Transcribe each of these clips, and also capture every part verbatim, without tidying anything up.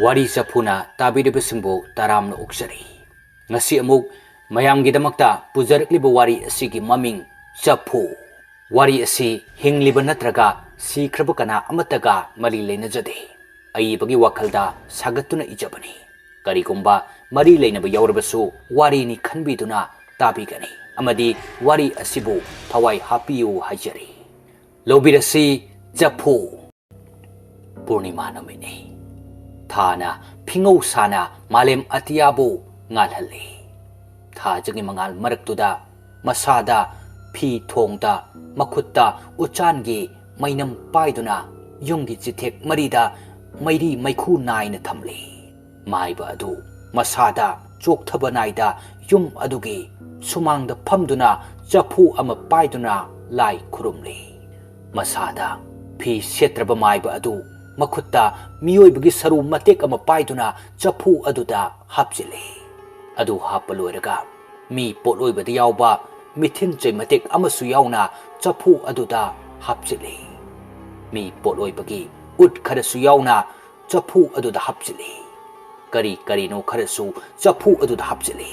ꯋꯥꯔꯤ ꯆꯐꯨꯅ ꯇꯥꯕꯤꯔꯤꯕꯁꯤꯡꯕꯨ ꯇꯔꯥꯝꯅ ꯑꯣꯛꯆꯔꯤ꯫ ꯉꯁꯤ ꯑꯃꯨꯛ ꯃꯌꯥꯝꯒꯤꯗꯃꯛꯇ ꯄꯨꯖꯔꯛꯂꯤꯕ ꯋꯥꯔꯤ ꯑꯁꯤꯒꯤ ꯃꯃꯤꯡ ꯆꯐꯨ꯫ ꯋꯥꯔꯤ ꯑꯁꯤ ꯍꯤꯡꯂꯤꯕ ꯅꯠꯇ꯭ꯔꯒ ꯁꯤꯈ꯭ꯔꯕ ꯀꯅꯥ ꯑꯃꯠꯇꯒ ꯃꯔꯤ ꯂꯩꯅꯖꯗꯦ꯫ ꯑꯏꯕꯒꯤ ꯋꯥꯈꯜꯗ ꯁꯥꯒꯠꯇꯨꯅ ꯏꯖꯕꯅꯤ꯫ ꯀꯔꯤꯒꯨꯝꯕ ꯃꯔꯤ ꯂꯩꯅꯕ ꯌꯥꯎꯔꯕꯁꯨ ꯋꯥꯔꯤꯅꯤ ꯈꯟꯕꯤꯗꯨꯅ ꯇꯥꯕꯤꯒꯅꯤ ꯑꯃꯗꯤ ꯋꯥꯔꯤ ꯑꯁꯤꯕꯨ ꯊꯋꯥꯏ ꯍꯥꯞꯄꯤꯌꯨ ꯍꯥꯏꯖꯔꯤ꯫ ꯂꯧꯕꯤꯔꯁꯤ ꯆꯐꯨ꯫ ꯄꯨꯔꯅꯤꯃꯥ ꯅꯨꯃꯤꯠꯅꯤ꯫ ꯊꯥꯅ ꯐꯤꯉꯧ ꯁꯥꯅ ꯃꯥꯂꯦꯝ ꯑꯇꯤꯌꯥꯕꯨ ꯉꯥꯜꯍꯜꯂꯤ꯫ ꯊꯥꯖꯒꯤ ꯃꯉꯥꯜ ꯃꯔꯛꯇꯨꯗ ꯃꯁꯥꯗ ꯐꯤ ꯊꯣꯡꯗ, ꯃꯈꯨꯠꯇ ꯎꯆꯥꯟꯒꯤ ꯃꯩꯅꯝ ꯄꯥꯏꯗꯨꯅ ꯌꯨꯝꯒꯤ ꯆꯤꯊꯦꯛ ꯃꯔꯤꯗ ꯃꯩꯔꯤ ꯃꯩꯈꯨ ꯅꯥꯏꯅ ꯊꯝꯂꯤ꯫ ꯃꯥꯏꯕ ꯑꯗꯨ ꯃꯁꯥꯗ ꯆꯣꯛꯊꯕ ꯅꯥꯏꯗ ꯌꯨꯝ ꯑꯗꯨꯒꯤ ꯁꯨꯃꯥꯡꯗ ꯐꯝꯗꯨꯅ ꯆꯐꯨ ꯑꯃ ꯄꯥꯏꯗꯨꯅ ꯂꯥꯏ ꯈꯨꯔꯨꯝꯂꯤ꯫ ꯃꯁꯥꯗ ꯐꯤ ꯁꯦꯠꯇ꯭ꯔꯕ ꯃꯥꯏꯕ ꯑꯗꯨ ꯃꯈꯨꯠꯇ ꯃꯤꯑꯣꯏꯕꯒꯤ ꯁꯔꯨ ꯃꯇꯦꯛ ꯑꯃ ꯄꯥꯏꯗꯨꯅ ꯆꯐꯨ ꯑꯗꯨꯗ ꯍꯥꯞꯆꯤꯜꯂꯤ꯫ ꯑꯗꯨ ꯍꯥꯞꯄ ꯂꯣꯏꯔꯒ ꯃꯤ ꯄꯣꯠꯂꯣꯏꯕꯗ ꯌꯥꯎꯕ ꯃꯤꯊꯤꯟ ꯆꯩ ꯃꯇꯦꯛ ꯑꯃꯁꯨ ꯌꯥꯎꯅ ꯆꯐꯨ ꯑꯗꯨꯗ ꯍꯥꯞꯆꯤꯜꯂꯤ꯫ ꯃꯤ ꯄꯣꯠꯂꯣꯏꯕꯒꯤ ꯎꯠ ꯈꯔꯁꯨ ꯌꯥꯎꯅ ꯆꯐꯨ ꯑꯗꯨꯗ ꯍꯥꯞꯆꯤꯜꯂꯤ꯫ ꯀꯔꯤ ꯀꯔꯤꯅꯣ ꯈꯔꯁꯨ ꯆꯐꯨ ꯑꯗꯨꯗ ꯍꯥꯞꯆꯤꯜꯂꯤ꯫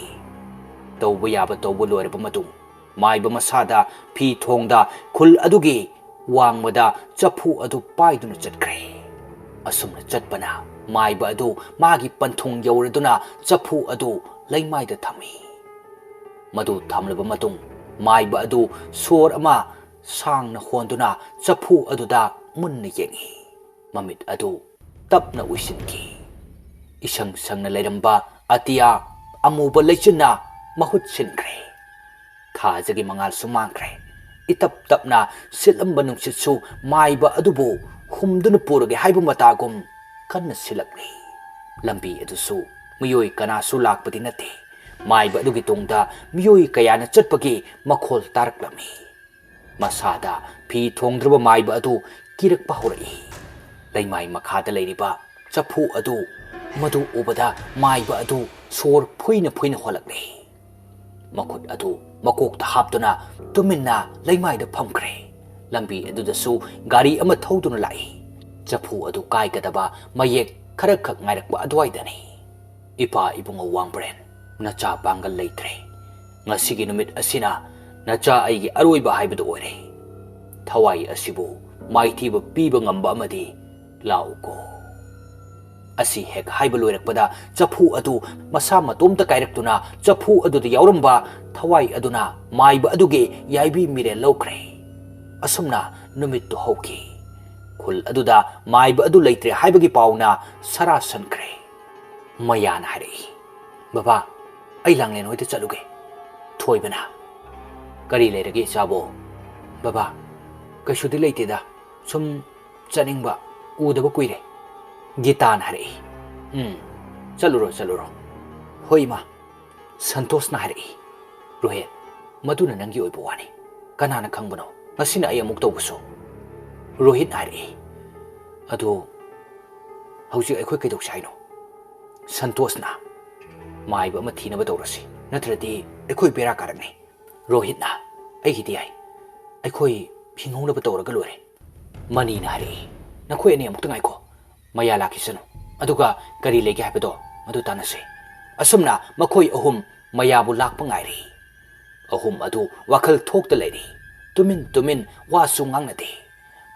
ꯇꯧꯕ ꯌꯥꯕ ꯇꯧꯕ ꯂꯣꯏꯔꯕ ꯃꯇꯨꯡ, ꯃꯥꯏꯕ ꯃꯁꯥꯗ ꯐꯤ ꯊꯣꯡꯗ ꯈꯨꯜ ꯑꯗꯨꯒꯤ ꯋꯥꯡꯃꯗ ꯆꯐꯨ ꯑꯗꯨ ꯄꯥꯏꯗꯨꯅ ꯆꯠꯈ꯭ꯔꯦ꯫ ꯑꯁꯨꯝꯅ ꯆꯠꯄꯅ ꯃꯥꯏꯕ ꯑꯗꯨ ꯃꯥꯒꯤ ꯄꯟꯊꯨꯡ ꯌꯧꯔꯗꯨꯅ ꯆꯐꯨ ꯑꯗꯨ ꯂꯩꯃꯥꯏꯗ ꯊꯝꯃꯤ꯫ ꯃꯗꯨ ꯊꯝꯂꯕ ꯃꯇꯨꯡ, ꯃꯥꯏꯕ ꯑꯗꯨ ꯁꯣꯔ ꯑꯃ ꯁꯥꯡꯅ ꯍꯣꯟꯗꯨꯅ ꯆꯐꯨ ꯑꯗꯨꯗ ꯃꯨꯟꯅ ꯌꯦꯡꯏ꯫ ꯃꯃꯤꯠ ꯑꯗꯨ ꯇꯞꯅ ꯎꯏꯁꯤꯟꯈꯤ꯫ ꯏꯁꯪ ꯁꯪꯅ ꯂꯩꯔꯝꯕ ꯑꯇꯤꯌꯥ ꯑꯃꯨꯕ ꯂꯩꯆꯤꯟꯅ ꯃꯍꯨꯠ ꯁꯤꯟꯈ꯭ꯔꯦ꯫ ꯊꯥꯖꯒꯤ ꯃꯉꯥꯜꯁꯨ ꯃꯥꯡꯈ꯭ꯔꯦ꯫ ꯏꯇꯞ ꯇꯞꯅ ꯁꯤꯠꯂꯝꯕ ꯅꯨꯡꯁꯤꯠꯁꯨ ꯃꯥꯏꯕ ꯑꯗꯨꯕꯨ ꯍꯨꯝꯗꯨꯅ ꯄꯨꯔꯒꯦ ꯍꯥꯏꯕ ꯃꯇꯥꯒꯨꯝ ꯀꯟꯅ ꯁꯤꯠꯂꯛꯂꯤ꯫ ꯂꯝꯕꯤ ꯑꯗꯨꯁꯨ ꯃꯤꯑꯣꯏ ꯀꯅꯥꯁꯨ ꯂꯥꯛꯄꯗꯤ ꯅꯠꯇꯦ꯫ ꯃꯥꯏꯕ ꯑꯗꯨꯒꯤ ꯇꯨꯡꯗ ꯃꯤꯑꯣꯏ ꯀꯌꯥꯅ ꯆꯠꯄꯒꯤ ꯃꯈꯣꯜ ꯇꯥꯔꯛꯂꯝꯃꯤ꯫ ꯃꯁꯥꯗ ꯐꯤ ꯊꯣꯡꯗ꯭ꯔꯕ ꯃꯥꯏꯕ ꯑꯗꯨ ꯀꯤꯔꯛꯄ ꯍꯧꯔꯛꯏ꯫ ꯂꯩꯃꯥꯏ ꯃꯈꯥꯗ ꯂꯩꯔꯤꯕ ꯆꯐꯨ ꯑꯗꯨ, ꯃꯗꯨ ꯎꯕꯗ ꯃꯥꯏꯕ ꯑꯗꯨ ꯁꯣꯔ ꯐꯨꯏꯅ ꯐꯨꯏꯅ ꯍꯣꯜꯂꯛꯂꯦ꯫ ꯃꯈꯨꯠ ꯑꯗꯨ ꯃꯀꯣꯛꯇ ꯍꯥꯞꯇꯨꯅ ꯇꯨꯃꯤꯟꯅ ꯂꯩꯃꯥꯏꯗ ꯐꯝꯈ꯭ꯔꯦ꯫ ꯂꯝꯕꯤ ꯑꯗꯨꯗꯁꯨ ꯒꯥꯔꯤ ꯑꯃ ꯊꯧꯗꯨꯅ ꯂꯥꯛꯏ꯫ ꯆꯐꯨ ꯑꯗꯨ ꯀꯥꯏꯒꯗꯕ ꯃꯌꯦꯛ ꯈꯔꯈꯛ ꯉꯥꯏꯔꯛꯄ ꯑꯗꯨꯋꯥꯏꯗꯅꯤ꯫ "ꯏꯄꯥ ꯏꯕꯨꯡꯉꯣ ꯋꯥꯡꯕ꯭ꯔꯦꯟ, ꯅꯆꯥ ꯄꯥꯡꯒꯜ ꯂꯩꯇ꯭ꯔꯦ꯫ ꯉꯁꯤꯒꯤ ꯅꯨꯃꯤꯠ ꯑꯁꯤꯅ ꯅꯆꯥ ꯑꯩꯒꯤ ꯑꯔꯣꯏꯕ ꯍꯥꯏꯕꯗꯨ ꯑꯣꯏꯔꯦ꯫ ꯊꯋꯥꯏ ꯑꯁꯤꯕꯨ ꯃꯥꯏꯊꯤꯕ ꯄꯤꯕ ꯉꯝꯕ ꯑꯃꯗꯤ ꯂꯥꯛꯎꯀꯣ"꯫ ꯑꯁꯤ ꯍꯦꯛ ꯍꯥꯏꯕ ꯂꯣꯏꯔꯛꯄꯗ ꯆꯐꯨ ꯑꯗꯨ ꯃꯁꯥ ꯃꯇꯣꯝꯇ ꯀꯥꯏꯔꯛꯇꯨꯅ ꯆꯐꯨ ꯑꯗꯨꯗ ꯌꯥꯎꯔꯝꯕ ꯊꯋꯥꯏ ꯑꯗꯨꯅ ꯃꯥꯏꯕ ꯑꯗꯨꯒꯤ ꯌꯥꯏꯕꯤ ꯃꯤꯔꯦꯜ ꯂꯧꯈ꯭ꯔꯦ꯫ ꯑꯁꯨꯝꯅ ꯅꯨꯃꯤꯠꯇꯨ ꯍꯧꯈꯤ꯫ ꯈꯨꯜ ꯑꯗꯨꯗ ꯃꯥꯏꯕ ꯑꯗꯨ ꯂꯩꯇ꯭ꯔꯦ ꯍꯥꯏꯕꯒꯤ ꯄꯥꯎꯅ ꯁꯔꯥ ꯁꯟꯈ꯭ꯔꯦ꯫ ꯃꯌꯥꯅ ꯍꯥꯏꯔꯛꯏ, "ꯕꯕꯥ, ꯑꯩ ꯂꯥꯡꯂꯦꯟ ꯍꯣꯏꯗ ꯆꯠꯂꯨꯒꯦ"꯫ ꯊꯣꯏꯕꯅ, "ꯀꯔꯤ ꯂꯩꯔꯒꯦ ꯏꯆꯥꯕꯣ?" "ꯕꯕꯥ, ꯀꯩꯁꯨꯗꯤ ꯂꯩꯇꯦꯗ, ꯁꯨꯝ ꯆꯠꯅꯤꯡꯕ, ꯎꯗꯕ ꯀꯨꯏꯔꯦ"꯫ ꯒꯤꯇꯥꯅ ꯍꯥꯏꯔꯛꯏ, "ꯎꯝ, ꯆꯠꯂꯨꯔꯣ, ꯆꯠꯂꯨꯔꯣ"꯫ "ꯍꯣꯏ ꯏꯃꯥ"꯫ ꯁꯟꯇꯣꯁꯅ ꯍꯥꯏꯔꯛꯏ, "ꯔꯣꯍꯤꯠ, ꯃꯗꯨꯅ ꯅꯪꯒꯤ ꯑꯣꯏꯕ ꯋꯥꯅꯤ꯫ ꯀꯅꯥꯅ ꯈꯪꯕꯅꯣ ꯉꯁꯤꯅ ꯑꯩ ꯑꯃꯨꯛ ꯇꯧꯕꯁꯨ"꯫ ꯔꯣꯍꯤꯠꯅ ꯍꯥꯏꯔꯛꯏ, "ꯑꯗꯨ ꯍꯧꯖꯤꯛ ꯑꯩꯈꯣꯏ ꯀꯩꯗꯧꯁꯤ ꯍꯥꯏꯅꯣ?" ꯁꯟꯇꯣꯁꯅ, "ꯃꯥꯏꯕ ꯑꯃ ꯊꯤꯅꯕ ꯇꯧꯔꯁꯤ, ꯅꯠꯇ꯭ꯔꯗꯤ ꯑꯩꯈꯣꯏ ꯕꯦꯔꯥ ꯀꯥꯔꯛꯅꯤ"꯫ ꯔꯣꯍꯤꯠꯅ, "ꯑꯩꯒꯤꯗꯤ ꯌꯥꯏ, ꯑꯩꯈꯣꯏ ꯍꯤꯡꯍꯧꯅꯕ ꯇꯧꯔꯒ ꯂꯣꯏꯔꯦ"꯫ ꯃꯅꯤꯅ ꯍꯥꯏꯔꯛꯏ, "ꯅꯈꯣꯏ ꯑꯅꯤ ꯑꯃꯨꯛꯇ ꯉꯥꯏꯈꯣ, ꯃꯌꯥ ꯂꯥꯛꯈꯤꯁꯅꯨ, ꯑꯗꯨꯒ ꯀꯔꯤ ꯂꯩꯒꯦ ꯍꯥꯏꯕꯗꯣ ꯃꯗꯨ ꯇꯥꯟꯅꯁꯤ"꯫ ꯑꯁꯨꯝꯅ ꯃꯈꯣꯏ ꯑꯍꯨꯝ ꯃꯌꯥꯕꯨ ꯂꯥꯛꯄ ꯉꯥꯏꯔꯤ꯫ ꯑꯍꯨꯝ ꯑꯗꯨ ꯋꯥꯈꯜ ꯊꯣꯛꯇ ꯂꯩꯔꯤ꯫ ꯇꯨꯃꯤꯟ ꯇꯨꯃꯤꯟ ꯋꯥꯁꯨ ꯉꯥꯡꯅꯗꯦ꯫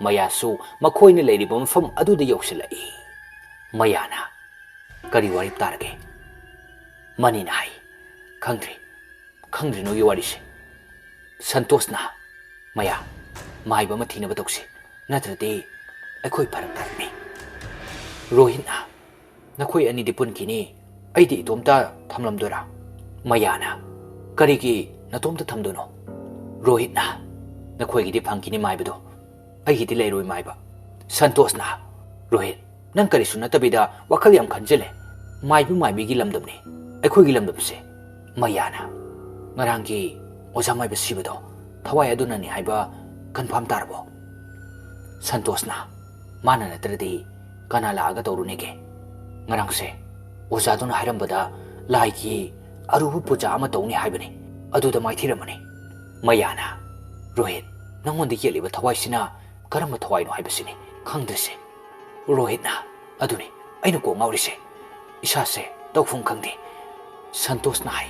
ꯃꯌꯥꯁꯨ ꯃꯈꯣꯏꯅ ꯂꯩꯔꯤꯕ ꯃꯐꯝ ꯑꯗꯨꯗ ꯌꯧꯁꯤꯜꯂꯛꯏ꯫ ꯃꯌꯥꯅ, "ꯀꯔꯤ ꯋꯥꯔꯤ ꯇꯥꯔꯒꯦ?" ꯃꯅꯤꯅ ꯍꯥꯏ, "ꯈꯪꯗ꯭ꯔꯤ, ꯈꯪꯗ꯭ꯔꯤ ꯅꯣꯏꯒꯤ ꯋꯥꯔꯤꯁꯦ"꯫ ꯁꯟꯇꯣꯁꯅ, "ꯃꯌꯥ, ꯃꯥꯏꯕ ꯑꯃ ꯊꯤꯅꯕ ꯇꯧꯁꯤ, ꯅꯠꯇ꯭ꯔꯗꯤ ꯑꯩꯈꯣꯏ ꯐꯔꯛ ꯇꯥꯔꯛꯅꯤ"꯫ ꯔꯣꯍꯤꯠꯅ, "ꯅꯈꯣꯏ ꯑꯅꯤꯗꯤ ꯄꯨꯟꯈꯤꯅꯤ, ꯑꯩꯗꯤ ꯏꯇꯣꯝꯇ ꯊꯝꯂꯝꯗꯣꯏꯔꯥ?" ꯃꯌꯥꯅ, "ꯀꯔꯤꯒꯤ ꯅꯇꯣꯝꯇ ꯊꯝꯗꯣꯏꯅꯣ?" ꯔꯣꯍꯤꯠꯅ, "ꯅꯈꯣꯏꯒꯤꯗꯤ ꯐꯪꯈꯤꯅꯤ ꯃꯥꯏꯕꯗꯣ, ꯑꯩꯒꯤꯗꯤ ꯂꯩꯔꯣꯏ ꯃꯥꯏꯕ"꯫ ꯁꯟꯇꯣꯁꯅ, "ꯔꯣꯍꯤꯠ, ꯅꯪ ꯀꯔꯤꯁꯨ ꯅꯠꯇꯕꯤꯗ ꯋꯥꯈꯜ ꯌꯥꯝ ꯈꯟꯖꯤꯜꯂꯦ꯫ ꯃꯥꯏꯕ ꯃꯥꯏꯕꯤꯒꯤ ꯂꯝꯗꯝꯅꯤ, ꯑꯩꯈꯣꯏꯒꯤ ꯂꯝꯗꯝꯁꯦ"꯫ ꯃꯌꯥꯅ, "ꯉꯔꯥꯡꯒꯤ ꯑꯣꯖꯥ ꯃꯥꯏꯕ ꯁꯤꯕꯗꯣ ꯊꯋꯥꯏ ꯑꯗꯨꯅꯅꯤ ꯍꯥꯏꯕ ꯀꯟꯐꯥꯝ ꯇꯥꯔꯕꯣ?" ꯁꯟꯇꯣꯁꯅ, "ꯃꯥꯅ ꯅꯠꯇ꯭ꯔꯗꯤ ꯀꯅꯥ ꯂꯥꯛꯑꯒ ꯇꯧꯔꯨꯅꯦꯒꯦ? ꯉꯔꯥꯡꯁꯦ ꯑꯣꯖꯥꯗꯨꯅ ꯍꯥꯏꯔꯝꯕꯗ ꯂꯥꯏꯒꯤ ꯑꯔꯨꯕ ꯄꯨꯖꯥ ꯑꯃ ꯇꯧꯅꯤ ꯍꯥꯏꯕꯅꯤ, ꯑꯗꯨꯗ ꯃꯥꯏꯊꯤꯔꯝꯃꯅꯤ"꯫ ꯃꯌꯥꯅ, "ꯔꯣꯍꯤꯠ, ꯅꯪꯉꯣꯟꯗ ꯌꯦꯠꯂꯤꯕ ꯊꯋꯥꯏꯁꯤꯅ ꯀꯔꯝꯕ ꯊꯋꯥꯏꯅꯣ ꯍꯥꯏꯕꯁꯤꯅꯤ ꯈꯪꯗ꯭ꯔꯤꯁꯦ"꯫ ꯔꯣꯍꯤꯠꯅ, "ꯑꯗꯨꯅꯤ, ꯑꯩꯅ ꯀꯣꯛ ꯉꯥꯎꯔꯤꯁꯦ꯫ ꯏꯁꯥꯁꯦ ꯇꯧꯐꯝ ꯈꯪꯗꯦ꯫ ꯁꯟꯇꯣꯁꯅ ꯍꯥꯏ,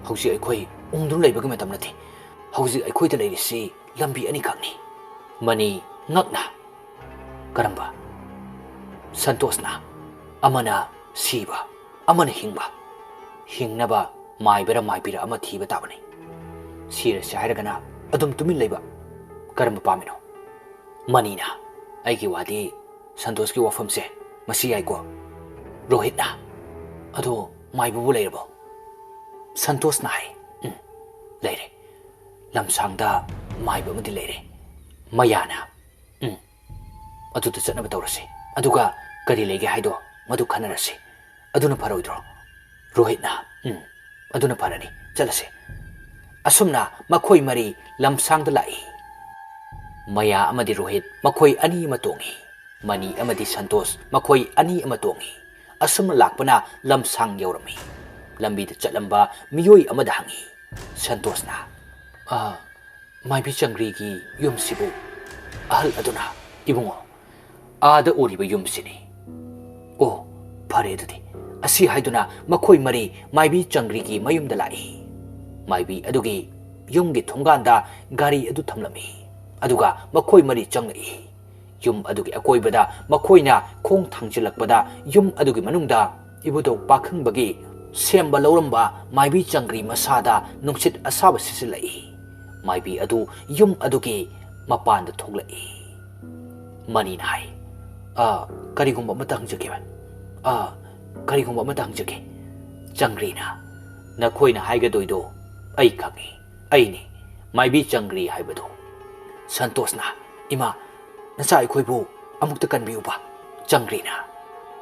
"ꯍꯧꯖꯤꯛ ꯑꯩꯈꯣꯏ ꯎꯪꯗꯨꯅ ꯂꯩꯕꯒꯤ ꯃꯇꯝ ꯅꯠꯇꯦ꯫ ꯍꯧꯖꯤꯛ ꯑꯩꯈꯣꯏꯗ ꯂꯩꯔꯤꯁꯤ ꯂꯝꯕꯤ ꯑꯅꯤꯈꯛꯅꯤ꯫" ꯃꯅꯤ ꯉꯛꯅ, "ꯀꯔꯝꯕ?" ꯁꯟꯇꯣꯁꯅ, "ꯑꯃꯅ ꯁꯤꯕ, ꯑꯃꯅ ꯍꯤꯡꯕ꯫ ꯍꯤꯡꯅꯕ ꯃꯥꯏꯕꯔ ꯃꯥꯏꯕꯤꯔ ꯑꯃ ꯊꯤꯕ ꯇꯥꯕꯅꯤ꯫ ꯁꯤꯔꯁꯤ ꯍꯥꯏꯔꯒꯅ ꯑꯗꯨꯝ ꯇꯨꯃꯤꯟ ꯂꯩꯕ꯫ ꯀꯔꯝꯕ ꯄꯥꯝꯃꯤꯅꯣ?" ꯃꯅꯤꯅ, "ꯑꯩꯒꯤ ꯋꯥꯗꯤ ꯁꯟꯇꯣꯁꯀꯤ ꯋꯥꯐꯝꯁꯦ ꯃꯁꯤ ꯌꯥꯏꯀꯣ?" ꯔꯣꯍꯤꯠꯅ, "ꯑꯗꯣ ꯃꯥꯏꯕꯕꯨ ꯂꯩꯔꯕꯣ?" ꯁꯟꯇꯣꯁꯅ ꯍꯥꯏ, "ꯎꯝ, ꯂꯩꯔꯦ꯫ ꯂꯝꯁꯥꯡꯗ ꯃꯥꯏꯕ ꯑꯃꯗꯤ ꯂꯩꯔꯦ꯫ ꯃꯌꯥꯅ, ꯎꯝ, ꯑꯗꯨꯗ ꯆꯠꯅꯕ ꯇꯧꯔꯁꯤ꯫ ꯑꯗꯨꯒ ꯀꯔꯤ ꯂꯩꯒꯦ ꯍꯥꯏꯗꯣ ꯃꯗꯨ ꯈꯟꯅꯔꯁꯤ꯫ ꯑꯗꯨꯅ ꯐꯔꯣꯏꯗ꯭ꯔꯣ?" ꯔꯣꯍꯤꯠꯅ, "ꯎꯝ, ꯑꯗꯨꯅ ꯐꯔꯅꯤ꯫ ꯆꯠꯂꯁꯤ꯫" ꯑꯁꯨꯝꯅ ꯃꯈꯣꯏ ꯃꯔꯤ ꯂꯝꯁꯥꯡꯗ ꯂꯥꯛꯏ꯫ ꯃꯌꯥ ꯑꯃꯗꯤ ꯔꯣꯍꯤꯠ ꯃꯈꯣꯏ ꯑꯅꯤ ꯑꯃ ꯇꯣꯡꯏ꯫ ꯃꯅꯤ ꯑꯃꯗꯤ ꯁꯟꯇꯣꯁ ꯃꯈꯣꯏ ꯑꯅꯤ ꯑꯃ ꯇꯣꯡꯏ꯫ ꯑꯁꯨꯝꯅ ꯂꯥꯛꯄꯅ ꯂꯝꯁꯥꯡ ꯌꯧꯔꯝꯃꯤ꯫ ꯂꯝꯕꯤꯗ ꯆꯠꯂꯝꯕ ꯃꯤꯑꯣꯏ ꯑꯃꯗ ꯍꯪꯏ꯫ ꯁꯟꯇꯣꯁꯅ, "ꯑ, ꯃꯥꯏꯕꯤ ꯆꯪꯒ꯭ꯔꯤꯒꯤ ꯌꯨꯝꯁꯤꯕꯨ?" ꯑꯍꯜ ꯑꯗꯨꯅ, "ꯏꯕꯨꯡꯉꯣ, ꯑꯥꯗ ꯎꯔꯤꯕ ꯌꯨꯝꯁꯤꯅꯤ꯫" "ꯑꯣ, ꯐꯔꯦ ꯑꯗꯨꯗꯤ꯫" ꯑꯁꯤ ꯍꯥꯏꯗꯨꯅ ꯃꯈꯣꯏ ꯃꯔꯤ ꯃꯥꯏꯕꯤ ꯆꯪꯒ꯭ꯔꯤꯒꯤ ꯃꯌꯨꯝꯗ ꯂꯥꯛꯏ꯫ ꯃꯥꯏꯕꯤ ꯑꯗꯨꯒꯤ ꯌꯨꯝꯒꯤ ꯊꯣꯡꯒꯥꯟꯗ ꯒꯥꯔꯤ ꯑꯗꯨ ꯊꯝꯂꯝꯃꯤ꯫ ꯑꯗꯨꯒ ꯃꯈꯣꯏ ꯃꯔꯤ ꯆꯪꯂꯛꯏ꯫ ꯌꯨꯝ ꯑꯗꯨꯒꯤ ꯑꯀꯣꯏꯕꯗ ꯃꯈꯣꯏꯅ ꯈꯣꯡ ꯊꯥꯡꯖꯤꯜꯂꯛꯄꯗ ꯌꯨꯝ ꯑꯗꯨꯒꯤ ꯃꯅꯨꯡꯗ ꯏꯕꯨꯙꯧ ꯄꯥꯈꯪꯕꯒꯤ ꯁꯦꯝꯕ ꯂꯧꯔꯝꯕ ꯃꯥꯏꯕꯤ ꯆꯪꯒ꯭ꯔꯤ ꯃꯁꯥꯗ ꯅꯨꯡꯁꯤꯠ ꯑꯁꯥꯕ ꯁꯤꯠꯆꯤꯜꯂꯛꯏ꯫ ꯃꯥꯏꯕꯤ ꯑꯗꯨ ꯌꯨꯝ ꯑꯗꯨꯒꯤ ꯃꯄꯥꯟꯗ ꯊꯣꯛꯂꯛꯏ꯫ ꯃꯅꯤꯅ ꯍꯥꯏ, "ꯑ, ꯀꯔꯤꯒꯨꯝꯕ ꯑꯃꯇ ꯍꯪꯖꯒꯦ꯫ ꯑ, ꯀꯔꯤꯒꯨꯝꯕ ꯑꯃꯇ ꯍꯪꯖꯒꯦ꯫" ꯆꯪꯒ꯭ꯔꯤꯅ, "ꯅꯈꯣꯏꯅ ꯍꯥꯏꯒꯗꯣꯏꯗꯣ ꯑꯩ ꯈꯪꯏ꯫ ꯑꯩꯅꯤ ꯃꯥꯏꯕꯤ ꯆꯪꯒ꯭ꯔꯤ ꯍꯥꯏꯕꯗꯣ꯫" ꯁꯟꯇꯣꯁꯅ, "ꯏꯃꯥ, ꯅꯆꯥ ꯑꯩꯈꯣꯏꯕꯨ ꯑꯃꯨꯛꯇ ꯀꯟꯕꯤꯌꯨꯕ꯫" ꯆꯪꯒ꯭ꯔꯤꯅ,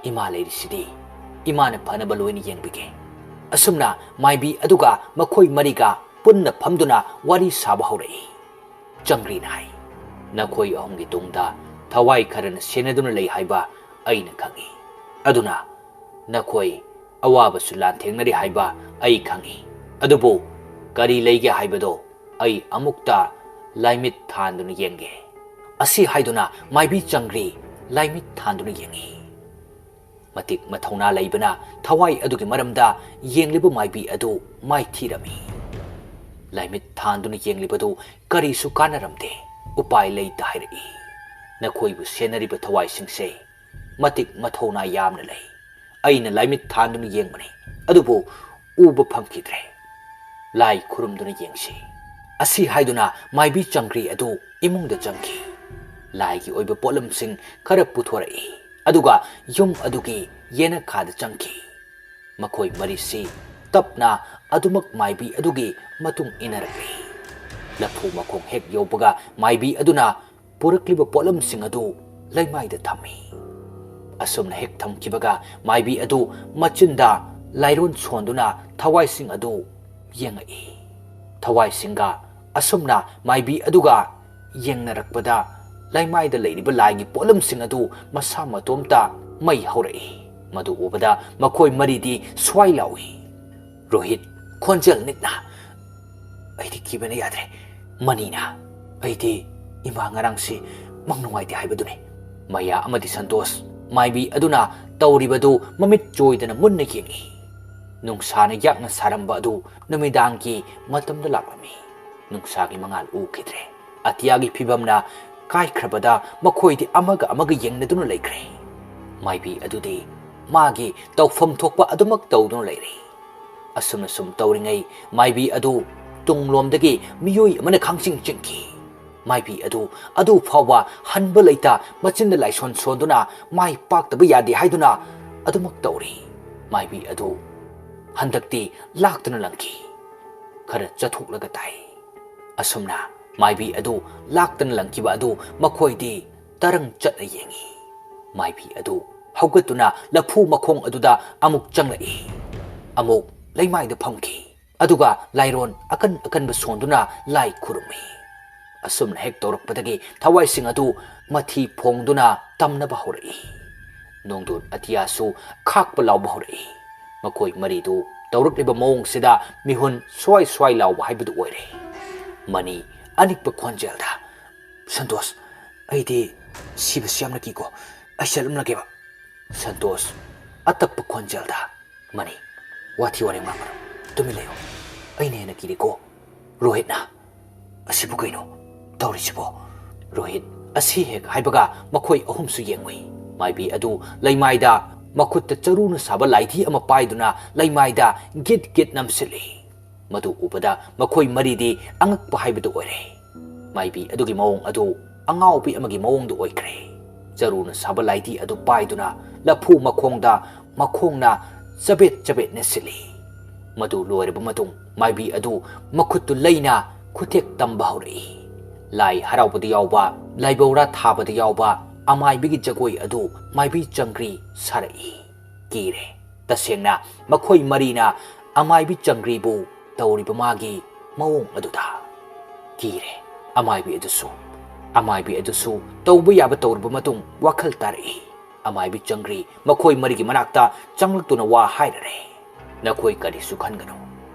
"ꯏꯃꯥ ꯂꯩꯔꯤꯁꯤꯗꯤ, ꯏꯃꯥꯅ ꯐꯅꯕ ꯂꯣꯏꯅ ꯌꯦꯡꯕꯤꯒꯦ꯫" ꯑꯁꯨꯝꯅ ꯃꯥꯏꯕꯤ ꯑꯗꯨꯒ ꯃꯈꯣꯏ ꯃꯔꯤꯒ ꯄꯨꯟꯅ ꯐꯝꯗꯨꯅ ꯋꯥꯔꯤ ꯁꯥꯕ ꯍꯧꯔꯛꯏ꯫ ꯆꯪꯒ꯭ꯔꯤꯅ ꯍꯥꯏ, "ꯅꯈꯣꯏ ꯑꯍꯨꯝꯒꯤ ꯇꯨꯡꯗ ꯊꯋꯥꯏ ꯈꯔꯅ ꯁꯦꯟꯅꯗꯨꯅ ꯂꯩ ꯍꯥꯏꯕ ꯑꯩꯅ ꯈꯪꯏ꯫ ꯑꯗꯨꯅ ꯅꯈꯣꯏ ꯑꯋꯥꯕꯁꯨ ꯂꯥꯟꯊꯦꯡꯅꯔꯤ ꯍꯥꯏꯕ ꯑꯩ ꯈꯪꯏ꯫ ꯑꯗꯨꯕꯨ ꯀꯔꯤ ꯂꯩꯒꯦ ꯍꯥꯏꯕꯗꯣ ꯑꯩ ꯑꯃꯨꯛꯇ ꯂꯥꯏꯃꯤꯠ ꯊꯥꯟꯗꯨꯅ ꯌꯦꯡꯒꯦ꯫" ꯑꯁꯤ ꯍꯥꯏꯗꯨꯅ ꯃꯥꯏꯕꯤ ꯆꯪꯒ꯭ꯔꯤ ꯂꯥꯏꯃꯤꯠ ꯊꯥꯟꯗꯨꯅ ꯌꯦꯡꯏ꯫ ꯃꯇꯤꯛ ꯃꯊꯧꯅꯥ ꯂꯩꯕꯅ ꯊꯋꯥꯏ ꯑꯗꯨꯒꯤ ꯃꯔꯝꯗ ꯌꯦꯡꯂꯤꯕ ꯃꯥꯏꯕꯤ ꯑꯗꯨ ꯃꯥꯏꯊꯤꯔꯝꯃꯤ꯫ ꯂꯥꯏꯃꯤꯠ ꯊꯥꯟꯗꯨꯅ ꯌꯦꯡꯂꯤꯕꯗꯨ ꯀꯔꯤꯁꯨ ꯀꯥꯟꯅꯔꯝꯗꯦ꯫ ꯎꯄꯥꯏ ꯂꯩꯇ ꯍꯥꯏꯔꯛꯏ꯫ "ꯅꯈꯣꯏꯕꯨ ꯁꯦꯟꯅꯔꯤꯕ ꯊꯋꯥꯏꯁꯤꯡꯁꯦ ꯃꯇꯤꯛ ꯃꯊꯧꯅꯥ ꯌꯥꯝꯅ ꯂꯩ꯫ ꯑꯩꯅ ꯂꯥꯏꯃꯤꯠ ꯊꯥꯟꯗꯨꯅ ꯌꯦꯡꯕꯅꯤ, ꯑꯗꯨꯕꯨ ꯎꯕ ꯐꯪꯈꯤꯗ꯭ꯔꯦ꯫ ꯂꯥꯏ ꯈꯨꯔꯨꯝꯗꯨꯅ ꯌꯦꯡꯁꯤ"꯫ ꯑꯁꯤ ꯍꯥꯏꯗꯨꯅ ꯃꯥꯏꯕꯤ ꯆꯪꯒ꯭ꯔꯤ ꯑꯗꯨ ꯏꯃꯨꯡꯗ ꯆꯪꯈꯤ꯫ ꯂꯥꯏꯒꯤ ꯑꯣꯏꯕ ꯄꯣꯠꯂꯝꯁꯤꯡ ꯈꯔ ꯄꯨꯊꯣꯔꯛꯏ, ꯑꯗꯨꯒ ꯌꯨꯝ ꯑꯗꯨꯒꯤ ꯌꯦꯅꯈꯥꯗ ꯆꯪꯈꯤ꯫ ꯃꯈꯣꯏ ꯃꯔꯤꯁꯤ ꯇꯞꯅ ꯑꯗꯨꯃꯛ ꯃꯥꯏꯕꯤ ꯑꯗꯨꯒꯤ ꯃꯇꯨꯡ ꯏꯟꯅꯔꯛꯂꯤ꯫ ꯂꯐꯨ ꯃꯈꯣꯡ ꯍꯦꯛ ꯌꯧꯕꯒ ꯃꯥꯏꯕꯤ ꯑꯗꯨꯅ ꯄꯨꯔꯛꯂꯤꯕ ꯄꯣꯠꯂꯝꯁꯤꯡ ꯑꯗꯨ ꯂꯩꯃꯥꯏꯗ ꯊꯝꯃꯤ꯫ ꯑꯁꯨꯝꯅ ꯍꯦꯛ ꯊꯝꯈꯤꯕꯒ ꯃꯥꯏꯕꯤ ꯑꯗꯨ ꯃꯆꯤꯟꯗ ꯂꯥꯏꯔꯣꯟ ꯁꯣꯟꯗꯨꯅ ꯊꯋꯥꯏꯁꯤꯡ ꯑꯗꯨ ꯌꯦꯡꯉꯛꯏ꯫ ꯊꯋꯥꯏꯁꯤꯡꯒ ꯑꯁꯨꯝꯅ ꯃꯥꯏꯕꯤ ꯑꯗꯨꯒ ꯌꯦꯡꯅꯔꯛꯄꯗ ꯂꯩꯃꯥꯏꯗ ꯂꯩꯔꯤꯕ ꯂꯥꯏꯒꯤ ꯄꯣꯠꯂꯝꯁꯤꯡ ꯑꯗꯨ ꯃꯁꯥ ꯃꯇꯣꯝꯇ ꯃꯩ ꯍꯧꯔꯛꯏ꯫ ꯃꯗꯨ ꯎꯕꯗ ꯃꯈꯣꯏ ꯃꯔꯤꯗꯤ ꯁ꯭ꯋꯥꯏ ꯂꯥꯎꯏ꯫ ꯔꯣꯍꯤꯠ, ꯈꯣꯟꯖꯦꯜ ꯅꯤꯛꯅ, "ꯑꯩꯗꯤ ꯀꯤꯕꯅ ꯌꯥꯗ꯭ꯔꯦ"꯫ ꯃꯅꯤꯅ, "ꯑꯩꯗꯤ ꯏꯃꯥ ꯉꯔꯥꯡꯁꯤ ꯃꯪ ꯅꯨꯡꯉꯥꯏꯇꯦ ꯍꯥꯏꯕꯗꯨꯅꯤ"꯫ ꯃꯌꯥ ꯑꯃꯗꯤ ꯁꯟꯇꯣꯁ ꯃꯥꯏꯕꯤ ꯑꯗꯨꯅ ꯇꯧꯔꯤꯕꯗꯨ ꯃꯃꯤꯠ ꯆꯣꯏꯗꯅ ꯃꯨꯟꯅ ꯌꯦꯡꯏ꯫ ꯅꯨꯡꯁꯥꯅ ꯌꯥꯛꯅ ꯁꯥꯔꯝꯕ ꯑꯗꯨ ꯅꯨꯃꯤꯗꯥꯡꯒꯤ ꯃꯇꯝꯗ ꯂꯥꯛꯂꯝꯃꯤ꯫ ꯅꯨꯡꯁꯥꯒꯤ ꯃꯉꯥꯜ ꯎꯈꯤꯗ꯭ꯔꯦ꯫ ꯑꯇꯤꯌꯥꯒꯤ ꯐꯤꯕꯝꯅ ꯀꯥꯏꯈ꯭ꯔꯕꯗ ꯃꯈꯣꯏꯗꯤ ꯑꯃꯒ ꯑꯃꯒ ꯌꯦꯡꯅꯗꯨꯅ ꯂꯩꯈ꯭ꯔꯦ꯫ ꯃꯥꯏꯕꯤ ꯑꯗꯨꯗꯤ ꯃꯥꯒꯤ ꯇꯧꯐꯝ ꯊꯣꯛꯄ ꯑꯗꯨꯃꯛ ꯇꯧꯗꯨꯅ ꯂꯩꯔꯤ꯫ ꯑꯁꯨꯝꯅ ꯁꯨꯝ ꯇꯧꯔꯤꯉꯩ ꯃꯥꯏꯕꯤ ꯑꯗꯨ ꯇꯨꯡꯂꯣꯝꯗꯒꯤ ꯃꯤꯑꯣꯏ ꯑꯃꯅ ꯈꯥꯡꯆꯤꯡ ꯆꯤꯡꯈꯤ꯫ ꯃꯥꯏꯕꯤ ꯑꯗꯨ ꯑꯗꯨ ꯐꯥꯎꯕ ꯍꯟꯕ ꯂꯩꯇ ꯃꯆꯤꯟꯗ ꯂꯥꯏꯁꯣꯟ ꯁꯣꯟꯗꯨꯅ ꯃꯥꯏ ꯄꯥꯛꯇꯕ ꯌꯥꯗꯦ ꯍꯥꯏꯗꯨꯅ ꯑꯗꯨꯃꯛ ꯇꯧꯔꯤ꯫ ꯃꯥꯏꯕꯤ ꯑꯗꯨ ꯍꯟꯗꯛꯇꯤ ꯂꯥꯛꯇꯨꯅ ꯂꯪꯈꯤ꯫ ꯈꯔ ꯆꯠꯊꯣꯛꯂꯒ ꯇꯥꯏ꯫ ꯑꯁꯨꯝꯅ ꯃꯥꯏꯕꯤ ꯑꯗꯨ ꯂꯥꯛꯇꯅ ꯂꯪꯈꯤꯕ ꯑꯗꯨ ꯃꯈꯣꯏꯗꯤ ꯇꯔꯪ ꯆꯠꯅ ꯌꯦꯡꯏ꯫ ꯃꯥꯏꯕꯤ ꯑꯗꯨ ꯍꯧꯒꯠꯇꯨꯅ ꯂꯐꯨ ꯃꯈꯣꯡ ꯑꯗꯨꯗ ꯑꯃꯨꯛ ꯆꯪꯂꯛꯏ꯫ ꯑꯃꯨꯛ ꯂꯩꯃꯥꯏꯗ ꯐꯝꯈꯤ꯫ ꯑꯗꯨꯒ ꯂꯥꯏꯔꯣꯟ ꯑꯀꯟ ꯑꯀꯟꯕ ꯁꯣꯟꯗꯨꯅ ꯂꯥꯏ ꯈꯨꯔꯨꯝꯃꯤ꯫ ꯑꯁꯨꯝꯅ ꯍꯦꯛ ꯇꯧꯔꯛꯄꯗꯒꯤ ꯊꯋꯥꯏꯁꯤꯡ ꯑꯗꯨ ꯃꯊꯤ ꯐꯣꯡꯗꯨꯅ ꯇꯝꯅꯕ ꯍꯧꯔꯛꯏ꯫ ꯅꯣꯡꯗꯣꯟ ꯑꯇꯤꯌꯥꯁꯨ ꯈꯥꯛꯄ ꯂꯥꯎꯕ ꯍꯧꯔꯛꯏ꯫ ꯃꯈꯣꯏ ꯃꯔꯤꯗꯨ ꯇꯧꯔꯛꯂꯤꯕ ꯃꯑꯣꯡꯁꯤꯗ ꯃꯤꯍꯨꯟ ꯁ꯭ꯋꯥꯏ ꯁ꯭ꯋꯥꯏ ꯂꯥꯎꯕ ꯍꯥꯏꯕꯗꯨ ꯑꯣꯏꯔꯦ꯫ ꯃꯅꯤ ꯑꯅꯤꯛꯄ ꯈꯣꯟꯖꯦꯜꯗ, "ꯁꯟꯇꯣꯁ, ꯑꯩꯗꯤ ꯁꯤꯕꯁꯤ ꯌꯥꯝꯅ ꯀꯤꯀꯣ꯫ ꯑꯩ ꯆꯠꯂꯝꯂꯒꯦꯕ"꯫ ꯁꯟꯇꯣꯁ ꯑꯇꯞꯄ ꯈꯣꯟꯖꯦꯜꯗ, "ꯃꯅꯤ, ꯋꯥꯊꯤ ꯋꯥꯔꯦꯝ ꯉꯥꯡꯒꯅꯨ꯫ ꯇꯨꯃꯤꯟ ꯂꯩꯌꯨ꯫ ꯑꯩꯅ ꯍꯦꯟꯅ ꯀꯤꯔꯤꯀꯣ꯫" ꯔꯣꯍꯤꯠꯅ, "ꯑꯁꯤꯕꯨ ꯀꯩꯅꯣ ꯇꯧꯔꯤꯁꯤꯕꯣ?" ꯔꯣꯍꯤꯠ ꯑꯁꯤ ꯍꯦꯛ ꯍꯥꯏꯕꯒ ꯃꯈꯣꯏ ꯑꯍꯨꯝꯁꯨ ꯌꯦꯡꯉꯨꯏ꯫ ꯃꯥꯏꯕꯤ ꯑꯗꯨ ꯂꯩꯃꯥꯏꯗ ꯃꯈꯨꯠꯇ ꯆꯔꯨꯅ ꯁꯥꯕ ꯂꯥꯏꯙꯤ ꯑꯃ ꯄꯥꯏꯗꯨꯅ ꯂꯩꯃꯥꯏꯗ ꯒꯤꯠ ꯒꯤꯠ ꯅꯝꯁꯤꯜꯂꯤ꯫ ꯃꯗꯨ ꯎꯕꯗ ꯃꯈꯣꯏ ꯃꯔꯤꯗꯤ ꯑꯉꯛꯄ ꯍꯥꯏꯕꯗꯨ ꯑꯣꯏꯔꯦ꯫ ꯃꯥꯏꯕꯤ ꯑꯗꯨꯒꯤ ꯃꯑꯣꯡ ꯑꯗꯨ ꯑꯉꯥꯎꯕꯤ ꯑꯃꯒꯤ ꯃꯑꯣꯡꯗꯨ ꯑꯣꯏꯈ꯭ꯔꯦ꯫ ꯆꯔꯨꯅ ꯁꯥꯕ ꯂꯥꯏꯙꯤ ꯑꯗꯨ ꯄꯥꯏꯗꯨꯅ ꯂꯐꯨ ꯃꯈꯣꯡꯗ ꯃꯈꯣꯡꯅ ꯆꯕꯦꯠ ꯆꯕꯦꯠ ꯅꯦꯠꯁꯤꯜꯂꯤ꯫ ꯃꯗꯨ ꯂꯣꯏꯔꯕ ꯃꯇꯨꯡ ꯃꯥꯏꯕꯤ ꯑꯗꯨ ꯃꯈꯨꯠꯇꯨ ꯂꯩꯅ ꯈꯨꯊꯦꯛ ꯇꯝꯕ ꯍꯧꯔꯛꯏ꯫ ꯂꯥꯏ ꯍꯔꯥꯎꯕꯗ ꯌꯥꯎꯕ, ꯂꯥꯏꯕꯧꯔꯥ ꯊꯥꯕꯗ ꯌꯥꯎꯕ ꯑꯃꯥꯏꯕꯤꯒꯤ ꯖꯒꯣꯏ ꯑꯗꯨ ꯃꯥꯏꯕꯤ ꯆꯪꯒ꯭ꯔꯤ ꯁꯥꯔꯛꯏ꯫ ꯀꯤꯔꯦ꯫ ꯇꯁꯦꯡꯅ ꯃꯈꯣꯏ ꯃꯔꯤꯅ ꯑꯃꯥꯏꯕꯤ ꯆꯪꯒ꯭ꯔꯤꯕꯨ ꯇꯧꯔꯤꯕ ꯃꯥꯒꯤ ꯃꯑꯣꯡ ꯑꯗꯨꯗ꯫ ꯀꯤꯔꯦ꯫ ꯑꯃꯥꯏꯕꯤ ꯑꯗꯨꯁꯨ, ꯑꯃꯥꯏꯕꯤ ꯑꯗꯨꯁꯨ ꯇꯧꯕ ꯌꯥꯕ ꯇꯧꯔꯕ ꯃꯇꯨꯡ ꯋꯥꯈꯜ ꯇꯥꯔꯛꯏ꯫ ꯑꯃꯥꯏꯕꯤ ꯆꯪꯒ꯭ꯔꯤ ꯃꯈꯣꯏ ꯃꯔꯤꯒꯤ ꯃꯅꯥꯛꯇ ꯆꯪꯂꯛꯇꯨꯅ ꯋꯥ ꯍꯥꯏꯔꯔꯦ꯫ "ꯅꯈꯣꯏ ꯀꯔꯤꯁꯨ ꯈꯟꯒꯅꯨ꯫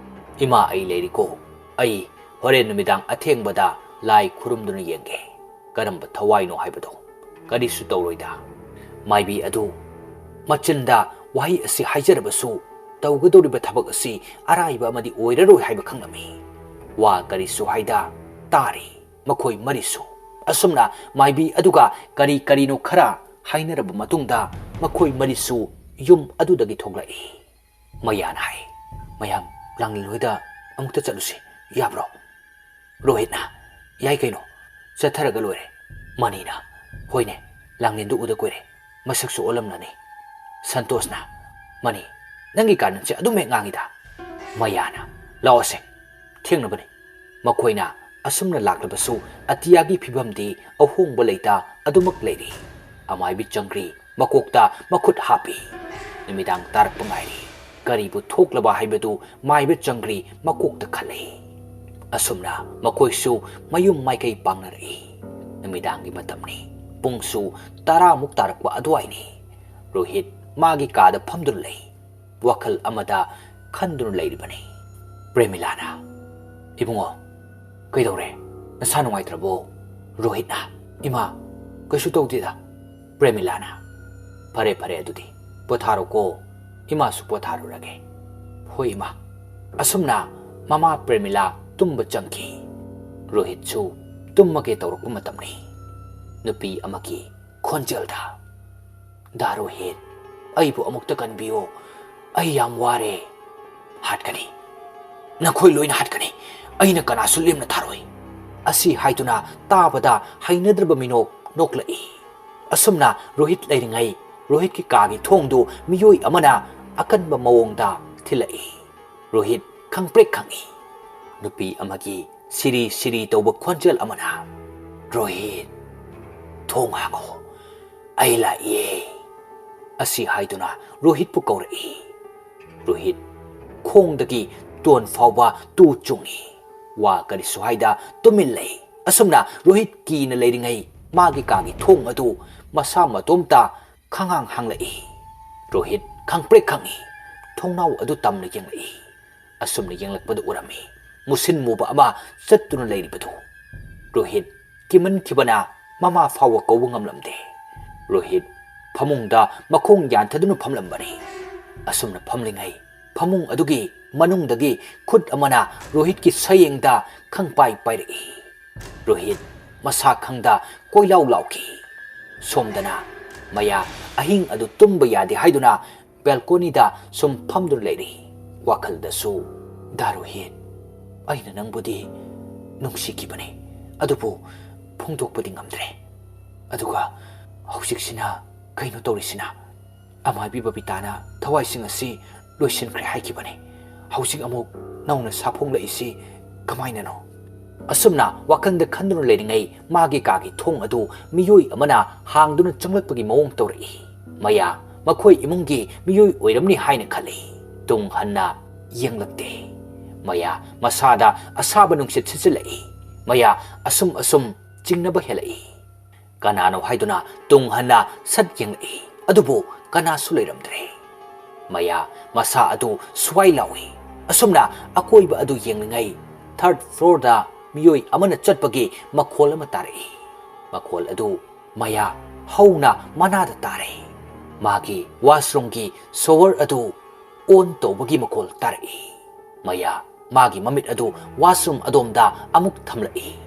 ꯏꯃꯥ ꯑꯩ ꯂꯩꯔꯤꯀꯣ꯫ ꯑꯩ ꯍꯣꯔꯦꯟ ꯅꯨꯃꯤꯗꯥꯡ ꯑꯊꯦꯡꯕꯗ ꯂꯥꯏ ꯈꯨꯔꯨꯝꯗꯨꯅ ꯌꯦꯡꯒꯦ꯫ ꯀꯔꯝꯕ ꯊꯋꯥꯏꯅꯣ ꯍꯥꯏꯕꯗꯣ꯫ ꯀꯔꯤꯁꯨ ꯇꯧꯔꯣꯏꯗ꯫" ꯃꯥꯏꯕꯤ ꯑꯗꯨ ꯃꯆꯤꯟꯗ ꯋꯥꯍꯩ ꯑꯁꯤ ꯍꯥꯏꯖꯔꯕꯁꯨ ꯇꯧꯒꯗꯧꯔꯤꯕ ꯊꯕꯛ ꯑꯁꯤ ꯑꯔꯥꯏꯕ ꯑꯃꯗꯤ ꯑꯣꯏꯔꯔꯣꯏ ꯍꯥꯏꯕ ꯈꯪꯂꯝꯃꯤ꯫ ꯋꯥ ꯀꯔꯤꯁꯨ ꯍꯥꯏꯗ ꯇꯥꯔꯤ ꯃꯈꯣꯏ ꯃꯔꯤꯁꯨ꯫ ꯑꯁꯨꯝꯅ ꯃꯥꯏꯕꯤ ꯑꯗꯨꯒ ꯀꯔꯤ ꯀꯔꯤꯅꯣ ꯈꯔ ꯍꯥꯏꯅꯔꯕ ꯃꯇꯨꯡꯗ ꯃꯈꯣꯏ ꯃꯔꯤꯁꯨ ꯌꯨꯝ ꯑꯗꯨꯗꯒꯤ ꯊꯣꯛꯂꯛꯏ꯫ ꯃꯌꯥꯅ ꯍꯥꯏ, "ꯃꯌꯥꯝ, ꯂꯥꯡꯂꯦꯟ ꯍꯣꯏꯗ ꯑꯃꯨꯛꯇ ꯆꯠꯂꯨꯁꯤ, ꯌꯥꯕ꯭ꯔꯣ?" ꯔꯣꯍꯤꯠꯅ, "ꯌꯥꯏ ꯀꯩꯅꯣ, ꯆꯠꯊꯔꯒ ꯂꯣꯏꯔꯦ꯫" ꯃꯅꯤꯅ, "ꯍꯣꯏꯅꯦ, ꯂꯥꯡꯂꯦꯟꯗꯨ ꯎꯗ ꯀꯨꯏꯔꯦ, ꯃꯁꯛꯁꯨ ꯑꯣꯜꯂꯝꯂꯅꯤ꯫" ꯁꯟꯇꯣꯁꯅ, "ꯃꯅꯤ, ꯅꯪꯒꯤ ꯀꯥꯔꯟꯁꯦ ꯑꯗꯨꯝ ꯍꯦꯛ ꯉꯥꯡꯉꯤꯗ꯫" ꯃꯌꯥꯅ, "ꯂꯥꯛꯑꯣꯁꯦ, ꯊꯦꯡꯅꯕꯅꯤ꯫" ꯃꯈꯣꯏꯅ ꯑꯁꯨꯝꯅ ꯂꯥꯛꯂꯕꯁꯨ ꯑꯇꯤꯌꯥꯒꯤ ꯐꯤꯕꯝꯗꯤ ꯑꯍꯣꯡꯕ ꯂꯩꯇ ꯑꯗꯨꯃꯛ ꯂꯩꯔꯤ꯫ ꯑꯃꯥꯏꯕꯤ ꯆꯪꯒ꯭ꯔꯤ ꯃꯀꯣꯛꯇ ꯃꯈꯨꯠ ꯍꯥꯞꯄꯤ꯫ ꯅꯨꯃꯤꯗꯥꯡ ꯇꯥꯔꯛꯄ ꯉꯥꯏꯔꯤ꯫ ꯀꯔꯤꯕꯨ ꯊꯣꯛꯂꯕ ꯍꯥꯏꯕꯗꯨ ꯃꯥꯏꯕ ꯆꯪꯒ꯭ꯔꯤ ꯃꯀꯣꯛꯇ ꯈꯜꯂꯤ꯫ ꯑꯁꯨꯝꯅ ꯃꯈꯣꯏꯁꯨ ꯃꯌꯨꯝ ꯃꯥꯏꯀꯩ ꯄꯥꯡꯅꯔꯛꯏ꯫ ꯅꯨꯃꯤꯗꯥꯡꯒꯤ ꯃꯇꯝꯅꯤ꯫ ꯄꯨꯡꯁꯨ ꯇꯔꯥꯃꯨꯛ ꯇꯥꯔꯛꯄ ꯑꯗꯨꯋꯥꯏꯅꯤ꯫ ꯔꯣꯍꯤꯠ ꯃꯥꯒꯤ ꯀꯥꯗ ꯐꯝꯗꯨꯅ ꯂꯩ꯫ ꯋꯥꯈꯜ ꯑꯃꯗ ꯈꯟꯗꯨꯅ ꯂꯩꯔꯤꯕꯅꯤ꯫ ꯄ꯭ꯔꯦꯃꯤꯂꯥꯅ, "ꯏꯕꯨꯡꯉꯣ, ꯀꯩꯗꯧꯔꯦ? ꯅꯁꯥ ꯅꯨꯡꯉꯥꯏꯇ꯭ꯔꯕꯣ?" ꯔꯣꯍꯤꯠꯅ, "ꯏꯃꯥ, ꯀꯩꯁꯨ ꯇꯧꯗꯦꯗ꯫" ꯄ꯭ꯔꯦꯃꯤꯂꯥꯅ, "ꯐꯔꯦ, ꯐꯔꯦ, ꯑꯗꯨꯗꯤ ꯄꯣꯊꯥꯔꯣꯀꯣ꯫ ꯏꯃꯥꯁꯨ ꯄꯣꯊꯥꯔꯨꯔꯒꯦ꯫" "ꯍꯣꯏ, ꯏꯃꯥ꯫" ꯑꯁꯨꯝꯅ ꯃꯃꯥ ꯄ꯭ꯔꯦꯃꯤꯂꯥ ꯇꯨꯝꯕ ꯆꯪꯈꯤ꯫ ꯔꯣꯍꯤꯠꯁꯨ ꯇꯨꯝꯃꯒꯦ ꯇꯧꯔꯛꯄ ꯃꯇꯝꯅꯤ꯫ ꯅꯨꯄꯤ ꯑꯃꯒꯤ ꯈꯣꯟꯖꯦꯜꯗ, "ꯗꯥ ꯔꯣꯍꯤꯠ, ꯑꯩꯕꯨ ꯑꯃꯨꯛꯇ ꯀꯟꯕꯤꯌꯨ꯫ ꯑꯩ ꯌꯥꯝ ꯋꯥꯔꯦ꯫" "ꯍꯥꯠꯀꯅꯤ꯫ ꯅꯈꯣꯏ ꯂꯣꯏꯅ ꯍꯥꯠꯀꯅꯤ꯫ ꯑꯩꯅ ꯀꯅꯥꯁꯨ ꯂꯦꯝꯅ ꯊꯥꯔꯣꯏ꯫" ꯑꯁꯤ ꯍꯥꯏꯗꯨꯅ ꯇꯥꯕꯗ ꯍꯩꯅꯗ꯭ꯔꯕ ꯃꯤꯅꯣꯛ ꯅꯣꯛꯂꯛꯏ꯫ ꯑꯁꯨꯝꯅ ꯔꯣꯍꯤꯠ ꯂꯩꯔꯤꯉꯩ ꯔꯣꯍꯤꯠꯀꯤ ꯀꯥꯒꯤ ꯊꯣꯡꯗꯨ ꯃꯤꯑꯣꯏ ꯑꯃꯅ ꯑꯀꯟꯕ ꯃꯑꯣꯡꯗ ꯊꯤꯜꯂꯛꯏ꯫ ꯔꯣꯍꯤꯠ ꯈꯪꯄ꯭ꯔꯦꯛ ꯈꯪꯏ꯫ ꯅꯨꯄꯤ ꯑꯃꯒꯤ ꯁꯤꯔꯤ ꯁꯤꯔꯤ ꯇꯧꯕ ꯈꯣꯟꯖꯦꯜ ꯑꯃꯅ, "ꯔꯣꯍꯤꯠ, ꯊꯣꯡ ꯍꯥꯡꯉꯨ, ꯑꯩ ꯂꯥꯛꯏꯌꯦ꯫" ꯑꯁꯤ ꯍꯥꯏꯗꯨꯅ ꯔꯣꯍꯤꯠꯄꯨ ꯀꯧꯔꯛꯏ꯫ ꯔꯣꯍꯤꯠ ꯈꯣꯡꯗꯒꯤ ꯇꯣꯟ ꯐꯥꯎꯕ ꯇꯨ ꯆꯨꯡꯏ꯫ ꯋꯥ ꯀꯔꯤꯁꯨ ꯍꯥꯏꯗ ꯇꯨꯃꯤꯟ ꯂꯩ꯫ ꯑꯁꯨꯝꯅ ꯔꯣꯍꯤꯠ ꯀꯤꯅ ꯂꯩꯔꯤꯉꯩ ꯃꯥꯒꯤ ꯀꯥꯒꯤ ꯊꯣꯡ ꯑꯗꯨ ꯃꯁꯥ ꯃꯇꯣꯝꯇ ꯈꯪꯍꯥꯡ ꯍꯥꯡꯂꯛꯏ꯫ ꯔꯣꯍꯤꯠ ꯈꯪꯄ꯭ꯔꯦꯛ ꯈꯪꯏ꯫ ꯊꯣꯡꯅꯥꯎ ꯑꯗꯨ ꯇꯝꯅ ꯌꯦꯡꯂꯛꯏ꯫ ꯑꯁꯨꯝꯅ ꯌꯦꯡꯂꯛꯄꯗ ꯎꯔꯝꯃꯤ ꯃꯨꯁꯤꯟ ꯃꯨꯕ ꯑꯃ ꯆꯠꯇꯨꯅ ꯂꯩꯔꯤꯕꯗꯨ꯫ ꯔꯣꯍꯤꯠ ꯀꯤꯃꯟꯈꯤꯕꯅ ꯃꯃꯥ ꯐꯥꯎꯕ ꯀꯧꯕ ꯉꯝꯂꯝꯗꯦ꯫ ꯔꯣꯍꯤꯠ ꯐꯃꯨꯡꯗ ꯃꯈꯣꯡ ꯌꯥꯟꯊꯗꯨꯅ ꯐꯝꯂꯝꯕꯅꯤ꯫ ꯑꯁꯨꯝꯅ ꯐꯝꯂꯤꯉꯩ ꯐꯃꯨꯡ ꯑꯗꯨꯒꯤ ꯃꯅꯨꯡꯗꯒꯤ ꯈꯨꯠ ꯑꯃꯅ ꯔꯣꯍꯤꯠꯀꯤ ꯁꯌꯦꯡꯗ ꯈꯪꯄꯥꯏ ꯄꯥꯏꯔꯛꯏ꯫ ꯔꯣꯍꯤꯠ ꯃꯁꯥ ꯈꯪꯗ ꯀꯣꯏꯂꯥꯎ ꯂꯥꯎꯈꯤ꯫ ꯁꯣꯝꯗꯅ ꯃꯌꯥ ꯑꯍꯤꯡ ꯑꯗꯨ ꯇꯨꯝꯕ ꯌꯥꯗꯦ ꯍꯥꯏꯗꯨꯅ ꯕꯦꯜꯀꯣꯅꯤꯗ ꯁꯨꯝ ꯐꯝꯗꯨꯅ ꯂꯩꯔꯤ꯫ ꯋꯥꯈꯜꯗꯁꯨ, "ꯗꯥ ꯔꯣꯍꯤꯠ, ꯑꯩꯅ ꯅꯪꯕꯨꯗꯤ ꯅꯨꯡꯁꯤꯈꯤꯕꯅꯤ, ꯑꯗꯨꯕꯨ ꯐꯣꯡꯗꯣꯛꯄꯗꯤ ꯉꯝꯗ꯭ꯔꯦ꯫ ꯑꯗꯨꯒ ꯍꯧꯖꯤꯛꯁꯤꯅ ꯀꯩꯅꯣ ꯇꯧꯔꯤꯁꯤꯅ? ꯑꯃꯥꯏꯕꯤ ꯕꯕꯤꯇꯥꯅ ꯊꯋꯥꯏꯁꯤꯡ ꯑꯁꯤ ꯂꯣꯏꯁꯤꯟꯈ꯭ꯔꯦ ꯍꯥꯏꯈꯤꯕꯅꯤ꯫ ꯍꯧꯖꯤꯛ ꯑꯃꯨꯛ ꯅꯧꯅ ꯁꯥꯐꯣꯡꯂꯛꯏꯁꯤ ꯀꯃꯥꯏꯅꯅꯣ?" ꯑꯁꯨꯝꯅ ꯋꯥꯈꯜꯗ ꯈꯟꯗꯨꯅ ꯂꯩꯔꯤꯉꯩ ꯃꯥꯒꯤ ꯀꯥꯒꯤ ꯊꯣꯡ ꯑꯗꯨ ꯃꯤꯑꯣꯏ ꯑꯃꯅ ꯍꯥꯡꯗꯨꯅ ꯆꯪꯂꯛꯄꯒꯤ ꯃꯑꯣꯡ ꯇꯧꯔꯛꯏ꯫ ꯃꯌꯥ ꯃꯈꯣꯏ ꯏꯃꯨꯡꯒꯤ ꯃꯤꯑꯣꯏ ꯑꯣꯏꯔꯝꯅꯤ ꯍꯥꯏꯅ ꯈꯜꯂꯤ꯫ ꯇꯨꯡ ꯍꯟꯅ ꯌꯦꯡꯂꯛꯇꯦ꯫ ꯃꯌꯥ ꯃꯁꯥꯗ ꯑꯁꯥꯕ ꯅꯨꯡꯁꯤꯠ ꯁꯤꯠꯆꯤꯜꯂꯛꯏ꯫ ꯃꯌꯥ ꯑꯁꯨꯝ ꯑꯁꯨꯝ ꯆꯤꯡꯅꯕ ꯍꯦꯜꯂꯛꯏ꯫ ꯀꯅꯥꯅꯣ ꯍꯥꯏꯗꯨꯅ ꯇꯨꯡ ꯍꯟꯅ ꯁꯠ ꯌꯦꯡꯂꯛꯏ, ꯑꯗꯨꯕꯨ ꯀꯅꯥꯁꯨ ꯂꯩꯔꯝꯗ꯭ꯔꯦ꯫ ꯃꯌꯥ ꯃꯁꯥ ꯑꯗꯨ ꯁ꯭ꯋꯥꯏ ꯂꯥꯎꯏ꯫ ꯑꯁꯨꯝꯅ ꯑꯀꯣꯏꯕ ꯑꯗꯨ ꯌꯦꯡꯂꯤꯉꯩ ꯊꯥꯔꯗ ꯐ꯭ꯂꯣꯔꯗ ꯃꯤꯑꯣꯏ ꯑꯃꯅ ꯆꯠꯄꯒꯤ ꯃꯈꯣꯜ ꯑꯃ ꯇꯥꯔꯛꯏ꯫ ꯃꯈꯣꯜ ꯑꯗꯨ ꯃꯌꯥ ꯍꯧꯅ ꯃꯅꯥꯗ ꯇꯥꯔꯦ꯫ ꯃꯥꯒꯤ ꯋꯥꯁꯔꯨꯝꯒꯤ ꯁꯣꯋꯔ ꯑꯗꯨ ꯑꯣꯟ ꯇꯧꯕꯒꯤ ꯃꯈꯣꯜ ꯇꯥꯔꯛꯏ꯫ ꯃꯌꯥ ꯃꯥꯒꯤ ꯃꯃꯤꯠ ꯑꯗꯨ ꯋꯥꯁꯔꯨꯝ ꯑꯗꯣꯝꯗ ꯑꯃꯨꯛ ꯊꯝꯂꯛꯏ꯫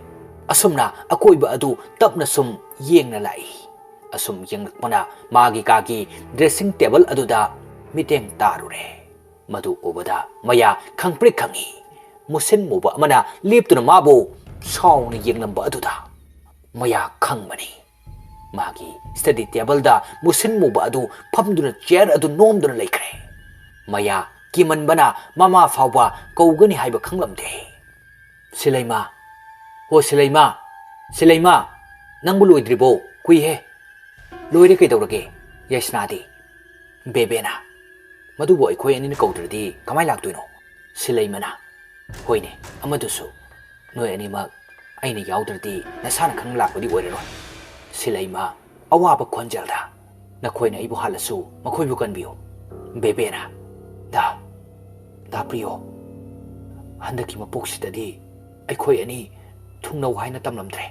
ꯑꯁꯨꯝꯅ ꯑꯀꯣꯏꯕ ꯑꯗꯨ ꯇꯞꯅ ꯁꯨꯝ ꯌꯦꯡꯅ ꯂꯥꯛꯏ꯫ ꯑꯁꯨꯝ ꯌꯦꯡꯂꯛꯄꯅ ꯃꯥꯒꯤ ꯀꯥꯒꯤ ꯗ꯭ꯔꯦꯁꯤꯡ ꯇꯦꯕꯜ ꯑꯗꯨꯗ ꯃꯤꯠꯌꯦꯡ ꯇꯥꯔꯨꯔꯦ꯫ ꯃꯗꯨ ꯎꯕꯗ ꯃꯌꯥ ꯈꯪꯄ꯭ꯔꯤꯛ ꯈꯪꯏ꯫ ꯃꯨꯁꯤꯟ ꯃꯨꯕ ꯑꯃꯅ ꯂꯦꯞꯇꯨꯅ ꯃꯥꯕꯨ ꯁꯥꯎꯅ ꯌꯦꯡꯂꯝꯕ ꯑꯗꯨꯗ ꯃꯌꯥ ꯈꯪꯕꯅꯤ꯫ ꯃꯥꯒꯤ ꯁ꯭ꯇꯗꯤ ꯇꯦꯕꯜꯗ ꯃꯨꯁꯤꯟ ꯃꯨꯕ ꯑꯗꯨ ꯐꯝꯗꯨꯅ ꯆꯤꯌꯔ ꯑꯗꯨ ꯅꯣꯝꯗꯨꯅ ꯂꯩꯈ꯭ꯔꯦ꯫ ꯃꯌꯥ ꯀꯤꯃꯟꯕꯅ ꯃꯃꯥ ꯐꯥꯎꯕ ꯀꯧꯒꯅꯤ ꯍꯥꯏꯕ ꯈꯪꯂꯝꯗꯦ꯫ "ꯁꯤꯂꯩꯃ, ꯍꯣ ꯁꯤꯂꯩꯃ, ꯁꯤꯂꯩꯃ, ꯅꯪꯕꯨ ꯂꯣꯏꯗ꯭ꯔꯤꯕꯣ? ꯀꯨꯏꯍꯦ꯫" "ꯂꯣꯏꯔꯦ, ꯀꯩꯗꯧꯔꯒꯦ? ꯌꯥꯏꯁꯅꯥꯗꯤ?" "ꯕꯦꯕꯦꯅ꯫" "ꯃꯗꯨꯕꯨ ꯑꯩꯈꯣꯏ ꯑꯅꯤꯅ ꯀꯧꯗ꯭ꯔꯗꯤ ꯀꯃꯥꯏ ꯂꯥꯛꯇꯣꯏꯅꯣ?" ꯁꯤꯂꯩꯃꯅ꯫ "ꯍꯣꯏꯅꯦ, ꯑꯃꯗꯨꯁꯨ꯫ ꯅꯣꯏ ꯑꯅꯤꯃꯛ ꯑꯩꯅ ꯌꯥꯎꯗ꯭ꯔꯗꯤ ꯅꯁꯥꯅ ꯈꯪꯅ ꯂꯥꯛꯄꯗꯤ ꯑꯣꯏꯔꯔꯣꯏ꯫" ꯁꯤꯂꯩꯃ ꯑꯋꯥꯕ ꯈꯣꯟꯖꯦꯜꯗ꯫ "ꯅꯈꯣꯏꯅ ꯑꯩꯕꯨ ꯍꯥꯠꯂꯁꯨ ꯃꯈꯣꯏꯕꯨ ꯀꯟꯕꯤꯌꯨ꯫" ꯕꯦꯕꯦꯅ꯫ "ꯗꯥ, ꯗꯥ ꯄ꯭ꯔꯤꯌꯣ, ꯍꯟꯗꯛꯀꯤ ꯃꯄꯣꯛꯁꯤꯗꯗꯤ ꯑꯩꯈꯣꯏ ꯑꯅꯤ ꯊꯨꯡꯅꯧ ꯍꯥꯏꯅ ꯇꯝꯂꯝꯗ꯭ꯔꯦ꯫"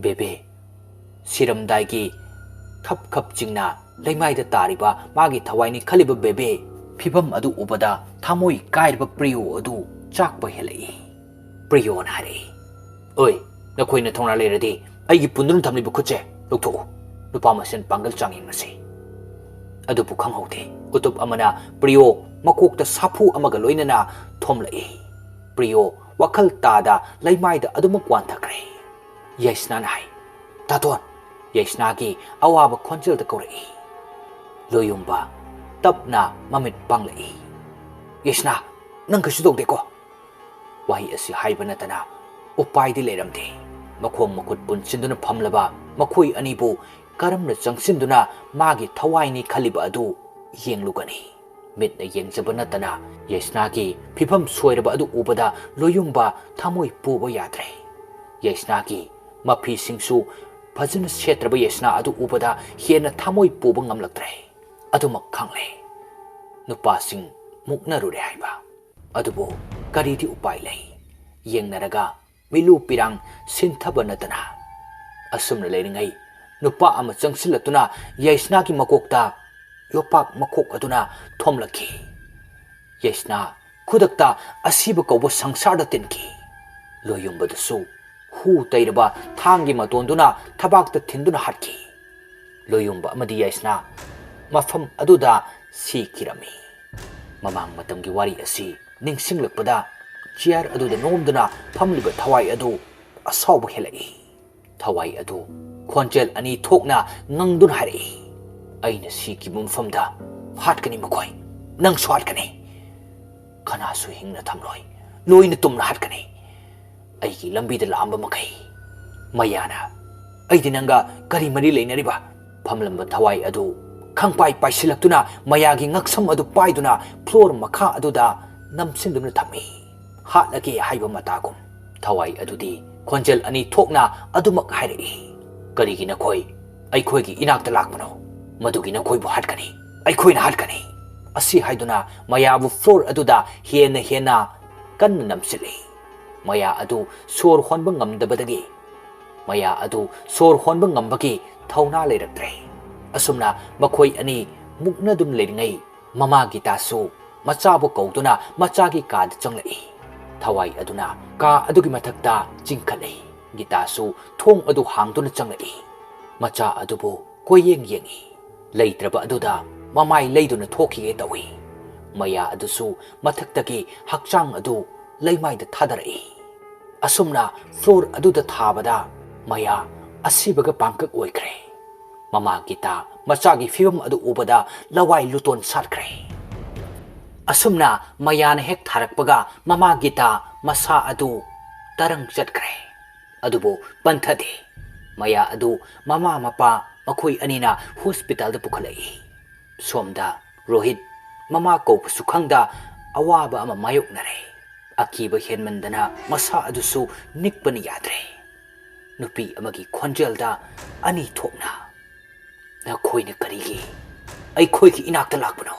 ꯕꯦꯕꯦ ꯁꯤꯔꯝꯗꯥꯏꯒꯤ ꯈꯞ ꯈꯞ ꯆꯤꯡꯅ ꯂꯩꯃꯥꯏꯗ ꯇꯥꯔꯤꯕ ꯃꯥꯒꯤ ꯊꯋꯥꯏꯅꯤ ꯈꯜꯂꯤꯕ ꯕꯦꯕꯦ ꯐꯤꯕꯝ ꯑꯗꯨ ꯎꯕꯗ ꯊꯃꯣꯏ ꯀꯥꯏꯔꯤꯕ ꯄ꯭ꯔꯤꯌꯣ ꯑꯗꯨ ꯆꯥꯛꯄ ꯍꯦꯜꯂꯛꯏ꯫ ꯄ꯭ꯔꯤꯌꯣꯅ ꯍꯥꯏꯔꯛꯏ, "ꯑꯣꯏ, ꯅꯈꯣꯏꯅ ꯊꯧꯅꯥ ꯂꯩꯔꯗꯤ ꯑꯩꯒꯤ ꯄꯨꯟꯗꯨꯅ ꯊꯝꯂꯤꯕ ꯈꯨꯠꯁꯦ ꯂꯧꯊꯣꯛꯎ꯫ ꯅꯨꯄꯥ ꯃꯁꯦꯟ ꯄꯥꯡꯒꯜ ꯆꯥꯡꯌꯦꯡ ꯑꯁꯤ꯫" ꯑꯗꯨꯕꯨ ꯈꯪꯍꯧꯗꯦ, ꯎꯇꯨꯞ ꯑꯃꯅ ꯄ꯭ꯔꯤꯌꯣ ꯃꯀꯣꯛꯇ ꯁꯥꯐꯨ ꯑꯃꯒ ꯂꯣꯏꯅꯅ ꯊꯣꯝꯂꯛꯏ꯫ ꯄ꯭ꯔꯤꯌꯣ ꯋꯥꯈꯜ ꯇꯥꯗ ꯂꯩꯃꯥꯏꯗ ꯑꯗꯨꯃꯛ ꯋꯥꯟꯊꯈ꯭ꯔꯦ꯫ ꯌꯥꯏꯁꯅꯥꯅ ꯍꯥꯏ, "ꯇꯥꯇꯣꯟ!" ꯌꯥꯏꯁꯅꯥꯒꯤ ꯑꯋꯥꯕ ꯈꯣꯟꯖꯦꯜꯗ ꯀꯧꯔꯛꯏ꯫ ꯂꯣꯌꯨꯝꯕ ꯇꯞꯅ ꯃꯃꯤꯠ ꯄꯥꯡꯂꯛꯏ꯫ "ꯌꯥꯏꯁꯅꯥ, ꯅꯪ ꯀꯩꯁꯨ ꯇꯧꯗꯦꯀꯣ?" ꯋꯥꯍꯩ ꯑꯁꯤ ꯍꯥꯏꯕ ꯅꯠꯇꯅ ꯎꯄꯥꯏꯗꯤ ꯂꯩꯔꯝꯗꯦ꯫ ꯃꯈꯣꯡ ꯃꯈꯨꯠ ꯄꯨꯟꯁꯤꯟꯗꯨꯅ ꯐꯝꯂꯕ ꯃꯈꯣꯏ ꯑꯅꯤꯕꯨ ꯀꯔꯝꯅ ꯆꯪꯁꯤꯟꯗꯨꯅ ꯃꯥꯒꯤ ꯊꯋꯥꯏꯅꯤ ꯈꯜꯂꯤꯕ ꯑꯗꯨ ꯌꯦꯡꯂꯨꯒꯅꯤ? ꯃꯤꯠꯅ ꯌꯦꯡꯖꯕ ꯅꯠꯇꯅ ꯌꯥꯏꯁꯅꯥꯒꯤ ꯐꯤꯕꯝ ꯁꯣꯏꯔꯕ ꯑꯗꯨ ꯎꯕꯗ ꯂꯣꯌꯨꯝꯕ ꯊꯃꯣꯏ ꯄꯨꯕ ꯌꯥꯗ꯭ꯔꯦ꯫ ꯌꯥꯏꯁꯅꯥꯒꯤ ꯃꯐꯤꯁꯤꯡꯁꯨ ꯐꯖꯅ ꯁꯦꯠꯇ꯭ꯔꯕ ꯌꯥꯏꯁꯅꯥ ꯑꯗꯨ ꯎꯕꯗ ꯍꯦꯟꯅ ꯊꯃꯣꯏ ꯄꯨꯕ ꯉꯝꯂꯛꯇ꯭ꯔꯦ꯫ ꯑꯗꯨꯃꯛ ꯈꯪꯂꯦ, ꯅꯨꯄꯥꯁꯤꯡ ꯃꯨꯛꯅꯔꯨꯔꯦ ꯍꯥꯏꯕ꯫ ꯑꯗꯨꯕꯨ ꯀꯔꯤꯗꯤ ꯎꯄꯥꯏ ꯂꯩ? ꯌꯦꯡꯅꯔꯒ ꯃꯤꯂꯨ ꯄꯤꯔꯥꯡ ꯁꯤꯟꯊꯕ ꯅꯠꯇꯅ꯫ ꯑꯁꯨꯝꯅ ꯂꯩꯔꯤꯉꯩ ꯅꯨꯄꯥ ꯑꯃ ꯆꯪꯁꯤꯜꯂꯛꯇꯨꯅ ꯌꯩꯁꯅꯥꯒꯤ ꯃꯀꯣꯛꯇ ꯌꯣꯄꯥꯛ ꯃꯈꯣꯛ ꯑꯗꯨꯅ ꯊꯣꯝꯂꯛꯈꯤ꯫ ꯌꯩꯁꯅꯥ ꯈꯨꯗꯛꯇ ꯑꯁꯤꯕ ꯀꯧꯕ ꯁꯪꯁꯥꯔꯗ ꯇꯤꯟꯈꯤ꯫ ꯂꯣꯌꯨꯝꯕꯗꯨꯁꯨ ꯍꯨ ꯇꯩꯔꯕ ꯊꯥꯡꯒꯤ ꯃꯇꯣꯟꯗꯨꯅ ꯊꯕꯥꯛꯇ ꯊꯤꯟꯗꯨꯅ ꯍꯥꯠꯈꯤ꯫ ꯂꯣꯌꯨꯝꯕ ꯑꯃꯗꯤ ꯌꯩꯁꯅꯥ ꯃꯐꯝ ꯑꯗꯨꯗ ꯁꯤꯈꯤꯔꯝꯃꯤ꯫ ꯃꯃꯥꯡ ꯃꯇꯝꯒꯤ ꯋꯥꯔꯤ ꯑꯁꯤ ꯅꯤꯡꯁꯤꯡꯂꯛꯄꯗ ꯆꯤꯌꯥꯔ ꯑꯗꯨꯗ ꯅꯣꯝꯗꯨꯅ ꯐꯝꯂꯤꯕ ꯊꯋꯥꯏ ꯑꯗꯨ ꯑꯁꯥꯎꯕ ꯍꯦꯜꯂꯛꯏ꯫ ꯊꯋꯥꯏ ꯑꯗꯨ ꯈꯣꯟꯖꯦꯜ ꯑꯅꯤ ꯊꯣꯛꯅ ꯉꯪꯗꯨꯅ ꯍꯥꯏꯔꯛꯏ, "ꯑꯩꯅ ꯁꯤꯈꯤꯕ ꯃꯐꯝꯗ ꯍꯥꯠꯀꯅꯤ ꯃꯈꯣꯏ, ꯅꯪꯁꯨ ꯍꯥꯠꯀꯅꯤ꯫ ꯀꯅꯥꯁꯨ ꯍꯤꯡꯅ ꯊꯝꯂꯣꯏ, ꯂꯣꯏꯅ ꯇꯨꯝꯅ ꯍꯥꯠꯀꯅꯤ꯫ ꯑꯩꯒꯤ ꯂꯝꯕꯤꯗ ꯂꯥꯛꯑꯝꯕ ꯃꯈꯩ꯫ ꯃꯌꯥꯅ ꯑꯩꯗꯤ ꯅꯪꯒ ꯀꯔꯤ ꯃꯔꯤ ꯂꯩꯅꯔꯤꯕ?" ꯐꯝꯂꯝꯕ ꯊꯋꯥꯏ ꯑꯗꯨ ꯈꯪꯄꯥꯏ ꯄꯥꯏꯁꯤꯜꯂꯛꯇꯨꯅ ꯃꯌꯥꯒꯤ ꯉꯛꯁꯝ ꯑꯗꯨ ꯄꯥꯏꯗꯨꯅ ꯐ꯭ꯂꯣꯔ ꯃꯈꯥ ꯑꯗꯨꯗ ꯅꯝꯁꯤꯟꯗꯨꯅ ꯊꯝꯃꯤ꯫ ꯍꯥꯠꯂꯒꯦ ꯍꯥꯏꯕ ꯃꯇꯥꯒꯨꯝ꯫ ꯊꯋꯥꯏ ꯑꯗꯨꯗꯤ ꯈꯣꯟꯖꯦꯜ ꯑꯅꯤ ꯊꯣꯛꯅ ꯑꯗꯨꯃꯛ ꯍꯥꯏꯔꯛꯏ, "ꯀꯔꯤꯒꯤ ꯅꯈꯣꯏ ꯑꯩꯈꯣꯏꯒꯤ ꯏꯅꯥꯛꯇ ꯂꯥꯛꯄꯅꯣ? ꯃꯗꯨꯒꯤ ꯅꯈꯣꯏꯕꯨ ꯍꯥꯠꯀꯅꯤ, ꯑꯩꯈꯣꯏꯅ ꯍꯥꯠꯀꯅꯤ!" ꯑꯁꯤ ꯍꯥꯏꯗꯨꯅ ꯃꯌꯥꯕꯨ ꯐ꯭ꯂꯣꯔ ꯑꯗꯨꯗ ꯍꯦꯟꯅ ꯍꯦꯟꯅ ꯀꯟꯅ ꯅꯝꯁꯤꯜꯂꯤ꯫ ꯃꯌꯥ ꯑꯗꯨ ꯁꯣꯔ ꯍꯣꯟꯕ ꯉꯝꯗꯕꯗꯒꯤ, ꯃꯌꯥ ꯑꯗꯨ ꯁꯣꯔ ꯍꯣꯟꯕ ꯉꯝꯕꯒꯤ ꯊꯧꯅꯥ ꯂꯩꯔꯛꯇ꯭ꯔꯦ꯫ ꯑꯁꯨꯝꯅ ꯃꯈꯣꯏ ꯑꯅꯤ ꯃꯨꯛꯅꯗꯨꯅ ꯂꯩꯔꯤꯉꯩ, ꯃꯃꯥ ꯒꯤꯇꯥꯁꯨ ꯃꯆꯥꯕꯨ ꯀꯧꯗꯨꯅ ꯃꯆꯥꯒꯤ ꯀꯥꯗ ꯆꯪꯂꯛꯏ꯫ ꯊꯋꯥꯏ ꯑꯗꯨꯅ ꯀꯥ ꯑꯗꯨꯒꯤ ꯃꯊꯛꯇ ꯆꯤꯡꯈꯠꯂꯤ꯫ ꯒꯤꯇꯥꯁꯨ ꯊꯣꯡ ꯑꯗꯨ ꯍꯥꯡꯗꯨꯅ ꯆꯪꯂꯛꯏ꯫ ꯃꯆꯥ ꯑꯗꯨꯕꯨ ꯀꯣꯏꯌꯦꯡ ꯌꯦꯡꯏ꯫ ꯂꯩꯇ꯭ꯔꯕ ꯑꯗꯨꯗ ꯃꯃꯥꯏ ꯂꯩꯗꯨꯅ ꯊꯣꯛꯈꯤꯒꯦ ꯇꯧꯏ꯫ ꯃꯌꯥ ꯑꯗꯨꯁꯨ ꯃꯊꯛꯇꯒꯤ ꯍꯛꯆꯥꯡ ꯑꯗꯨ ꯂꯩꯃꯥꯏꯗ ꯊꯥꯗꯔꯛꯏ꯫ ꯑꯁꯨꯝꯅ ꯐ꯭ꯂꯣꯔ ꯑꯗꯨꯗ ꯊꯥꯕꯗ ꯃꯌꯥ ꯑꯁꯤꯕꯒ ꯄꯥꯡꯀꯛ ꯑꯣꯏꯈ꯭ꯔꯦ꯫ ꯃꯃꯥ ꯒꯤꯇꯥ ꯃꯆꯥꯒꯤ ꯐꯤꯕꯝ ꯑꯗꯨ ꯎꯕꯗ ꯂꯋꯥꯏ ꯂꯨꯇꯣꯟ ꯁꯥꯠꯈ꯭ꯔꯦ꯫ ꯑꯁꯨꯝꯅ ꯃꯌꯥꯅ ꯍꯦꯛ ꯊꯥꯔꯛꯄꯒ ꯃꯃꯥ ꯒꯤꯇꯥ ꯃꯁꯥ ꯑꯗꯨ ꯇꯔꯪ ꯆꯠꯈ꯭ꯔꯦ꯫ ꯑꯗꯨꯕꯨ ꯄꯟꯊꯗꯦ꯫ ꯃꯌꯥ ꯑꯗꯨ ꯃꯃꯥ ꯃꯄꯥ ꯃꯈꯣꯏ ꯑꯅꯤꯅ ꯍꯣꯁꯄꯤꯇꯥꯜꯗ ꯄꯨꯈꯠꯂꯛꯏ꯫ ꯁꯣꯝꯗ ꯔꯣꯍꯤꯠ ꯃꯃꯥ ꯀꯧꯕꯁꯨ ꯈꯪꯗ ꯑꯋꯥꯕ ꯑꯃ ꯃꯥꯌꯣꯛꯅꯔꯦ꯫ ꯑꯀꯤꯕ ꯍꯦꯟꯃꯟꯗꯅ ꯃꯁꯥ ꯑꯗꯨꯁꯨ ꯅꯤꯛꯄꯅ ꯌꯥꯗ꯭ꯔꯦ꯫ ꯅꯨꯄꯤ ꯑꯃꯒꯤ ꯈꯣꯟꯖꯦꯜꯗ ꯑꯅꯤ ꯊꯣꯛꯅ, "ꯅꯈꯣꯏꯅ ꯀꯔꯤꯒꯤ ꯑꯩꯈꯣꯏꯒꯤ ꯏꯅꯥꯛꯇ ꯂꯥꯛꯄꯅꯣ?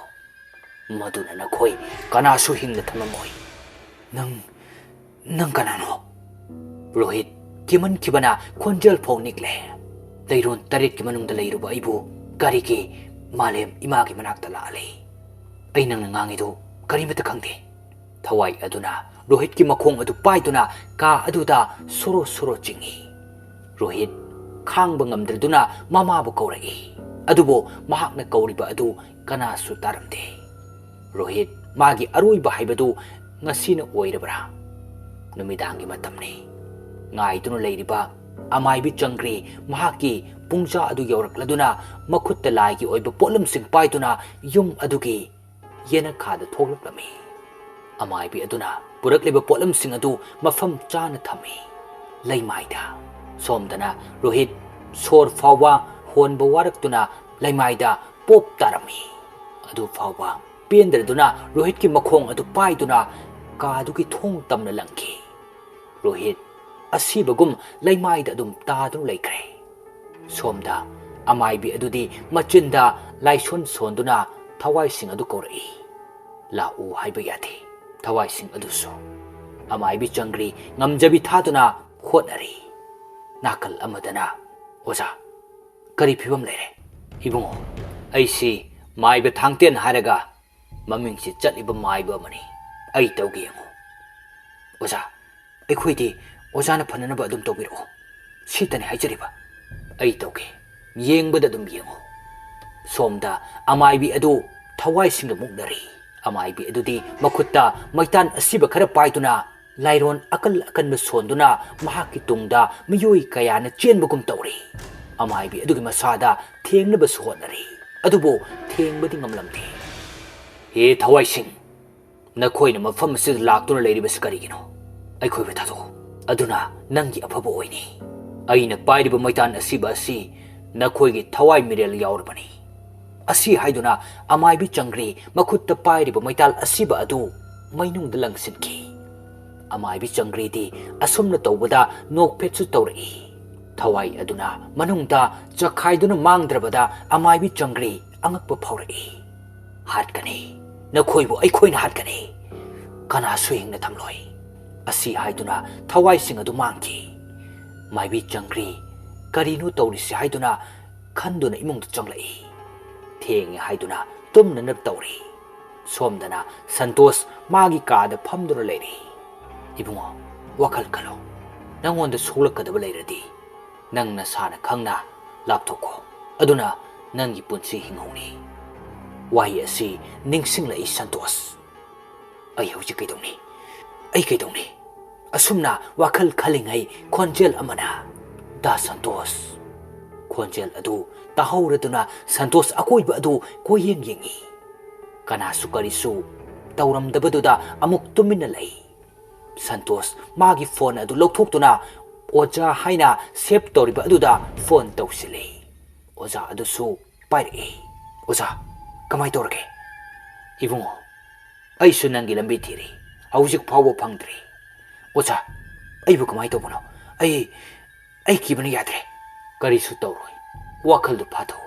ꯃꯗꯨꯅ ꯅꯈꯣꯏ ꯀꯅꯥꯁꯨ ꯍꯤꯡꯅ ꯊꯝꯂꯝꯃꯣꯏ꯫ ꯅꯪ, ꯅꯪ ꯀꯅꯥꯅꯣ?" ꯔꯣꯍꯤꯠ ꯀꯤꯃꯟꯈꯤꯕꯅ ꯈꯣꯟꯖꯦꯜ ꯐꯥꯎ ꯅꯤꯛꯂꯦ꯫ ꯂꯩꯔꯣꯟ ꯇꯔꯦꯠꯀꯤ ꯃꯅꯨꯡꯗ ꯂꯩꯔꯨꯕ ꯑꯩꯕꯨ ꯀꯔꯤꯒꯤ ꯃꯥꯂꯦꯝ ꯏꯃꯥꯒꯤ ꯃꯅꯥꯛꯇ ꯂꯥꯛꯍꯜꯂꯤ? ꯑꯩ ꯅꯪꯅ ꯉꯥꯡꯉꯤꯗꯨ ꯀꯔꯤꯃꯠꯇ ꯈꯪꯗꯦ꯫ ꯊꯋꯥꯏ ꯑꯗꯨꯅ ꯔꯣꯍꯤꯠꯀꯤ ꯃꯈꯣꯡ ꯑꯗꯨ ꯄꯥꯏꯗꯨꯅ ꯀꯥ ꯑꯗꯨꯗ ꯁꯣꯔꯣ ꯁꯣꯔꯣ ꯆꯤꯡꯏ꯫ ꯔꯣꯍꯤꯠ ꯈꯥꯡꯕ ꯉꯝꯗ꯭ꯔꯗꯨꯅ ꯃꯃꯥꯕꯨ ꯀꯧꯔꯛꯏ꯫ ꯑꯗꯨꯕꯨ ꯃꯍꯥꯛꯅ ꯀꯧꯔꯤꯕ ꯑꯗꯨ ꯀꯅꯥꯁꯨ ꯇꯥꯔꯝꯗꯦ꯫ ꯔꯣꯍꯤꯠ, ꯃꯥꯒꯤ ꯑꯔꯣꯏꯕ ꯍꯥꯏꯕꯗꯨ ꯉꯁꯤꯅ ꯑꯣꯏꯔꯕ꯭ꯔꯥ? ꯅꯨꯃꯤꯗꯥꯡꯒꯤ ꯃꯇꯝꯅꯤ꯫ ꯉꯥꯏꯗꯨꯅ ꯂꯩꯔꯤꯕ ꯑꯃꯥꯏꯕꯤ ꯆꯪꯒ꯭ꯔꯤ ꯃꯍꯥꯛꯀꯤ ꯄꯨꯡꯖꯥ ꯑꯗꯨ ꯌꯧꯔꯛꯂꯗꯨꯅ ꯃꯈꯨꯠꯇ ꯂꯥꯏꯒꯤ ꯑꯣꯏꯕ ꯄꯣꯠꯂꯝꯁꯤꯡ ꯄꯥꯏꯗꯨꯅ ꯌꯨꯝ ꯑꯗꯨꯒꯤ ꯌꯦꯅꯈꯥꯗ ꯊꯣꯛꯂꯛꯂꯝꯃꯤ꯫ ꯑꯃꯥꯏꯕꯤ ꯑꯗꯨꯅ ꯄꯨꯔꯛꯂꯤꯕ ꯄꯣꯠꯂꯝꯁꯤꯡ ꯑꯗꯨ ꯃꯐꯝ ꯆꯥꯅ ꯊꯝꯃꯤ꯫ ꯂꯩꯃꯥꯏꯗ꯫ ꯁꯣꯝꯗꯅ ꯔꯣꯍꯤꯠ ꯁꯣꯔ ꯐꯥꯎꯕ ꯍꯣꯟꯕ ꯋꯥꯔꯛꯇꯨꯅ ꯂꯩꯃꯥꯏꯗ ꯄꯣꯞ ꯇꯥꯔꯝꯃꯤ꯫ ꯑꯗꯨ ꯐꯥꯎꯕ ꯄꯦꯟꯗ꯭ꯔꯗꯨꯅ ꯔꯣꯍꯤꯠꯀꯤ ꯃꯈꯣꯡ ꯑꯗꯨ ꯄꯥꯏꯗꯨꯅ ꯀꯥꯗꯨꯒꯤ ꯊꯣꯡ ꯇꯝꯅ ꯂꯪꯈꯤ꯫ ꯔꯣꯍꯤꯠ ꯑꯁꯤꯕꯒꯨꯝ ꯂꯩꯃꯥꯏꯗ ꯑꯗꯨꯝ ꯇꯥꯗꯨꯅ ꯂꯩꯈ꯭ꯔꯦ꯫ ꯁꯣꯝꯗ ꯑꯃꯥꯏꯕꯤ ꯑꯗꯨꯗꯤ ꯃꯆꯤꯟꯗ ꯂꯥꯏꯁꯣꯟ ꯁꯣꯟꯗꯨꯅ ꯊꯋꯥꯏꯁꯤꯡ ꯑꯗꯨ ꯀꯧꯔꯛꯏ꯫ "ꯂꯥꯛꯎ" ꯍꯥꯏꯕ ꯌꯥꯗꯦ꯫ ꯊꯋꯥꯏꯁꯤꯡ ꯑꯗꯨꯁꯨ꯫ ꯑꯃꯥꯏꯕꯤ ꯆꯪꯒ꯭ꯔꯤ ꯉꯝꯖꯕꯤ ꯊꯥꯗꯨꯅ ꯍꯣꯠꯅꯔꯤ꯫ ꯅꯥꯀꯜ ꯑꯃꯗꯅ, "ꯑꯣꯖꯥ, ꯀꯔꯤ ꯐꯤꯕꯝ ꯂꯩꯔꯦ?" "ꯏꯕꯨꯡꯉꯣ, ꯑꯩꯁꯤ ꯃꯥꯏꯕ ꯊꯥꯡꯇꯦꯟ ꯍꯥꯏꯔꯒ ꯃꯃꯤꯡꯁꯤ ꯆꯠꯂꯤꯕ ꯃꯥꯏꯕ ꯑꯃꯅꯤ꯫ ꯑꯩ ꯇꯧꯒꯦ, ꯌꯦꯡꯉꯨ꯫" "ꯑꯣꯖꯥ, ꯑꯩꯈꯣꯏꯗꯤ ꯑꯣꯖꯥꯅ ꯐꯅꯅꯕ ꯑꯗꯨꯝ ꯇꯧꯕꯤꯔꯛꯑꯣ꯫ ꯁꯤꯇꯅꯤ ꯍꯥꯏꯖꯔꯤꯕ꯫ ꯑꯩ ꯇꯧꯒꯦ꯫ ꯌꯦꯡꯕꯗ ꯑꯗꯨꯝ ꯌꯦꯡꯉꯨ꯫" ꯁꯣꯝꯗ ꯑꯃꯥꯏꯕꯤ ꯑꯗꯨ ꯊꯋꯥꯏꯁꯤꯡꯒ ꯃꯨꯛꯅꯔꯤ꯫ ꯑꯃꯥꯏꯕꯤ ꯑꯗꯨꯗꯤ ꯃꯈꯨꯠꯇ ꯃꯩꯇꯥꯟ ꯑꯁꯤꯕ ꯈꯔ ꯄꯥꯏꯗꯨꯅ ꯂꯥꯏꯔꯣꯟ ꯑꯀꯜ ꯑꯀꯟꯕ ꯁꯣꯟꯗꯨꯅ ꯃꯍꯥꯛꯀꯤ ꯇꯨꯡꯗ ꯃꯤꯑꯣꯏ ꯀꯌꯥꯅ ꯆꯦꯟꯕꯒꯨꯝ ꯇꯧꯔꯤ꯫ ꯑꯃꯥꯏꯕꯤ ꯑꯗꯨꯒꯤ ꯃꯁꯥꯗ ꯊꯦꯡꯅꯕꯁꯨ ꯍꯣꯠꯅꯔꯤ, ꯑꯗꯨꯕꯨ ꯊꯦꯡꯕꯗꯤ ꯉꯝꯂꯝꯗꯦ꯫ "ꯍꯦ ꯊꯋꯥꯏꯁꯤꯡ, ꯅꯈꯣꯏꯅ ꯃꯐꯝ ꯑꯁꯤꯗ ꯂꯥꯛꯇꯨꯅ ꯂꯩꯔꯤꯕꯁꯤ ꯀꯔꯤꯒꯤꯅꯣ? ꯑꯩꯈꯣꯏꯕꯨ ꯊꯥꯗꯣꯛꯎ꯫ ꯑꯗꯨꯅ ꯅꯪꯒꯤ ꯑꯐꯕ ꯑꯣꯏꯅꯤ꯫ ꯑꯩꯅ ꯄꯥꯏꯔꯤꯕ ꯃꯩꯇꯥꯟ ꯑꯁꯤꯕ ꯑꯁꯤ ꯅꯈꯣꯏꯒꯤ ꯊꯋꯥꯏ ꯃꯤꯔꯦꯜ ꯌꯥꯎꯔꯕꯅꯤ꯫" ꯑꯁꯤ ꯍꯥꯏꯗꯨꯅ ꯑꯃꯥꯏꯕꯤ ꯆꯪꯒ꯭ꯔꯤ ꯃꯈꯨꯠꯇ ꯄꯥꯏꯔꯤꯕ ꯃꯩꯇꯥꯟ ꯑꯁꯤꯕ ꯑꯗꯨ ꯃꯩꯅꯨꯡꯗ ꯂꯪꯁꯤꯟꯈꯤ꯫ ꯑꯃꯥꯏꯕꯤ ꯆꯪꯒ꯭ꯔꯤꯗꯤ ꯑꯁꯨꯝꯅ ꯇꯧꯕꯗ ꯅꯣꯛꯐꯦꯠꯁꯨ ꯇꯧꯔꯛꯏ꯫ ꯊꯋꯥꯏ ꯑꯗꯨꯅ ꯃꯅꯨꯡꯗ ꯆꯈꯥꯏꯗꯨꯅ ꯃꯥꯡꯗ꯭ꯔꯕꯗ ꯑꯃꯥꯏꯕꯤ ꯆꯪꯒ꯭ꯔꯤ ꯑꯉꯛꯄ ꯐꯥꯎꯔꯛꯏ꯫ "ꯍꯥꯠꯀꯅꯤ, ꯅꯈꯣꯏꯕꯨ ꯑꯩꯈꯣꯏꯅ ꯍꯥꯠꯀꯅꯤ꯫ ꯀꯅꯥꯁꯨ ꯍꯤꯡꯅ ꯊꯝꯂꯣꯏ꯫" ꯑꯁꯤ ꯍꯥꯏꯗꯨꯅ ꯊꯋꯥꯏꯁꯤꯡ ꯑꯗꯨ ꯃꯥꯡꯈꯤ꯫ ꯃꯥꯏꯕꯤ ꯆꯪꯒ꯭ꯔꯤ ꯀꯔꯤꯅꯣ ꯇꯧꯔꯤꯁꯤ ꯍꯥꯏꯗꯨꯅ ꯈꯟꯗꯨꯅ ꯏꯃꯨꯡꯗ ꯆꯪꯂꯛꯏ꯫ ꯊꯦꯡꯉꯦ ꯍꯥꯏꯗꯨꯅ ꯇꯨꯝꯅꯅꯕ ꯇꯧꯔꯤ꯫ ꯁꯣꯝꯗꯅ ꯁꯟꯇꯣꯁ ꯃꯥꯒꯤ ꯀꯥꯗ ꯐꯝꯗꯨꯅ ꯂꯩꯔꯤ꯫ "ꯏꯕꯨꯡꯉꯣ, ꯋꯥꯈꯜ ꯈꯜꯂꯣ꯫ ꯅꯪꯉꯣꯟꯗ ꯁꯣꯛꯂꯛꯀꯗꯕ ꯂꯩꯔꯗꯤ ꯅꯪ ꯅꯁꯥꯅ ꯈꯪꯅ ꯂꯥꯞꯊꯣꯛꯈꯣ꯫ ꯑꯗꯨꯅ ꯅꯪꯒꯤ ꯄꯨꯟꯁꯤ ꯍꯤꯡꯍꯧꯅꯤ꯫" ꯋꯥꯍꯩ ꯑꯁꯤ ꯅꯤꯡꯁꯤꯡꯂꯛꯏ ꯁꯟꯇꯣꯁ꯫ "ꯑꯩ ꯍꯧꯖꯤꯛ ꯀꯩꯗꯧꯅꯤ? ꯑꯩ ꯀꯩꯗꯧꯅꯤ?" ꯑꯁꯨꯝꯅ ꯋꯥꯈꯜ ꯈꯜꯂꯤꯉꯩ ꯈꯣꯟꯖꯦꯜ ꯑꯃꯅ, "ꯗꯥ ꯁꯟꯇꯣꯁ!" ꯈꯣꯟꯖꯦꯜ ꯑꯗꯨ ꯇꯥꯍꯧꯔꯗꯨꯅ ꯁꯟꯇꯣꯁ ꯑꯀꯣꯏꯕ ꯑꯗꯨ ꯀꯣꯏꯌꯦꯡ ꯌꯦꯡꯉꯤ꯫ ꯀꯅꯥꯁꯨ ꯀꯔꯤꯁꯨ ꯇꯧꯔꯝꯗꯕꯗꯨꯗ ꯑꯃꯨꯛ ꯇꯨꯃꯤꯟꯅ ꯂꯩ꯫ ꯁꯟꯇꯣꯁ ꯃꯥꯒꯤ ꯐꯣꯟ ꯑꯗꯨ ꯂꯧꯊꯣꯛꯇꯨꯅ ꯑꯣꯖꯥ ꯍꯥꯏꯅ ꯁꯦꯚ ꯇꯧꯔꯤꯕ ꯑꯗꯨꯗ ꯐꯣꯟ ꯇꯧꯁꯤꯜꯂꯤ꯫ ꯑꯣꯖꯥ ꯑꯗꯨꯁꯨ ꯄꯥꯏꯔꯛꯏ꯫ "ꯑꯣꯖꯥ, ꯀꯃꯥꯏ ꯇꯧꯔꯒꯦ?" "ꯏꯕꯨꯡꯉꯣ, ꯑꯩꯁꯨ ꯅꯪꯒꯤ ꯂꯝꯕꯤ ꯊꯤꯔꯤ, ꯍꯧꯖꯤꯛ ꯐꯥꯎꯕ ꯐꯪꯗ꯭ꯔꯤ꯫ ꯑꯣꯖꯥ, ꯑꯩꯕꯨ ꯀꯃꯥꯏ ꯇꯧꯕꯅꯣ? ꯑꯩ, ꯑꯩ ꯀꯤꯕꯅ ꯌꯥꯗ꯭ꯔꯦ꯫" "ꯀꯔꯤꯁꯨ ꯇꯧꯔꯣꯏ, ꯋꯥꯈꯜꯗꯨ ꯐꯥꯊꯧ꯫"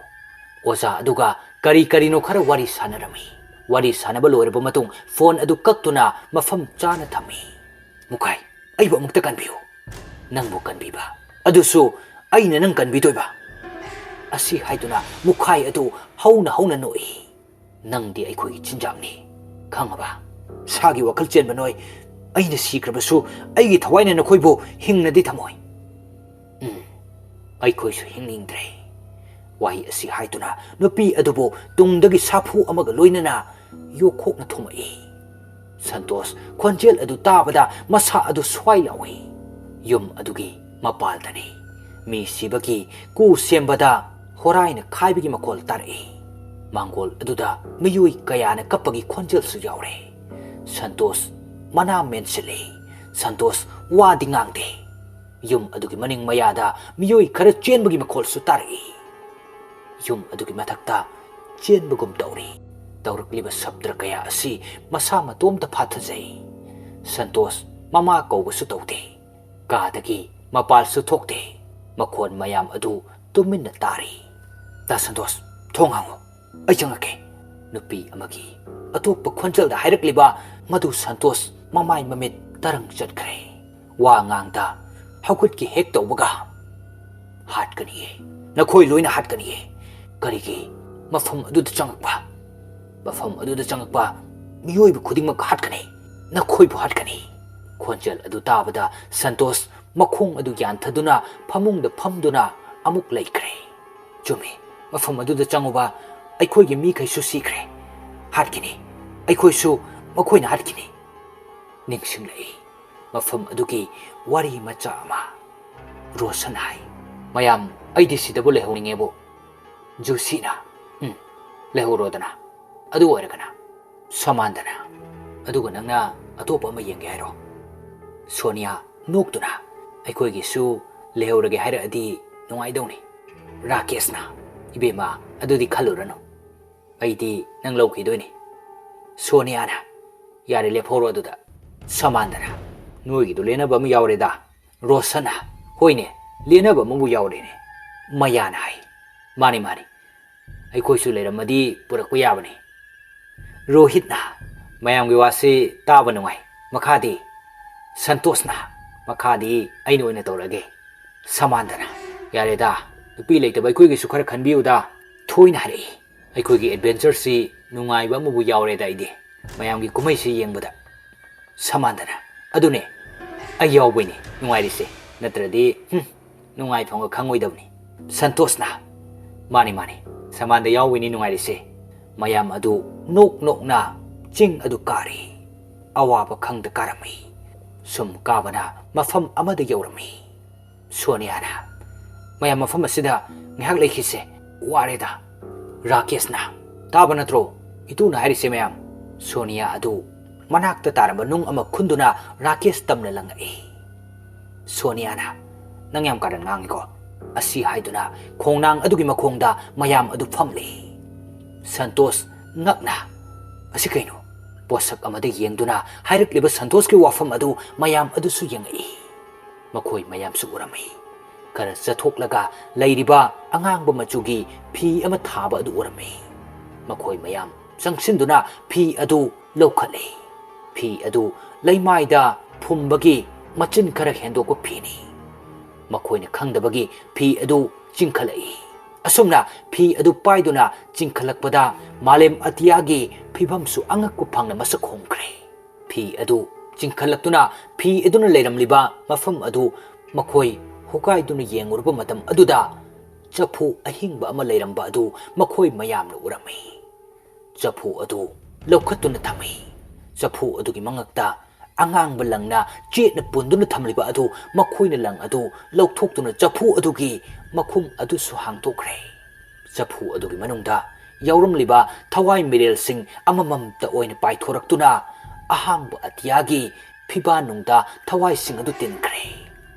ꯑꯣꯖꯥ ꯑꯗꯨꯒ ꯀꯔꯤ ꯀꯔꯤꯅꯣ ꯈꯔ ꯋꯥꯔꯤ ꯁꯥꯟꯅꯔꯝꯃꯤ꯫ ꯋꯥꯔꯤ ꯁꯥꯟꯅꯕ ꯂꯣꯏꯔꯕ ꯃꯇꯨꯡ ꯐꯣꯟ ꯑꯗꯨ ꯀꯛꯇꯨꯅ ꯃꯐꯝ ꯆꯥꯅ ꯊꯝꯃꯤ꯫ "ꯃꯨꯈꯥꯏ, ꯑꯩꯕꯨ ꯑꯃꯨꯛꯇ ꯀꯟꯕꯤꯌꯨ꯫" "ꯅꯪꯕꯨ ꯀꯟꯕꯤꯕ? ꯑꯗꯨꯁꯨ ꯑꯩꯅ ꯅꯪ ꯀꯟꯕꯤꯗꯣꯏꯕ?" ꯑꯁꯤ ꯍꯥꯏꯗꯨꯅ ꯃꯨꯈꯥꯏ ꯑꯗꯨ ꯍꯧꯅ ꯍꯧꯅ ꯅꯣꯛꯏ꯫ "ꯅꯪꯗꯤ ꯑꯩꯈꯣꯏꯒꯤ ꯆꯤꯟꯖꯥꯛꯅꯤ, ꯈꯪꯉꯕ? ꯁꯥꯒꯤ ꯋꯥꯈꯜ ꯆꯦꯟꯕ ꯅꯣꯏ꯫ ꯑꯩꯅ ꯁꯤꯈ꯭ꯔꯕꯁꯨ ꯑꯩꯒꯤ ꯊꯋꯥꯏꯅ ꯅꯈꯣꯏꯕꯨ ꯍꯤꯡꯅꯗꯤ ꯊꯝꯃꯣꯏ꯫" "ꯎꯝ, ꯑꯩꯈꯣꯏꯁꯨ ꯍꯤꯡꯅꯤꯡꯗ꯭ꯔꯦ꯫" ꯋꯥꯍꯩ ꯑꯁꯤ ꯍꯥꯏꯗꯨꯅ ꯅꯨꯄꯤ ꯑꯗꯨꯕꯨ ꯇꯨꯡꯗꯒꯤ ꯁꯥꯐꯨ ꯑꯃꯒ ꯂꯣꯏꯅꯅ ꯌꯣꯛꯈꯣꯛꯅ ꯊꯣꯝꯃꯛꯏ꯫ ꯁꯟꯇꯣꯁ ꯈꯣꯟꯖꯦꯜ ꯑꯗꯨ ꯇꯥꯕꯗ ꯃꯁꯥ ꯑꯗꯨ ꯁ꯭ꯋꯥꯏ ꯂꯥꯎꯏ꯫ ꯌꯨꯝ ꯑꯗꯨꯒꯤ ꯃꯄꯥꯜꯗꯅꯤ꯫ ꯃꯤ ꯁꯤꯕꯒꯤ ꯀꯨ ꯁꯦꯝꯕꯗ ꯍꯣꯔꯥꯏꯅ ꯈꯥꯏꯕꯒꯤ ꯃꯈꯣꯜ ꯇꯥꯔꯛꯏ꯫ ꯃꯥꯡꯒꯣꯜ ꯑꯗꯨꯗ ꯃꯤꯑꯣꯏ ꯀꯌꯥꯅ ꯀꯞꯄꯒꯤ ꯈꯣꯟꯖꯦꯜꯁꯨ ꯌꯥꯎꯔꯦ꯫ ꯁꯟꯇꯣꯁ ꯃꯅꯥ ꯃꯦꯟꯁꯤꯜꯂꯤ꯫ ꯁꯟꯇꯣꯁ ꯋꯥꯗꯤ ꯉꯥꯡꯗꯦ꯫ ꯌꯨꯝ ꯑꯗꯨꯒꯤ ꯃꯅꯤꯡ ꯃꯌꯥꯗ ꯃꯤꯑꯣꯏ ꯈꯔ ꯆꯦꯟꯕꯒꯤ ꯃꯈꯣꯜꯁꯨ ꯇꯥꯔꯛꯏ꯫ ꯌꯨꯝ ꯑꯗꯨꯒꯤ ꯃꯊꯛꯇ ꯆꯦꯟꯕꯒꯨꯝ ꯇꯧꯔꯤ꯫ ꯇꯧꯔꯛꯂꯤꯕ ꯁꯞꯇ꯭ꯔ ꯀꯌꯥ ꯑꯁꯤ ꯃꯁꯥ ꯃꯇꯣꯝꯇ ꯐꯥꯊꯖꯩ꯫ ꯁꯟꯇꯣꯁ ꯃꯃꯥ ꯀꯧꯕꯁꯨ ꯇꯧꯗꯦ꯫ ꯀꯥꯗꯒꯤ ꯃꯄꯥꯜꯁꯨ ꯊꯣꯛꯇꯦ꯫ ꯃꯈꯣꯟ ꯃꯌꯥꯝ ꯑꯗꯨ ꯇꯨꯃꯤꯟꯅ ꯇꯥꯔꯤ꯫ "ꯗꯥ ꯁꯟꯇꯣꯁ, ꯊꯣꯡ ꯍꯥꯡꯉꯨ꯫ ꯑꯩ ꯆꯪꯉꯛꯀꯦ꯫" ꯅꯨꯄꯤ ꯑꯃꯒꯤ ꯑꯇꯣꯞꯄ ꯈꯣꯟꯖꯦꯜꯗ ꯍꯥꯏꯔꯛꯂꯤꯕ ꯃꯗꯨ ꯁꯟꯇꯣꯁ ꯃꯃꯥꯏ ꯃꯃꯤꯠ ꯇꯔꯪ ꯆꯠꯈ꯭ꯔꯦ꯫ ꯋꯥ ꯉꯥꯡꯗ ꯍꯧꯒꯠꯀꯦ ꯍꯦꯛ ꯇꯧꯕꯒ, ꯍꯥꯠꯀꯅꯤꯌꯦ꯫ ꯅꯈꯣꯏ ꯂꯣꯏꯅ ꯍꯥꯠꯀꯅꯤꯌꯦ꯫ ꯀꯔꯤꯒꯤ? ꯃꯐꯝ ꯑꯗꯨꯗ ꯆꯪꯉꯛꯄ, ꯃꯐꯝ ꯑꯗꯨꯗ ꯆꯪꯉꯛꯄ ꯃꯤꯑꯣꯏꯕ ꯈꯨꯗꯤꯡꯃꯛ ꯍꯥꯠꯀꯅꯤ꯫ ꯅꯈꯣꯏꯕꯨ ꯍꯥꯠꯀꯅꯤ꯫ ꯈꯣꯟꯖꯦꯜ ꯑꯗꯨ ꯇꯥꯕꯗ ꯁꯟꯇꯣꯁ ꯃꯈꯣꯡ ꯑꯗꯨ ꯌꯥꯟꯊꯗꯨꯅ ꯐꯃꯨꯡꯗ ꯐꯝꯗꯨꯅ ꯑꯃꯨꯛ ꯂꯩꯈ꯭ꯔꯦ꯫ ꯆꯨꯝꯃꯤ, ꯃꯐꯝ ꯑꯗꯨꯗ ꯆꯪꯉꯨꯕ ꯑꯩꯈꯣꯏꯒꯤ ꯃꯤꯈꯩꯁꯨ ꯁꯤꯈ꯭ꯔꯦ꯫ ꯍꯥꯠꯈꯤꯅꯤ, ꯑꯩꯈꯣꯏꯁꯨ ꯃꯈꯣꯏꯅ ꯍꯥꯠꯈꯤꯅꯤ꯫ ꯅꯤꯡꯁꯤꯡꯂꯛꯏ ꯃꯐꯝ ꯑꯗꯨꯒꯤ ꯋꯥꯔꯤ ꯃꯆꯥ ꯑꯃ꯫ ꯔꯣꯁꯟ ꯍꯥꯏ, "ꯃꯌꯥꯝ, ꯑꯩꯗꯤ ꯁꯤꯗꯕꯨ ꯂꯩꯍꯧꯅꯤꯡꯉꯦꯕꯨ꯫" ꯖꯨꯁꯤꯅ, "ꯎꯝ, ꯂꯩꯍꯧꯔꯣꯗꯅ꯫ ꯑꯗꯨ ꯑꯣꯏꯔꯒꯅ?" ꯁꯃꯥꯟꯗꯅ, "ꯑꯗꯨꯒ ꯅꯪꯅ ꯑꯇꯣꯞꯄ ꯑꯃ ꯌꯦꯡꯒꯦ ꯍꯥꯏꯔꯣ?" ꯁꯣꯅꯤꯌꯥ, ꯅꯣꯛꯇꯨꯅ, "ꯑꯩꯈꯣꯏꯒꯤꯁꯨ ꯂꯩꯍꯧꯔꯒꯦ ꯍꯥꯏꯔꯛꯑꯗꯤ ꯅꯨꯡꯉꯥꯏꯗꯧꯅꯤ꯫" ꯔꯥꯀꯦꯁꯅ, "ꯏꯕꯦꯝꯃ, ꯑꯗꯨꯗꯤ ꯈꯜꯂꯨꯔꯅꯨ꯫ ꯑꯩꯗꯤ ꯅꯪ ꯂꯧꯈꯤꯗꯣꯏꯅꯤ꯫" ꯁꯣꯅꯤꯌꯥꯅ, "ꯌꯥꯔꯦ, ꯂꯦꯞꯍꯧꯔꯣ ꯑꯗꯨꯗ꯫" ꯁꯃꯥꯟꯗꯅ, "ꯅꯣꯏꯒꯤꯗꯣ ꯂꯦꯟꯅꯕ ꯑꯃ ꯌꯥꯎꯔꯦꯗ꯫" ꯔꯣꯁꯟꯅ, "ꯍꯣꯏꯅꯦ, ꯂꯦꯟꯅꯕ ꯑꯃꯕꯨ ꯌꯥꯎꯔꯦꯅꯦ꯫" ꯃꯌꯥꯅ ꯍꯥꯏ, "ꯃꯥꯅꯤ, ꯃꯥꯅꯤ, ꯑꯩꯈꯣꯏꯁꯨ ꯂꯩꯔꯝꯃꯗꯤ ꯄꯨꯔꯛꯄ ꯌꯥꯕꯅꯤ꯫" ꯔꯣꯍꯤꯠꯅ, "ꯃꯌꯥꯝꯒꯤ ꯋꯥꯁꯤ ꯇꯥꯕ ꯅꯨꯡꯉꯥꯏ꯫ ꯃꯈꯥꯗꯤ?" ꯁꯟꯇꯣꯁꯅ, "ꯃꯈꯥꯗꯤ ꯑꯩꯅ ꯑꯣꯏꯅ ꯇꯧꯔꯒꯦ꯫" ꯁꯃꯥꯟꯗꯅ, "ꯌꯥꯔꯦꯗ, ꯅꯨꯄꯤ ꯂꯩꯇꯕ ꯑꯩꯈꯣꯏꯒꯤꯁꯨ ꯈꯔ ꯈꯟꯕꯤꯌꯨꯗ꯫" ꯊꯣꯏꯅ ꯍꯥꯏꯔꯛꯏ, "ꯑꯩꯈꯣꯏꯒꯤ ꯑꯦꯗꯚꯦꯟꯆꯔꯁꯤ ꯅꯨꯡꯉꯥꯏꯕ ꯑꯃꯕꯨ ꯌꯥꯎꯔꯦꯗ ꯑꯩꯗꯤ, ꯃꯌꯥꯝꯒꯤ ꯀꯨꯝꯍꯩꯁꯤ ꯌꯦꯡꯕꯗ꯫" ꯁꯃꯥꯟꯗꯅ, "ꯑꯗꯨꯅꯦ, ꯑꯩ ꯌꯥꯎꯕꯩꯅꯦ ꯅꯨꯡꯉꯥꯏꯔꯤꯁꯦ, ꯅꯠꯇ꯭ꯔꯗꯤ, ꯍꯨꯝ, ꯅꯨꯡꯉꯥꯏꯐꯝꯒ ꯈꯪꯉꯣꯏꯗꯕꯅꯤ꯫" ꯁꯟꯇꯣꯁꯅ, "ꯃꯥꯅꯤ, ꯃꯥꯅꯤ, ꯁꯃꯥꯟꯗ ꯌꯥꯎꯕꯩꯅꯤ ꯅꯨꯡꯉꯥꯏꯔꯤꯁꯦ꯫" ꯃꯌꯥꯝ ꯑꯗꯨ ꯅꯣꯛ ꯅꯣꯛꯅ ꯆꯤꯡ ꯑꯗꯨ ꯀꯥꯔꯤ꯫ ꯑꯋꯥꯕ ꯈꯪꯗ ꯀꯥꯔꯝꯃꯤ꯫ ꯁꯨꯝ ꯀꯥꯕꯅ ꯃꯐꯝ ꯑꯃꯗ ꯌꯧꯔꯝꯃꯤ꯫ ꯁꯣꯅꯤꯌꯥꯅ, "ꯃꯌꯥꯝ, ꯃꯐꯝ ꯑꯁꯤꯗ ꯉꯥꯏꯍꯥꯛ ꯂꯩꯈꯤꯁꯦ, ꯋꯥꯔꯦꯗ꯫" ꯔꯥꯀꯦꯁꯅ, "ꯇꯥꯕ ꯅꯠꯇ꯭ꯔꯣ ꯏꯇꯨꯅ ꯍꯥꯏꯔꯤꯁꯦ ꯃꯌꯥꯝ?" ꯁꯣꯅꯤꯌꯥ ꯑꯗꯨ ꯃꯅꯥꯛꯇ ꯇꯥꯔꯝꯕ ꯅꯨꯡ ꯑꯃ ꯈꯨꯟꯗꯨꯅ ꯔꯥꯀꯦꯁ ꯇꯝꯅ ꯂꯪꯉꯛꯏ꯫ ꯁꯣꯅꯤꯌꯥꯅ, "ꯅꯪ ꯌꯥꯝ ꯀꯥꯔꯟ ꯉꯥꯡꯉꯤꯀꯣ꯫" ꯑꯁꯤ ꯍꯥꯏꯗꯨꯅ ꯈꯣꯡꯅꯥꯡ ꯑꯗꯨꯒꯤ ꯃꯈꯣꯡꯗ ꯃꯌꯥꯝ ꯑꯗꯨ ꯐꯝꯂꯤ꯫ ꯁꯟꯇꯣꯁ ꯉꯛꯅ, "ꯑꯁꯤ ꯀꯩꯅꯣ?" ꯄꯣꯠꯁꯛ ꯑꯃꯗ ꯌꯦꯡꯗꯨꯅ ꯍꯥꯏꯔꯛꯂꯤꯕ ꯁꯟꯇꯣꯁꯀꯤ ꯋꯥꯐꯝ ꯑꯗꯨ ꯃꯌꯥꯝ ꯑꯗꯨꯁꯨ ꯌꯦꯡꯉꯛꯏ꯫ ꯃꯈꯣꯏ ꯃꯌꯥꯝꯁꯨ ꯎꯔꯝꯃꯤ꯫ ꯈꯔ ꯆꯠꯊꯣꯛꯂꯒ ꯂꯩꯔꯤꯕ ꯑꯉꯥꯡꯕ ꯃꯆꯨꯒꯤ ꯐꯤ ꯑꯃ ꯊꯥꯕ ꯑꯗꯨ ꯎꯔꯝꯃꯤ꯫ ꯃꯈꯣꯏ ꯃꯌꯥꯝ ꯆꯪꯁꯤꯟꯗꯨꯅ ꯐꯤ ꯑꯗꯨ ꯂꯧꯈꯠꯂꯤ꯫ ꯐꯤ ꯑꯗꯨ ꯂꯩꯃꯥꯏꯗ ꯐꯨꯝꯕꯒꯤ ꯃꯆꯤꯟ ꯈꯔ ꯍꯦꯟꯗꯣꯛꯄ ꯐꯤꯅꯤ꯫ ꯃꯈꯣꯏꯅ ꯈꯪꯗꯕꯒꯤ ꯐꯤ ꯑꯗꯨ ꯆꯤꯡꯈꯠꯂꯛꯏ꯫ ꯑꯁꯨꯝꯅ ꯐꯤ ꯑꯗꯨ ꯄꯥꯏꯗꯨꯅ ꯆꯤꯡꯈꯠꯂꯛꯄꯗ ꯃꯥꯂꯦꯝ ꯑꯇꯤꯌꯥꯒꯤ ꯐꯤꯕꯝꯁꯨ ꯑꯉꯛꯄ ꯐꯪꯅ ꯃꯁꯛ ꯍꯣꯡꯈ꯭ꯔꯦ꯫ ꯐꯤ ꯑꯗꯨ ꯆꯤꯡꯈꯠꯂꯛꯇꯨꯅ ꯐꯤ ꯑꯗꯨꯅ ꯂꯩꯔꯝꯂꯤꯕ ꯃꯐꯝ ꯑꯗꯨ ꯃꯈꯣꯏ ꯍꯣꯀꯥꯏꯗꯨꯅ ꯌꯦꯡꯂꯨꯔꯕ ꯃꯇꯝ ꯑꯗꯨꯗ ꯆꯐꯨ ꯑꯍꯤꯡꯕ ꯑꯃ ꯂꯩꯔꯝꯕ ꯑꯗꯨ ꯃꯈꯣꯏ ꯃꯌꯥꯝꯅ ꯎꯔꯝꯃꯤ꯫ ꯆꯐꯨ ꯑꯗꯨ ꯂꯧꯈꯠꯇꯨꯅ ꯊꯝꯃꯤ꯫ ꯆꯐꯨ ꯑꯗꯨꯒꯤ ꯃꯉꯛꯇ ꯑꯉꯥꯡꯕ ꯂꯪꯅ ꯆꯦꯠꯅ ꯄꯨꯟꯗꯨꯅ ꯊꯝꯂꯤꯕ ꯑꯗꯨ ꯃꯈꯣꯏꯅ ꯂꯪ ꯑꯗꯨ ꯂꯧꯊꯣꯛꯇꯨꯅ ꯆꯐꯨ ꯑꯗꯨꯒꯤ ꯃꯈꯨꯝ ꯑꯗꯨꯁꯨ ꯍꯥꯡꯗꯣꯛꯈ꯭ꯔꯦ꯫ ꯆꯐꯨ ꯑꯗꯨꯒꯤ ꯃꯅꯨꯡꯗ ꯌꯥꯎꯔꯝꯂꯤꯕ ꯊꯋꯥꯏ ꯃꯤꯔꯦꯜꯁꯤꯡ ꯑꯃꯃꯝꯇ ꯑꯣꯏꯅ ꯄꯥꯏꯊꯣꯔꯛꯇꯨꯅ ꯑꯍꯥꯡꯕ ꯑꯇꯤꯌꯥꯒꯤ ꯐꯤꯕꯥꯟꯅꯨꯡꯗ ꯊꯋꯥꯏꯁꯤꯡ ꯑꯗꯨ ꯇꯤꯟꯈ꯭ꯔꯦ꯫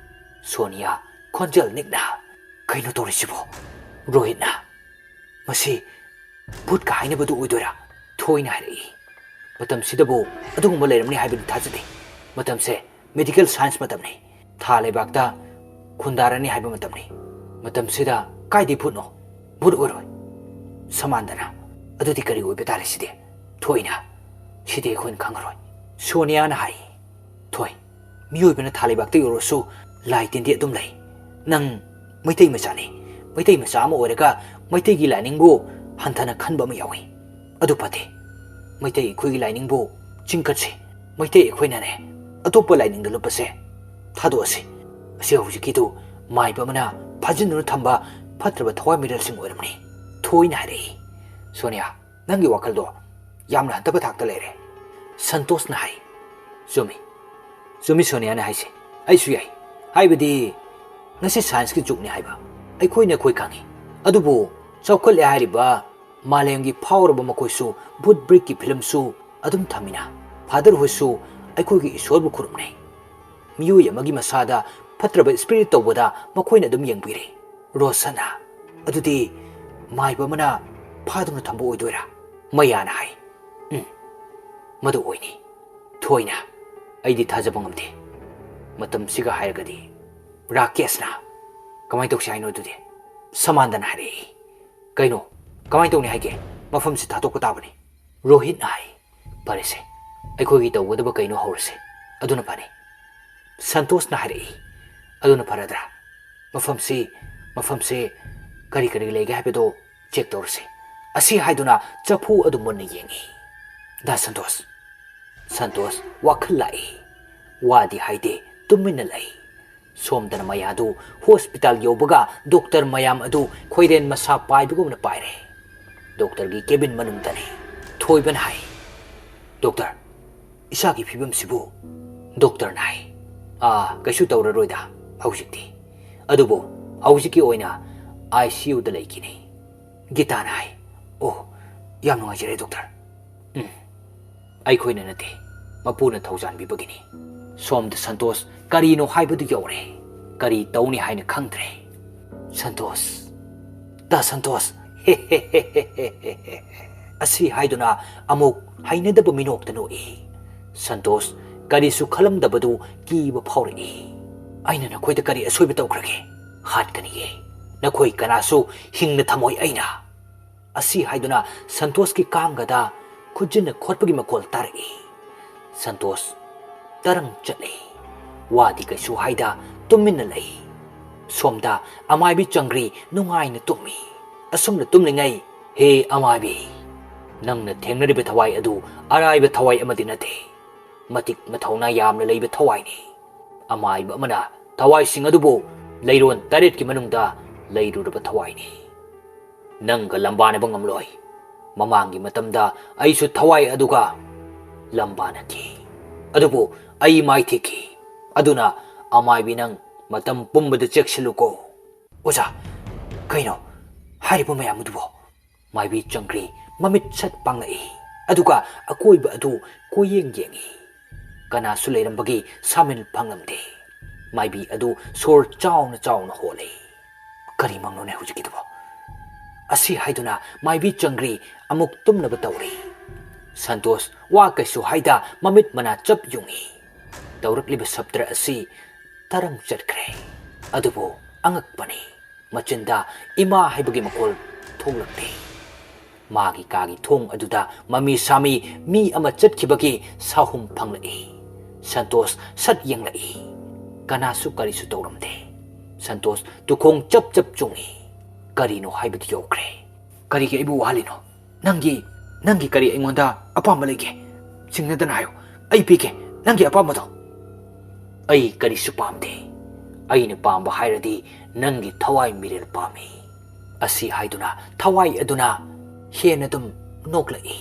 ꯁꯣꯅꯤꯌꯥ ꯈꯣꯟꯖꯦꯜ ꯅꯤꯛꯅ, "ꯀꯩꯅꯣ ꯇꯧꯔꯤꯁꯤꯕꯣ?" ꯔꯣꯍꯤꯠꯅ, "ꯃꯁꯤ ꯚꯨꯠꯀ ꯍꯥꯏꯅꯕꯗꯨ ꯑꯣꯏꯗꯣꯏꯔꯥ?" ꯊꯣꯏꯅ ꯍꯥꯏꯔꯛꯏ꯫ "ꯃꯇꯝꯁꯤꯗꯕꯨ ꯑꯗꯨꯒꯨꯝꯕ ꯂꯩꯔꯝꯅꯤ ꯍꯥꯏꯕꯗꯤ ꯊꯥꯖꯗꯦ꯫ ꯃꯇꯝꯁꯦ ꯃꯦꯗꯤꯀꯦꯜ ꯁꯥꯏꯟꯁ ꯃꯇꯝꯅꯤ꯫ ꯊꯥ ꯂꯩꯕꯥꯛꯇ ꯈꯨꯟꯗꯥꯔꯅꯤ ꯍꯥꯏꯕ ꯃꯇꯝꯅꯤ꯫ ꯃꯇꯝꯁꯤꯗ ꯀꯥꯏꯗꯩ ꯚꯨꯠꯅꯣ? ꯚꯨꯠ ꯑꯣꯏꯔꯣꯏ꯫" ꯁꯃꯥꯟꯗꯅ, "ꯑꯗꯨꯗꯤ ꯀꯔꯤ ꯑꯣꯏꯕ ꯇꯥꯔꯦ ꯁꯤꯗꯤ?" ꯊꯣꯏꯅ, "ꯁꯤꯗꯤ ꯑꯩꯈꯣꯏꯅ ꯈꯪꯉꯔꯣꯏ꯫" ꯁꯣꯅꯤꯌꯥꯅ ꯍꯥꯏ, "ꯊꯣꯏ, ꯃꯤꯑꯣꯏꯕꯅ ꯊꯥ ꯂꯩꯕꯥꯛꯇ ꯌꯧꯔꯁꯨ ꯂꯥꯏ ꯇꯤꯟꯗꯤ ꯑꯗꯨꯝ ꯂꯩ꯫ ꯅꯪ ꯃꯩꯇꯩ ꯃꯆꯥꯅꯤ꯫ ꯃꯩꯇꯩ ꯃꯆꯥ ꯑꯃ ꯑꯣꯏꯔꯒ ꯃꯩꯇꯩꯒꯤ ꯂꯥꯏꯅꯤꯡꯕꯨ ꯍꯟꯊꯅ ꯈꯟꯕ ꯑꯃ ꯌꯥꯎꯏ꯫ ꯑꯗꯨ ꯐꯠꯇꯦ꯫ ꯃꯩꯇꯩ ꯑꯩꯈꯣꯏꯒꯤ ꯂꯥꯏꯅꯤꯡꯕꯨ ꯆꯤꯡꯈꯠꯁꯤ꯫ ꯃꯩꯇꯩ ꯑꯩꯈꯣꯏꯅꯅꯦ ꯑꯇꯣꯞꯄ ꯂꯥꯏꯅꯤꯡꯗ ꯂꯨꯞꯄꯁꯦ ꯊꯥꯗꯣꯛꯑꯁꯤ꯫ ꯑꯁꯤ ꯍꯧꯖꯤꯛꯀꯤꯗꯨ ꯃꯥꯏꯕ ꯑꯃꯅ ꯐꯥꯖꯤꯟꯗꯨꯅ ꯊꯝꯕ ꯐꯠꯇ꯭ꯔꯕ ꯊꯋꯥꯏ ꯃꯤꯔꯦꯜꯁꯤꯡ ꯑꯣꯏꯔꯝꯅꯤ꯫" ꯊꯣꯏꯅ ꯍꯥꯏꯔꯛꯏ꯫ "ꯁꯣꯅꯤꯌꯥ, ꯅꯪꯒꯤ ꯋꯥꯈꯜꯗꯣ ꯌꯥꯝꯅ ꯍꯟꯊꯕ ꯊꯥꯛꯇ ꯂꯩꯔꯦ꯫" ꯁꯟꯇꯣꯁꯅ ꯍꯥꯏ꯫ "ꯆꯨꯝꯃꯤ, ꯆꯨꯝꯃꯤ ꯁꯣꯅꯤꯌꯥꯅ ꯍꯥꯏꯁꯦ꯫ ꯑꯩꯁꯨ ꯌꯥꯏ꯫ ꯍꯥꯏꯕꯗꯤ ꯉꯁꯤ ꯁꯥꯏꯟꯁꯀꯤ ꯖꯨꯒꯅꯤ ꯍꯥꯏꯕ ꯑꯩꯈꯣꯏꯅ ꯑꯩꯈꯣꯏ ꯈꯪꯉꯤ꯫ ꯑꯗꯨꯕꯨ ꯆꯥꯎꯈꯠꯂꯦ ꯍꯥꯏꯔꯤꯕ ꯃꯥꯂꯦꯝꯒꯤ ꯐꯥꯎꯔꯕ ꯃꯈꯣꯏꯁꯨ ꯚꯨꯠ ꯕ꯭ꯔꯤꯠꯀꯤ ꯐꯤꯂꯝꯁꯨ ꯑꯗꯨꯝ ꯊꯝꯃꯤꯅ꯫ ꯐꯥꯗꯔ ꯍꯣꯏꯁꯨ ꯑꯩꯈꯣꯏꯒꯤ ꯏꯁꯣꯔꯕꯨ ꯈꯨꯔꯨꯝꯅꯩ꯫ ꯃꯤꯑꯣꯏ ꯑꯃꯒꯤ ꯃꯁꯥꯗ ꯐꯠꯇ꯭ꯔꯕ ꯁ꯭ꯄꯤꯔꯤꯠ ꯇꯧꯕꯗ ꯃꯈꯣꯏꯅ ꯑꯗꯨꯝ ꯌꯦꯡꯕꯤꯔꯦ꯫" ꯔꯣꯁꯟꯅ, "ꯑꯗꯨꯗꯤ ꯃꯥꯏꯕ ꯑꯃꯅ ꯐꯥꯗꯨꯅ ꯊꯝꯕ ꯑꯣꯏꯗꯣꯏꯔꯥ?" ꯃꯌꯥꯅ ꯍꯥꯏ꯫ "ꯎꯝ, ꯃꯗꯨ ꯑꯣꯏꯅꯤ꯫" ꯊꯣꯏꯅ, "ꯑꯩꯗꯤ ꯊꯥꯖꯕ ꯉꯝꯗꯦ꯫ ꯃꯇꯝꯁꯤꯒ ꯍꯥꯏꯔꯒꯗꯤ ꯔꯥꯀꯦꯁꯅ ꯀꯃꯥꯏꯅ ꯇꯧꯁꯤ ꯍꯥꯏꯅꯣ ꯑꯗꯨꯗꯤ?" ꯁꯃꯥꯟꯗꯅ ꯍꯥꯏꯔꯛꯏ꯫ "ꯀꯩꯅꯣ, ꯀꯃꯥꯏꯅ ꯇꯧꯅꯤ ꯍꯥꯏꯒꯦ? ꯃꯐꯝꯁꯤ ꯊꯥꯗꯣꯛꯄ ꯇꯥꯕꯅꯤ꯫" ꯔꯣꯍꯤꯠꯅ ꯍꯥꯏ꯫ "ꯐꯔꯦꯁꯦ, ꯑꯩꯈꯣꯏꯒꯤ ꯇꯧꯒꯗꯕ ꯀꯩꯅꯣ ꯍꯧꯔꯁꯦ꯫ ꯑꯗꯨꯅ ꯐꯅꯤ꯫" ꯁꯟꯇꯣꯁꯅ ꯍꯥꯏꯔꯛꯏ꯫ "ꯑꯗꯨꯅ ꯐꯔꯗ꯭ꯔꯥ?" "ꯃꯐꯝꯁꯤ, ꯃꯐꯝꯁꯦ ꯀꯔꯤ ꯀꯔꯤ ꯂꯩꯒꯦ ꯍꯥꯏꯕꯗꯣ ꯆꯦꯛ ꯇꯧꯔꯁꯤ," ꯑꯁꯤ ꯍꯥꯏꯗꯨꯅ ꯆꯐꯨ ꯑꯗꯨ ꯃꯨꯟꯅ ꯌꯦꯡꯏ꯫ "ꯗꯥ ꯁꯟꯇꯣꯁ, ꯁꯟꯇꯣꯁ ꯋꯥꯈꯜ ꯂꯥꯛꯏ꯫ ꯋꯥꯗꯤ ꯍꯥꯏꯗꯦ, ꯇꯨꯃꯤꯟꯅ ꯂꯩ꯫ ꯁꯣꯝꯗꯅ ꯃꯌꯥꯗꯨ ꯍꯣꯁꯄꯤꯇꯥꯜ ꯌꯧꯕꯒ ꯗꯣꯛꯇꯔ ꯃꯌꯥꯝ ꯑꯗꯨ ꯈꯣꯏꯔꯦꯟ ꯃꯁꯥ ꯄꯥꯏꯕꯒꯨꯝꯅ ꯄꯥꯏꯔꯦ꯫ ꯗꯣꯛꯇꯔꯒꯤ ꯀꯦꯕꯤꯟ ꯃꯅꯨꯡꯗꯅꯤ꯫ ꯊꯣꯏꯕꯅ ꯍꯥꯏ, "ꯗꯣꯛꯇꯔ, ꯏꯁꯥꯒꯤ ꯐꯤꯕꯝꯁꯤꯕꯨ?" ꯗꯣꯛꯇꯔꯅ ꯍꯥꯏ, "ꯑꯥ, ꯀꯩꯁꯨ ꯇꯧꯔꯔꯣꯏꯗ ꯍꯧꯖꯤꯛꯇꯤ꯫ ꯑꯗꯨꯕꯨ ꯍꯧꯖꯤꯛꯀꯤ ꯑꯣꯏꯅ ꯑꯥꯏ ꯁꯤ ꯌꯨꯗ ꯂꯩꯈꯤꯅꯤ꯫" ꯒꯤꯇꯥꯅ ꯍꯥꯏ, "ꯑꯣ, ꯌꯥꯝ ꯅꯨꯡꯉꯥꯏꯖꯔꯦ ꯗꯣꯛꯇꯔ꯫" "ꯎꯝ, ꯑꯩꯈꯣꯏꯅ ꯅꯠꯇꯦ, ꯃꯄꯨꯅ ꯊꯧꯖꯥꯟꯕꯤꯕꯒꯤꯅꯤ꯫" ꯁꯣꯝꯗ ꯁꯟꯇꯣꯁ ꯀꯔꯤꯅꯣ ꯍꯥꯏꯕꯗꯨ ꯌꯧꯔꯦ꯫ ꯀꯔꯤ ꯇꯧꯅꯤ ꯍꯥꯏꯅ ꯈꯪꯗ꯭ꯔꯦ꯫ "ꯁꯟꯇꯣꯁ, ꯗꯥ ꯁꯟꯇꯣꯁ!" ꯑꯁꯤ ꯍꯥꯏꯗꯨꯅ ꯑꯃꯨꯛ ꯍꯩꯅꯗꯕ ꯃꯤꯅꯣꯛꯇ ꯅꯣꯛꯏ꯫ ꯁꯟꯇꯣꯁ ꯀꯔꯤꯁꯨ ꯈꯜꯂꯝꯗꯕꯗꯨ ꯀꯤꯕ ꯐꯥꯎꯔꯛꯏ꯫ "ꯑꯩꯅ ꯅꯈꯣꯏꯗ ꯀꯔꯤ ꯑꯁꯣꯏꯕ ꯇꯧꯈ꯭ꯔꯒꯦ? ꯍꯥꯠꯀꯅꯤꯌꯦ꯫ ꯅꯈꯣꯏ ꯀꯅꯥꯁꯨ ꯍꯤꯡꯅ ꯊꯝꯃꯣꯏ ꯑꯩꯅ꯫" ꯑꯁꯤ ꯍꯥꯏꯗꯨꯅ ꯁꯟꯇꯣꯁꯀꯤ ꯀꯥꯡꯒꯗ ꯈꯨꯖꯤꯟꯅ ꯈꯣꯠꯄꯒꯤ ꯃꯈꯣꯜ ꯇꯥꯔꯛꯏ꯫ ꯁꯟꯇꯣꯁ ꯇꯔꯪ ꯆꯠꯂꯤ꯫ ꯋꯥꯗꯤ ꯀꯩꯁꯨ ꯍꯥꯏꯗ ꯇꯨꯃꯤꯟꯅ ꯂꯩ꯫ ꯁꯣꯝꯗ ꯑꯃꯥꯏꯕꯤ ꯆꯪꯒ꯭ꯔꯤ ꯅꯨꯡꯉꯥꯏꯅ ꯇꯨꯝꯃꯤ꯫ ꯑꯁꯨꯝꯅ ꯇꯨꯝꯂꯤꯉꯩ, "ꯍꯦ ꯑꯃꯥꯏꯕꯤ, ꯅꯪꯅ ꯊꯦꯡꯅꯔꯤꯕ ꯊꯋꯥꯏ ꯑꯗꯨ ꯑꯔꯥꯏꯕ ꯊꯋꯥꯏ ꯑꯃꯗꯤ ꯅꯠꯇꯦ꯫ ꯃꯇꯤꯛ ꯃꯊꯧꯅꯥ ꯌꯥꯝꯅ ꯂꯩꯕ ꯊꯋꯥꯏꯅꯤ꯫ ꯑꯃꯥꯏꯕ ꯑꯃꯅ ꯊꯋꯥꯏꯁꯤꯡ ꯑꯗꯨꯕꯨ ꯂꯩꯔꯣꯟ ꯇꯔꯦꯠꯀꯤ ꯃꯅꯨꯡꯗ ꯂꯩꯔꯨꯔꯕ ꯊꯋꯥꯏꯅꯤ꯫ ꯅꯪꯒ ꯂꯝꯕꯥꯅꯕ ꯉꯝꯂꯣꯏ꯫ ꯃꯃꯥꯡꯒꯤ ꯃꯇꯝꯗ ꯑꯩꯁꯨ ꯊꯋꯥꯏ ꯑꯗꯨꯒ ꯂꯝꯕꯥꯅꯈꯤ꯫ ꯑꯗꯨꯕꯨ ꯑꯩ ꯃꯥꯏꯊꯤꯈꯤ꯫ ꯑꯗꯨꯅ ꯑꯃꯥꯏꯕꯤ, ꯅꯪ ꯃꯇꯝ ꯄꯨꯝꯕꯗ ꯆꯦꯛꯁꯤꯜꯂꯨꯀꯣ꯫" "ꯑꯣꯖꯥ, ꯀꯩꯅꯣ ꯍꯥꯏꯔꯤꯕ ꯃꯌꯥꯝ ꯑꯗꯨꯕꯣ?" ꯃꯥꯏꯕꯤ ꯆꯪꯒ꯭ꯔꯤ ꯃꯃꯤꯠ ꯁꯠ ꯄꯥꯡꯂꯛꯏ꯫ ꯑꯗꯨꯒ ꯑꯀꯣꯏꯕ ꯑꯗꯨ ꯀꯣꯏꯌꯦꯡ ꯌꯦꯡꯏ꯫ ꯀꯅꯥꯁꯨ ꯂꯩꯔꯝꯕꯒꯤ ꯁꯥꯃꯤꯜ ꯐꯪꯂꯝꯗꯦ꯫ ꯃꯥꯏꯕꯤ ꯑꯗꯨ ꯁꯣꯔ ꯆꯥꯎꯅ ꯆꯥꯎꯅ ꯍꯣꯜꯂꯤ꯫ "ꯀꯔꯤ ꯃꯪꯅꯣꯅꯦ ꯍꯧꯖꯤꯛꯀꯤꯗꯨꯕꯣ?" ꯑꯁꯤ ꯍꯥꯏꯗꯨꯅ ꯃꯥꯏꯕꯤ ꯆꯪꯒ꯭ꯔꯤ ꯑꯃꯨꯛ ꯇꯨꯝꯅꯕ ꯇꯧꯔꯤ꯫ ꯁꯟꯇꯣꯁ ꯋꯥ ꯀꯩꯁꯨ ꯍꯥꯏꯗ ꯃꯃꯤꯠ ꯃꯅꯥ ꯆꯞ ꯌꯨꯡꯏ꯫ ꯇꯧꯔꯛꯂꯤꯕ ꯁꯞꯇ꯭ꯔ ꯑꯁꯤ ꯇꯔꯪ ꯆꯠꯈ꯭ꯔꯦ꯫ ꯑꯗꯨꯕꯨ ꯑꯉꯛꯄꯅꯤ, ꯃꯆꯤꯟꯗ "ꯏꯃꯥ" ꯍꯥꯏꯕꯒꯤ ꯃꯈꯣꯜ ꯊꯣꯛꯂꯛꯇꯦ꯫ ꯃꯥꯒꯤ ꯀꯥꯒꯤ ꯊꯣꯡ ꯑꯗꯨꯗ ꯃꯃꯤ ꯁꯥꯃꯤ ꯃꯤ ꯑꯃ ꯆꯠꯈꯤꯕꯒꯤ ꯁꯥꯍꯨꯝ ꯐꯪꯂꯛꯏ꯫ ꯁꯟꯇꯣꯁ ꯁꯠ ꯌꯦꯡꯂꯛꯏ꯫ ꯀꯅꯥꯁꯨ ꯀꯔꯤꯁꯨ ꯇꯧꯔꯝꯗꯦ꯫ ꯁꯟꯇꯣꯁ ꯇꯨꯈꯣꯡ ꯆꯞ ꯆꯞ ꯆꯨꯡꯉꯤ꯫ ꯀꯔꯤꯅꯣ ꯍꯥꯏꯕꯗꯨ ꯌꯧꯈ꯭ꯔꯦ꯫ "ꯀꯔꯤꯒꯤ ꯑꯩꯕꯨ ꯋꯥꯍꯜꯂꯤꯅꯣ? ꯅꯪꯒꯤ, ꯅꯪꯒꯤ ꯀꯔꯤ ꯑꯩꯉꯣꯟꯗ ꯑꯄꯥꯝꯕ ꯂꯩꯒꯦ? ꯁꯤꯡꯅꯗꯅ ꯍꯥꯏꯌꯨ, ꯑꯩ ꯄꯤꯒꯦ ꯅꯪꯒꯤ ꯑꯄꯥꯝꯕꯗꯣ꯫" "ꯑꯩ ꯀꯔꯤꯁꯨ ꯄꯥꯝꯗꯦ꯫ ꯑꯩꯅ ꯄꯥꯝꯕ ꯍꯥꯏꯔꯗꯤ ꯅꯪꯒꯤ ꯊꯋꯥꯏ ꯃꯤꯔꯦꯜ ꯄꯥꯝꯃꯤ꯫" ꯑꯁꯤ ꯍꯥꯏꯗꯨꯅ ꯊꯋꯥꯏ ꯑꯗꯨꯅ ꯍꯦꯟꯅ ꯑꯗꯨꯝ ꯅꯣꯛꯂꯛꯏ꯫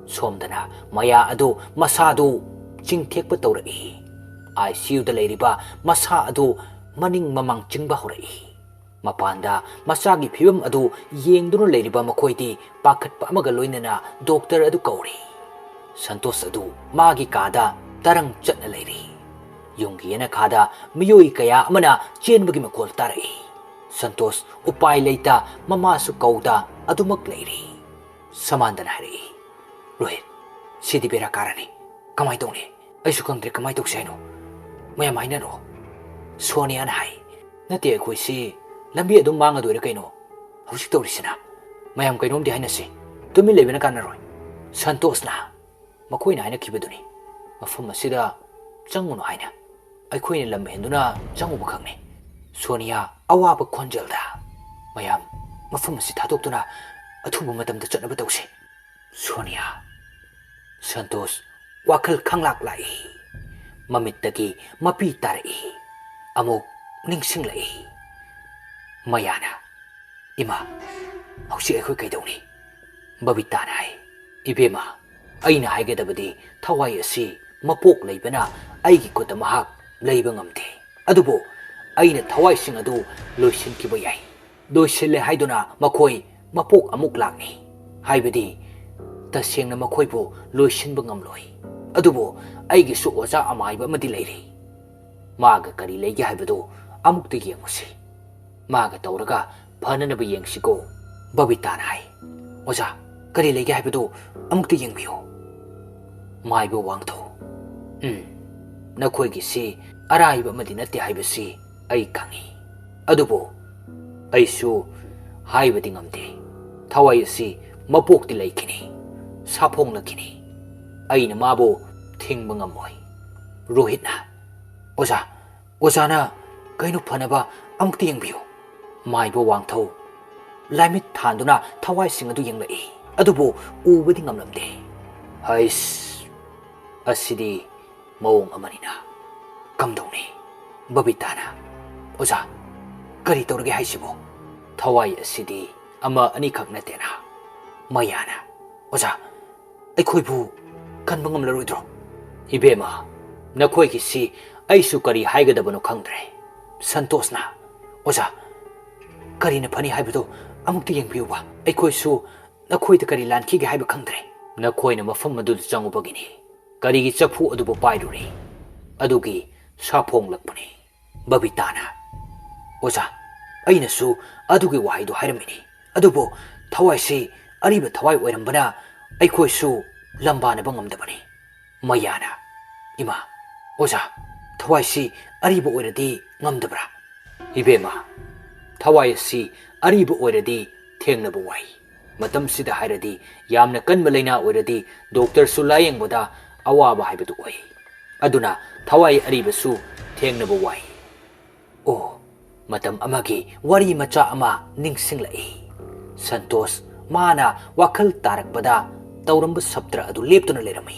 ꯁꯣꯝꯗꯅ ꯃꯌꯥ ꯑꯗꯨ ꯃꯁꯥꯗꯨ ꯆꯤꯡꯊꯦꯛꯄ ꯇꯧꯔꯛꯏ꯫ ICUꯗ ꯂꯩꯔꯤꯕ ꯃꯁꯥ ꯑꯗꯨ ꯃꯅꯤꯡ ꯃꯃꯥꯡ ꯆꯤꯡꯕ ꯍꯧꯔꯛꯏ꯫ ꯃꯄꯥꯟꯗ ꯃꯆꯥꯒꯤ ꯐꯤꯕꯝ ꯑꯗꯨ ꯌꯦꯡꯗꯨꯅ ꯂꯩꯔꯤꯕ ꯃꯈꯣꯏꯗꯤ ꯄꯥꯈꯠꯄ ꯑꯃꯒ ꯂꯣꯏꯅꯅ ꯗꯣꯛꯇꯔ ꯑꯗꯨ ꯀꯧꯔꯤ꯫ ꯁꯟꯇꯣꯁ ꯑꯗꯨ ꯃꯥꯒꯤ ꯀꯥꯗ ꯇꯔꯪ ꯆꯠꯅ ꯂꯩꯔꯤ꯫ ꯌꯨꯝꯒꯤ ꯌꯦꯅꯈꯥꯗ ꯃꯤꯑꯣꯏ ꯀꯌꯥ ꯑꯃꯅ ꯆꯦꯟꯕꯒꯤ ꯃꯈꯣꯜ ꯇꯥꯔꯛꯏ꯫ ꯁꯟꯇꯣꯁ ꯎꯄꯥꯏ ꯂꯩꯇ ꯃꯃꯥꯁꯨ ꯀꯧꯗ ꯑꯗꯨꯃꯛ ꯂꯩꯔꯤ꯫ ꯁꯃꯥꯟꯗꯅ ꯍꯥꯏꯔꯛꯏ, "ꯔꯣꯍꯤꯠ, ꯁꯤꯗꯤ ꯕꯦꯔꯥ ꯀꯥꯔꯅꯤ꯫ ꯀꯃꯥꯏ ꯇꯧꯅꯤ? ꯑꯩꯁꯨ ꯈꯪꯗ꯭ꯔꯦ, ꯀꯃꯥꯏ ꯇꯧꯁꯦ ꯍꯥꯏꯅꯣ? ꯃꯌꯥꯝ ꯍꯥꯏꯅꯔꯣ꯫" ꯁꯣꯅꯤꯌꯥꯅ ꯍꯥꯏ, "ꯅꯠꯇꯦ, ꯑꯩꯈꯣꯏꯁꯤ ꯂꯝꯕꯤ ꯑꯗꯨꯝ ꯃꯥꯡꯉꯗꯣꯏꯔꯥ ꯀꯩꯅꯣ? ꯍꯧꯖꯤꯛ ꯇꯧꯔꯤꯁꯤꯅ꯫ ꯃꯌꯥꯝ ꯀꯩꯅꯣꯝꯗꯤ ꯍꯥꯏꯅꯁꯤ꯫ ꯇꯨꯃꯤꯟ ꯂꯩꯕꯅ ꯀꯥꯟꯅꯔꯣꯏ꯫" ꯁꯟꯇꯣꯁꯅ, "ꯃꯈꯣꯏꯅ ꯍꯥꯏꯅꯈꯤꯕꯗꯨꯅꯤ, ꯃꯐꯝ ꯑꯁꯤꯗ ꯆꯪꯉꯨꯅꯨ ꯍꯥꯏꯅ꯫ ꯑꯩꯈꯣꯏꯅ ꯂꯝ ꯍꯦꯟꯗꯨꯅ ꯆꯪꯉꯨꯕ ꯈꯛꯅꯤ꯫" ꯁꯣꯅꯤꯌꯥ ꯑꯋꯥꯕ ꯈꯣꯟꯖꯦꯜꯗ, "ꯃꯌꯥꯝ ꯃꯐꯝ ꯑꯁꯤ ꯊꯥꯗꯣꯛꯇꯨꯅ ꯑꯊꯨꯕ ꯃꯇꯝꯗ ꯆꯠꯅꯕ ꯇꯧꯁꯤ꯫" ꯁꯣꯅꯤꯌꯥ꯫ ꯁꯟꯇꯣꯁ ꯋꯥꯈꯜ ꯈꯪꯂꯥꯛ ꯂꯥꯛꯏ꯫ ꯃꯃꯤꯠꯇꯒꯤ ꯃꯄꯤ ꯇꯥꯔꯛꯏ꯫ ꯑꯃꯨꯛ ꯅꯤꯡꯁꯤꯡꯂꯛꯏ꯫ ꯃꯌꯥꯅ, "ꯏꯃꯥ, ꯍꯧꯖꯤꯛ ꯑꯩꯈꯣꯏ ꯀꯩꯗꯧꯅꯤ?" ꯕꯕꯤꯇꯥꯅ ꯍꯥꯏ, "ꯏꯕꯦꯝꯃ, ꯑꯩꯅ ꯍꯥꯏꯒꯗꯕꯗꯤ ꯊꯋꯥꯏ ꯑꯁꯤ ꯃꯄꯣꯛ ꯂꯩꯕꯅ ꯑꯩꯒꯤ ꯈꯨꯠꯇ ꯃꯍꯥꯛ ꯂꯩꯕ ꯉꯝꯗꯦ꯫ ꯑꯗꯨꯕꯨ ꯑꯩꯅ ꯊꯋꯥꯏꯁꯤꯡ ꯑꯗꯨ ꯂꯣꯏꯁꯤꯟꯈꯤꯕ ꯌꯥꯏ꯫ ꯂꯣꯏꯁꯤꯜꯂꯦ ꯍꯥꯏꯗꯨꯅ ꯃꯈꯣꯏ ꯃꯄꯣꯛ ꯑꯃꯨꯛ ꯂꯥꯛꯅꯤ꯫ ꯍꯥꯏꯕꯗꯤ ꯇꯁꯦꯡꯅ ꯃꯈꯣꯏꯕꯨ ꯂꯣꯏꯁꯤꯟꯕ ꯉꯝꯂꯣꯏ꯫ ꯑꯗꯨꯕꯨ ꯑꯩꯒꯤꯁꯨ ꯑꯣꯖꯥ ꯑꯃꯥꯏꯕ ꯑꯃꯗꯤ ꯂꯩꯔꯤ꯫ ꯃꯥꯒ ꯀꯔꯤ ꯂꯩꯒꯦ ꯍꯥꯏꯕꯗꯨ ꯑꯃꯨꯛꯇ ꯌꯦꯡꯉꯨꯁꯤ꯫ ꯃꯥꯒ ꯇꯧꯔꯒ ꯐꯅꯅꯕ ꯌꯦꯡꯁꯤꯀꯣ꯫" ꯕꯕꯤꯇꯥꯅ ꯍꯥꯏ, "ꯑꯣꯖꯥ, ꯀꯔꯤ ꯂꯩꯒꯦ ꯍꯥꯏꯕꯗꯨ ꯑꯃꯨꯛꯇ ꯌꯦꯡꯕꯤꯌꯨ꯫" ꯃꯥꯏꯕ ꯋꯥꯡꯊꯧ, "ꯎꯝ, ꯅꯈꯣꯏꯒꯤꯁꯤ ꯑꯔꯥꯏꯕ ꯑꯃꯗꯤ ꯅꯠꯇꯦ ꯍꯥꯏꯕꯁꯤ ꯑꯩ ꯈꯪꯏ꯫ ꯑꯗꯨꯕꯨ ꯑꯩꯁꯨ ꯍꯥꯏꯕꯗꯤ ꯉꯝꯗꯦ꯫ ꯊꯋꯥꯏ ꯑꯁꯤ ꯃꯄꯣꯛꯇꯤ ꯂꯩꯈꯤꯅꯤ, ꯁꯥꯐꯣꯡꯂꯛꯈꯤꯅꯤ꯫ ꯑꯩꯅ ꯃꯥꯕꯨ ꯊꯤꯡꯕ ꯉꯝꯃꯣꯏ꯫" ꯔꯣꯍꯤꯠꯅ, "ꯑꯣꯖꯥ, ꯑꯣꯖꯥꯅ "ꯀꯩꯅꯣ, ꯐꯅꯕ ꯑꯃꯨꯛꯇ ꯌꯦꯡꯕꯤꯌꯨ"꯫ ꯃꯥꯏꯕ ꯋꯥꯡꯊꯧ ꯂꯥꯏꯃꯤꯠ ꯊꯥꯟꯗꯨꯅ ꯊꯋꯥꯏꯁꯤꯡ ꯑꯗꯨ ꯌꯦꯡꯂꯛꯏ, ꯑꯗꯨꯕꯨ ꯎꯕꯗꯤ ꯉꯝꯂꯝꯗꯦ꯫ "ꯍꯩꯁ, ꯑꯁꯤꯗꯤ ꯃꯑꯣꯡ ꯑꯃꯅꯤꯅ꯫ ꯀꯝꯗꯧꯅꯤ?" ꯕꯕꯤꯇꯥꯅ, "ꯑꯣꯖꯥ, ꯀꯔꯤ ꯇꯧꯔꯒꯦ ꯍꯥꯏꯁꯤꯕꯣ? ꯊꯋꯥꯏ ꯑꯁꯤꯗꯤ ꯑꯃ ꯑꯅꯤꯈꯛ ꯅꯠꯇꯦꯅ"꯫ ꯃꯌꯥꯅ, "ꯑꯣꯖꯥ, ꯑꯩꯈꯣꯏꯕꯨ ꯀꯟꯕ ꯉꯝꯂꯔꯣꯏꯗ꯭ꯔꯣ?" "ꯏꯕꯦꯝꯃ, ꯅꯈꯣꯏꯒꯤꯁꯤ ꯑꯩꯁꯨ ꯀꯔꯤ ꯍꯥꯏꯒꯗꯕꯅꯣ ꯈꯪꯗ꯭ꯔꯦ"꯫ ꯁꯟꯇꯣꯁꯅ, "ꯑꯣꯖꯥ, ꯀꯔꯤꯅ ꯐꯅꯤ ꯍꯥꯏꯕꯗꯨ ꯑꯃꯨꯛꯇ ꯌꯦꯡꯕꯤꯌꯨꯕ꯫ ꯑꯩꯈꯣꯏꯁꯨ ꯅꯈꯣꯏꯗ ꯀꯔꯤ ꯂꯥꯟꯈꯤꯒꯦ ꯍꯥꯏꯕ ꯈꯪꯗ꯭ꯔꯦ꯫ ꯅꯈꯣꯏꯅ ꯃꯐꯝ ꯑꯗꯨꯗ ꯆꯪꯉꯨꯕꯒꯤꯅꯤ꯫ ꯀꯔꯤꯒꯤ ꯆꯐꯨ ꯑꯗꯨꯕꯨ ꯄꯥꯏꯔꯨꯔꯦ? ꯑꯗꯨꯒꯤ ꯁꯥꯐꯣꯡꯂꯛꯄꯅꯤ"꯫ ꯕꯕꯤꯇꯥꯅ, "ꯑꯣꯖꯥ, ꯑꯩꯅꯁꯨ ꯑꯗꯨꯒꯤ ꯋꯥꯍꯩꯗꯨ ꯍꯥꯏꯔꯝꯃꯤꯅꯤ꯫ ꯑꯗꯨꯕꯨ ꯊꯋꯥꯏꯁꯤ ꯑꯔꯤꯕ ꯊꯋꯥꯏ ꯑꯣꯏꯔꯝꯕꯅ ꯑꯩꯈꯣꯏꯁꯨ ꯂꯝꯕꯥꯅꯕ ꯉꯝꯗꯕꯅꯤ"꯫ ꯃꯌꯥꯅ, "ꯏꯃꯥ, ꯑꯣꯖꯥ, ꯊꯋꯥꯏꯁꯤ ꯑꯔꯤꯕ ꯑꯣꯏꯔꯗꯤ ꯉꯝꯗꯕ꯭ꯔꯥ?" "ꯏꯕꯦꯝꯃ, ꯊꯋꯥꯏ ꯑꯁꯤ ꯑꯔꯤꯕ ꯑꯣꯏꯔꯗꯤ ꯊꯦꯡꯅꯕ ꯋꯥꯏ꯫ ꯃꯇꯝꯁꯤꯗ ꯍꯥꯏꯔꯗꯤ ꯌꯥꯝꯅ ꯀꯟꯕ ꯂꯥꯏꯅꯥ ꯑꯣꯏꯔꯗꯤ ꯗꯣꯛꯇꯔꯁꯨ ꯂꯥꯌꯦꯡꯕꯗ ꯑꯋꯥꯕ ꯍꯥꯏꯕꯗꯨ ꯑꯣꯏ꯫ ꯑꯗꯨꯅ ꯊꯋꯥꯏ ꯑꯔꯤꯕꯁꯨ ꯊꯦꯡꯅꯕ ꯋꯥꯏ"꯫ ꯑꯣ, ꯃꯇꯝ ꯑꯃꯒꯤ ꯋꯥꯔꯤ ꯃꯆꯥ ꯑꯃ ꯅꯤꯡꯁꯤꯡꯂꯛꯏ꯫ ꯁꯟꯇꯣꯁ ꯃꯥꯅ ꯋꯥꯈꯜ ꯇꯥꯔꯛꯄꯗ ꯇꯧꯔꯝꯕ ꯁꯞꯇ꯭ꯔ ꯑꯗꯨ ꯂꯦꯞꯇꯨꯅ ꯂꯩꯔꯝꯃꯤ꯫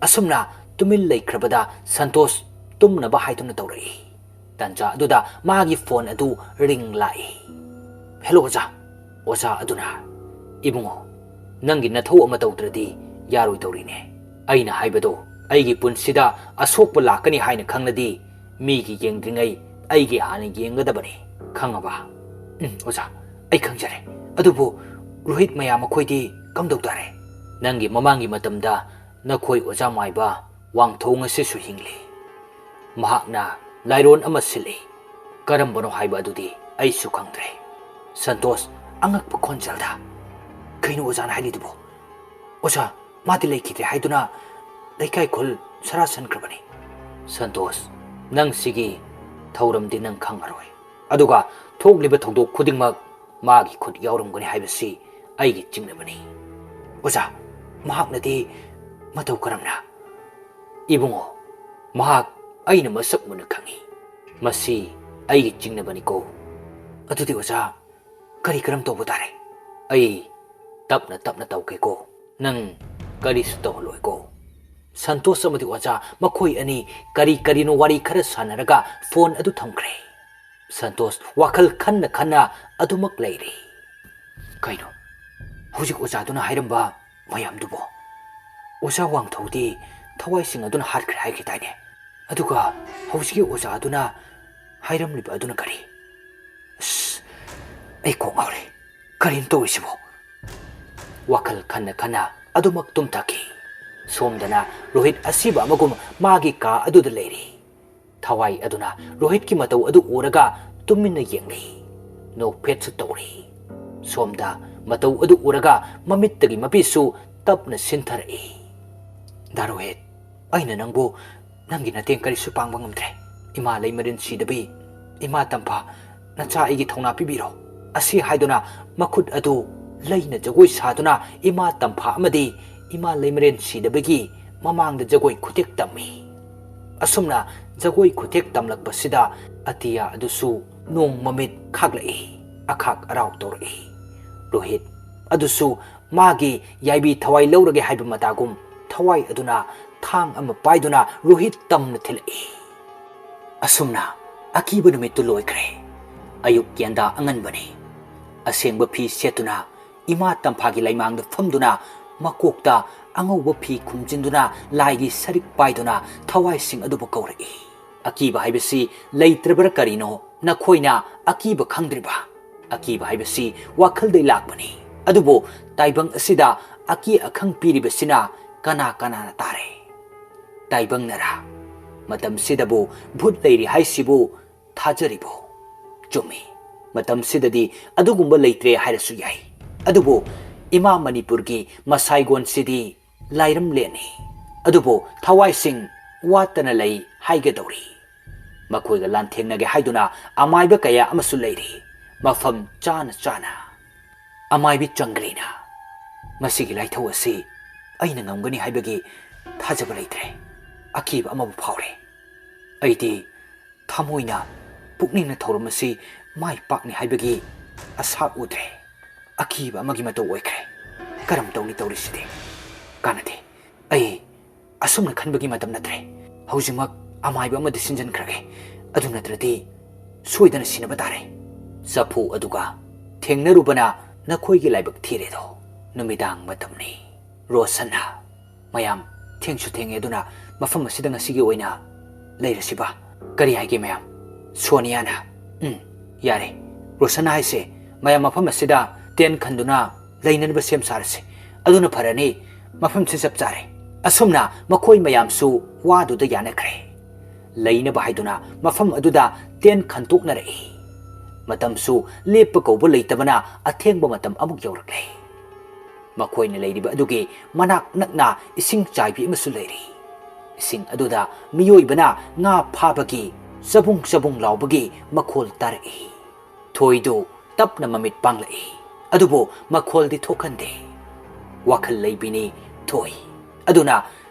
ꯑꯁꯨꯝꯅ ꯇꯨꯃꯤꯟ ꯂꯩꯈ꯭ꯔꯕꯗ ꯁꯟꯇꯣꯁ ꯇꯨꯝꯅꯕ ꯍꯥꯏꯗꯨꯅ ꯇꯧꯔꯛꯏ꯫ ꯇꯟꯖꯥ ꯑꯗꯨꯗ ꯃꯥꯒꯤ ꯐꯣꯟ ꯑꯗꯨ ꯔꯤꯡ ꯂꯥꯛꯏ꯫ "ꯍꯦꯂꯣ ꯑꯣꯖꯥ"꯫ ꯑꯣꯖꯥ ꯑꯗꯨꯅ, "ꯏꯕꯨꯡꯉꯣ, ꯅꯪꯒꯤ ꯅꯊꯧ ꯑꯃ ꯇꯧꯗ꯭ꯔꯗꯤ ꯌꯥꯔꯣꯏꯗꯧꯔꯤꯅꯦ꯫ ꯑꯩꯅ ꯍꯥꯏꯕꯗꯣ, ꯑꯩꯒꯤ ꯄꯨꯟꯁꯤꯗ ꯑꯁꯣꯛꯄ ꯂꯥꯛꯀꯅꯤ ꯍꯥꯏꯅ ꯈꯪꯂꯗꯤ ꯃꯤꯒꯤ ꯌꯦꯡꯗ꯭ꯔꯤꯉꯩ ꯑꯩꯒꯤ ꯍꯥꯟꯅ ꯌꯦꯡꯒꯗꯕꯅꯤ, ꯈꯪꯉꯕ?" "ꯎꯝ, ꯑꯣꯖꯥ, ꯑꯩ ꯈꯪꯖꯔꯦ꯫ ꯑꯗꯨꯕꯨ ꯔꯣꯍꯤꯠ ꯃꯌꯥꯝ ꯃꯈꯣꯏꯗꯤ ꯀꯝꯗꯧ ꯇꯥꯔꯦ?" "ꯅꯪꯒꯤ ꯃꯃꯥꯡꯒꯤ ꯃꯇꯝꯗ ꯅꯈꯣꯏ ꯑꯣꯖꯥ ꯃꯥꯏꯕ ꯋꯥꯡꯊꯧ ꯉꯁꯤꯁꯨ ꯍꯤꯡꯂꯤ꯫ ꯃꯍꯥꯛꯅ ꯂꯥꯏꯔꯣꯟ ꯑꯃ ꯁꯤꯜꯂꯤ꯫ ꯀꯔꯝꯕꯅꯣ ꯍꯥꯏꯕ ꯑꯗꯨꯗꯤ ꯑꯩꯁꯨ ꯈꯪꯗ꯭ꯔꯦ"꯫ ꯁꯟꯇꯣꯁ ꯑꯉꯛꯄ ꯈꯣꯟꯖꯦꯜꯗ, "ꯀꯩꯅꯣ ꯑꯣꯖꯥꯅ ꯍꯥꯏꯔꯤꯗꯨꯕꯣ? ꯑꯣꯖꯥ, ꯃꯥꯗꯤ ꯂꯩꯈꯤꯗ꯭ꯔꯦ ꯍꯥꯏꯗꯨꯅ ꯂꯩꯀꯥꯏ ꯈꯨꯜ ꯁꯔꯥ ꯁꯟꯈ꯭ꯔꯕꯅꯤ"꯫ "ꯁꯟꯇꯣꯁ, ꯅꯪ ꯁꯤꯒꯤ ꯊꯧꯔꯝꯗꯤ ꯅꯪ ꯈꯪꯉꯔꯣꯏ꯫ ꯑꯗꯨꯒ ꯊꯣꯛꯂꯤꯕ ꯊꯧꯗꯣꯛ ꯈꯨꯗꯤꯡꯃꯛ ꯃꯥꯒꯤ ꯈꯨꯠ ꯌꯥꯎꯔꯝꯒꯅꯤ ꯍꯥꯏꯕꯁꯤ ꯑꯩꯒꯤ ꯆꯤꯡꯅꯕꯅꯤ"꯫ "ꯑꯣꯖꯥ, ꯃꯍꯥꯛꯅꯗꯤ ꯃꯇꯧ ꯀꯔꯝꯅ?" "ꯏꯕꯨꯡꯉꯣ, ꯃꯍꯥꯛ ꯑꯩꯅ ꯃꯁꯛ ꯃꯨꯟꯅ ꯈꯪꯏ꯫ ꯃꯁꯤ ꯑꯩꯒꯤ ꯆꯤꯡꯅꯕꯅꯤꯀꯣ꯫ ꯑꯗꯨꯗꯤ ꯑꯣꯖꯥ, ꯀꯔꯤ ꯀꯔꯝ ꯇꯧꯕ ꯇꯥꯔꯦ? ꯑꯩ ꯇꯞꯅ ꯇꯞꯅ ꯇꯧꯒꯦꯀꯣ꯫ ꯅꯪ ꯀꯔꯤꯁꯨ ꯇꯧꯍꯜꯂꯣꯏꯀꯣ꯫ ꯁꯟꯇꯣꯁ ꯑꯃꯗꯤ ꯑꯣꯖꯥ ꯃꯈꯣꯏ ꯑꯅꯤ ꯀꯔꯤ ꯀꯔꯤꯅꯣ ꯋꯥꯔꯤ ꯈꯔ ꯁꯥꯟꯅꯔꯒ ꯐꯣꯟ ꯑꯗꯨ ꯊꯝꯈ꯭ꯔꯦ꯫ ꯁꯟꯇꯣꯁ ꯋꯥꯈꯜ ꯈꯟꯅ ꯈꯟꯅ ꯑꯗꯨꯃꯛ ꯂꯩꯔꯤ꯫ ꯀꯩꯅꯣ ꯍꯧꯖꯤꯛ ꯑꯣꯖꯥꯗꯨꯅ ꯍꯥꯏꯔꯝꯕ ꯃꯌꯥꯝꯗꯨꯕꯣ? ꯑꯣꯖꯥ ꯋꯥꯡꯊꯧꯗꯤ ꯊꯋꯥꯏꯁꯤꯡ ꯑꯗꯨꯅ ꯍꯥꯠꯈ꯭ꯔꯦ ꯍꯥꯏꯈꯤꯗꯥꯏꯅꯦ? ꯑꯗꯨꯒ ꯍꯧꯖꯤꯛꯀꯤ ꯑꯣꯖꯥꯗꯨꯅ ꯍꯥꯏꯔꯝꯂꯤꯕ ꯑꯗꯨꯅ ꯀꯔꯤ? ꯑꯁ, ꯑꯩ ꯀꯣꯛ ꯉꯥꯎꯔꯦ꯫ ꯀꯔꯤꯅꯣ ꯇꯧꯔꯤꯁꯤꯕꯣ? ꯋꯥꯈꯜ ꯈꯟꯅ ꯈꯟꯅ ꯑꯗꯨꯃꯛ ꯇꯨꯝꯊꯈꯤ꯫ ꯁꯣꯝꯗꯅ ꯔꯣꯍꯤꯠ ꯑꯁꯤꯕ ꯑꯃꯒꯨꯝ ꯃꯥꯒꯤ ꯀꯥ ꯑꯗꯨꯗ ꯂꯩꯔꯤ꯫ ꯊꯋꯥꯏ ꯑꯗꯨꯅ ꯔꯣꯍꯤꯠꯀꯤ ꯃꯇꯧ ꯑꯗꯨ ꯎꯔꯒ ꯇꯨꯃꯤꯟꯅ ꯌꯦꯡꯂꯤ꯫ ꯅꯣꯛꯐꯦꯠꯁꯨ ꯇꯧꯔꯤ꯫ ꯁꯣꯝꯗ ꯃꯇꯧ ꯑꯗꯨ ꯎꯔꯒ ꯃꯃꯤꯠꯇꯒꯤ ꯃꯄꯤꯁꯨ ꯇꯞꯅ ꯁꯤꯟꯊꯔꯛꯏ꯫ "ꯗꯥ ꯔꯣꯍꯤꯠ, ꯑꯩꯅ ꯅꯪꯕꯨ ꯅꯪꯒꯤ ꯅꯇꯦꯡ ꯀꯔꯤꯁꯨ ꯄꯥꯡꯕ ꯉꯝꯗ꯭ꯔꯦ꯫ ꯏꯃꯥ ꯂꯩꯃꯔꯦꯟ ꯁꯤꯗꯕꯤ, ꯏꯃꯥ ꯇꯝꯐꯥ, ꯅꯆꯥ ꯑꯩꯒꯤ ꯊꯧꯅꯥ ꯄꯤꯕꯤꯔꯣ" ꯑꯁꯤ ꯍꯥꯏꯗꯨꯅ ꯃꯈꯨꯠ ꯑꯗꯨ ꯂꯩꯅ ꯖꯒꯣꯏ ꯁꯥꯗꯨꯅ ꯏꯃꯥ ꯇꯝꯐꯥ ꯑꯃꯗꯤ ꯏꯃꯥ ꯂꯩꯃꯔꯦꯟ ꯁꯤꯗꯕꯒꯤ ꯃꯃꯥꯡꯗ ꯖꯒꯣꯏ ꯈꯨꯊꯦꯛ ꯇꯝꯃꯤ꯫ ꯑꯁꯨꯝꯅ ꯖꯒꯣꯏ ꯈꯨꯊꯦꯛ ꯇꯝꯂꯛꯄꯁꯤꯗ ꯑꯇꯤꯌꯥ ꯑꯗꯨꯁꯨ ꯅꯣꯡ ꯃꯃꯤꯠ ꯈꯥꯛꯂꯛꯏ, ꯑꯈꯥꯛ ꯑꯔꯥꯎ ꯇꯧꯔꯛꯏ꯫ ꯔꯣꯍꯤꯠ ꯑꯗꯨꯁꯨ ꯃꯥꯒꯤ ꯌꯥꯏꯕꯤ ꯊꯋꯥꯏ ꯂꯧꯔꯒꯦ ꯍꯥꯏꯕ ꯃꯇꯥꯒꯨꯝ ꯊꯋꯥꯏ ꯑꯗꯨꯅ ꯊꯥꯡ ꯑꯃ ꯄꯥꯏꯗꯨꯅ ꯔꯣꯍꯤꯠ ꯇꯝꯅ ꯊꯤꯜꯂꯛꯏ꯫ ꯑꯁꯨꯝꯅ ꯑꯀꯤꯕ ꯅꯨꯃꯤꯠꯇꯨ ꯂꯣꯏꯈ꯭ꯔꯦ꯫ ꯑꯌꯨꯛ ꯀꯦꯟꯗꯥ ꯑꯉꯟꯕꯅꯤ꯫ ꯑꯁꯦꯡꯕ ꯐꯤ ꯁꯦꯠꯇꯨꯅ ꯏꯃꯥ ꯇꯝꯐꯥꯒꯤ ꯂꯩꯃꯥꯡꯗ ꯐꯝꯗꯨꯅ ꯃꯀꯣꯛꯇ ꯑꯉꯧꯕ ꯐꯤ ꯈꯨꯝꯖꯤꯟꯗꯨꯅ ꯂꯥꯏꯒꯤ ꯁꯔꯤꯛ ꯄꯥꯏꯗꯨꯅ ꯊꯋꯥꯏꯁꯤꯡ ꯑꯗꯨꯕꯨ ꯀꯧꯔꯛꯏ꯫ ꯑꯀꯤꯕ ꯍꯥꯏꯕꯁꯤ ꯂꯩꯇ꯭ꯔꯕ꯭ꯔꯥ ꯀꯔꯤꯅꯣ? ꯅꯈꯣꯏꯅ ꯑꯀꯤꯕ ꯈꯪꯗ꯭ꯔꯤꯕ? ꯑꯀꯤꯕ ꯍꯥꯏꯕꯁꯤ ꯋꯥꯈꯜꯗꯩ ꯂꯥꯛꯄꯅꯤ꯫ ꯑꯗꯨꯕꯨ ꯇꯥꯏꯕꯪ ꯑꯁꯤꯗ ꯑꯀꯤ ꯑꯈꯪ ꯄꯤꯔꯤꯕꯁꯤꯅ ꯀꯅꯥ ꯀꯅꯥꯅ ꯇꯥꯔꯦ? ꯇꯥꯏꯕꯪꯅꯔꯥ? ꯃꯇꯝꯁꯤꯗꯕꯨ ꯚꯨꯠ ꯂꯩꯔꯤ ꯍꯥꯏꯁꯤꯕꯨ ꯊꯥꯖꯔꯤꯕꯣ? ꯆꯨꯝꯃꯤ, ꯃꯇꯝꯁꯤꯗꯗꯤ ꯑꯗꯨꯒꯨꯝꯕ ꯂꯩꯇ꯭ꯔꯦ ꯍꯥꯏꯔꯁꯨ ꯌꯥꯏ꯫ ꯑꯗꯨꯕꯨ ꯏꯃꯥ ꯃꯅꯤꯄꯨꯔꯒꯤ ꯃꯁꯥꯏꯒꯣꯟꯁꯤꯗꯤ ꯂꯥꯏꯔꯝꯂꯦꯟꯅꯤ꯫ ꯑꯗꯨꯕꯨ ꯊꯋꯥꯏꯁꯤꯡ ꯋꯥꯠꯇꯅ ꯂꯩ ꯍꯥꯏꯒꯗꯧꯔꯤ꯫ ꯃꯈꯣꯏꯒ ꯂꯥꯟꯊꯦꯡꯅꯒꯦ ꯍꯥꯏꯗꯨꯅ ꯑꯃꯥꯏꯕ ꯀꯌꯥ ꯑꯃꯁꯨ ꯂꯩꯔꯤ, ꯃꯐꯝ ꯆꯥꯅ ꯆꯥꯅ꯫ ꯑꯃꯥꯏꯕꯤ ꯆꯪꯒ꯭ꯔꯤꯅ, "ꯃꯁꯤꯒꯤ ꯂꯥꯏꯊꯧ ꯑꯁꯤ ꯑꯩꯅ ꯉꯝꯒꯅꯤ ꯍꯥꯏꯕꯒꯤ ꯊꯥꯖꯕ ꯂꯩꯇ꯭ꯔꯦ꯫ ꯑꯀꯤꯕ ꯑꯃꯕꯨ ꯐꯥꯎꯔꯦ꯫ ꯑꯩꯗꯤ ꯊꯃꯣꯏꯅ ꯄꯨꯛꯅꯤꯡꯅ ꯊꯧꯔꯝ ꯑꯁꯤ ꯃꯥꯏ ꯄꯥꯛꯅꯤ ꯍꯥꯏꯕꯒꯤ ꯑꯁꯥ ꯎꯗ꯭ꯔꯦ꯫ ꯑꯀꯤꯕ ꯑꯃꯒꯤ ꯃꯇꯧ ꯑꯣꯏꯈ꯭ꯔꯦ꯫ ꯀꯔꯝ ꯇꯧꯅꯤ ꯇꯧꯔꯤꯁꯤꯗꯤ? ꯀꯥꯟꯅꯗꯦ꯫ ꯑꯩ ꯑꯁꯨꯝꯅ ꯈꯟꯕꯒꯤ ꯃꯇꯝ ꯅꯠꯇ꯭ꯔꯦ꯫ ꯍꯧꯖꯤꯛꯃꯛ ꯑꯃꯥꯏꯕ ꯑꯃꯗ ꯁꯤꯟꯖꯟꯈ꯭ꯔꯒꯦ꯫ ꯑꯗꯨ ꯅꯠꯇ꯭ꯔꯗꯤ ꯁꯣꯏꯗꯅ ꯁꯤꯅꯕ ꯇꯥꯔꯦ꯫ ꯆꯐꯨ ꯑꯗꯨꯒ ꯊꯦꯡꯅꯔꯨꯕꯅ ꯅꯈꯣꯏꯒꯤ ꯂꯥꯏꯕꯛ ꯊꯤꯔꯦꯗꯣ꯫ ꯅꯨꯃꯤꯗꯥꯡ ꯃꯇꯝꯅꯤ꯫ ꯔꯣꯁꯟꯅ, "ꯃꯌꯥꯝ, ꯊꯦꯡꯁꯨ ꯊꯦꯡꯉꯦ, ꯑꯗꯨꯅ ꯃꯐꯝ ꯑꯁꯤꯗ ꯉꯁꯤꯒꯤ ꯑꯣꯏꯅ ꯂꯩꯔꯁꯤꯕ?" "ꯀꯔꯤ ꯍꯥꯏꯒꯦ, ꯃꯌꯥꯝ?" ꯁꯣꯅꯤꯌꯥꯅ, "ꯎꯝ, ꯌꯥꯔꯦ꯫ ꯔꯣꯁꯟꯅ ꯍꯥꯏꯁꯦ, ꯃꯌꯥꯝ ꯃꯐꯝ ꯑꯁꯤꯗ ꯇꯦꯟ ꯈꯟꯗꯨꯅ ꯂꯩꯅꯅꯕ ꯁꯦꯝ ꯁꯥꯔꯁꯦ꯫ ꯑꯗꯨꯅ ꯐꯔꯅꯤ꯫ ꯃꯐꯝꯁꯤ ꯆꯞ ꯆꯥꯔꯦ꯫" ꯑꯁꯨꯝꯅ ꯃꯈꯣꯏ ꯃꯌꯥꯝꯁꯨ ꯋꯥꯗꯨꯗ ꯌꯥꯅꯈ꯭ꯔꯦ꯫ ꯂꯩꯅꯕ ꯍꯥꯏꯗꯨꯅ ꯃꯐꯝ ꯑꯗꯨꯗ ꯇꯦꯟ ꯈꯟꯇꯣꯛꯅꯔꯛꯏ꯫ ꯃꯇꯝꯁꯨ ꯂꯦꯞꯄ ꯀꯧꯕ ꯂꯩꯇꯕꯅ ꯑꯊꯦꯡꯕ ꯃꯇꯝ ꯑꯃꯨꯛ ꯌꯧꯔꯛꯂꯦ꯫ ꯃꯈꯣꯏꯅ ꯂꯩꯔꯤꯕ ꯑꯗꯨꯒꯤ ꯃꯅꯥꯛ ꯅꯛꯅ ꯏꯁꯤꯡ ꯆꯥꯏꯕꯤ ꯑꯃꯁꯨ ꯂꯩꯔꯤ꯫ ꯏꯁꯤꯡ ꯑꯗꯨꯗ ꯃꯤꯑꯣꯏꯕꯅ ꯉꯥ ꯐꯥꯕꯒꯤ ꯆꯕꯨꯡ ꯆꯕꯨꯡ ꯂꯥꯎꯕꯒꯤ ꯃꯈꯣꯜ ꯇꯥꯔꯛꯏ꯫ ꯊꯣꯏꯗꯨ ꯇꯞꯅ ꯃꯃꯤꯠ ꯄꯥꯡꯂꯛꯏ, ꯑꯗꯨꯕꯨ ꯃꯈꯣꯜꯗꯤ ꯊꯣꯛꯍꯟꯗꯦ꯫ ꯋꯥꯈꯜ ꯂꯩꯕꯤꯅꯤ ꯊꯣꯏ꯫ ꯑꯗꯨꯅ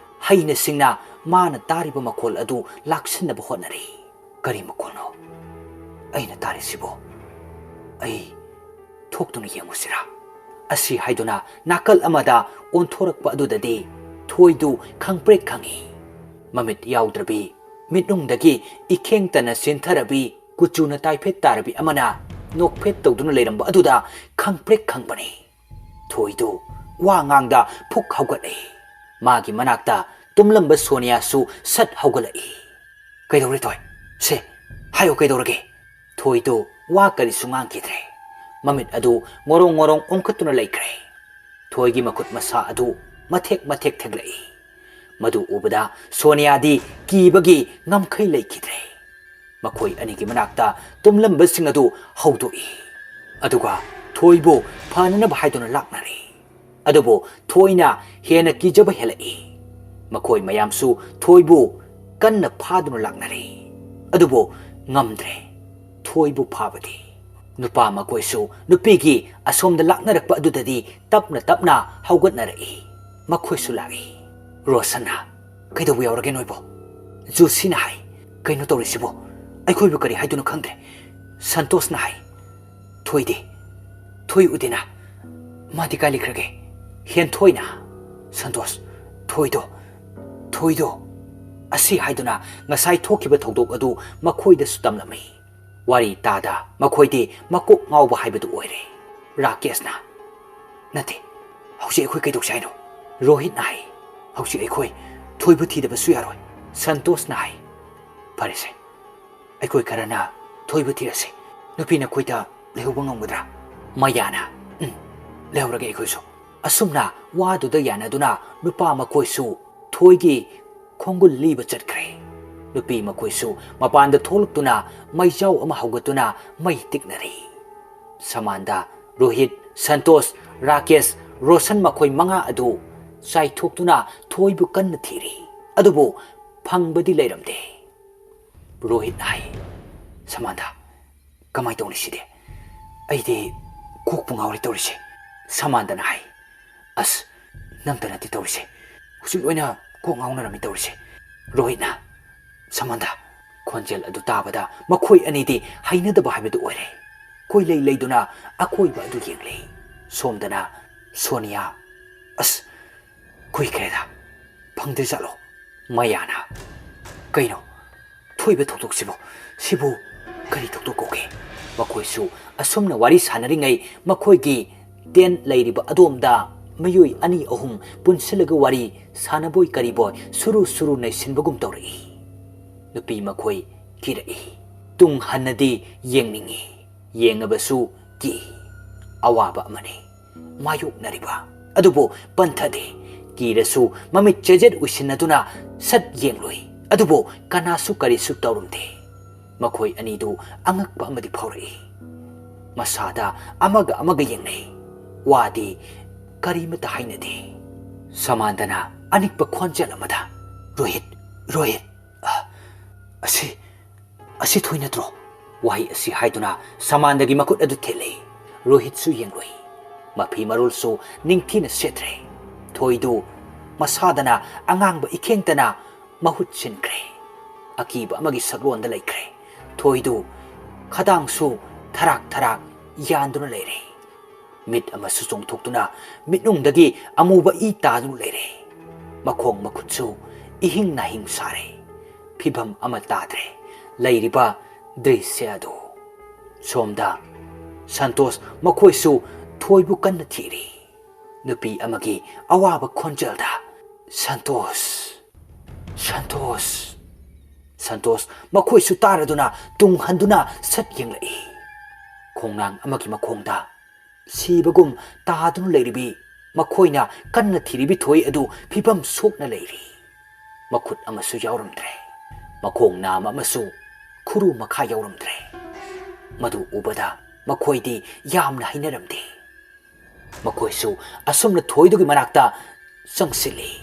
ꯍꯩꯅ ꯁꯤꯡꯅ ꯃꯥꯅ ꯇꯥꯔꯤꯕ ꯃꯈꯣꯜ ꯑꯗꯨ ꯂꯥꯛꯁꯤꯟꯅꯕ ꯍꯣꯠꯅꯔꯤ꯫ "ꯀꯔꯤ ꯃꯈꯣꯜꯅꯣ ꯑꯩꯅ ꯇꯥꯔꯤꯁꯤꯕꯣ? ꯑꯩ ꯊꯣꯛꯇꯨꯅ ꯌꯦꯡꯉꯨꯁꯤꯔꯥ?" ꯑꯁꯤ ꯍꯥꯏꯗꯨꯅ ꯅꯥꯀꯜ ꯑꯃꯗ ꯑꯣꯟꯊꯣꯔꯛꯄ ꯑꯗꯨꯗꯗꯤ ꯊꯣꯏꯗꯨ ꯈꯪꯄ꯭ꯔꯦꯛ ꯈꯪꯏ꯫ ꯃꯃꯤꯠ ꯌꯥꯎꯗ꯭ꯔꯕꯤ, ꯃꯤꯠꯅꯨꯡꯗꯒꯤ ꯏꯈꯦꯡ ꯇꯟꯅ ꯆꯦꯟꯊꯔꯕꯤ, ꯀꯨꯆꯨꯅ ꯇꯥꯏꯐꯦꯠ ꯇꯥꯔꯕꯤ ꯑꯃꯅ ꯅꯣꯛꯐꯦꯠ ꯇꯧꯗꯨꯅ ꯂꯩꯔꯝꯕ ꯑꯗꯨꯗ ꯈꯪꯄ꯭ꯔꯦꯛ ꯈꯪꯕꯅꯤ꯫ ꯊꯣꯏꯗꯨ ꯋꯥ ꯉꯥꯡꯗ ꯐꯨꯛ ꯍꯧꯒꯠꯂꯦ꯫ ꯃꯥꯒꯤ ꯃꯅꯥꯛꯇ ꯇꯨꯝꯂꯝꯕ ꯁꯣꯅꯤꯌꯥꯁꯨ ꯁꯠ ꯍꯧꯒꯠꯂꯛꯏ꯫ "ꯀꯩꯗꯧꯔꯦ ꯊꯣꯏ? ꯁꯦ, ꯍꯥꯏꯌꯣ, ꯀꯩꯗꯧꯔꯒꯦ?" ꯊꯣꯏꯗꯨ ꯋꯥ ꯀꯔꯤꯁꯨ ꯉꯥꯡꯈꯤꯗ꯭ꯔꯦ꯫ ꯃꯃꯤꯠ ꯑꯗꯨ ꯉꯣꯔꯣꯡ ꯉꯣꯔꯣꯡ ꯎꯪꯈꯠꯇꯨꯅ ꯂꯩꯈ꯭ꯔꯦ꯫ ꯊꯣꯏꯒꯤ ꯃꯈꯨꯠ ꯃꯁꯥ ꯑꯗꯨ ꯃꯊꯦꯛ ꯃꯊꯦꯛ ꯊꯦꯛꯂꯛꯏ꯫ ꯃꯗꯨ ꯎꯕꯗ ꯁꯣꯅꯤꯌꯥꯗꯤ ꯀꯤꯕꯒꯤ ꯉꯝꯈꯩ ꯂꯩꯈꯤꯗ꯭ꯔꯦ꯫ ꯃꯈꯣꯏ ꯑꯅꯤꯒꯤ ꯃꯅꯥꯛꯇ ꯇꯨꯝꯂꯝꯕꯁꯤꯡ ꯑꯗꯨ ꯍꯧꯗꯣꯛꯏ꯫ ꯑꯗꯨꯒ ꯊꯣꯏꯕꯨ ꯐꯅꯅꯕ ꯍꯥꯏꯗꯨꯅ ꯂꯥꯛꯅꯔꯤ꯫ ꯑꯗꯨꯕꯨ ꯊꯣꯏꯅ ꯍꯦꯟꯅ ꯀꯤꯖꯕ ꯍꯦꯜꯂꯛꯏ꯫ ꯃꯈꯣꯏ ꯃꯌꯥꯝꯁꯨ ꯊꯣꯏꯕꯨ ꯀꯟꯅ ꯐꯥꯗꯨꯅ ꯂꯥꯛꯅꯔꯤ꯫ ꯑꯗꯨꯕꯨ ꯉꯝꯗ꯭ꯔꯦ ꯊꯣꯏꯕꯨ ꯐꯥꯕꯗꯤ꯫ ꯅꯨꯄꯥ ꯃꯈꯣꯏꯁꯨ ꯅꯨꯄꯤꯒꯤ ꯑꯁꯣꯝꯗ ꯂꯥꯛꯅꯔꯛꯄ ꯑꯗꯨꯗꯗꯤ ꯇꯞꯅ ꯇꯞꯅ ꯍꯧꯒꯠꯅꯔꯛꯏ꯫ ꯃꯈꯣꯏꯁꯨ ꯂꯥꯛꯏ꯫ ꯔꯣꯁꯟꯅ, "ꯀꯩꯗꯧꯕ ꯌꯥꯎꯔꯒꯦ ꯅꯣꯏꯕꯣ?" ꯖꯣꯁꯤꯅ ꯍꯥꯏ, "ꯀꯩꯅꯣ ꯇꯧꯔꯤꯁꯤꯕꯣ? ꯑꯩꯈꯣꯏꯕꯨ ꯀꯔꯤ ꯍꯥꯏꯗꯣꯏꯅꯣ ꯈꯪꯗ꯭ꯔꯦ꯫ ꯁꯟꯇꯣꯁꯅ ꯍꯥꯏ, "ꯊꯣꯏꯗꯤ? ꯊꯣꯏ ꯎꯗꯦꯅ? ꯃꯥꯗꯤ ꯀꯥꯏ ꯂꯩꯈ꯭ꯔꯒꯦ?" ꯍꯦꯟꯊꯣꯏꯅ, "ꯁꯟꯇꯣꯁ, ꯊꯣꯏꯗꯣ, ꯊꯣꯏꯗꯣ" ꯑꯁꯤ ꯍꯥꯏꯗꯨꯅ ꯉꯁꯥꯏ ꯊꯣꯛꯈꯤꯕ ꯊꯧꯗꯣꯛ ꯑꯗꯨ ꯃꯈꯣꯏꯗꯁꯨ ꯇꯝꯂꯝꯃꯤ꯫ ꯋꯥꯔꯤ ꯇꯥꯗ ꯃꯈꯣꯏꯗꯤ ꯃꯀꯣꯛ ꯉꯥꯎꯕ ꯍꯥꯏꯕꯗꯨ ꯑꯣꯏꯔꯦ꯫ ꯔꯥꯀꯦꯁꯅ, "ꯅꯠꯇꯦ, ꯍꯧꯖꯤꯛ ꯑꯩꯈꯣꯏ ꯀꯩꯗꯧꯁꯦ ꯍꯥꯏꯅꯣ?" ꯔꯣꯍꯤꯠꯅ ꯍꯥꯏ, "ꯍꯧꯖꯤꯛ ꯑꯩꯈꯣꯏ ꯊꯣꯏꯕꯨ ꯊꯤꯗꯕꯁꯨ ꯌꯥꯔꯣꯏ꯫" ꯁꯟꯇꯣꯁꯅ ꯍꯥꯏ, "ꯐꯔꯦꯁꯦ, ꯑꯩꯈꯣꯏ ꯈꯔꯅ ꯊꯣꯏꯕꯨ ꯊꯤꯔꯁꯤ꯫ ꯅꯨꯄꯤ ꯅꯈꯣꯏꯗ ꯂꯩꯍꯧꯕ ꯉꯝꯒꯗ꯭ꯔꯥ?" ꯃꯌꯥꯅ, "ꯎꯝ, ꯂꯩꯍꯧꯔꯒꯦ ꯑꯩꯈꯣꯏꯁꯨ꯫" ꯑꯁꯨꯝꯅ ꯋꯥꯗꯨꯗ ꯌꯥꯅꯗꯨꯅ ꯅꯨꯄꯥ ꯃꯈꯣꯏꯁꯨ ꯊꯣꯏꯒꯤ ꯈꯣꯡꯒꯨꯜ ꯂꯤꯕ ꯆꯠꯈ꯭ꯔꯦ꯫ ꯅꯨꯄꯤ ꯃꯈꯣꯏꯁꯨ ꯃꯄꯥꯟꯗ ꯊꯣꯛꯂꯛꯇꯨꯅ ꯃꯩꯖꯥꯎ ꯑꯃ ꯍꯧꯒꯠꯇꯨꯅ ꯃꯩ ꯇꯤꯛꯅꯔꯤ꯫ ꯁꯃꯥꯟꯗ, ꯔꯣꯍꯤꯠ, ꯁꯟꯇꯣꯁ, ꯔꯥꯀꯦꯁ, ꯔꯣꯁꯟ ꯃꯈꯣꯏ ꯃꯉꯥ ꯑꯗꯨ ꯆꯥꯏꯊꯣꯛꯇꯨꯅ ꯊꯣꯏꯕꯨ ꯀꯟꯅ ꯊꯤꯔꯤ꯫ ꯑꯗꯨꯕꯨ ꯐꯪꯕꯗꯤ ꯂꯩꯔꯝꯗꯦ꯫ ꯔꯣꯍꯤꯠꯅ ꯍꯥꯏ, "ꯁꯃꯥꯟꯗ, ꯀꯃꯥꯏ ꯇꯧꯅꯤ ꯁꯤꯗꯤ? ꯑꯩꯗꯤ ꯀꯣꯛꯄꯨ ꯉꯥꯎꯔꯦ ꯇꯧꯔꯤꯁꯦ꯫" ꯁꯃꯥꯟꯗꯅ ꯍꯥꯏ, "ꯑꯁ, ꯅꯪꯇ ꯅꯠꯇꯦ ꯇꯧꯔꯤꯁꯦ, ꯍꯧꯖꯤꯛ ꯂꯣꯏꯅ ꯀꯣꯛ ꯉꯥꯎꯅꯔꯝꯃꯤ ꯇꯧꯔꯤꯁꯦ꯫" ꯔꯣꯍꯤꯠꯅ, "ꯁꯃꯥꯟꯗ꯫" ꯈꯣꯟꯖꯦꯜ ꯑꯗꯨ ꯇꯥꯕꯗ ꯃꯈꯣꯏ ꯑꯅꯤꯗꯤ ꯍꯩꯅꯗꯕ ꯍꯥꯏꯕꯗꯨ ꯑꯣꯏꯔꯦ꯫ ꯀꯣꯏꯂꯩ ꯂꯩꯗꯨꯅ ꯑꯀꯣꯏꯕ ꯑꯗꯨ ꯌꯦꯡꯂꯤ꯫ ꯁꯣꯝꯗꯅ ꯁꯣꯅꯤꯌꯥ, "ꯑꯁ, ꯀꯨꯏꯈ꯭ꯔꯦꯗ, ꯐꯪꯗ꯭ꯔꯖꯥꯠꯂꯣ?" ꯃꯌꯥꯅ, "ꯀꯩꯅꯣ, ꯊꯣꯛꯏꯕ ꯊꯧꯗꯣꯛꯁꯤꯕꯨ? ꯁꯤꯕꯨ ꯀꯔꯤ ꯊꯧꯗꯣꯛ ꯀꯧꯒꯦ?" ꯃꯈꯣꯏꯁꯨ ꯑꯁꯨꯝꯅ ꯋꯥꯔꯤ ꯁꯥꯟꯅꯔꯤꯉꯩ ꯃꯈꯣꯏꯒꯤ ꯇꯦꯟ ꯂꯩꯔꯤꯕ ꯑꯗꯣꯝꯗ ꯃꯤꯑꯣꯏ ꯑꯅꯤ ꯑꯍꯨꯝ ꯄꯨꯟꯁꯤꯜꯂꯒ ꯋꯥꯔꯤ ꯁꯥꯟꯅꯕꯣꯏ ꯀꯔꯤꯕꯣꯏ ꯁꯨꯔꯨ ꯁꯨꯔꯨ ꯅꯩꯁꯤꯟꯕꯒꯨꯝ ꯇꯧꯔꯛꯏ꯫ ꯅꯨꯄꯤ ꯃꯈꯣꯏ ꯀꯤꯔꯛꯏ꯫ ꯇꯨꯡ ꯍꯟꯅꯗꯤ ꯌꯦꯡꯅꯤꯡꯏ, ꯌꯦꯡꯉꯕꯁꯨ ꯀꯤ꯫ ꯑꯋꯥꯕ ꯑꯃꯅꯤ ꯃꯥꯌꯣꯛꯅꯔꯤꯕ꯫ ꯑꯗꯨꯕꯨ ꯄꯟꯊꯗꯦ꯫ ꯀꯤꯔꯁꯨ ꯃꯃꯤꯠ ꯆꯦꯖꯦꯠ ꯎꯏꯁꯤꯟꯅꯗꯨꯅ ꯁꯠ ꯌꯦꯡꯂꯨꯏ꯫ ꯑꯗꯨꯕꯨ ꯀꯅꯥꯁꯨ ꯀꯔꯤꯁꯨ ꯇꯧꯔꯝꯗꯦ꯫ ꯃꯈꯣꯏ ꯑꯅꯤꯗꯨ ꯑꯉꯛꯄ ꯑꯃꯗꯤ ꯐꯥꯎꯔꯛꯏ꯫ ꯃꯁꯥꯗ ꯑꯃꯒ ꯑꯃꯒ ꯌꯦꯡꯅꯩ꯫ ꯋꯥꯗꯤ ꯀꯔꯤꯃꯠꯇ ꯍꯥꯏꯅꯗꯦ꯫ ꯁꯃꯥꯟꯗꯅ ꯑꯅꯤꯛꯄ ꯈꯣꯟꯖꯦꯜ ꯑꯃꯗ, "ꯔꯣꯍꯤꯠ, ꯔꯣꯍꯤꯠ, ꯑ, ꯑꯁꯤ, ꯑꯁꯤ ꯊꯣꯏ ꯅꯠꯇ꯭ꯔꯣ?" ꯋꯥꯍꯩ ꯑꯁꯤ ꯍꯥꯏꯗꯨꯅ ꯁꯃꯥꯟꯗꯒꯤ ꯃꯈꯨꯠ ꯑꯗꯨ ꯊꯦꯠꯂꯦ꯫ ꯔꯣꯍꯤꯠꯁꯨ ꯌꯦꯡꯂꯨꯏ꯫ ꯃꯐꯤ ꯃꯔꯣꯜꯁꯨ ꯅꯤꯡꯊꯤꯅ ꯁꯦꯠꯇ꯭ꯔꯦ꯫ ꯊꯣꯏꯗꯨ ꯃꯁꯥꯗꯅ ꯑꯉꯥꯡꯕ ꯏꯈꯦꯡꯇꯅ ꯃꯍꯨꯠ ꯁꯤꯟꯈ꯭ꯔꯦ꯫ ꯑꯀꯤꯕ ꯑꯃꯒꯤ ꯁꯛꯂꯣꯟꯗ ꯂꯩꯈ꯭ꯔꯦ꯫ ꯊꯣꯏꯗꯨ ꯈꯗꯥꯡꯁꯨ ꯊꯔꯥꯛ ꯊꯔꯥꯛ ꯌꯥꯟꯗꯨꯅ ꯂꯩꯔꯦ꯫ ꯃꯤꯠ ꯑꯃꯁꯨ ꯆꯣꯡꯊꯣꯛꯇꯨꯅ ꯃꯤꯠꯅꯨꯡꯗꯒꯤ ꯑꯃꯨꯕ ꯏ ꯇꯥꯗꯨꯅ ꯂꯩꯔꯦ꯫ ꯃꯈꯣꯡ ꯃꯈꯨꯠꯁꯨ ꯏꯍꯤꯡ ꯅꯥꯍꯤꯡ ꯁꯥꯔꯦ꯫ ꯐꯤꯚꯝ ꯑꯃ ꯇꯥꯗ꯭ꯔꯦ ꯂꯩꯔꯤꯕ ꯗ꯭ꯔꯤꯁ꯭ꯌ ꯑꯗꯨ꯫ ꯁꯣꯝꯗ ꯁꯟꯇꯣꯁ ꯃꯈꯣꯏꯁꯨ ꯊꯣꯏꯕꯨ ꯀꯟꯅ ꯊꯤꯔꯤ꯫ ꯅꯨꯄꯤ ꯑꯃꯒꯤ ꯑꯋꯥꯕ ꯈꯣꯟꯖꯦꯜꯗ, "ꯁꯟꯇꯣꯁ, ꯁꯟꯇꯣꯁ!" ꯁꯟꯇꯣꯁ ꯃꯈꯣꯏꯁꯨ ꯇꯥꯔꯗꯨꯅ ꯇꯨꯡ ꯍꯟꯗꯨꯅ ꯁꯠ ꯌꯦꯡꯂꯛꯏ꯫ ꯈꯣꯡꯅꯥꯡ ꯑꯃꯒꯤ ꯃꯈꯣꯡꯗ ꯁꯤꯕꯒꯨꯝ ꯇꯥꯗꯨꯅ ꯂꯩꯔꯤꯕꯤ ꯃꯈꯣꯏꯅ ꯀꯟꯅ ꯊꯤꯔꯤꯕꯤ ꯊꯣꯏ ꯑꯗꯨ ꯐꯤꯕꯝ ꯁꯣꯛꯅ ꯂꯩꯔꯤ꯫ ꯃꯈꯨꯠ ꯑꯃꯁꯨ ꯌꯥꯎꯔꯝꯗ꯭ꯔꯦ꯫ ꯃꯈꯣꯡ ꯅꯥꯝꯃ ꯑꯃꯁꯨ ꯈꯨꯔꯨ ꯃꯈꯥ ꯌꯥꯎꯔꯝꯗ꯭ꯔꯦ꯫ ꯃꯗꯨ ꯎꯕꯗ ꯃꯈꯣꯏꯗꯤ ꯌꯥꯝꯅ ꯍꯩꯅꯔꯝꯗꯦ꯫ ꯃꯈꯣꯏꯁꯨ ꯑꯁꯨꯝꯅ ꯊꯣꯏꯗꯨꯒꯤ ꯃꯅꯥꯛꯇ ꯆꯪꯁꯤꯜꯂꯤ꯫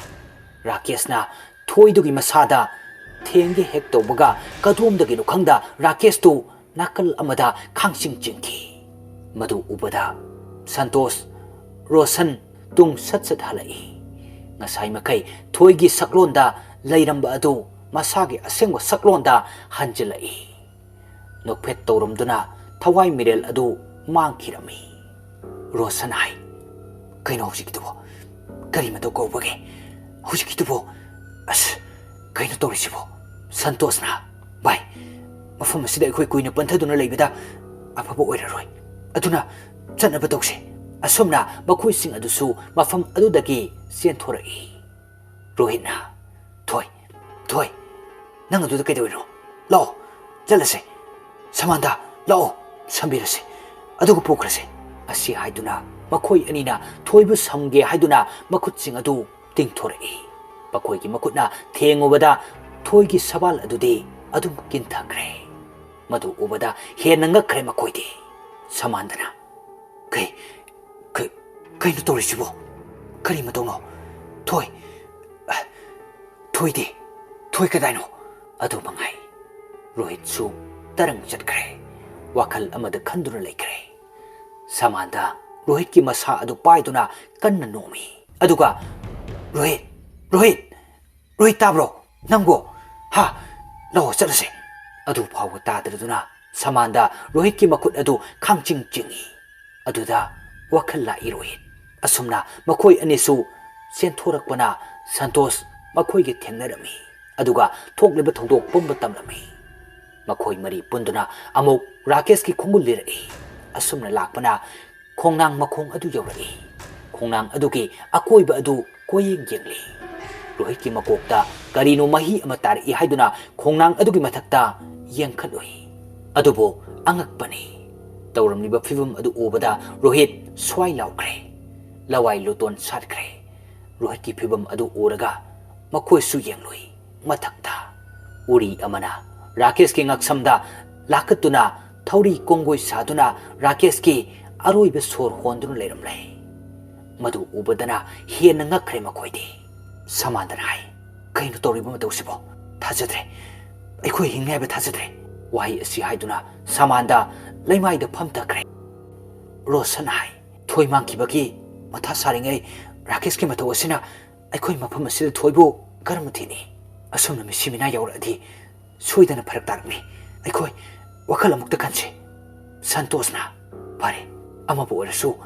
ꯔꯥꯀꯦꯁꯅ ꯊꯣꯏꯗꯨꯒꯤ ꯃꯁꯥꯗ ꯊꯦꯡꯒꯦ ꯍꯦꯛ ꯇꯧꯕꯒ, ꯀꯗꯣꯝꯗꯒꯤꯅꯣ ꯈꯪꯗ ꯔꯥꯀꯦꯁꯇꯨ ꯅꯥꯀꯜ ꯑꯃꯗ ꯈꯥꯡꯆꯤꯡ ꯆꯤꯡꯈꯤ꯫ ꯃꯗꯨ ꯎꯕꯗ ꯁꯟꯇꯣꯁ, ꯔꯣꯁꯟ ꯇꯨꯡ ꯁꯠ ꯁꯠ ꯍꯜꯂꯛꯏ꯫ ꯉꯁꯥꯏ ꯃꯈꯩ ꯊꯣꯏꯒꯤ ꯁꯛꯂꯣꯟꯗ ꯂꯩꯔꯝꯕ ꯑꯗꯨ ꯃꯁꯥꯒꯤ ꯑꯁꯦꯡꯕ ꯁꯛꯂꯣꯟꯗ ꯍꯟꯖꯤꯜꯂꯛꯏ꯫ ꯅꯣꯛꯐꯦꯠ ꯇꯧꯔꯝꯗꯨꯅ ꯊꯋꯥꯏ ꯃꯤꯔꯦꯜ ꯑꯗꯨ ꯃꯥꯡꯈꯤꯔꯝꯃꯤ꯫ ꯔꯣꯁꯟ ꯍꯥꯏ, "ꯀꯩꯅꯣ ꯍꯧꯖꯤꯛꯀꯤꯗꯨꯕꯣ? ꯀꯔꯤ ꯃꯇꯧ ꯀꯧꯕꯒꯦ ꯍꯧꯖꯤꯛꯀꯤꯗꯨꯕꯣ? ꯑꯁ, ꯀꯩꯅꯣ ꯇꯧꯔꯤꯁꯤꯕꯣ?" ꯁꯟꯇꯣꯁꯅ, "ꯚꯥꯏ, ꯃꯐꯝ ꯑꯁꯤꯗ ꯑꯩꯈꯣꯏ ꯀꯨꯏꯅ ꯄꯟꯊꯗꯨꯅ ꯂꯩꯕꯗ ꯑꯐꯕ ꯑꯣꯏꯔꯔꯣꯏ꯫ ꯑꯗꯨꯅ ꯆꯠꯅꯕ ꯇꯧꯁꯦ꯫" ꯑꯁꯨꯝꯅ ꯃꯈꯣꯏꯁꯤꯡ ꯑꯗꯨꯁꯨ ꯃꯐꯝ ꯑꯗꯨꯗꯒꯤ ꯆꯦꯟꯊꯣꯔꯛꯏ꯫ ꯔꯣꯍꯤꯠꯅ, "ꯊꯣꯏ, ꯊꯣꯏ, ꯅꯪ ꯑꯗꯨꯗ ꯀꯩꯗꯧꯔꯤꯅꯣ? ꯂꯥꯛꯑꯣ, ꯆꯠꯂꯁꯦ꯫ ꯁꯃꯥꯟꯗꯥ, ꯂꯥꯛꯑꯣ, ꯁꯝꯕꯤꯔꯁꯦ꯫ ꯑꯗꯨꯒ ꯄꯨꯈ꯭ꯔꯁꯦ꯫" ꯑꯁꯤ ꯍꯥꯏꯗꯨꯅ ꯃꯈꯣꯏ ꯑꯅꯤꯅ ꯊꯣꯏꯕꯨ ꯁꯝꯒꯦ ꯍꯥꯏꯗꯨꯅ ꯃꯈꯨꯠꯁꯤꯡ ꯑꯗꯨ ꯇꯤꯡꯊꯣꯔꯛꯏ꯫ ꯃꯈꯣꯏꯒꯤ ꯃꯈꯨꯠꯅ ꯊꯦꯡꯉꯨꯕꯗ ꯊꯣꯏꯒꯤ ꯁꯕꯥꯜ ꯑꯗꯨꯗꯤ ꯑꯗꯨꯝ ꯀꯤꯟꯊꯈ꯭ꯔꯦ꯫ ꯃꯗꯨ ꯎꯕꯗ ꯍꯦꯟꯅ ꯉꯛꯈ꯭ꯔꯦ ꯃꯈꯣꯏꯗꯤ꯫ ꯁꯃꯥꯟꯗꯅ, "ꯀꯩ, ꯀꯩ, ꯀꯩꯅꯣ ꯇꯧꯔꯤꯁꯤꯕꯣ? ꯀꯔꯤ ꯃꯇꯧꯅꯣ? ꯊꯣꯏ, ꯑ, ꯊꯣꯏꯗꯤ, ꯊꯣꯏ ꯀꯗꯥꯏꯅꯣ?" ꯑꯗꯨ ꯃꯉꯥꯏ꯫ ꯔꯣꯍꯤꯠꯁꯨ ꯇꯔꯪ ꯆꯠꯈ꯭ꯔꯦ꯫ ꯋꯥꯈꯜ ꯑꯃꯗ ꯈꯟꯗꯨꯅ ꯂꯩꯈ꯭ꯔꯦ꯫ ꯁꯃꯥꯟꯗ ꯔꯣꯍꯤꯠꯀꯤ ꯃꯁꯥ ꯑꯗꯨ ꯄꯥꯏꯗꯨꯅ ꯀꯟꯅ ꯅꯣꯝꯃꯤ꯫ ꯑꯗꯨꯒ, "ꯔꯣꯍꯤꯠ, ꯔꯣꯍꯤꯠ, ꯔꯣꯍꯤꯠ, ꯇꯥꯕ꯭ꯔꯣ? ꯅꯪꯕꯣ? ꯍꯥ? ꯂꯥꯛꯑꯣ, ꯆꯠꯂꯁꯦ꯫ ꯑꯗꯨ ꯐꯥꯎꯕ ꯇꯥꯗ꯭ꯔꯗꯨꯅ ꯁꯃꯥꯟꯗ ꯔꯣꯍꯤꯠꯀꯤ ꯃꯈꯨꯠ ꯑꯗꯨ ꯈꯥꯡꯆꯤꯡ ꯆꯤꯡꯏ꯫ ꯑꯗꯨꯗ ꯋꯥꯈꯜ ꯂꯥꯛꯏ ꯔꯣꯍꯤꯠ꯫ ꯑꯁꯨꯝꯅ ꯃꯈꯣꯏ ꯑꯅꯤꯁꯨ ꯆꯦꯟꯊꯣꯔꯛꯄꯅ ꯁꯟꯇꯣꯁ ꯃꯈꯣꯏꯒ ꯊꯦꯡꯅꯔꯝꯃꯤ꯫ ꯑꯗꯨꯒ ꯊꯣꯛꯂꯤꯕ ꯊꯧꯗꯣꯛ ꯄꯨꯝꯕ ꯇꯝꯂꯝꯃꯤ꯫ ꯃꯈꯣꯏ ꯃꯔꯤ ꯄꯨꯟꯗꯨꯅ ꯑꯃꯨꯛ ꯔꯥꯀꯦꯁꯀꯤ ꯈꯣꯡꯒꯨꯜ ꯂꯤꯔꯛꯏ꯫ ꯑꯁꯨꯝꯅ ꯂꯥꯛꯄꯅ ꯈꯣꯡꯅꯥꯡ ꯃꯈꯣꯡ ꯑꯗꯨ ꯌꯧꯔꯛꯏ꯫ ꯈꯣꯡꯅꯥꯡ ꯑꯗꯨꯒꯤ ꯑꯀꯣꯏꯕ ꯑꯗꯨ ꯀꯣꯏꯌꯦꯡ ꯌꯦꯡꯂꯤ꯫ ꯔꯣꯍꯤꯠꯀꯤ ꯃꯀꯣꯛꯇ ꯀꯔꯤꯅꯣ ꯃꯍꯤ ꯑꯃ ꯇꯥꯔꯛꯏ ꯍꯥꯏꯗꯨꯅ ꯈꯣꯡꯅꯥꯡ ꯑꯗꯨꯒꯤ ꯃꯊꯛꯇ ꯌꯦꯡꯈꯠꯂꯨꯏ꯫ ꯑꯗꯨꯕꯨ ꯑꯉꯛꯄꯅꯤ, ꯇꯧꯔꯝꯂꯤꯕ ꯐꯤꯕꯝ ꯑꯗꯨ ꯎꯕꯗ ꯔꯣꯍꯤꯠ ꯁ꯭ꯋꯥꯏ ꯂꯥꯎꯈ꯭ꯔꯦ꯫ ꯂꯋꯥꯏ ꯂꯨꯇꯣꯟ ꯁꯥꯠꯈ꯭ꯔꯦ꯫ ꯔꯣꯍꯤꯠꯀꯤ ꯐꯤꯕꯝ ꯑꯗꯨ ꯎꯔꯒ ꯃꯈꯣꯏꯁꯨ ꯌꯦꯡꯂꯨꯏ꯫ ꯃꯊꯛꯇ ꯎꯔꯤ ꯑꯃꯅ ꯔꯥꯀꯦꯁꯀꯤ ꯉꯛꯁꯝꯗ ꯂꯥꯛꯀꯠꯇꯨꯅ ꯊꯧꯔꯤ ꯀꯣꯡꯒꯣꯏ ꯁꯥꯗꯨꯅ ꯔꯥꯀꯦꯁꯀꯤ ꯑꯔꯣꯏꯕ ꯁꯣꯔ ꯍꯣꯟꯗꯨꯅ ꯂꯩꯔꯝꯂꯦ꯫ ꯃꯗꯨ ꯎꯕꯗꯅ ꯍꯦꯟꯅ ꯉꯛꯈ꯭ꯔꯦ ꯃꯈꯣꯏꯗꯤ꯫ ꯁꯃꯥꯟꯗꯅ ꯍꯥꯏ, "ꯀꯩꯅꯣ ꯇꯧꯔꯤꯕ ꯃꯇꯧꯁꯤꯕꯣ? ꯊꯥꯖꯗ꯭ꯔꯦ꯫ ꯑꯩꯈꯣꯏ ꯍꯤꯡꯉꯦ ꯍꯥꯏꯕ ꯊꯥꯖꯗ꯭ꯔꯦ"꯫ ꯋꯥꯍꯩ ꯑꯁꯤ ꯍꯥꯏꯗꯨꯅ ꯁꯃꯥꯟꯗ ꯂꯩꯃꯥꯏꯗ ꯐꯝꯊꯈ꯭ꯔꯦ꯫ ꯔꯣꯁꯟꯅ ꯍꯥꯏ, "ꯊꯣꯏ ꯃꯥꯡꯈꯤꯕꯒꯤ ꯃꯊꯥ ꯁꯥꯔꯤꯉꯩ ꯔꯥꯀꯦꯁꯀꯤ ꯃꯇꯧ ꯑꯁꯤꯅ ꯑꯩꯈꯣꯏ ꯃꯐꯝ ꯑꯁꯤꯗ ꯊꯣꯏꯕꯨ ꯀꯔꯝꯅ ꯊꯤꯅꯤ? ꯑꯁꯨꯝꯅ ꯃꯤꯁꯤ ꯃꯤꯅꯥ ꯌꯧꯔꯛꯑꯗꯤ ꯁꯣꯏꯗꯅ ꯐꯔꯛ ꯇꯥꯔꯛꯅꯤ꯫ ꯑꯩꯈꯣꯏ ꯋꯥꯈꯜ ꯑꯃꯨꯛꯇ ꯈꯟꯁꯤ"꯫ ꯁꯟꯇꯣꯁꯅ, "ꯐꯔꯦ, ꯑꯃꯕꯨ ꯑꯣꯏꯔꯁꯨ,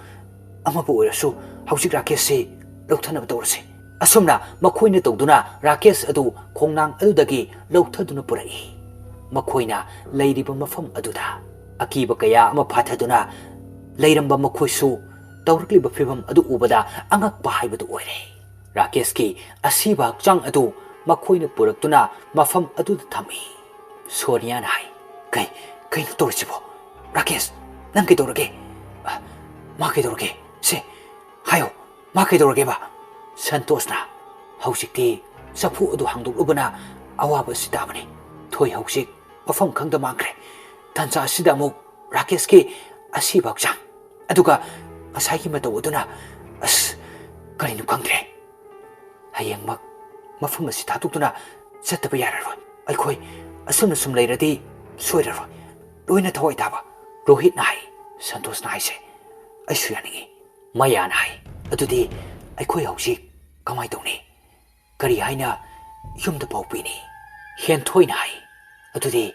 ꯑꯃꯕꯨ ꯑꯣꯏꯔꯁꯨ ꯍꯧꯖꯤꯛ ꯔꯥꯀꯦꯁꯁꯤ ꯂꯧꯊꯅꯕ ꯇꯧꯔꯁꯤ"꯫ ꯑꯁꯨꯝꯅ ꯃꯈꯣꯏꯅ ꯇꯧꯗꯨꯅ ꯔꯥꯀꯦꯁ ꯑꯗꯨ ꯈꯣꯡꯅꯥꯡ ꯑꯗꯨꯗꯒꯤ ꯂꯧꯊꯗꯨꯅ ꯄꯨꯔꯛꯏ꯫ ꯃꯈꯣꯏꯅ ꯂꯩꯔꯤꯕ ꯃꯐꯝ ꯑꯗꯨꯗ ꯑꯀꯤꯕ ꯀꯌꯥ ꯑꯃ ꯐꯥꯊꯗꯨꯅ ꯂꯩꯔꯝꯕ ꯃꯈꯣꯏꯁꯨ ꯇꯧꯔꯛꯂꯤꯕ ꯐꯤꯕꯝ ꯑꯗꯨ ꯎꯕꯗ ꯑꯉꯛꯄ ꯍꯥꯏꯕꯗꯨ ꯑꯣꯏꯔꯦ꯫ ꯔꯥꯀꯦꯁꯀꯤ ꯑꯁꯤꯕ ꯍꯛꯆꯥꯡ ꯑꯗꯨ ꯃꯈꯣꯏꯅ ꯄꯨꯔꯛꯇꯨꯅ ꯃꯐꯝ ꯑꯗꯨꯗ ꯊꯝꯃꯤ꯫ ꯁꯣꯅꯤꯌꯥꯅ ꯍꯥꯏ, "ꯀꯩ, ꯀꯩꯅꯣ ꯇꯧꯔꯤꯁꯤꯕꯣ? ꯔꯥꯀꯦꯁ, ꯅꯪ ꯀꯩꯗꯧꯔꯒꯦ?" "ꯑ, ꯃꯥ ꯀꯩꯗꯧꯔꯒꯦ? ꯁꯦ, ꯍꯥꯏꯌꯣ, ꯃꯥ ꯀꯩꯗꯧꯔꯒꯦꯕ?" ꯁꯟꯇꯣꯁꯅ, "ꯍꯧꯖꯤꯛꯇꯤ ꯆꯐꯨ ꯑꯗꯨ ꯍꯥꯡꯗꯣꯛꯂꯨꯕꯅ ꯑꯋꯥꯕ ꯑꯁꯤ ꯇꯥꯕꯅꯤ꯫ ꯊꯣꯏ ꯍꯧꯖꯤꯛ ꯃꯐꯝ ꯈꯪꯗ ꯃꯥꯡꯈ꯭ꯔꯦ꯫ ꯇꯥꯟꯖꯥ ꯑꯁꯤꯗ ꯑꯃꯨꯛ ꯔꯥꯀꯦꯁꯀꯤ ꯑꯁꯤꯕ ꯍꯛꯆꯥꯡ, ꯑꯗꯨꯒ ꯉꯁꯥꯏꯒꯤ ꯃꯇꯧ ꯑꯗꯨꯅ, ꯑꯁ, ꯀꯔꯤꯅꯣ ꯈꯪꯗ꯭ꯔꯦ꯫ ꯍꯌꯦꯡꯃꯛ ꯃꯐꯝ ꯑꯁꯤ ꯊꯥꯗꯣꯛꯇꯨꯅ ꯆꯠꯇꯕ ꯌꯥꯔꯔꯣꯏ꯫ ꯑꯩꯈꯣꯏ ꯑꯁꯨꯝꯅ ꯁꯨꯝ ꯂꯩꯔꯗꯤ ꯁꯣꯏꯔꯔꯣꯏ꯫ ꯂꯣꯏꯅ ꯊꯋꯥꯏ ꯇꯥꯕ"꯫ ꯔꯣꯍꯤꯠꯅ ꯍꯥꯏ꯫ ꯁꯟꯇꯣꯁꯅ ꯍꯥꯏꯁꯦ, "ꯑꯩꯁꯨ ꯌꯥꯅꯤꯡꯉꯤ"꯫ ꯃꯌꯥꯅ ꯍꯥꯏ, "ꯑꯗꯨꯗꯤ ꯑꯩꯈꯣꯏ ꯍꯧꯖꯤꯛ ꯀꯃꯥꯏ ꯇꯧꯅꯤ? ꯀꯔꯤ ꯍꯥꯏꯅ ꯌꯨꯝꯗ ꯄꯥꯎ ꯄꯤꯅꯤ?" ꯍꯦꯟꯊꯣꯏꯅ ꯍꯥꯏ, "ꯑꯗꯨꯗꯤ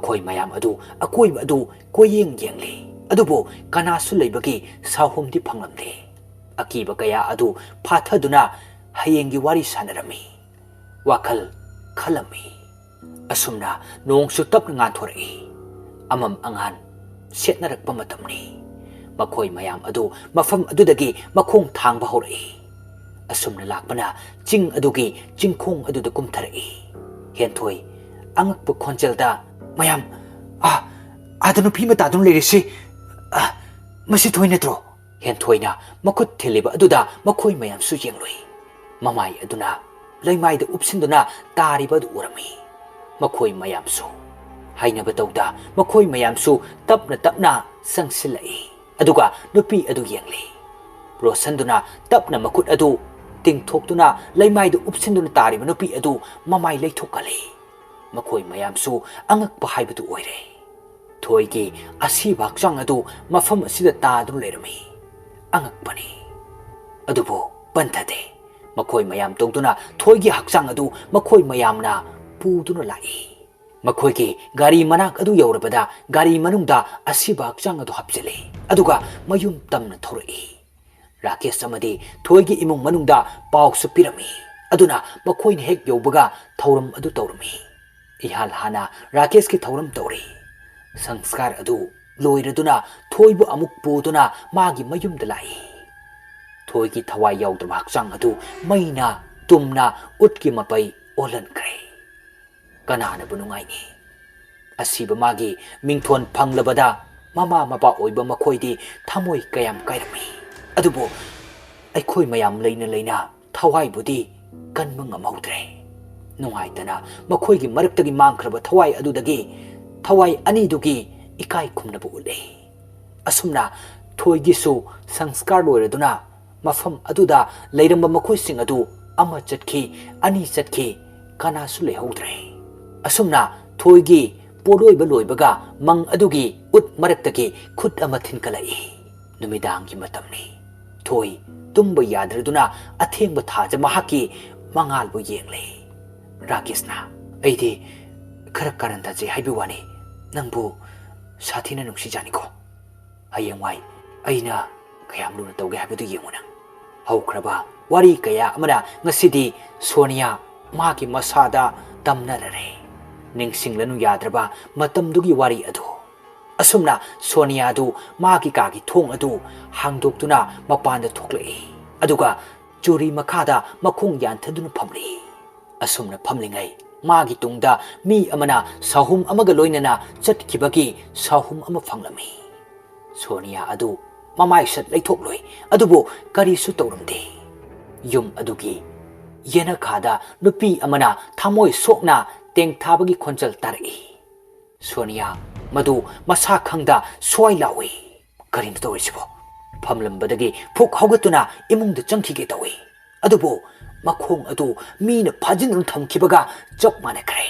ꯃꯈꯣꯏ ꯃꯌꯥꯝ ꯑꯗꯨ ꯑꯀꯣꯏꯕ ꯑꯗꯨ ꯀꯣꯏꯌꯦꯡ ꯌꯦꯡꯂꯤ, ꯑꯗꯨꯕꯨ ꯀꯅꯥꯁꯨ ꯂꯩꯕꯒꯤ ꯁꯥꯍꯨꯝꯗꯤ ꯐꯪꯂꯝꯗꯦ꯫ ꯑꯀꯤꯕ ꯀꯌꯥ ꯑꯗꯨ ꯐꯥꯊꯗꯨꯅ ꯍꯌꯦꯡꯒꯤ ꯋꯥꯔꯤ ꯁꯥꯟꯅꯔꯝꯃꯤ꯫ ꯋꯥꯈꯜ ꯈꯜꯂꯝꯃꯤ꯫ ꯑꯁꯨꯝꯅ ꯅꯣꯡꯁꯨ ꯇꯞꯅ ꯉꯥꯟꯊꯣꯔꯛꯏ꯫ ꯑꯃꯝ ꯑꯉꯥꯟ ꯁꯦꯠꯅꯔꯛꯄ ꯃꯇꯝꯅꯤ꯫ ꯃꯈꯣꯏ ꯃꯌꯥꯝ ꯑꯗꯨ ꯃꯐꯝ ꯑꯗꯨꯗꯒꯤ ꯃꯈꯣꯡ ꯊꯥꯡꯕ ꯍꯧꯔꯛꯏ꯫ ꯑꯁꯨꯝꯅ ꯂꯥꯛꯄꯅ ꯆꯤꯡ ꯑꯗꯨꯒꯤ ꯆꯤꯡꯈꯣꯡ ꯑꯗꯨꯗ ꯀꯨꯝꯊꯔꯛꯏ꯫ ꯍꯦꯟꯊꯣꯏ ꯑꯉꯛꯄ ꯈꯣꯟꯖꯦꯜꯗ, "ꯃꯌꯥꯝ, ꯑꯥ, ꯑꯥꯗ ꯅꯨꯄꯤ ꯑꯃ ꯇꯥꯗꯨꯅ ꯂꯩꯔꯤꯁꯤ, ꯑꯥ, ꯃꯁꯤ ꯊꯣꯏ ꯅꯠꯇ꯭ꯔꯣ?" ꯍꯦꯟꯊꯣꯏꯅ ꯃꯈꯨꯠ ꯊꯤꯜꯂꯤꯕ ꯑꯗꯨꯗ ꯃꯈꯣꯏ ꯃꯌꯥꯝꯁꯨ ꯌꯦꯡꯂꯨꯏ꯫ ꯃꯃꯥꯏ ꯑꯗꯨꯅ ꯂꯩꯃꯥꯏꯗ ꯎꯞꯁꯤꯟꯗꯨꯅ ꯇꯥꯔꯤꯕ ꯑꯗꯨ ꯎꯔꯝꯃꯤ꯫ ꯃꯈꯣꯏ ꯃꯌꯥꯝꯁꯨ ꯍꯥꯏꯅꯕ ꯇꯧꯗ ꯃꯈꯣꯏ ꯃꯌꯥꯝꯁꯨ ꯇꯞꯅ ꯇꯞꯅ ꯆꯪꯁꯤꯜꯂꯛꯏ꯫ ꯑꯗꯨꯒ ꯅꯨꯄꯤ ꯑꯗꯨ ꯌꯦꯡꯂꯤ꯫ ꯔꯣꯁꯟꯗꯨꯅ ꯇꯞꯅ ꯃꯈꯨꯠ ꯑꯗꯨ ꯇꯤꯡꯊꯣꯛꯇꯨꯅ ꯂꯩꯃꯥꯏꯗ ꯎꯞꯁꯤꯟꯗꯨꯅ ꯇꯥꯔꯤꯕ ꯅꯨꯄꯤ ꯑꯗꯨ ꯃꯃꯥꯏ ꯂꯩꯊꯣꯛꯀꯜꯂꯤ꯫ ꯃꯈꯣꯏ ꯃꯌꯥꯝꯁꯨ ꯑꯉꯛꯄ ꯍꯥꯏꯕꯗꯨ ꯑꯣꯏꯔꯦ꯫ ꯊꯣꯏꯒꯤ ꯑꯁꯤꯕ ꯍꯛꯆꯥꯡ ꯑꯗꯨ ꯃꯐꯝ ꯑꯁꯤꯗ ꯇꯥꯗꯨꯅ ꯂꯩꯔꯝꯃꯤ꯫ ꯑꯉꯛꯄꯅꯤ꯫ ꯑꯗꯨꯕꯨ ꯄꯟꯊꯗꯦ꯫ ꯃꯈꯣꯏ ꯃꯌꯥꯝ ꯇꯧꯗꯨꯅ ꯊꯣꯏꯒꯤ ꯍꯛꯆꯥꯡ ꯑꯗꯨ ꯃꯈꯣꯏ ꯃꯌꯥꯝꯅ ꯄꯨꯗꯨꯅ ꯂꯥꯛꯏ꯫ ꯃꯈꯣꯏꯒꯤ ꯒꯥꯔꯤ ꯃꯅꯥꯛ ꯑꯗꯨ ꯌꯧꯔꯕꯗ ꯒꯥꯔꯤ ꯃꯅꯨꯡꯗ ꯑꯁꯤꯕ ꯍꯛꯆꯥꯡ ꯑꯗꯨ ꯍꯥꯞꯆꯤꯜꯂꯤ꯫ ꯑꯗꯨꯒ ꯃꯌꯨꯝ ꯇꯝꯅ ꯊꯧꯔꯛꯏ꯫ ꯔꯥꯀꯦꯁ ꯑꯃꯗꯤ ꯊꯣꯏꯒꯤ ꯏꯃꯨꯡ ꯃꯅꯨꯡꯗ ꯄꯥꯎꯁꯨ ꯄꯤꯔꯝꯃꯤ꯫ ꯑꯗꯨꯅ ꯃꯈꯣꯏꯅ ꯍꯦꯛ ꯌꯧꯕꯒ ꯊꯧꯔꯝ ꯑꯗꯨ ꯇꯧꯔꯝꯃꯤ꯫ ꯏꯍꯥꯟ ꯍꯥꯟꯅ ꯔꯥꯀꯦꯁꯀꯤ ꯊꯧꯔꯝ ꯇꯧꯔꯤ꯫ ꯁꯪꯁꯀꯥꯔ ꯑꯗꯨ ꯂꯣꯏꯔꯗꯨꯅ ꯊꯣꯏꯕꯨ ꯑꯃꯨꯛ ꯄꯨꯗꯨꯅ ꯃꯥꯒꯤ ꯃꯌꯨꯝꯗ ꯂꯥꯛꯏ꯫ ꯊꯣꯏꯒꯤ ꯊꯋꯥꯏ ꯌꯥꯎꯗ꯭ꯔꯕ ꯍꯛꯆꯥꯡ ꯑꯗꯨ ꯃꯩꯅ ꯇꯨꯝꯅ ꯎꯠꯀꯤ ꯃꯄꯩ ꯑꯣꯜꯍꯟꯈ꯭ꯔꯦ꯫ ꯀꯅꯥꯅꯕꯨ ꯅꯨꯡꯉꯥꯏꯅꯤ? ꯑꯁꯤꯕ ꯃꯥꯒꯤ ꯃꯤꯡꯊꯣꯟ ꯐꯪꯂꯕꯗ ꯃꯃꯥ ꯃꯄꯥ ꯑꯣꯏꯕ ꯃꯈꯣꯏꯗꯤ ꯊꯃꯣꯏ ꯀꯌꯥꯝ ꯀꯥꯏꯔꯝꯃꯤ꯫ ꯑꯗꯨꯕꯨ ꯑꯩꯈꯣꯏ ꯃꯌꯥꯝ ꯂꯩꯅ ꯂꯩꯅ ꯊꯋꯥꯏꯕꯨꯗꯤ ꯀꯟꯕ ꯉꯝꯍꯧꯗ꯭ꯔꯦ꯫ ꯅꯨꯡꯉꯥꯏꯇꯅ ꯃꯈꯣꯏꯒꯤ ꯃꯔꯛꯇꯒꯤ ꯃꯥꯡꯈ꯭ꯔꯕ ꯊꯋꯥꯏ ꯑꯗꯨꯗꯒꯤ ꯊꯋꯥꯏ ꯑꯅꯤꯗꯨꯒꯤ ꯏꯀꯥꯏ ꯈꯨꯝꯅꯕ ꯎꯠꯂꯤ꯫ ꯑꯁꯨꯝꯅ ꯊꯣꯏꯒꯤꯁꯨ ꯁꯪꯁꯀꯥꯔ ꯂꯣꯏꯔꯗꯨꯅ ꯃꯐꯝ ꯑꯗꯨꯗ ꯂꯩꯔꯝꯕ ꯃꯈꯣꯏꯁꯤꯡ ꯑꯗꯨ ꯑꯃ ꯆꯠꯈꯤ, ꯑꯅꯤ ꯆꯠꯈꯤ, ꯀꯅꯥꯁꯨ ꯂꯩꯍꯧꯗ꯭ꯔꯦ꯫ ꯑꯁꯨꯝꯅ ꯊꯣꯏꯒꯤ ꯄꯣꯠꯂꯣꯏꯕ ꯂꯣꯏꯕꯒ ꯃꯪ ꯑꯗꯨꯒꯤ ꯎꯠ ꯃꯔꯛꯇꯒꯤ ꯈꯨꯠ ꯑꯃ ꯊꯤꯟꯀꯠꯂꯛꯏ꯫ ꯅꯨꯃꯤꯗꯥꯡꯒꯤ ꯃꯇꯝꯅꯤ꯫ ꯊꯣꯏ ꯇꯨꯝꯕ ꯌꯥꯗ꯭ꯔꯗꯨꯅ ꯑꯊꯦꯡꯕ ꯊꯥꯖ ꯃꯍꯥꯛꯀꯤ ꯃꯉꯥꯜꯕꯨ ꯌꯦꯡꯂꯤ꯫ ꯔꯥꯀꯦꯁꯅ, "ꯑꯩꯗꯤ ꯈꯔ ꯀꯥꯔꯟ ꯇꯥꯖꯩ ꯍꯥꯏꯕ ꯋꯥꯅꯤ, ꯅꯪꯕꯨ ꯁꯥꯊꯤꯅ ꯅꯨꯡꯁꯤꯖꯥꯅꯤꯀꯣ꯫ ꯍꯌꯦꯡꯋꯥꯏ ꯑꯩꯅ ꯀꯌꯥꯝ ꯂꯨꯅ ꯇꯧꯒꯦ ꯍꯥꯏꯕꯗꯨ ꯌꯦꯡꯉꯨ ꯅꯪ꯫" ꯍꯧꯈ꯭ꯔꯕ ꯋꯥꯔꯤ ꯀꯌꯥ ꯑꯃꯅ ꯉꯁꯤꯗꯤ ꯁꯣꯅꯤꯌꯥ ꯃꯥꯒꯤ ꯃꯁꯥꯗ ꯇꯝꯅꯔꯔꯦ꯫ ꯅꯤꯡꯁꯤꯡꯂꯅꯨ ꯌꯥꯗ꯭ꯔꯕ ꯃꯇꯝꯗꯨꯒꯤ ꯋꯥꯔꯤ ꯑꯗꯨ꯫ ꯑꯁꯨꯝꯅ ꯁꯣꯅꯤꯌꯥꯗꯨ ꯃꯥꯒꯤ ꯀꯥꯒꯤ ꯊꯣꯡ ꯑꯗꯨ ꯍꯥꯡꯗꯣꯛꯇꯨꯅ ꯃꯄꯥꯟꯗ ꯊꯣꯛꯂꯛꯏ꯫ ꯑꯗꯨꯒ ꯆꯨꯔꯤ ꯃꯈꯥꯗ ꯃꯈꯣꯡ ꯌꯥꯟꯊꯗꯨꯅ ꯐꯝꯂꯤ꯫ ꯑꯁꯨꯝꯅ ꯐꯝꯂꯤꯉꯩ ꯃꯥꯒꯤ ꯇꯨꯡꯗ ꯃꯤ ꯑꯃꯅ ꯁꯥꯍꯨꯝ ꯑꯃꯒ ꯂꯣꯏꯅꯅ ꯆꯠꯈꯤꯕꯒꯤ ꯁꯥꯍꯨꯝ ꯑꯃ ꯐꯪꯂꯝꯃꯤ꯫ ꯁꯣꯅꯤꯌꯥ ꯑꯗꯨ ꯃꯃꯥꯏꯁꯠ ꯂꯩꯊꯣꯛꯂꯨꯏ, ꯑꯗꯨꯕꯨ ꯀꯔꯤꯁꯨ ꯇꯧꯔꯝꯗꯦ꯫ ꯌꯨꯝ ꯑꯗꯨꯒꯤ ꯌꯦꯅꯈꯥꯗ ꯅꯨꯄꯤ ꯑꯃꯅ ꯊꯃꯣꯏ ꯁꯣꯛꯅ ꯇꯦꯡꯊꯥꯕꯒꯤ ꯈꯣꯟꯖꯦꯜ ꯇꯥꯔꯛꯏ꯫ ꯁꯣꯅꯤꯌꯥ ꯃꯗꯨ ꯃꯁꯥ ꯈꯪꯗ ꯁ꯭ꯋꯥꯏ ꯂꯥꯎꯏ꯫ "ꯀꯔꯤꯅꯣ ꯇꯧꯔꯤꯁꯤꯕꯣ?" ꯐꯝꯂꯝꯕꯗꯒꯤ ꯐꯨꯛ ꯍꯧꯒꯠꯇꯨꯅ ꯏꯃꯨꯡꯗ ꯆꯪꯈꯤꯒꯦ ꯇꯧꯏ꯫ ꯑꯗꯨꯕꯨ ꯃꯈꯣꯡ ꯑꯗꯨ ꯃꯤꯅ ꯐꯥꯖꯤꯟꯗꯨꯅ ꯊꯝꯈꯤꯕꯒ ꯆꯞ ꯃꯥꯟꯅꯈ꯭ꯔꯦ꯫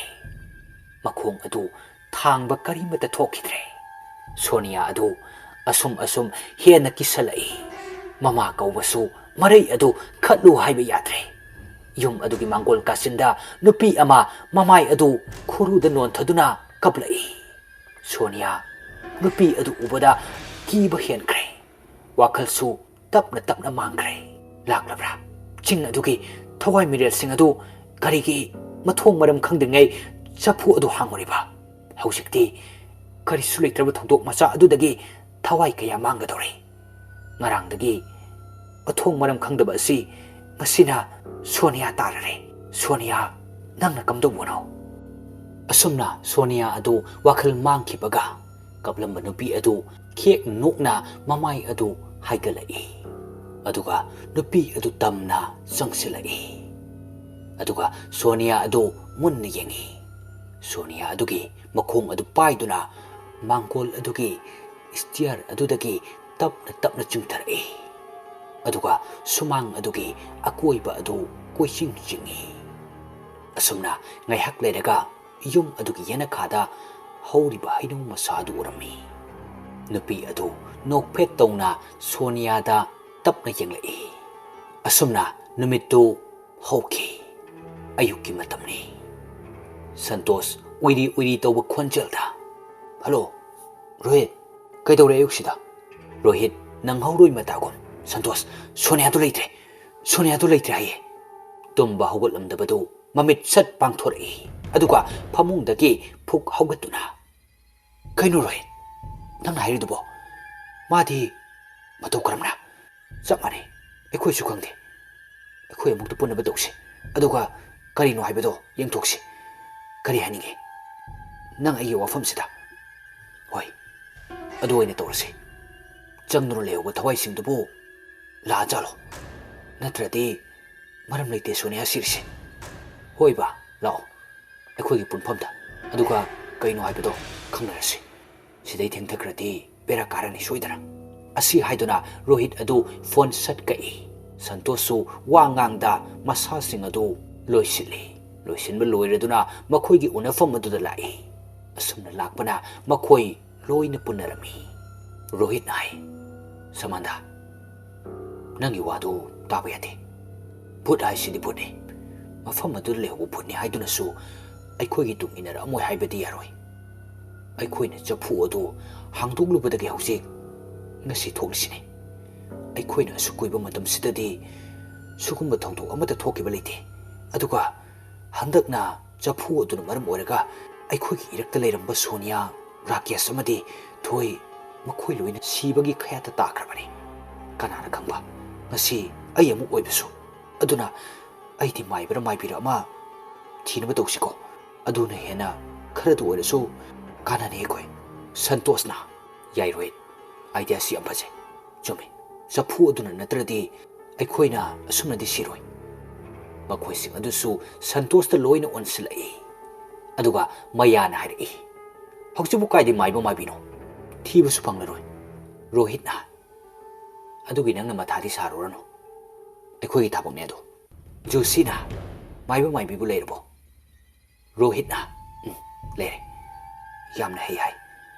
ꯃꯈꯣꯡ ꯑꯗꯨ ꯊꯥꯡꯕ ꯀꯔꯤꯃꯠꯇ ꯊꯣꯛꯈꯤꯗ꯭ꯔꯦ꯫ ꯁꯣꯅꯤꯌꯥ ꯑꯗꯨ ꯑꯁꯨꯝ ꯑꯁꯨꯝ ꯍꯦꯟꯅ ꯀꯤꯁꯜꯂꯛꯏ꯫ ꯃꯃꯥ ꯀꯧꯕꯁꯨ ꯃꯔꯩ ꯑꯗꯨ ꯈꯠꯂꯨ ꯍꯥꯏꯕ ꯌꯥꯗ꯭ꯔꯦ꯫ ꯌꯨꯝ ꯑꯗꯨꯒꯤ ꯃꯥꯡꯒꯣꯜ ꯀꯥꯆꯤꯟꯗ ꯅꯨꯄꯤ ꯑꯃ ꯃꯃꯥꯏ ꯑꯗꯨ ꯈꯨꯔꯨꯗ ꯅꯣꯟꯊꯗꯨꯅ ꯀꯞꯂꯛꯏ꯫ ꯁꯣꯅꯤꯌꯥ ꯅꯨꯄꯤ ꯑꯗꯨ ꯎꯕꯗ ꯀꯤꯕ ꯍꯦꯟꯈ꯭ꯔꯦ꯫ ꯋꯥꯈꯜꯁꯨ ꯇꯞꯅ ꯇꯞꯅ ꯃꯥꯡꯈ꯭ꯔꯦ꯫ ꯂꯥꯛꯂꯕ꯭ꯔꯥ? ꯆꯤꯡ ꯑꯗꯨꯒꯤ ꯊꯋꯥꯏ ꯃꯤꯔꯦꯜꯁꯤꯡ ꯑꯗꯨ ꯀꯔꯤꯒꯤ ꯃꯊꯣꯡ ꯃꯔꯝ ꯈꯪꯗ꯭ꯔꯤꯉꯩ ꯆꯐꯨ ꯑꯗꯨ ꯍꯥꯡꯉꯨꯔꯤꯕ? ꯍꯧꯖꯤꯛꯇꯤ ꯀꯔꯤꯁꯨ ꯂꯩꯇ꯭ꯔꯕ ꯊꯧꯗꯣꯛ ꯃꯆꯥ ꯑꯗꯨꯗꯒꯤ ꯊꯋꯥꯏ ꯀꯌꯥ ꯃꯥꯡꯒꯗꯧꯔꯦ꯫ ꯉꯔꯥꯡꯗꯒꯤ ꯃꯊꯣꯡ ꯃꯔꯝ ꯈꯪꯗꯕ ꯑꯁꯤ ꯉꯁꯤꯅ ꯁꯣꯅꯤꯌꯥ ꯇꯥꯔꯔꯦ꯫ ꯁꯣꯅꯤꯌꯥ, ꯅꯪꯅ ꯀꯝꯗꯧꯕꯅꯣ? ꯑꯁꯨꯝꯅ ꯁꯣꯅꯤꯌꯥ ꯑꯗꯨ ꯋꯥꯈꯜ ꯃꯥꯡꯈꯤꯕꯒ ꯀꯞꯂꯝꯕ ꯅꯨꯄꯤ ꯑꯗꯨ ꯈꯦꯛ ꯅꯣꯛꯅ ꯃꯃꯥꯏ ꯑꯗꯨ ꯍꯥꯏꯒꯠꯂꯛꯏ꯫ ꯑꯗꯨꯒ ꯅꯨꯄꯤ ꯑꯗꯨ ꯇꯝꯅ ꯆꯪꯁꯤꯜꯂꯛꯏ꯫ ꯑꯗꯨꯒ ꯁꯣꯅꯤꯌꯥ ꯑꯗꯨ ꯃꯨꯟꯅ ꯌꯦꯡꯏ꯫ ꯁꯣꯅꯤꯌꯥ ꯑꯗꯨꯒꯤ ꯃꯈꯣꯡ ꯑꯗꯨ ꯄꯥꯏꯗꯨꯅ ꯃꯥꯡꯒꯣꯜ ꯑꯗꯨꯒꯤ stair ꯑꯗꯨꯗꯒꯤ ꯇꯞꯅ ꯇꯞꯅ ꯆꯤꯡꯊꯔꯛꯏ꯫ ꯑꯗꯨꯒ ꯁꯨꯃꯥꯡ ꯑꯗꯨꯒꯤ ꯑꯀꯣꯏꯕ ꯑꯗꯨ ꯀꯣꯏꯆꯤꯡ ꯆꯤꯡꯏ꯫ ꯑꯁꯨꯝꯅ ꯉꯥꯏꯍꯥꯛ ꯂꯩꯔꯒ ꯌꯨꯝ ꯑꯗꯨꯒꯤ ꯌꯦꯅꯈꯥꯗ ꯍꯧꯔꯤꯕ ꯍꯩꯅꯧ ꯃꯁꯥ ꯑꯗꯨ ꯎꯔꯝꯃꯤ꯫ ꯅꯨꯄꯤ ꯑꯗꯨ ꯅꯣꯛꯐꯦꯠ ꯇꯧꯅ ꯁꯣꯅꯤꯌꯥꯗ ꯇꯞꯅ ꯌꯦꯡꯂꯛꯏ꯫ ꯑꯁꯨꯝꯅ ꯅꯨꯃꯤꯠꯇꯨ ꯍꯧꯈꯤ꯫ ꯑꯌꯨꯛꯀꯤ ꯃꯇꯝꯅꯤ꯫ ꯁꯟꯇꯣꯁ ꯎꯏꯔꯤ ꯎꯏꯔꯤ ꯇꯧꯕ ꯈꯣꯟꯖꯦꯜꯗ, "ꯍꯜꯂꯣ, ꯔꯣꯍꯤꯠ, ꯀꯩꯗꯧꯔꯦ ꯑꯌꯨꯛꯁꯤꯗ?" ꯔꯣꯍꯤꯠ ꯅꯪꯍꯧꯔꯣꯏ ꯃꯇꯥꯒꯨꯝ, "ꯁꯟꯇꯣꯁ, ꯁꯣꯅꯤꯌꯥꯗꯨ ꯂꯩꯇ꯭ꯔꯦ, ꯁꯣꯅꯤꯌꯥꯗꯨ ꯂꯩꯇ꯭ꯔꯦ" ꯍꯥꯏꯌꯦ꯫ ꯇꯨꯝꯕ ꯍꯧꯒꯠꯂꯝꯗꯕꯗꯨ ꯃꯃꯤꯠ ꯁꯠ ꯄꯥꯡꯊꯣꯔꯛꯏ, ꯑꯗꯨꯒ ꯐꯃꯨꯡꯗꯒꯤ ꯐꯨꯛ ꯍꯧꯒꯠꯇꯨꯅ, "ꯀꯩꯅꯣ ꯔꯣꯍꯤꯠ, ꯅꯪꯅ ꯍꯥꯏꯔꯤꯗꯨꯕꯣ? ꯃꯥꯗꯤ ꯃꯇꯧ ꯀꯔꯝꯅ?" "ꯆꯞ ꯃꯥꯟꯅꯩ, ꯑꯩꯈꯣꯏꯁꯨ ꯈꯪꯗꯦ꯫ ꯑꯩꯈꯣꯏ ꯑꯃꯨꯛꯇ ꯄꯨꯟꯅꯕ ꯇꯧꯁꯤ, ꯑꯗꯨꯒ ꯀꯔꯤꯅꯣ ꯍꯥꯏꯕꯗꯣ ꯌꯦꯡꯊꯣꯛꯁꯤ꯫ ꯀꯔꯤ ꯍꯥꯏꯅꯤꯡꯒꯦ? ꯅꯪ ꯑꯩꯒꯤ ꯋꯥꯐꯝꯁꯤꯗ?" "ꯍꯣꯏ, ꯑꯗꯨ ꯑꯣꯏꯅ ꯇꯧꯔꯁꯤ꯫ ꯆꯪꯗꯨꯅ ꯂꯩꯍꯧꯕ ꯊꯋꯥꯏꯁꯤꯡꯗꯨꯕꯨ ꯂꯥꯛꯑꯖꯥꯠꯂꯣ? ꯅꯠꯇ꯭ꯔꯗꯤ ꯃꯔꯝ ꯂꯩꯇꯦ ꯁꯣꯅꯤꯌꯥ ꯁꯤꯔꯤꯁꯦ꯫ ꯍꯣꯏ ꯕꯥ, ꯂꯥꯛꯑꯣ ꯑꯩꯈꯣꯏꯒꯤ ꯄꯨꯟꯐꯝꯗ, ꯑꯗꯨꯒ ꯀꯩꯅꯣ ꯍꯥꯏꯕꯗꯣ ꯈꯪꯅꯔꯁꯤ꯫ ꯁꯤꯗꯩ ꯊꯦꯡꯊꯈ꯭ꯔꯗꯤ ꯕꯦꯔꯥ ꯀꯥꯔꯅꯤ ꯁꯣꯏꯗꯅ"꯫ ꯑꯁꯤ ꯍꯥꯏꯗꯨꯅ ꯔꯣꯍꯤꯠ ꯑꯗꯨ ꯐꯣꯟ ꯁꯠ ꯀꯛꯏ꯫ ꯁꯟꯇꯣꯁꯁꯨ ꯋꯥ ꯉꯥꯡꯗ ꯃꯁꯥꯁꯤꯡ ꯑꯗꯨ ꯂꯣꯏꯁꯤꯜꯂꯤ꯫ ꯂꯣꯏꯁꯤꯟꯕ ꯂꯣꯏꯔꯗꯨꯅ ꯃꯈꯣꯏꯒꯤ ꯎꯅꯐꯝ ꯑꯗꯨꯗ ꯂꯥꯛꯏ꯫ ꯑꯁꯨꯝꯅ ꯂꯥꯛꯄꯅ ꯃꯈꯣꯏ ꯂꯣꯏꯅ ꯄꯨꯟꯅꯔꯝꯃꯤ꯫ ꯔꯣꯍꯤꯠꯅ ꯍꯥꯏ, "ꯁꯃꯥꯟꯗꯥ, ꯅꯪꯒꯤ ꯋꯥꯗꯨ ꯇꯥꯕ ꯌꯥꯗꯦ꯫ ꯚꯨꯠ ꯍꯥꯏꯁꯤꯗꯤ ꯚꯨꯠꯅꯤ꯫ ꯃꯐꯝ ꯑꯗꯨꯗ ꯂꯩꯍꯧꯕ ꯚꯨꯠꯅꯤ ꯍꯥꯏꯗꯨꯅꯁꯨ ꯑꯩꯈꯣꯏꯒꯤ ꯇꯨꯡ ꯏꯟꯅꯔꯛꯑꯝꯃꯣꯏ ꯍꯥꯏꯕꯗꯤ ꯌꯥꯔꯣꯏ꯫ ꯑꯩꯈꯣꯏꯅ ꯆꯐꯨ ꯑꯗꯨ ꯍꯥꯡꯗꯣꯛꯂꯨꯕꯗꯒꯤ ꯍꯧꯖꯤꯛ ꯉꯁꯤ ꯊꯣꯛꯂꯤꯁꯤꯅꯤ꯫ ꯑꯩꯈꯣꯏꯅ ꯑꯁꯨꯛ ꯀꯨꯏꯕ ꯃꯇꯝꯁꯤꯗꯗꯤ ꯁꯤꯒꯨꯝꯕ ꯊꯧꯗꯣꯛ ꯑꯃꯠꯇ ꯊꯣꯛꯈꯤꯕ ꯂꯩꯇꯦ꯫ ꯑꯗꯨꯒ ꯍꯟꯗꯛꯅ ꯆꯐꯨ ꯑꯗꯨꯅ ꯃꯔꯝ ꯑꯣꯏꯔꯒ ꯑꯩꯈꯣꯏꯒꯤ ꯏꯔꯛꯇ ꯂꯩꯔꯝꯕ ꯁꯣꯅꯤꯌꯥ, ꯔꯥꯀꯦꯁ ꯑꯃꯗꯤ ꯊꯣꯏ, ꯃꯈꯣꯏ ꯂꯣꯏꯅ ꯁꯤꯕꯒꯤ ꯈꯌꯥꯠꯇ ꯇꯥꯈ꯭ꯔꯕꯅꯤ꯫ ꯀꯅꯥꯅ ꯈꯪꯕ, ꯉꯁꯤ ꯑꯩ ꯑꯃꯨꯛ ꯑꯣꯏꯕꯁꯨ꯫ ꯑꯗꯨꯅ ꯑꯩꯗꯤ ꯃꯥꯏꯕꯔ ꯃꯥꯏꯕꯤꯔ ꯑꯃ ꯊꯤꯅꯕ ꯇꯧꯁꯤꯀꯣ꯫ ꯑꯗꯨꯅ ꯍꯦꯟꯅ ꯈꯔꯗ ꯑꯣꯏꯔꯁꯨ ꯀꯥꯟꯅꯅꯤ ꯑꯩꯈꯣꯏ"꯫ ꯁꯟꯇꯣꯁꯅ, "ꯌꯥꯏ ꯔꯣꯍꯤꯠ, ꯑꯥꯏꯗꯤꯌꯥꯁꯤ ꯌꯥꯝ ꯐꯖꯩ꯫ ꯆꯨꯝꯃꯤ, ꯆꯐꯨ ꯑꯗꯨꯅ ꯅꯠꯇ꯭ꯔꯗꯤ ꯑꯩꯈꯣꯏꯅ ꯑꯁꯨꯝꯅꯗꯤ ꯁꯤꯔꯣꯏ"꯫ ꯃꯈꯣꯏꯁꯤꯡ ꯑꯗꯨꯁꯨ ꯁꯟꯇꯣꯁꯇ ꯂꯣꯏꯅ ꯑꯣꯟꯁꯤꯜꯂꯛꯏ꯫ ꯑꯗꯨꯒ ꯃꯌꯥꯅ ꯍꯥꯏꯔꯛꯏ, "ꯍꯧꯖꯤꯛꯄꯨ ꯀꯥꯏꯗꯩ ꯃꯥꯏꯕ ꯃꯥꯏꯕꯤꯅꯣ? ꯊꯤꯕꯁꯨ ꯐꯪꯂꯔꯣꯏ꯫" ꯔꯣꯍꯤꯠꯅ, "ꯑꯗꯨꯒꯤ ꯅꯪꯅ ꯃꯊꯥꯗꯤ ꯁꯥꯔꯨꯔꯅꯨ, ꯑꯩꯈꯣꯏꯒꯤ ꯊꯕꯛꯅꯦ ꯑꯗꯣ꯫" ꯖꯣꯁꯤꯅ, "ꯃꯥꯏꯕ ꯃꯥꯏꯕꯤꯕꯨ ꯂꯩꯔꯕꯣ?" ꯔꯣꯍꯤꯠꯅ, "ꯎꯝ, ꯂꯩꯔꯦ꯫ ꯌꯥꯝꯅ ꯍꯩ ꯍꯥꯏ꯫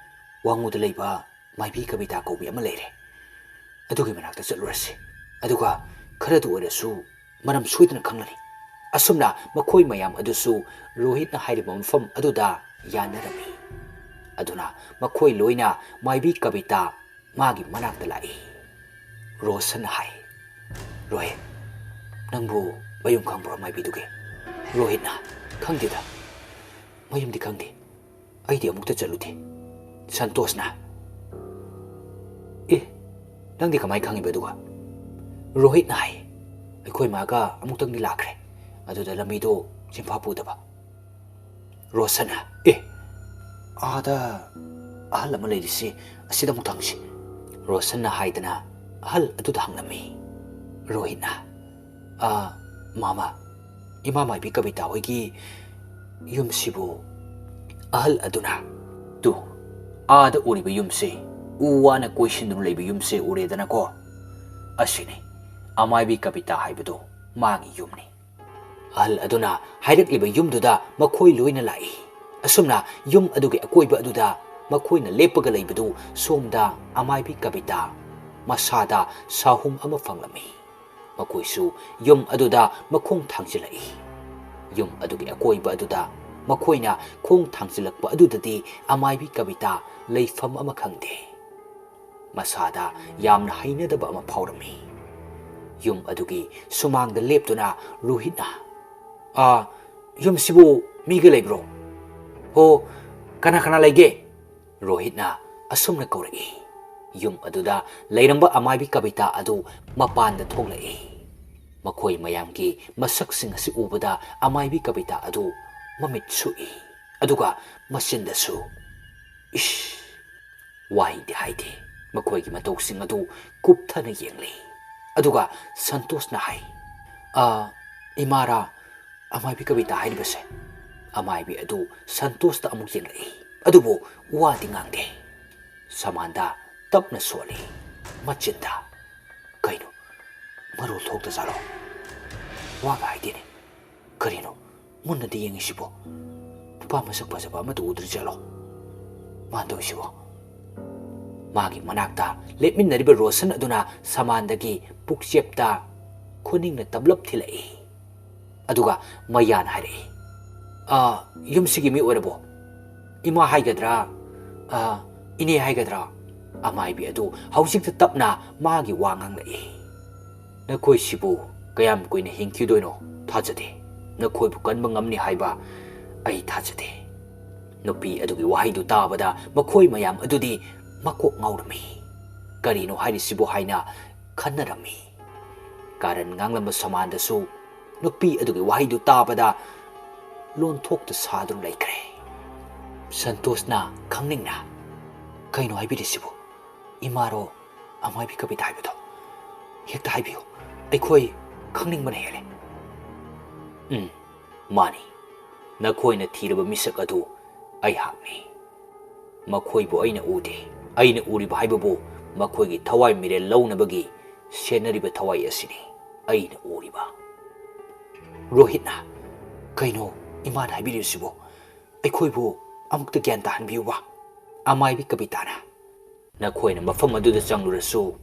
ꯋꯥꯉꯨꯗ ꯂꯩꯕ ꯃꯥꯏꯕꯤ ꯀꯕꯤꯇꯥ ꯀꯧꯕꯤ ꯑꯃ ꯂꯩꯔꯦ꯫ ꯑꯗꯨꯒꯤ ꯃꯅꯥꯛꯇ ꯆꯠꯂꯨꯔꯁꯤ꯫ ꯑꯗꯨꯒ ꯈꯔꯗ ꯑꯣꯏꯔꯁꯨ ꯃꯔꯝ ꯁꯣꯏꯗꯅ ꯈꯪꯂꯅꯤ꯫" ꯑꯁꯨꯝꯅ ꯃꯈꯣꯏ ꯃꯌꯥꯝ ꯑꯗꯨꯁꯨ ꯔꯣꯍꯤꯠꯅ ꯍꯥꯏꯔꯤꯕ ꯃꯐꯝ ꯑꯗꯨꯗ ꯌꯥꯅꯔꯝꯃꯤ꯫ ꯑꯗꯨꯅ ꯃꯈꯣꯏ ꯂꯣꯏꯅ ꯃꯥꯏꯕꯤ ꯀꯕꯤꯇꯥ ꯃꯥꯒꯤ ꯃꯅꯥꯛꯇ ꯂꯥꯛꯏ꯫ ꯔꯣꯁꯟꯅ ꯍꯥꯏ, "ꯔꯣꯍꯤꯠ, ꯅꯪꯕꯨ ꯃꯌꯨꯝ ꯈꯪꯕ꯭ꯔꯣ ꯃꯥꯏꯕꯤꯗꯨꯒꯤ?" ꯔꯣꯍꯤꯠꯅ, "ꯈꯪꯗꯦꯗ, ꯃꯌꯨꯝꯗꯤ ꯈꯪꯗꯦ꯫ ꯑꯩꯗꯤ ꯑꯃꯨꯛꯇ ꯆꯠꯂꯨꯗꯦ꯫" ꯁꯟꯇꯣꯁꯅ, "ꯑꯦ, ꯅꯪꯗꯤ ꯀꯃꯥꯏꯅ ꯈꯪꯉꯤꯕ ꯑꯗꯨꯒ?" ꯔꯣꯍꯤꯠꯅ ꯍꯥꯏ, "ꯑꯩꯈꯣꯏ ꯃꯥꯒ ꯑꯃꯨꯛꯇꯪꯗꯤ ꯂꯥꯛꯈ꯭ꯔꯦ, ꯑꯗꯨꯗ ꯂꯝꯕꯤꯗꯣ ꯆꯤꯟꯐꯥ ꯄꯨꯗꯕ꯫" ꯔꯣꯁꯟꯅ, "ꯑꯦ, ꯑꯥꯗ ꯑꯍꯜ ꯑꯃ ꯂꯩꯔꯤꯁꯤ, ꯑꯁꯤꯗ ꯑꯃꯨꯛ ꯊꯪꯁꯤ꯫" ꯔꯣꯁꯟꯅ ꯍꯥꯏꯗꯅ ꯑꯍꯜ ꯑꯗꯨꯗ ꯍꯪꯂꯝꯃꯤ꯫ ꯔꯣꯍꯤꯠꯅ, "ꯑꯥ, ꯃꯥꯃ, ꯏꯃꯥ ꯃꯥꯏꯕꯤ ꯀꯕꯤꯇꯥ ꯍꯣꯏꯒꯤ ꯌꯨꯝꯁꯤꯕꯨ?" ꯑꯍꯜ ꯑꯗꯨꯅ, "ꯇꯨ, ꯑꯥꯗ ꯎꯔꯤꯕ ꯌꯨꯝꯁꯤ, ꯎ ꯋꯥꯅ ꯀꯣꯏꯁꯤꯟꯗꯨꯅ ꯂꯩꯕ ꯌꯨꯝꯁꯦ ꯎꯔꯦꯗꯅꯀꯣ? ꯑꯁꯤꯅꯤ ꯑꯃꯥꯏꯕꯤ ꯀꯕꯤꯇꯥ ꯍꯥꯏꯕꯗꯣ, ꯃꯥꯒꯤ ꯌꯨꯝꯅꯤ꯫" ꯑꯍꯜ ꯑꯗꯨꯅ ꯍꯥꯏꯔꯛꯂꯤꯕ ꯌꯨꯝꯗꯨꯗ ꯃꯈꯣꯏ ꯂꯣꯏꯅ ꯂꯥꯛꯏ꯫ ꯑꯁꯨꯝꯅ ꯌꯨꯝ ꯑꯗꯨꯒꯤ ꯑꯀꯣꯏꯕ ꯑꯗꯨꯗ ꯃꯈꯣꯏꯅ ꯂꯦꯞꯄꯒ ꯂꯩꯕꯗꯨ ꯁꯣꯝꯗ ꯑꯃꯥꯏꯕꯤ ꯀꯕꯤꯇꯥ ꯃꯁꯥꯗ ꯁꯥꯍꯨꯝ ꯑꯃ ꯐꯪꯂꯝꯃꯤ꯫ ꯃꯈꯣꯏꯁꯨ ꯌꯨꯝ ꯑꯗꯨꯗ ꯃꯈꯣꯡ ꯊꯥꯡꯖꯤꯜꯂꯛꯏ꯫ ꯌꯨꯝ ꯑꯗꯨꯒꯤ ꯑꯀꯣꯏꯕ ꯑꯗꯨꯗ ꯃꯈꯣꯏꯅ ꯈꯣꯡ ꯊꯥꯡꯖꯤꯜꯂꯛꯄ ꯑꯗꯨꯗꯗꯤ ꯑꯃꯥꯏꯕꯤ ꯀꯕꯤꯇꯥ ꯂꯩꯐꯝ ꯑꯃ ꯈꯪꯗꯦ꯫ ꯃꯁꯥꯗ ꯌꯥꯝꯅ ꯍꯩꯅꯗꯕ ꯑꯃ ꯐꯥꯎꯔꯝꯃꯤ꯫ ꯌꯨꯝ ꯑꯗꯨꯒꯤ ꯁꯨꯃꯥꯡꯗ ꯂꯦꯞꯇꯨꯅ ꯔꯣꯍꯤꯠꯅ, "ꯑꯥ, ꯌꯨꯝꯁꯤꯕꯨ ꯃꯤꯒ ꯂꯩꯕ꯭ꯔꯣ? ꯍꯣ, ꯀꯅꯥ ꯀꯅꯥ ꯂꯩꯒꯦ?" ꯔꯣꯍꯤꯠꯅ ꯑꯁꯨꯝꯅ ꯀꯧꯔꯛꯏ꯫ ꯌꯨꯝ ꯑꯗꯨꯗ ꯂꯩꯔꯝꯕ ꯑꯃꯥꯏꯕꯤ ꯀꯕꯤꯇꯥ ꯑꯗꯨ ꯃꯄꯥꯟꯗ ꯊꯣꯛꯂꯛꯏ꯫ ꯃꯈꯣꯏ ꯃꯌꯥꯝꯒꯤ ꯃꯁꯛꯁꯤꯡ ꯑꯁꯤ ꯎꯕꯗ ꯑꯃꯥꯏꯕꯤ ꯀꯕꯤꯇꯥ ꯑꯗꯨ ꯃꯃꯤꯠ ꯁꯨꯛꯏ꯫ ꯑꯗꯨꯒ ꯃꯆꯤꯟꯗꯁꯨ, "ꯏꯁ!" ꯋꯥꯍꯩꯗꯤ ꯍꯥꯏꯗꯦ꯫ ꯃꯈꯣꯏꯒꯤ ꯃꯇꯧꯁꯤꯡ ꯑꯗꯨ ꯀꯨꯞꯊꯅ ꯌꯦꯡꯂꯤ꯫ ꯑꯗꯨꯒ ꯁꯟꯇꯣꯁꯅ ꯍꯥꯏ, "ꯑ, ꯏꯃꯥꯔꯥ ꯑꯃꯥꯏꯕꯤ ꯀꯕꯤꯇꯥ ꯍꯥꯏꯔꯤꯕꯁꯦ?" ꯑꯃꯥꯏꯕꯤ ꯑꯗꯨ ꯁꯟꯇꯣꯁꯇ ꯑꯃꯨꯛ ꯌꯦꯡꯂꯛꯏ꯫ ꯑꯗꯨꯕꯨ ꯋꯥꯗꯤ ꯉꯥꯡꯗꯦ꯫ ꯁꯃꯥꯟꯗ ꯇꯞꯅ ꯁꯣꯜꯂꯤ꯫ ꯃꯆꯤꯟꯗ, "ꯀꯩꯅꯣ? ꯃꯔꯣꯜ ꯊꯣꯛꯇ ꯖꯥꯠꯂꯣ? ꯋꯥꯒ ꯍꯥꯏꯗꯦꯅꯦ꯫ ꯀꯔꯤꯅꯣ? ꯃꯨꯟꯅꯗꯤ ꯌꯦꯡꯉꯤꯁꯤꯕꯣ? ꯅꯨꯄꯥ ꯃꯁꯛ ꯐꯖꯕ ꯑꯃꯠꯇ ꯎꯗ꯭ꯔꯤ ꯖꯥꯠꯂꯣ? ꯃꯥꯅ ꯇꯧꯔꯤꯁꯤꯕꯣ?" ꯃꯥꯒꯤ ꯃꯅꯥꯛꯇ ꯂꯦꯞꯃꯤꯟꯅꯔꯤꯕ ꯔꯣꯁꯟ ꯑꯗꯨꯅ ꯁꯃꯥꯟꯗꯒꯤ ꯄꯨꯛꯆꯦꯞꯇ ꯈꯨꯅꯤꯡꯅ ꯇꯞꯂꯞ ꯊꯤꯜꯂꯛꯏ꯫ ꯑꯗꯨꯒ ꯃꯌꯥꯅ ꯍꯥꯏꯔꯛꯏ, "ꯑ, ꯌꯨꯝꯁꯤꯒꯤ ꯃꯤ ꯑꯣꯏꯔꯕꯣ? ꯏꯃꯥ ꯍꯥꯏꯒꯗ꯭ꯔꯥ, ꯑ, ꯏꯅꯦ ꯍꯥꯏꯒꯗ꯭ꯔꯥ?" ꯑꯃꯥꯏꯕꯤ ꯑꯗꯨ ꯍꯧꯖꯤꯛꯇ ꯇꯞꯅ ꯃꯥꯒꯤ ꯋꯥ ꯉꯥꯡꯂꯛꯏ꯫ "ꯅꯈꯣꯏꯁꯤꯕꯨ ꯀꯌꯥꯝ ꯀꯨꯏꯅ ꯍꯤꯡꯈꯤꯗꯣꯏꯅꯣ? ꯊꯥꯖꯗꯦ꯫ ꯅꯈꯣꯏꯕꯨ ꯀꯟꯕ ꯉꯝꯅꯤ ꯍꯥꯏꯕ ꯑꯩ ꯊꯥꯖꯗꯦ꯫" ꯅꯨꯄꯤ ꯑꯗꯨꯒꯤ ꯋꯥꯍꯩꯗꯨ ꯇꯥꯕꯗ ꯃꯈꯣꯏ ꯃꯌꯥꯝ ꯑꯗꯨꯗꯤ ꯃꯀꯣꯛ ꯉꯥꯎꯔꯝꯃꯤ꯫ "ꯀꯔꯤꯅꯣ ꯍꯥꯏꯔꯤꯁꯤꯕꯨ?" ꯍꯥꯏꯅ ꯈꯟꯅꯔꯝꯃꯤ꯫ ꯀꯥꯔꯟ ꯉꯥꯡꯂꯝꯕ ꯁꯃꯥꯟꯗꯁꯨ ꯅꯨꯄꯤ ꯑꯗꯨꯒꯤ ꯋꯥꯍꯩꯗꯨ ꯇꯥꯕꯗ ꯂꯣꯟꯊꯣꯛꯇ ꯁꯥꯗꯨꯅ ꯂꯩꯈ꯭ꯔꯦ꯫ ꯁꯟꯇꯣꯁꯅ ꯈꯪꯅꯤꯡꯅ, "ꯀꯩꯅꯣ ꯍꯥꯏꯕꯤꯔꯤꯁꯤꯕꯨ? ꯏꯃꯥꯔꯣ ꯑꯃꯥꯏꯕꯤ ꯀꯕꯤꯇꯥ ꯍꯥꯏꯕꯗꯣ? ꯍꯦꯛꯇ ꯍꯥꯏꯕꯤꯌꯨ, ꯑꯩꯈꯣꯏ ꯈꯪꯅꯤꯡꯕꯅ ꯍꯦꯜꯂꯦ꯫" "ꯎꯝ, ꯃꯥꯅꯤ꯫ ꯅꯈꯣꯏꯅ ꯊꯤꯔꯕ ꯃꯤꯁꯛ ꯑꯗꯨ ꯑꯩꯍꯥꯛꯅꯤ꯫ ꯃꯈꯣꯏꯕꯨ ꯑꯩꯅ ꯎꯗꯦ꯫ ꯑꯩꯅ ꯎꯔꯤꯕ ꯍꯥꯏꯕꯕꯨ ꯃꯈꯣꯏꯒꯤ ꯊꯋꯥꯏ ꯃꯤꯔꯦꯜ ꯂꯧꯅꯕꯒꯤ ꯁꯦꯟꯅꯔꯤꯕ ꯊꯋꯥꯏ ꯑꯁꯤꯅꯤ ꯑꯩꯅ ꯎꯔꯤꯕ꯫" ꯔꯣꯍꯤꯠꯅ, "ꯀꯩꯅꯣ ꯏꯃꯥꯅ ꯍꯥꯏꯕꯤꯔꯤꯕꯁꯤꯕꯨ? ꯑꯩꯈꯣꯏꯕꯨ ꯑꯃꯨꯛꯇ ꯒ꯭ꯌꯥꯟ ꯇꯥꯍꯟꯕꯤꯌꯨꯕ꯫" ꯑꯃꯥꯏꯕꯤ ꯀꯕꯤꯇꯥꯅ, "ꯅꯈꯣꯏꯅ ꯃꯐꯝ ꯑꯗꯨꯗ ꯆꯪꯂꯨꯔꯁꯨ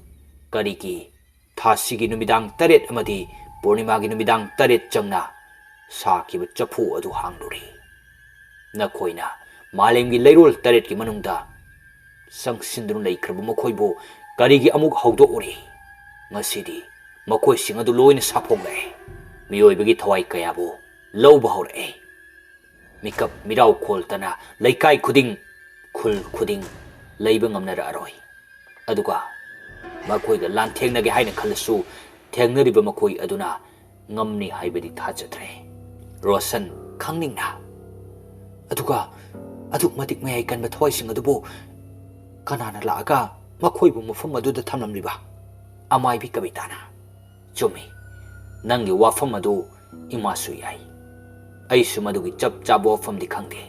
ꯀꯔꯤꯒꯤ ꯊꯥꯁꯤꯒꯤ ꯅꯨꯃꯤꯗꯥꯡ ꯇꯔꯦꯠ ꯑꯃꯗꯤ ꯄꯨꯔꯅꯤꯃꯥꯒꯤ ꯅꯨꯃꯤꯗꯥꯡ ꯇꯔꯦꯠ ꯆꯪꯅ ꯁꯥꯈꯤꯕ ꯆꯐꯨ ꯑꯗꯨ ꯍꯥꯡꯂꯨꯔꯦ? ꯅꯈꯣꯏꯅ ꯃꯥꯂꯦꯝꯒꯤ ꯂꯩꯔꯣꯜ ꯇꯔꯦꯠꯀꯤ ꯃꯅꯨꯡꯗ ꯆꯪꯁꯤꯟꯗꯨꯅ ꯂꯩꯈ꯭ꯔꯕ ꯃꯈꯣꯏꯕꯨ ꯀꯔꯤꯒꯤ ꯑꯃꯨꯛ ꯍꯧꯗꯣꯛꯎꯔꯤ? ꯉꯁꯤꯗꯤ ꯃꯈꯣꯏꯁꯤꯡ ꯑꯗꯨ ꯂꯣꯏꯅ ꯁꯥꯐꯣꯡꯂꯛꯑꯦ꯫ ꯃꯤꯑꯣꯏꯕꯒꯤ ꯊꯋꯥꯏ ꯀꯌꯥꯕꯨ ꯂꯧꯕ ꯍꯧꯔꯛꯑꯦ꯫ ꯃꯤꯀꯞ ꯃꯤꯔꯥꯎ ꯈꯣꯜꯇꯅ ꯂꯩꯀꯥꯏ ꯈꯨꯗꯤꯡ, ꯈꯨꯜ ꯈꯨꯗꯤꯡ ꯂꯩꯕ ꯉꯝꯅꯔꯛꯑꯔꯣꯏ꯫ ꯑꯗꯨꯒ ꯃꯈꯣꯏꯒ ꯂꯥꯟꯊꯦꯡꯅꯒꯦ ꯍꯥꯏꯅ ꯈꯜꯂꯁꯨ ꯊꯦꯡꯅꯔꯤꯕ ꯃꯈꯣꯏ ꯑꯗꯨꯅ ꯉꯝꯅꯤ ꯍꯥꯏꯕꯗꯤ ꯊꯥꯖꯗ꯭ꯔꯦ꯫" ꯔꯣꯁꯟ ꯈꯪꯅꯤꯡꯅ, "ꯑꯗꯨꯒ ꯑꯗꯨꯛ ꯃꯇꯤꯛ ꯃꯌꯥꯏ ꯀꯟꯕ ꯊꯋꯥꯏꯁꯤꯡ ꯑꯗꯨꯕꯨ ꯀꯅꯥꯅ ꯂꯥꯛꯑꯒ ꯃꯈꯣꯏꯕꯨ ꯃꯐꯝ ꯑꯗꯨꯗ ꯊꯝꯂꯝꯂꯤꯕ?" ꯑꯃꯥꯏꯕꯤ ꯀꯕꯤꯇꯥꯅ, "ꯆꯨꯝꯃꯤ, ꯅꯪꯒꯤ ꯋꯥꯐꯝ ꯑꯗꯨ ꯏꯃꯥꯁꯨ ꯌꯥꯏ꯫ ꯑꯩꯁꯨ ꯃꯗꯨꯒꯤ ꯆꯞ ꯆꯥꯕ ꯋꯥꯐꯝꯗꯤ ꯈꯪꯗꯦ꯫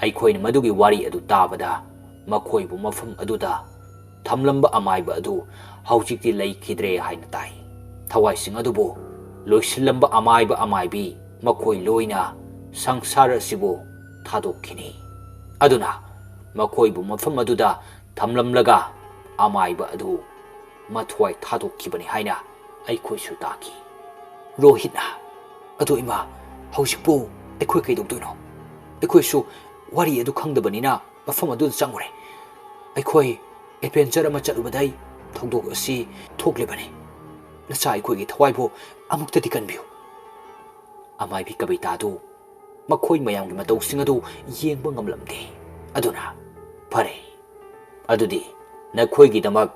ꯑꯩꯈꯣꯏꯅ ꯃꯗꯨꯒꯤ ꯋꯥꯔꯤ ꯑꯗꯨ ꯇꯥꯕꯗ, ꯃꯈꯣꯏꯕꯨ ꯃꯐꯝ ꯑꯗꯨꯗ ꯊꯝꯂꯝꯕ ꯑꯃꯥꯏꯕ ꯑꯗꯨ ꯍꯧꯖꯤꯛꯇꯤ ꯂꯩꯈꯤꯗ꯭ꯔꯦ ꯍꯥꯏꯅ ꯇꯥꯏ꯫ ꯊꯋꯥꯏꯁꯤꯡ ꯑꯗꯨꯕꯨ ꯂꯣꯏꯁꯤꯜꯂꯝꯕ ꯑꯃꯥꯏꯕ ꯑꯃꯥꯏꯕꯤ ꯃꯈꯣꯏ ꯂꯣꯏꯅ ꯁꯪꯁꯥꯔ ꯑꯁꯤꯕꯨ ꯊꯥꯗꯣꯛꯈꯤꯅꯤ꯫ ꯑꯗꯨꯅ ꯃꯈꯣꯏꯕꯨ ꯃꯐꯝ ꯑꯗꯨꯗ ꯊꯝꯂꯝꯂꯒ ꯑꯃꯥꯏꯕ ꯑꯗꯨ ꯃꯊ꯭ꯋꯥꯏ ꯊꯥꯗꯣꯛꯈꯤꯕꯅꯤ ꯍꯥꯏꯅ ꯑꯩꯈꯣꯏꯁꯨ ꯇꯥꯈꯤ꯫ ꯔꯣꯍꯤꯠꯅ, "ꯑꯗꯣ ꯏꯃꯥ, ꯍꯧꯖꯤꯛꯄꯨ ꯑꯩꯈꯣꯏ ꯀꯩꯗꯧꯗꯣꯏꯅꯣ? ꯑꯩꯈꯣꯏꯁꯨ ꯋꯥꯔꯤ ꯑꯗꯨ ꯈꯪꯗꯕꯅꯤꯅ ꯃꯐꯝ ꯑꯗꯨꯗ ꯆꯪꯉꯨꯔꯦ꯫ ꯑꯩꯈꯣꯏ adventure ꯑꯃ ꯆꯠꯂꯨꯕꯗꯩ ꯊꯧꯗꯣꯛ ꯑꯁꯤ ꯊꯣꯛꯂꯤꯕꯅꯤ꯫ ꯅꯆꯥ ꯑꯩꯈꯣꯏꯒꯤ ꯊꯋꯥꯏꯕꯨ ꯑꯃꯨꯛꯇꯗꯤ ꯀꯟꯕꯤꯌꯨ꯫" ꯑꯃꯥꯏꯕꯤ ꯀꯕꯤꯇꯥꯗꯨ ꯃꯈꯣꯏ ꯃꯌꯥꯝꯒꯤ ꯃꯇꯧꯁꯤꯡ ꯑꯗꯨ ꯌꯦꯡꯕ ꯉꯝꯂꯝꯗꯦ꯫ ꯑꯗꯨꯅ, "ꯐꯔꯦ, ꯑꯗꯨꯗꯤ ꯅꯈꯣꯏꯒꯤꯗꯃꯛ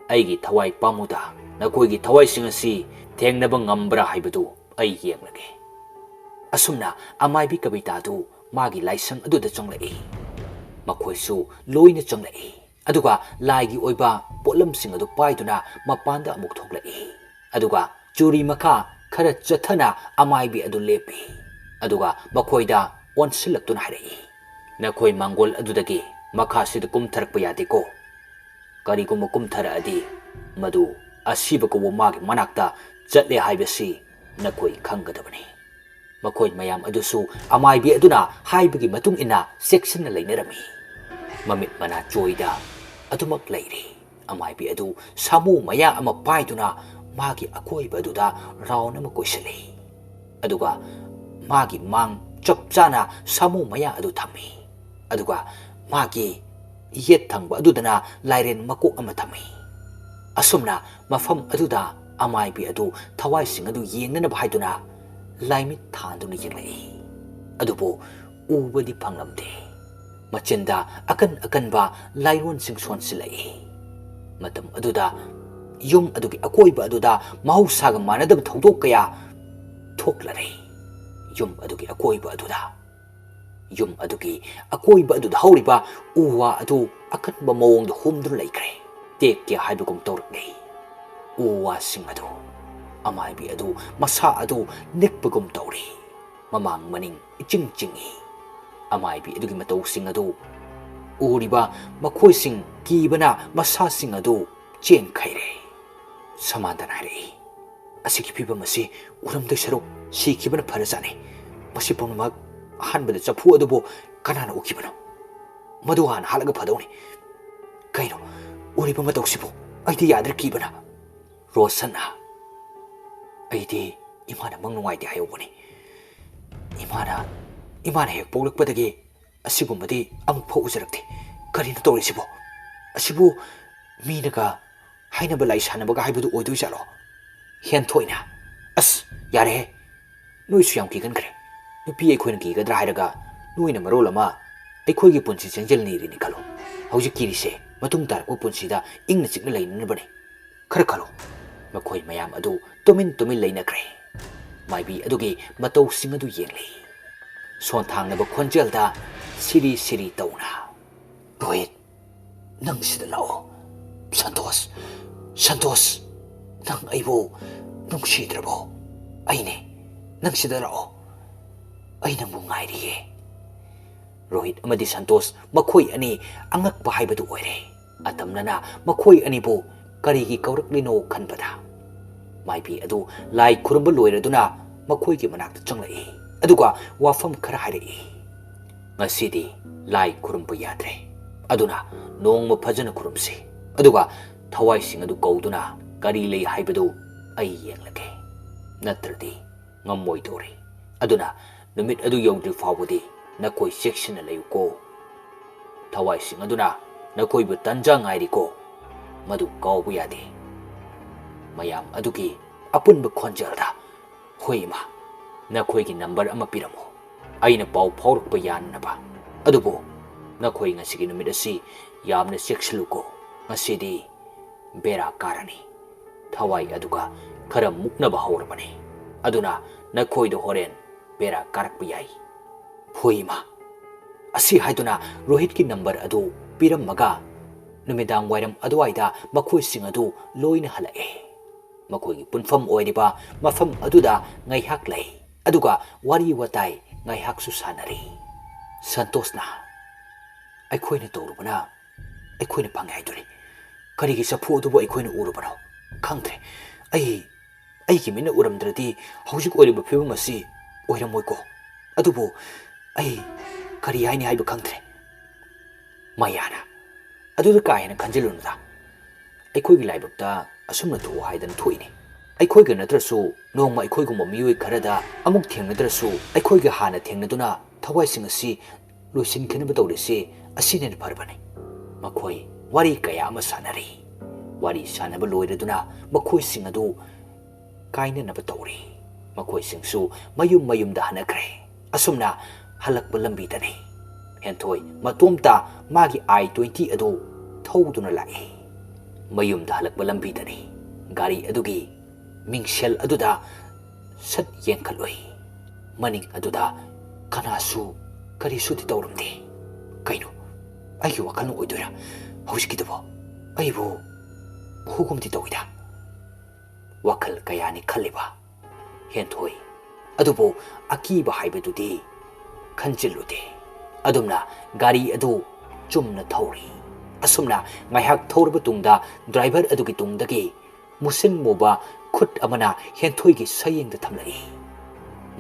ꯑꯩꯒꯤ ꯊꯋꯥꯏ ꯄꯥꯝꯃꯨꯗ ꯅꯈꯣꯏꯒꯤ ꯊꯋꯥꯏꯁꯤꯡ ꯑꯁꯤ ꯊꯦꯡꯅꯕ ꯉꯝꯕ꯭ꯔꯥ ꯍꯥꯏꯕꯗꯨ ꯑꯩ ꯌꯦꯡꯂꯒꯦ꯫" ꯑꯁꯨꯝꯅ ꯑꯃꯥꯏꯕꯤ ꯀꯕꯤꯇꯥꯗꯨ ꯃꯥꯒꯤ ꯂꯥꯏꯁꯪ ꯑꯗꯨꯗ ꯆꯪꯂꯛꯏ꯫ ꯃꯈꯣꯏꯁꯨ ꯂꯣꯏꯅ ꯆꯪꯂꯛꯏ꯫ ꯑꯗꯨꯒ ꯂꯥꯏꯒꯤ ꯑꯣꯏꯕ ꯄꯣꯠꯂꯝꯁꯤꯡ ꯑꯗꯨ ꯄꯥꯏꯗꯨꯅ ꯃꯄꯥꯟꯗ ꯑꯃꯨꯛ ꯊꯣꯛꯂꯛꯏ꯫ ꯑꯗꯨꯒ ꯆꯨꯔꯤ ꯃꯈꯥ ꯈꯔ ꯆꯠꯊꯅ ꯑꯃꯥꯏꯕꯤ ꯑꯗꯨ ꯂꯦꯞꯄꯤ꯫ ꯑꯗꯨꯒ ꯃꯈꯣꯏꯗ ꯑꯣꯟꯁꯤꯜꯂꯛꯇꯨꯅ ꯍꯥꯏꯔꯛꯏ, "ꯅꯈꯣꯏ ꯃꯥꯡꯒꯣꯜ ꯑꯗꯨꯗꯒꯤ ꯃꯈꯥꯁꯤꯗ ꯀꯨꯝꯊꯔꯛꯄ ꯌꯥꯗꯦꯀꯣ꯫ ꯀꯔꯤꯒꯨꯝꯕ ꯀꯨꯝꯊꯔꯛꯑꯗꯤ ꯃꯗꯨ ꯑꯁꯤꯕ ꯀꯧꯕ ꯃꯥꯒꯤ ꯃꯅꯥꯛꯇ ꯆꯠꯂꯦ ꯍꯥꯏꯕꯁꯤ ꯅꯈꯣꯏ ꯈꯪꯒꯗꯕꯅꯤ꯫" ꯃꯈꯣꯏ ꯃꯌꯥꯝ ꯑꯗꯨꯁꯨ ꯑꯃꯥꯏꯕꯤ ꯑꯗꯨꯅ ꯍꯥꯏꯕꯒꯤ ꯃꯇꯨꯡ ꯏꯟꯅ ꯆꯦꯛꯁꯤꯟꯅ ꯂꯩꯅꯔꯝꯃꯤ꯫ ꯃꯃꯤꯠ ꯃꯅꯥ ꯆꯣꯏꯗ ꯑꯗꯨꯃꯛ ꯂꯩꯔꯤ꯫ ꯑꯃꯥꯏꯕꯤ ꯑꯗꯨ ꯁꯥꯃꯨ ꯃꯌꯥ ꯑꯃ ꯄꯥꯏꯗꯨꯅ ꯃꯥꯒꯤ ꯑꯀꯣꯏꯕ ꯑꯗꯨꯗ round ꯑꯃ ꯀꯣꯏꯁꯤꯜꯂꯤ꯫ ꯑꯗꯨꯒ ꯃꯥꯒꯤ ꯃꯥꯡ ꯆꯞ ꯆꯥꯅ ꯁꯥꯃꯨ ꯃꯌꯥ ꯑꯗꯨ ꯊꯝꯃꯤ꯫ ꯑꯗꯨꯒ ꯃꯥꯒꯤ ꯌꯦꯠ ꯊꯪꯕ ꯑꯗꯨꯗꯅ ꯂꯥꯏꯔꯦꯟ ꯃꯀꯣꯛ ꯑꯃ ꯊꯝꯃꯤ꯫ ꯑꯁꯨꯝꯅ ꯃꯐꯝ ꯑꯗꯨꯗ ꯑꯃꯥꯏꯕꯤ ꯑꯗꯨ ꯊꯋꯥꯏꯁꯤꯡ ꯑꯗꯨ ꯌꯦꯡꯅꯅꯕ ꯍꯥꯏꯗꯨꯅ ꯂꯥꯏꯃꯤꯠ ꯊꯥꯟꯗꯨꯅ ꯌꯦꯡꯂꯛꯏ꯫ ꯑꯗꯨꯕꯨ ꯎꯕꯗꯤ ꯐꯪꯂꯝꯗꯦ꯫ ꯃꯆꯤꯟꯗ ꯑꯀꯟ ꯑꯀꯟꯕ ꯂꯥꯏꯔꯣꯟꯁꯤꯡ ꯁꯣꯟꯁꯤꯜꯂꯛꯏ꯫ ꯃꯇꯝ ꯑꯗꯨꯗ ꯌꯨꯝ ꯑꯗꯨꯒꯤ ꯑꯀꯣꯏꯕ ꯑꯗꯨꯗ ꯃꯍꯧꯁꯥꯒ ꯃꯥꯟꯅꯗꯕ ꯊꯧꯗꯣꯛ ꯀꯌꯥ ꯊꯣꯛꯂꯔꯦ꯫ ꯌꯨꯝ ꯑꯗꯨꯒꯤ ꯑꯀꯣꯏꯕ ꯑꯗꯨꯗ, ꯌꯨꯝ ꯑꯗꯨꯒꯤ ꯑꯀꯣꯏꯕ ꯑꯗꯨꯗ ꯍꯧꯔꯤꯕ ꯎ ꯋꯥ ꯑꯗꯨ ꯑꯀꯟꯕ ꯃꯑꯣꯡꯗ ꯍꯨꯝꯗꯨꯅ ꯂꯩꯈ꯭ꯔꯦ꯫ ꯇꯦꯛꯀꯦ ꯍꯥꯏꯕꯒꯨꯝ ꯇꯧꯔꯛꯂꯦ꯫ ꯎ ꯋꯥꯁꯤꯡ ꯑꯗꯨ, ꯑꯃꯥꯏꯕꯤ ꯑꯗꯨ ꯃꯁꯥ ꯑꯗꯨ ꯅꯤꯛꯄꯒꯨꯝ ꯇꯧꯔꯤ꯫ ꯃꯃꯥꯡ ꯃꯅꯤꯡ ꯏꯆꯤꯡ ꯆꯤꯡꯏ꯫ ꯑꯃꯥꯏꯕꯤ ꯑꯗꯨꯒꯤ ꯃꯇꯧꯁꯤꯡ ꯑꯗꯨ ꯎꯔꯤꯕ ꯃꯈꯣꯏꯁꯤꯡ ꯀꯤꯕꯅ ꯃꯁꯥꯁꯤꯡ ꯑꯗꯨ ꯆꯦꯟꯈꯩꯔꯦ꯫ ꯁꯃꯥꯟꯇꯅ ꯍꯥꯏꯔꯛꯏ, "ꯑꯁꯤꯒꯤ ꯐꯤꯕꯝ ꯑꯁꯤ ꯎꯔꯝꯗꯣꯏ ꯁꯔꯨꯛ ꯁꯤꯈꯤꯕꯅ ꯐꯔꯖꯥꯠꯅꯤ꯫ ꯃꯁꯤ ꯄꯨꯝꯅꯃꯛ ꯑꯍꯥꯟꯕꯗ ꯆꯐꯨ ꯑꯗꯨꯕꯨ ꯀꯅꯥꯅ ꯎꯈꯤꯕꯅꯣ? ꯃꯗꯨ ꯍꯥꯟꯅ ꯍꯥꯠꯂꯒ ꯐꯗꯧꯅꯤ꯫ ꯀꯩꯅꯣ ꯎꯔꯤꯕ ꯃꯇꯧꯁꯤꯕꯨ? ꯑꯩꯗꯤ ꯌꯥꯗ꯭ꯔꯦ ꯀꯤꯕꯅ꯫" ꯔꯣꯁꯟꯅ, "ꯑꯩꯗꯤ ꯏꯃꯥꯅ ꯃꯪ ꯅꯨꯡꯉꯥꯏꯇꯦ ꯍꯥꯏꯍꯧꯕꯅꯤ꯫ ꯏꯃꯥꯅ, ꯏꯃꯥꯅ ꯍꯦꯛ ꯄꯣꯛꯂꯛꯄꯗꯒꯤ ꯑꯁꯤꯒꯨꯝꯕꯗꯤ ꯑꯃꯨꯛ ꯐꯥꯎ ꯎꯖꯔꯛꯇꯦ꯫ ꯀꯔꯤꯅꯣ ꯇꯧꯔꯤꯁꯤꯕꯣ? ꯑꯁꯤꯕꯨ ꯃꯤꯅꯒ ꯍꯥꯏꯅꯕ ꯂꯥꯏ ꯁꯥꯟꯅꯕꯒ ꯍꯥꯏꯕꯗꯨ ꯑꯣꯏꯗꯣꯏ ꯖꯥꯠꯂꯣ?" ꯍꯦꯟꯊꯣꯏꯅ, "ꯑꯁ, ꯌꯥꯔꯦꯍꯦ꯫ ꯅꯣꯏꯁꯨ ꯌꯥꯝ ꯀꯤꯒꯟꯈ꯭ꯔꯦ꯫ ꯅꯨꯄꯤ ꯑꯩꯈꯣꯏꯅ ꯀꯤꯒꯗ꯭ꯔꯥ ꯍꯥꯏꯔꯒ ꯅꯣꯏꯅ ꯃꯔꯣꯜ ꯑꯃ ꯑꯩꯈꯣꯏꯒꯤ ꯄꯨꯟꯁꯤ ꯆꯦꯟꯖꯤꯜꯅꯤꯔꯤꯅꯤ ꯈꯜꯂꯣ꯫ ꯍꯧꯖꯤꯛ ꯀꯤꯔꯤꯁꯦ ꯃꯇꯨꯡ ꯇꯥꯔꯛꯄ ꯄꯨꯟꯁꯤꯗ ꯏꯪꯅ ꯆꯤꯛꯅ ꯂꯩꯅꯅꯕꯅꯤ꯫ ꯈꯔ ꯈꯜꯂꯣ꯫" ꯃꯈꯣꯏ ꯃꯌꯥꯝ ꯑꯗꯨ ꯇꯨꯃꯤꯟ ꯇꯨꯃꯤꯟ ꯂꯩꯅꯈ꯭ꯔꯦ꯫ ꯃꯥꯏꯕꯤ ꯑꯗꯨꯒꯤ ꯃꯇꯧꯁꯤꯡ ꯑꯗꯨ ꯌꯦꯡꯂꯤ꯫ ꯁꯣꯟꯊꯥꯡꯅꯕ ꯈꯣꯟꯖꯦꯜꯗ ꯁꯤꯔꯤ ꯁꯤꯔꯤ ꯇꯧꯅ, "ꯔꯣꯍꯤꯠ, ꯅꯪ ꯁꯤꯗ ꯂꯥꯛꯑꯣ꯫ ꯁꯟꯇꯣꯁ, ꯁꯟꯇꯣꯁ, ꯅꯪ ꯑꯩꯕꯨ ꯅꯨꯡꯁꯤꯗ꯭ꯔꯕꯣ? ꯑꯩꯅꯦ, ꯅꯪ ꯁꯤꯗ ꯂꯥꯛꯑꯣ꯫ ꯑꯩ ꯅꯪꯕꯨ ꯉꯥꯏꯔꯤꯌꯦ꯫" ꯔꯣꯍꯤꯠ ꯑꯃꯗꯤ ꯁꯟꯇꯣꯁ ꯃꯈꯣꯏ ꯑꯅꯤ ꯑꯉꯛꯄ ꯍꯥꯏꯕꯗꯨ ꯑꯣꯏꯔꯦ꯫ ꯑꯇꯝꯅꯅ ꯃꯈꯣꯏ ꯑꯅꯤꯕꯨ ꯀꯔꯤꯒꯤ ꯀꯧꯔꯛꯂꯤꯅꯣ ꯈꯟꯕꯗ, ꯃꯥꯏꯕꯤ ꯑꯗꯨ ꯂꯥꯏ ꯈꯨꯔꯨꯝꯕ ꯂꯣꯏꯔꯗꯨꯅ ꯃꯈꯣꯏꯒꯤ ꯃꯅꯥꯛꯇ ꯆꯪꯂꯛꯏ꯫ ꯑꯗꯨꯒ ꯋꯥꯐꯝ ꯈꯔ ꯍꯥꯏꯔꯛꯏ꯫ "ꯉꯁꯤꯗꯤ ꯂꯥꯏ ꯈꯨꯔꯨꯝꯕ ꯌꯥꯗ꯭ꯔꯦ꯫ ꯑꯗꯨꯅ ꯅꯣꯡꯃ ꯐꯖꯅ ꯈꯨꯔꯨꯝꯁꯤ꯫ ꯑꯗꯨꯒ ꯊꯋꯥꯏꯁꯤꯡ ꯑꯗꯨ ꯀꯧꯗꯨꯅ ꯀꯔꯤ ꯂꯩ ꯍꯥꯏꯕꯗꯨ ꯑꯩ ꯌꯦꯡꯂꯒꯦ꯫ ꯅꯠꯇ꯭ꯔꯗꯤ ꯉꯝꯃꯣꯏꯗꯧꯔꯤ꯫ ꯑꯗꯨꯅ ꯅꯨꯃꯤꯠ ꯑꯗꯨ ꯌꯧꯗ꯭ꯔꯤ ꯐꯥꯎꯕꯗꯤ ꯅꯈꯣꯏ ꯆꯦꯛꯁꯤꯟꯅ ꯂꯩꯌꯨꯀꯣ꯫ ꯊꯋꯥꯏꯁꯤꯡ ꯑꯗꯨꯅ ꯅꯈꯣꯏꯕꯨ ꯇꯟꯖꯥ ꯉꯥꯏꯔꯤꯀꯣ꯫ ꯃꯗꯨ ꯀꯥꯎꯕ ꯌꯥꯗꯦ꯫" ꯃꯌꯥꯝ ꯑꯗꯨꯒꯤ ꯑꯄꯨꯟꯕ ꯈꯣꯟꯖꯦꯜꯗ, "ꯍꯣꯏ ꯏꯃꯥ, ꯅꯈꯣꯏꯒꯤ ꯅꯝꯕꯔ ꯑꯃ ꯄꯤꯔꯝꯃꯨ, ꯑꯩꯅ ꯄꯥꯎ ꯐꯥꯎꯔꯛꯄ ꯌꯥꯅꯅꯕ꯫ ꯑꯗꯨꯕꯨ ꯅꯈꯣꯏ ꯉꯁꯤꯒꯤ ꯅꯨꯃꯤꯠ ꯑꯁꯤ ꯌꯥꯝꯅ ꯆꯦꯛꯁꯤꯜꯂꯨꯀꯣ꯫ ꯉꯁꯤꯗꯤ ꯕꯦꯔꯥ ꯀꯥꯔꯅꯤ꯫ ꯊꯋꯥꯏ ꯑꯗꯨꯒ ꯈꯔ ꯃꯨꯛꯅꯕ ꯍꯧꯔꯕꯅꯤ꯫ ꯑꯗꯨꯅ ꯅꯈꯣꯏꯗ ꯍꯣꯔꯦꯟ ꯕꯦꯔꯥ ꯀꯥꯔꯛꯄ ꯌꯥꯏ꯫" "ꯍꯣꯏ ꯏꯃꯥ꯫" ꯑꯁꯤ ꯍꯥꯏꯗꯨꯅ ꯔꯣꯍꯤꯠꯀꯤ ꯅꯝꯕꯔ ꯑꯗꯨ ꯄꯤꯔꯝꯃꯒ ꯅꯨꯃꯤꯗꯥꯡ ꯋꯥꯏꯔꯝ ꯑꯗꯨꯋꯥꯏꯗ ꯃꯈꯣꯏꯁꯤꯡ ꯑꯗꯨ ꯂꯣꯏꯅ ꯍꯜꯂꯛꯑꯦ꯫ ꯃꯈꯣꯏꯒꯤ ꯄꯨꯟꯐꯝ ꯑꯣꯏꯔꯤꯕ ꯃꯐꯝ ꯑꯗꯨꯗ ꯉꯥꯏꯍꯥꯛ ꯂꯩ꯫ ꯑꯗꯨꯒ ꯋꯥꯔꯤ ꯋꯥꯇꯥꯏ ꯉꯥꯏꯍꯥꯛꯁꯨ ꯁꯥꯟꯅꯔꯤ꯫ ꯁꯟꯇꯣꯁꯅ, "ꯑꯩꯈꯣꯏꯅ ꯇꯧꯔꯨꯕꯅ ꯑꯩꯈꯣꯏꯅ ꯐꯪꯉꯦ ꯍꯥꯏꯗꯨꯅꯤ꯫ ꯀꯔꯤꯒꯤ ꯆꯐꯨ ꯑꯗꯨꯕꯨ ꯑꯩꯈꯣꯏꯅ ꯎꯔꯨꯕꯅꯣ? ꯈꯪꯗ꯭ꯔꯦ꯫ ꯑꯩ, ꯑꯩꯒꯤ ꯃꯤꯠꯅ ꯎꯔꯝꯗ꯭ꯔꯗꯤ ꯍꯧꯖꯤꯛ ꯑꯣꯏꯔꯤꯕ ꯐꯤꯕꯝ ꯑꯁꯤ ꯑꯣꯏꯔꯝꯃꯣꯏꯀꯣ꯫ ꯑꯗꯨꯕꯨ ꯑꯩ ꯀꯔꯤ ꯍꯥꯏꯅꯤ ꯍꯥꯏꯕ ꯈꯪꯗ꯭ꯔꯦ꯫" ꯃꯌꯥꯅ, "ꯑꯗꯨꯗ ꯀꯥ ꯍꯦꯟꯅ ꯈꯟꯖꯤꯜꯂꯨꯅꯨꯗ꯫ ꯑꯩꯈꯣꯏꯒꯤ ꯂꯥꯏꯕꯛꯇ ꯑꯁꯨꯝꯅ ꯊꯣꯛꯎ ꯍꯥꯏꯗꯅ ꯊꯣꯛꯏꯅꯤ꯫ ꯑꯩꯈꯣꯏꯒ ꯅꯠꯇ꯭ꯔꯁꯨ ꯅꯣꯡꯃ ꯑꯩꯈꯣꯏꯒꯨꯝꯕ ꯃꯤꯑꯣꯏ ꯈꯔꯗ ꯑꯃꯨꯛ ꯊꯦꯡꯅꯗ꯭ꯔꯁꯨ, ꯑꯩꯈꯣꯏꯒ ꯍꯥꯟꯅ ꯊꯦꯡꯅꯗꯨꯅ ꯊꯋꯥꯏꯁꯤꯡ ꯑꯁꯤ ꯂꯣꯏꯁꯤꯟꯈꯤꯅꯕ ꯇꯧꯔꯤꯁꯤ ꯑꯁꯤꯅ ꯍꯦꯟꯅ ꯐꯔꯕꯅꯤ꯫" ꯃꯈꯣꯏ ꯋꯥꯔꯤ ꯀꯌꯥ ꯑꯃ ꯁꯥꯟꯅꯔꯤ꯫ ꯋꯥꯔꯤ ꯁꯥꯟꯅꯕ ꯂꯣꯏꯔꯗꯨꯅ ꯃꯈꯣꯏꯁꯤꯡ ꯑꯗꯨ ꯀꯥꯏꯅꯅꯕ ꯇꯧꯔꯤ꯫ ꯃꯈꯣꯏꯁꯤꯡꯁꯨ ꯃꯌꯨꯝ ꯃꯌꯨꯝꯗ ꯍꯟꯅꯈ꯭ꯔꯦ꯫ ꯑꯁꯨꯝꯅ ꯍꯜꯂꯛꯄ ꯂꯝꯕꯤꯗꯅꯤ ꯍꯦꯟꯊꯣꯏ ꯃꯇꯣꯝꯇ ꯃꯥꯒꯤ ꯑꯥꯏ ꯇ꯭ꯋꯦꯟꯇꯤ ꯑꯗꯨ ꯊꯧꯗꯨꯅ ꯂꯥꯛꯏ꯫ ꯃꯌꯨꯝꯗ ꯍꯜꯂꯛꯄ ꯂꯝꯕꯤꯗꯅꯤ ꯒꯥꯔꯤ ꯑꯗꯨꯒꯤ ꯃꯤꯡꯁꯦꯜ ꯑꯗꯨꯗ ꯁꯠ ꯌꯦꯡꯈꯠꯂꯨꯏ꯫ ꯃꯅꯤꯡ ꯑꯗꯨꯗ ꯀꯅꯥꯁꯨ ꯀꯔꯤꯁꯨꯗꯤ ꯇꯧꯔꯝꯗꯦ꯫ "ꯀꯩꯅꯣ, ꯑꯩꯒꯤ ꯋꯥꯈꯜꯅ ꯑꯣꯏꯗꯣꯏꯔꯥ? ꯍꯧꯖꯤꯛꯀꯤꯗꯨꯕꯣ ꯑꯩꯕꯨ ꯎꯍꯧꯒꯨꯝꯗꯤ ꯇꯧꯏꯗ꯫" ꯋꯥꯈꯜ ꯀꯌꯥꯅꯤ ꯈꯜꯂꯤꯕ ꯍꯦꯟꯊꯣꯏ꯫ ꯑꯗꯨꯕꯨ ꯑꯀꯤꯕ ꯍꯥꯏꯕꯗꯨꯗꯤ ꯈꯟꯖꯤꯜꯂꯨꯗꯦ꯫ ꯑꯗꯨꯝꯅ ꯒꯥꯔꯤ ꯑꯗꯨ ꯆꯨꯝꯅ ꯊꯧꯔꯤ꯫ ꯑꯁꯨꯝꯅ ꯉꯥꯏꯍꯥꯛ ꯊꯧꯔꯕ ꯇꯨꯡꯗ ꯗ꯭ꯔꯥꯏꯚꯔ ꯑꯗꯨꯒꯤ ꯇꯨꯡꯗꯒꯤ ꯃꯨꯁꯤꯟ ꯃꯨꯕ ꯈꯨꯠ ꯑꯃꯅ ꯍꯦꯟꯊꯣꯏꯒꯤ ꯁꯌꯦꯡꯗ ꯊꯝꯂꯛꯏ꯫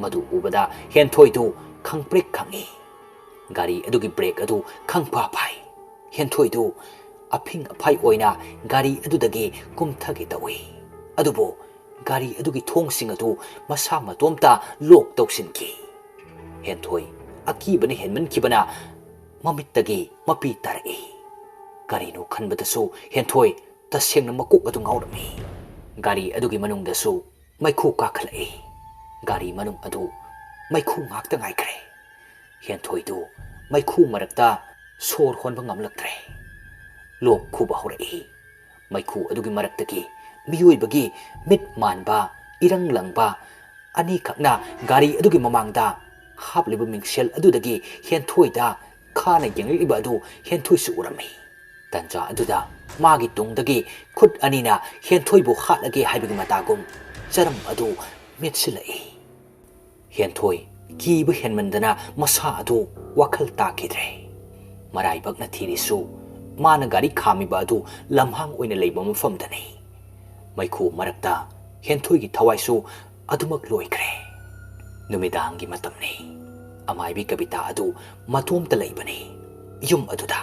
ꯃꯗꯨ ꯎꯕꯗ ꯍꯦꯟꯊꯣꯏꯗꯨ ꯈꯪꯄ꯭ꯔꯦꯛ ꯈꯪꯏ꯫ ꯒꯥꯔꯤ ꯑꯗꯨꯒꯤ ꯕ꯭ꯔꯦꯛ ꯑꯗꯨ ꯈꯪꯐꯥ ꯐꯥꯏ꯫ ꯍꯦꯟꯊꯣꯏꯗꯨ ꯑꯐꯤꯡ ꯑꯐꯥꯏ ꯑꯣꯏꯅ ꯒꯥꯔꯤ ꯑꯗꯨꯗꯒꯤ ꯀꯨꯝꯊꯒꯦ ꯇꯧꯏ꯫ ꯑꯗꯨꯕꯨ ꯒꯥꯔꯤ ꯑꯗꯨꯒꯤ ꯊꯣꯡꯁꯤꯡ ꯑꯗꯨ ꯃꯁꯥ ꯃꯇꯣꯝꯇ ꯂꯣꯛ ꯇꯧꯁꯤꯟꯈꯤ꯫ ꯍꯦꯟꯊꯣꯏ ꯑꯀꯤꯕꯅ ꯍꯦꯟꯃꯟꯈꯤꯕꯅ ꯃꯃꯤꯠꯇꯒꯤ ꯃꯄꯤ ꯇꯥꯔꯛꯏ꯫ ꯀꯔꯤꯅꯣ ꯈꯟꯕꯗꯁꯨ ꯍꯦꯟꯊꯣꯏ ꯇꯁꯦꯡꯅ ꯃꯀꯣꯛ ꯑꯗꯨ ꯉꯥꯎꯔꯝꯃꯤ꯫ ꯒꯥꯔꯤ ꯑꯗꯨꯒꯤ ꯃꯅꯨꯡꯗꯁꯨ ꯃꯩꯈꯨ ꯀꯥꯈꯠꯂꯛꯏ꯫ ꯒꯥꯔꯤ ꯃꯅꯨꯡ ꯑꯗꯨ ꯃꯩꯈꯨ ꯉꯥꯛꯇ ꯉꯥꯏꯈ꯭ꯔꯦ꯫ ꯍꯦꯟꯊꯣꯏꯗꯨ ꯃꯩꯈꯨ ꯃꯔꯛꯇ ꯁꯣꯔ ꯍꯣꯟꯕ ꯉꯝꯂꯛꯇ꯭ꯔꯦ꯫ ꯂꯣꯛ ꯈꯨꯕ ꯍꯧꯔꯛꯏ꯫ ꯃꯩꯈꯨ ꯑꯗꯨꯒꯤ ꯃꯔꯛꯇꯒꯤ ꯃꯤꯑꯣꯏꯕꯒꯤ ꯃꯤꯠ ꯃꯥꯟꯕ, ꯏꯔꯪ ꯂꯪꯕ ꯑꯅꯤꯈꯛꯅ ꯒꯥꯔꯤ ꯑꯗꯨꯒꯤ ꯃꯃꯥꯡꯗ ꯍꯥꯞꯂꯤꯕ ꯃꯤꯡꯁꯦꯜ ꯑꯗꯨꯗꯒꯤ ꯍꯦꯟꯊꯣꯏꯗ ꯈꯥꯅ ꯌꯦꯡꯂꯛꯂꯤꯕ ꯑꯗꯨ ꯍꯦꯟꯊꯣꯏꯁꯨ ꯎꯔꯝꯃꯤ꯫ ꯇꯟꯖꯥ ꯑꯗꯨꯗ ꯃꯥꯒꯤ ꯇꯨꯡꯗꯒꯤ ꯈꯨꯠ ꯑꯅꯤꯅ ꯍꯦꯟꯊꯣꯏꯕꯨ ꯍꯥꯠꯂꯒꯦ ꯍꯥꯏꯕꯒꯤ ꯃꯇꯥꯒꯨꯝ ꯆꯔꯝ ꯑꯗꯨ ꯃꯦꯠꯁꯤꯜꯂꯛꯏ꯫ ꯍꯦꯟꯊꯣꯏ ꯀꯤꯕ ꯍꯦꯟꯃꯟꯗꯅ ꯃꯁꯥ ꯑꯗꯨ ꯋꯥꯈꯜ ꯇꯥꯈꯤꯗ꯭ꯔꯦ꯫ ꯃꯔꯥꯏꯕꯛꯅ ꯊꯤꯔꯤꯁꯨ ꯃꯥꯅ ꯒꯥꯔꯤ ꯈꯥꯝꯃꯤꯕ ꯑꯗꯨ ꯂꯝꯍꯥꯡ ꯑꯣꯏꯅ ꯂꯩꯕ ꯃꯐꯝꯗꯅꯤ꯫ ꯃꯩꯈꯨ ꯃꯔꯛꯇ ꯍꯦꯟꯊꯣꯏꯒꯤ ꯊꯋꯥꯏꯁꯨ ꯑꯗꯨꯃꯛ ꯂꯣꯏꯈ꯭ꯔꯦ꯫ ꯅꯨꯃꯤꯗꯥꯡꯒꯤ ꯃꯇꯝꯅꯤ꯫ ꯑꯃꯥꯏꯕꯤ ꯀꯕꯤꯇꯥ ꯑꯗꯨ ꯃꯇꯣꯝꯇ ꯂꯩꯕꯅꯤ꯫ ꯌꯨꯝ ꯑꯗꯨꯗ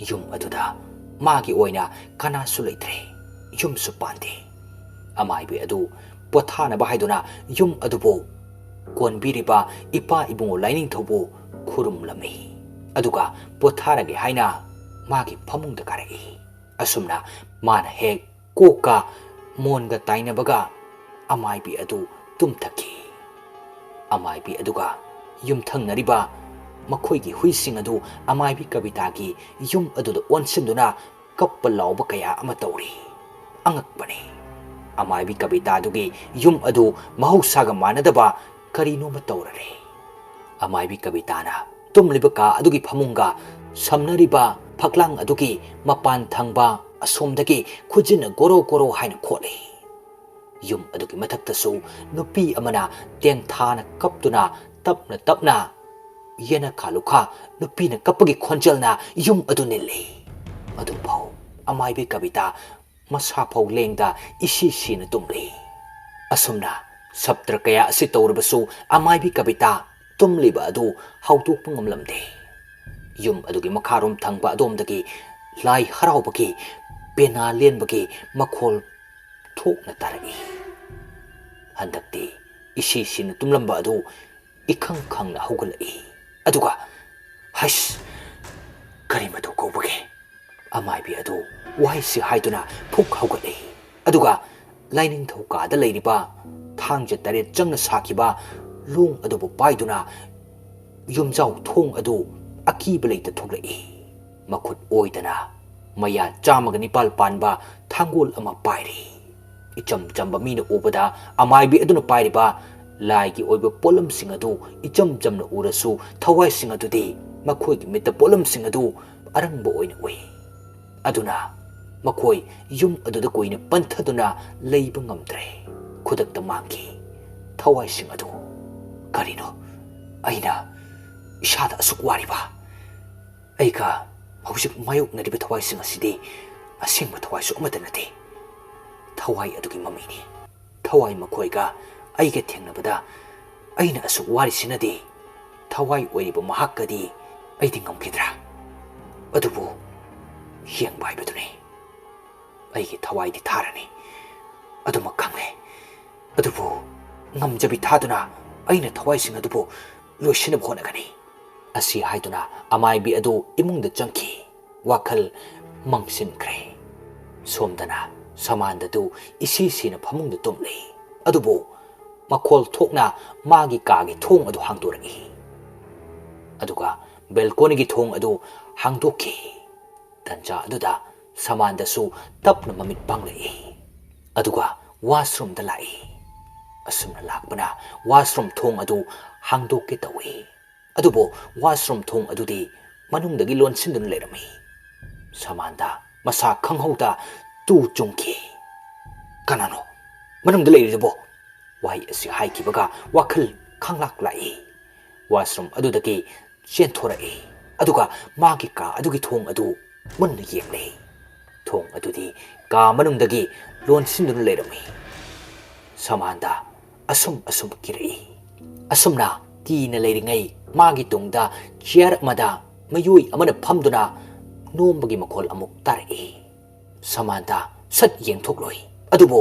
ꯌꯨꯝ ꯑꯗꯨꯗ ꯃꯥꯒꯤ ꯑꯣꯏꯅ ꯀꯅꯥꯁꯨ ꯂꯩꯇ꯭ꯔꯦ꯫ ꯌꯨꯝꯁꯨ ꯄꯥꯟꯗꯦ꯫ ꯑꯃꯥꯏꯕꯤ ꯑꯗꯨ ꯄꯣꯊꯥꯅꯕ ꯍꯥꯏꯗꯨꯅ ꯌꯨꯝ ꯑꯗꯨꯕꯨ ꯀꯣꯟꯕꯤꯔꯤꯕ ꯏꯄꯥ ꯏꯕꯨꯡꯉꯣ ꯂꯥꯏꯅꯤꯡꯊꯧꯕꯨ ꯈꯨꯔꯨꯝꯂꯝꯃꯤ꯫ ꯑꯗꯨꯒ ꯄꯣꯊꯥꯔꯒꯦ ꯍꯥꯏꯅ ꯃꯥꯒꯤ ꯐꯃꯨꯡꯗ ꯀꯥꯔꯛꯏ꯫ ꯑꯁꯨꯝꯅ ꯃꯥꯅ ꯍꯦꯛ ꯀꯣꯛꯀ ꯃꯣꯟꯒ ꯇꯥꯏꯅꯕꯒ ꯑꯃꯥꯏꯕꯤ ꯑꯗꯨ ꯇꯨꯝꯊꯈꯤ꯫ ꯑꯃꯥꯏꯕꯤ ꯑꯗꯨꯒ ꯌꯨꯝꯊꯪꯅꯔꯤꯕ ꯃꯈꯣꯏꯒꯤ ꯍꯨꯏꯁꯤꯡ ꯑꯗꯨ ꯑꯃꯥꯏꯕꯤ ꯀꯕꯤꯇꯥꯒꯤ ꯌꯨꯝ ꯑꯗꯨꯗ ꯑꯣꯟꯁꯤꯟꯗꯨꯅ ꯀꯞꯄ ꯂꯥꯎꯕ ꯀꯌꯥ ꯑꯃ ꯇꯧꯔꯤ꯫ ꯑꯉꯛꯄꯅꯤ꯫ ꯑꯃꯥꯏꯕꯤ ꯀꯕꯤꯇꯥꯗꯨꯒꯤ ꯌꯨꯝ ꯑꯗꯨ ꯃꯍꯧꯁꯥꯒ ꯃꯥꯟꯅꯗꯕ ꯀꯔꯤꯅꯣꯃ ꯇꯧꯔꯔꯦ꯫ ꯑꯃꯥꯏꯕꯤ ꯀꯕꯤꯇꯥꯅ ꯇꯨꯝꯂꯤꯕ ꯀꯥ ꯑꯗꯨꯒꯤ ꯐꯃꯨꯡꯒ ꯁꯝꯅꯔꯤꯕ ꯐꯛꯂꯥꯡ ꯑꯗꯨꯒꯤ ꯃꯄꯥꯟ ꯊꯪꯕ ꯑꯁꯣꯝꯗꯒꯤ ꯈꯨꯖꯤꯟꯅ ꯒꯣꯔꯣ ꯒꯣꯔꯣ ꯍꯥꯏꯅ ꯈꯣꯠꯂꯤ꯫ ꯌꯨꯝ ꯑꯗꯨꯒꯤ ꯃꯊꯛꯇꯁꯨ ꯅꯨꯄꯤ ꯑꯃꯅ ꯇꯦꯡꯊꯥꯅ ꯀꯞꯇꯨꯅ ꯇꯞꯅ ꯇꯞꯅ ꯌꯦꯅꯈꯥ ꯂꯨꯈꯥ ꯅꯨꯄꯤꯅ ꯀꯞꯄꯒꯤ ꯈꯣꯟꯖꯦꯜꯅ ꯌꯨꯝ ꯑꯗꯨ ꯅꯤꯜꯂꯤ꯫ ꯑꯗꯨꯐꯥꯎ ꯑꯃꯥꯏꯕꯤ ꯀꯕꯤꯇꯥ ꯃꯁꯥꯐꯥꯎ ꯂꯦꯡꯗ ꯏꯁꯤ ꯁꯤꯅ ꯇꯨꯝꯂꯤ꯫ ꯑꯁꯨꯝꯅ ꯁꯞꯇ꯭ꯔ ꯀꯌꯥ ꯑꯁꯤ ꯇꯧꯔꯕꯁꯨ ꯑꯃꯥꯏꯕꯤ ꯀꯕꯤꯇꯥ ꯇꯨꯝꯂꯤꯕ ꯑꯗꯨ ꯍꯧꯗꯣꯛꯄ ꯉꯝꯂꯝꯗꯦ꯫ ꯌꯨꯝ ꯑꯗꯨꯒꯤ ꯃꯈꯥꯔꯣꯝ ꯊꯪꯕ ꯑꯗꯣꯝꯗꯒꯤ ꯂꯥꯏ ꯍꯔꯥꯎꯕꯒꯤ ꯄꯦꯅꯥ ꯂꯦꯟꯕꯒꯤ ꯃꯈꯣꯜ ꯊꯣꯛꯅ ꯇꯥꯔꯛꯏ꯫ ꯍꯟꯗꯛꯇꯤ ꯏꯁꯤ ꯁꯤꯅ ꯇꯨꯝꯂꯝꯕ ꯑꯗꯨ ꯏꯈꯪ ꯈꯪꯅ ꯍꯧꯒꯠꯂꯛꯏ꯫ ꯑꯗꯨꯒ, "ꯍꯩꯁ, ꯀꯔꯤ ꯃꯇꯧ ꯀꯧꯕꯒꯦ?" ꯑꯃꯥꯏꯕꯤ ꯑꯗꯨ ꯋꯥꯍꯩꯁꯤ ꯍꯥꯏꯗꯨꯅ ꯐꯨꯛ ꯍꯧꯒꯠꯂꯤ꯫ ꯑꯗꯨꯒ ꯂꯥꯏꯅꯤꯡꯊꯧ ꯀꯥꯗ ꯂꯩꯔꯤꯕ ꯊꯥꯡꯖ ꯇꯔꯦꯠ ꯆꯪꯅ ꯁꯥꯈꯤꯕ ꯂꯣꯡ ꯑꯗꯨꯕꯨ ꯄꯥꯏꯗꯨꯅ ꯌꯨꯝꯖꯥꯎ ꯊꯣꯡ ꯑꯗꯨ ꯑꯀꯤꯕ ꯂꯩꯇ ꯊꯣꯛꯂꯛꯏ꯫ ꯃꯈꯨꯠ ꯑꯣꯏꯗꯅ ꯃꯌꯥ ꯆꯥꯝꯃꯒ ꯅꯤꯄꯥꯜ ꯄꯥꯟꯕ ꯊꯥꯡꯒꯣꯜ ꯑꯃ ꯄꯥꯏꯔꯤ꯫ ꯏꯆꯝ ꯆꯝꯕ ꯃꯤꯅ ꯎꯕꯗ ꯑꯃꯥꯏꯕꯤ ꯑꯗꯨꯅ ꯄꯥꯏꯔꯤꯕ ꯂꯥꯏꯒꯤ ꯑꯣꯏꯕ ꯄꯣꯠꯂꯝꯁꯤꯡ ꯑꯗꯨ ꯏꯆꯝ ꯆꯝꯅ ꯎꯔꯁꯨ, ꯊꯋꯥꯏꯁꯤꯡ ꯑꯗꯨꯗꯤ ꯃꯈꯣꯏꯒꯤ ꯃꯤꯠꯇ ꯄꯣꯠꯂꯝꯁꯤꯡ ꯑꯗꯨ ꯑꯔꯪꯕ ꯑꯣꯏꯅ ꯎꯏ꯫ ꯑꯗꯨꯅ ꯃꯈꯣꯏ ꯌꯨꯝ ꯑꯗꯨꯗ ꯀꯨꯏꯅ ꯄꯟꯊꯗꯨꯅ ꯂꯩꯕ ꯉꯝꯗ꯭ꯔꯦ꯫ ꯈꯨꯗꯛꯇ ꯃꯥꯡꯈꯤ꯫ ꯊꯋꯥꯏꯁꯤꯡ ꯑꯗꯨ "ꯀꯔꯤꯅꯣ ꯑꯩꯅ ꯏꯁꯥꯗ ꯑꯁꯨꯛ ꯋꯥꯔꯤꯕ? ꯑꯩꯒ ꯍꯧꯖꯤꯛ ꯃꯥꯌꯣꯛꯅꯔꯤꯕ ꯊꯋꯥꯏꯁꯤꯡ ꯑꯁꯤꯗꯤ ꯑꯁꯦꯡꯕ ꯊꯋꯥꯏꯁꯨ ꯑꯃꯠꯇ ꯅꯠꯇꯦ꯫ ꯊꯋꯥꯏ ꯑꯗꯨꯒꯤ ꯃꯃꯤꯅꯤ꯫ ꯊꯋꯥꯏ ꯃꯈꯣꯏꯒ ꯑꯩꯒ ꯊꯦꯡꯅꯕꯗ ꯑꯩꯅ ꯑꯁꯨꯛ ꯋꯥꯔꯤꯁꯤꯅꯗꯤ ꯊꯋꯥꯏ ꯑꯣꯏꯔꯤꯕ ꯃꯍꯥꯛꯀꯗꯤ ꯑꯩꯗꯤ ꯉꯝꯈꯤꯗ꯭ꯔꯥ? ꯑꯗꯨꯕꯨ ꯌꯦꯡꯕ ꯍꯥꯏꯕꯗꯨꯅꯤ꯫ ꯑꯩꯒꯤ ꯊꯋꯥꯏꯗꯤ ꯊꯥꯔꯅꯤ, ꯑꯗꯨꯃꯛ ꯈꯪꯂꯦ꯫ ꯑꯗꯨꯕꯨ ꯉꯝꯖꯕꯤ ꯊꯥꯗꯨꯅ ꯑꯩꯅ ꯊꯋꯥꯏꯁꯤꯡ ꯑꯗꯨꯕꯨ ꯂꯣꯏꯁꯤꯟꯅꯕ ꯍꯣꯠꯅꯒꯅꯤ"꯫ ꯑꯁꯤ ꯍꯥꯏꯗꯨꯅ ꯑꯃꯥꯏꯕꯤ ꯑꯗꯨ ꯏꯃꯨꯡꯗ ꯆꯪꯈꯤ꯫ ꯋꯥꯈꯜ ꯃꯪꯁꯤꯟꯈ꯭ꯔꯦ꯫ ꯁꯣꯝꯗꯅ ꯁꯃꯥꯟꯗꯗꯨ ꯏꯁꯤ ꯁꯤꯅ ꯐꯃꯨꯡꯗ ꯇꯨꯝꯂꯤ꯫ ꯑꯗꯨꯕꯨ ꯃꯈꯣꯜ ꯊꯣꯛꯅ ꯃꯥꯒꯤ ꯀꯥꯒꯤ ꯊꯣꯡ ꯑꯗꯨ ꯍꯥꯡꯗꯣꯔꯛꯏ꯫ ꯑꯗꯨꯒ ꯕꯦꯜꯀꯣꯅꯤꯒꯤ ꯊꯣꯡ ꯑꯗꯨ ꯍꯥꯡꯗꯣꯛꯈꯤ꯫ ꯇꯟꯖꯥ ꯑꯗꯨꯗ ꯁꯃꯥꯟꯗꯁꯨ ꯇꯞꯅ ꯃꯃꯤꯠ ꯄꯥꯡꯂꯛꯏ꯫ ꯑꯗꯨꯒ ꯋꯥꯁꯔꯨꯝꯗ ꯂꯥꯛꯏ꯫ ꯑꯁꯨꯝꯅ ꯂꯥꯛꯄꯅ ꯋꯥꯁꯔꯨꯝ ꯊꯣꯡ ꯑꯗꯨ ꯍꯥꯡꯗꯣꯛꯀꯦ ꯇꯧꯏ꯫ ꯑꯗꯨꯕꯨ ꯋꯥꯁꯔꯨꯝ ꯊꯣꯡ ꯑꯗꯨꯗꯤ ꯃꯅꯨꯡꯗꯒꯤ ꯂꯣꯟꯁꯤꯟꯗꯨꯅ ꯂꯩꯔꯝꯃꯤ꯫ ꯁꯃꯥꯟꯗ ꯃꯁꯥ ꯈꯪꯍꯧꯗ ꯇꯨ ꯆꯨꯡꯈꯤ꯫ "ꯀꯅꯥꯅꯣ ꯃꯅꯨꯡꯗ ꯂꯩꯔꯤꯗꯨꯕꯣ?" ꯋꯥꯍꯩ ꯑꯁꯤ ꯍꯥꯏꯈꯤꯕꯒ ꯋꯥꯈꯜ ꯈꯪꯂꯥꯛ ꯂꯥꯛꯏ꯫ ꯋꯥꯁꯔꯨꯝ ꯑꯗꯨꯗꯒꯤ ꯆꯦꯟꯊꯣꯔꯛꯏ꯫ ꯑꯗꯨꯒ ꯃꯥꯒꯤ ꯀꯥ ꯑꯗꯨꯒꯤ ꯊꯣꯡ ꯑꯗꯨ ꯃꯨꯟꯅ ꯌꯦꯡꯂꯦ꯫ ꯊꯣꯡ ꯑꯗꯨꯗꯤ ꯀꯥ ꯃꯅꯨꯡꯗꯒꯤ ꯂꯣꯟꯁꯤꯟꯗꯨꯅ ꯂꯩꯔꯝꯃꯤ꯫ ꯁꯃꯥꯟꯗ ꯑꯁꯨꯝ ꯑꯁꯨꯝ ꯀꯤꯔꯛꯏ꯫ ꯑꯁꯨꯝꯅ ꯀꯤꯅ ꯂꯩꯔꯤꯉꯩ ꯃꯥꯒꯤ ꯇꯨꯡꯗ ꯆꯤꯌꯔ ꯑꯃꯗ ꯃꯤꯑꯣꯏ ꯑꯃꯅ ꯐꯝꯗꯨꯅ ꯅꯣꯝꯕꯒꯤ ꯃꯈꯣꯜ ꯑꯃꯨꯛ ꯇꯥꯔꯛꯏ꯫ ꯁꯃꯥꯟꯗ ꯁꯠ ꯌꯦꯡꯊꯣꯛꯂꯨꯏ꯫ ꯑꯗꯨꯕꯨ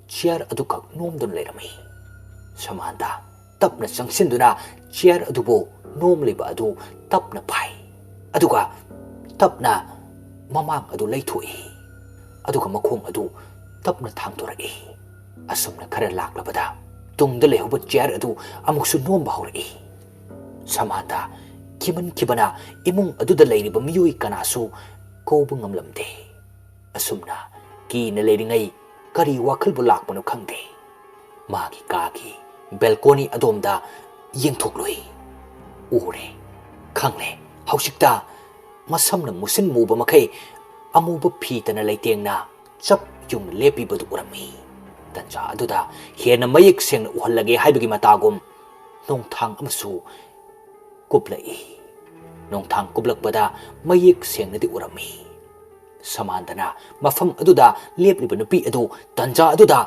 ꯆꯤꯌꯔ ꯑꯗꯨꯈꯛ ꯅꯣꯝꯗꯨꯅ ꯂꯩꯔꯝꯃꯤ꯫ ꯁꯃꯥꯟꯗ ꯇꯞꯅ ꯆꯪꯁꯤꯟꯗꯨꯅ ꯆꯤꯌꯔ ꯑꯗꯨꯕꯨ ꯅꯣꯝꯂꯤꯕ ꯑꯗꯨ ꯇꯞꯅ ꯐꯥꯏ꯫ ꯑꯗꯨꯒ ꯇꯞꯅ ꯃꯃꯥꯡ ꯑꯗꯨ ꯂꯩꯊꯣꯛꯏ꯫ ꯑꯗꯨꯒ ꯃꯈꯣꯡ ꯑꯗꯨ ꯇꯞꯅ ꯊꯥꯡꯗꯣꯔꯛꯏ꯫ ꯑꯁꯨꯝꯅ ꯈꯔ ꯂꯥꯛꯂꯕꯗ ꯇꯨꯡꯗ ꯂꯩꯍꯧꯕ ꯆꯤꯌꯔ ꯑꯗꯨ ꯑꯃꯨꯛꯁꯨ ꯅꯣꯝꯕ ꯍꯧꯔꯛꯏ꯫ ꯁꯃꯥꯟꯗ ꯀꯤꯃꯟꯈꯤꯕꯅ ꯏꯃꯨꯡ ꯑꯗꯨꯗ ꯂꯩꯔꯤꯕ ꯃꯤꯑꯣꯏ ꯀꯅꯥꯁꯨ ꯀꯧꯕ ꯉꯝꯂꯝꯗꯦ꯫ ꯑꯁꯨꯝꯅ ꯀꯤꯅ ꯂꯩꯔꯤꯉꯩ ꯀꯔꯤ ꯋꯥꯈꯜꯕꯨ ꯂꯥꯛꯄꯅꯣ ꯈꯪꯗꯦ꯫ ꯃꯥꯒꯤ ꯀꯥꯒꯤ ꯕꯦꯜꯀꯣꯅꯤ ꯑꯗꯣꯝꯗ ꯌꯦꯡꯊꯣꯛꯂꯨꯏ꯫ ꯎꯔꯦ, ꯈꯪꯂꯦ꯫ ꯍꯧꯖꯤꯛꯇ ꯃꯁꯝꯅ ꯃꯨꯁꯤꯟ ꯃꯨꯕ ꯃꯈꯩ ꯑꯃꯨꯕ ꯐꯤꯇꯅ ꯂꯩꯇꯦꯡꯅ ꯆꯞ ꯌꯨꯡꯅ ꯂꯦꯞꯄꯤꯕꯗꯨ ꯎꯔꯝꯃꯤ꯫ ꯇꯟꯖꯥ ꯑꯗꯨꯗ ꯍꯦꯟꯅ ꯃꯌꯦꯛ ꯁꯦꯡꯅ ꯎꯍꯜꯂꯒꯦ ꯍꯥꯏꯕꯒꯤ ꯃꯇꯥꯒꯨꯝ ꯅꯣꯡꯊꯥꯡ ꯑꯃꯁꯨ ꯀꯨꯞꯂꯛꯏ꯫ ꯅꯣꯡꯊꯥꯡ ꯀꯨꯞꯂꯛꯄꯗ ꯃꯌꯦꯛ ꯁꯦꯡꯅꯗꯤ ꯎꯔꯝꯃꯤ꯫ ꯁꯃꯥꯟꯗꯅ ꯃꯐꯝ ꯑꯗꯨꯗ ꯂꯦꯞꯂꯤꯕ ꯅꯨꯄꯤ ꯑꯗꯨ ꯇꯟꯖꯥ ꯑꯗꯨꯗ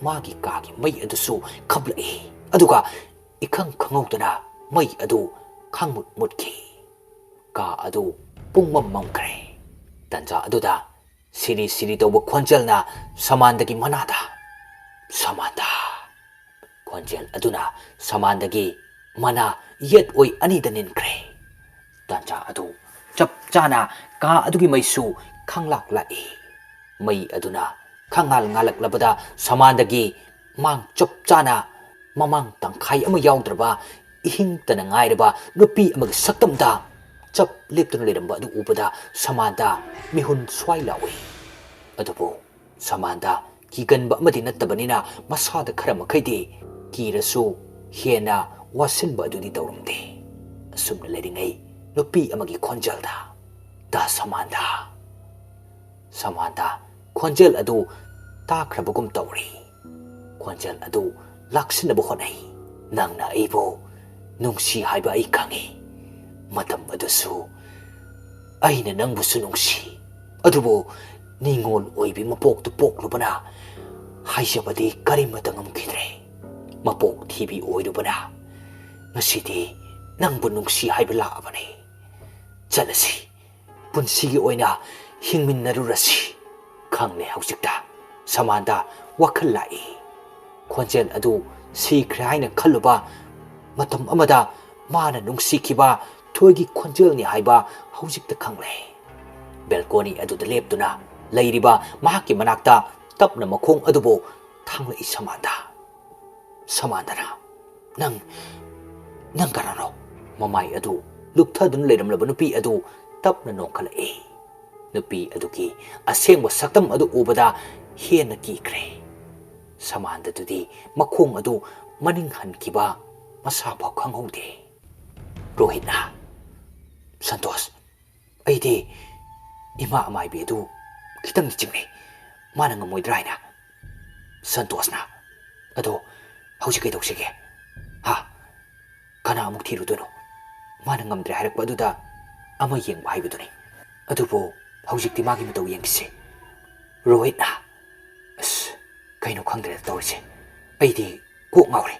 ꯃꯥꯒꯤ ꯀꯥꯒꯤ ꯃꯩ ꯑꯗꯨꯁꯨ ꯈꯞꯂꯛꯏ꯫ ꯑꯗꯨꯒ ꯏꯈꯪ ꯈꯪꯍꯧꯗꯅ ꯃꯩ ꯑꯗꯨ ꯈꯪꯃꯨꯠ ꯃꯨꯠꯈꯤ꯫ ꯀꯥ ꯑꯗꯨ ꯄꯨꯡꯃꯝ ꯃꯝꯈ꯭ꯔꯦ꯫ ꯇꯟꯖꯥ ꯑꯗꯨꯗ ꯁꯤꯔꯤ ꯁꯤꯔꯤ ꯇꯧꯕ ꯈꯣꯟꯖꯦꯜꯅ ꯁꯃꯥꯟꯗꯒꯤ ꯃꯅꯥꯗ, "ꯁꯃꯥꯟꯗ!" ꯈꯣꯟꯖꯦꯜ ꯑꯗꯨꯅ ꯁꯃꯥꯟꯗꯒꯤ ꯃꯅꯥ ꯌꯦꯠ ꯑꯣꯏ ꯑꯅꯤꯗ ꯅꯤꯟꯈ꯭ꯔꯦ꯫ ꯇꯥꯟꯖꯥ ꯑꯗꯨ ꯆꯞ ꯆꯥꯅ ꯀꯥ ꯑꯗꯨꯒꯤ ꯃꯩꯁꯨ ꯈꯪꯂꯥꯛ ꯂꯥꯛꯏ꯫ ꯃꯩ ꯑꯗꯨꯅ ꯈꯪꯉꯥꯜ ꯉꯥꯜꯂꯛꯂꯕꯗ ꯁꯃꯥꯟꯗꯒꯤ ꯃꯥꯡ ꯆꯞ ꯆꯥꯅ ꯃꯃꯥꯡ ꯇꯪꯈꯥꯏ ꯑꯃ ꯌꯥꯎꯗ꯭ꯔꯕ ꯏꯍꯤꯡꯇꯅ ꯉꯥꯏꯔꯕ ꯅꯨꯄꯤ ꯑꯃꯒꯤ ꯁꯛꯇꯝꯗ ꯆꯞ ꯂꯦꯞꯇꯨꯅ ꯂꯩꯔꯝꯕ ꯑꯗꯨ ꯎꯕꯗ ꯁꯃꯥꯟꯗ ꯃꯤꯍꯨꯟ ꯁ꯭ꯋꯥꯏ ꯂꯥꯎꯏ꯫ ꯑꯗꯨꯕꯨ ꯁꯃꯥꯟꯗ ꯀꯤꯒꯟꯕ ꯑꯃꯗꯤ ꯅꯠꯇꯕꯅꯤꯅ ꯃꯁꯥꯗ ꯈꯔ ꯃꯈꯩꯗꯤ ꯀꯤꯔꯁꯨ ꯍꯦꯟꯅ ꯋꯥꯁꯤꯟꯕ ꯑꯗꯨꯗꯤ ꯇꯧꯔꯝꯗꯦ꯫ ꯑꯁꯨꯝꯅ ꯂꯩꯔꯤꯉꯩ ꯅꯨꯄꯤ ꯑꯃꯒꯤ ꯈꯣꯟꯖꯦꯜꯗ, "ꯗꯥ ꯁꯃꯥꯟꯗ!" ꯁꯃꯥꯟꯗ ꯈꯣꯟꯖꯦꯜ ꯑꯗꯨ ꯇꯥꯈ꯭ꯔꯕꯒꯨꯝ ꯇꯧꯔꯤ꯫ ꯈꯣꯟꯖꯦꯜ ꯑꯗꯨ ꯂꯥꯛꯁꯤꯟꯅꯕ ꯍꯣꯠꯅꯩ꯫ "ꯅꯪꯅ ꯑꯩꯕꯨ ꯅꯨꯡꯁꯤ ꯍꯥꯏꯕ ꯑꯩ ꯈꯪꯏ꯫ ꯃꯇꯝ ꯑꯗꯨꯁꯨ ꯑꯩꯅ ꯅꯪꯕꯨꯁꯨ ꯅꯨꯡꯁꯤ꯫ ꯑꯗꯨꯕꯨ ꯅꯤꯉꯣꯜ ꯑꯣꯏꯕꯤ ꯃꯄꯣꯛꯇꯨ ꯄꯣꯛꯂꯨꯕꯅ ꯍꯥꯏꯖꯕꯗꯤ ꯀꯔꯤꯃꯠꯇ ꯉꯝꯈꯤꯗ꯭ꯔꯦ꯫ ꯃꯄꯣꯛ ꯊꯤꯕꯤ ꯑꯣꯏꯔꯨꯕꯅ ꯉꯁꯤꯗꯤ ꯅꯪꯕꯨ ꯅꯨꯡꯁꯤ ꯍꯥꯏꯕ ꯂꯥꯛꯑꯕꯅꯤ꯫ ꯆꯠꯂꯁꯤ, ꯄꯨꯟꯁꯤꯒꯤ ꯑꯣꯏꯅ ꯍꯤꯡꯃꯤꯟꯅꯔꯨꯔꯁꯤ꯫" ꯈꯪꯂꯦ ꯍꯧꯖꯤꯛꯇ ꯁꯃꯥꯟꯗ ꯋꯥꯈꯜ ꯂꯥꯛꯏ꯫ ꯈꯣꯟꯖꯦꯜ ꯑꯗꯨ ꯁꯤꯈ꯭ꯔꯦ ꯍꯥꯏꯅ ꯈꯜꯂꯨꯕ ꯃꯇꯝ ꯑꯃꯗ ꯃꯥꯅ ꯅꯨꯡꯁꯤꯈꯤꯕ ꯊꯣꯏꯒꯤ ꯈꯣꯟꯖꯦꯜꯅꯤ ꯍꯥꯏꯕ ꯍꯧꯖꯤꯛꯇ ꯈꯪꯂꯦ꯫ ꯕꯦꯜꯀꯣꯅꯤ ꯑꯗꯨꯗ ꯂꯦꯞꯇꯨꯅ ꯂꯩꯔꯤꯕ ꯃꯍꯥꯛꯀꯤ ꯃꯅꯥꯛꯇ ꯇꯞꯅ ꯃꯈꯣꯡ ꯑꯗꯨꯕꯨ ꯊꯥꯡꯂꯛꯏ ꯁꯃꯥꯟꯗ꯫ ꯁꯃꯥꯟꯗꯅ, "ꯅꯪ, ꯅꯪ ꯀꯅꯥꯅꯣ?" ꯃꯃꯥꯏ ꯑꯗꯨ ꯂꯨꯞꯊꯗꯨꯅ ꯂꯩꯔꯝꯂꯕ ꯅꯨꯄꯤ ꯑꯗꯨ ꯇꯞꯅ ꯅꯣꯛꯈꯠꯂꯛꯏ꯫ ꯅꯨꯄꯤ ꯑꯗꯨꯒꯤ ꯑꯁꯦꯡꯕ ꯁꯛꯇꯝ ꯑꯗꯨ ꯎꯕꯗ ꯍꯦꯟꯅ ꯀꯤꯈ꯭ꯔꯦ꯫ ꯁꯃꯥꯟꯗꯗꯨꯗꯤ ꯃꯈꯣꯡ ꯑꯗꯨ ꯃꯅꯤꯡ ꯍꯟꯈꯤꯕ ꯃꯁꯥ ꯐꯥꯎ ꯈꯪꯍꯧꯗꯦ꯫ ꯔꯣꯍꯤꯠꯅ, "ꯁꯟꯇꯣꯁ, ꯑꯩꯗꯤ ꯏꯃꯥ ꯑꯃꯥꯏꯕꯤ ꯑꯗꯨ ꯈꯤꯇꯪꯗꯤ ꯆꯤꯡꯅꯩ꯫ ꯃꯥꯅ ꯉꯝꯃꯣꯏꯗ꯭ꯔꯥ ꯍꯥꯏꯅ꯫" ꯁꯟꯇꯣꯁꯅ, "ꯑꯗꯣ ꯍꯧꯖꯤꯛ ꯀꯩꯗꯧꯁꯤꯒꯦ? ꯍꯥ? ꯀꯅꯥ ꯑꯃꯨꯛ ꯊꯤꯔꯨꯗꯣꯏꯅꯣ? ꯃꯥꯅ ꯉꯝꯗ꯭ꯔꯦ ꯍꯥꯏꯔꯛꯄ ꯑꯗꯨꯗ ꯑꯃ ꯌꯦꯡꯕ ꯍꯥꯏꯕꯗꯨꯅꯤ꯫ ꯑꯗꯨꯕꯨ ꯍꯧꯖꯤꯛꯇꯤ ꯃꯥꯒꯤ ꯃꯇꯧ ꯌꯦꯡꯈꯤꯁꯦ꯫ ꯔꯣꯍꯤꯠꯅ, ꯑꯁ, ꯀꯩꯅꯣ ꯈꯪꯗ꯭ꯔꯦꯗ ꯇꯧꯔꯤꯁꯦ꯫ ꯑꯩꯗꯤ ꯀꯣꯛ ꯉꯥꯎꯔꯦ꯫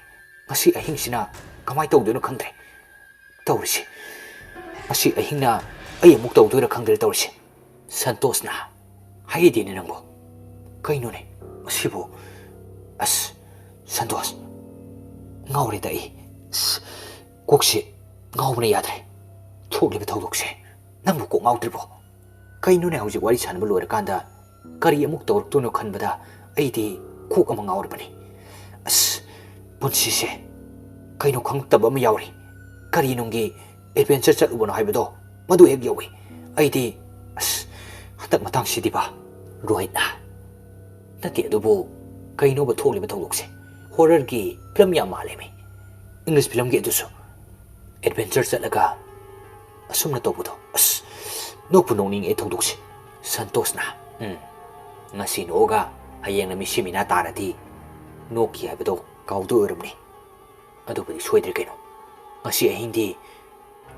ꯉꯁꯤ ꯑꯍꯤꯡꯁꯤꯅ ꯀꯃꯥꯏꯅ ꯇꯧꯗꯣꯏꯅꯣ ꯈꯪꯗ꯭ꯔꯦ ꯇꯧꯔꯤꯁꯦ꯫ ꯉꯁꯤ ꯑꯍꯤꯡꯅ ꯑꯩ ꯑꯃꯨꯛ ꯇꯧꯗꯣꯏꯔꯥ ꯈꯪꯗ꯭ꯔꯦ ꯇꯧꯔꯤꯁꯦ꯫ ꯁꯟꯇꯣꯁꯅ, ꯍꯥꯏꯔꯤꯗꯤꯅꯦ ꯅꯪꯕꯣ꯫ ꯀꯩꯅꯣꯅꯦ ꯃꯁꯤꯕꯨ? ꯑꯁ, ꯁꯟꯇꯣꯁ, ꯉꯥꯎꯔꯦꯗ ꯑꯩ꯫ ꯑꯁ, ꯀꯣꯛꯁꯤ ꯉꯥꯎꯕꯅ ꯌꯥꯗ꯭ꯔꯦ꯫ ꯊꯣꯛꯂꯤꯕ ꯊꯧꯗꯣꯛꯁꯦ ꯅꯪꯕꯨ ꯀꯣꯛ ꯉꯥꯎꯗ꯭ꯔꯤꯕꯣ? ꯀꯩꯅꯣꯅꯦ, ꯍꯧꯖꯤꯛ ꯋꯥꯔꯤ ꯁꯥꯟꯅꯕ ꯂꯣꯏꯔꯀꯥꯟꯗ ꯀꯔꯤ ꯑꯃꯨꯛ ꯇꯧꯔꯛꯇꯣꯏꯅꯣ ꯈꯟꯕꯗ ꯑꯩꯗꯤ ꯀꯣꯛ ꯑꯃ ꯉꯥꯎꯔꯕꯅꯤ꯫ ꯑꯁ, ꯄꯨꯟꯁꯤꯁꯦ ꯀꯩꯅꯣ ꯈꯪꯂꯛꯇꯕ ꯑꯃ ꯌꯥꯎꯔꯤ꯫ ꯀꯔꯤ ꯅꯨꯡꯒꯤ adventure ꯆꯠꯂꯨꯕꯅꯣ ꯍꯥꯏꯕꯗꯣ ꯃꯗꯨ ꯍꯦꯛ ꯌꯧꯏ꯫ ꯑꯩꯗꯤ, ꯑꯁ, ꯍꯟꯗꯛ ꯃꯇꯥꯡꯁꯤꯗꯤꯕ꯫ ꯔꯣꯍꯤꯠꯅ, ꯅꯠꯇꯦ, ꯑꯗꯨꯕꯨ ꯀꯩꯅꯣꯕ ꯊꯣꯛꯂꯤꯕ ꯊꯧꯗꯣꯛꯁꯦ? Horrorꯒꯤ film ꯌꯥꯝ ꯃꯥꯜꯂꯦꯃꯤ꯫ English filmꯒꯤ ꯑꯗꯨꯁꯨ꯫ Adventure ꯆꯠꯂꯒ ꯑꯁꯨꯝꯅ ꯇꯧꯕꯗꯣ꯫ ꯑꯁ, ꯅꯣꯛꯄꯨ ꯅꯣꯛꯅꯤꯡꯉꯦ ꯊꯧꯗꯣꯛꯁꯦ꯫ ꯁꯟꯇꯣꯁꯅ, ꯎꯝ, ꯉꯁꯤ ꯅꯣꯛꯑꯒ ꯍꯌꯦꯡꯅ ꯃꯤꯠꯁꯤ ꯃꯤꯅꯥ ꯇꯥꯔꯗꯤ ꯅꯣꯛꯈꯤ ꯍꯥꯏꯕꯗꯣ ꯀꯥꯎꯗꯣꯏ ꯑꯣꯏꯔꯝꯅꯤ꯫ ꯑꯗꯨꯕꯨꯗꯤ ꯁꯣꯏꯗ꯭ꯔꯦ ꯀꯩꯅꯣ꯫ ꯉꯁꯤ ꯑꯍꯤꯡꯗꯤ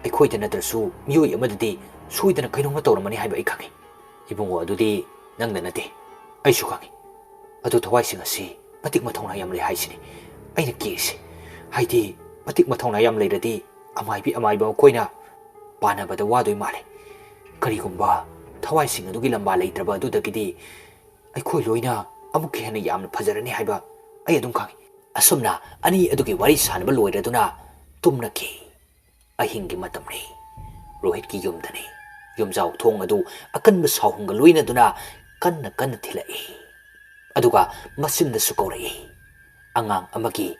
ꯑꯩꯈꯣꯏꯗ ꯅꯠꯇ꯭ꯔꯁꯨ ꯃꯤꯑꯣꯏ ꯑꯃꯗꯗꯤ ꯁꯣꯏꯗꯅ ꯀꯩꯅꯣꯝꯃ ꯇꯧꯔꯝꯃꯅꯤ ꯍꯥꯏꯕ ꯑꯩ ꯈꯪꯉꯤ꯫ ꯏꯕꯨꯡꯉꯣ, ꯑꯗꯨꯗꯤ ꯅꯪꯗ ꯅꯠꯇꯦ, ꯑꯩꯁꯨ ꯈꯪꯉꯤ꯫ ꯑꯗꯨ ꯊꯋꯥꯏꯁꯤꯡ ꯑꯁꯤ ꯃꯇꯤꯛ ꯃꯊꯧꯅꯥ ꯌꯥꯝ ꯂꯩ ꯍꯥꯏꯁꯤꯅꯤ ꯑꯩꯅ ꯀꯤꯔꯤꯁꯦ꯫ ꯍꯥꯏꯗꯤ, ꯃꯇꯤꯛ ꯃꯊꯧꯅꯥ ꯌꯥꯝ ꯂꯩꯔꯗꯤ ꯑꯃꯥꯏꯕꯤ ꯑꯃꯥꯏꯕ ꯃꯈꯣꯏꯅ ꯄꯥꯟꯅꯕꯗ ꯋꯥꯗꯣꯏ ꯃꯥꯜꯂꯦ꯫ ꯀꯔꯤꯒꯨꯝꯕ ꯊꯋꯥꯏꯁꯤꯡ ꯑꯗꯨꯒꯤ ꯂꯝꯕꯥ ꯂꯩꯇ꯭ꯔꯕ ꯑꯗꯨꯗꯒꯤꯗꯤ ꯑꯩꯈꯣꯏ ꯂꯣꯏꯅ ꯑꯃꯨꯛꯀ ꯍꯦꯟꯅ ꯌꯥꯝꯅ ꯐꯖꯔꯅꯤ ꯍꯥꯏꯕ ꯑꯩ ꯑꯗꯨꯝ ꯈꯪꯉꯤ꯫ ꯑꯁꯨꯝꯅ ꯑꯅꯤ ꯑꯗꯨꯒꯤ ꯋꯥꯔꯤ ꯁꯥꯟꯅꯕ ꯂꯣꯏꯔꯗꯨꯅ ꯇꯨꯝꯅꯈꯤ꯫ ꯑꯍꯤꯡꯒꯤ ꯃꯇꯝꯅꯤ꯫ ꯔꯣꯍꯤꯠꯀꯤ ꯌꯨꯝꯗꯅꯤ꯫ ꯌꯨꯝꯖꯥꯎ ꯊꯣꯡ ꯑꯗꯨ ꯑꯀꯟꯕ ꯁꯥꯎꯍꯨꯝꯒ ꯂꯣꯏꯅꯗꯨꯅ ꯀꯟꯅ ꯀꯟꯅ ꯊꯤꯜꯂꯛꯏ꯫ ꯑꯗꯨꯒ ꯃꯆꯤꯟꯗꯁꯨ ꯀꯧꯔꯛꯏ꯫ ꯑꯉꯥꯡ ꯑꯃꯒꯤ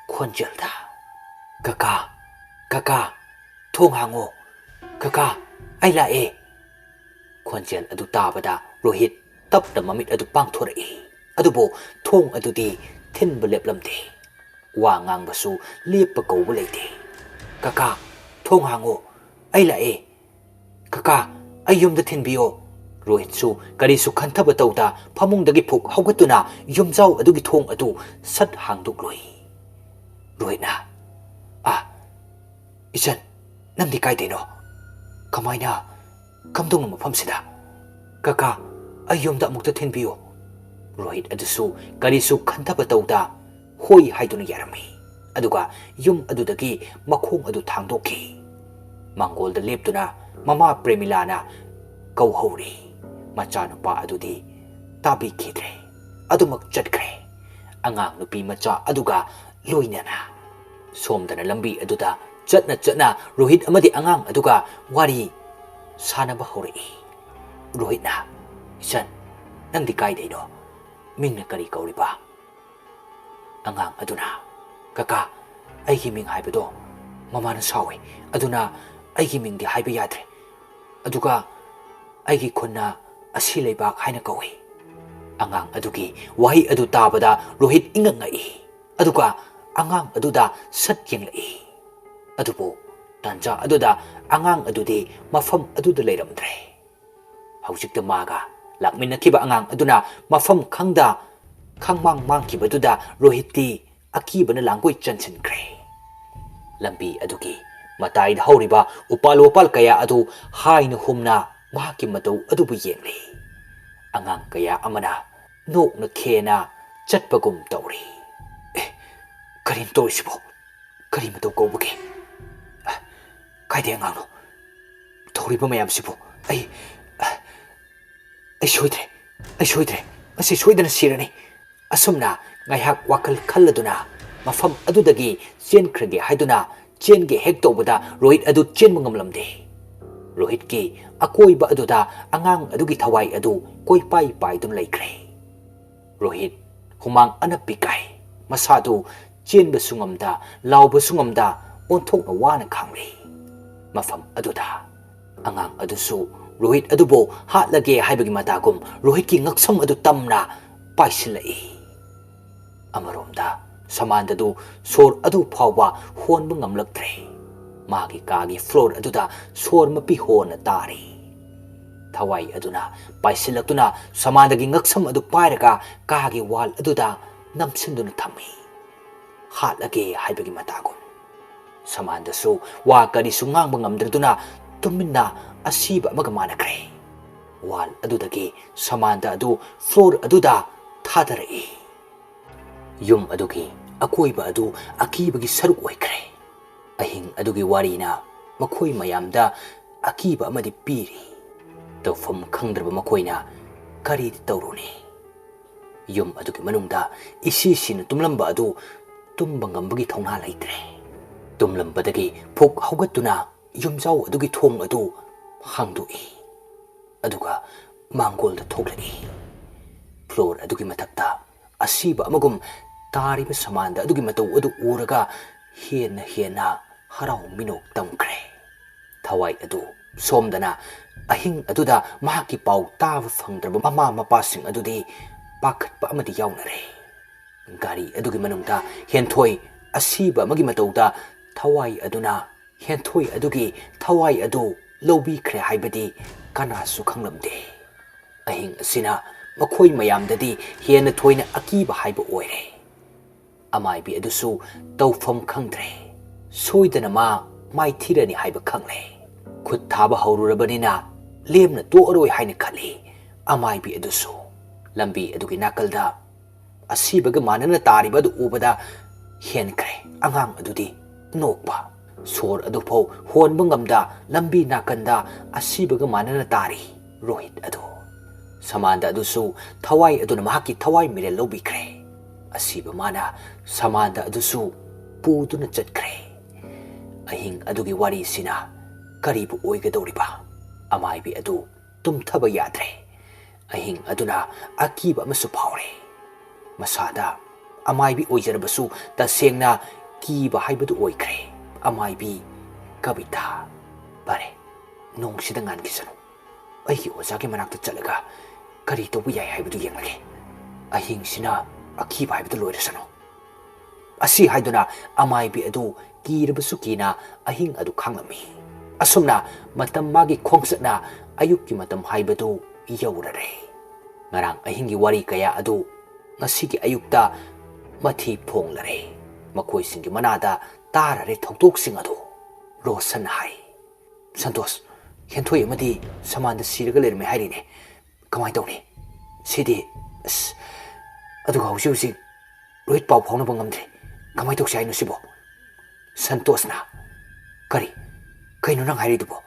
ꯈꯣꯟꯖꯦꯜꯗ, "ꯀꯀꯥ, ꯀꯀꯥ, ꯊꯣꯡ ꯍꯥꯡꯉꯣ꯫ ꯀꯀꯥ, ꯑꯩ ꯂꯥꯛꯑꯦ꯫" ꯈꯣꯟꯖꯦꯜ ꯑꯗꯨ ꯇꯥꯕꯗ ꯔꯣꯍꯤꯠ ꯇꯞꯅ ꯃꯃꯤꯠ ꯑꯗꯨ ꯄꯥꯡꯊꯣꯔꯛꯏ꯫ ꯑꯗꯨꯕꯨ ꯊꯣꯡ ꯑꯗꯨꯗꯤ ꯊꯤꯟꯕ ꯂꯦꯞꯂꯝꯗꯦ꯫ ꯋꯥ ꯉꯥꯡꯕꯁꯨ ꯂꯦꯞꯄ ꯀꯧꯕ ꯂꯩꯇꯦ꯫ "ꯀꯀꯥ, ꯊꯣꯡ ꯍꯥꯡꯉꯣ, ꯑꯩ ꯂꯥꯛꯑꯦ꯫ ꯀꯀꯥ, ꯑꯩ ꯌꯨꯝꯗ ꯊꯤꯟꯕꯤꯌꯣ꯫" ꯔꯣꯍꯤꯠꯁꯨ ꯀꯔꯤꯁꯨ ꯈꯟꯊꯕ ꯇꯧꯗ ꯐꯃꯨꯡꯗꯒꯤ ꯐꯨꯛ ꯍꯧꯒꯠꯇꯨꯅ ꯌꯨꯝꯖꯥꯎ ꯑꯗꯨꯒꯤ ꯊꯣꯡ ꯑꯗꯨ ꯁꯠ ꯍꯥꯡꯗꯣꯛꯂꯨꯏ꯫ ꯔꯣꯍꯤꯠꯅ, "ꯏꯆꯟ, ꯅꯪꯗꯤ ꯀꯥꯏꯗꯩꯅꯣ? ꯀꯃꯥꯏꯅ, ꯀꯝꯗꯧꯅ ꯃꯐꯝꯁꯤꯗ? ꯀꯀꯥ, ꯑꯩ ꯌꯨꯝꯗ ꯑꯃꯨꯛꯇ ꯊꯤꯟꯕꯤꯌꯨ꯫" ꯔꯣꯍꯤꯠ ꯑꯗꯨꯁꯨ ꯀꯔꯤꯁꯨ ꯈꯟꯊꯕ ꯇꯧꯗ "ꯍꯣꯏ" ꯍꯥꯏꯗꯨꯅ ꯌꯥꯔꯝꯃꯤ꯫ ꯑꯗꯨꯒ ꯌꯨꯝ ꯑꯗꯨꯗꯒꯤ ꯃꯈꯣꯡ ꯑꯗꯨ ꯊꯥꯡꯗꯣꯛꯈꯤ꯫ ꯃꯥꯡꯒꯣꯜꯗ ꯂꯦꯞꯇꯨꯅ ꯃꯃꯥ ꯄ꯭ꯔꯦꯃꯤꯂꯥꯅ ꯀꯧꯍꯧꯔꯤ꯫ ꯃꯆꯥꯅꯨꯄꯥ ꯑꯗꯨꯗꯤ ꯇꯥꯕꯤꯈꯤꯗ꯭ꯔꯦ꯫ ꯑꯗꯨꯃꯛ ꯆꯠꯈ꯭ꯔꯦ, ꯑꯉꯥꯡ ꯅꯨꯄꯤ ꯃꯆꯥ ꯑꯗꯨꯒ ꯂꯣꯏꯅꯅ꯫ ꯁꯣꯝꯗꯅ ꯂꯝꯕꯤ ꯑꯗꯨꯗ ꯆꯠꯅ ꯆꯠꯅ ꯔꯣꯍꯤꯠ ꯑꯃꯗꯤ ꯑꯉꯥꯡ ꯑꯗꯨꯒ ꯋꯥꯔꯤ ꯁꯥꯅꯕ ꯍꯧꯔꯛꯏ꯫ ꯔꯣꯍꯤꯠꯅ, "ꯏꯆꯟ, ꯅꯪꯗꯤ ꯀꯥꯏꯗꯩꯅꯣ? ꯃꯤꯡꯅ ꯀꯔꯤ ꯀꯧꯔꯤꯕ?" ꯑꯉꯥꯡ ꯑꯗꯨꯅ, "ꯀꯀꯥ, ꯑꯩꯒꯤ ꯃꯤꯡ ꯍꯥꯏꯕꯗꯣ ꯃꯃꯥꯅ ꯁꯥꯎꯏ, ꯑꯗꯨꯅ ꯑꯩꯒꯤ ꯃꯤꯡꯗꯤ ꯍꯥꯏꯕ ꯌꯥꯗ꯭ꯔꯦ꯫ ꯑꯗꯨꯒ ꯑꯩꯒꯤ ꯈꯨꯟꯅ ꯑꯁꯤ ꯂꯩꯕꯥꯛ ꯍꯥꯏꯅ ꯀꯧꯏ꯫" ꯑꯉꯥꯡ ꯑꯗꯨꯒꯤ ꯋꯥꯍꯩ ꯑꯗꯨ ꯇꯥꯕꯗ ꯔꯣꯍꯤꯠ ꯏꯉꯛ ꯉꯛꯏ, ꯑꯗꯨꯒ ꯑꯉꯥꯡ ꯑꯗꯨꯗ ꯁꯠ ꯌꯦꯡꯂꯛꯏ꯫ ꯑꯗꯨꯕꯨ ꯇꯥꯟꯖꯥ ꯑꯗꯨꯗ ꯑꯉꯥꯡ ꯑꯗꯨꯗꯤ ꯃꯐꯝ ꯑꯗꯨꯗ ꯂꯩꯔꯝꯗ꯭ꯔꯦ꯫ ꯍꯧꯖꯤꯛꯇ ꯃꯥꯒ ꯂꯥꯛꯃꯤꯟꯅꯈꯤꯕ ꯑꯉꯥꯡ ꯑꯗꯨꯅ ꯃꯐꯝ ꯈꯪꯗ ꯈꯪꯃꯥꯡ ꯃꯥꯡꯈꯤꯕꯗꯨꯗ ꯔꯣꯍꯤꯠꯇꯤ ꯑꯀꯤꯕꯅ ꯂꯥꯡꯒꯣꯏ ꯆꯟꯁꯤꯟꯈ꯭ꯔꯦ꯫ ꯂꯝꯕꯤ ꯑꯗꯨꯒꯤ ꯃꯇꯥꯏꯗ ꯍꯧꯔꯤꯕ ꯎꯄꯥꯜ ꯋꯥꯄꯥꯜ ꯀꯌꯥ ꯑꯗꯨ ꯍꯥꯏꯅ ꯍꯨꯝꯅ ꯃꯍꯥꯛꯀꯤ ꯃꯇꯧ ꯑꯗꯨꯕꯨ ꯌꯦꯡꯂꯤ꯫ ꯑꯉꯥꯡ ꯀꯌꯥ ꯑꯃꯅ ꯅꯣꯛꯅ ꯈꯦꯅ ꯆꯠꯄꯒꯨꯝ ꯇꯧꯔꯤ꯫ "ꯑꯦ, ꯀꯔꯤꯅꯣ ꯇꯧꯔꯤꯁꯤꯕꯣ? ꯀꯔꯤ ꯃꯇꯧ ꯀꯧꯕꯒꯦ? ꯑ, ꯀꯥꯏꯗꯩ ꯑꯉꯥꯡꯅꯣ? ꯇꯧꯔꯤꯕ ꯃꯌꯥꯝꯁꯤꯕꯨ ꯑꯩ, ꯑ, ꯑꯩ ꯁꯣꯏꯗ꯭ꯔꯦ, ꯑꯩ ꯁꯣꯏꯗ꯭ꯔꯦ, ꯃꯁꯤ ꯁꯣꯏꯗꯅ ꯁꯤꯔꯅꯤ꯫" ꯑꯁꯨꯝꯅ ꯉꯥꯏꯍꯥꯛ ꯋꯥꯈꯜ ꯈꯜꯂꯗꯨꯅ ꯃꯐꯝ ꯑꯗꯨꯗꯒꯤ ꯆꯦꯟꯈ꯭ꯔꯒꯦ ꯍꯥꯏꯗꯨꯅ ꯆꯦꯟꯒꯦ ꯍꯦꯛ ꯇꯧꯕꯗ ꯔꯣꯍꯤꯠ ꯑꯗꯨ ꯆꯦꯟꯕ ꯉꯝꯂꯝꯗꯦ꯫ ꯔꯣꯍꯤꯠꯀꯤ ꯑꯀꯣꯏꯕ ꯑꯗꯨꯗ ꯑꯉꯥꯡ ꯑꯗꯨꯒꯤ ꯊꯋꯥꯏ ꯑꯗꯨ ꯀꯣꯏꯄꯥꯏ ꯄꯥꯏꯗꯨꯅ ꯂꯩꯈ꯭ꯔꯦ꯫ ꯔꯣꯍꯤꯠ ꯍꯨꯃꯥꯡ ꯑꯅꯞꯄꯤ ꯀꯥꯏ꯫ ꯃꯁꯥꯗꯨ ꯆꯦꯟꯕꯁꯨ ꯉꯝꯗ, ꯂꯥꯎꯕꯁꯨ ꯉꯝꯗ, ꯑꯣꯟꯊꯣꯛꯅ ꯋꯥꯅ ꯈꯥꯡꯂꯤ꯫ ꯃꯐꯝ ꯑꯗꯨꯗ ꯑꯉꯥꯡ ꯑꯗꯨꯁꯨ ꯔꯣꯍꯤꯠ ꯑꯗꯨꯕꯨ ꯍꯥꯠꯂꯒꯦ ꯍꯥꯏꯕꯒꯤ ꯃꯇꯥꯒꯨꯝ ꯔꯣꯍꯤꯠꯀꯤ ꯉꯛꯁꯝ ꯑꯗꯨ ꯇꯝꯅ ꯄꯥꯏꯁꯤꯜꯂꯛꯏ꯫ ꯑꯃꯔꯣꯝꯗ ꯁꯃꯥꯟꯗꯗꯨ ꯁꯣꯔ ꯑꯗꯨ ꯐꯥꯎꯕ ꯍꯣꯟꯕ ꯉꯝꯂꯛꯇ꯭ꯔꯦ꯫ ꯃꯥꯒꯤ ꯀꯥꯒꯤ ꯐ꯭ꯂꯣꯔ ꯑꯗꯨꯗ ꯁꯣꯔ ꯃꯄꯤ ꯍꯣꯟꯅ ꯇꯥꯔꯤ꯫ ꯊꯋꯥꯏ ꯑꯗꯨꯅ ꯄꯥꯏꯁꯤꯜꯂꯛꯇꯨꯅ ꯁꯃꯥꯟꯗꯒꯤ ꯉꯛꯁꯝ ꯑꯗꯨ ꯄꯥꯏꯔꯒ ꯀꯥꯒꯤ ꯋꯥꯜ ꯑꯗꯨꯗ ꯅꯝꯁꯤꯟꯗꯨꯅ ꯊꯝꯃꯤ꯫ ꯍꯥꯠꯂꯒꯦ ꯍꯥꯏꯕꯒꯤ ꯃꯇꯥꯒꯨꯝ꯫ ꯁꯃꯥꯟꯗꯁꯨ ꯋꯥ ꯀꯔꯤꯁꯨ ꯉꯥꯡꯕ ꯉꯝꯗ꯭ꯔꯗꯨꯅ ꯇꯨꯃꯤꯟꯅ ꯑꯁꯤꯕ ꯑꯃꯒ ꯃꯥꯟꯅꯈ꯭ꯔꯦ꯫ ꯋꯥꯜ ꯑꯗꯨꯗꯒꯤ ꯁꯃꯥꯟꯗ ꯑꯗꯨ ꯐ꯭ꯂꯣꯔ ꯑꯗꯨꯗ ꯊꯥꯗꯔꯛꯏ꯫ ꯌꯨꯝ ꯑꯗꯨꯒꯤ ꯑꯀꯣꯏꯕ ꯑꯗꯨ ꯑꯀꯤꯕꯒꯤ ꯁꯔꯨꯛ ꯑꯣꯏꯈ꯭ꯔꯦ꯫ ꯑꯍꯤꯡ ꯑꯗꯨꯒꯤ ꯋꯥꯔꯤꯅ ꯃꯈꯣꯏ ꯃꯌꯥꯝꯗ ꯑꯀꯤꯕ ꯑꯃꯗꯤ ꯄꯤꯔꯤ꯫ ꯇꯧꯐꯝ ꯈꯪꯗ꯭ꯔꯕ ꯃꯈꯣꯏꯅ ꯀꯔꯤꯗꯤ ꯇꯧꯔꯨꯅꯤ? ꯌꯨꯝ ꯑꯗꯨꯒꯤ ꯃꯅꯨꯡꯗ ꯏꯁꯤꯁꯤꯅ ꯇꯨꯝꯂꯝꯕ ꯑꯗꯨ ꯇꯨꯝꯕ ꯉꯝꯕꯒꯤ ꯊꯧꯅꯥ ꯂꯩꯇ꯭ꯔꯦ꯫ ꯇꯨꯝꯂꯝꯕꯗꯒꯤ ꯐꯨꯛ ꯍꯧꯒꯠꯇꯨꯅ ꯌꯨꯝꯖꯥꯎ ꯑꯗꯨꯒꯤ ꯊꯣꯡ ꯑꯗꯨ ꯍꯥꯡꯗꯣꯛꯏ꯫ ꯑꯗꯨꯒ ꯃꯥꯡꯒꯣꯜꯗ ꯊꯣꯛꯂꯛꯏ꯫ ꯐ꯭ꯂꯣꯔ ꯑꯗꯨꯒꯤ ꯃꯊꯛꯇ ꯑꯁꯤꯕ ꯑꯃꯒꯨꯝ ꯇꯥꯔꯤꯕ ꯁꯃꯥꯟꯗ ꯑꯗꯨꯒꯤ ꯃꯇꯧ ꯑꯗꯨ ꯎꯔꯒ ꯍꯦꯟꯅ ꯍꯦꯟꯅ ꯍꯔꯥꯎ ꯃꯤꯅꯣꯛ ꯇꯝꯈ꯭ꯔꯦ꯫ ꯊꯋꯥꯏ ꯑꯗꯨ ꯁꯣꯝꯗꯅ ꯑꯍꯤꯡ ꯑꯗꯨꯗ ꯃꯍꯥꯛꯀꯤ ꯄꯥꯎ ꯇꯥꯕ ꯐꯪꯗ꯭ꯔꯕ ꯃꯃꯥ ꯃꯄꯥꯁꯤꯡ ꯑꯗꯨꯗꯤ ꯄꯥꯈꯠꯄ ꯑꯃꯗꯤ ꯌꯥꯎꯅꯔꯦ꯫ ꯒꯥꯔꯤ ꯑꯗꯨꯒꯤ ꯃꯅꯨꯡꯗ ꯍꯦꯟꯊꯣꯏ ꯑꯁꯤꯕ ꯑꯃꯒꯤ ꯃꯇꯧꯗ ꯊꯋꯥꯏ ꯑꯗꯨꯅ ꯍꯦꯟꯊꯣꯏ ꯑꯗꯨꯒꯤ ꯊꯋꯥꯏ ꯑꯗꯨ ꯂꯧꯕꯤꯈ꯭ꯔꯦ ꯍꯥꯏꯕꯗꯤ ꯀꯅꯥꯁꯨ ꯈꯪꯂꯝꯗꯦ꯫ ꯑꯍꯤꯡ ꯑꯁꯤꯅ ꯃꯈꯣꯏ ꯃꯌꯥꯝꯗꯗꯤ ꯍꯦꯟꯅ ꯊꯣꯏꯅ ꯑꯀꯤꯕ ꯍꯥꯏꯕ ꯑꯣꯏꯔꯦ꯫ ꯑꯃꯥꯏꯕꯤ ꯑꯗꯨꯁꯨ ꯇꯧꯐꯝ ꯈꯪꯗ꯭ꯔꯦ꯫ ꯁꯣꯏꯗꯅ ꯃꯥ ꯃꯥꯏꯊꯤꯔꯅꯤ ꯍꯥꯏꯕ ꯈꯪꯂꯦ꯫ ꯈꯨꯠ ꯊꯥꯕ ꯍꯧꯔꯨꯔꯕꯅꯤꯅ ꯂꯦꯝꯅ ꯇꯣꯛꯑꯔꯣꯏ ꯍꯥꯏꯅ ꯈꯜꯂꯤ ꯑꯃꯥꯏꯕꯤ ꯑꯗꯨꯁꯨ꯫ ꯂꯝꯕꯤ ꯑꯗꯨꯒꯤ ꯅꯥꯀꯜꯗ ꯑꯁꯤꯕꯒ ꯃꯥꯟꯅꯅ ꯇꯥꯔꯤꯕ ꯑꯗꯨ ꯎꯕꯗ ꯍꯦꯟꯈ꯭ꯔꯦ ꯑꯉꯥꯡ ꯑꯗꯨꯗꯤ ꯅꯣꯛꯄ꯫ ꯁꯣꯔ ꯑꯗꯨꯐꯥꯎ ꯍꯣꯟꯕ ꯉꯝꯗ ꯂꯝꯕꯤ ꯅꯥꯀꯟꯗ ꯑꯁꯤꯕꯒ ꯃꯥꯟꯅꯅ ꯇꯥꯔꯤ ꯔꯣꯍꯤꯠ ꯑꯗꯨ꯫ ꯁꯃꯥꯟꯗ ꯑꯗꯨꯁꯨ ꯊꯋꯥꯏ ꯑꯗꯨꯅ ꯃꯍꯥꯛꯀꯤ ꯊꯋꯥꯏ ꯃꯤꯔꯦꯜ ꯂꯧꯕꯤꯈ꯭ꯔꯦ꯫ ꯑꯁꯤꯕ ꯃꯥꯅ ꯁꯃꯥꯟꯗ ꯑꯗꯨꯁꯨ ꯄꯨꯗꯨꯅ ꯆꯠꯈ꯭ꯔꯦ꯫ ꯑꯍꯤꯡ ꯑꯗꯨꯒꯤ ꯋꯥꯔꯤꯁꯤꯅ ꯀꯔꯤꯕꯨ ꯑꯣꯏꯒꯗꯧꯔꯤꯕ? ꯑꯃꯥꯏꯕꯤ ꯑꯗꯨ ꯇꯨꯝꯊꯕ ꯌꯥꯗ꯭ꯔꯦ꯫ ꯑꯍꯤꯡ ꯑꯗꯨꯅ ꯑꯀꯤꯕ ꯑꯃꯁꯨ ꯐꯥꯎꯔꯦ꯫ ꯃꯁꯥꯗ ꯑꯃꯥꯏꯕꯤ ꯑꯣꯏꯖꯔꯕꯁꯨ ꯇꯁꯦꯡꯅ ꯀꯤꯕ ꯍꯥꯏꯕꯗꯨ ꯑꯣꯏꯈ꯭ꯔꯦ꯫ ꯑꯃꯥꯏꯕꯤ ꯀꯕꯤꯇꯥ꯫ ꯐꯔꯦ, ꯅꯣꯡꯁꯤꯗ ꯉꯥꯟꯈꯤꯁꯅꯨ꯫ ꯑꯩꯒꯤ ꯑꯣꯖꯥꯒꯤ ꯃꯅꯥꯛꯇ ꯆꯠꯂꯒ ꯀꯔꯤ ꯇꯧꯕ ꯌꯥꯏ ꯍꯥꯏꯕꯗꯨ ꯌꯦꯡꯂꯒꯦ꯫ ꯑꯍꯤꯡꯁꯤꯅ ꯑꯀꯤꯕ ꯍꯥꯏꯕꯗꯨ ꯂꯣꯏꯔꯁꯅꯨ꯫ ꯑꯁꯤ ꯍꯥꯏꯗꯨꯅ ꯑꯃꯥꯏꯕꯤ ꯑꯗꯨ ꯀꯤꯔꯕꯁꯨ ꯀꯤꯅ ꯑꯍꯤꯡ ꯑꯗꯨ ꯈꯥꯡꯂꯝꯃꯤ꯫ ꯑꯁꯨꯝꯅ ꯃꯇꯝ ꯃꯥꯒꯤ ꯈꯣꯡꯆꯠꯅ ꯑꯌꯨꯛꯀꯤ ꯃꯇꯝ ꯍꯥꯏꯕꯗꯨ ꯌꯧꯔꯔꯦ꯫ ꯉꯔꯥꯡ ꯑꯍꯤꯡꯒꯤ ꯋꯥꯔꯤ ꯀꯌꯥ ꯑꯗꯨ ꯉꯁꯤꯒꯤ ꯑꯌꯨꯛꯇ ꯃꯊꯤ ꯐꯣꯡꯂꯔꯦ꯫ ꯃꯈꯣꯏꯁꯤꯡꯒꯤ ꯃꯅꯥꯗ ꯇꯥꯔꯔꯦ ꯊꯧꯗꯣꯛꯁꯤꯡ ꯑꯗꯨ꯫ ꯔꯣꯁꯟ ꯍꯥꯏ, "ꯁꯟꯇꯣꯁ, ꯍꯦꯟꯊꯣꯏ ꯑꯃꯗꯤ ꯁꯃꯥꯟꯗ ꯁꯤꯔꯒ ꯂꯩꯔꯝꯃꯦ ꯍꯥꯏꯔꯤꯅꯦ꯫ ꯀꯃꯥꯏꯅ ꯇꯧꯅꯤ? ꯁꯤꯗꯤ, ꯑꯁ, ꯑꯗꯨꯒ ꯍꯧꯖꯤꯛ ꯍꯧꯖꯤꯛ ꯔꯣꯍꯤꯠ ꯄꯥꯎ ꯐꯥꯎꯅꯕ ꯉꯝꯗ꯭ꯔꯦ꯫ ꯀꯃꯥꯏꯅ ꯇꯧꯁꯤ ꯍꯥꯏꯅꯣ ꯁꯤꯕꯣ?" ꯁꯟꯇꯣꯁꯅ, "ꯀꯔꯤ? ꯀꯩꯅꯣ ꯅꯪ ꯍꯥꯏꯔꯤꯗꯨꯕꯣ?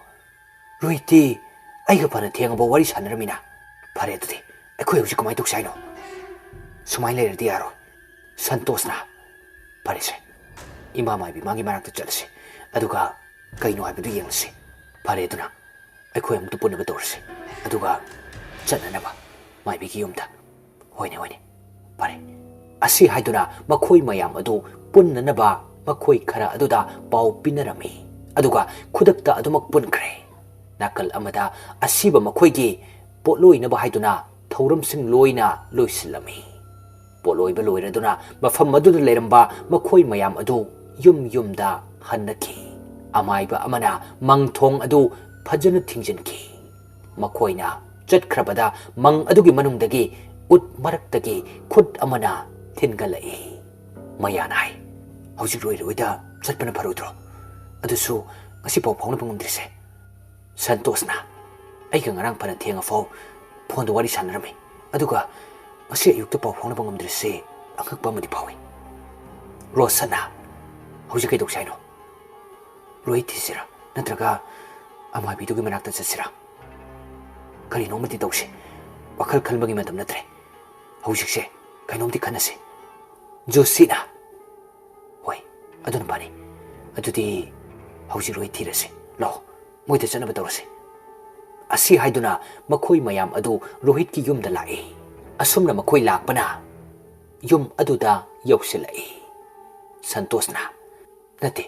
ꯔꯣꯍꯤꯠꯇꯤ ꯑꯩꯒ ꯐꯅ ꯊꯦꯡꯉꯕ ꯋꯥꯔꯤ ꯁꯥꯟꯅꯔꯝꯃꯤꯅ꯫ ꯐꯔꯦ, ꯑꯗꯨꯗꯤ ꯑꯩꯈꯣꯏ ꯍꯧꯖꯤꯛ ꯀꯃꯥꯏꯅ ꯇꯧꯁꯤ ꯍꯥꯏꯅꯣ? ꯁꯨꯃꯥꯏꯅ ꯂꯩꯔꯗꯤ ꯌꯥꯔꯣꯏ꯫" ꯁꯟꯇꯣꯁꯅ, "ꯐꯔꯦꯁꯦ, ꯏꯃꯥ ꯃꯥꯏꯕꯤ ꯃꯥꯒꯤ ꯃꯅꯥꯛꯇ ꯆꯠꯂꯁꯤ, ꯑꯗꯨꯒ ꯀꯩꯅꯣ ꯍꯥꯏꯕꯗꯨ ꯌꯦꯡꯂꯁꯤ꯫ ꯐꯔꯦ, ꯑꯗꯨꯅ ꯑꯩꯈꯣꯏ ꯑꯃꯨꯛꯇ ꯄꯨꯟꯅꯕ ꯇꯧꯔꯁꯤ, ꯑꯗꯨꯒ ꯆꯠꯅꯅꯕ ꯃꯥꯏꯕꯤꯒꯤ ꯌꯨꯝꯗ꯫" "ꯍꯣꯏꯅꯦ, ꯍꯣꯏꯅꯦ, ꯐꯔꯦ꯫" ꯑꯁꯤ ꯍꯥꯏꯗꯨꯅ ꯃꯈꯣꯏ ꯃꯌꯥꯝ ꯑꯗꯨ ꯄꯨꯟꯅꯅꯕ ꯃꯈꯣꯏ ꯈꯔ ꯑꯗꯨꯗ ꯄꯥꯎ ꯄꯤꯅꯔꯝꯃꯤ, ꯑꯗꯨꯒ ꯈꯨꯗꯛꯇ ꯑꯗꯨꯃꯛ ꯄꯨꯟꯈ꯭ꯔꯦ꯫ ꯅꯥꯀꯜ ꯑꯃꯗ ꯑꯁꯤꯕ ꯃꯈꯣꯏꯒꯤ ꯄꯣꯠꯂꯣꯏꯅꯕ ꯍꯥꯏꯗꯨꯅ ꯊꯧꯔꯝꯁꯤꯡ ꯂꯣꯏꯅ ꯂꯣꯏꯁꯤꯜꯂꯝꯃꯤ꯫ ꯄꯣꯠꯂꯣꯏꯕ ꯂꯣꯏꯔꯗꯨꯅ ꯃꯐꯝ ꯑꯗꯨꯗ ꯂꯩꯔꯝꯕ ꯃꯈꯣꯏ ꯃꯌꯥꯝ ꯑꯗꯨ ꯌꯨꯝ ꯌꯨꯝꯗ ꯍꯟꯅꯈꯤ꯫ ꯑꯃꯥꯏꯕ ꯑꯃꯅ ꯃꯪ ꯊꯣꯡ ꯑꯗꯨ ꯐꯖꯅ ꯊꯤꯡꯖꯤꯟꯈꯤ꯫ ꯃꯈꯣꯏꯅ ꯆꯠꯈ꯭ꯔꯕꯗ ꯃꯪ ꯑꯗꯨꯒꯤ ꯃꯅꯨꯡꯗꯒꯤ ꯎꯠ ꯃꯔꯛꯇꯒꯤ ꯈꯨꯠ ꯑꯃꯅ ꯊꯤꯟꯒꯠꯂꯛꯏ꯫ ꯃꯌꯥꯅ ꯍꯥꯏ, "ꯍꯧꯖꯤꯛ ꯔꯣꯏꯔꯣꯏꯗ ꯆꯠꯄꯅ ꯐꯔꯣꯏꯗ꯭ꯔꯣ? ꯑꯗꯨꯁꯨ ꯉꯁꯤ ꯄꯥꯎ ꯐꯥꯎꯅꯕ ꯉꯝꯗ꯭ꯔꯤꯁꯦ꯫" ꯁꯟꯇꯣꯁꯅ, "ꯑꯩꯒ ꯉꯔꯥꯡ ꯐꯅ ꯊꯦꯡꯉꯐꯥꯎ ꯐꯣꯟꯗ ꯋꯥꯔꯤ ꯁꯥꯟꯅꯔꯝꯃꯤ, ꯑꯗꯨꯒ ꯉꯁꯤ ꯑꯌꯨꯛꯇ ꯄꯥꯎ ꯐꯥꯎꯅꯕ ꯉꯝꯗ꯭ꯔꯤꯁꯦ ꯑꯉꯛꯄ ꯑꯃꯗꯤ ꯐꯥꯎꯏ꯫" ꯔꯣꯁꯟꯅ, "ꯍꯧꯖꯤꯛ ꯀꯩꯗꯧꯁꯤ ꯍꯥꯏꯅꯣ? ꯔꯣꯍꯤꯠ ꯊꯤꯁꯤꯔꯥ, ꯅꯠꯇ꯭ꯔꯒ ꯑꯃꯥꯏꯕꯤꯗꯨꯒꯤ ꯃꯅꯥꯛꯇ ꯆꯠꯁꯤꯔꯥ? ꯀꯔꯤꯅꯣ ꯑꯃꯗꯤ ꯇꯧꯁꯤ꯫ ꯋꯥꯈꯜ ꯈꯟꯕꯒꯤ ꯃꯇꯝ ꯅꯠꯇ꯭ꯔꯦ ꯍꯧꯖꯤꯛꯁꯦ꯫ ꯀꯩꯅꯣꯝꯗꯤ ꯈꯟꯅꯁꯤ꯫" ꯖꯣꯁꯤꯅ, "ꯍꯣꯏ, ꯑꯗꯨꯅ ꯐꯅꯤ꯫ ꯑꯗꯨꯗꯤ ꯍꯧꯖꯤꯛ ꯔꯣꯍꯤꯠ ꯊꯤꯔꯁꯤ꯫ ꯂꯥꯛꯑꯣ, ꯃꯣꯏꯗ ꯆꯠꯅꯕ ꯇꯧꯔꯁꯤ꯫" ꯑꯁꯤ ꯍꯥꯏꯗꯨꯅ ꯃꯈꯣꯏ ꯃꯌꯥꯝ ꯑꯗꯨ ꯔꯣꯍꯤꯠꯀꯤ ꯌꯨꯝꯗ ꯂꯥꯛꯏ꯫ ꯑꯁꯨꯝꯅ ꯃꯈꯣꯏ ꯂꯥꯛꯄꯅ ꯌꯨꯝ ꯑꯗꯨꯗ ꯌꯧꯁꯤꯜꯂꯛꯏ꯫ ꯁꯟꯇꯣꯁꯅ, "ꯅꯠꯇꯦ,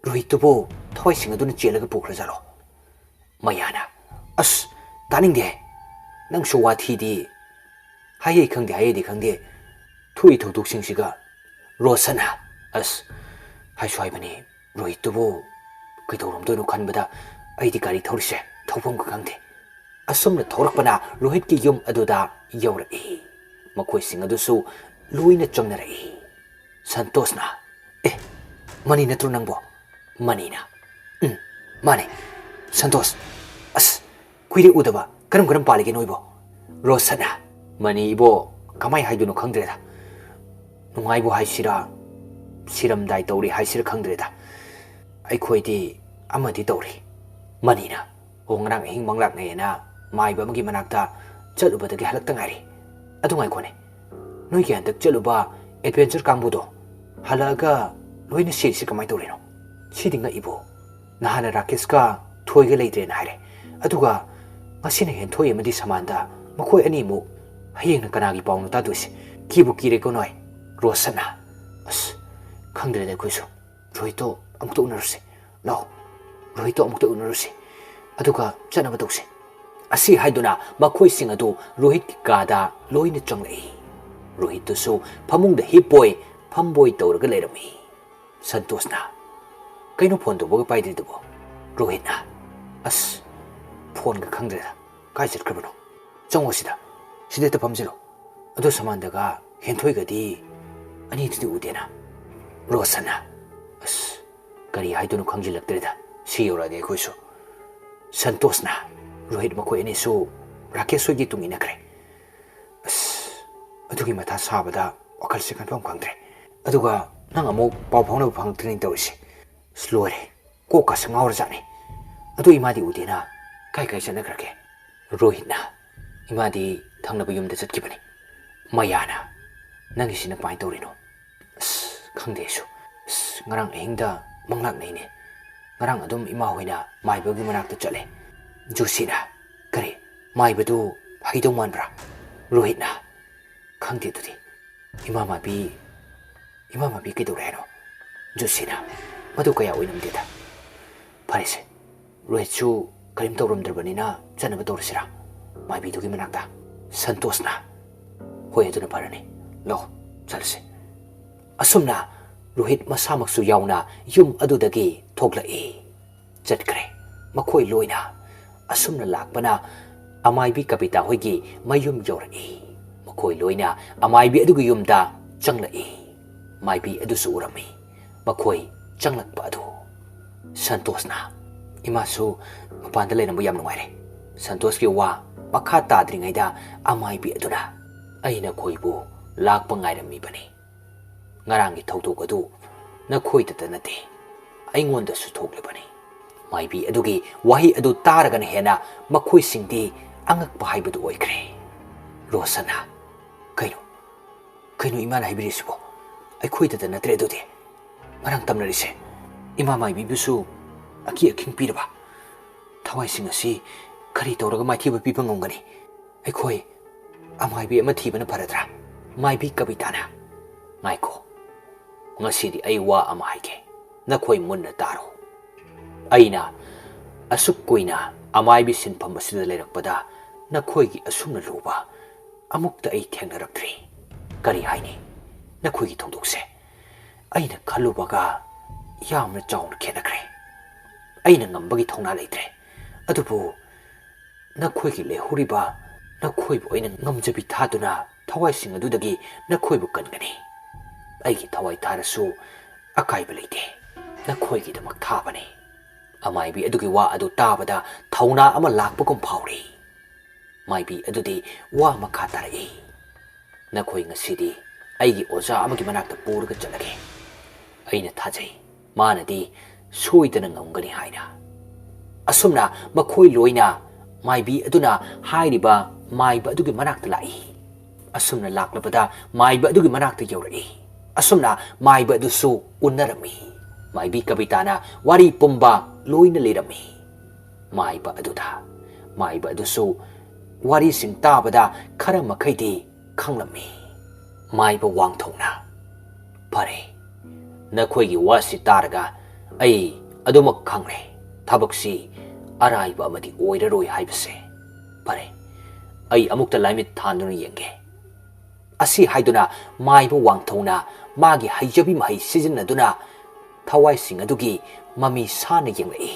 ꯔꯣꯍꯤꯠꯇꯨꯕꯨ ꯊꯋꯥꯏꯁꯤꯡ ꯑꯗꯨꯅ ꯆꯦꯜꯂꯒ ꯄꯨꯈ꯭ꯔꯖꯥꯠꯂꯣ?" ꯃꯌꯥꯅ, "ꯑꯁ, ꯇꯥꯅꯤꯡꯗꯦ꯫ ꯅꯪꯁꯨ ꯋꯥꯊꯤꯗꯤ꯫ ꯍꯥꯏꯌꯦ ꯈꯪꯗꯦ, ꯍꯥꯏꯌꯦꯗꯤ ꯈꯪꯗꯦ꯫ ꯊꯣꯛꯏ ꯊꯧꯗꯣꯛꯁꯤꯡꯁꯤꯒ꯫" ꯔꯣꯁꯟꯅ, "ꯑꯁ, ꯍꯥꯏꯁꯨ ꯍꯥꯏꯕꯅꯤ, ꯔꯣꯍꯤꯠꯇꯨꯕꯨ ꯀꯩꯗꯧꯔꯝꯗꯣꯏꯅꯣ ꯈꯟꯕꯗ ꯑꯩꯗꯤ ꯒꯥꯔꯤ ꯊꯧꯔꯤꯁꯦ ꯊꯧꯐꯝꯒ ꯈꯪꯗꯦ꯫" ꯑꯁꯨꯝꯅ ꯊꯧꯔꯛꯄꯅ ꯔꯣꯍꯤꯠꯀꯤ ꯌꯨꯝ ꯑꯗꯨꯗ ꯌꯧꯔꯛꯏ꯫ ꯃꯈꯣꯏꯁꯤꯡ ꯑꯗꯨꯁꯨ ꯂꯣꯏꯅ ꯆꯪꯅꯔꯛꯏ꯫ ꯁꯟꯇꯣꯁꯅ, "ꯑꯦ, "ꯃꯅꯤ ꯅꯠꯇ꯭ꯔꯣ ꯅꯪꯕꯣ?" ꯃꯅꯤꯅ, "ꯎꯝ, ꯃꯥꯅꯦ꯫ ꯁꯟꯇꯣꯁ, ꯑꯁ, ꯀꯨꯏꯔꯦ ꯎꯗꯕ꯫ ꯀꯔꯝ ꯀꯔꯝ ꯄꯥꯜꯂꯤꯒꯦ ꯅꯣꯏꯕꯣ?" ꯔꯣꯁꯟꯅ, "ꯃꯅꯤ ꯏꯕꯣ, ꯀꯃꯥꯏ ꯍꯥꯏꯗꯣꯏꯅꯣ ꯈꯪꯗ꯭ꯔꯦꯗ꯫ ꯅꯨꯡꯉꯥꯏꯕꯨ ꯍꯥꯏꯁꯤꯔꯥ, ꯁꯤꯔꯝꯗꯥꯏ ꯇꯧꯔꯤ ꯍꯥꯏꯁꯤꯔꯥ ꯈꯪꯗ꯭ꯔꯦꯗ꯫ ꯑꯩꯈꯣꯏꯗꯤ ꯑꯃꯗꯤ ꯇꯧꯔꯤ꯫" ꯃꯅꯤꯅ, "ꯑꯣ, ꯉꯔꯥꯡ ꯑꯍꯤꯡ ꯃꯪꯂꯥꯛꯅꯩꯌꯦꯅ ꯃꯥꯏꯕ ꯑꯃꯒꯤ ꯃꯅꯥꯛꯇ ꯆꯠꯂꯨꯕꯗꯒꯤ ꯍꯜꯂꯛꯇ ꯉꯥꯏꯔꯤ꯫ ꯑꯗꯨ ꯉꯥꯏꯈꯣꯅꯦ, ꯅꯣꯏꯒꯤ ꯍꯟꯗꯛ ꯆꯠꯂꯨꯕ adventure ꯀꯥꯡꯕꯨꯗꯣ ꯍꯜꯂꯛꯑꯒ ꯂꯣꯏꯅ ꯁꯤꯔꯤꯁꯤ ꯀꯃꯥꯏꯅ ꯇꯧꯔꯤꯅꯣ? ꯁꯤꯗꯤ ꯉꯛꯏꯕꯣ꯫ ꯅꯍꯥꯟꯅ ꯔꯥꯀꯦꯁꯀ ꯊꯣꯏꯒ ꯂꯩꯇ꯭ꯔꯦꯅ ꯍꯥꯏꯔꯦ, ꯑꯗꯨꯒ ꯉꯁꯤꯅ ꯍꯦꯟꯊꯣꯏ ꯑꯃꯗꯤ ꯁꯃꯥꯟꯗ, ꯃꯈꯣꯏ ꯑꯅꯤꯃꯨꯛ꯫ ꯍꯌꯦꯡꯅ ꯀꯅꯥꯒꯤ ꯄꯥꯎꯅꯣ ꯇꯥꯗꯣꯏꯁꯦ? ꯀꯤꯕꯨ ꯀꯤꯔꯦꯀꯣ ꯅꯣꯏ꯫" ꯔꯣꯁꯟꯅ, "ꯑꯁ, ꯈꯪꯗ꯭ꯔꯦꯗ ꯑꯩꯈꯣꯏꯁꯨ꯫ ꯔꯣꯍꯤꯠꯇꯣ ꯑꯃꯨꯛꯇ ꯎꯅꯔꯨꯁꯦ꯫ ꯂꯥꯛꯑꯣ, ꯔꯣꯍꯤꯠꯇꯣ ꯑꯃꯨꯛꯇ ꯎꯅꯔꯨꯁꯦ, ꯑꯗꯨꯒ ꯆꯠꯅꯕ ꯇꯧꯁꯦ꯫" ꯑꯁꯤ ꯍꯥꯏꯗꯨꯅ ꯃꯈꯣꯏꯁꯤꯡ ꯑꯗꯨ ꯔꯣꯍꯤꯠꯀꯤ ꯀꯥꯗ ꯂꯣꯏꯅ ꯆꯪꯂꯛꯏ꯫ ꯔꯣꯍꯤꯠꯇꯨꯁꯨ ꯐꯃꯨꯡꯗ ꯍꯤꯞꯄꯣꯏ ꯐꯝꯕꯣꯏ ꯇꯧꯔꯒ ꯂꯩꯔꯝꯃꯤ꯫ ꯁꯟꯇꯣꯁꯅ, "ꯀꯩꯅꯣ ꯐꯣꯟ ꯇꯧꯕꯒ ꯄꯥꯏꯗ꯭ꯔꯤꯗꯨꯕꯣ?" ꯔꯣꯍꯤꯠꯅ, "ꯑꯁ, ꯐꯣꯟꯒ ꯈꯪꯗ꯭ꯔꯦꯗ, ꯀꯥꯏ ꯆꯠꯈ꯭ꯔꯕꯅꯣ? ꯆꯪꯉꯣ ꯁꯤꯗ, ꯁꯤꯗ ꯍꯦꯛꯇ ꯐꯝꯁꯤꯜꯂꯣ, ꯑꯗꯣ ꯁꯃꯥꯟꯗꯒ ꯍꯦꯟꯊꯣꯏꯒꯗꯤ ꯑꯅꯤꯗꯨꯗꯤ ꯎꯗꯦꯅ꯫" ꯔꯣꯁꯟꯅ, "ꯑꯁ, ꯀꯔꯤ ꯍꯥꯏꯗꯣꯏꯅꯣ ꯈꯪꯖꯤꯜꯂꯛꯇ꯭ꯔꯦꯗ, ꯁꯤ ꯌꯧꯔꯛꯑꯗꯤ ꯑꯩꯈꯣꯏꯁꯨ꯫" ꯁꯟꯇꯣꯁꯅ, "ꯔꯣꯍꯤꯠ, ꯃꯈꯣꯏ ꯑꯅꯤꯁꯨ ꯔꯥꯀꯦꯁ ꯍꯣꯏꯒꯤ ꯇꯨꯡ ꯏꯟꯅꯈ꯭ꯔꯦ꯫ ꯑꯁ, ꯑꯗꯨꯒꯤ ꯃꯊꯥ ꯁꯥꯕꯗ ꯋꯥꯈꯜꯁꯦ ꯈꯟꯐꯝ ꯈꯪꯗ꯭ꯔꯦ꯫ ꯑꯗꯨꯒ ꯅꯪ ꯑꯃꯨꯛ ꯄꯥꯎ ꯐꯥꯎꯅꯕ ꯐꯪꯉꯛꯇ꯭ꯔꯦꯅꯦ ꯇꯧꯔꯤꯁꯦ꯫ ꯑꯁ, ꯂꯣꯏꯔꯦ, ꯀꯣꯛꯀꯁꯦ ꯉꯥꯎꯔꯖꯥꯠꯅꯤ꯫ ꯑꯗꯨ ꯏꯃꯥꯗꯤ ꯎꯗꯦꯅ, ꯀꯥꯏ ꯀꯥꯏ ꯆꯠꯅꯈ꯭ꯔꯒꯦ?" ꯔꯣꯍꯤꯠꯅ, "ꯏꯃꯥꯗꯤ ꯊꯪꯅꯕ ꯌꯨꯝꯗ ꯆꯠꯈꯤꯕꯅꯤ꯫ ꯃꯌꯥꯅ, ꯅꯪꯒꯤꯁꯤꯅ ꯀꯃꯥꯏꯅ ꯇꯧꯔꯤꯅꯣ?" "ꯑꯁ, ꯈꯪꯗꯦ ꯑꯩꯁꯨ꯫ ꯑꯁ, ꯉꯔꯥꯡ ꯑꯍꯤꯡꯗ ꯃꯪꯂꯥꯛꯅꯩꯅꯦ꯫ ꯉꯔꯥꯡ ꯑꯗꯨꯝ ꯏꯃꯥ ꯍꯣꯏꯅ ꯃꯥꯏꯕꯒꯤ ꯃꯅꯥꯛꯇ ꯆꯠꯂꯦ꯫" ꯖꯣꯁꯤꯅ, "ꯀꯔꯤ? ꯃꯥꯏꯕꯗꯨ ꯍꯩꯗꯧ ꯃꯥꯟꯕ꯭ꯔꯥ?" ꯔꯣꯍꯤꯠꯅ, "ꯈꯪꯗꯦ ꯑꯗꯨꯗꯤ꯫ ꯏꯃꯥ ꯃꯥꯏꯕꯤ, ꯏꯃꯥ ꯃꯥꯏꯕꯤ ꯀꯩꯗꯧꯔꯦ ꯍꯥꯏꯅꯣ?" ꯖꯣꯁꯤꯅ, "ꯃꯗꯨ ꯀꯌꯥ ꯑꯣꯏꯔꯝꯗꯦꯗ꯫ ꯐꯔꯦꯁꯦ, ꯔꯣꯍꯤꯠꯁꯨ ꯀꯔꯤꯝ ꯇꯧꯔꯝꯗ꯭ꯔꯕꯅꯤꯅ ꯆꯠꯅꯕ ꯇꯧꯔꯁꯤꯔꯥ ꯃꯥꯏꯕꯤꯗꯨꯒꯤ ꯃꯅꯥꯛꯇ?" ꯁꯟꯇꯣꯁꯅ, "ꯍꯣꯏ, ꯑꯗꯨꯅ ꯐꯔꯅꯤ꯫ ꯂꯥꯛꯑꯣ, ꯆꯠꯂꯁꯤ꯫" ꯑꯁꯨꯝꯅ ꯔꯣꯍꯤꯠ ꯃꯁꯥꯃꯛꯁꯨ ꯌꯥꯎꯅ ꯌꯨꯝ ꯑꯗꯨꯗꯒꯤ ꯊꯣꯛꯂꯛꯏ꯫ ꯆꯠꯈ꯭ꯔꯦ ꯃꯈꯣꯏ ꯂꯣꯏꯅ꯫ ꯑꯁꯨꯝꯅ ꯂꯥꯛꯄꯅ ꯑꯃꯥꯏꯕꯤ ꯀꯕꯤꯇꯥ ꯍꯣꯏꯒꯤ ꯃꯌꯨꯝ ꯌꯧꯔꯛꯏ꯫ ꯃꯈꯣꯏ ꯂꯣꯏꯅ ꯑꯃꯥꯏꯕꯤ ꯑꯗꯨꯒꯤ ꯌꯨꯝꯗ ꯆꯪꯂꯛꯏ꯫ ꯃꯥꯏꯕꯤ ꯑꯗꯨꯁꯨ ꯎꯔꯝꯃꯤ꯫ ꯃꯈꯣꯏ ꯆꯪꯂꯛꯄ ꯑꯗꯨ ꯁꯟꯇꯣꯁꯅ, "ꯏꯃꯥꯁꯨ ꯃꯄꯥꯟꯗ ꯂꯩꯔꯝꯕ ꯌꯥꯝ ꯅꯨꯡꯉꯥꯏꯔꯦ꯫" ꯁꯟꯇꯣꯁꯀꯤ ꯋꯥ ꯃꯈꯥ ꯇꯥꯗ꯭ꯔꯤꯉꯩꯗ ꯑꯃꯥꯏꯕꯤ ꯑꯗꯨꯅ ꯑꯩ ꯅꯈꯣꯏꯕꯨ ꯂꯥꯛꯄ ꯉꯥꯏꯔꯝꯃꯤꯕꯅꯤ꯫ ꯉꯔꯥꯡꯒꯤ ꯊꯧꯗꯣꯛ ꯑꯗꯨ ꯅꯈꯣꯏꯗꯇ ꯅꯠꯇꯦ, ꯑꯩꯉꯣꯟꯗꯁꯨ ꯊꯣꯛꯂꯤꯕꯅꯤ꯫ ꯃꯥꯏꯕꯤ ꯑꯗꯨꯒꯤ ꯋꯥꯍꯩ ꯑꯗꯨ ꯇꯥꯔꯒꯅ ꯍꯦꯟꯅ ꯃꯈꯣꯏꯁꯤꯡꯗꯤ ꯑꯉꯛꯄ ꯍꯥꯏꯕꯗꯨ ꯑꯣꯏꯈ꯭ꯔꯦ꯫ ꯔꯣꯁꯟꯅ, "ꯀꯩꯅꯣ? ꯀꯩꯅꯣ ꯏꯃꯥꯅ ꯍꯥꯏꯕꯤꯔꯤꯁꯤꯕꯣ? ꯑꯩꯈꯣꯏꯗꯇ ꯅꯠꯇ꯭ꯔꯦ ꯑꯗꯨꯗꯤ? ꯉꯔꯥꯡ ꯇꯝꯅꯔꯤꯁꯦ ꯏꯃꯥ ꯃꯥꯏꯕꯤꯕꯨꯁꯨ ꯑꯀꯤ ꯑꯈꯤꯡ ꯄꯤꯔꯕ? ꯊꯋꯥꯏꯁꯤꯡ ꯑꯁꯤ ꯀꯔꯤ ꯇꯧꯔꯒ ꯃꯥꯏꯊꯤꯕ ꯄꯤꯕ ꯉꯝꯒꯅꯤ? ꯑꯩꯈꯣꯏ ꯑꯃꯥꯏꯕꯤ ꯑꯃ ꯊꯤꯕꯅ ꯐꯔꯗ꯭ꯔꯥ?" ꯃꯥꯏꯕꯤ ꯀꯕꯤꯇꯥꯅ, "ꯉꯥꯏꯈꯣ, ꯉꯁꯤꯗꯤ ꯑꯩ ꯋꯥ ꯑꯃ ꯍꯥꯏꯒꯦ, ꯅꯈꯣꯏ ꯃꯨꯟꯅ ꯇꯥꯔꯣ꯫ ꯑꯩꯅ ꯑꯁꯨꯛ ꯀꯨꯏꯅ ꯑꯃꯥꯏꯕꯤ ꯁꯤꯟꯐꯝ ꯑꯁꯤꯗ ꯂꯩꯔꯛꯄꯗ ꯅꯈꯣꯏꯒꯤ ꯑꯁꯨꯝꯅ ꯂꯨꯕ ꯑꯃꯨꯛꯇ ꯑꯩ ꯊꯦꯡꯅꯔꯛꯇ꯭ꯔꯤ꯫ ꯀꯔꯤ ꯍꯥꯏꯅꯤ, ꯅꯈꯣꯏꯒꯤ ꯊꯧꯗꯣꯛꯁꯦ ꯑꯩꯅ ꯈꯜꯂꯨꯕꯒ ꯌꯥꯝꯅ ꯆꯥꯎꯅ ꯈꯦꯠꯅꯈ꯭ꯔꯦ꯫ ꯑꯩꯅ ꯉꯝꯕꯒꯤ ꯊꯧꯅꯥ ꯂꯩꯇ꯭ꯔꯦ꯫ ꯑꯗꯨꯕꯨ ꯅꯈꯣꯏꯒꯤ ꯂꯩꯍꯧꯔꯤꯕ ꯅꯈꯣꯏꯕꯨ ꯑꯩꯅ ꯉꯝꯖꯕꯤ ꯊꯥꯗꯨꯅ ꯊꯋꯥꯏꯁꯤꯡ ꯑꯗꯨꯗꯒꯤ ꯅꯈꯣꯏꯕꯨ ꯀꯟꯒꯅꯤ꯫ ꯑꯩꯒꯤ ꯊꯋꯥꯏ ꯊꯥꯔꯁꯨ ꯑꯀꯥꯏꯕ ꯂꯩꯇꯦ, ꯅꯈꯣꯏꯒꯤꯗꯃꯛ ꯊꯥꯕꯅꯤ꯫" ꯑꯃꯥꯏꯕꯤ ꯑꯗꯨꯒꯤ ꯋꯥ ꯑꯗꯨ ꯇꯥꯕꯗ ꯊꯧꯅꯥ ꯑꯃ ꯂꯥꯛꯄꯒꯨꯝ ꯐꯥꯎꯔꯤ꯫ ꯃꯥꯏꯕꯤ ꯑꯗꯨꯗꯤ ꯋꯥ ꯃꯈꯥ ꯇꯥꯔꯛꯏ, "ꯅꯈꯣꯏ ꯉꯁꯤꯗꯤ ꯑꯩꯒꯤ ꯑꯣꯖꯥ ꯑꯃꯒꯤ ꯃꯅꯥꯛꯇ ꯄꯨꯔꯒ ꯆꯠꯂꯒꯦ꯫ ꯑꯩꯅ ꯊꯥꯖꯩ, ꯃꯥꯅꯗꯤ ꯁꯣꯏꯗꯅ ꯉꯝꯒꯅꯤ" ꯍꯥꯏꯅ꯫ ꯑꯁꯨꯝꯅ ꯃꯈꯣꯏ ꯂꯣꯏꯅ ꯃꯥꯏꯕꯤ ꯑꯗꯨꯅ ꯍꯥꯏꯔꯤꯕ ꯃꯥꯏꯕ ꯑꯗꯨꯒꯤ ꯃꯅꯥꯛꯇ ꯂꯥꯛꯏ꯫ ꯑꯁꯨꯝꯅ ꯂꯥꯛꯂꯕꯗ ꯃꯥꯏꯕ ꯑꯗꯨꯒꯤ ꯃꯅꯥꯛꯇ ꯌꯧꯔꯛꯏ꯫ ꯑꯁꯨꯝꯅ ꯃꯥꯏꯕ ꯑꯗꯨꯁꯨ ꯎꯅꯔꯝꯃꯤ꯫ ꯃꯥꯏꯕꯤ ꯀꯕꯤꯇꯥꯅ ꯋꯥꯔꯤ ꯄꯨꯝꯕ ꯂꯣꯏꯅ ꯂꯤꯔꯝꯃꯤ꯫ ꯃꯥꯏꯕ ꯑꯗꯨꯗ, ꯃꯥꯏꯕ ꯑꯗꯨꯁꯨ ꯋꯥꯔꯤꯁꯤꯡ ꯇꯥꯕꯗ ꯈꯔ ꯃꯈꯩꯗꯤ ꯈꯪꯂꯝꯃꯤ꯫ ꯃꯥꯏꯕ ꯋꯥꯡꯊꯧꯅ, "ꯐꯔꯦ, ꯅꯈꯣꯏꯒꯤ ꯋꯥꯁꯤ ꯇꯥꯔꯒ ꯑꯩ ꯑꯗꯨꯃꯛ ꯈꯪꯂꯦ, ꯊꯕꯛꯁꯤ ꯑꯔꯥꯏꯕ ꯑꯃꯗꯤ ꯑꯣꯏꯔꯔꯣꯏ ꯍꯥꯏꯕꯁꯦ꯫ ꯐꯔꯦ, ꯑꯩ ꯑꯃꯨꯛꯇ ꯂꯥꯏꯃꯤꯠ ꯊꯥꯟꯗꯨꯅ ꯌꯦꯡꯒꯦ꯫" ꯑꯁꯤ ꯍꯥꯏꯗꯨꯅ ꯃꯥꯏꯕ ꯋꯥꯡꯊꯧꯅ ꯃꯥꯒꯤ ꯍꯩꯖꯕꯤ ꯃꯍꯩ ꯁꯤꯖꯤꯟꯅꯗꯨꯅ ꯊꯋꯥꯏꯁꯤꯡ ꯑꯗꯨꯒꯤ ꯃꯃꯤ ꯁꯥꯅ ꯌꯦꯡꯂꯛꯏ꯫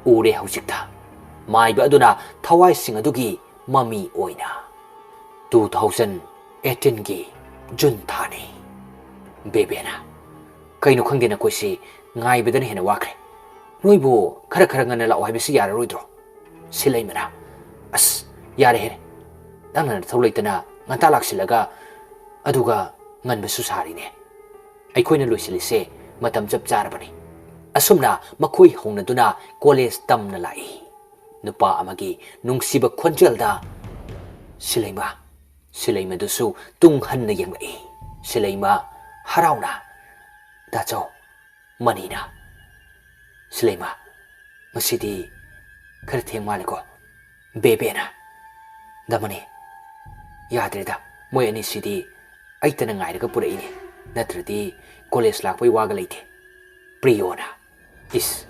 ꯎꯔꯦ ꯍꯧꯖꯤꯛꯇ ꯃꯥꯏꯕ ꯑꯗꯨꯅ ꯊꯋꯥꯏꯁꯤꯡ ꯑꯗꯨꯒꯤ ꯃꯃꯤ ꯑꯣꯏꯅ꯫ Two thousand eighteen ꯒꯤ ꯖꯨꯟ ꯊꯥꯅꯤ꯫ ꯕꯦꯕꯦꯅ, "ꯀꯩꯅꯣ ꯈꯪꯗꯦ, ꯅꯈꯣꯏꯁꯤ ꯉꯥꯏꯕꯗꯅ ꯍꯦꯟꯅ ꯋꯥꯈ꯭ꯔꯦ꯫ ꯅꯣꯏꯕꯨ ꯈꯔ ꯈꯔ ꯉꯟꯅ ꯂꯥꯛꯑꯣ ꯍꯥꯏꯕꯁꯤ ꯌꯥꯔꯔꯣꯏꯗ꯭ꯔꯣ?" ꯁꯤꯂꯩꯃꯅ, "ꯑꯁ, ꯌꯥꯔꯦ ꯍꯦ, ꯅꯪꯅ ꯅꯊꯧ ꯂꯩꯇꯅ ꯉꯟꯇꯥ ꯂꯥꯛꯁꯤꯜꯂꯒ ꯑꯗꯨꯒ ꯉꯟꯕꯁꯨ ꯁꯥꯔꯤꯅꯦ꯫ ꯑꯩꯈꯣꯏꯅ ꯂꯣꯏꯁꯤꯜꯂꯤꯁꯦ ꯃꯇꯝ ꯆꯞ ꯆꯥꯔꯕꯅꯤ꯫" ꯑꯁꯨꯝꯅ ꯃꯈꯣꯏ ꯍꯧꯅꯗꯨꯅ ꯀꯣꯂꯦꯖ ꯇꯝꯅ ꯂꯥꯛꯏ꯫ ꯅꯨꯄꯥ ꯑꯃꯒꯤ ꯅꯨꯡꯁꯤꯕ ꯈꯣꯟꯖꯦꯜꯗ ꯁꯤꯂꯩꯃ, ꯁꯤꯂꯩꯃꯗꯨꯁꯨ ꯇꯨꯡ ꯍꯟꯅ ꯌꯦꯡꯂꯛꯏ꯫ ꯁꯤꯂꯩꯃ ꯍꯔꯥꯎꯅ, "ꯗꯥꯆꯧ꯫" ꯃꯅꯤꯅ, "ꯁꯤꯂꯩꯃ, ꯉꯁꯤꯗꯤ ꯈꯔ ꯊꯦꯡ ꯃꯥꯜꯂꯦꯀꯣ?" ꯕꯦꯕꯦꯅ, "ꯗꯥ ꯃꯅꯤ, ꯌꯥꯗ꯭ꯔꯦꯗ, ꯃꯣꯏ ꯑꯅꯤꯁꯤꯗꯤ ꯑꯩꯇꯅ ꯉꯥꯏꯔꯒ ꯄꯨꯔꯛꯏꯅꯦ, ꯅꯠꯇ꯭ꯔꯗꯤ ꯀꯣꯂꯦꯖ ꯂꯥꯛꯄꯩ ꯋꯥꯒ ꯂꯩꯇꯦ꯫" ꯄ꯭ꯔꯤꯌꯣꯅ, "ꯏꯁ,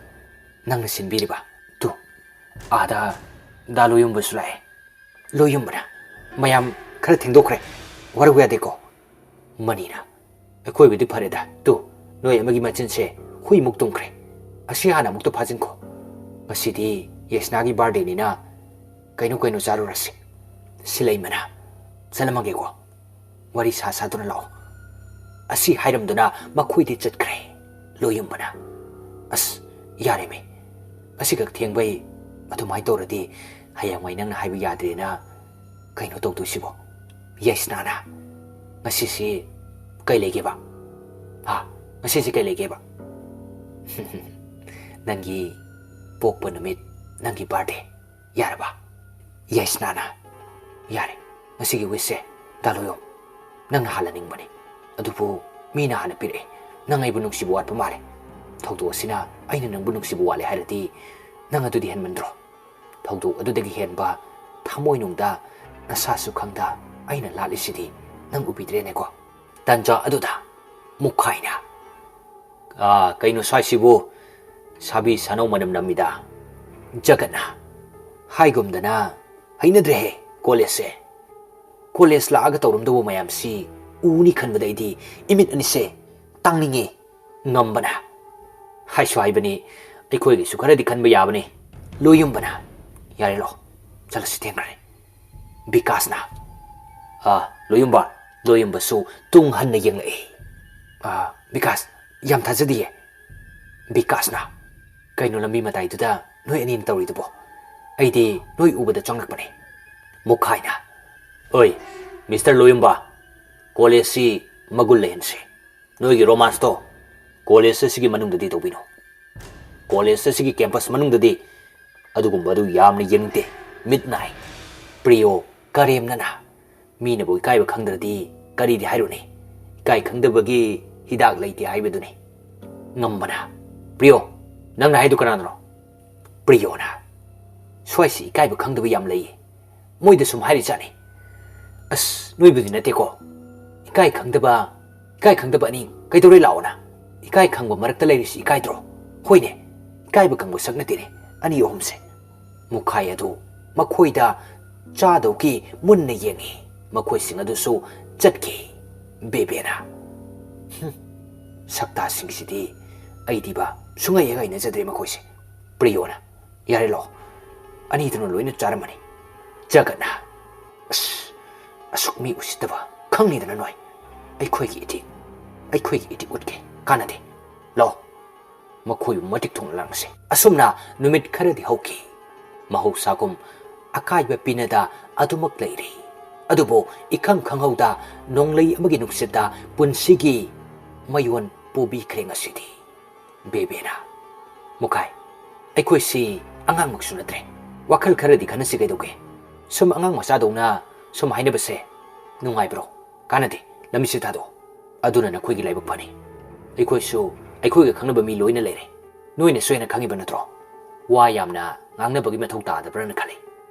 ꯅꯪꯅ ꯁꯤꯟꯕꯤꯔꯤꯕ? ꯇꯨ, ꯑꯥꯗ ꯗꯥ ꯂꯣꯌꯨꯝꯕꯁꯨ ꯂꯥꯛꯑꯦ꯫" ꯂꯣꯌꯨꯝꯕꯅ, "ꯃꯌꯥꯝ ꯈꯔ ꯊꯦꯡꯗꯣꯛꯈ꯭ꯔꯦ, ꯋꯥꯔꯧ ꯌꯥꯗꯦꯀꯣ꯫" ꯃꯅꯤꯅ, "ꯑꯩꯈꯣꯏꯕꯨꯗꯤ ꯐꯔꯦꯗ, ꯇꯨ, ꯅꯣꯏ ꯑꯃꯒꯤ ꯃꯆꯤꯟꯁꯦ ꯍꯨꯏꯃꯨꯛ ꯇꯨꯝꯈ꯭ꯔꯦ꯫ ꯑꯁꯤ ꯍꯥꯟꯅ ꯑꯃꯨꯛꯇ ꯐꯥꯖꯤꯟꯈꯣ꯫ ꯉꯁꯤꯗꯤ ꯌꯦꯁꯅꯥꯒꯤ ꯕꯥꯔꯗꯦꯅꯤꯅ ꯀꯩꯅꯣ ꯀꯩꯅꯣ ꯆꯥꯔꯨꯔꯁꯤ꯫" ꯁꯤꯂꯩꯃꯅ, "ꯆꯠꯂꯝꯃꯒꯦꯀꯣ, ꯋꯥꯔꯤ ꯁꯥ ꯁꯥꯗꯨꯅ ꯂꯥꯛꯑꯣ꯫" ꯑꯁꯤ ꯍꯥꯏꯔꯝꯗꯨꯅ ꯃꯈꯣꯏꯗꯤ ꯆꯠꯈ꯭ꯔꯦ꯫ ꯂꯣꯌꯨꯝꯕꯅ, "ꯑꯁ, ꯌꯥꯔꯦꯃꯤ, ꯑꯁꯤꯈꯛ ꯊꯦꯡꯕꯩ ꯑꯗꯨꯃꯥꯏꯅ ꯇꯧꯔꯗꯤ ꯍꯌꯦꯡꯋꯥꯏ ꯅꯪꯅ ꯍꯥꯏꯕ ꯌꯥꯗ꯭ꯔꯦꯅ ꯀꯩꯅꯣ ꯇꯧꯗꯣꯏꯁꯤꯕꯣ?" ꯌꯥꯏꯁꯅꯥꯅ, "ꯉꯁꯤꯁꯤ ꯀꯩ ꯂꯩꯒꯦꯕ? ꯍꯥ? ꯉꯁꯤꯁꯤ ꯀꯩ ꯂꯩꯒꯦꯕ?" "ꯅꯪꯒꯤ ꯄꯣꯛꯄ ꯅꯨꯃꯤꯠ, ꯅꯪꯒꯤ ꯕꯥꯔꯗꯦ꯫ ꯌꯥꯔꯕ?" ꯌꯥꯏꯁꯅꯥꯅ, "ꯌꯥꯔꯦ, ꯉꯁꯤꯒꯤ ꯋꯤꯁꯁꯦ ꯗꯥ ꯂꯣꯌꯣꯝ, ꯅꯪꯅ ꯍꯥꯜꯂꯅꯤꯡꯕꯅꯤ꯫ ꯑꯗꯨꯕꯨ ꯃꯤꯅ ꯍꯥꯟꯅ ꯄꯤꯔꯛꯑꯦ꯫ ꯅꯪ ꯑꯩꯕꯨ ꯅꯨꯡꯁꯤꯕ ꯋꯥꯠꯄ ꯃꯥꯜꯂꯦ꯫ ꯊꯧꯗꯣꯛ ꯑꯁꯤꯅ ꯑꯩꯅ ꯅꯪꯕꯨ ꯅꯨꯡꯁꯤꯕ ꯋꯥꯠꯂꯦ ꯍꯥꯏꯔꯗꯤ ꯅꯪ ꯑꯗꯨꯗꯤ ꯍꯦꯟꯃꯟꯗ꯭ꯔꯣ? ꯊꯧꯗꯣꯛ ꯑꯗꯨꯗꯒꯤ ꯍꯦꯟꯕ ꯊꯃꯣꯏꯅꯨꯡꯗ ꯅꯁꯥꯁꯨ ꯈꯪꯗ ꯑꯩꯅ ꯂꯥꯠꯂꯤꯁꯤꯗꯤ ꯅꯪ ꯎꯕꯤꯗ꯭ꯔꯦꯅꯦꯀꯣ?" ꯇꯥꯟꯖꯥ ꯑꯗꯨꯗ ꯃꯨꯈꯥꯏꯅ, "ꯑꯥ, ꯀꯩꯅꯣ ꯁ꯭ꯋꯥꯏꯁꯤꯕꯨ? ꯁꯥꯕꯤ ꯁꯥꯅꯧ ꯃꯅꯝ ꯅꯝꯃꯤꯗ꯫" ꯖꯒꯠꯅ, "ꯍꯥꯏꯒꯨꯝꯗꯅ ꯍꯩꯅꯗ꯭ꯔꯦꯍꯦ ꯀꯣꯂꯦꯖꯁꯦ꯫ ꯀꯣꯂꯦꯖ ꯂꯥꯛꯑꯒ ꯇꯧꯔꯝꯗꯧꯕ ꯃꯌꯥꯝꯁꯤ ꯎꯅꯤ ꯈꯟꯕꯗ ꯑꯩꯗꯤ ꯏꯃꯤꯠ ꯑꯅꯤꯁꯦ ꯇꯥꯡꯅꯤꯡꯉꯦ꯫" ꯉꯝꯕꯅ, "ꯍꯥꯏꯁꯨ ꯍꯥꯏꯕꯅꯤ, ꯑꯩꯈꯣꯏꯒꯤꯁꯨ ꯈꯔꯗꯤ ꯈꯟꯕ ꯌꯥꯕꯅꯤ꯫" ꯂꯣꯌꯨꯝꯕꯅ, "ꯌꯥꯔꯦ ꯂꯥꯛꯑꯣ, ꯆꯠꯂꯁꯤ, ꯊꯦꯡꯈ꯭ꯔꯦ꯫" ꯕꯤꯀꯥꯁꯅ, "ꯑꯥ, ꯂꯣꯌꯨꯝꯕ꯫" ꯂꯣꯌꯨꯝꯕꯁꯨ ꯇꯨꯡ ꯍꯟꯅ ꯌꯦꯡꯂꯛꯏ꯫ "ꯑꯥ, ꯕꯤꯀꯥꯁ, ꯌꯥꯝ ꯊꯥꯖꯗꯤꯌꯦ꯫ ꯕꯤꯀꯥꯁꯅ, "ꯀꯩꯅꯣ ꯂꯝꯕꯤ ꯃꯇꯥꯏꯗꯨꯗ ꯅꯣꯏ ꯑꯅꯤꯅ ꯇꯧꯔꯤꯗꯨꯕꯣ? ꯑꯩꯗꯤ ꯅꯣꯏ ꯎꯕꯗ ꯆꯪꯂꯛꯄꯅꯦ꯫" ꯃꯨꯈꯥꯏꯅ, "ꯑꯣꯏ, ꯃꯤꯁꯇꯔ ꯂꯣꯌꯨꯝꯕ, ꯀꯣꯂꯦꯖꯁꯤ ꯃꯒꯨꯟ ꯂꯩꯍꯟꯁꯤ꯫ ꯅꯣꯏꯒꯤ ꯔꯣꯃꯥꯟꯁꯇꯣ ꯀꯣꯂꯦꯖ ꯑꯁꯤꯒꯤ ꯃꯅꯨꯡꯗꯗꯤ ꯇꯧꯕꯤꯅꯨ꯫ ꯀꯣꯂꯦꯖ ꯑꯁꯤꯒꯤ ꯀꯦꯝꯄꯁ ꯃꯅꯨꯡꯗꯗꯤ ꯑꯗꯨꯒꯨꯝꯕ ꯑꯗꯨ ꯌꯥꯝꯅ ꯌꯦꯡꯅꯤꯡꯗꯦ꯫ ꯃꯤꯠ ꯅꯥꯏ꯫" ꯄ꯭ꯔꯤꯌꯣ ꯀꯔꯦꯝꯅꯅ, "ꯃꯤꯅꯕꯨ ꯏꯀꯥꯏꯕ ꯈꯪꯗ꯭ꯔꯗꯤ ꯀꯔꯤꯗꯤ ꯍꯥꯏꯔꯨꯅꯤ? ꯏꯀꯥꯏ ꯈꯪꯗꯕꯒꯤ ꯍꯤꯗꯥꯛ ꯂꯩꯇꯦ ꯍꯥꯏꯕꯗꯨꯅꯤ꯫" ꯉꯝꯕꯅ, "ꯄ꯭ꯔꯤꯌꯣ, ꯅꯪꯅ ꯍꯥꯏꯗꯨ ꯀꯅꯥꯅꯣ?" ꯄ꯭ꯔꯤꯌꯣꯅ, "ꯁ꯭ꯋꯥꯏꯁꯤ ꯏꯀꯥꯏꯕ ꯈꯪꯗꯕ ꯌꯥꯝ ꯂꯩꯌꯦ꯫ ꯃꯣꯏꯗ ꯁꯨꯝ ꯍꯥꯏꯔꯤꯖꯥꯠꯅꯤ꯫ ꯑꯁ, ꯅꯣꯏꯕꯨꯗꯤ ꯅꯠꯇꯦꯀꯣ꯫ ꯏꯀꯥꯏ ꯈꯪꯗꯕ, ꯏꯀꯥꯏ ꯈꯪꯗꯕ ꯑꯅꯤ ꯀꯩꯗꯧꯔꯦ ꯂꯥꯛꯑꯣꯅ? ꯏꯀꯥꯏ ꯈꯪꯕ ꯃꯔꯛꯇ ꯂꯩꯔꯤꯁꯤ ꯏꯀꯥꯏꯗ꯭ꯔꯣ? ꯍꯣꯏꯅꯦ, ꯏꯀꯥꯏꯕ ꯈꯪꯕ ꯁꯛ ꯅꯠꯇꯦꯅꯦ ꯑꯅꯤ ꯑꯍꯨꯝꯁꯦ꯫" ꯃꯨꯈꯥꯏ ꯑꯗꯨ ꯃꯈꯣꯏꯗ ꯆꯥꯗꯧꯒꯤ ꯃꯨꯟꯅ ꯌꯦꯡꯉꯤ꯫ ꯃꯈꯣꯏꯁꯤꯡ ꯑꯗꯨꯁꯨ ꯆꯠꯈꯤ꯫ ꯕꯦꯕꯦꯅ, "ꯍꯨꯝ, ꯁꯛꯇꯥꯁꯤꯡꯁꯤꯗꯤ ꯑꯩꯗꯤꯕ ꯁꯨꯡꯍꯩ ꯍꯦꯛ ꯍꯩꯅꯖꯗ꯭ꯔꯦ ꯃꯈꯣꯏꯁꯦ꯫" ꯄ꯭ꯔꯤꯌꯣꯅ, "ꯌꯥꯔꯦ ꯂꯥꯛꯑꯣ, ꯑꯅꯤꯗꯨꯅ ꯂꯣꯏꯅ ꯆꯥꯔꯝꯃꯅꯤ꯫" ꯖꯒꯠꯅ, "ꯑꯁ, ꯑꯁꯨꯛ ꯃꯤ ꯎꯁꯤꯠꯇꯕ ꯈꯪꯅꯤꯗꯅ ꯅꯣꯏ꯫ ꯑꯩꯈꯣꯏꯒꯤ ꯏꯊꯤꯛ, ꯑꯩꯈꯣꯏꯒꯤ ꯏꯊꯤꯛ ꯎꯠꯀꯦ, ꯀꯥꯟꯅꯗꯦ꯫ ꯂꯥꯛꯑꯣ, ꯃꯈꯣꯏꯕꯨ ꯃꯇꯤꯛ ꯊꯣꯡꯅ ꯂꯥꯡꯁꯤ꯫" ꯑꯁꯨꯝꯅ ꯅꯨꯃꯤꯠ ꯈꯔꯗꯤ ꯍꯧꯈꯤ꯫ ꯃꯍꯧꯁꯥꯒꯨꯝ ꯑꯀꯥꯏꯕ ꯄꯤꯅꯗ ꯑꯗꯨꯃꯛ ꯂꯩꯔꯤ꯫ ꯑꯗꯨꯕꯨ ꯏꯈꯪ ꯈꯪꯍꯧꯗ ꯅꯣꯡꯂꯩ ꯑꯃꯒꯤ ꯅꯨꯡꯁꯤꯠꯇ ꯄꯨꯟꯁꯤꯒꯤ ꯃꯌꯣꯟ ꯄꯨꯕꯤꯈ꯭ꯔꯦ ꯉꯁꯤꯗꯤ꯫ ꯕꯦꯕꯦꯅ, "ꯃꯨꯈꯥꯏ, ꯑꯩꯈꯣꯏꯁꯤ ꯑꯉꯥꯡꯃꯛꯁꯨ ꯅꯠꯇ꯭ꯔꯦ꯫ ꯋꯥꯈꯜ ꯈꯔꯗꯤ ꯈꯟꯅꯁꯤ ꯀꯩꯗꯧꯒꯦ? ꯁꯨꯝ ꯑꯉꯥꯡ ꯃꯆꯥꯗꯧꯅ ꯁꯨꯝ ꯍꯥꯏꯅꯕꯁꯦ ꯅꯨꯡꯉꯥꯏꯕ꯭ꯔꯣ? ꯀꯥꯟꯅꯗꯦ, ꯂꯝꯕꯤꯁꯦ ꯊꯥꯗꯣꯛꯑꯣ꯫ ꯑꯗꯨꯅ ꯅꯈꯣꯏꯒꯤ ꯂꯥꯏꯕꯛ ꯐꯅꯤ꯫ ꯑꯩꯈꯣꯏꯁꯨ ꯑꯩꯈꯣꯏꯒ ꯈꯪꯅꯕ ꯃꯤ ꯂꯣꯏꯅ ꯂꯩꯔꯦ꯫ ꯅꯣꯏꯅꯁꯨ ꯍꯦꯟꯅ ꯈꯪꯉꯤꯕ ꯅꯠꯇ꯭ꯔꯣ? ꯋꯥ ꯌꯥꯝꯅ ꯉꯥꯡꯅꯕꯒꯤ ꯃꯊꯧ ꯇꯥꯗꯕ꯭ꯔꯅ ꯈꯜꯂꯤ꯫"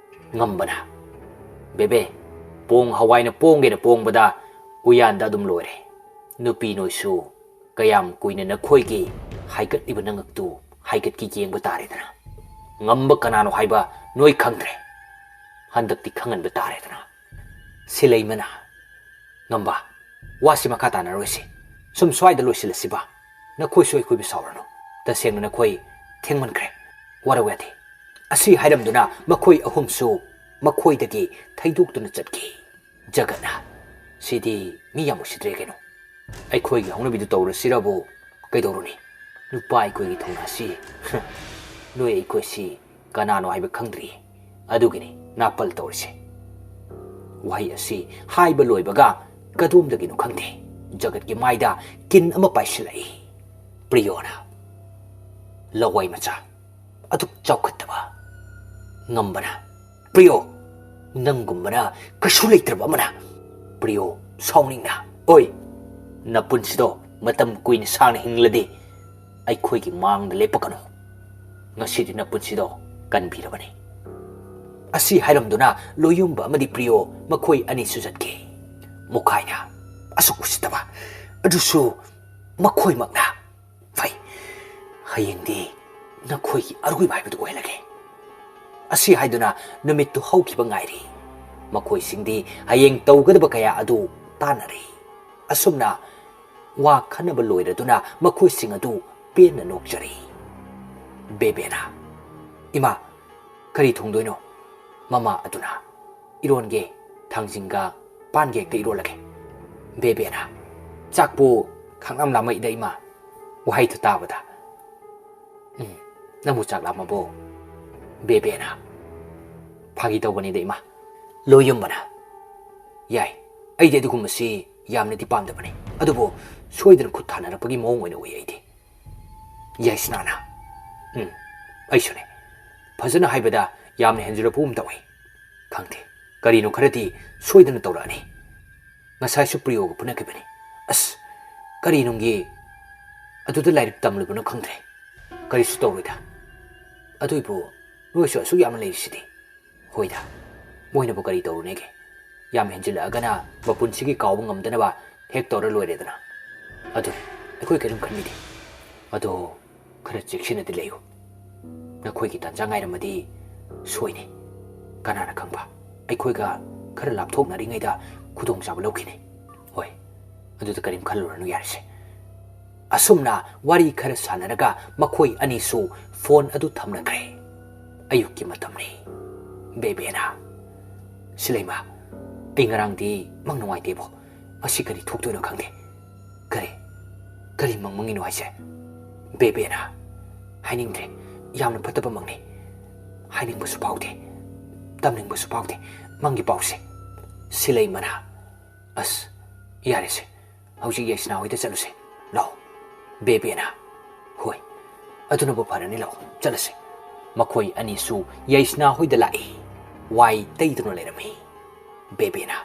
ꯉꯝꯕꯅ, "ꯕꯦꯕꯦ, ꯄꯣꯡ ꯍꯋꯥꯏꯅ ꯄꯣꯡꯒꯦꯅ ꯄꯣꯡꯕꯗ ꯎꯌꯥꯟꯗ ꯑꯗꯨꯝ ꯂꯣꯏꯔꯦ꯫ ꯅꯨꯄꯤ ꯅꯣꯏꯁꯨ ꯀꯌꯥꯝ ꯀꯨꯏꯅ ꯅꯈꯣꯏꯒꯤ ꯍꯥꯏꯒꯠꯂꯤꯕ ꯅꯉꯛꯇꯨ ꯍꯥꯏꯒꯠꯀꯦ ꯌꯦꯡꯕ ꯇꯥꯔꯦꯗꯅ꯫ ꯉꯝꯕ ꯀꯅꯥꯅꯣ ꯍꯥꯏꯕ ꯅꯣꯏ ꯈꯪꯗ꯭ꯔꯦ꯫ ꯍꯟꯗꯛꯇꯤ ꯈꯪꯍꯟꯕ ꯇꯥꯔꯦꯗꯅ꯫" ꯁꯤꯂꯩꯃꯅ, "ꯉꯝꯕ, ꯋꯥꯁꯤ ꯃꯈꯥ ꯇꯥꯅꯔꯣꯏꯁꯤ꯫ ꯁꯨꯝ ꯁ꯭ꯋꯥꯏꯗ ꯂꯣꯏꯁꯤꯜꯂꯁꯤꯕ꯫ ꯅꯈꯣꯏꯁꯨ ꯑꯩꯈꯣꯏꯕꯨ ꯁꯥꯎꯔꯅꯨ꯫ ꯇꯁꯦꯡꯅ ꯅꯈꯣꯏ ꯊꯦꯡꯃꯟꯈ꯭ꯔꯦ꯫ ꯋꯥꯔꯧ ꯌꯥꯗꯦ꯫" ꯑꯁꯤ ꯍꯥꯏꯔꯝꯗꯨꯅ ꯃꯈꯣꯏ ꯑꯍꯨꯝꯁꯨ ꯃꯈꯣꯏꯗꯒꯤ ꯊꯩꯗꯣꯛꯇꯨꯅ ꯆꯠꯈꯤ꯫ ꯖꯒꯠꯅ, "ꯁꯤꯗꯤ ꯃꯤ ꯌꯥꯝ ꯎꯁꯤꯠꯇ꯭ꯔꯦ ꯀꯩꯅꯣ꯫ ꯑꯩꯈꯣꯏꯒꯤ ꯍꯧꯅꯕꯤꯗꯨ ꯇꯧꯔꯁꯤꯔꯕꯨ ꯀꯩꯗꯧꯔꯨꯅꯤ? ꯅꯨꯄꯥ ꯑꯩꯈꯣꯏꯒꯤ ꯊꯧꯅꯥꯁꯤ, ꯅꯣꯏ ꯑꯩꯈꯣꯏꯁꯤ ꯀꯅꯥꯅꯣ ꯍꯥꯏꯕ ꯈꯪꯗ꯭ꯔꯤ꯫ ꯑꯗꯨꯒꯤꯅꯤ ꯅꯥꯄꯜ ꯇꯧꯔꯤꯁꯦ꯫ ꯋꯥꯍꯩ ꯑꯁꯤ ꯍꯥꯏꯕ ꯂꯣꯏꯕꯒ ꯀꯗꯣꯝꯗꯒꯤꯅꯣ ꯈꯪꯗꯦ, ꯖꯒꯠꯀꯤ ꯃꯥꯏꯗ ꯀꯤꯟ ꯑꯃ ꯄꯥꯏꯁꯤꯜꯂꯛꯏ꯫ ꯄ꯭ꯔꯤꯌꯣꯅ, ꯂꯋꯥꯏ ꯃꯆꯥ, ꯑꯗꯨꯛ ꯆꯥꯎꯈꯠꯇꯕ, ꯉꯝꯕꯅ꯫ ꯄ꯭ꯔꯤꯌꯣ, ꯅꯪꯒꯨꯝꯕꯅ ꯀꯩꯁꯨ ꯂꯩꯇ꯭ꯔꯕ ꯑꯃꯅ꯫ ꯄ꯭ꯔꯤꯌꯣ, ꯁꯥꯎꯅꯤꯡꯅ, ꯑꯣꯏ, ꯅꯄꯨꯟꯁꯤꯗꯣ ꯃꯇꯝ ꯀꯨꯏꯅ ꯁꯥꯡꯅ ꯍꯤꯡꯂꯗꯤ ꯑꯩꯈꯣꯏꯒꯤ ꯃꯥꯡꯗ ꯂꯦꯞꯄꯛꯀꯅꯨ꯫ ꯉꯁꯤꯗꯤ ꯅꯄꯨꯟꯁꯤꯗꯣ ꯀꯟꯕꯤꯔꯕꯅꯤ꯫ ꯑꯁꯤ ꯍꯥꯏꯔꯝꯗꯨꯅ ꯂꯣꯌꯨꯝꯕ ꯑꯃꯗꯤ ꯄ꯭ꯔꯤꯌꯣ ꯃꯈꯣꯏ ꯑꯅꯤꯁꯨ ꯆꯠꯈꯤ꯫ ꯃꯨꯈꯥꯏꯅ, ꯑꯁꯨꯛ ꯎꯁꯤꯠꯇꯕ! ꯑꯗꯨꯁꯨ ꯃꯈꯣꯏꯃꯛꯅ꯫ ꯐꯩ, ꯍꯌꯦꯡꯗꯤ ꯅꯈꯣꯏꯒꯤ ꯑꯔꯣꯏꯕ ꯍꯥꯏꯕꯗꯨ ꯑꯣꯏꯍꯜꯂꯒꯦ꯫ ꯑꯁꯤ ꯍꯥꯏꯗꯨꯅ ꯅꯨꯃꯤꯠꯇꯨ ꯍꯧꯈꯤꯕ ꯉꯥꯏꯔꯤ꯫ ꯃꯈꯣꯏꯁꯤꯡꯗꯤ ꯍꯌꯦꯡ ꯇꯧꯒꯗꯕ ꯀꯌꯥ ꯑꯗꯨ ꯇꯥꯟꯅꯔꯤ꯫ ꯑꯁꯨꯝꯅ ꯋꯥ ꯈꯟꯅꯕ ꯂꯣꯏꯔꯗꯨꯅ ꯃꯈꯣꯏꯁꯤꯡ ꯑꯗꯨ ꯄꯦꯟꯅ ꯅꯣꯛꯆꯔꯤ꯫ ꯕꯦꯕꯦꯅ, "ꯏꯃꯥ, ꯀꯔꯤ ꯊꯣꯡꯗꯣꯏꯅꯣ?" ꯃꯃꯥ ꯑꯗꯨꯅ, "ꯏꯔꯣꯟꯒꯦ, ꯊꯥꯡꯖꯤꯡꯒ ꯄꯥꯟꯒ ꯍꯦꯛꯇ ꯏꯔꯣꯜꯂꯒꯦ꯫" ꯕꯦꯕꯦꯅ, "ꯆꯥꯛꯄꯨ ꯈꯪꯂꯥꯝ ꯂꯥꯝꯃꯛꯏꯗ, ꯏꯃꯥ, ꯋꯥꯍꯩꯗꯨ ꯇꯥꯕꯗ꯫ ꯎꯝ, ꯅꯪꯕꯨ ꯆꯥꯛ ꯂꯥꯝꯃꯕꯣ?" ꯕꯦꯕꯦꯅ, "ꯐꯥꯒꯤ ꯇꯧꯕꯅꯤꯗ, ꯏꯃꯥ꯫" ꯂꯣꯌꯨꯝꯕꯅ, "ꯌꯥꯏ, ꯑꯩꯗꯤ ꯑꯗꯨꯒꯨꯝꯕꯁꯤ ꯌꯥꯝꯅꯗꯤ ꯄꯥꯝꯗꯕꯅꯤ, ꯑꯗꯨꯕꯨ ꯁꯣꯏꯗꯅ ꯈꯨꯠ ꯊꯥꯅꯔꯛꯄꯒꯤ ꯃꯑꯣꯡ ꯑꯣꯏꯅ ꯎꯏ ꯑꯩꯗꯤ꯫" ꯌꯥꯏꯁꯅꯥꯅ, "ꯎꯝ, ꯑꯩꯁꯨꯅꯦ꯫ ꯐꯖꯅ ꯍꯥꯏꯕꯗ ꯌꯥꯝꯅ ꯍꯦꯟꯖꯤꯜꯂꯛꯄꯒꯨꯝ ꯇꯧꯏ꯫ ꯈꯪꯗꯦ, ꯀꯔꯤꯅꯣ ꯈꯔꯗꯤ ꯁꯣꯏꯗꯅ ꯇꯧꯔꯛꯑꯅꯤ꯫ ꯉꯁꯥꯏꯁꯨ ꯄ꯭ꯔꯤꯌꯣꯒ ꯐꯨꯅꯈꯤꯕꯅꯤ꯫ ꯑꯁ, ꯀꯔꯤ ꯅꯨꯡꯒꯤ ꯑꯗꯨꯗ ꯂꯥꯏꯔꯤꯛ ꯇꯝꯂꯨꯕꯅꯣ ꯈꯪꯗ꯭ꯔꯦ꯫ ꯀꯔꯤꯁꯨ ꯇꯧꯔꯣꯏꯗ꯫ ꯑꯗꯨꯏꯕꯨ ꯅꯣꯏꯁꯨ ꯑꯁꯨꯛ ꯌꯥꯝꯅ ꯂꯩꯔꯤꯁꯤꯗꯤ꯫" "ꯍꯣꯏꯗ, ꯃꯣꯏꯅꯕꯨ ꯀꯔꯤ ꯇꯧꯔꯨꯅꯦꯒꯦ? ꯌꯥꯝ ꯍꯦꯟꯖꯤꯜꯂꯛꯑꯒꯅ ꯃꯄꯨꯟꯁꯤꯒꯤ ꯀꯥꯎꯕ ꯉꯝꯗꯅꯕ ꯍꯦꯛ ꯇꯧꯔ ꯂꯣꯏꯔꯦꯗꯅ꯫ ꯑꯗꯨ ꯑꯩꯈꯣꯏ ꯀꯔꯤꯝ ꯈꯟꯕꯤꯗꯦ꯫ ꯑꯗꯣ ꯈꯔ ꯆꯦꯛꯁꯤꯟꯅꯗꯤ ꯂꯩꯌꯨ꯫ ꯅꯈꯣꯏꯒꯤ ꯇꯥꯟꯖꯥ ꯉꯥꯏꯔꯝꯃꯗꯤ ꯁꯣꯏꯅꯤ꯫ ꯀꯅꯥꯅ ꯈꯪꯕ, ꯑꯩꯈꯣꯏꯒ ꯈꯔ ꯂꯥꯞꯊꯣꯛꯅꯔꯤꯉꯩꯗ ꯈꯨꯗꯣꯡꯆꯥꯕ ꯂꯧꯈꯤꯅꯤ꯫" "ꯍꯣꯏ, ꯑꯗꯨꯗ ꯀꯔꯤꯝ ꯈꯜꯂꯨꯔꯅꯨ ꯌꯥꯔꯦꯁꯦ꯫" ꯑꯁꯨꯝꯅ ꯋꯥꯔꯤ ꯈꯔ ꯁꯥꯟꯅꯔꯒ ꯃꯈꯣꯏ ꯑꯅꯤꯁꯨ ꯐꯣꯟ ꯑꯗꯨ ꯊꯝꯅꯈ꯭ꯔꯦ꯫ ꯑꯌꯨꯛꯀꯤ ꯃꯇꯝꯅꯤ꯫ ꯕꯦꯕꯦꯅ, "ꯁꯤꯂꯩꯃ, ꯑꯩ ꯉꯔꯥꯡꯗꯤ ꯃꯪ ꯅꯨꯡꯉꯥꯏꯇꯦꯕꯣ꯫ ꯉꯁꯤ ꯀꯔꯤ ꯊꯣꯛꯇꯣꯏꯅꯣ ꯈꯪꯗꯦ꯫" "ꯀꯔꯤ? "ꯀꯔꯤ ꯃꯪ ꯃꯪꯉꯤꯅꯣ ꯍꯥꯏꯁꯦ?" ꯕꯦꯕꯦꯅ, "ꯍꯥꯏꯅꯤꯡꯗ꯭ꯔꯦ, ꯌꯥꯝꯅ ꯐꯠꯇꯕ ꯃꯪꯅꯤ꯫ ꯍꯥꯏꯅꯤꯡꯕꯁꯨ ꯐꯥꯎꯗꯦ, ꯇꯝꯅꯤꯡꯕꯁꯨ ꯐꯥꯎꯗꯦ ꯃꯪꯒꯤ ꯄꯥꯎꯁꯦ꯫ ꯁꯤꯂꯩꯃꯅ, ꯑꯁ, ꯌꯥꯔꯦꯁꯦ, ꯍꯧꯖꯤꯛ ꯌꯥꯏꯁꯅꯥ ꯍꯣꯏꯗ ꯆꯠꯂꯨꯁꯦ, ꯂꯥꯛꯑꯣ꯫" ꯕꯦꯕꯦꯅ, "ꯍꯣꯏ, ꯑꯗꯨꯅꯕꯨ ꯐꯔꯅꯤ, ꯂꯥꯛꯑꯣ, ꯆꯠꯂꯁꯦ꯫" ꯃꯈꯣꯏ ꯑꯅꯤꯁꯨ ꯌꯥꯏꯁꯅꯥ ꯍꯣꯏꯗ ꯂꯥꯛꯏ꯫ ꯋꯥꯏ ꯇꯩꯗꯨꯅ ꯂꯩꯔꯝꯃꯤ꯫ ꯕꯦꯕꯦꯅ,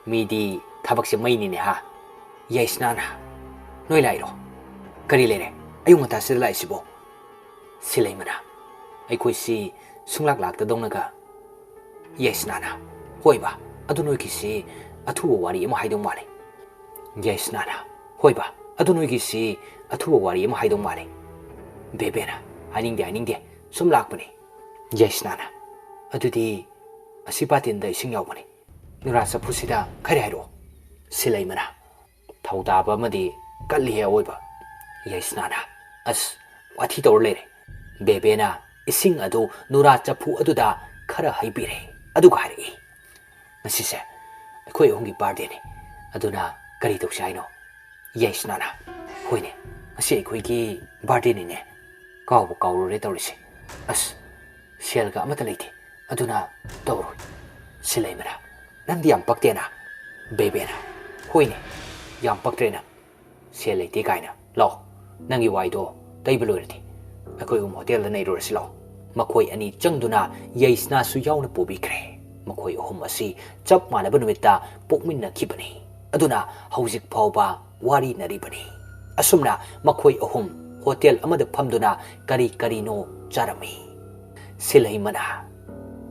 "ꯃꯤꯗꯤ ꯊꯕꯛꯁꯦ ꯃꯩꯅꯤꯅꯦ ꯍꯥ?" ꯌꯥꯏꯁꯅꯥꯅ, "ꯅꯣꯏ ꯂꯥꯛꯏꯔꯣ? ꯀꯔꯤ ꯂꯩꯔꯦ ꯑꯌꯨꯛ ꯉꯟꯇꯥꯁꯤꯗ ꯂꯥꯛꯏꯁꯤꯕꯣ?" ꯁꯤꯂꯩꯃꯅ, "ꯑꯩꯈꯣꯏꯁꯤ ꯁꯨꯡꯂꯥꯛ ꯂꯥꯛꯇꯗꯧꯅꯒ꯫" ꯌꯥꯏꯁꯅꯥꯅ, "ꯍꯣꯏꯕ, ꯑꯗꯨ ꯅꯣꯏꯒꯤꯁꯤ ꯑꯊꯨꯕ ꯋꯥꯔꯤ ꯑꯃ ꯍꯥꯏꯗꯧ ꯃꯥꯜꯂꯦ꯫" ꯌꯥꯏꯁꯅꯥꯅ, "ꯍꯣꯏꯕ, ꯑꯗꯨ ꯅꯣꯏꯒꯤꯁꯤ ꯑꯊꯨꯕ ꯋꯥꯔꯤ ꯑꯃ ꯍꯥꯏꯗꯧ ꯃꯥꯜꯂꯦ꯫" ꯕꯦꯕꯦꯅ, "ꯍꯥꯏꯅꯤꯡꯗꯦ, ꯍꯥꯏꯅꯤꯡꯗꯦ, ꯁꯨꯝ ꯂꯥꯛꯄꯅꯤ꯫" ꯌꯥꯏꯁꯅꯥꯅ, "ꯑꯗꯨꯗꯤ ꯑꯁꯤ ꯕꯥꯇꯤꯟꯗ ꯏꯁꯤꯡ ꯌꯥꯎꯕꯅꯤ, ꯅꯨꯔꯥ ꯆꯐꯨꯁꯤꯗ ꯈꯔ ꯍꯥꯏꯔꯛꯑꯣ꯫" ꯁꯤꯂꯩꯃꯅ, "ꯊꯧꯗꯥꯕ ꯑꯃꯗꯤ ꯀꯜꯂꯤꯍꯦ ꯑꯋꯣꯏꯕ꯫" ꯌꯥꯏꯁꯅꯥꯅ, "ꯑꯁ, ꯋꯥꯊꯤ ꯇꯧꯔ ꯂꯩꯔꯦ꯫" ꯕꯦꯕꯦꯅ ꯏꯁꯤꯡ ꯑꯗꯨ ꯅꯨꯔꯥ ꯆꯐꯨ ꯑꯗꯨꯗ ꯈꯔ ꯍꯩꯕꯤꯔꯦ, ꯑꯗꯨꯒ ꯍꯥꯏꯔꯛꯏ, "ꯉꯁꯤꯁꯦ ꯑꯩꯈꯣꯏ ꯑꯍꯨꯝꯒꯤ ꯕꯥꯔꯗꯦꯅꯤ, ꯑꯗꯨꯅ ꯀꯔꯤ ꯇꯧꯁꯤ ꯍꯥꯏꯅꯣ?" ꯌꯥꯏꯁꯅꯥꯅ, "ꯍꯣꯏꯅꯦ, ꯉꯁꯤ ꯑꯩꯈꯣꯏꯒꯤ ꯕꯥꯔꯗꯦꯅꯤꯅꯦ, ꯀꯥꯎꯕ ꯀꯥꯎꯔꯨꯔꯦ ꯇꯧꯔꯤꯁꯦ꯫ ꯑꯁ, ꯁꯦꯜꯒ ꯑꯃꯠꯇ ꯂꯩꯇꯦ, ꯑꯗꯨꯅ ꯇꯧꯔꯣꯏ꯫" ꯁꯤꯂꯩꯃꯅ, "ꯅꯪꯗꯤ ꯌꯥꯝ ꯄꯛꯇꯦꯅ꯫" ꯕꯦꯕꯦꯅ, "ꯍꯣꯏꯅꯦ, ꯌꯥꯝ ꯄꯛꯇ꯭ꯔꯦ ꯅꯪ꯫ ꯁꯦꯜ ꯂꯩꯇꯦ ꯀꯥꯏꯅ꯫ ꯂꯥꯛꯑꯣ, ꯅꯪꯒꯤ ꯋꯥꯏꯗꯣ ꯇꯩꯕ ꯂꯣꯏꯔꯗꯤ ꯑꯩꯈꯣꯏ ꯑꯍꯨꯝ ꯍꯣꯇꯦꯜꯗ ꯅꯩꯔꯨꯔꯁꯤ ꯂꯥꯛꯑꯣ꯫" ꯃꯈꯣꯏ ꯑꯅꯤ ꯆꯪꯗꯨꯅ ꯌꯥꯏꯁꯅꯥꯁꯨ ꯌꯥꯎꯅ ꯄꯨꯕꯤꯈ꯭ꯔꯦ꯫ ꯃꯈꯣꯏ ꯑꯍꯨꯝ ꯑꯁꯤ ꯆꯞ ꯃꯥꯟꯅꯕ ꯅꯨꯃꯤꯠꯇ ꯄꯣꯛꯃꯤꯟꯅꯈꯤꯕꯅꯤ꯫ ꯑꯗꯨꯅ ꯍꯧꯖꯤꯛ ꯐꯥꯎꯕ ꯋꯥꯔꯤꯅꯔꯤꯕꯅꯤ꯫ ꯑꯁꯨꯝꯅ ꯃꯈꯣꯏ ꯑꯍꯨꯝ ꯍꯣꯇꯦꯜ ꯑꯃꯗ ꯐꯝꯗꯨꯅ ꯀꯔꯤ ꯀꯔꯤꯅꯣ ꯆꯥꯔꯝꯃꯤ꯫ ꯁꯤꯂꯩꯃꯅ,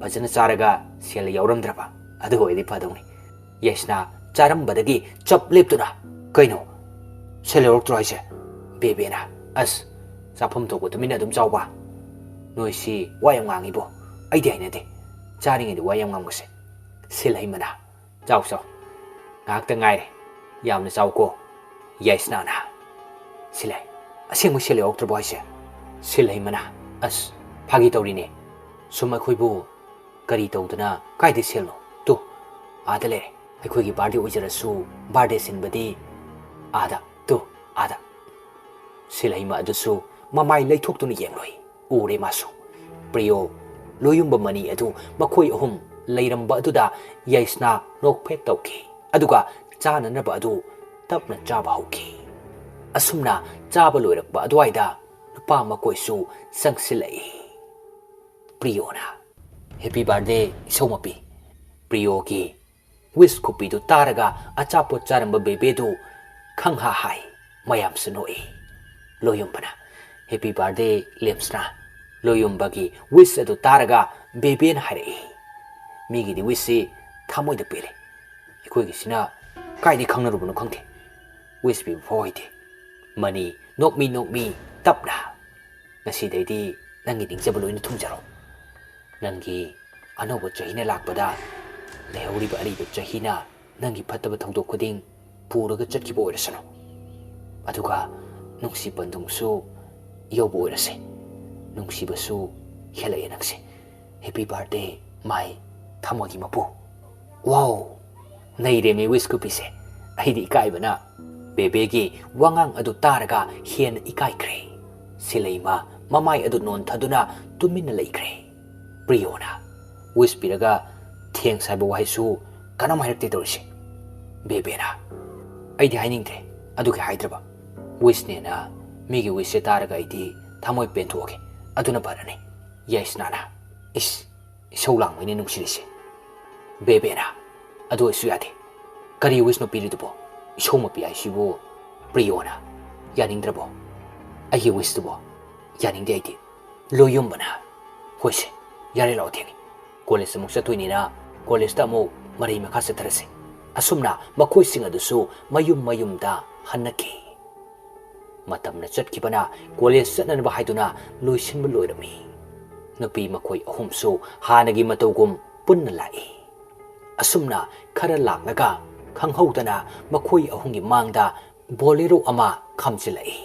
"ꯐꯖꯅ ꯆꯥꯔꯒ ꯁꯦꯜ ꯌꯥꯎꯔꯝꯗ꯭ꯔꯕ ꯑꯗꯨ ꯑꯣꯏꯔꯗꯤ ꯐꯗꯧꯅꯤ꯫" ꯌꯥꯏꯁꯅꯥ ꯆꯥꯔꯝꯕꯗꯒꯤ ꯆꯞ ꯂꯦꯞꯇꯨꯅ, "ꯀꯩꯅꯣ? ꯁꯦꯜ ꯌꯥꯎꯔꯛꯇ꯭ꯔꯣ ꯍꯥꯏꯁꯦ?" ꯕꯦꯕꯦꯅ, "ꯑꯁ, ꯆꯥꯐꯝ ꯊꯣꯛꯄ ꯇꯨꯃꯤꯟꯅ ꯑꯗꯨꯝ ꯆꯥꯎꯕ꯫ ꯅꯣꯏꯁꯤ ꯋꯥ ꯌꯥꯝ ꯉꯥꯡꯉꯤꯕꯣ꯫ ꯑꯩꯗꯤ ꯍꯩꯅꯗꯦ꯫ ꯆꯥꯔꯤꯉꯩꯗ ꯋꯥ ꯌꯥꯝ ꯉꯥꯡꯕꯁꯦ꯫" ꯁꯤꯂꯩꯃꯅ, "ꯆꯥꯎ, ꯆꯥꯎ꯫ ꯉꯥꯏꯍꯥꯛꯇ ꯉꯥꯏꯔꯦ꯫ ꯌꯥꯝꯅ ꯆꯥꯎꯀꯣ꯫" ꯌꯥꯏꯁꯅꯥꯅ, "ꯁꯤꯂꯩ, ꯑꯁꯦꯡꯕ ꯁꯦꯜ ꯌꯥꯎꯔꯛꯇ꯭ꯔꯕꯣ ꯍꯥꯏꯁꯦ?" ꯁꯤꯂꯩꯃꯅ, "ꯑꯁ, ꯐꯥꯒꯤ ꯇꯧꯔꯤꯅꯦ꯫ ꯁꯨꯝ ꯑꯩꯈꯣꯏꯕꯨ ꯀꯔꯤ ꯇꯧꯗꯅ ꯀꯥꯏꯗ ꯁꯦꯜꯅꯣ? ꯇꯨ, ꯑꯥꯗ ꯂꯩꯔꯦ꯫ ꯑꯩꯈꯣꯏꯒꯤ ꯕꯥꯔꯗꯦ ꯑꯣꯏꯖꯔꯁꯨ ꯕꯥꯔꯗꯦ ꯁꯤꯟꯕꯗꯤ ꯑꯥꯗ, ꯇꯨ, ꯑꯥꯗ꯫ ꯁꯤꯂꯩꯃ ꯑꯗꯨꯁꯨ ꯃꯃꯥꯏ ꯂꯩꯊꯣꯛꯇꯨꯅ ꯌꯦꯡꯂꯨꯏ꯫ ꯎꯔꯦ ꯃꯥꯁꯨ꯫ ꯄ꯭ꯔꯤꯌꯣ, ꯂꯣꯌꯨꯝꯕ ꯃꯅꯤ ꯑꯗꯨ ꯃꯈꯣꯏ ꯑꯍꯨꯝ ꯂꯩꯔꯝꯕ ꯑꯗꯨꯗ ꯌꯥꯏꯁꯅꯥ ꯅꯣꯛꯐꯦꯠ ꯇꯧꯈꯤ꯫ ꯑꯗꯨꯒ ꯆꯥꯅꯅꯕ ꯑꯗꯨ ꯇꯞꯅ ꯆꯥꯕ ꯍꯧꯈꯤ꯫ ꯑꯁꯨꯝꯅ ꯆꯥꯕ ꯂꯣꯏꯔꯛꯄ ꯑꯗꯨꯋꯥꯏꯗ ꯅꯨꯄꯥ ꯃꯈꯣꯏꯁꯨ ꯆꯪꯁꯤꯜꯂꯛꯏ꯫ ꯄ꯭ꯔꯤꯌꯣꯅ, "Happy birthday, ꯏꯁꯧꯃꯄꯤ!" ꯄ꯭ꯔꯤꯌꯣꯒꯤ ꯋꯤꯁ ꯈꯨꯄꯤꯗꯨ ꯇꯥꯔꯒ ꯑꯆꯥꯄꯣꯠ ꯆꯥꯔꯝꯕ ꯕꯦꯕꯦꯗꯨ ꯈꯪꯍꯥ ꯍꯥꯏ꯫ ꯃꯌꯥꯝꯁꯨ ꯅꯣꯛꯏ꯫ ꯂꯣꯌꯨꯝꯕꯅ, "Happy birthday, ꯂꯦꯝꯁꯅꯥ!" ꯂꯣꯌꯨꯝꯕꯒꯤ ꯋꯤꯁ ꯑꯗꯨ ꯇꯥꯔꯒ ꯕꯦꯕꯦꯅ ꯍꯥꯏꯔꯛꯏ, "ꯃꯤꯒꯤꯗꯤ ꯋꯤꯁꯁꯤ ꯊꯃꯣꯏꯗ ꯄꯦꯜꯂꯤ, ꯑꯩꯈꯣꯏꯒꯤꯁꯤꯅ ꯀꯥꯏꯗꯩ ꯈꯪꯅꯔꯨꯕꯅꯣ ꯈꯪꯗꯦ, ꯋꯤꯁ ꯄꯤꯕ ꯐꯥꯎ ꯍꯩꯇꯦ꯫ ꯃꯅꯤ, ꯅꯣꯛꯃꯤ ꯅꯣꯛꯃꯤ ꯇꯞꯅ, ꯉꯁꯤꯗꯩꯗꯤ ꯅꯪꯒꯤ ꯅꯤꯡꯖꯕ ꯂꯣꯏꯅ ꯊꯨꯡꯖꯔꯣ꯫ ꯅꯪꯒꯤ ꯑꯅꯧꯕ ꯆꯍꯤꯅ ꯂꯥꯛꯄꯗ ꯂꯩꯍꯧꯔꯤꯕ ꯑꯔꯤꯕ ꯆꯍꯤꯅ ꯅꯪꯒꯤ ꯐꯠꯇꯕ ꯊꯧꯗꯣꯛ ꯈꯨꯗꯤꯡ ꯄꯨꯔꯒ ꯆꯠꯈꯤꯕ ꯑꯣꯏꯔꯁꯅꯨ꯫ ꯑꯗꯨꯒ ꯅꯨꯡꯁꯤ ꯄꯟꯊꯨꯡꯁꯨ ꯌꯧꯕ ꯑꯣꯏꯔꯁꯦ꯫ ꯅꯨꯡꯁꯤꯕꯁꯨ ꯍꯦꯜꯂꯛꯑꯦ ꯅꯪꯁꯦ꯫ Happy birthday, my ꯊꯃꯣꯏꯒꯤ ꯃꯄꯨ!" ꯋꯥꯎ! ꯅꯩꯔꯦꯃꯤ ꯋꯤꯁ ꯈꯨꯄꯤꯁꯦ꯫ ꯑꯩꯗꯤ ꯏꯀꯥꯏꯕꯅ ꯕꯦꯕꯦꯒꯤ ꯋꯥꯉꯥꯡ ꯑꯗꯨ ꯇꯥꯔꯒ ꯍꯦꯟꯅ ꯏꯀꯥꯏꯈ꯭ꯔꯦ꯫ ꯁꯤꯂꯩꯃ ꯃꯃꯥꯏ ꯑꯗꯨ ꯅꯣꯟꯊꯗꯨꯅ ꯇꯨꯃꯤꯟꯅ ꯂꯩꯈ꯭ꯔꯦ꯫ ꯄ꯭ꯔꯤꯌꯣꯅ, "ꯋꯤꯁ ꯄꯤꯔꯒ ꯊꯦꯡꯁ ꯍꯥꯏꯕ ꯋꯥꯍꯩꯁꯨ ꯀꯅꯥꯝ ꯍꯥꯏꯔꯛꯇꯦ ꯇꯧꯔꯤꯁꯦ?" ꯕꯦꯕꯦꯅ, "ꯑꯩꯗꯤ ꯍꯥꯏꯅꯤꯡꯗ꯭ꯔꯦ, ꯑꯗꯨꯒꯤ ꯍꯥꯏꯗ꯭ꯔꯕ꯫ ꯋꯤꯁꯅꯦꯅ ꯃꯤꯒꯤ ꯋꯤꯁꯁꯦ ꯇꯥꯔꯒ ꯑꯩꯗꯤ ꯊꯃꯣꯏ ꯄꯦꯟꯊꯣꯛꯑꯒꯦ, ꯑꯗꯨꯅ ꯐꯔꯅꯤ꯫" ꯌꯥꯏꯁꯅꯥꯅ, "ꯏꯁ, ꯏꯁꯧ ꯂꯥꯡꯕꯩꯅꯦ ꯅꯨꯡꯁꯤꯔꯤꯁꯦ꯫" ꯕꯦꯕꯦꯅ, "ꯑꯗꯨ ꯑꯣꯏꯁꯨ ꯌꯥꯗꯦ, ꯀꯔꯤ ꯋꯤꯁꯅꯣ ꯄꯤꯔꯤꯗꯨꯕꯣ? ꯏꯁꯧꯃꯄꯤ ꯍꯥꯏꯁꯤꯕꯨ?" ꯄ꯭ꯔꯤꯌꯣꯅ, "ꯌꯥꯅꯤꯡꯗ꯭ꯔꯕꯣ ꯑꯩꯒꯤ ꯋꯤꯁꯇꯨꯕꯣ?" "ꯌꯥꯅꯤꯡꯗꯦ ꯑꯩꯗꯤ꯫" ꯂꯣꯌꯨꯝꯕꯅ, "ꯍꯣꯏꯁꯦ, ꯌꯥꯔꯦ, ꯂꯥꯛꯑꯣ, ꯊꯦꯡꯉꯦ꯫ ꯀꯣꯂꯦꯖ ꯑꯃꯨꯛ ꯆꯠꯇꯣꯏꯅꯤꯅ ꯀꯣꯂꯦꯖꯇ ꯑꯃꯨꯛ ꯃꯔꯩ ꯃꯈꯥ ꯆꯠꯊꯔꯁꯦ꯫" ꯑꯁꯨꯝꯅ ꯃꯈꯣꯏꯁꯤꯡ ꯑꯗꯨꯁꯨ ꯃꯌꯨꯝ ꯃꯌꯨꯝꯗ ꯍꯟꯅꯈꯤ꯫ ꯃꯇꯝꯅ ꯆꯠꯈꯤꯕꯅ ꯀꯣꯂꯦꯖ ꯆꯠꯅꯅꯕ ꯍꯥꯏꯗꯨꯅ ꯂꯣꯏꯁꯤꯟꯕ ꯂꯣꯏꯔꯝꯃꯤ꯫ ꯅꯨꯄꯤ ꯃꯈꯣꯏ ꯑꯍꯨꯝꯁꯨ ꯍꯥꯟꯅꯒꯤ ꯃꯇꯧꯒꯨꯝ ꯄꯨꯟꯅ ꯂꯥꯛꯏ꯫ ꯑꯁꯨꯝꯅ ꯈꯔ ꯂꯥꯛꯂꯒ ꯈꯪꯍꯧꯗꯅ ꯃꯈꯣꯏ ꯑꯍꯨꯝꯒꯤ ꯃꯥꯡꯗ ꯕꯣꯂꯦꯔꯣ ꯑꯃ ꯈꯥꯝꯖꯤꯜꯂꯛꯏ꯫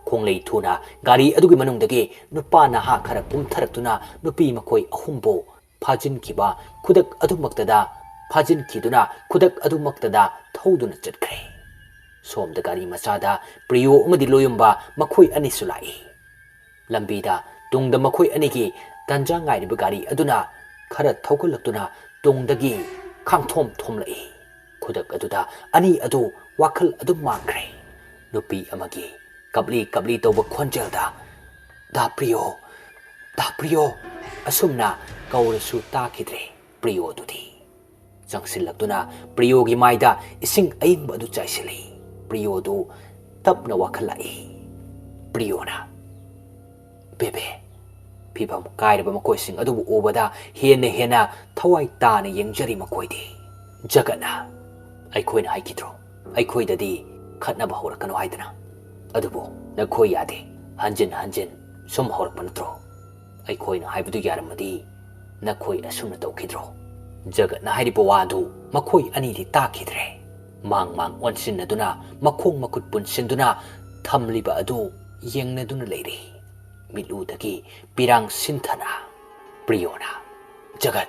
ꯈꯣꯡꯂꯩ ꯊꯨꯅ ꯒꯥꯔꯤ ꯑꯗꯨꯒꯤ ꯃꯅꯨꯡꯗꯒꯤ ꯅꯨꯄꯥ ꯅꯍꯥ ꯈꯔ ꯀꯨꯝꯊꯔꯛꯇꯨꯅ ꯅꯨꯄꯤ ꯃꯈꯣꯏ ꯑꯍꯨꯝꯕꯨ ꯐꯥꯖꯤꯟꯈꯤꯕ ꯈꯨꯗꯛ ꯑꯗꯨꯃꯛꯇꯗ, ꯐꯥꯖꯤꯟꯈꯤꯗꯨꯅ ꯈꯨꯗꯛ ꯑꯗꯨꯃꯛꯇꯗ ꯊꯧꯗꯨꯅ ꯆꯠꯈ꯭ꯔꯦ꯫ ꯁꯣꯝꯗ ꯒꯥꯔꯤ ꯃꯆꯥꯗ ꯄ꯭ꯔꯤꯌꯣ ꯑꯃꯗꯤ ꯂꯣꯌꯨꯝꯕ ꯃꯈꯣꯏ ꯑꯅꯤꯁꯨ ꯂꯥꯛꯏ꯫ ꯂꯝꯕꯤꯗ ꯇꯨꯡꯗ ꯃꯈꯣꯏ ꯑꯅꯤꯒꯤ ꯇꯟꯖꯥ ꯉꯥꯏꯔꯤꯕ ꯒꯥꯔꯤ ꯑꯗꯨꯅ ꯈꯔ ꯊꯧꯒꯠꯂꯛꯇꯨꯅ ꯇꯨꯡꯗꯒꯤ ꯈꯥꯡꯊꯣꯝ ꯊꯣꯝꯂꯛꯏ꯫ ꯈꯨꯗꯛ ꯑꯗꯨꯗ ꯑꯅꯤ ꯑꯗꯨ ꯋꯥꯈꯜ ꯑꯗꯨꯝ ꯃꯥꯡꯈ꯭ꯔꯦ꯫ ꯅꯨꯄꯤ ꯑꯃꯒꯤ ꯀꯞꯂꯤ ꯀꯞꯂꯤ ꯇꯧꯕ ꯈꯣꯟꯖꯦꯜꯗ, "ꯗꯥ ꯄ꯭ꯔꯤꯌꯣ, ꯗꯥ ꯄ꯭ꯔꯤꯌꯣ!" ꯑꯁꯨꯝꯅ ꯀꯧꯔꯁꯨ ꯇꯥꯈꯤꯗ꯭ꯔꯦ ꯄ꯭ꯔꯤꯌꯣꯗꯨꯗꯤ꯫ ꯆꯪꯁꯤꯜꯂꯛꯇꯨꯅ ꯄ꯭ꯔꯤꯌꯣꯒꯤ ꯃꯥꯏꯗ ꯏꯁꯤꯡ ꯑꯏꯪꯕ ꯑꯗꯨ ꯆꯥꯏꯁꯤꯜꯂꯤ꯫ ꯄ꯭ꯔꯤꯌꯣꯗꯨ ꯇꯞꯅ ꯋꯥꯈꯜꯂꯛꯏ꯫ ꯄ꯭ꯔꯤꯌꯣꯅ, "ꯕꯦꯕꯦ!" ꯐꯤꯕꯝ ꯀꯥꯏꯔꯕ ꯃꯈꯣꯏꯁꯤꯡ ꯑꯗꯨꯕꯨ ꯎꯕꯗ ꯍꯦꯟꯅ ꯍꯦꯟꯅ ꯊꯋꯥꯏ ꯇꯥꯅ ꯌꯦꯡꯖꯔꯤ ꯃꯈꯣꯏꯗꯤ꯫ ꯖꯒꯠꯅ, "ꯑꯩꯈꯣꯏꯅ ꯍꯥꯏꯈꯤꯗ꯭ꯔꯣ, ꯑꯩꯈꯣꯏꯗꯗꯤ ꯈꯠꯅꯕ ꯍꯧꯔꯛꯀꯅꯨ ꯍꯥꯏꯗꯅ? ꯑꯗꯨꯕꯨ ꯅꯈꯣꯏ ꯌꯥꯗꯦ, ꯍꯟꯖꯤꯟ ꯍꯟꯖꯤꯟ ꯁꯨꯝ ꯍꯧꯔꯛꯄ ꯅꯠꯇ꯭ꯔꯣ? ꯑꯩꯈꯣꯏꯅ ꯍꯥꯏꯕꯗꯨ ꯌꯥꯔꯝꯃꯗꯤ ꯅꯈꯣꯏ ꯑꯁꯨꯝꯅ ꯇꯧꯈꯤꯗ꯭ꯔꯣ?" ꯖꯒꯠꯅ ꯍꯥꯏꯔꯤꯕ ꯋꯥꯗꯨ ꯃꯈꯣꯏ ꯑꯅꯤꯗꯤ ꯇꯥꯈꯤꯗ꯭ꯔꯦ꯫ ꯃꯥꯡ ꯃꯥꯡ ꯑꯣꯟꯁꯤꯟꯅꯗꯨꯅ, ꯃꯈꯣꯡ ꯃꯈꯨꯠ ꯄꯨꯟꯁꯤꯟꯗꯨꯅ ꯊꯝꯂꯤꯕ ꯑꯗꯨ ꯌꯦꯡꯅꯗꯨꯅ ꯂꯩꯔꯤ꯫ ꯃꯤꯠꯂꯨꯗꯒꯤ ꯄꯤꯔꯥꯡ ꯁꯤꯟꯊꯅ꯫ ꯄ꯭ꯔꯤꯌꯣꯅ, "ꯖꯒꯠ,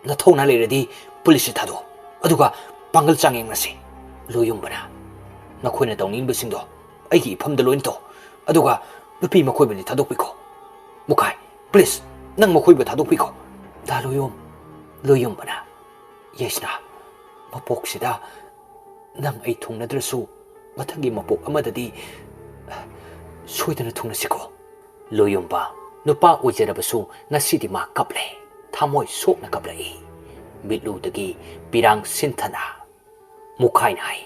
ꯅꯊꯧꯅꯥ ꯂꯩꯔꯗꯤ ꯄꯨꯂꯤꯁꯁꯤ ꯊꯥꯗꯣꯛꯑꯣ, ꯑꯗꯨꯒ ꯄꯥꯡꯒꯜ ꯆꯥꯡꯌꯦꯡꯅꯁꯤ꯫" ꯂꯣꯌꯨꯝꯕꯅ, "ꯅꯈꯣꯏꯅ ꯇꯧꯅꯤꯡꯕꯁꯤꯡꯗꯣ ꯑꯩꯒꯤ ꯏꯐꯝꯗ ꯂꯣꯏꯅ ꯇꯧ, ꯑꯗꯨꯒ ꯅꯨꯄꯤ ꯃꯈꯣꯏꯕꯨꯗꯤ ꯊꯥꯗꯣꯛꯄꯤꯈꯣ꯫ ꯃꯨꯈꯥꯏ, please, ꯅꯪ ꯃꯈꯣꯏꯕꯨ ꯊꯥꯗꯣꯛꯄꯤꯈꯣ꯫" ꯗꯥ ꯂꯣꯌꯨꯝ, ꯂꯣꯌꯨꯝꯕꯅ, "ꯌꯥꯏꯁꯅꯥ, ꯃꯄꯣꯛꯁꯤꯗ ꯅꯪ ꯑꯩ ꯊꯨꯡꯅꯗ꯭ꯔꯁꯨ, ꯃꯊꯪꯒꯤ ꯃꯄꯣꯛ ꯑꯃꯗꯗꯤ ꯁꯣꯏꯗꯅ ꯊꯨꯡꯅꯁꯤꯀꯣ꯫" ꯂꯣꯌꯨꯝꯕ, ꯅꯨꯄꯥ ꯑꯣꯏꯖꯔꯕꯁꯨ ꯉꯁꯤꯗꯤ ꯃꯥ ꯀꯞꯂꯦ꯫ ꯊꯃꯣꯏ ꯁꯣꯛꯅ ꯀꯞꯂꯛꯏ꯫ ꯃꯤꯠꯂꯨꯗꯒꯤ ꯄꯤꯔꯥꯡ ꯁꯤꯟꯊꯅ꯫ ꯃꯨꯈꯥꯏꯅ ꯍꯥꯏ,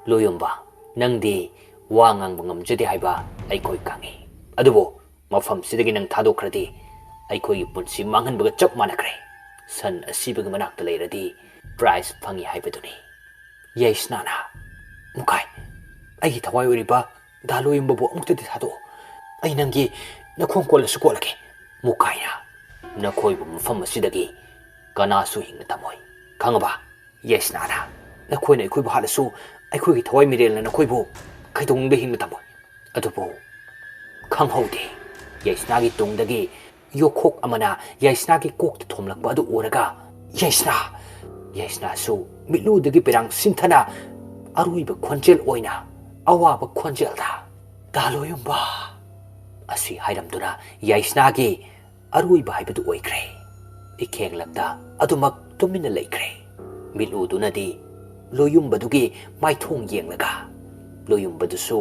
"ꯂꯣꯌꯨꯝꯕ, ꯅꯪꯗꯤ ꯋꯥ ꯉꯥꯡꯕ ꯉꯝꯖꯗꯦ ꯍꯥꯏꯕ ꯑꯩꯈꯣꯏ ꯈꯪꯏ꯫ ꯑꯗꯨꯕꯨ ꯃꯐꯝꯁꯤꯗꯒꯤ ꯅꯪ ꯊꯥꯗꯣꯛꯈ꯭ꯔꯗꯤ ꯑꯩꯈꯣꯏꯒꯤ ꯄꯨꯟꯁꯤ ꯃꯥꯡꯍꯟꯕꯒ ꯆꯞ ꯃꯥꯟꯅꯈ꯭ꯔꯦ꯫ ꯁꯟ ꯑꯁꯤꯕꯒꯤ ꯃꯅꯥꯛꯇ ꯂꯩꯔꯗꯤ prize ꯐꯪꯏ ꯍꯥꯏꯕꯗꯨꯅꯤ꯫" ꯌꯥꯏꯁꯅꯥꯅ, "ꯃꯨꯈꯥꯏ, ꯑꯩꯒꯤ ꯊꯋꯥꯏ ꯑꯣꯏꯔꯤꯕ ꯗꯥ ꯂꯣꯌꯨꯝꯕꯕꯨ ꯑꯃꯨꯛꯇꯗꯤ ꯊꯥꯗꯣꯛꯑꯣ꯫ ꯑꯩ ꯅꯪꯒꯤ ꯅꯈꯣꯡ ꯀꯣꯜꯂꯁꯨ ꯀꯣꯜꯂꯒꯦ꯫" ꯃꯨꯈꯥꯏꯅ, "ꯅꯈꯣꯏꯕꯨ ꯃꯐꯝ ꯑꯁꯤꯗꯒꯤ ꯀꯅꯥꯁꯨ ꯍꯤꯡꯅ ꯊꯝꯃꯣꯏ꯫ ꯈꯪꯉꯕ? ꯌꯥꯏꯁꯅꯥꯅ, ꯅꯈꯣꯏꯅ ꯑꯩꯈꯣꯏꯕꯨ ꯍꯥꯠꯂꯁꯨ ꯑꯩꯈꯣꯏꯒꯤ ꯊꯋꯥꯏ ꯃꯤꯔꯦꯜꯅ ꯅꯈꯣꯏꯕꯨ ꯀꯩꯗꯧꯅꯨꯡꯗ ꯍꯤꯡꯅ ꯊꯝꯃꯣꯏ꯫" ꯑꯗꯨꯕꯨ ꯈꯪꯍꯧꯗꯦ꯫ ꯌꯥꯏꯁꯅꯥꯒꯤ ꯇꯨꯡꯗꯒꯤ ꯌꯣꯈꯣꯛ ꯑꯃꯅ ꯌꯥꯏꯁꯅꯥꯒꯤ ꯀꯣꯛꯇ ꯊꯣꯝꯂꯛꯄ ꯑꯗꯨ ꯎꯔꯒ, ꯌꯥꯏꯁꯅꯥ! ꯌꯥꯏꯁꯅꯥꯁꯨ ꯃꯤꯠꯂꯨꯗꯒꯤ ꯄꯤꯔꯥꯡ ꯁꯤꯟꯊꯅ ꯑꯔꯣꯏꯕ ꯈꯣꯟꯖꯦꯜ ꯑꯣꯏꯅ ꯑꯋꯥꯕ ꯈꯣꯟꯖꯦꯜꯗ, "ꯗꯥ ꯂꯣꯌꯨꯝꯕ" ꯑꯁꯤ ꯍꯥꯏꯔꯝꯗꯨꯅ ꯌꯥꯏꯁꯅꯥꯒꯤ ꯑꯔꯣꯏꯕ ꯍꯥꯏꯕꯗꯨ ꯑꯣꯏꯈ꯭ꯔꯦ꯫ ꯏꯈꯦꯡꯂꯛꯇ ꯑꯗꯨꯃꯛ ꯇꯨꯃꯤꯟꯅ ꯂꯩꯈ꯭ꯔꯦ꯫ ꯃꯤꯠꯂꯨꯗꯨꯅꯗꯤ ꯂꯣꯌꯨꯝꯕꯗꯨꯒꯤ ꯃꯥꯏꯊꯣꯡ ꯌꯦꯡꯂꯒ, ꯂꯣꯌꯨꯝꯕꯗꯨꯁꯨ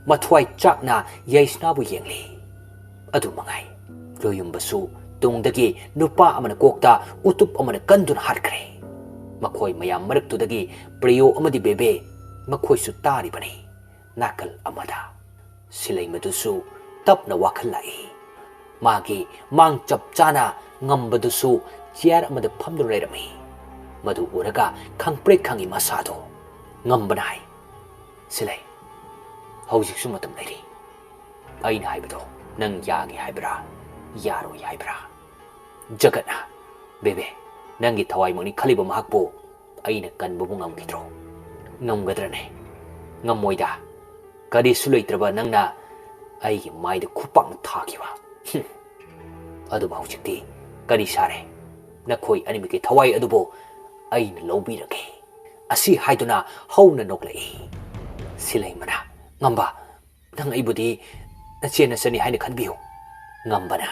ꯃꯊ꯭ꯋꯥꯏ ꯆꯥꯛꯅ ꯌꯥꯏꯁꯅꯥꯕꯨ ꯌꯦꯡꯂꯤ꯫ ꯑꯗꯨ ꯃꯉꯥꯏ, ꯂꯣꯌꯨꯝꯕꯁꯨ ꯇꯨꯡꯗꯒꯤ ꯅꯨꯄꯥ ꯑꯃꯅ ꯀꯣꯛꯇ ꯎꯇꯨꯞ ꯑꯃꯅ ꯀꯟꯗꯨꯅ ꯍꯥꯠꯈ꯭ꯔꯦ꯫ ꯃꯈꯣꯏ ꯃꯌꯥꯝ ꯃꯔꯛꯇꯨꯗꯒꯤ ꯄ꯭ꯔꯤꯌꯣ ꯑꯃꯗꯤ ꯕꯦꯕꯦ, ꯃꯈꯣꯏꯁꯨ ꯇꯥꯔꯤꯕꯅꯤ꯫ ꯅꯥꯀꯜ ꯑꯃꯗ ꯁꯤꯂꯩꯃꯗꯨꯁꯨ ꯇꯞꯅ ꯋꯥꯈꯜ ꯂꯥꯛꯏ꯫ ꯃꯥꯒꯤ ꯃꯥꯡ ꯆꯞ ꯆꯥꯅ ꯉꯝꯕꯗꯨꯁꯨ ꯆꯤꯌꯥꯔ ꯑꯃꯗ ꯐꯝꯗꯨꯅ ꯂꯩꯔꯝꯃꯤ꯫ ꯃꯗꯨ ꯎꯔꯒ ꯈꯪꯄ꯭ꯔꯦꯛ ꯈꯪꯏ ꯃꯁꯥꯗꯣ꯫ ꯉꯝꯕꯅ ꯍꯥꯏ, "ꯁꯤꯂꯩ, ꯍꯧꯖꯤꯛꯁꯨ ꯃꯇꯝ ꯂꯩꯔꯤ꯫ ꯑꯩꯅ ꯍꯥꯏꯕꯗꯣ ꯅꯪ ꯌꯥꯒꯦ ꯍꯥꯏꯕ꯭ꯔꯥ, ꯌꯥꯔꯣꯏ ꯍꯥꯏꯕ꯭ꯔꯥ?" ꯖꯒꯠꯅ, "ꯕꯦꯕꯦ, ꯅꯪꯒꯤ ꯊꯋꯥꯏꯃꯛꯅꯤ ꯈꯜꯂꯤꯕ ꯃꯍꯥꯛꯄꯨ ꯑꯩꯅ ꯀꯟꯕꯕꯨ ꯉꯝꯈꯤꯗ꯭ꯔꯣ? ꯉꯝꯒꯗ꯭ꯔꯅꯦ? ꯉꯝꯃꯣꯏꯗ꯫ ꯀꯔꯤꯁꯨ ꯂꯩꯇ꯭ꯔꯕ ꯅꯪꯅ ꯑꯩꯒꯤ ꯃꯥꯏꯗ ꯈꯨꯄꯥꯛꯅ ꯊꯥꯈꯤꯕ꯫ ꯍꯨꯝ꯫ ꯑꯗꯨꯕꯨ ꯍꯧꯖꯤꯛꯇꯤ ꯀꯔꯤ ꯁꯥꯔꯦ? ꯅꯈꯣꯏ ꯑꯅꯤꯃꯛꯀꯤ ꯊꯋꯥꯏ ꯑꯗꯨꯕꯨ ꯑꯩꯅ ꯂꯧꯕꯤꯔꯒꯦ"꯫ ꯑꯁꯤ ꯍꯥꯏꯗꯨꯅ ꯍꯧꯅ ꯅꯣꯛꯂꯛꯏ꯫ ꯁꯤꯂꯩꯃꯅ, "ꯉꯝꯕ, ꯅꯪ ꯑꯩꯕꯨꯗꯤ ꯅꯆꯦ ꯅꯆꯟꯅꯤ ꯍꯥꯏꯅ ꯈꯟꯕꯤꯌꯨ"꯫ ꯉꯝꯕꯅ,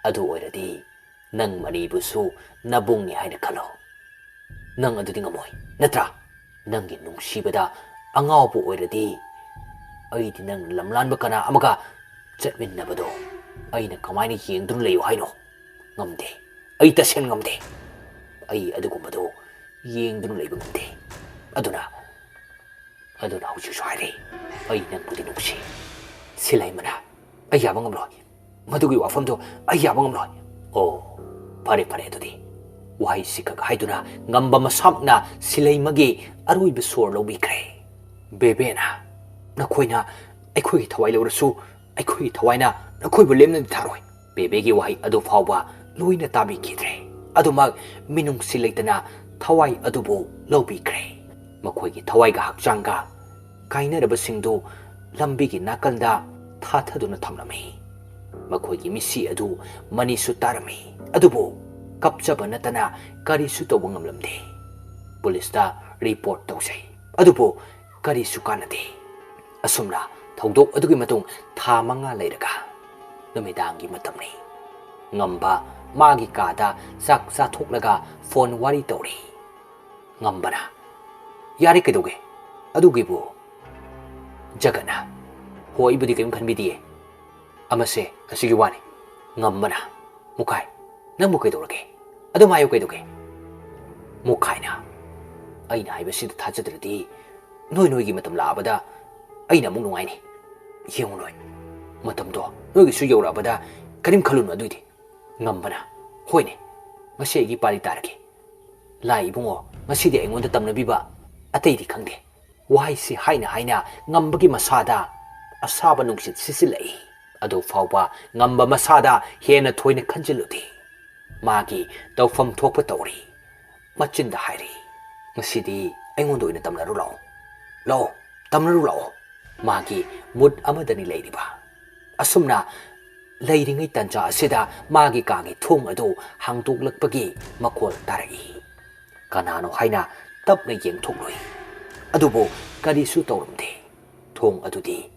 "ꯑꯗꯨ ꯑꯣꯏꯔꯗꯤ ꯅꯪ ꯃꯅꯤꯕꯨꯁꯨ ꯅꯕꯨꯡꯅꯤ ꯍꯥꯏꯅ ꯈꯜꯂꯣ꯫ ꯅꯪ ꯑꯗꯨꯗꯤ ꯉꯝꯃꯣꯏ, ꯅꯠꯇ꯭ꯔꯥ? ꯅꯪꯒꯤ ꯅꯨꯡꯁꯤꯕꯗ ꯑꯉꯥꯎꯕ ꯑꯣꯏꯔꯗꯤ, ꯑꯩꯗꯤ ꯅꯪ ꯂꯝꯂꯥꯟꯕ ꯀꯅꯥ ꯑꯃꯒ ꯆꯠꯃꯤꯟꯅꯕꯗꯣ ꯑꯩꯅ ꯀꯃꯥꯏꯅ ꯌꯦꯡꯗꯨꯅ ꯂꯩꯌꯨ ꯍꯥꯏꯅꯣ? ꯉꯝꯗꯦ, ꯑꯩ ꯇꯁꯦꯡꯅ ꯉꯝꯗꯦ꯫ ꯑꯩ ꯑꯗꯨꯒꯨꯝꯕꯗꯣ ꯌꯦꯡꯗꯨꯅ ꯂꯩꯕ ꯉꯝꯗꯦ꯫ ꯑꯗꯨꯅ, ꯑꯗꯨꯅ ꯍꯧꯖꯤꯛꯁꯨ ꯍꯥꯏꯔꯤ, ꯑꯩ ꯅꯪꯕꯨꯗꯤ ꯅꯨꯡꯁꯤ"꯫ ꯁꯤꯂꯩꯃꯅ, "ꯑꯩ ꯌꯥꯕ ꯉꯝꯂꯣꯏ, ꯃꯗꯨꯒꯤ ꯋꯥꯐꯝꯗꯣ ꯑꯩ ꯌꯥꯕ ꯉꯝꯂꯣꯏ"꯫ "ꯑꯣ, ꯐꯔꯦ, ꯐꯔꯦ, ꯑꯗꯨꯗꯤ"꯫ ꯋꯥꯍꯩꯁꯤꯈꯛ ꯍꯥꯏꯗꯨꯅ ꯉꯝꯕ ꯃꯁꯥꯃꯛꯅ ꯁꯤꯂꯩꯃꯒꯤ ꯑꯔꯣꯏꯕ ꯁꯣꯔ ꯂꯧꯕꯤꯈ꯭ꯔꯦ꯫ ꯕꯦꯕꯦꯅ, "ꯅꯈꯣꯏꯅ ꯑꯩꯈꯣꯏꯒꯤ ꯊꯋꯥꯏ ꯂꯧꯔꯁꯨ, ꯑꯩꯈꯣꯏꯒꯤ ꯊꯋꯥꯏꯅ ꯅꯈꯣꯏꯕꯨ ꯂꯦꯝꯅꯗꯤ ꯊꯥꯔꯣꯏ"꯫ ꯕꯦꯕꯦꯒꯤ ꯋꯥꯍꯩ ꯑꯗꯨ ꯐꯥꯎꯕ ꯂꯣꯏꯅ ꯇꯥꯕꯤꯈꯤꯗ꯭ꯔꯦ꯫ ꯑꯗꯨꯃꯛ ꯃꯤꯅꯨꯡꯁꯤ ꯂꯩꯇꯅ ꯊꯋꯥꯏ ꯑꯗꯨꯕꯨ ꯂꯧꯕꯤꯈ꯭ꯔꯦ꯫ ꯃꯈꯣꯏꯒꯤ ꯊꯋꯥꯏꯒ ꯍꯛꯆꯥꯡꯒ ꯀꯥꯏꯅꯔꯕꯁꯤꯡꯗꯨ ꯂꯝꯕꯤꯒꯤ ꯅꯥꯀꯟꯗ ꯊꯥꯊꯗꯨꯅ ꯊꯝꯂꯝꯃꯤ꯫ ꯃꯈꯣꯏꯒꯤ ꯃꯤꯠꯁꯤ ꯑꯗꯨ ꯃꯅꯤꯁꯨ ꯇꯥꯔꯝꯃꯤ, ꯑꯗꯨꯕꯨ ꯀꯞꯆꯕ ꯅꯠꯇꯅ ꯀꯔꯤꯁꯨ ꯇꯧꯕ ꯉꯝꯂꯝꯗꯦ꯫ ꯄꯨꯂꯤꯁꯇ ꯔꯤꯄꯣꯔꯠ ꯇꯧꯖꯩ꯫ ꯑꯗꯨꯕꯨ ꯀꯔꯤꯁꯨ ꯀꯥꯟꯅꯗꯦ꯫ ꯑꯁꯨꯝꯅ ꯊꯧꯗꯣꯛ ꯑꯗꯨꯒꯤ ꯃꯇꯨꯡ ꯊꯥ ꯃꯉꯥ ꯂꯩꯔꯒ ꯅꯨꯃꯤꯗꯥꯡꯒꯤ ꯃꯇꯝꯅꯤ꯫ ꯉꯝꯕ ꯃꯥꯒꯤ ꯀꯥꯗ ꯆꯥꯛ ꯆꯥꯊꯣꯛꯂꯒ ꯐꯣꯟ ꯋꯥꯔꯤ ꯇꯧꯔꯤ꯫ ꯉꯝꯕꯅ, "ꯌꯥꯔꯦ, ꯀꯩꯗꯧꯒꯦ? ꯑꯗꯨꯒꯤꯕꯨ?" ꯖꯒꯠꯅ, "ꯍꯣ, ꯑꯩꯕꯨꯗꯤ ꯀꯔꯤꯝ ꯈꯟꯕꯤꯗꯤꯌꯦ꯫ ꯑꯃꯁꯦ ꯑꯁꯤꯒꯤ ꯋꯥꯅꯤ꯫" ꯉꯝꯕꯅ, "ꯃꯨꯈꯥꯏ, ꯅꯪꯕꯨ ꯀꯩꯗꯧꯔꯒꯦ? ꯑꯗꯨꯝ ꯍꯥꯏꯌꯨ, ꯀꯩꯗꯧꯒꯦ?" ꯃꯨꯈꯥꯏꯅ, "ꯑꯩꯅ ꯍꯥꯏꯕꯁꯤꯗ ꯊꯥꯖꯗ꯭ꯔꯗꯤ ꯅꯣꯏ ꯅꯣꯏꯒꯤ ꯃꯇꯝ ꯂꯥꯛꯑꯕꯗ ꯑꯩꯅ ꯑꯃꯨꯛ ꯅꯨꯡꯉꯥꯏꯅꯤ꯫ ꯌꯦꯡꯉꯨ ꯅꯣꯏ, ꯃꯇꯝꯗꯣ ꯅꯣꯏꯒꯤꯁꯨ ꯌꯧꯔꯛꯑꯕꯗ ꯀꯔꯤꯝ ꯈꯜꯂꯨꯅꯨ ꯑꯗꯨꯏꯗꯤ꯫" ꯉꯝꯕꯅ, "ꯍꯣꯏꯅꯦ, ꯉꯁꯤ ꯑꯩꯒꯤ ꯄꯥꯂꯤ ꯇꯥꯔꯒꯦ꯫ ꯂꯥꯏ ꯏꯕꯨꯡꯉꯣ, ꯉꯁꯤꯗꯤ ꯑꯩꯉꯣꯟꯗ ꯇꯝꯅꯕꯤꯕ ꯑꯇꯩꯗꯤ ꯈꯪꯗꯦ꯫" ꯋꯥꯍꯩꯁꯤ ꯍꯥꯏꯅ ꯍꯥꯏꯅ ꯉꯝꯕꯒꯤ ꯃꯁꯥꯗ ꯑꯁꯥꯕ ꯅꯨꯡꯁꯤꯠ ꯁꯤꯠꯆꯤꯜꯂꯛꯏ꯫ ꯑꯗꯨ ꯐꯥꯎꯕ ꯉꯝꯕ ꯃꯁꯥꯗ ꯍꯦꯟꯅ ꯊꯣꯏꯅ ꯈꯟꯖꯤꯜꯂꯨꯗꯦ꯫ ꯃꯥꯒꯤ ꯇꯧꯐꯝ ꯊꯣꯛꯄ ꯇꯧꯔꯤ꯫ ꯃꯆꯤꯟꯗ ꯍꯥꯏꯔꯤ, "ꯉꯁꯤꯗꯤ ꯑꯩꯉꯣꯟꯗ ꯑꯣꯏꯅ ꯇꯝꯅꯔꯨ ꯂꯥꯛꯑꯣ꯫ ꯂꯥꯛꯑꯣ, ꯇꯝꯅꯔꯨ ꯂꯥꯛꯑꯣ꯫" ꯃꯥꯒꯤ ꯃꯨꯠ ꯑꯃꯗꯅꯤ ꯂꯩꯔꯤꯕ꯫ ꯑꯁꯨꯝꯅ ꯂꯩꯔꯤꯉꯩ ꯇꯟꯖꯥ ꯑꯁꯤꯗ ꯃꯥꯒꯤ ꯀꯥꯒꯤ ꯊꯣꯡ ꯑꯗꯨ ꯍꯥꯡꯗꯣꯛꯂꯛꯄꯒꯤ ꯃꯈꯣꯜ ꯇꯥꯔꯛꯏ꯫ ꯀꯅꯥꯅꯣ ꯍꯥꯏꯅ ꯇꯞꯅ ꯌꯦꯡꯊꯣꯛꯂꯨꯏ꯫ ꯑꯗꯨꯕꯨ ꯀꯔꯤꯁꯨ ꯇꯧꯔꯝꯗꯦ꯫ ꯊꯣꯡ ꯑꯗꯨꯗꯤ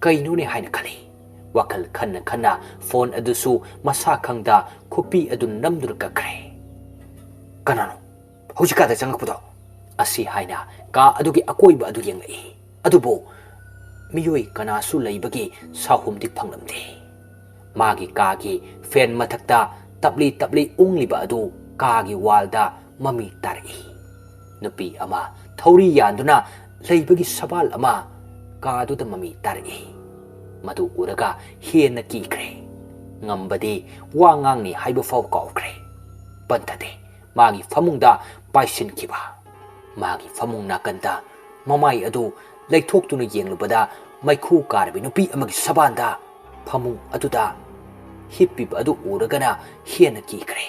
ꯀꯩꯅꯣꯅꯦ ꯍꯥꯏꯅ ꯈꯜꯂꯤ꯫ ꯋꯥꯈꯜ ꯈꯟꯅ ꯈꯟꯅ ꯐꯣꯟ ꯑꯗꯨꯁꯨ ꯃꯁꯥ ꯈꯪꯗ ꯈꯨꯄꯤ ꯑꯗꯨ ꯅꯝꯗꯨꯅ ꯀꯛꯈ꯭ꯔꯦ꯫ "ꯀꯅꯥꯅꯣ ꯍꯧꯖꯤꯛ ꯀꯥꯗ ꯆꯪꯉꯛꯄꯗꯣ?" ꯑꯁꯤ ꯍꯥꯏꯅ ꯀꯥ ꯑꯗꯨꯒꯤ ꯑꯀꯣꯏꯕ ꯑꯗꯨ ꯌꯦꯡꯂꯛꯏ꯫ ꯑꯗꯨꯕꯨ ꯃꯤꯑꯣꯏ ꯀꯅꯥꯁꯨ ꯂꯩꯕꯒꯤ ꯁꯥꯍꯨꯝꯗꯤ ꯐꯪꯂꯝꯗꯦ꯫ ꯃꯥꯒꯤ ꯀꯥꯒꯤ ꯐꯦꯟ ꯃꯊꯛꯇ ꯇꯞꯂꯤ ꯇꯞꯂꯤ ꯎꯪꯂꯤꯕ ꯑꯗꯨ ꯀꯥꯒꯤ ꯋꯥꯜꯗ ꯃꯃꯤ ꯇꯥꯔꯛꯏ꯫ ꯅꯨꯄꯤ ꯑꯃ ꯊꯧꯔꯤ ꯌꯥꯟꯗꯨꯅ ꯂꯩꯕꯒꯤ ꯁꯕꯥꯜ ꯑꯃ ꯀꯥꯗꯨꯗ ꯃꯃꯤ ꯇꯥꯔꯛꯏ꯫ ꯃꯗꯨ ꯎꯔꯒ ꯍꯦꯟꯅ ꯀꯤꯈ꯭ꯔꯦ꯫ ꯉꯝꯕꯗꯤ ꯋꯥ ꯉꯥꯡꯅꯤ ꯍꯥꯏꯕ ꯐꯥꯎ ꯀꯥꯎꯈ꯭ꯔꯦ꯫ ꯄꯟꯊꯗꯦ ꯃꯥꯒꯤ ꯐꯃꯨꯡꯗ ꯄꯥꯏꯁꯤꯟꯈꯤꯕ꯫ ꯃꯥꯒꯤ ꯐꯃꯨꯡ ꯅꯥꯀꯟꯗ ꯃꯃꯥꯏ ꯑꯗꯨ ꯂꯩꯊꯣꯛꯇꯨꯅ ꯌꯦꯡꯂꯨꯕꯗ ꯃꯩꯈꯨ ꯀꯥꯔꯕꯤ ꯅꯨꯄꯤ ꯑꯃꯒꯤ ꯁꯕꯥꯟꯗ ꯐꯃꯨꯡ ꯑꯗꯨꯗ ꯍꯤꯞꯄꯤꯕ ꯑꯗꯨ ꯎꯔꯒꯅ ꯍꯦꯟꯅ ꯀꯤꯈ꯭ꯔꯦ꯫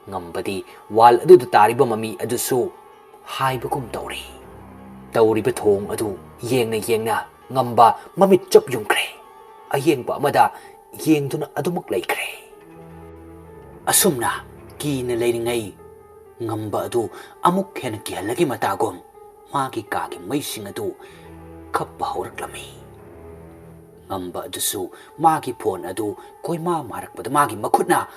ꯉꯝꯕꯗꯤ ꯋꯥꯜ ꯑꯗꯨꯗ ꯇꯥꯔꯤꯕ ꯃꯃꯤ ꯑꯗꯨꯁꯨ ꯍꯥꯏꯕꯒꯨꯝ ꯇꯧꯔꯤ꯫ ꯇꯧꯔꯤꯕ ꯊꯧꯑꯣꯡ ꯑꯗꯨ ꯌꯦꯡꯅ ꯌꯦꯡꯅ ꯉꯝꯕ ꯃꯃꯤꯠ ꯆꯞ ꯌꯨꯡꯈ꯭ꯔꯦ꯫ ꯑꯌꯦꯡꯕ ꯑꯃꯗ ꯌꯦꯡꯗꯨꯅ ꯑꯗꯨꯃꯛ ꯂꯩꯈ꯭ꯔꯦ꯫ ꯑꯁꯨꯝꯅ ꯀꯤꯅ ꯂꯩꯔꯤꯉꯩ ꯉꯝꯕ ꯑꯗꯨ ꯑꯃꯨꯛ ꯍꯦꯟꯅ ꯀꯤꯍꯜꯂꯒꯦ ꯃꯇꯥꯒꯨꯝ ꯃꯥꯒꯤ ꯀꯥꯒꯤ ꯃꯩꯁꯤꯡ ꯑꯗꯨ ꯈꯞꯄ ꯍꯧꯔꯛꯂꯝꯃꯤ꯫ ꯉꯝꯕ ꯑꯗꯨꯁꯨ ꯃꯥꯒꯤ ꯐꯣꯟ ꯑꯗꯨ ꯀꯣꯏꯃꯥ ꯃꯥꯔꯛꯄꯗ ꯃꯥꯒꯤ ꯃꯈꯨꯠꯅ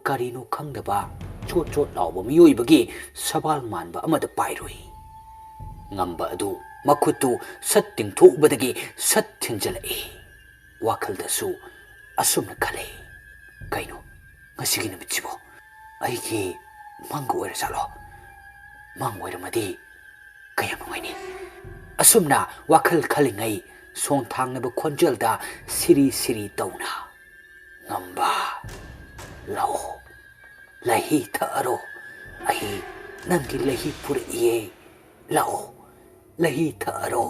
ꯀꯔꯤꯅꯣ ꯈꯪꯗꯕ ꯆꯣꯠ ꯆꯣꯠ ꯂꯥꯎꯕ ꯃꯤꯑꯣꯏꯕꯒꯤ ꯁꯕꯥꯜ ꯃꯥꯟꯕ ꯑꯃꯗ ꯄꯥꯏꯔꯨꯏ꯫ ꯉꯝꯕ ꯑꯗꯨ ꯃꯈꯨꯠꯇꯨ ꯁꯠ ꯇꯤꯡꯊꯣꯛꯎꯕꯗꯒꯤ ꯁꯠ ꯊꯤꯟꯖꯤꯜꯂꯛꯏ꯫ ꯋꯥꯈꯜꯗꯁꯨ ꯑꯁꯨꯝꯅ ꯈꯜꯂꯤ, "ꯀꯩꯅꯣ ꯉꯁꯤꯒꯤ ꯅꯨꯃꯤꯠꯁꯤꯕꯨ? ꯑꯩꯒꯤ ꯃꯪꯒ ꯑꯣꯏꯔꯖꯥꯠꯂꯣ? ꯃꯪ ꯑꯣꯏꯔꯝꯃꯗꯤ ꯀꯌꯥꯝ ꯅꯨꯡꯉꯥꯏꯅꯤ?" ꯑꯁꯨꯝꯅ ꯋꯥꯈꯜ ꯈꯜꯂꯤꯉꯩ ꯁꯣꯡꯊꯥꯡꯅꯕ ꯈꯣꯟꯖꯦꯜꯗ ꯁꯤꯔꯤ ꯁꯤꯔꯤ ꯇꯧꯅ, "ꯉꯝꯕ, ꯂꯥꯛꯑꯣ, ꯂꯩꯍꯤ ꯊꯛꯑꯔꯣ꯫ ꯑꯩ ꯅꯪꯒꯤ ꯂꯩꯍꯤ ꯄꯨꯔꯛꯏꯌꯦ꯫ ꯂꯥꯛꯑꯣ, ꯂꯩꯍꯤ ꯊꯛꯑꯔꯣ꯫"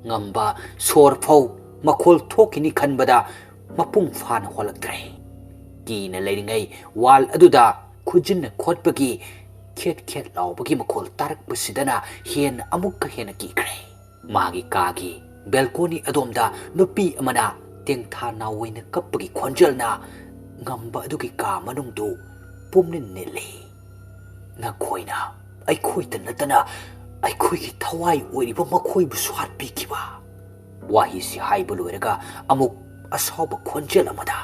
ꯉꯝꯕ ꯁꯣꯔ ꯐꯧ ꯃꯈꯣꯜ ꯊꯣꯛꯈꯤꯅꯤ ꯈꯟꯕꯗ ꯃꯄꯨꯡ ꯐꯥꯅ ꯍꯣꯜꯂꯛꯇ꯭ꯔꯦ꯫ ꯀꯤꯅ ꯂꯩꯔꯤꯉꯩ ꯋꯥꯜ ꯑꯗꯨꯗ ꯈꯨꯖꯤꯟꯅ ꯈꯣꯠꯄꯒꯤ ꯈꯦꯠ ꯈꯦꯠ ꯂꯥꯎꯕꯒꯤ ꯃꯈꯣꯜ ꯇꯥꯔꯛꯄꯁꯤꯗꯅ ꯍꯦꯟꯅ ꯑꯃꯨꯛꯀ ꯍꯦꯟꯅ ꯀꯤꯈ꯭ꯔꯦ꯫ ꯃꯥꯒꯤ ꯀꯥꯒꯤ ꯕꯦꯜꯀꯣꯅꯤ ꯑꯗꯣꯝꯗ ꯅꯨꯄꯤ ꯑꯃꯅ ꯇꯦꯡꯊꯥ ꯅꯥꯑꯣꯏꯅ ꯀꯞꯄꯒꯤ ꯈꯣꯟꯖꯦꯜꯅ ꯉꯝꯕ ꯑꯗꯨꯒꯤ ꯀꯥ ꯃꯅꯨꯡꯗꯨ ꯄꯨꯝꯅꯤꯟ ꯅꯤꯜꯂꯤ꯫ "ꯅꯈꯣꯏꯅ ꯑꯩꯈꯣꯏꯇ ꯅꯠꯇꯅ ꯑꯩꯈꯣꯏꯒꯤ ꯊꯋꯥꯏ ꯑꯣꯏꯔꯤꯕ ꯃꯈꯣꯏꯕꯨꯁꯨ ꯍꯥꯠꯄꯤꯈꯤꯕ꯫" ꯋꯥꯍꯩꯁꯤ ꯍꯥꯏꯕ ꯂꯣꯏꯔꯒ ꯑꯃꯨꯛ ꯑꯁꯥꯎꯕ ꯈꯣꯟꯖꯦꯜ ꯑꯃꯗ,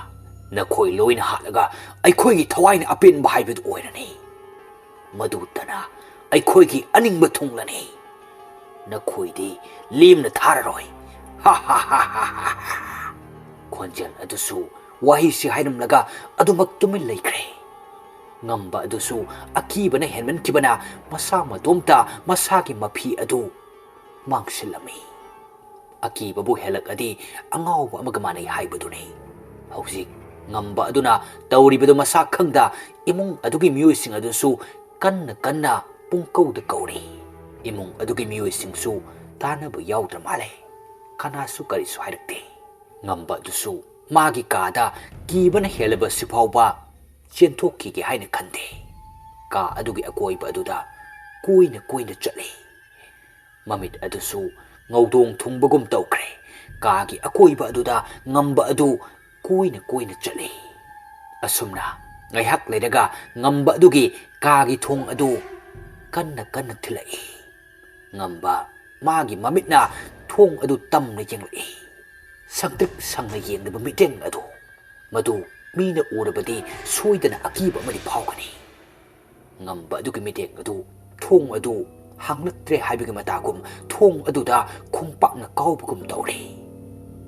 "ꯅꯈꯣꯏ ꯂꯣꯏꯅ ꯍꯥꯠꯂꯒ ꯑꯩꯈꯣꯏꯒꯤ ꯊꯋꯥꯏꯅ ꯑꯄꯦꯟꯕ ꯍꯥꯏꯕꯗꯨ ꯑꯣꯏꯔꯅꯤ꯫ ꯃꯗꯨꯇꯅ ꯑꯩꯈꯣꯏꯒꯤ ꯑꯅꯤꯡꯕ ꯊꯨꯡꯂꯅꯤ꯫ ꯅꯈꯣꯏꯗꯤ ꯂꯦꯝꯅ ꯊꯥꯔꯔꯣꯏ꯫" ꯈꯣꯟꯖꯦꯜ ꯑꯗꯨꯁꯨ ꯋꯥꯍꯩꯁꯤ ꯍꯥꯏꯔꯝꯂꯒ ꯑꯗꯨꯃꯛ ꯇꯨꯃꯤꯟ ꯂꯩꯈ꯭ꯔꯦ꯫ ꯉꯝꯕ ꯑꯗꯨꯁꯨ ꯑꯀꯤꯕꯅ ꯍꯦꯟꯃꯟꯈꯤꯕꯅ ꯃꯁꯥ ꯃꯇꯣꯝꯇ ꯃꯁꯥꯒꯤ ꯃꯐꯤ ꯑꯗꯨ ꯃꯥꯡꯁꯤꯜꯂꯝꯃꯤ꯫ ꯑꯀꯤꯕꯕꯨ ꯍꯦꯜꯂꯛꯑꯗꯤ ꯑꯉꯥꯎꯕ ꯑꯃꯒ ꯃꯥꯟꯅꯩ ꯍꯥꯏꯕꯗꯨꯅꯤ꯫ ꯍꯧꯖꯤꯛ ꯉꯝꯕ ꯑꯗꯨꯅ ꯇꯧꯔꯤꯕꯗꯨ ꯃꯁꯥ ꯈꯪꯗ ꯏꯃꯨꯡ ꯑꯗꯨꯒꯤ ꯃꯤꯑꯣꯏꯁꯤꯡ ꯑꯗꯨꯁꯨ ꯀꯟꯅ ꯀꯟꯅ ꯄꯨꯡꯀꯧꯗ ꯀꯧꯔꯤ꯫ ꯏꯃꯨꯡ ꯑꯗꯨꯒꯤ ꯃꯤꯑꯣꯏꯁꯤꯡꯁꯨ ꯇꯥꯅꯕ ꯌꯥꯎꯗ꯭ꯔ ꯃꯥꯜꯂꯦ꯫ ꯀꯅꯥꯁꯨ ꯀꯔꯤꯁꯨ ꯍꯥꯏꯔꯛꯇꯦ꯫ ꯉꯝꯕ ꯑꯗꯨꯁꯨ ꯃꯥꯒꯤ ꯀꯥꯗ ꯀꯤꯕꯅ ꯍꯦꯜꯂꯕꯁꯤ ꯐꯥꯎꯕ ꯆꯦꯟꯊꯣꯛꯈꯤꯒꯦ ꯍꯥꯏꯅ ꯈꯟꯗꯦ꯫ ꯀꯥ ꯑꯗꯨꯒꯤ ꯑꯀꯣꯏꯕ ꯑꯗꯨꯗ ꯀꯣꯏꯅ ꯀꯣꯏꯅ ꯆꯠꯂꯤ꯫ ꯃꯃꯤꯠ ꯑꯗꯨꯁꯨ ꯉꯧꯗꯣꯡ ꯊꯨꯡꯕꯒꯨꯝ ꯇꯧꯈ꯭ꯔꯦ꯫ ꯀꯥꯒꯤ ꯑꯀꯣꯏꯕ ꯑꯗꯨꯗ ꯉꯝꯕ ꯑꯗꯨ ꯀꯣꯏꯅ ꯀꯣꯏꯅ ꯆꯠꯂꯤ꯫ ꯑꯁꯨꯝꯅ ꯉꯥꯏꯍꯥꯛ ꯂꯩꯔꯒ ꯉꯝꯕ ꯑꯗꯨꯒꯤ ꯀꯥꯒꯤ ꯊꯣꯡ ꯑꯗꯨ ꯀꯟꯅ ꯀꯟꯅ ꯊꯤꯜꯂꯛꯏ꯫ ꯉꯝꯕ ꯃꯥꯒꯤ ꯃꯃꯤꯠꯅ ꯊꯣꯡ ꯑꯗꯨ ꯇꯝꯅ ꯌꯦꯡꯂꯛꯏ꯫ ꯁꯪꯇ꯭ꯔꯤꯛ ꯁꯪꯅ ꯌꯦꯡꯂꯤꯕ ꯃꯤꯠꯌꯦꯡ ꯑꯗꯨ, ꯃꯗꯨ ꯃꯤꯅ ꯎꯔꯕꯗꯤ ꯁꯣꯏꯗꯅ ꯑꯀꯤꯕ ꯑꯃꯗꯤ ꯐꯥꯎꯒꯅꯤ꯫ ꯉꯝꯕ ꯑꯗꯨꯒꯤ ꯃꯤꯠꯌꯦꯡ ꯑꯗꯨ ꯊꯣꯡ ꯑꯗꯨ ꯍꯥꯡꯂꯛꯇ꯭ꯔꯦ ꯍꯥꯏꯕꯒꯤ ꯃꯇꯥꯒꯨꯝ ꯊꯣꯡ ꯑꯗꯨꯗ ꯈꯣꯡꯄꯥꯛꯅ ꯀꯥꯎꯕꯒꯨꯝ ꯇꯧꯔꯦ꯫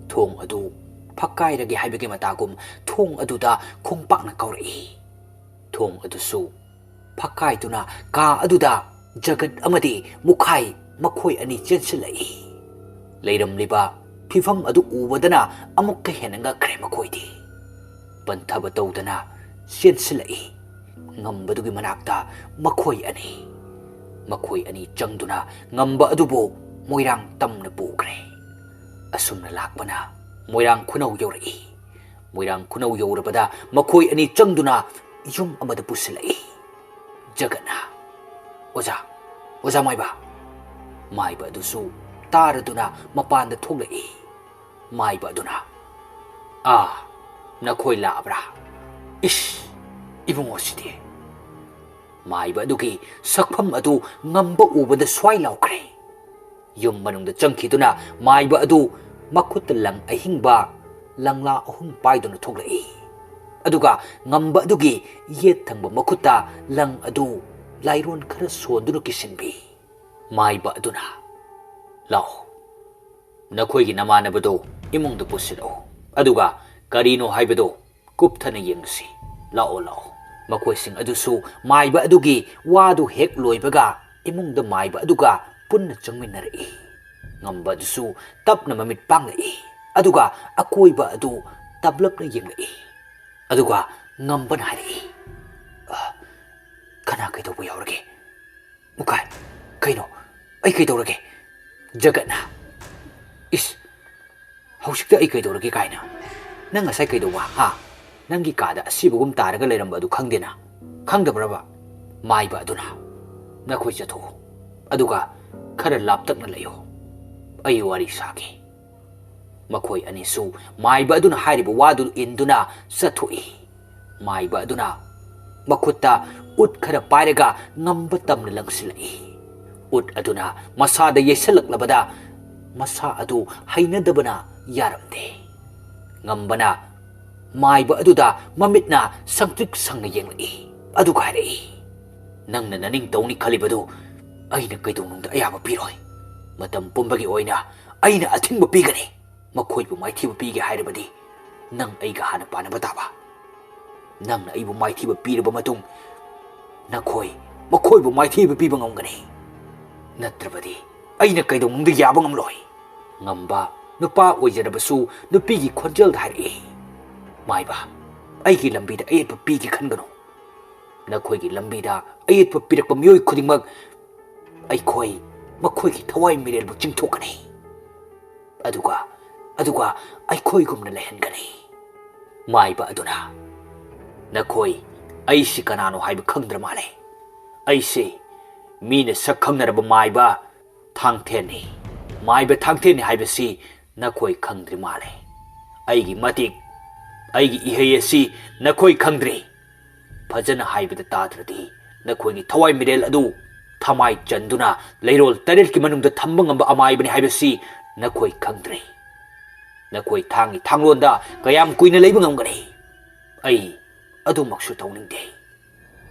ꯊꯣꯡ ꯑꯗꯨ ꯐꯛꯀꯥꯏꯔꯒꯦ ꯍꯥꯏꯕꯒꯤ ꯃꯇꯥꯒꯨꯝ ꯊꯣꯡ ꯑꯗꯨꯗ ꯈꯣꯡꯄꯥꯛꯅ ꯀꯥꯎꯔꯛꯏ꯫ ꯊꯣꯡ ꯑꯗꯨꯁꯨ ꯐꯛꯀꯥꯏꯗꯨꯅ ꯀꯥ ꯑꯗꯨꯗ ꯖꯒꯠ ꯑꯃꯗꯤ ꯃꯨꯈꯥꯏ ꯃꯈꯣꯏ ꯑꯅꯤ ꯆꯦꯟꯁꯤꯜꯂꯛꯏ꯫ ꯂꯩꯔꯝꯂꯤꯕ ꯐꯤꯚꯝ ꯑꯗꯨ ꯎꯕꯗꯅ ꯑꯃꯨꯛꯀ ꯍꯦꯟꯅ ꯉꯛꯈ꯭ꯔꯦ ꯃꯈꯣꯏꯗꯤ꯫ ꯄꯟꯊꯕ ꯇꯧꯗꯅ ꯆꯦꯟꯁꯤꯜꯂꯛꯏ꯫ ꯉꯝꯕꯗꯨꯒꯤ ꯃꯅꯥꯛꯇ ꯃꯈꯣꯏ ꯑꯅꯤ, ꯃꯈꯣꯏ ꯑꯅꯤ ꯆꯪꯗꯨꯅ ꯉꯝꯕ ꯑꯗꯨꯕꯨ ꯃꯣꯏꯔꯥꯡ ꯇꯝꯅ ꯄꯨꯈ꯭ꯔꯦ꯫ ꯑꯁꯨꯝꯅ ꯂꯥꯛꯄꯅ ꯃꯣꯏꯔꯥꯡ ꯈꯨꯅꯧ ꯌꯧꯔꯛꯏ꯫ ꯃꯣꯏꯔꯥꯡ ꯈꯨꯅꯧ ꯌꯧꯔꯕꯗ ꯃꯈꯣꯏ ꯑꯅꯤ ꯆꯪꯗꯨꯅ ꯌꯨꯝ ꯑꯃꯗ ꯄꯨꯁꯤꯜꯂꯛꯏ꯫ ꯖꯒꯠꯅ, "ꯑꯣꯖꯥ, ꯑꯣꯖꯥ ꯃꯥꯏꯕ!" ꯃꯥꯏꯕ ꯑꯗꯨꯁꯨ ꯇꯥꯔꯗꯨꯅ ꯃꯄꯥꯟꯗ ꯊꯣꯛꯂꯛꯏ꯫ ꯃꯥꯏꯕ ꯑꯗꯨꯅ, "ꯑꯥ, ꯅꯈꯣꯏ ꯂꯥꯛꯑꯕ꯭ꯔꯥ? ꯏꯁ, ꯏꯕꯨꯡꯉꯣ ꯁꯤꯗꯤ!" ꯃꯥꯏꯕ ꯑꯗꯨꯒꯤ ꯁꯛꯐꯝ ꯑꯗꯨ ꯉꯝꯕ ꯎꯕꯗ ꯁ꯭ꯋꯥꯏ ꯂꯥꯎꯈ꯭ꯔꯦ꯫ ꯌꯨꯝ ꯃꯅꯨꯡꯗ ꯆꯪꯈꯤꯗꯨꯅ ꯃꯥꯏꯕ ꯑꯗꯨ ꯃꯈꯨꯠꯇ ꯂꯪ ꯑꯍꯤꯡꯕ ꯂꯪꯂꯥ ꯑꯍꯨꯝ ꯄꯥꯏꯗꯨꯅ ꯊꯣꯛꯂꯛꯏ꯫ ꯑꯗꯨꯒ ꯉꯝꯕ ꯑꯗꯨꯒꯤ ꯌꯦꯠ ꯊꯪꯕ ꯃꯈꯨꯠꯇ ꯂꯪ ꯑꯗꯨ ꯂꯥꯏꯔꯣꯟ ꯈꯔ ꯁꯣꯟꯗꯨꯅ ꯀꯤꯁꯤꯟꯕꯤ꯫ ꯃꯥꯏꯕ ꯑꯗꯨꯅ, "ꯂꯥꯛꯑꯣ, ꯅꯈꯣꯏꯒꯤ ꯅꯃꯥꯟꯅꯕꯗꯣ ꯏꯃꯨꯡꯗ ꯄꯨꯁꯤꯜꯂꯛꯎ, ꯑꯗꯨꯒ ꯀꯔꯤꯅꯣ ꯍꯥꯏꯕꯗꯣ ꯀꯨꯞꯊꯅ ꯌꯦꯡꯂꯨꯁꯤ꯫ ꯂꯥꯛꯑꯣ, ꯂꯥꯛꯑꯣ꯫" ꯃꯈꯣꯏꯁꯤꯡ ꯑꯗꯨꯁꯨ ꯃꯥꯏꯕ ꯑꯗꯨꯒꯤ ꯋꯥꯗꯨ ꯍꯦꯛ ꯂꯣꯏꯕꯒ ꯏꯃꯨꯡꯗ ꯃꯥꯏꯕ ꯑꯗꯨꯒ ꯄꯨꯟꯅ ꯆꯪꯃꯤꯟꯅꯔꯛꯏ꯫ ꯉꯝꯕ ꯑꯗꯨꯁꯨ ꯇꯞꯅ ꯃꯃꯤꯠ ꯄꯥꯡꯂꯛꯏ, ꯑꯗꯨꯒ ꯑꯀꯣꯏꯕ ꯑꯗꯨ ꯇꯞꯂꯞꯅ ꯌꯦꯡꯂꯛꯏ꯫ ꯑꯗꯨꯒ ꯉꯝꯕꯅ ꯍꯥꯏꯔꯛꯏ, "ꯑ, ꯀꯅꯥ ꯀꯩꯗꯧꯕ ꯌꯥꯎꯔꯒꯦ? ꯃꯨꯀꯥꯏ, ꯀꯩꯅꯣ? ꯑꯩ ꯀꯩꯗꯧꯔꯒꯦ?" ꯖꯒꯠꯅ, "ꯏꯁ, ꯍꯧꯖꯤꯛꯇ ꯑꯩ ꯀꯩꯗꯧꯔꯒꯦ ꯀꯥꯏꯅ? ꯅꯪ ꯉꯁꯥꯏ ꯀꯩꯗꯧꯕ, ꯍꯥ? ꯅꯪꯒꯤ ꯀꯥꯗ ꯑꯁꯤꯕꯒꯨꯝ ꯇꯥꯔꯒ ꯂꯩꯔꯝꯕ ꯑꯗꯨ ꯈꯪꯗꯦꯅ? ꯈꯪꯗꯕ꯭ꯔꯕ?" ꯃꯥꯏꯕ ꯑꯗꯨꯅ, "ꯅꯈꯣꯏ ꯆꯠꯊꯣꯛꯎ, ꯑꯗꯨꯒ ꯈꯔ ꯂꯥꯞꯇꯛꯅ ꯂꯩꯌꯨ, ꯑꯩ ꯋꯥꯔꯤ ꯁꯥꯒꯦ꯫" ꯃꯈꯣꯏ ꯑꯅꯤꯁꯨ ꯃꯥꯏꯕ ꯑꯗꯨꯅ ꯍꯥꯏꯔꯤꯕ ꯋꯥꯗꯨ ꯏꯟꯗꯨꯅ ꯆꯠꯊꯣꯛꯏ꯫ ꯃꯥꯏꯕ ꯑꯗꯨꯅ ꯃꯈꯨꯠꯇ ꯎꯠ ꯈꯔ ꯄꯥꯏꯔꯒ ꯉꯝꯕ ꯇꯝꯅ ꯂꯪꯁꯤꯜꯂꯛꯏ꯫ ꯎꯠ ꯑꯗꯨꯅ ꯃꯁꯥꯗ ꯌꯩꯁꯜꯂꯛꯂꯕꯗ ꯃꯁꯥ ꯑꯗꯨ ꯍꯩꯅꯗꯕꯅ ꯌꯥꯔꯝꯗꯦ꯫ ꯉꯝꯕꯅ ꯃꯥꯏꯕ ꯑꯗꯨꯗ ꯃꯃꯤꯠꯅ ꯁꯪꯇ꯭ꯔꯤꯛ ꯁꯪꯅ ꯌꯦꯡꯂꯛꯏ꯫ ꯑꯗꯨꯒ ꯍꯥꯏꯔꯛꯏ, "ꯅꯪꯅ ꯅꯅꯤꯡ ꯇꯧꯅꯤ ꯈꯜꯂꯤꯕꯗꯨ ꯑꯩꯅ ꯀꯩꯗꯧꯅꯨꯡꯗ ꯑꯌꯥꯕ ꯄꯤꯔꯣꯏ꯫ ꯃꯇꯝ ꯄꯨꯝꯕꯒꯤ ꯑꯣꯏꯅ ꯑꯩꯅ ꯑꯊꯤꯡꯕ ꯄꯤꯒꯅꯤ꯫ ꯃꯈꯣꯏꯕꯨ ꯃꯥꯏꯊꯤꯕ ꯄꯤꯒꯦ ꯍꯥꯏꯔꯕꯗꯤ ꯅꯪ ꯑꯩꯒ ꯍꯥꯟꯅ ꯄꯥꯟꯅꯕ ꯇꯥꯕ꯫ ꯅꯪꯅ ꯑꯩꯕꯨ ꯃꯥꯏꯊꯤꯕ ꯄꯤꯔꯕ ꯃꯇꯨꯡ ꯅꯈꯣꯏ ꯃꯈꯣꯏꯕꯨ ꯃꯥꯏꯊꯤꯕ ꯄꯤꯕ ꯉꯝꯒꯅꯤ꯫ ꯅꯠꯇ꯭ꯔꯕꯗꯤ ꯑꯩꯅ ꯀꯩꯗꯧꯅꯨꯡꯗ ꯌꯥꯕ ꯉꯝꯂꯣꯏ꯫" ꯉꯝꯕ ꯅꯨꯄꯥ ꯑꯣꯏꯖꯔꯕꯁꯨ ꯅꯨꯄꯤꯒꯤ ꯈꯣꯟꯖꯦꯜꯗ ꯍꯥꯏꯔꯛꯏ, "ꯃꯥꯏꯕ, ꯑꯩꯒꯤ ꯂꯝꯕꯤꯗ ꯑꯌꯦꯠꯄ ꯄꯤꯒꯦ ꯈꯟꯒꯅꯨ꯫ ꯅꯈꯣꯏꯒꯤ ꯂꯝꯕꯤꯗ ꯑꯌꯦꯠꯄ ꯄꯤꯔꯛꯄ ꯃꯤꯑꯣꯏ ꯈꯨꯗꯤꯡꯃꯛ ꯑꯩꯈꯣꯏ ꯃꯈꯣꯏꯒꯤ ꯊꯋꯥꯏ ꯃꯤꯔꯦꯜꯕꯨ ꯆꯤꯡꯊꯣꯛꯀꯅꯤ꯫ ꯑꯗꯨꯒ, ꯑꯗꯨꯒ ꯑꯩꯈꯣꯏꯒꯨꯝꯅ ꯂꯩꯍꯟꯒꯅꯤ꯫" ꯃꯥꯏꯕ ꯑꯗꯨꯅ, "ꯅꯈꯣꯏ ꯑꯩꯁꯤ ꯀꯅꯥꯅꯣ ꯍꯥꯏꯕ ꯈꯪꯗ꯭ꯔ ꯃꯥꯜꯂꯦ꯫ ꯑꯩꯁꯤ ꯃꯤꯅ ꯁꯛ ꯈꯪꯅꯔꯕ ꯃꯥꯏꯕ ꯊꯥꯡꯊꯦꯟꯅꯤ꯫ ꯃꯥꯏꯕ ꯊꯥꯡꯊꯦꯟꯅꯤ ꯍꯥꯏꯕꯁꯤ ꯅꯈꯣꯏ ꯈꯪꯗ꯭ꯔꯤ ꯃꯥꯜꯂꯦ꯫ ꯑꯩꯒꯤ ꯃꯇꯤꯛ, ꯑꯩꯒꯤ ꯏꯍꯩ ꯑꯁꯤ ꯅꯈꯣꯏ ꯈꯪꯗ꯭ꯔꯤ꯫ ꯐꯖꯅ ꯍꯥꯏꯕꯗ ꯇꯥꯗ꯭ꯔꯗꯤ ꯅꯈꯣꯏꯒꯤ ꯊꯋꯥꯏ ꯃꯤꯔꯦꯜ ꯑꯗꯨ ꯊꯃꯥꯏ ꯆꯟꯗꯨꯅ ꯂꯩꯔꯣꯜ ꯇꯔꯦꯠꯀꯤ ꯃꯅꯨꯡꯗ ꯊꯝꯕ ꯉꯝꯕ ꯑꯃꯥꯏꯕꯅꯤ ꯍꯥꯏꯕꯁꯤ ꯅꯈꯣꯏ ꯈꯪꯗ꯭ꯔꯤ꯫ ꯅꯈꯣꯏ ꯊꯥꯡꯒꯤ ꯊꯥꯡꯂꯣꯟꯗ ꯀꯌꯥꯝ ꯀꯨꯏꯅ ꯂꯩꯕ ꯉꯝꯒꯅꯤ? ꯑꯩ ꯑꯗꯨꯃꯛꯁꯨ ꯇꯧꯅꯤꯡꯗꯦ꯫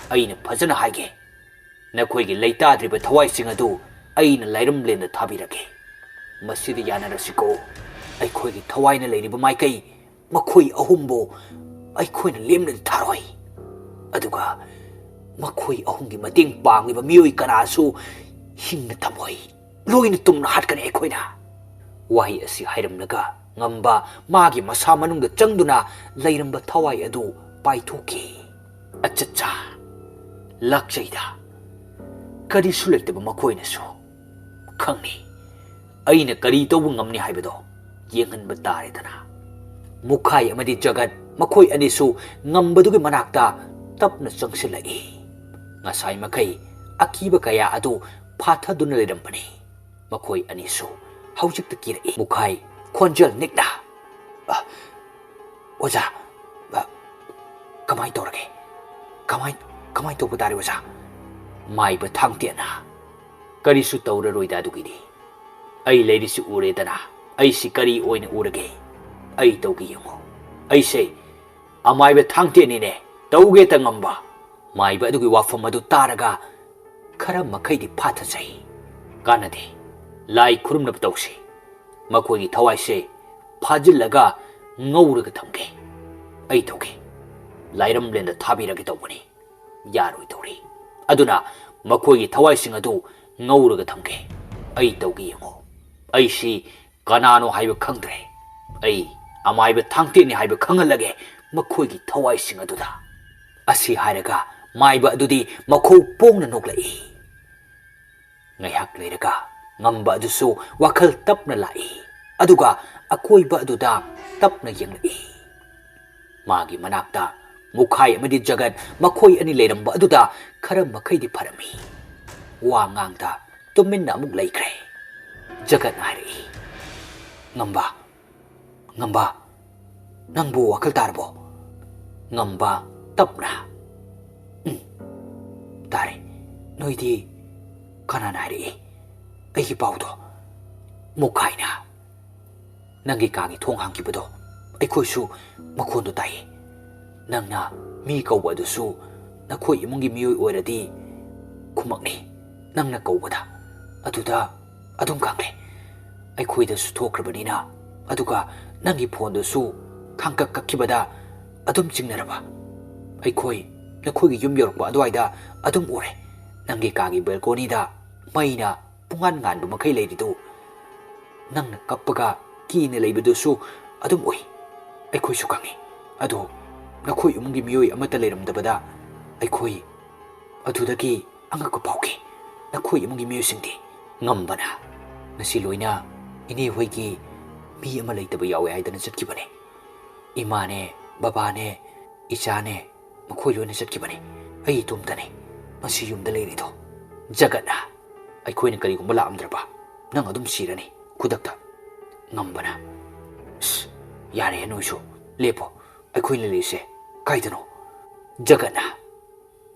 ꯑꯩꯅ ꯐꯖꯅ ꯍꯥꯏꯒꯦ, ꯅꯈꯣꯏꯒꯤ ꯂꯩꯇꯥꯗ꯭ꯔꯤꯕ ꯊꯋꯥꯏꯁꯤꯡ ꯑꯗꯨ ꯑꯩꯅ ꯂꯥꯏꯔꯝꯂꯦꯟꯗ ꯊꯥꯕꯤꯔꯒꯦ꯫ ꯃꯁꯤꯗ ꯌꯥꯅꯔꯁꯤꯀꯣ꯫ ꯑꯩꯈꯣꯏꯒꯤ ꯊꯋꯥꯏꯅ ꯂꯩꯔꯤꯕ ꯃꯥꯏꯀꯩ ꯃꯈꯣꯏ ꯑꯍꯨꯝꯕꯨ ꯑꯩꯈꯣꯏꯅ ꯂꯦꯝꯅꯗꯤ ꯊꯥꯔꯣꯏ꯫ ꯑꯗꯨꯒ ꯃꯈꯣꯏ ꯑꯍꯨꯝꯒꯤ ꯃꯇꯦꯡ ꯄꯥꯡꯂꯤꯕ ꯃꯤꯑꯣꯏ ꯀꯅꯥꯁꯨ ꯍꯤꯡꯅ ꯊꯝꯃꯣꯏ꯫ ꯂꯣꯏꯅ ꯇꯨꯝꯅ ꯍꯥꯠꯀꯅꯤ ꯑꯩꯈꯣꯏꯅ꯫" ꯋꯥꯍꯩ ꯑꯁꯤ ꯍꯥꯏꯔꯝꯂꯒ ꯉꯝꯕ ꯃꯥꯒꯤ ꯃꯁꯥ ꯃꯅꯨꯡꯗ ꯆꯪꯗꯨꯅ ꯂꯩꯔꯝꯕ ꯊꯋꯥꯏ ꯑꯗꯨ ꯄꯥꯏꯊꯣꯛꯈꯤ꯫ ꯑꯆꯠꯆꯥ, ꯂꯥꯛꯆꯩꯗ꯫ ꯀꯔꯤꯁꯨ ꯂꯩꯇꯕ ꯃꯈꯣꯏꯅꯁꯨ ꯈꯪꯅꯤ꯫ ꯑꯩꯅ ꯀꯔꯤ ꯇꯧꯕ ꯉꯝꯅꯤ ꯍꯥꯏꯕꯗꯣ ꯌꯦꯡꯍꯟꯕ ꯇꯥꯔꯦꯗꯅ꯫ ꯃꯨꯈꯥꯏ ꯑꯃꯗꯤ ꯖꯒꯠ ꯃꯈꯣꯏ ꯑꯅꯤꯁꯨ ꯉꯝꯕꯗꯨꯒꯤ ꯃꯅꯥꯛꯇ ꯇꯞꯅ ꯆꯪꯁꯤꯜꯂꯛꯏ꯫ ꯉꯁꯥꯏ ꯃꯈꯩ ꯑꯀꯤꯕ ꯀꯌꯥ ꯑꯗꯨ ꯐꯥꯊꯗꯨꯅ ꯂꯩꯔꯝꯕꯅꯤ꯫ ꯃꯈꯣꯏ ꯑꯅꯤꯁꯨ ꯍꯧꯖꯤꯛꯇ ꯀꯤꯔꯛꯏ꯫ ꯃꯨꯈꯥꯏ ꯈꯣꯟꯖꯦꯜ ꯅꯤꯛꯅ, "ꯑ, ꯑꯣꯖꯥ, ꯑ, ꯀꯃꯥꯏ ꯇꯧꯔꯒꯦ? ꯀꯃꯥꯏ, ꯀꯃꯥꯏ ꯇꯧꯕ ꯇꯥꯔꯦ ꯑꯣꯖꯥ?" ꯃꯥꯏꯕ ꯊꯥꯡꯇꯦꯟꯅ, "ꯀꯔꯤꯁꯨ ꯇꯧꯔꯔꯣꯏꯗ ꯑꯗꯨꯒꯤꯗꯤ꯫ ꯑꯩ ꯂꯩꯔꯤꯁꯤ ꯎꯔꯦꯗꯅ, ꯑꯩꯁꯤ ꯀꯔꯤ ꯑꯣꯏꯅ ꯎꯔꯒꯦ? ꯑꯩ ꯇꯧꯒꯦ ꯌꯦꯡꯉꯣ꯫ ꯑꯩꯁꯦ ꯑꯃꯥꯏꯕ ꯊꯥꯡꯇꯦꯟꯅꯤꯅꯦ, ꯇꯧꯒꯦꯇ ꯉꯝꯕ꯫" ꯃꯥꯏꯕ ꯑꯗꯨꯒꯤ ꯋꯥꯐꯝ ꯑꯗꯨ ꯇꯥꯔꯒ ꯈꯔ ꯃꯈꯩꯗꯤ ꯐꯥꯊꯖꯩ꯫ "ꯀꯥꯟꯅꯗꯦ, ꯂꯥꯏ ꯈꯨꯔꯨꯝꯅꯕ ꯇꯧꯁꯤ꯫ ꯃꯈꯣꯏꯒꯤ ꯊꯋꯥꯏꯁꯦ ꯐꯥꯖꯤꯜꯂꯒ ꯉꯧꯔꯒ ꯊꯝꯒꯦ꯫ ꯑꯩ ꯇꯧꯒꯦ꯫ ꯂꯥꯏꯔꯝꯂꯦꯟꯗ ꯊꯥꯕꯤꯔꯒꯦ ꯇꯧꯕꯅꯤ꯫ ꯌꯥꯔꯣꯏꯗꯧꯔꯤ꯫ ꯑꯗꯨꯅ ꯃꯈꯣꯏꯒꯤ ꯊꯋꯥꯏꯁꯤꯡ ꯑꯗꯨ ꯉꯧꯔꯒ ꯊꯝꯒꯦ꯫ ꯑꯩ ꯇꯧꯒꯦ ꯌꯦꯡꯉꯣ꯫ ꯑꯩꯁꯤ ꯀꯅꯥꯅꯣ ꯍꯥꯏꯕ ꯈꯪꯗ꯭ꯔꯦ꯫ ꯑꯩ ꯑꯃꯥꯏꯕ ꯊꯥꯡꯇꯦꯟꯅꯤ ꯍꯥꯏꯕ ꯈꯪꯍꯜꯂꯒꯦ ꯃꯈꯣꯏꯒꯤ ꯊꯋꯥꯏꯁꯤꯡ ꯑꯗꯨꯗ꯫" ꯑꯁꯤ ꯍꯥꯏꯔꯒ ꯃꯥꯏꯕ ꯑꯗꯨꯗꯤ ꯃꯈꯧ ꯄꯣꯡꯅ ꯅꯣꯛꯂꯛꯏ꯫ ꯉꯥꯏꯍꯥꯛ ꯂꯩꯔꯒ ꯉꯝꯕ ꯑꯗꯨꯁꯨ ꯋꯥꯈꯜ ꯇꯞꯅ ꯂꯥꯛꯏ, ꯑꯗꯨꯒ ꯑꯀꯣꯏꯕ ꯑꯗꯨꯗ ꯇꯞꯅ ꯌꯦꯡꯂꯛꯏ꯫ ꯃꯥꯒꯤ ꯃꯅꯥꯛꯇ ꯃꯨꯈꯥꯏ ꯑꯃꯗꯤ ꯖꯒꯠ ꯃꯈꯣꯏ ꯑꯅꯤ ꯂꯩꯔꯝꯕ ꯑꯗꯨꯗ ꯈꯔ ꯃꯈꯩꯗꯤ ꯐꯔꯝꯃꯤ꯫ ꯋꯥ ꯉꯥꯡꯗ ꯇꯨꯃꯤꯟꯅ ꯑꯃꯨꯛ ꯂꯩꯈ꯭ꯔꯦ꯫ ꯖꯒꯠꯅ ꯍꯥꯏꯔꯛꯏ, "ꯉꯝꯕ, ꯉꯝꯕ, ꯅꯪꯕꯨ ꯋꯥꯈꯜ ꯇꯥꯔꯕꯣ?" ꯉꯝꯕ ꯇꯞꯅ, "ꯎꯝ, ꯇꯥꯔꯦ꯫ ꯅꯣꯏꯗꯤ ꯀꯅꯥꯅ ꯍꯥꯏꯔꯛꯏ ꯑꯩꯒꯤ ꯄꯥꯎꯗꯣ?" ꯃꯨꯈꯥꯏꯅ, "ꯅꯪꯒꯤ ꯀꯥꯒꯤ ꯊꯣꯡ ꯍꯥꯡꯈꯤꯕꯗꯣ ꯑꯩꯈꯣꯏꯁꯨ ꯃꯈꯣꯟꯗꯣ ꯇꯥꯏꯌꯦ꯫ ꯅꯪꯅ ꯃꯤ ꯀꯧꯕ ꯑꯗꯨꯁꯨ ꯅꯈꯣꯏ ꯏꯃꯨꯡꯒꯤ ꯃꯤꯑꯣꯏ ꯑꯣꯏꯔꯗꯤ ꯈꯨꯃꯛꯅꯤ ꯅꯪꯅ ꯀꯧꯕꯗ꯫ ꯑꯗꯨꯗ ꯑꯗꯨꯝ ꯈꯪꯂꯦ꯫ ꯑꯩꯈꯣꯏꯗꯁꯨ ꯊꯣꯛꯈ꯭ꯔꯕꯅꯤꯅ, ꯑꯗꯨꯒ ꯅꯪꯒꯤ ꯐꯣꯟꯗꯨꯁꯨ ꯈꯥꯡꯀꯛ ꯀꯛꯈꯤꯕꯗ ꯑꯗꯨꯝ ꯆꯤꯡꯅꯔꯕ꯫ ꯑꯩꯈꯣꯏ ꯅꯈꯣꯏꯒꯤ ꯌꯨꯝ ꯌꯧꯔꯛꯄ ꯑꯗꯨꯋꯥꯏꯗ ꯑꯗꯨꯝ ꯎꯔꯦ꯫ ꯅꯪꯒꯤ ꯀꯥꯒꯤ ꯕꯦꯜꯀꯣꯅꯤꯗ ꯃꯩꯅ ꯄꯨꯡꯉꯥꯟ ꯉꯥꯟꯕ ꯃꯈꯩ ꯂꯩꯔꯤꯗꯨ, ꯅꯪꯅ ꯀꯞꯄꯒ ꯀꯤꯅ ꯂꯩꯕꯗꯨꯁꯨ ꯑꯗꯨꯝ ꯎꯏ꯫ ꯑꯩꯈꯣꯏꯁꯨ ꯈꯪꯏ꯫ ꯑꯗꯣ ꯅꯈꯣꯏ ꯏꯃꯨꯡꯒꯤ ꯃꯤꯑꯣꯏ ꯑꯃꯠꯇ ꯂꯩꯔꯝꯗꯕꯗ ꯑꯩꯈꯣꯏ ꯑꯗꯨꯗꯒꯤ ꯑꯉꯛꯄ ꯐꯥꯎꯈꯤ꯫ ꯅꯈꯣꯏ ꯏꯃꯨꯡꯒꯤ ꯃꯤꯑꯣꯏꯁꯤꯡꯗꯤ?" ꯉꯝꯕꯅ, "ꯉꯁꯤ ꯂꯣꯏꯅ ꯏꯅꯦ ꯍꯣꯏꯒꯤ ꯃꯤ ꯑꯃ ꯂꯩꯇꯕ ꯌꯥꯎꯋꯦ ꯍꯥꯏꯗꯅ ꯆꯠꯈꯤꯕꯅꯦ꯫ ꯏꯃꯥꯅꯦ, ꯕꯕꯥꯅꯦ, ꯏꯆꯥꯅꯦ, ꯃꯈꯣꯏ ꯂꯣꯏꯅ ꯆꯠꯈꯤꯕꯅꯦ꯫ ꯑꯩ ꯏꯇꯣꯝꯇꯅꯦ ꯉꯁꯤ ꯌꯨꯝꯗ ꯂꯩꯔꯤꯗꯣ꯫" ꯖꯒꯠꯅ, "ꯑꯩꯈꯣꯏꯅ ꯀꯔꯤꯒꯨꯝꯕ ꯂꯥꯛꯑꯝꯗ꯭ꯔꯕ ꯅꯪ ꯑꯗꯨꯝ ꯁꯤꯔꯅꯤ ꯈꯨꯗꯛꯇ꯫" ꯉꯝꯕꯅ, "ꯑꯁ, ꯌꯥꯔꯦ ꯅꯣꯏꯁꯨ, ꯂꯦꯞꯄꯣ꯫ ꯑꯩꯈꯣꯏꯅ ꯂꯩꯔꯤꯁꯦ ꯀꯥꯏꯗꯅꯣ?" ꯖꯒꯠꯅ,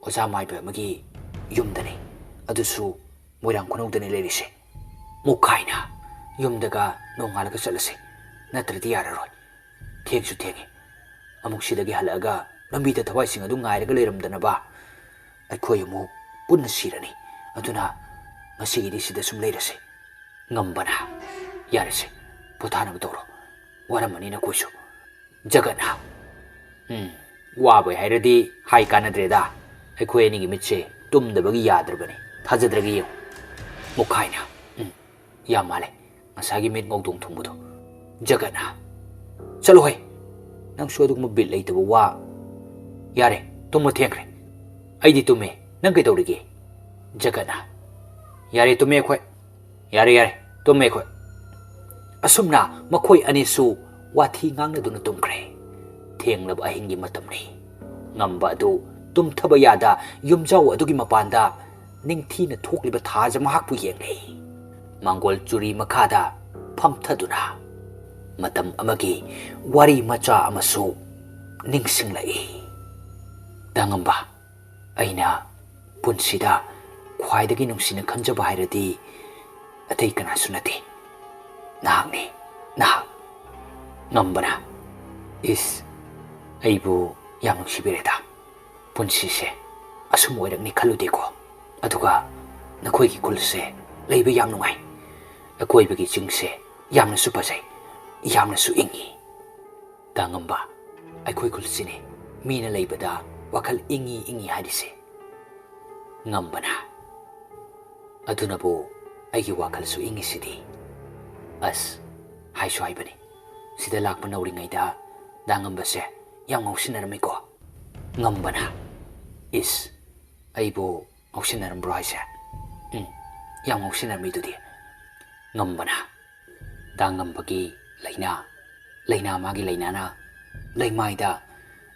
"ꯑꯣꯖꯥ ꯃꯥꯏꯕ ꯑꯃꯒꯤ ꯌꯨꯝꯗꯅꯤ, ꯑꯗꯨꯁꯨ ꯃꯣꯏꯔꯥꯡ ꯈꯨꯅꯧꯗꯅꯤ ꯂꯩꯔꯤꯁꯦ꯫ ꯃꯨꯛꯈꯥꯏꯅ, "ꯌꯨꯝꯗꯒ ꯅꯣꯡꯉꯥꯜꯂꯒ ꯆꯠꯂꯁꯦ, ꯅꯠꯇ꯭ꯔꯗꯤ ꯌꯥꯔꯔꯣꯏ꯫ ꯊꯦꯡꯁꯨ ꯊꯦꯡꯉꯦ꯫ ꯑꯃꯨꯛ ꯁꯤꯗꯒꯤ ꯍꯜꯂꯛꯑꯒ ꯂꯝꯕꯤꯗ ꯊꯋꯥꯏꯁꯤꯡ ꯑꯗꯨ ꯉꯥꯏꯔꯒ ꯂꯩꯔꯝꯗꯅꯕ ꯑꯩꯈꯣꯏ ꯑꯃꯨꯛ ꯄꯨꯟꯅ ꯁꯤꯔꯅꯤ꯫ ꯑꯗꯨꯅ ꯉꯁꯤꯒꯤꯗꯤ ꯁꯤꯗ ꯁꯨꯝ ꯂꯩꯔꯁꯦ꯫" ꯉꯝꯕꯅ, "ꯌꯥꯔꯦꯁꯦ, ꯄꯣꯊꯥꯅꯕ ꯇꯧꯔꯣ꯫ ꯋꯥꯔꯝꯃꯅꯤ ꯅꯈꯣꯏꯁꯨ꯫" ꯖꯒꯠꯅ, "ꯎꯝ, ꯋꯥꯕꯩ ꯍꯥꯏꯔꯗꯤ ꯍꯥꯏ ꯀꯥꯟꯅꯗ꯭ꯔꯦꯗ꯫ ꯑꯩꯈꯣꯏ ꯑꯅꯤꯒꯤ ꯃꯤꯠꯁꯦ ꯇꯨꯝꯗꯕꯒꯤ ꯌꯥꯗ꯭ꯔꯕꯅꯤ꯫ ꯊꯥꯖꯗ꯭ꯔꯒ ꯌꯦꯡꯉꯨ꯫" ꯃꯨꯛꯈꯥꯏꯅ, "ꯎꯝ, ꯌꯥꯝ ꯃꯥꯜꯂꯦ ꯉꯁꯥꯏꯒꯤ ꯃꯤꯠ ꯉꯧꯗꯣꯡ ꯊꯨꯡꯕꯗꯣ꯫" ꯖꯒꯠꯅ, "ꯆꯠꯂꯣꯍꯦ, ꯅꯪꯁꯨ ꯑꯗꯨꯒꯨꯝꯕ ꯕꯤꯠ ꯂꯩꯇꯕ ꯋꯥ꯫ ꯌꯥꯔꯦ, ꯇꯨꯝꯕ ꯊꯦꯡꯈ꯭ꯔꯦ꯫" "ꯑꯩꯗꯤ ꯇꯨꯝꯃꯦ, ꯅꯪ ꯀꯩꯗꯧꯔꯤꯒꯦ?" ꯖꯒꯠꯅ, "ꯌꯥꯔꯦ, ꯇꯨꯝꯃꯦ ꯑꯩꯈꯣꯏ꯫ ꯌꯥꯔꯦ, ꯌꯥꯔꯦ, ꯇꯨꯝꯃꯦ ꯑꯩꯈꯣꯏ꯫" ꯑꯁꯨꯝꯅ ꯃꯈꯣꯏ ꯑꯅꯤꯁꯨ ꯋꯥꯊꯤ ꯉꯥꯡꯅꯗꯨꯅ ꯇꯨꯝꯈ꯭ꯔꯦ꯫ ꯊꯦꯡꯂꯕ ꯑꯍꯤꯡꯒꯤ ꯃꯇꯝꯅꯤ꯫ ꯉꯝꯕ ꯑꯗꯨ ꯇꯨꯝꯊꯕ ꯌꯥꯗ ꯌꯨꯝꯖꯥꯎ ꯑꯗꯨꯒꯤ ꯃꯄꯥꯟꯗ ꯅꯤꯡꯊꯤꯅ ꯊꯣꯛꯂꯤꯕ ꯊꯥꯖ ꯃꯍꯥꯛꯄꯨ ꯌꯦꯡꯂꯤ꯫ ꯃꯥꯡꯒꯣꯜ ꯆꯨꯔꯤ ꯃꯈꯥꯗ ꯐꯝꯊꯗꯨꯅ ꯃꯇꯝ ꯑꯃꯒꯤ ꯋꯥꯔꯤ ꯃꯆꯥ ꯑꯃꯁꯨ ꯅꯤꯡꯁꯤꯡꯂꯛꯏ꯫ "ꯇꯥꯉꯝꯕ, ꯑꯩꯅ ꯄꯨꯟꯁꯤꯗ ꯈ꯭ꯋꯥꯏꯗꯒꯤ ꯅꯨꯡꯁꯤꯅ ꯈꯟꯖꯕ ꯍꯥꯏꯔꯗꯤ ꯑꯇꯩ ꯀꯅꯥꯁꯨ ꯅꯠꯇꯦ, ꯅꯍꯥꯛꯅꯤ, ꯅꯍꯥꯛ꯫" ꯉꯝꯕꯅ, "ꯏꯁ, ꯑꯩꯕꯨ ꯌꯥꯝ ꯅꯨꯡꯁꯤꯕꯤꯔꯦꯗ꯫ ꯄꯨꯟꯁꯤꯁꯦ ꯑꯁꯨꯝ ꯑꯣꯏꯔꯛꯅꯤ ꯈꯜꯂꯨꯗꯦꯀꯣ꯫ ꯑꯗꯨꯒ ꯅꯈꯣꯏꯒꯤ ꯈꯨꯜꯁꯦ ꯂꯩꯕ ꯌꯥꯝ ꯅꯨꯡꯉꯥꯏ꯫ ꯑꯀꯣꯏꯕꯒꯤ ꯆꯤꯡꯁꯦ ꯌꯥꯝꯅꯁꯨ ꯐꯖꯩ, ꯌꯥꯝꯅꯁꯨ ꯏꯪꯉꯤ꯫" "ꯇꯥꯉꯝꯕ, ꯑꯩꯈꯣꯏ ꯈꯨꯜꯁꯤꯅꯤ ꯃꯤꯅ ꯂꯩꯕꯗ ꯋꯥꯈꯜ ꯏꯪꯉꯤ ꯏꯪꯉꯤ ꯍꯥꯏꯔꯤꯁꯦ꯫" ꯉꯝꯕꯅ, "ꯑꯗꯨꯅꯕꯨ ꯑꯩꯒꯤ ꯋꯥꯈꯜꯁꯨ ꯏꯪꯉꯤꯁꯤꯗꯤ꯫ ꯑꯁ, ꯍꯥꯏꯁꯨ ꯍꯥꯏꯕꯅꯤ, ꯁꯤꯗ ꯂꯥꯛꯄ ꯅꯧꯔꯤꯉꯩꯗ ꯗꯥ ꯉꯝꯕꯁꯦ ꯌꯥꯝ ꯉꯥꯎꯁꯤꯟꯅꯔꯝꯃꯤꯀꯣ꯫" ꯉꯝꯕꯅ, "ꯏꯁ, ꯑꯩꯕꯨ ꯉꯥꯎꯁꯤꯟꯅꯔꯝꯕ꯭ꯔꯣ ꯍꯥꯏꯁꯦ?" "ꯎꯝ, ꯌꯥꯝ ꯉꯥꯎꯁꯤꯟꯅꯔꯝꯃꯤꯗꯨꯗꯤ꯫" ꯉꯝꯕꯅ, "ꯗꯥ ꯉꯝꯕꯒꯤ ꯂꯥꯏꯅꯥ, ꯂꯥꯏꯅꯥ ꯃꯥꯒꯤ ꯂꯥꯏꯅꯥꯅ ꯂꯩꯃꯥꯏꯗ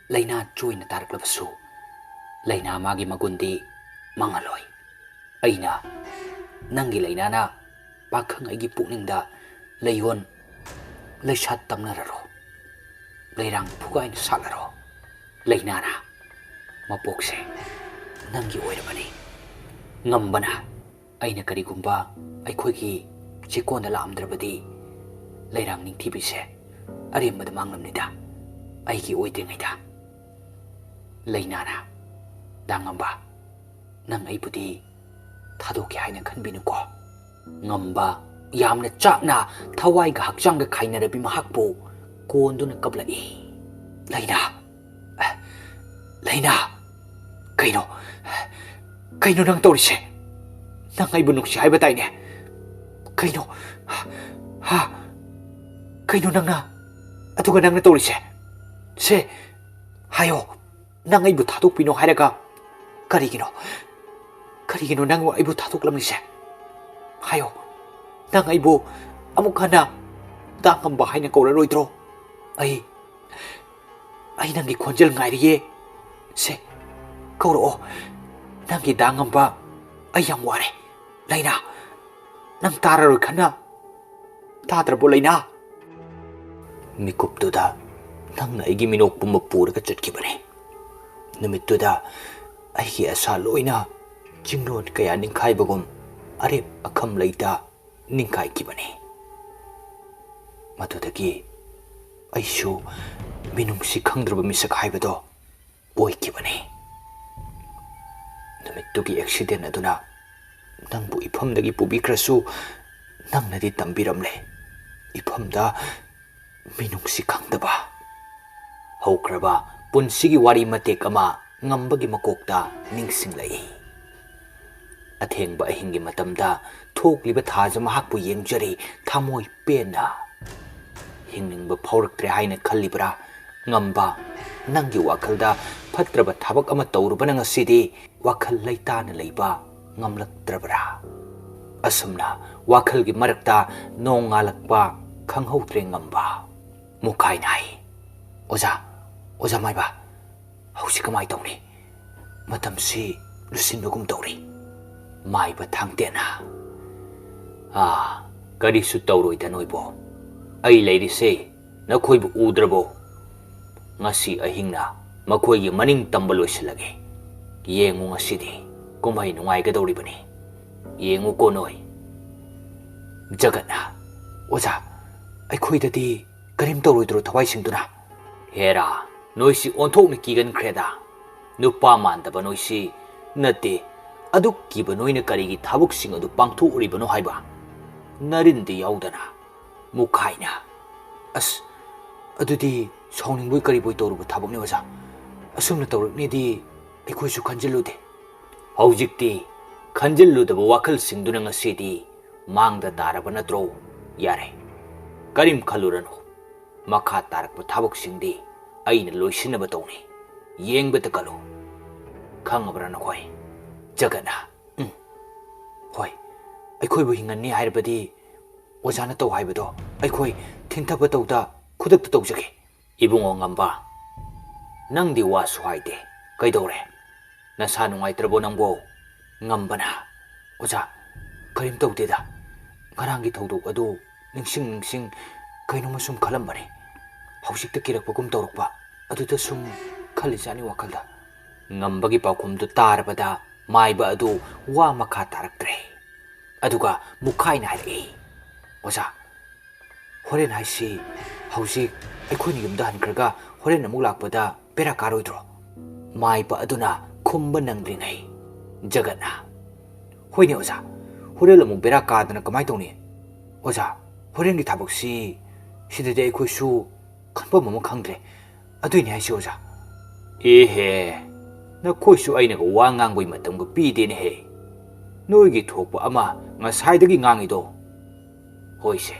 ꯂꯥꯏꯅꯥ ꯆꯣꯏꯅ ꯇꯥꯔꯛꯂꯕꯁꯨ, ꯂꯥꯏꯅꯥ ꯃꯥꯒꯤ ꯃꯒꯨꯟꯗꯤ ꯃꯥꯡꯍꯜꯂꯣꯏ꯫ ꯑꯩꯅ ꯅꯪꯒꯤ ꯂꯥꯏꯅꯥꯅ ꯄꯥꯈꯪ ꯑꯩꯒꯤ ꯄꯨꯛꯅꯤꯡꯗ ꯂꯩꯌꯣꯟ ꯂꯩꯁꯥꯠ ꯇꯝꯅꯔꯔꯣ, ꯂꯩꯔꯥꯡ ꯐꯨꯒꯥꯏꯅ ꯁꯥꯠꯂꯔꯣ꯫ ꯂꯥꯏꯅꯥꯅ ꯃꯄꯣꯛꯁꯦ ꯅꯪꯒꯤ ꯑꯣꯏꯔꯕꯅꯤ꯫" ꯉꯝꯕꯅ, ꯑꯩꯅ ꯀꯔꯤꯒꯨꯝꯕ ꯑꯩꯈꯣꯏꯒꯤ ꯆꯦꯛꯀꯣꯟꯗ ꯂꯥꯛꯑꯝꯗ꯭ꯔꯕꯗꯤ ꯂꯩꯔꯥꯡ ꯅꯤꯡꯊꯤꯕꯤꯁꯦ ꯑꯔꯦꯝꯕꯗ ꯃꯥꯡꯂꯝꯅꯤꯗ, ꯑꯩꯒꯤ ꯑꯣꯏꯗ꯭ꯔꯤꯉꯩꯗ꯫ ꯂꯩꯅꯥꯅ, "ꯗꯥ ꯉꯝꯕ, ꯅꯪ ꯑꯩꯕꯨꯗꯤ ꯊꯥꯗꯣꯛꯀꯦ ꯍꯥꯏꯅ ꯈꯟꯕꯤꯅꯨꯀꯣ꯫" ꯉꯝꯕ ꯌꯥꯝꯅ ꯆꯥꯛꯅ ꯊꯋꯥꯏꯒ ꯍꯛꯆꯥꯡꯒ ꯈꯥꯏꯅꯔꯕꯤ ꯃꯍꯥꯛꯄꯨ ꯀꯣꯟꯗꯨꯅ ꯀꯞꯂꯛꯏ꯫ "ꯂꯩꯅꯥ! ꯂꯩꯅꯥ! ꯀꯩꯅꯣ? ꯀꯩꯅꯣ ꯅꯪ ꯇꯧꯔꯤꯁꯦ? ꯅꯪ ꯑꯩꯕꯨ ꯅꯨꯡꯁꯤ ꯍꯥꯏꯕ ꯇꯥꯏꯅꯦ꯫ ꯀꯩꯅꯣ? ꯍꯥ? ꯀꯩꯅꯣ ꯅꯪꯅ, ꯑꯗꯨꯒ ꯅꯪꯅ ꯇꯧꯔꯤꯁꯦ? ꯁꯦ, ꯍꯥꯏꯌꯣ, ꯅꯪ ꯑꯩꯕꯨ ꯊꯥꯗꯣꯛꯄꯤꯅꯣ ꯍꯥꯏꯔꯒ ꯀꯔꯤꯒꯤꯅꯣ? ꯀꯔꯤꯒꯤꯅꯣ ꯅꯪ ꯑꯩꯕꯨ ꯊꯥꯗꯣꯛꯂꯝꯂꯤꯁꯦ? ꯍꯥꯏꯌꯣ, ꯅꯪ ꯑꯩꯕꯨ ꯑꯃꯨꯛ ꯍꯟꯅ ꯗꯥ ꯉꯝꯕ ꯍꯥꯏꯅ ꯀꯧꯔꯔꯣꯏꯗ꯭ꯔꯣ? ꯑꯩ, ꯑꯩ ꯅꯪꯒꯤ ꯈꯣꯟꯖꯦꯜ ꯉꯥꯏꯔꯤꯌꯦ꯫ ꯁꯦ, ꯀꯧꯔꯛꯑꯣ꯫ ꯅꯪꯒꯤ ꯗꯥ ꯉꯝꯕ, ꯑꯩ ꯌꯥꯝ ꯋꯥꯔꯦ꯫ ꯂꯩꯅꯥ, ꯅꯪ ꯇꯥꯔꯔꯣꯏ ꯈꯟꯅ ꯇꯥꯗ꯭ꯔꯕꯣ, ꯂꯩꯅꯥ?" ꯃꯤꯀꯨꯞꯇꯨꯗ ꯅꯪꯅ ꯑꯩꯒꯤ ꯃꯤꯅꯣꯛ ꯄꯨꯝꯕ ꯄꯨꯔꯒ ꯆꯠꯈꯤꯕꯅꯤ꯫ ꯅꯨꯃꯤꯠꯇꯨꯗ ꯑꯩꯒꯤ ꯑꯁꯥ ꯂꯣꯏꯅ ꯆꯤꯡꯂꯣꯟ ꯀꯌꯥ ꯅꯤꯡꯈꯥꯏꯕꯒꯨꯝ ꯑꯔꯦꯞ ꯑꯈꯝ ꯂꯩꯇ ꯅꯤꯡꯈꯥꯏꯈꯤꯕꯅꯤ꯫ ꯃꯗꯨꯗꯒꯤ ꯑꯩꯁꯨ ꯃꯤꯅꯨꯡꯁꯤ ꯈꯪꯗ꯭ꯔꯕ ꯃꯤꯁꯛ ꯍꯥꯏꯕꯗꯣ ꯑꯣꯏꯈꯤꯕꯅꯤ꯫ ꯅꯨꯃꯤꯠꯇꯨꯒꯤ ꯑꯦꯛꯁꯤꯗꯦꯟ ꯑꯗꯨꯅ ꯅꯪꯕꯨ ꯏꯐꯝꯗꯒꯤ ꯄꯨꯕꯤꯈ꯭ꯔꯁꯨ, ꯅꯪꯅꯗꯤ ꯇꯝꯕꯤꯔꯝꯂꯦ ꯏꯐꯝꯗ ꯃꯤꯅꯨꯡꯁꯤ ꯈꯪꯗꯕ꯫ ꯍꯧꯈ꯭ꯔꯕ ꯄꯨꯟꯁꯤꯒꯤ ꯋꯥꯔꯤ ꯃꯇꯦꯛ ꯑꯃ ꯉꯝꯕꯒꯤ ꯃꯀꯣꯛꯇ ꯅꯤꯡꯁꯤꯡꯂꯛꯏ꯫ ꯑꯊꯦꯡꯕ ꯑꯍꯤꯡꯒꯤ ꯃꯇꯝꯗ ꯊꯣꯛꯂꯤꯕ ꯊꯥꯁꯦ ꯃꯍꯥꯛꯄꯨ ꯌꯦꯡꯖꯔꯤ, ꯊꯃꯣꯏ ꯄꯦꯟꯅ꯫ ꯍꯤꯡꯅꯤꯡꯕ ꯐꯥꯎꯔꯛꯇ꯭ꯔꯦ ꯍꯥꯏꯅ ꯈꯜꯂꯤꯕ꯭ꯔꯥ? ꯉꯝꯕ, ꯅꯪꯒꯤ ꯋꯥꯈꯜꯗ ꯐꯠꯇ꯭ꯔꯕ ꯊꯕꯛ ꯑꯃ ꯇꯧꯔꯨꯕꯅ ꯉꯁꯤꯗꯤ ꯋꯥꯈꯜ ꯂꯩꯇꯥꯅ ꯂꯩꯕ ꯉꯝꯂꯛꯇ꯭ꯔꯕ꯭ꯔꯥ? ꯑꯁꯨꯝꯅ ꯋꯥꯈꯜꯒꯤ ꯃꯔꯛꯇ ꯅꯣꯡꯉꯥꯜꯂꯛꯄ ꯈꯪꯍꯧꯗ꯭ꯔꯦ ꯉꯝꯕ꯫ ꯃꯨꯈꯥꯏꯅ ꯍꯥꯏ, "ꯑꯣꯖꯥ, ꯑꯣꯖꯥ ꯃꯥꯏꯕ, ꯍꯧꯖꯤꯛ ꯀꯃꯥꯏ ꯇꯧꯅꯤ? ꯃꯇꯝꯁꯤ ꯂꯨꯁꯤꯟꯕꯒꯨꯝ ꯇꯧꯔꯤ꯫" ꯃꯥꯏꯕ ꯊꯥꯡꯇꯦꯟꯅ, "ꯑꯥ, ꯀꯔꯤꯁꯨ ꯇꯧꯔꯣꯏꯗ ꯅꯣꯏꯕꯣ꯫ ꯑꯩ ꯂꯩꯔꯤꯁꯦ ꯅꯈꯣꯏꯕꯨ ꯎꯗ꯭ꯔꯕꯣ? ꯉꯁꯤ ꯑꯍꯤꯡꯅ ꯃꯈꯣꯏꯒꯤ ꯃꯅꯤꯡ ꯇꯝꯕ ꯂꯣꯏꯁꯤꯜꯂꯒꯦ꯫ ꯌꯦꯡꯉꯨ ꯉꯁꯤꯗꯤ ꯀꯨꯝꯍꯩ ꯅꯨꯡꯉꯥꯏꯒꯗꯧꯔꯤꯕꯅꯤ꯫" ꯌꯦꯡꯉꯨꯀꯣ ꯅꯣꯏ꯫ ꯖꯒꯠꯅ, "ꯑꯣꯖꯥ, ꯑꯩꯈꯣꯏꯗꯗꯤ ꯀꯔꯤꯝ ꯇꯧꯔꯣꯏꯗ꯭ꯔꯣ ꯊꯋꯥꯏꯁꯤꯡꯗꯨꯅ?" "ꯍꯦꯔꯥ, ꯅꯣꯏꯁꯤ ꯑꯣꯟꯊꯣꯛꯅ ꯀꯤꯒꯟꯈ꯭ꯔꯦꯗ꯫ ꯅꯨꯄꯥ ꯃꯥꯟꯗꯕ ꯅꯣꯏꯁꯤ꯫ ꯅꯠꯇꯦ, ꯑꯗꯨꯛ ꯀꯤꯕ ꯅꯣꯏꯅ ꯀꯔꯤꯒꯤ ꯊꯕꯛꯁꯤꯡ ꯑꯗꯨ ꯄꯥꯡꯊꯣꯛꯎꯔꯤꯕꯅꯣ ꯍꯥꯏꯕ?" ꯅꯔꯤꯟꯗꯤ ꯌꯥꯎꯗꯅ ꯃꯨꯈꯥꯏꯅ, "ꯑꯁ, ꯑꯗꯨꯗꯤ ꯁꯥꯎꯅꯤꯡꯕꯣꯏ ꯀꯔꯤꯕꯣꯏ ꯇꯧꯔꯨꯕ ꯊꯕꯛꯅꯤ ꯑꯣꯖꯥ꯫ ꯑꯁꯨꯝꯅ ꯇꯧꯔꯛꯅꯤꯗꯤ ꯑꯩꯈꯣꯏꯁꯨ ꯈꯟꯖꯤꯜꯂꯨꯗꯦ꯫ ꯍꯧꯖꯤꯛꯇꯤ ꯈꯟꯖꯤꯜꯂꯨꯗꯕ ꯋꯥꯈꯜꯁꯤꯡꯗꯨꯅ ꯉꯁꯤꯗꯤ ꯃꯥꯡꯗ ꯇꯥꯔꯕ ꯅꯠꯇ꯭ꯔꯣ? ꯌꯥꯔꯦ, ꯀꯔꯤꯝ ꯈꯜꯂꯨꯔꯅꯨ꯫ ꯃꯈꯥ ꯇꯥꯔꯛꯄ ꯊꯕꯛꯁꯤꯡꯗꯤ ꯑꯩꯅ ꯂꯣꯏꯁꯤꯟꯅꯕ ꯇꯧꯅꯤ꯫ ꯌꯦꯡꯕꯇ ꯀꯜꯂꯨ꯫ ꯈꯪꯉꯕ꯭ꯔꯥ ꯅꯈꯣꯏ?" ꯖꯒꯠꯅ, "ꯎꯝ, ꯍꯣꯏ, ꯑꯩꯈꯣꯏꯕꯨ ꯍꯤꯡꯍꯟꯅꯤ ꯍꯥꯏꯔꯕꯗꯤ ꯑꯣꯖꯥꯅ ꯇꯧ ꯍꯥꯏꯕꯗꯣ ꯑꯩꯈꯣꯏ ꯊꯤꯟꯊꯕ ꯇꯧꯗ ꯈꯨꯗꯛꯇ ꯇꯧꯖꯒꯦ꯫" "ꯏꯕꯨꯡꯉꯣ ꯉꯝꯕ, ꯅꯪꯗꯤ ꯋꯥꯁꯨ ꯍꯥꯏꯗꯦ, ꯀꯩꯗꯧꯔꯦ? ꯅꯁꯥ ꯅꯨꯡꯉꯥꯏꯇ꯭ꯔꯕꯣ ꯅꯪꯕꯣ?" ꯉꯝꯕꯅ, "ꯑꯣꯖꯥ, ꯀꯔꯤꯝ ꯇꯧꯗꯦꯗ꯫ ꯉꯔꯥꯡꯒꯤ ꯊꯧꯗꯣꯛ ꯑꯗꯨ ꯅꯤꯡꯁꯤꯡ ꯅꯤꯡꯁꯤꯡ ꯀꯩꯅꯣꯝꯃ ꯁꯨꯝ ꯈꯜꯂꯝꯕꯅꯤ꯫ ꯍꯧꯖꯤꯛꯇ ꯀꯤꯔꯛꯄꯒꯨꯝ ꯇꯧꯔꯛꯄ, ꯑꯗꯨꯗ ꯁꯨꯝ ꯈꯜꯂꯤꯖꯥꯠꯅꯤ ꯋꯥꯈꯜꯗ꯫" ꯉꯝꯕꯒꯤ ꯄꯥꯎꯈꯨꯝꯗꯨ ꯇꯥꯔꯕꯗ ꯃꯥꯏꯕ ꯑꯗꯨ ꯋꯥ ꯃꯈꯥ ꯇꯥꯔꯛꯇ꯭ꯔꯦ꯫ ꯑꯗꯨꯒ ꯃꯨꯈꯥꯏꯅ ꯍꯥꯏꯔꯛꯏ, "ꯑꯣꯖꯥ, ꯍꯣꯔꯦꯟ ꯍꯥꯏꯁꯤ ꯍꯧꯖꯤꯛ ꯑꯩꯈꯣꯏꯅ ꯌꯨꯝꯗ ꯍꯟꯈ꯭ꯔꯒ ꯍꯣꯔꯦꯟ ꯑꯃꯨꯛ ꯂꯥꯛꯄꯗ ꯕꯦꯔꯥ ꯀꯥꯔꯣꯏꯗ꯭ꯔꯣ?" ꯃꯥꯏꯕ ꯑꯗꯨꯅ ꯈꯨꯝꯕ ꯅꯪꯗ꯭ꯔꯤꯉꯩ ꯖꯒꯠꯅ, "ꯍꯣꯏꯅꯦ ꯑꯣꯖꯥ, ꯍꯣꯔꯦꯟ ꯑꯃꯨꯛ ꯕꯦꯔꯥ ꯀꯥꯗꯅ ꯀꯃꯥꯏꯅ ꯇꯧꯅꯤ? ꯑꯣꯖꯥ, ꯍꯣꯔꯦꯟꯒꯤ ꯊꯕꯛꯁꯤ ꯁꯤꯗꯗꯤ ꯑꯩꯈꯣꯏꯁꯨ ꯈꯟꯐꯝ ꯑꯃ ꯈꯪꯗ꯭ꯔꯦ꯫ ꯑꯗꯨꯏꯅꯦ ꯍꯥꯏꯁꯦ ꯑꯣꯖꯥ꯫" "ꯑꯦꯍꯦ, ꯅꯈꯣꯏꯁꯨ ꯑꯩꯅꯒ ꯋꯥ ꯉꯥꯡꯕꯒꯤ ꯃꯇꯝꯒ ꯄꯤꯗꯦꯅꯦꯍꯦ꯫ ꯅꯣꯏꯒꯤ ꯊꯣꯛꯄ ꯑꯃ ꯉꯁꯥꯏꯗꯒꯤ ꯉꯥꯡꯉꯤꯗꯣ꯫ ꯍꯣꯏꯁꯦ,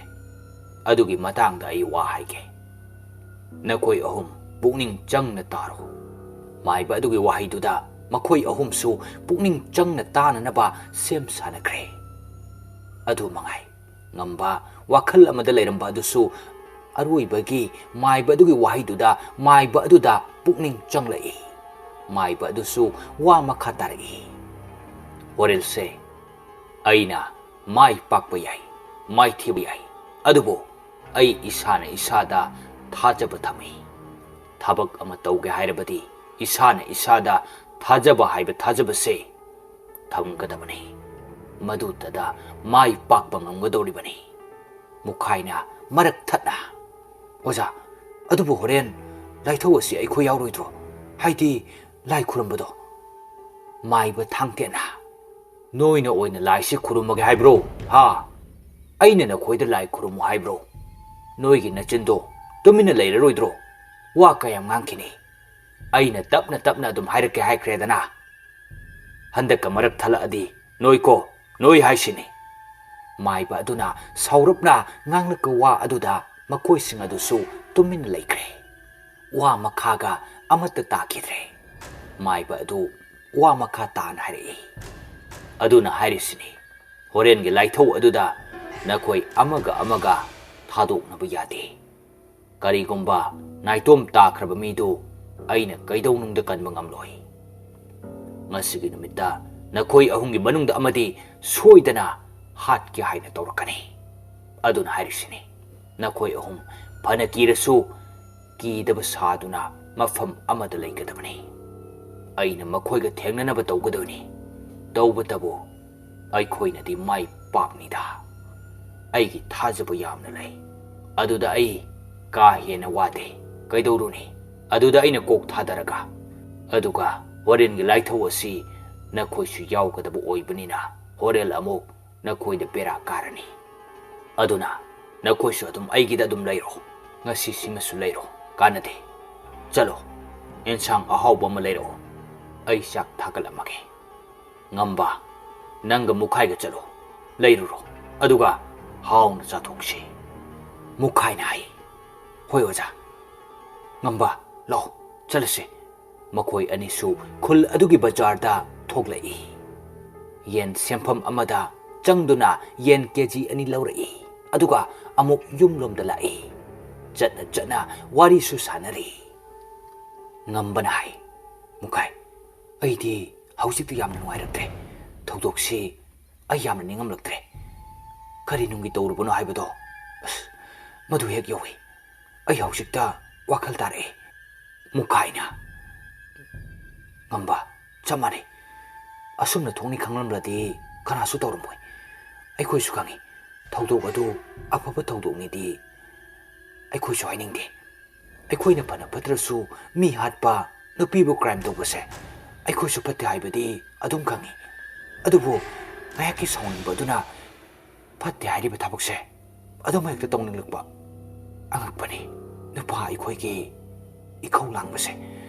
ꯑꯗꯨꯒꯤ ꯃꯇꯥꯡꯗ ꯑꯩ ꯋꯥ ꯍꯥꯏꯒꯦ꯫ ꯅꯈꯣꯏ ꯑꯍꯨꯝ ꯄꯨꯛꯅꯤꯡ ꯆꯪꯅ ꯇꯥꯔꯣ꯫" ꯃꯥꯏꯕ ꯑꯗꯨꯒꯤ ꯋꯥꯍꯩꯗꯨꯗ ꯃꯈꯣꯏ ꯑꯍꯨꯝꯁꯨ ꯄꯨꯛꯅꯤꯡ ꯆꯪꯅ ꯇꯥꯅꯅꯕ ꯁꯦꯝ ꯁꯥꯅꯈ꯭ꯔꯦ꯫ ꯑꯗꯨ ꯃꯉꯥꯏ, ꯉꯝꯕ ꯋꯥꯈꯜ ꯑꯃꯗ ꯂꯩꯔꯝꯕ ꯑꯗꯨꯁꯨ ꯑꯔꯣꯏꯕꯒꯤ ꯃꯥꯏꯕ ꯑꯗꯨꯒꯤ ꯋꯥꯍꯩꯗꯨꯗ ꯃꯥꯏꯕ ꯑꯗꯨꯗ ꯄꯨꯛꯅꯤꯡ ꯆꯪꯂꯛꯏ꯫ ꯃꯥꯏꯕ ꯑꯗꯨꯁꯨ ꯋꯥ ꯃꯈꯥ ꯇꯥꯔꯛꯏ, "ꯍꯣꯔꯦꯟꯁꯦ ꯑꯩꯅ ꯃꯥꯏ ꯄꯥꯛꯄ ꯌꯥꯏ, ꯃꯥꯏꯊꯤꯕ ꯌꯥꯏ, ꯑꯗꯨꯕꯨ ꯑꯩ ꯏꯁꯥꯅ ꯏꯁꯥꯗ ꯊꯥꯖꯕ ꯊꯝꯃꯤ꯫ ꯊꯕꯛ ꯑꯃ ꯇꯧꯒꯦ ꯍꯥꯏꯔꯕꯗꯤ ꯏꯁꯥꯅ ꯏꯁꯥꯗ ꯊꯥꯖꯕ ꯍꯥꯏꯕ ꯊꯥꯖꯕꯁꯦ ꯊꯝꯒꯗꯕꯅꯤ꯫" ꯃꯗꯨꯗꯗ ꯃꯥꯏ ꯄꯥꯛꯄ ꯉꯝꯒꯗꯧꯔꯤꯕꯅꯤ꯫ ꯃꯨꯈꯥꯏꯅ ꯃꯔꯛ ꯊꯠꯅ, "ꯑꯣꯖꯥ, ꯑꯗꯨꯕꯨ ꯍꯣꯔꯦꯟ ꯂꯥꯏꯊꯧ ꯑꯁꯤ ꯑꯩꯈꯣꯏ ꯌꯥꯎꯔꯣꯏꯗ꯭ꯔꯣ? ꯍꯥꯏꯗꯤ ꯂꯥꯏ ꯈꯨꯔꯨꯝꯕꯗꯣ?" ꯃꯥꯏꯕ ꯊꯥꯡꯇꯦꯟꯅ, "ꯅꯣꯏꯅ ꯑꯣꯏꯅ ꯂꯥꯏꯁꯤ ꯈꯨꯔꯨꯝꯃꯒꯦ ꯍꯥꯏꯕ꯭ꯔꯣ? ꯍꯥ? ꯑꯩꯅ ꯅꯈꯣꯏꯗ ꯂꯥꯏ ꯈꯨꯔꯨꯝꯃꯨ ꯍꯥꯏꯕ꯭ꯔꯣ? ꯅꯣꯏꯒꯤ ꯅꯆꯤꯟꯗꯣ ꯇꯨꯃꯤꯟꯅ ꯂꯩꯔꯔꯣꯏꯗ꯭ꯔꯣ? ꯋꯥ ꯀꯌꯥꯝ ꯉꯥꯡꯈꯤꯅꯤ? ꯑꯩꯅ ꯇꯞꯅ ꯇꯞꯅ ꯑꯗꯨꯝ ꯍꯥꯏꯔꯛꯀꯦ ꯍꯥꯏꯈ꯭ꯔꯦꯗꯅ꯫ ꯍꯟꯗꯛꯀ ꯃꯔꯛ ꯊꯠꯂꯛꯑꯗꯤ ꯅꯣꯏꯀꯣ, ꯅꯣꯏ ꯍꯥꯏꯁꯤꯅꯤ꯫" ꯃꯥꯏꯕ ꯑꯗꯨꯅ ꯁꯥꯎꯔꯞꯅ ꯉꯥꯡꯂꯛꯄ ꯋꯥ ꯑꯗꯨꯗ ꯃꯈꯣꯏꯁꯤꯡ ꯑꯗꯨꯁꯨ ꯇꯨꯃꯤꯟꯅ ꯂꯩꯈ꯭ꯔꯦ꯫ ꯋꯥ ꯃꯈꯥꯒ ꯑꯃꯠꯇ ꯇꯥꯈꯤꯗ꯭ꯔꯦ꯫ ꯃꯥꯏꯕ ꯑꯗꯨ ꯋꯥ ꯃꯈꯥ ꯇꯥꯅ ꯍꯥꯏꯔꯛꯏ꯫ "ꯑꯗꯨꯅ ꯍꯥꯏꯔꯤꯁꯤꯅꯤ, ꯍꯣꯔꯦꯟꯒꯤ ꯂꯥꯏꯊꯧ ꯑꯗꯨꯗ ꯅꯈꯣꯏ ꯑꯃꯒ ꯑꯃꯒ ꯊꯥꯗꯣꯛꯅꯕ ꯌꯥꯗꯦ꯫ ꯀꯔꯤꯒꯨꯝꯕ ꯅꯥꯏꯇꯣꯝ ꯇꯥꯈ꯭ꯔꯕ ꯃꯤꯗꯨ ꯑꯩꯅ ꯀꯩꯗꯧꯅꯨꯡꯗ ꯀꯟꯕ ꯉꯝꯂꯣꯏ꯫ ꯉꯁꯤꯒꯤ ꯅꯨꯃꯤꯠꯇ ꯅꯈꯣꯏ ꯑꯍꯨꯝꯒꯤ ꯃꯅꯨꯡꯗ ꯑꯃꯗꯤ ꯁꯣꯏꯗꯅ ꯍꯥꯠꯀꯦ ꯍꯥꯏꯅ ꯇꯧꯔꯛꯀꯅꯤ꯫ ꯑꯗꯨꯅ ꯍꯥꯏꯔꯤꯁꯤꯅꯤ, ꯅꯈꯣꯏ ꯑꯍꯨꯝ ꯐꯅ ꯀꯤꯔꯁꯨ ꯀꯤꯗꯕ ꯁꯥꯗꯨꯅ ꯃꯐꯝ ꯑꯃꯗ ꯂꯩꯒꯗꯕꯅꯤ꯫ ꯑꯩꯅ ꯃꯈꯣꯏꯒ ꯊꯦꯡꯅꯅꯕ ꯇꯧꯒꯗꯕꯅꯤ꯫ ꯇꯧꯕꯇꯕꯨ ꯑꯩꯈꯣꯏꯅꯗꯤ ꯃꯥꯏ ꯄꯥꯛꯅꯤꯗ꯫ ꯑꯩꯒꯤ ꯊꯥꯖꯕ ꯌꯥꯝꯅ ꯂꯩ꯫ ꯑꯗꯨꯗ ꯑꯩ ꯀꯥ ꯍꯦꯟꯅ ꯋꯥꯗꯦ꯫ ꯀꯩꯗꯧꯔꯨꯅꯤ? ꯑꯗꯨꯗ ꯑꯩꯅ ꯀꯣꯛ ꯊꯥꯗꯔꯒ, ꯑꯗꯨꯒ ꯍꯣꯔꯦꯟꯒꯤ ꯂꯥꯏꯊꯧ ꯑꯁꯤ ꯅꯈꯣꯏꯁꯨ ꯌꯥꯎꯒꯗꯕ ꯑꯣꯏꯕꯅꯤꯅ ꯍꯣꯔꯦꯟ ꯑꯃꯨꯛ ꯅꯈꯣꯏꯗ ꯕꯦꯔꯥ ꯀꯥꯔꯅꯤ꯫ ꯑꯗꯨꯅ ꯅꯈꯣꯏꯁꯨ ꯑꯗꯨꯝ ꯑꯩꯒꯤꯗ ꯑꯗꯨꯝ ꯂꯩꯔꯣ꯫ ꯉꯁꯤꯁꯤꯃꯁꯨ ꯂꯩꯔꯣ꯫ ꯀꯥꯟꯅꯗꯦ꯫ ꯆꯠꯂꯣ, ꯑꯦꯟꯁꯥꯡ ꯑꯍꯥꯎꯕ ꯑꯃ ꯂꯩꯔꯛꯑꯣ꯫ ꯑꯩ ꯆꯥꯛ ꯊꯥꯒꯠꯂꯝꯃꯒꯦ꯫ ꯉꯝꯕ, ꯅꯪꯒ ꯃꯨꯈꯥꯏꯒ ꯆꯠꯂꯣ꯫ ꯂꯩꯔꯨꯔꯣ꯫ ꯑꯗꯨꯒ ꯍꯥꯎꯅ ꯆꯥꯊꯣꯛꯁꯤ꯫" ꯃꯨꯈꯥꯏꯅ ꯍꯥꯏ, "ꯍꯣꯏ ꯑꯣꯖꯥ꯫" "ꯉꯝꯕ, ꯂꯥꯛꯑꯣ, ꯆꯠꯂꯁꯤ꯫" ꯃꯈꯣꯏ ꯑꯅꯤꯁꯨ ꯈꯨꯜ ꯑꯗꯨꯒꯤ ꯕꯖꯥꯔꯗ ꯊꯣꯛꯂꯛꯏ꯫ ꯌꯦꯟ ꯁꯦꯝꯐꯝ ꯑꯃꯗ ꯆꯪꯗꯨꯅ ꯌꯦꯟ ꯀꯦ ꯖꯤ ꯑꯅꯤ ꯂꯧꯔꯛꯏ꯫ ꯑꯗꯨꯒ ꯑꯃꯨꯛ ꯌꯨꯝꯂꯣꯝꯗ ꯂꯥꯛꯏ꯫ ꯆꯠꯅ ꯆꯠꯅ ꯋꯥꯔꯤꯁꯨ ꯁꯥꯟꯅꯔꯤ꯫ ꯉꯝꯕꯅ ꯍꯥꯏ, "ꯃꯨꯈꯥꯏ, ꯑꯩꯗꯤ ꯍꯧꯖꯤꯛꯇꯤ ꯌꯥꯝꯅ ꯅꯨꯡꯉꯥꯏꯔꯛꯇ꯭ꯔꯦ꯫ ꯊꯧꯗꯣꯛꯁꯤ ꯑꯩ ꯌꯥꯝꯅ ꯅꯤꯡꯉꯝꯂꯛꯇ꯭ꯔꯦ꯫ ꯀꯔꯤ ꯅꯨꯡꯒꯤ ꯇꯧꯔꯨꯕꯅꯣ ꯍꯥꯏꯕꯗꯣ, ꯑꯁ, ꯃꯗꯨ ꯍꯦꯛ ꯌꯧꯏ꯫ ꯑꯩ ꯍꯧꯖꯤꯛꯇ ꯋꯥꯈꯜ ꯇꯥꯔꯛꯑꯦ꯫" ꯃꯨꯈꯥꯏꯅ, "ꯉꯝꯕ, ꯆꯞ ꯃꯥꯟꯅꯩ꯫ ꯑꯁꯨꯝꯅ ꯊꯣꯛꯅꯤ ꯈꯪꯂꯝꯂꯗꯤ ꯀꯅꯥꯁꯨ ꯇꯧꯔꯝꯃꯣꯏ꯫ ꯑꯩꯈꯣꯏꯁꯨ ꯈꯪꯏ, ꯊꯧꯗꯣꯛ ꯑꯗꯨ ꯑꯐꯕ ꯊꯧꯗꯣꯛꯅꯤꯗꯤ ꯑꯩꯈꯣꯏꯁꯨ ꯍꯥꯏꯅꯤꯡꯗꯦ꯫ ꯑꯩꯈꯣꯏꯅ ꯐꯅ ꯐꯠꯇ꯭ꯔꯁꯨ ꯃꯤ ꯍꯥꯠꯄ, ꯅꯨꯄꯤꯕꯨ ꯀ꯭ꯔꯥꯏꯝ ꯇꯧꯕꯁꯦ ꯑꯩꯈꯣꯏꯁꯨ ꯐꯠꯇꯦ ꯍꯥꯏꯕꯗꯤ ꯑꯗꯨꯝ ꯈꯪꯏ꯫ ꯑꯗꯨꯕꯨ ꯉꯥꯏꯍꯥꯛꯀꯤ ꯁꯥꯎꯅꯤꯡꯕ ꯑꯗꯨꯅ ꯐꯠꯇꯦ ꯍꯥꯏꯔꯤꯕ ꯊꯕꯛꯁꯦ ꯑꯗꯨꯝ ꯍꯦꯛꯇ ꯇꯧꯅꯤꯡꯂꯛꯄ꯫ ꯑꯉꯛꯄꯅꯤ, ꯅꯨꯄꯥ ꯑꯩꯈꯣꯏꯒꯤ ꯏꯈꯧ ꯂꯥꯡꯕꯁꯦ꯫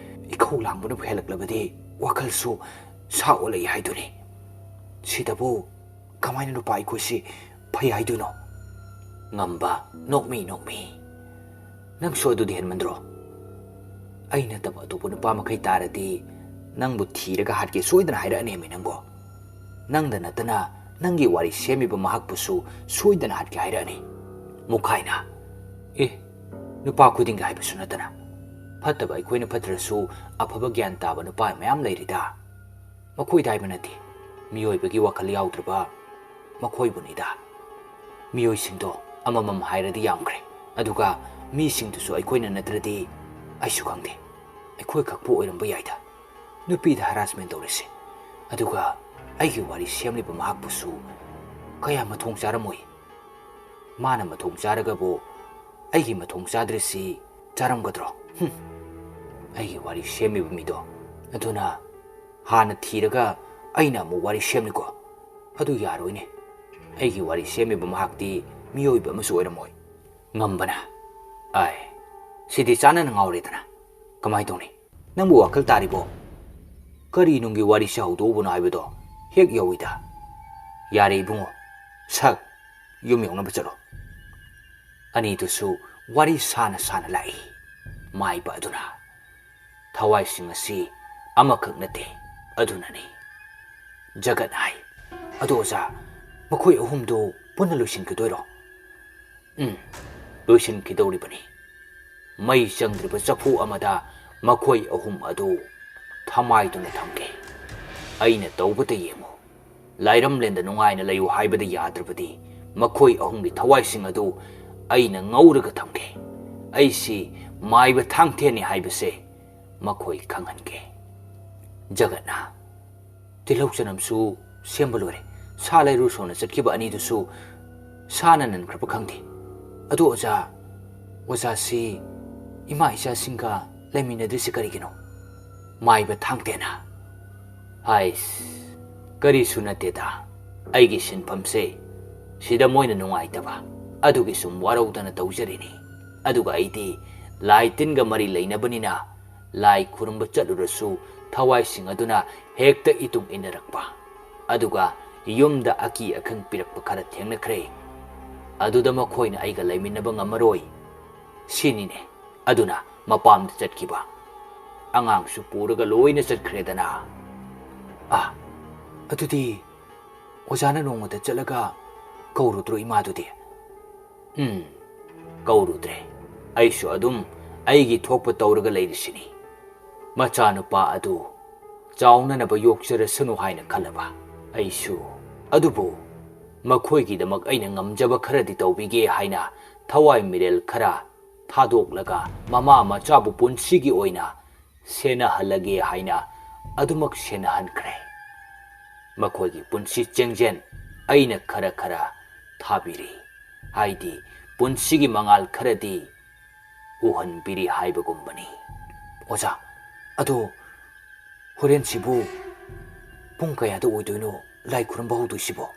ꯏꯈꯧ ꯂꯥꯡꯕꯅꯕꯨ ꯍꯦꯜꯂꯛꯂꯕꯗꯤ ꯋꯥꯈꯜꯁꯨ ꯁꯥ ꯑꯣꯜꯂꯛꯏ ꯍꯥꯏꯗꯨꯅꯤ꯫ ꯁꯤꯗꯕꯨ ꯀꯃꯥꯏꯅ ꯅꯨꯄꯥ ꯑꯩꯈꯣꯏꯁꯤ ꯐꯩ ꯍꯥꯏꯗꯣꯏꯅꯣ? ꯉꯝꯕ, ꯅꯣꯛꯃꯤ ꯅꯣꯛꯃꯤ, ꯅꯪꯁꯨ ꯑꯗꯨꯗꯤ ꯍꯦꯟꯃꯟꯗ꯭ꯔꯣ? ꯑꯩ ꯅꯠꯇꯕ ꯑꯇꯣꯞꯄ ꯅꯨꯄꯥ ꯃꯈꯩ ꯇꯥꯔꯗꯤ ꯅꯪꯕꯨ ꯊꯤꯔꯒ ꯍꯥꯠꯀꯦ ꯁꯣꯏꯗꯅ ꯍꯥꯏꯔꯛꯑꯅꯦꯃꯤ ꯅꯪꯕꯣ꯫ ꯅꯪꯗ ꯅꯠꯇꯅ ꯅꯪꯒꯤ ꯋꯥꯔꯤ ꯁꯦꯝꯃꯤꯕ ꯃꯍꯥꯛꯄꯨꯁꯨ ꯁꯣꯏꯗꯅ ꯍꯥꯠꯀꯦ ꯍꯥꯏꯔꯛꯑꯅꯤ꯫ ꯃꯨꯈꯥꯏꯅ, ꯑꯦ, ꯅꯨꯄꯥ ꯈꯨꯗꯤꯡꯒꯤ ꯍꯥꯏꯕꯁꯨ ꯅꯠꯇꯅ, ꯐꯠꯇꯕ ꯑꯩꯈꯣꯏꯅ ꯐꯠꯇ꯭ꯔꯁꯨ ꯑꯐꯕ ꯒ꯭ꯌꯥꯟ ꯇꯥꯕ ꯅꯨꯄꯥ ꯃꯌꯥꯝ ꯂꯩꯔꯤꯗ꯫ ꯃꯈꯣꯏꯗ ꯍꯥꯏꯕ ꯅꯠꯇꯦ, ꯃꯤꯑꯣꯏꯕꯒꯤ ꯋꯥꯈꯜ ꯌꯥꯎꯗ꯭ꯔꯕ ꯃꯈꯣꯏꯕꯨꯅꯤꯗ꯫ ꯃꯤꯑꯣꯏꯁꯤꯡꯗꯣ ꯑꯃꯃꯝ ꯍꯥꯏꯔꯗꯤ ꯌꯥꯝꯈ꯭ꯔꯦ, ꯑꯗꯨꯒ ꯃꯤꯁꯤꯡꯗꯨꯁꯨ ꯑꯩꯈꯣꯏꯅ ꯅꯠꯇ꯭ꯔꯗꯤ ꯑꯩꯁꯨ ꯈꯪꯗꯦ꯫ ꯑꯩꯈꯣꯏ ꯈꯛꯄꯨ ꯑꯣꯏꯔꯝꯕ ꯌꯥꯏꯗ ꯅꯨꯄꯤꯗ ꯍꯔꯥꯁꯃꯦꯟ ꯇꯧꯔꯤꯁꯦ꯫ ꯑꯗꯨꯒ ꯑꯩꯒꯤ ꯋꯥꯔꯤ ꯁꯦꯝꯂꯤꯕ ꯃꯍꯥꯛꯄꯨꯁꯨ ꯀꯌꯥ ꯃꯊꯣꯡ ꯆꯥꯔꯝꯃꯣꯏ꯫ ꯃꯥꯅ ꯃꯊꯣꯡ ꯆꯥꯔꯒꯕꯨ ꯑꯩꯒꯤ ꯃꯊꯣꯡ ꯆꯥꯗ꯭ꯔꯤꯁꯤ ꯆꯥꯔꯝꯒꯗ꯭ꯔꯣ? ꯍꯨꯝ꯫ ꯑꯩꯒꯤ ꯋꯥꯔꯤ ꯁꯦꯝꯃꯤꯕ ꯃꯤꯗꯣ ꯑꯗꯨꯅ ꯍꯥꯟꯅ ꯊꯤꯔꯒ ꯑꯩꯅ ꯑꯃꯨꯛ ꯋꯥꯔꯤ ꯁꯦꯝꯂꯤꯀꯣ꯫ ꯑꯗꯨ ꯌꯥꯔꯣꯏꯅꯦ꯫ ꯑꯩꯒꯤ ꯋꯥꯔꯤ ꯁꯦꯝꯃꯤꯕ ꯃꯍꯥꯛꯇꯤ ꯃꯤꯑꯣꯏꯕ ꯑꯃꯁꯨ ꯑꯣꯏꯔꯝꯃꯣꯏ꯫ ꯉꯝꯕꯅ, ꯑꯥꯏ, ꯁꯤꯗꯤ ꯆꯥꯅꯅ ꯉꯥꯎꯔꯦꯗꯅ꯫ ꯀꯃꯥꯏ ꯇꯧꯅꯤ? ꯅꯪꯕꯨ ꯋꯥꯈꯜ ꯇꯥꯔꯤꯕꯣ? ꯀꯔꯤ ꯅꯨꯡꯒꯤ ꯋꯥꯔꯤꯁꯦ ꯍꯧꯗꯣꯛꯎꯕꯅꯣ ꯍꯥꯏꯕꯗꯣ ꯍꯦꯛ ꯌꯧꯏꯗ꯫ ꯌꯥꯔꯦ ꯏꯕꯨꯡꯉꯣ, ꯁꯛ, ꯌꯨꯝ ꯌꯧꯅꯕ ꯆꯠꯂꯣ꯫ ꯑꯅꯤꯗꯨꯁꯨ ꯋꯥꯔꯤ ꯁꯥꯅ ꯁꯥꯅ ꯂꯥꯛꯏ꯫ ꯃꯥꯏꯕ ꯑꯗꯨꯅ, ꯊꯋꯥꯏꯁꯤꯡ ꯑꯁꯤ ꯑꯃꯈꯛ ꯅꯠꯇꯦ, ꯑꯗꯨꯅꯅꯤ꯫ ꯖꯒꯠ ꯍꯥꯏ꯫ ꯑꯗꯣ ꯑꯣꯖꯥ, ꯃꯈꯣꯏ ꯑꯍꯨꯝꯗꯨ ꯄꯨꯟꯅ ꯂꯣꯏꯁꯤꯟꯈꯤꯗꯣꯏꯔꯣ? ꯎꯝ, ꯂꯣꯏꯁꯤꯟꯈꯤꯗꯧꯔꯤꯕꯅꯤ꯫ ꯃꯩ ꯆꯪꯗ꯭ꯔꯤꯕ ꯆꯐꯨ ꯑꯃꯗ ꯃꯈꯣꯏ ꯑꯍꯨꯝ ꯑꯗꯨ ꯊꯃꯥꯏꯗꯨꯅ ꯊꯝꯒꯦ꯫ ꯑꯩꯅ ꯇꯧꯕꯇ ꯌꯦꯡꯉꯨ꯫ ꯂꯥꯏꯔꯝꯂꯦꯟꯗ ꯅꯨꯡꯉꯥꯏꯅ ꯂꯩꯌꯨ ꯍꯥꯏꯕꯗ ꯌꯥꯗ꯭ꯔꯕꯗꯤ ꯃꯈꯣꯏ ꯑꯍꯨꯝꯒꯤ ꯊꯋꯥꯏꯁꯤꯡ ꯑꯗꯨ ꯑꯩꯅ ꯉꯧꯔꯒ ꯊꯝꯒꯦ꯫ ꯑꯩꯁꯤ ꯃꯥꯏꯕ ꯊꯥꯡꯊꯦꯟꯅꯤ ꯍꯥꯏꯕꯁꯦ ꯃꯈꯣꯏ ꯈꯪꯍꯟꯒꯦ꯫ ꯖꯒꯠꯅ, ꯇꯤꯜꯍꯧ ꯆꯅꯝꯁꯨ ꯁꯦꯝꯕ ꯂꯣꯏꯔꯦ꯫ ꯁꯥ ꯂꯩꯔꯨ ꯁꯣꯟꯅ ꯆꯠꯈꯤꯕ ꯑꯅꯤꯗꯨꯁꯨ ꯁꯥꯅ ꯅꯟꯈ꯭ꯔꯕ ꯈꯪꯗꯦ꯫ ꯑꯗꯨ ꯑꯣꯖꯥ, ꯑꯣꯖꯥꯁꯤ ꯏꯃꯥ ꯏꯆꯥꯁꯤꯡꯒ ꯂꯩꯃꯤꯟꯅꯗ꯭ꯔꯤꯁꯤ ꯀꯔꯤꯒꯤꯅꯣ? ꯃꯥꯏꯕ ꯊꯥꯡꯇꯦꯅ꯫ ꯍꯥꯏꯁ, ꯀꯔꯤꯁꯨ ꯅꯠꯇꯦꯗ꯫ ꯑꯩꯒꯤ ꯁꯤꯟꯐꯝꯁꯦ ꯁꯤꯗ ꯃꯣꯏꯅ ꯅꯨꯡꯉꯥꯏꯇꯕ ꯑꯗꯨꯒꯤ ꯁꯨꯝ ꯋꯥꯔꯧꯗꯅ ꯇꯧꯖꯔꯤꯅꯤ꯫ ꯑꯗꯨꯒ ꯑꯩꯗꯤ ꯂꯥꯏ ꯇꯤꯟꯒ ꯃꯔꯤ ꯂꯩꯅꯕꯅꯤꯅ ꯂꯥꯏ ꯈꯨꯔꯨꯝꯕ ꯆꯠꯂꯨꯔꯁꯨ ꯊꯋꯥꯏꯁꯤꯡ ꯑꯗꯨꯅ ꯍꯦꯛꯇ ꯏꯇꯨꯡ ꯏꯟꯅꯔꯛꯄ꯫ ꯑꯗꯨꯒ ꯌꯨꯝꯗ ꯑꯀꯤ ꯑꯈꯪ ꯄꯤꯔꯛꯄ ꯈꯔ ꯊꯦꯡꯅꯈ꯭ꯔꯦ꯫ ꯑꯗꯨꯗ ꯃꯈꯣꯏꯅ ꯑꯩꯒ ꯂꯩꯃꯤꯟꯅꯕ ꯉꯝꯃꯔꯣꯏ ꯁꯤꯅꯤꯅꯦ꯫ ꯑꯗꯨꯅ ꯃꯄꯥꯝꯗ ꯆꯠꯈꯤꯕ꯫ ꯑꯉꯥꯡꯁꯨ ꯄꯨꯔꯒ ꯂꯣꯏꯅ ꯆꯠꯈ꯭ꯔꯦꯗꯅ꯫ ꯑꯥ, ꯑꯗꯨꯗꯤ ꯑꯣꯖꯥꯅ ꯅꯣꯡꯃꯗ ꯆꯠꯂꯒ ꯀꯧꯔꯨꯗ꯭ꯔꯣ ꯏꯃꯥꯗꯨꯗꯤ? ꯎꯝ, ꯀꯧꯔꯨꯗ꯭ꯔꯦ꯫ ꯑꯩꯁꯨ ꯑꯗꯨꯝ ꯑꯩꯒꯤ ꯊꯣꯛꯄ ꯇꯧꯔꯒ ꯂꯩꯔꯤꯁꯤꯅꯤ꯫ ꯃꯆꯥꯅꯨꯄꯥ ꯑꯗꯨ ꯆꯥꯎꯅꯅꯕ ꯌꯣꯛꯆꯔꯁꯅꯨ ꯍꯥꯏꯅ ꯈꯜꯂꯕ ꯑꯩꯁꯨ꯫ ꯑꯗꯨꯕꯨ ꯃꯈꯣꯏꯒꯤꯗꯃꯛ ꯑꯩꯅ ꯉꯝꯖꯕ ꯈꯔꯗꯤ ꯇꯧꯕꯤꯒꯦ ꯍꯥꯏꯅ ꯊꯋꯥꯏ ꯃꯤꯔꯦꯜ ꯈꯔ ꯊꯥꯗꯣꯛꯂꯒ ꯃꯃꯥ ꯃꯆꯥꯕꯨ ꯄꯨꯟꯁꯤꯒꯤ ꯑꯣꯏꯅ ꯁꯦꯟꯅꯍꯜꯂꯒꯦ ꯍꯥꯏꯅ ꯑꯗꯨꯃꯛ ꯁꯦꯟꯅꯍꯟꯈ꯭ꯔꯦ꯫ ꯃꯈꯣꯏꯒꯤ ꯄꯨꯟꯁꯤ ꯆꯦꯡꯖꯦꯜ ꯑꯩꯅ ꯈꯔ ꯈꯔ ꯊꯥꯕꯤꯔꯤ, ꯍꯥꯏꯗꯤ ꯄꯨꯟꯁꯤꯒꯤ ꯃꯉꯥꯜ ꯈꯔꯗꯤ ꯎꯍꯟꯕꯤꯔꯤ ꯍꯥꯏꯕꯒꯨꯝꯕꯅꯤ꯫ ꯑꯣꯖꯥ, ꯑꯗꯣ ꯍꯣꯔꯦꯟꯁꯤꯕꯨ ꯄꯨꯡ ꯀꯌꯥꯗ ꯑꯣꯏꯗꯣꯏꯅꯣ ꯂꯥꯏ ꯈꯨꯔꯨꯝꯕ ꯍꯧꯗꯣꯏꯁꯤꯕꯣ?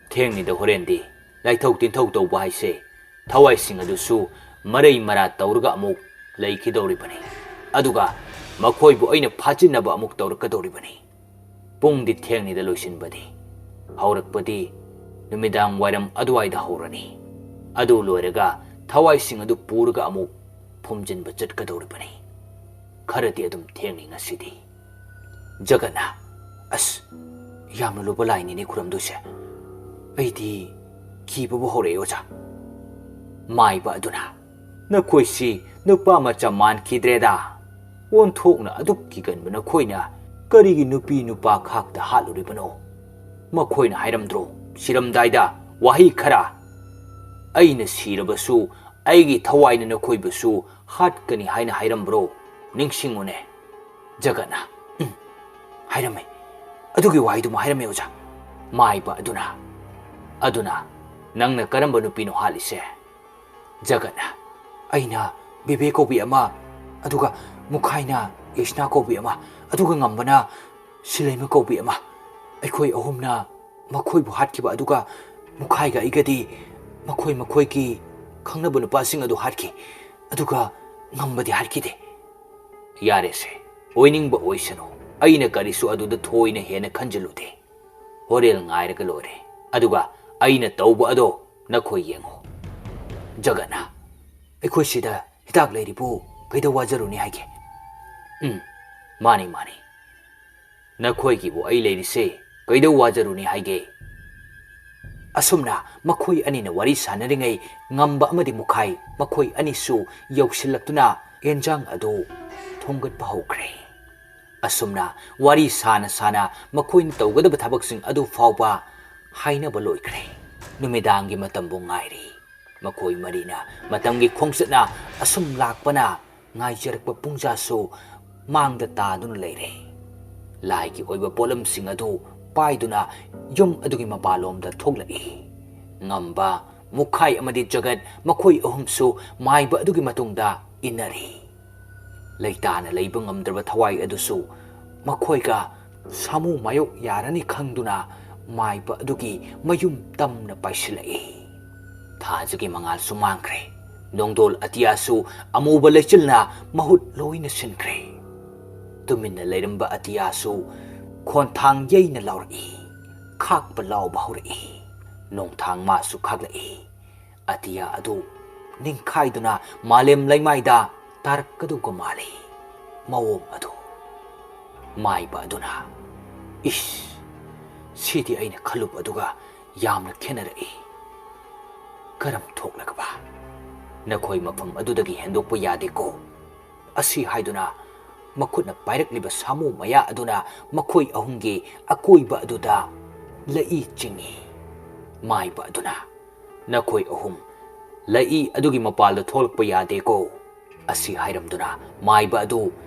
ꯊꯦꯡꯅꯤꯗ ꯍꯣꯔꯦꯟꯗꯤ꯫ ꯂꯥꯏꯊꯧ ꯇꯤꯟꯊꯧ ꯇꯧꯕ ꯍꯥꯏꯁꯦ ꯊꯋꯥꯏꯁꯤꯡ ꯑꯗꯨꯁꯨ ꯃꯔꯩ ꯃꯔꯥ ꯇꯧꯔꯒ ꯑꯃꯨꯛ ꯂꯩꯈꯤꯗꯧꯔꯤꯕꯅꯤ꯫ ꯑꯗꯨꯒ ꯃꯈꯣꯏꯕꯨ ꯑꯩꯅ ꯐꯥꯖꯤꯟꯅꯕ ꯑꯃꯨꯛ ꯇꯧꯔꯛꯀꯗꯧꯔꯤꯕꯅꯤ꯫ ꯄꯨꯡꯗꯤ ꯊꯦꯡꯅꯤꯗ ꯂꯣꯏꯁꯤꯟꯕꯗꯤ꯫ ꯍꯧꯔꯛꯄꯗꯤ ꯅꯨꯃꯤꯗꯥꯡ ꯋꯥꯏꯔꯝ ꯑꯗꯨꯋꯥꯏꯗ ꯍꯧꯔꯅꯤ꯫ ꯑꯗꯨ ꯂꯣꯏꯔꯒ ꯊꯋꯥꯏꯁꯤꯡ ꯑꯗꯨ ꯄꯨꯔꯒ ꯑꯃꯨꯛ ꯐꯨꯝꯖꯤꯟꯕ ꯆꯠꯀꯗꯧꯔꯤꯕꯅꯤ꯫ ꯈꯔꯗꯤ ꯑꯗꯨꯝ ꯊꯦꯡꯅꯤ ꯉꯁꯤꯗꯤ꯫ ꯖꯒꯠꯅ, ꯑꯁ, ꯌꯥꯝꯅ ꯂꯨꯕ ꯂꯥꯏꯅꯤꯅꯦ ꯈꯨꯔꯝꯗꯣꯏꯁꯦ꯫ ꯑꯩꯗꯤ ꯀꯤꯕꯕꯨ ꯍꯧꯔꯛꯑꯦ, ꯑꯣꯖꯥ꯫ ꯃꯥꯏꯕ ꯑꯗꯨꯅ, ꯅꯈꯣꯏꯁꯤ ꯅꯨꯄꯥ ꯃꯆꯥ ꯃꯥꯟꯈꯤꯗ꯭ꯔꯦꯗ꯫ ꯑꯣꯟꯊꯣꯛꯅ ꯑꯗꯨꯛ ꯀꯤꯒꯟꯕ ꯅꯈꯣꯏꯅ ꯀꯔꯤꯒꯤ ꯅꯨꯄꯤ ꯅꯨꯄꯥ ꯈꯥꯛꯇ ꯍꯥꯠꯂꯨꯔꯤꯕꯅꯣ? ꯃꯈꯣꯏꯅ ꯍꯥꯏꯔꯝꯗ꯭ꯔꯣ ꯁꯤꯔꯝꯗꯥꯏꯗ ꯋꯥꯍꯩ ꯈꯔ? "ꯑꯩꯅ ꯁꯤꯔꯕꯁꯨ ꯑꯩꯒꯤ ꯊꯋꯥꯏꯅ ꯅꯈꯣꯏꯕꯨꯁꯨ ꯍꯥꯠꯀꯅꯤ" ꯍꯥꯏꯅ ꯍꯥꯏꯔꯝꯕ꯭ꯔꯣ? ꯅꯤꯡꯁꯤꯡꯉꯨꯅꯦ꯫ ꯖꯒꯠꯅ, "ꯎꯝ, ꯍꯥꯏꯔꯝꯃꯦ꯫ ꯑꯗꯨꯒꯤ ꯋꯥꯍꯩꯗꯨꯃ ꯍꯥꯏꯔꯝꯃꯦ, ꯑꯣꯖꯥ"꯫ ꯃꯥꯏꯕ ꯑꯗꯨꯅ, "ꯑꯗꯨꯅ ꯅꯪꯅ ꯀꯔꯝꯕ ꯅꯨꯄꯤꯅꯣ ꯍꯥꯠꯂꯤꯁꯦ?" ꯖꯒꯠꯅ, "ꯑꯩꯅ ꯕꯦꯕꯦ ꯀꯧꯕꯤ ꯑꯃ, ꯑꯗꯨꯒ ꯃꯨꯈꯥꯏꯅ ꯌꯦꯁꯅꯥ ꯀꯧꯕꯤ ꯑꯃ, ꯑꯗꯨꯒ ꯉꯝꯕꯅ ꯁꯤꯂꯩꯃ ꯀꯧꯕꯤ ꯑꯃ꯫ ꯑꯩꯈꯣꯏ ꯑꯍꯨꯝꯅ ꯃꯈꯣꯏꯕꯨ ꯍꯥꯠꯈꯤꯕ, ꯑꯗꯨꯒ ꯃꯨꯈꯥꯏꯒ ꯑꯩꯒꯗꯤ ꯃꯈꯣꯏ ꯃꯈꯣꯏꯒꯤ ꯈꯪꯅꯕ ꯅꯨꯄꯥꯁꯤꯡ ꯑꯗꯨ ꯍꯥꯠꯈꯤ, ꯑꯗꯨꯒ ꯉꯝꯕꯗꯤ ꯍꯥꯠꯈꯤꯗꯦ꯫" "ꯌꯥꯔꯦꯁꯦ, ꯑꯣꯏꯅꯤꯡꯕ ꯑꯣꯏꯁꯅꯨ꯫ ꯑꯩꯅ ꯀꯔꯤꯁꯨ ꯑꯗꯨꯗ ꯊꯣꯏꯅ ꯍꯦꯟꯅ ꯈꯟꯖꯤꯜꯂꯨꯗꯦ꯫ ꯍꯣꯔꯦꯟ ꯉꯥꯏꯔꯒ ꯂꯣꯏꯔꯦ꯫ ꯑꯗꯨꯒ ꯑꯩꯅ ꯇꯧꯕ ꯑꯗꯣ ꯅꯈꯣꯏ ꯌꯦꯡꯉꯨ꯫" ꯖꯒꯠꯅ, "ꯑꯩꯈꯣꯏ ꯁꯤꯗ ꯍꯤꯗꯥꯛ ꯂꯩꯔꯤꯕꯨ ꯀꯩꯗꯧ ꯋꯥꯖꯔꯨꯅꯤ ꯍꯥꯏꯒꯦ?" "ꯎꯝ, ꯃꯥꯅꯤ, ꯃꯥꯅꯤ꯫ ꯅꯈꯣꯏꯒꯤꯕꯨ ꯑꯩ ꯂꯩꯔꯤꯁꯦ ꯀꯩꯗꯧ ꯋꯥꯖꯔꯨꯅꯤ ꯍꯥꯏꯒꯦ?" ꯑꯁꯨꯝꯅ ꯃꯈꯣꯏ ꯑꯅꯤꯅ ꯋꯥꯔꯤ ꯁꯥꯟꯅꯔꯤꯉꯩ, ꯉꯝꯕ ꯑꯃꯗꯤ ꯃꯨꯈꯥꯏ ꯃꯈꯣꯏ ꯑꯅꯤꯁꯨ ꯌꯧꯁꯤꯜꯂꯛꯇꯨꯅ ꯌꯦꯟꯖꯥꯡ ꯑꯗꯨ ꯊꯣꯡꯒꯠꯄ ꯍꯧꯈ꯭ꯔꯦ꯫ ꯑꯁꯨꯝꯅ ꯋꯥꯔꯤ ꯁꯥꯅ ꯁꯥꯅ ꯃꯈꯣꯏꯅ ꯇꯧꯒꯗꯕ ꯊꯕꯛꯁꯤꯡ ꯑꯗꯨ ꯐꯥꯎꯕ ꯍꯥꯏꯅꯕ ꯂꯣꯏꯈ꯭ꯔꯦ꯫ ꯅꯨꯃꯤꯗꯥꯡꯒꯤ ꯃꯇꯝꯕꯨ ꯉꯥꯏꯔꯤ꯫ ꯃꯈꯣꯏ ꯃꯔꯤꯅ ꯃꯇꯝꯒꯤ ꯈꯣꯡꯆꯠꯅ ꯑꯁꯨꯝ ꯂꯥꯛꯄꯅ ꯉꯥꯏꯖꯔꯛꯄ ꯄꯨꯡꯖꯥꯁꯨ ꯃꯥꯡꯗ ꯇꯥꯗꯨꯅ ꯂꯩꯔꯦ꯫ ꯂꯥꯏꯒꯤ ꯑꯣꯏꯕ ꯄꯣꯠꯂꯝꯁꯤꯡ ꯑꯗꯨ ꯄꯥꯏꯗꯨꯅ ꯌꯨꯝ ꯑꯗꯨꯒꯤ ꯃꯄꯥꯟꯂꯣꯝꯗ ꯊꯣꯛꯂꯛꯏ꯫ ꯉꯝꯕ, ꯃꯨꯈꯥꯏ ꯑꯃꯗꯤ ꯖꯒꯠ ꯃꯈꯣꯏ ꯑꯍꯨꯝꯁꯨ ꯃꯥꯏꯕ ꯑꯗꯨꯒꯤ ꯃꯇꯨꯡꯗ ꯏꯟꯅꯔꯤ꯫ ꯂꯩꯇꯥꯅ ꯂꯩꯕ ꯉꯝꯗ꯭ꯔꯕ ꯊꯋꯥꯏ ꯑꯗꯨꯁꯨ ꯃꯈꯣꯏꯒ ꯁꯥꯃꯨ ꯃꯥꯌꯣꯛ ꯌꯥꯔꯅꯤ ꯈꯪꯗꯨꯅ ꯃꯥꯏꯕ ꯑꯗꯨꯒꯤ ꯃꯌꯨꯝ ꯇꯝꯅ ꯄꯥꯏꯁꯤꯜꯂꯛꯏ꯫ ꯊꯥꯖꯒꯤ ꯃꯉꯥꯜꯁꯨ ꯃꯥꯡꯈ꯭ꯔꯦ꯫ ꯅꯣꯡꯗꯣꯜ ꯑꯇꯤꯌꯥꯁꯨ ꯑꯃꯨꯕ ꯂꯩꯆꯤꯜꯅ ꯃꯍꯨꯠ ꯂꯣꯏꯅ ꯁꯤꯟꯈ꯭ꯔꯦ꯫ ꯇꯨꯃꯤꯟꯅ ꯂꯩꯔꯝꯕ ꯑꯇꯤꯌꯥꯁꯨ ꯈꯣꯟꯊꯥꯡ ꯌꯩꯅ ꯂꯥꯎꯔꯛꯏ꯫ ꯈꯥꯛꯄ ꯂꯥꯎꯕ ꯍꯧꯔꯛꯏ꯫ ꯅꯣꯡꯊꯥꯡ ꯃꯥꯁꯨ ꯈꯥꯛꯂꯛꯏ꯫ ꯑꯇꯤꯌꯥ ꯑꯗꯨ ꯅꯤꯡꯈꯥꯏꯗꯨꯅ ꯃꯥꯂꯦꯝ ꯂꯩꯃꯥꯏꯗ ꯇꯥꯔꯛꯀꯗꯧꯕ ꯃꯥꯜꯂꯤ꯫ ꯃꯑꯣꯡ ꯑꯗꯨ꯫ ꯃꯥꯏꯕ ꯑꯗꯨꯅ, "ꯏꯁ, ꯁꯤꯗꯤ ꯑꯩꯅ ꯈꯜꯂꯨꯕ ꯑꯗꯨꯒ ꯌꯥꯝꯅ ꯈꯦꯠꯅꯔꯛꯏ꯫ ꯀꯔꯝ ꯊꯣꯛꯂꯒꯕ? ꯅꯈꯣꯏ ꯃꯐꯝ ꯑꯗꯨꯗꯒꯤ ꯍꯦꯟꯗꯣꯛꯄ ꯌꯥꯗꯦꯀꯣ꯫" ꯑꯁꯤ ꯍꯥꯏꯗꯨꯅ ꯃꯈꯨꯠꯅ ꯄꯥꯏꯔꯛꯂꯤꯕ ꯁꯥꯃꯨ ꯃꯌꯥ ꯑꯗꯨꯅ ꯃꯈꯣꯏ ꯑꯍꯨꯝꯒꯤ ꯑꯀꯣꯏꯕ ꯑꯗꯨꯗ ꯂꯩꯏ ꯆꯤꯡꯏ꯫ ꯃꯥꯏꯕ ꯑꯗꯨꯅ, "ꯅꯈꯣꯏ ꯑꯍꯨꯝ ꯂꯩꯏ ꯑꯗꯨꯒꯤ ꯃꯄꯥꯜꯗ ꯊꯣꯛꯂꯛꯄ ꯌꯥꯗꯦꯀꯣ꯫" ꯑꯁꯤ ꯍꯥꯏꯔꯝꯗꯨꯅ ꯃꯥꯏꯕ ꯑꯗꯨ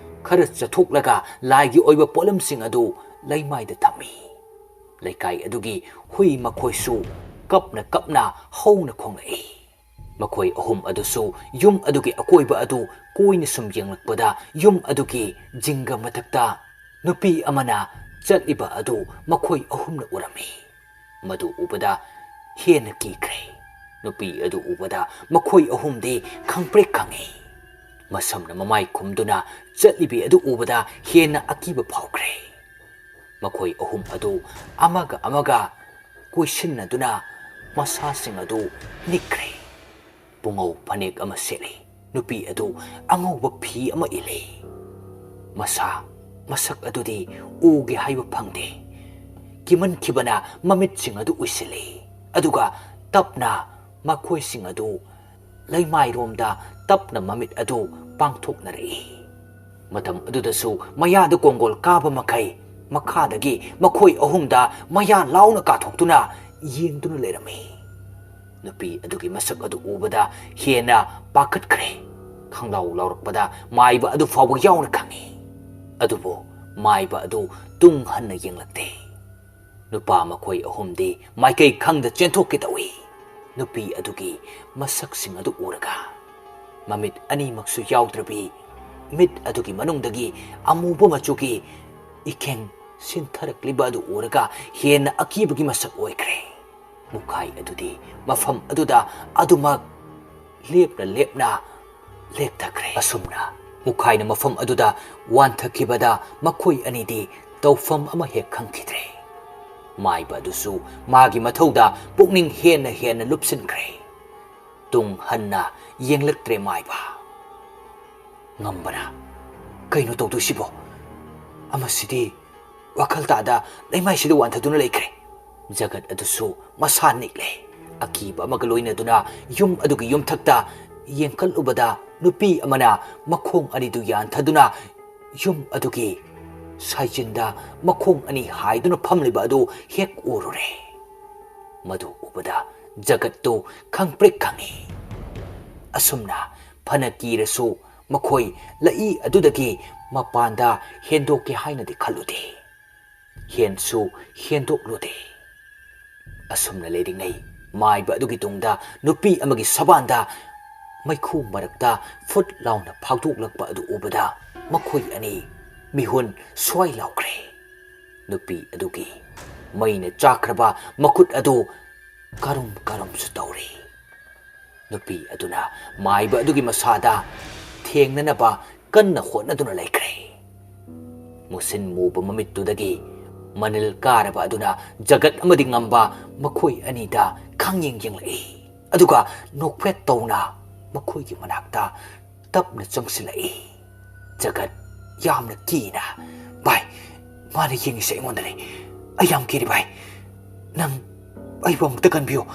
ꯈꯔ ꯆꯠꯊꯣꯛꯂꯒ ꯂꯥꯏꯒꯤ ꯑꯣꯏꯕ ꯄꯣꯠꯂꯝꯁꯤꯡ ꯑꯗꯨ ꯂꯩꯃꯥꯏꯗ ꯊꯝꯃꯤ꯫ ꯂꯩꯀꯥꯏ ꯑꯗꯨꯒꯤ ꯍꯨꯏ ꯃꯈꯣꯏꯁꯨ ꯀꯞꯅ ꯀꯞꯅ ꯍꯧꯅ ꯈꯣꯡꯂꯛꯏ꯫ ꯃꯈꯣꯏ ꯑꯍꯨꯝ ꯑꯗꯨꯁꯨ ꯌꯨꯝ ꯑꯗꯨꯒꯤ ꯑꯀꯣꯏꯕ ꯑꯗꯨ ꯀꯣꯏꯅ ꯁꯨꯝ ꯌꯦꯡꯂꯛꯄꯗ, ꯌꯨꯝ ꯑꯗꯨꯒꯤ ꯖꯤꯡꯒ ꯃꯊꯛꯇ ꯅꯨꯄꯤ ꯑꯃꯅ ꯆꯠꯂꯤꯕ ꯑꯗꯨ ꯃꯈꯣꯏ ꯑꯍꯨꯝꯅ ꯎꯔꯝꯃꯤ꯫ ꯃꯗꯨ ꯎꯕꯗ ꯍꯦꯟꯅ ꯀꯤꯈ꯭ꯔꯦ꯫ ꯅꯨꯄꯤ ꯑꯗꯨ ꯎꯕꯗ ꯃꯈꯣꯏ ꯑꯍꯨꯝꯗꯤ ꯈꯪꯄ꯭ꯔꯦꯛ ꯈꯪꯉꯤ꯫ ꯃꯁꯝꯅ ꯃꯃꯥꯏ ꯈꯨꯝꯗꯨꯅ ꯆꯠꯂꯤꯕꯤ ꯑꯗꯨ ꯎꯕꯗ ꯍꯦꯟꯅ ꯑꯀꯤꯕ ꯐꯥꯎꯈ꯭ꯔꯦ꯫ ꯃꯈꯣꯏ ꯑꯍꯨꯝ ꯑꯗꯨ ꯑꯃꯒ ꯑꯃꯒ ꯀꯣꯏꯁꯤꯟꯅꯗꯨꯅ ꯃꯁꯥꯁꯤꯡ ꯑꯗꯨ ꯅꯤꯛꯈ꯭ꯔꯦ꯫ ꯄꯨꯡꯉꯧ ꯐꯅꯦꯛ ꯑꯃ ꯁꯦꯠꯂꯤ꯫ ꯅꯨꯄꯤ ꯑꯗꯨ ꯑꯉꯧꯕ ꯐꯤ ꯑꯃ ꯏꯜꯂꯤ꯫ ꯃꯁꯥ ꯃꯁꯛ ꯑꯗꯨꯗꯤ ꯎꯒꯦ ꯍꯥꯏꯕ ꯐꯪꯗꯦ꯫ ꯀꯤꯃꯟꯈꯤꯕꯅ ꯃꯃꯤꯠꯁꯤꯡ ꯑꯗꯨ ꯎꯏꯁꯤꯜꯂꯤ꯫ ꯑꯗꯨꯒ ꯇꯞꯅ ꯃꯈꯣꯏꯁꯤꯡ ꯑꯗꯨ ꯂꯩꯃꯥꯏꯔꯣꯝꯗ ꯇꯞꯅ ꯃꯃꯤꯠ ꯑꯗꯨ ꯄꯥꯡꯊꯣꯛꯅꯔꯛꯏ꯫ ꯃꯇꯝ ꯑꯗꯨꯗꯁꯨ ꯃꯌꯥꯗ ꯀꯣꯡꯒꯣꯜ ꯀꯥꯕ ꯃꯈꯩ ꯃꯈꯥꯗꯒꯤ ꯃꯈꯣꯏ ꯑꯍꯨꯝꯗ ꯃꯌꯥ ꯂꯥꯎꯅ ꯀꯥꯊꯣꯛꯇꯨꯅ ꯌꯦꯡꯗꯨꯅ ꯂꯩꯔꯝꯃꯤ꯫ ꯅꯨꯄꯤ ꯑꯗꯨꯒꯤ ꯃꯁꯛ ꯑꯗꯨ ꯎꯕꯗ ꯍꯦꯟꯅ ꯄꯥꯈꯠꯈ꯭ꯔꯦ꯫ ꯈꯪꯂꯥꯎ ꯂꯥꯎꯔꯛꯄꯗ ꯃꯥꯏꯕ ꯑꯗꯨ ꯐꯥꯎꯕ ꯌꯥꯎꯅ ꯈꯪꯉꯤ꯫ ꯑꯗꯨꯕꯨ ꯃꯥꯏꯕ ꯑꯗꯨ ꯇꯨꯡ ꯍꯟꯅ ꯌꯦꯡꯂꯛꯇꯦ꯫ ꯅꯨꯄꯥ ꯃꯈꯣꯏ ꯑꯍꯨꯝꯗꯤ ꯃꯥꯏꯀꯩ ꯈꯪꯗ ꯆꯦꯟꯊꯣꯛꯀꯦ ꯇꯧꯏ꯫ ꯅꯨꯄꯤ ꯑꯗꯨꯒꯤ ꯃꯁꯛꯁꯤꯡ ꯑꯗꯨ ꯎꯔꯒ, ꯃꯃꯤꯠ ꯑꯅꯤꯃꯛꯁꯨ ꯌꯥꯎꯗ꯭ꯔꯕꯤ ꯃꯤꯠ ꯑꯗꯨꯒꯤ ꯃꯅꯨꯡꯗꯒꯤ ꯑꯃꯨꯕ ꯃꯆꯨꯒꯤ ꯏꯈꯦꯡ ꯁꯤꯟꯊꯔꯛꯂꯤꯕ ꯑꯗꯨ ꯎꯔꯒ ꯍꯦꯟꯅ ꯑꯀꯤꯕꯒꯤ ꯃꯁꯛ ꯑꯣꯏꯈ꯭ꯔꯦ꯫ ꯃꯨꯈꯥꯏ ꯑꯗꯨꯗꯤ ꯃꯐꯝ ꯑꯗꯨꯗ ꯑꯗꯨꯃꯛ ꯂꯦꯞꯅ ꯂꯦꯞꯅ ꯂꯦꯞꯊꯈ꯭ꯔꯦ꯫ ꯑꯁꯨꯝꯅ ꯃꯨꯈꯥꯏꯅ ꯃꯐꯝ ꯑꯗꯨꯗ ꯋꯥꯟꯊꯈꯤꯕꯗ ꯃꯈꯣꯏ ꯑꯅꯤꯗꯤ ꯇꯧꯐꯝ ꯑꯃ ꯍꯦꯛ ꯈꯪꯈꯤꯗ꯭ꯔꯦ꯫ ꯃꯥꯏꯕ ꯑꯗꯨꯁꯨ ꯃꯥꯒꯤ ꯃꯊꯧꯗ ꯄꯨꯛꯅꯤꯡ ꯍꯦꯟꯅ ꯍꯦꯟꯅ ꯂꯨꯞꯁꯤꯟꯈ꯭ꯔꯦ꯫ ꯇꯨꯡ ꯍꯟꯅ ꯌꯦꯡꯂꯛꯇ꯭ꯔꯦ ꯃꯥꯏꯕ꯫ ꯉꯝꯕꯅ, "ꯀꯩꯅꯣ ꯇꯧꯗꯣꯏꯁꯤꯕꯣ? ꯑꯃꯁꯤꯗꯤ ꯋꯥꯈꯜ ꯇꯥꯗ ꯂꯩꯃꯥꯏꯁꯤꯗ ꯋꯥꯟꯊꯗꯨꯅ ꯂꯩꯈ꯭ꯔꯦ꯫" ꯖꯒꯠ ꯑꯗꯨꯁꯨ ꯃꯁꯥ ꯅꯤꯛꯂꯦ꯫ ꯑꯀꯤꯕ ꯑꯃꯒ ꯂꯣꯏꯅꯗꯨꯅ ꯌꯨꯝ ꯑꯗꯨꯒꯤ ꯌꯨꯝꯊꯛꯇ ꯌꯦꯡꯈꯠꯂꯨꯕꯗ ꯅꯨꯄꯤ ꯑꯃꯅ ꯃꯈꯣꯡ ꯑꯅꯤꯗꯨ ꯌꯥꯟꯊꯗꯨꯅ ꯌꯨꯝ ꯑꯗꯨꯒꯤ ꯁꯥꯏꯖꯤꯟꯗ ꯃꯈꯣꯡ ꯑꯅꯤ ꯍꯥꯏꯗꯨꯅ ꯐꯝꯂꯤꯕ ꯑꯗꯨ ꯍꯦꯛ ꯎꯔꯨꯔꯦ꯫ ꯃꯗꯨ ꯎꯕꯗ ꯖꯒꯠꯇꯨ ꯈꯪꯄ꯭ꯔꯦꯛ ꯈꯪꯉꯤ꯫ ꯑꯁꯨꯝꯅ ꯐꯅ ꯀꯤꯔꯁꯨ ꯃꯈꯣꯏ ꯂꯩꯏ ꯑꯗꯨꯗꯒꯤ ꯃꯄꯥꯟꯗ ꯍꯦꯟꯗꯣꯛꯀꯦ ꯍꯥꯏꯅꯗꯤ ꯈꯜꯂꯨꯗꯦ꯫ ꯍꯦꯟꯁꯨ ꯍꯦꯟꯗꯣꯛꯂꯨꯗꯦ꯫ ꯑꯁꯨꯝꯅ ꯂꯩꯔꯤꯉꯩ, ꯃꯥꯏꯕ ꯑꯗꯨꯒꯤ ꯇꯨꯡꯗ ꯅꯨꯄꯤ ꯑꯃꯒꯤ ꯁꯕꯥꯟꯗ ꯃꯩꯈꯨ ꯃꯔꯛꯇ ꯐꯨꯠ ꯂꯥꯎꯅ ꯐꯥꯎꯗꯣꯛꯂꯛꯄ ꯑꯗꯨ ꯎꯕꯗ ꯃꯈꯣꯏ ꯑꯅꯤ ꯃꯤꯍꯨꯟ ꯁ꯭ꯋꯥꯏ ꯂꯥꯎꯈ꯭ꯔꯦ꯫ ꯅꯨꯄꯤ ꯑꯗꯨꯒꯤ ꯃꯩꯅ ꯆꯥꯛꯈ꯭ꯔꯕ ꯃꯈꯨꯠ ꯑꯗꯨ ꯀꯔꯨꯝ ꯀꯔꯨꯝꯁꯨ ꯇꯧꯔꯤ꯫ ꯅꯨꯄꯤ ꯑꯗꯨꯅ ꯃꯥꯏꯕ ꯑꯗꯨꯒꯤ ꯃꯁꯥꯗ ꯊꯦꯡꯅꯅꯕ ꯀꯟꯅ ꯍꯣꯠꯅꯗꯨꯅ ꯂꯩꯈ꯭ꯔꯦ꯫ ꯃꯨꯁꯤꯟ ꯃꯨꯕ ꯃꯃꯤꯠꯇꯨꯗꯒꯤ ꯃꯅꯤꯜ ꯀꯥꯔꯕ ꯑꯗꯨꯅ ꯖꯒꯠ ꯑꯃꯗꯤ ꯉꯝꯕ ꯃꯈꯣꯏ ꯑꯅꯤꯗ ꯈꯪꯌꯦꯡ ꯌꯦꯡꯂꯛꯏ꯫ ꯑꯗꯨꯒ ꯅꯣꯛꯐꯦꯠ ꯇꯧꯅ ꯃꯈꯣꯏꯒꯤ ꯃꯅꯥꯛꯇ ꯇꯞꯅ ꯆꯪꯁꯤꯜꯂꯛꯏ꯫ ꯖꯒꯠ ꯌꯥꯝꯅ ꯀꯤꯅ, "ꯚꯥꯏ, ꯃꯥꯅ ꯌꯦꯡꯉꯤꯁꯦ ꯑꯩꯉꯣꯟꯗꯅꯤ꯫ ꯑꯩ ꯌꯥꯝ ꯀꯤꯔꯤ ꯚꯥꯏ꯫ ꯅꯪ ꯑꯩꯕꯨ ꯑꯃꯨꯛꯇ ꯀꯟꯕꯤꯌꯨ꯫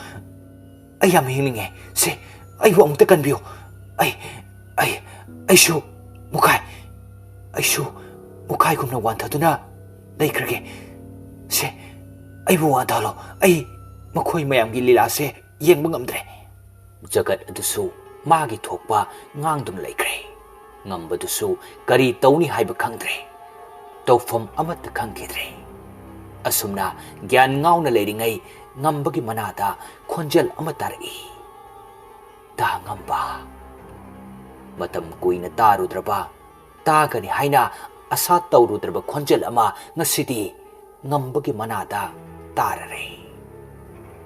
ꯑꯩ ꯌꯥꯝ ꯍꯤꯡꯅꯤꯡꯉꯦ꯫ ꯁꯦ, ꯑꯩꯕꯨ ꯑꯃꯨꯛꯇ ꯀꯟꯕꯤꯌꯨ꯫ ꯑꯩ, ꯑꯩ, ꯑꯩꯁꯨ ꯃꯨꯈꯥꯏ, ꯑꯩꯁꯨ ꯃꯨꯈꯥꯏꯒꯨꯝꯅ ꯋꯥꯟꯊꯗꯨꯅ ꯂꯩꯈ꯭ꯔꯒꯦ꯫ ꯁꯦ, ꯑꯩꯕꯨ ꯋꯥꯟꯊꯍꯜꯂꯣ꯫ ꯑꯩ ꯃꯈꯣꯏ ꯃꯌꯥꯝꯒꯤ ꯂꯤꯂꯥꯁꯦ ꯌꯦꯡꯕ ꯉꯝꯗ꯭ꯔꯦ꯫" ꯖꯒꯠ ꯑꯗꯨꯁꯨ ꯃꯥꯒꯤ ꯊꯣꯛꯄ ꯉꯥꯡꯗꯨꯅ ꯂꯩꯈ꯭ꯔꯦ꯫ ꯉꯝꯕꯗꯨꯁꯨ ꯀꯔꯤ ꯇꯧꯅꯤ ꯍꯥꯏꯕ ꯈꯪꯗ꯭ꯔꯦ꯫ ꯇꯧꯐꯝ ꯑꯃꯠꯇ ꯈꯪꯈꯤꯗ꯭ꯔꯦ꯫ ꯑꯁꯨꯝꯅ ꯒ꯭ꯌꯥꯟ ꯉꯥꯎꯅ ꯂꯩꯔꯤꯉꯩ, ꯉꯝꯕꯒꯤ ꯃꯅꯥꯗ ꯈꯣꯟꯖꯦꯜ ꯑꯃ ꯇꯥꯔꯛꯏ꯫ "ꯇꯥ ꯉꯝꯕ!" ꯃꯇꯝ ꯀꯨꯏꯅ ꯇꯥꯔꯨꯗ꯭ꯔꯕ, ꯇꯥꯒꯅꯤ ꯍꯥꯏꯅ ꯑꯁꯥ ꯇꯧꯔꯨꯗ꯭ꯔꯕ ꯈꯣꯟꯖꯦꯜ ꯑꯃ ꯉꯁꯤꯗꯤ ꯉꯝꯕꯒꯤ ꯃꯅꯥꯗ ꯇꯥꯔꯔꯦ꯫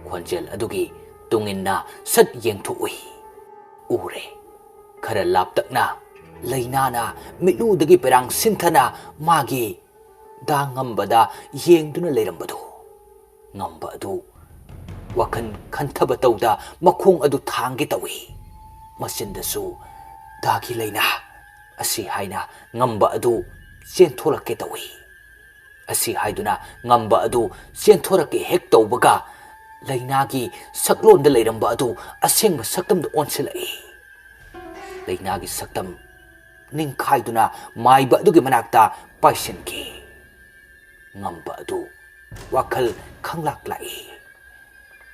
ꯈꯣꯟꯖꯦꯜ ꯑꯗꯨꯒꯤ ꯇꯨꯡꯏꯟꯅ ꯁꯠ ꯌꯦꯡꯊꯣꯛꯎꯏ꯫ ꯎꯔꯦ꯫ ꯈꯔ ꯂꯥꯞꯇꯛꯅ ꯂꯩꯅꯥꯅ ꯃꯤꯠꯂꯨꯗꯒꯤ ꯄꯦꯔꯥꯡ ꯁꯤꯟꯊꯅ ꯃꯥꯒꯤ ꯗꯥ ꯉꯝꯕꯗ ꯌꯦꯡꯗꯨꯅ ꯂꯩꯔꯝꯕꯗꯨ꯫ ꯉꯝꯕ ꯑꯗꯨ ꯋꯥꯈꯜ ꯈꯟꯊꯕ ꯇꯧꯗ ꯃꯈꯣꯡ ꯑꯗꯨ ꯊꯥꯡꯒꯦ ꯇꯧꯏ꯫ ꯃꯆꯤꯟꯗꯁꯨ "ꯗꯥꯒꯤ ꯂꯩꯅꯥ" ꯑꯁꯤ ꯍꯥꯏꯅ ꯉꯝꯕ ꯑꯗꯨ ꯆꯦꯟꯊꯣꯂꯛꯀꯦ ꯇꯧꯏ꯫ ꯑꯁꯤ ꯍꯥꯏꯗꯨꯅ ꯉꯝꯕ ꯑꯗꯨ ꯆꯦꯟꯊꯣꯔꯛꯀꯦ ꯍꯦꯛ ꯇꯧꯕꯒ, ꯂꯩꯅꯥꯒꯤ ꯁꯛꯂꯣꯟꯗ ꯂꯩꯔꯝꯕ ꯑꯗꯨ ꯑꯁꯦꯡꯕ ꯁꯛꯇꯝꯗ ꯑꯣꯟꯁꯤꯜꯂꯛꯏ꯫ ꯂꯩꯅꯥꯒꯤ ꯁꯛꯇꯝ ꯅꯤꯡꯈꯥꯏꯗꯨꯅ ꯃꯥꯏꯕ ꯑꯗꯨꯒꯤ ꯃꯅꯥꯛꯇ ꯄꯥꯏꯁꯤꯟꯈꯤ꯫ ꯉꯝꯕ ꯑꯗꯨ ꯋꯥꯈꯜ ꯈꯪꯂꯥꯛ ꯂꯥꯛꯏ꯫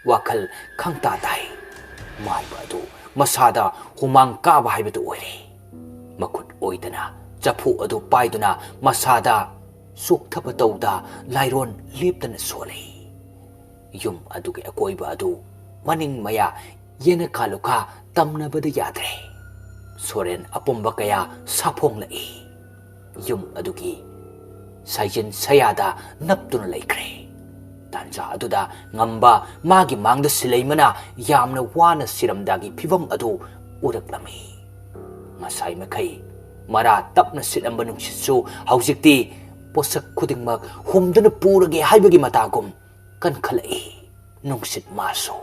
ꯋꯥꯈꯜ ꯈꯪꯇꯥ ꯇꯥꯏ꯫ ꯃꯥꯏꯕ ꯑꯗꯨ ꯃꯁꯥꯗ ꯍꯨꯃꯥꯡ ꯀꯥꯕ ꯍꯥꯏꯕꯗꯨ ꯑꯣꯏꯔꯦ꯫ ꯃꯈꯨꯠ ꯑꯣꯏꯗꯅ ꯆꯐꯨ ꯑꯗꯨ ꯄꯥꯏꯗꯨꯅ ꯃꯁꯥꯗ ꯆꯣꯛꯊꯕ ꯇꯧꯗ ꯂꯥꯏꯔꯣꯟ ꯂꯦꯞꯇꯅ ꯁꯣꯜꯂꯤ꯫ ꯌꯨꯝ ꯑꯗꯨꯒꯤ ꯑꯀꯣꯏꯕ ꯑꯗꯨ ꯃꯅꯤꯡ ꯃꯌꯥ ꯌꯦꯅꯈꯥ ꯂꯨꯈꯥ ꯇꯝꯅꯕꯗ ꯌꯥꯗ꯭ꯔꯦ꯫ ꯁꯣꯔꯦꯟ ꯑꯄꯨꯝꯕ ꯀꯌꯥ ꯁꯥꯐꯣꯡꯂꯛꯏ꯫ ꯌꯨꯝ ꯑꯗꯨꯒꯤ ꯁꯥꯏꯖꯤꯟ ꯁꯌꯥꯗ ꯅꯞꯇꯨꯅ ꯂꯩꯈ꯭ꯔꯦ꯫ ꯇꯥꯟꯖꯥ ꯑꯗꯨꯗ ꯉꯝꯕ ꯃꯥꯒꯤ ꯃꯥꯡꯗ ꯁꯤꯂꯩꯃꯅ ꯌꯥꯝꯅ ꯋꯥꯅ ꯁꯤꯔꯝꯗꯥꯒꯤ ꯐꯤꯚꯝ ꯑꯗꯨ ꯎꯔꯛꯂꯝꯃꯤ꯫ ꯉꯁꯥꯏ ꯃꯈꯩ ꯃꯔꯥ ꯇꯞꯅ ꯁꯤꯠꯂꯝꯕ ꯅꯨꯡꯁꯤꯠꯁꯨ ꯍꯧꯖꯤꯛꯇꯤ ꯄꯣꯠꯁꯛ ꯈꯨꯗꯤꯡꯃꯛ ꯍꯨꯝꯗꯨꯅ ꯄꯨꯔꯒꯦ ꯍꯥꯏꯕꯒꯤ ꯃꯇꯥꯒꯨꯝ ꯀꯟꯈꯠꯂꯛꯏ꯫ ꯅꯨꯡꯁꯤꯠ ꯃꯥꯁꯨ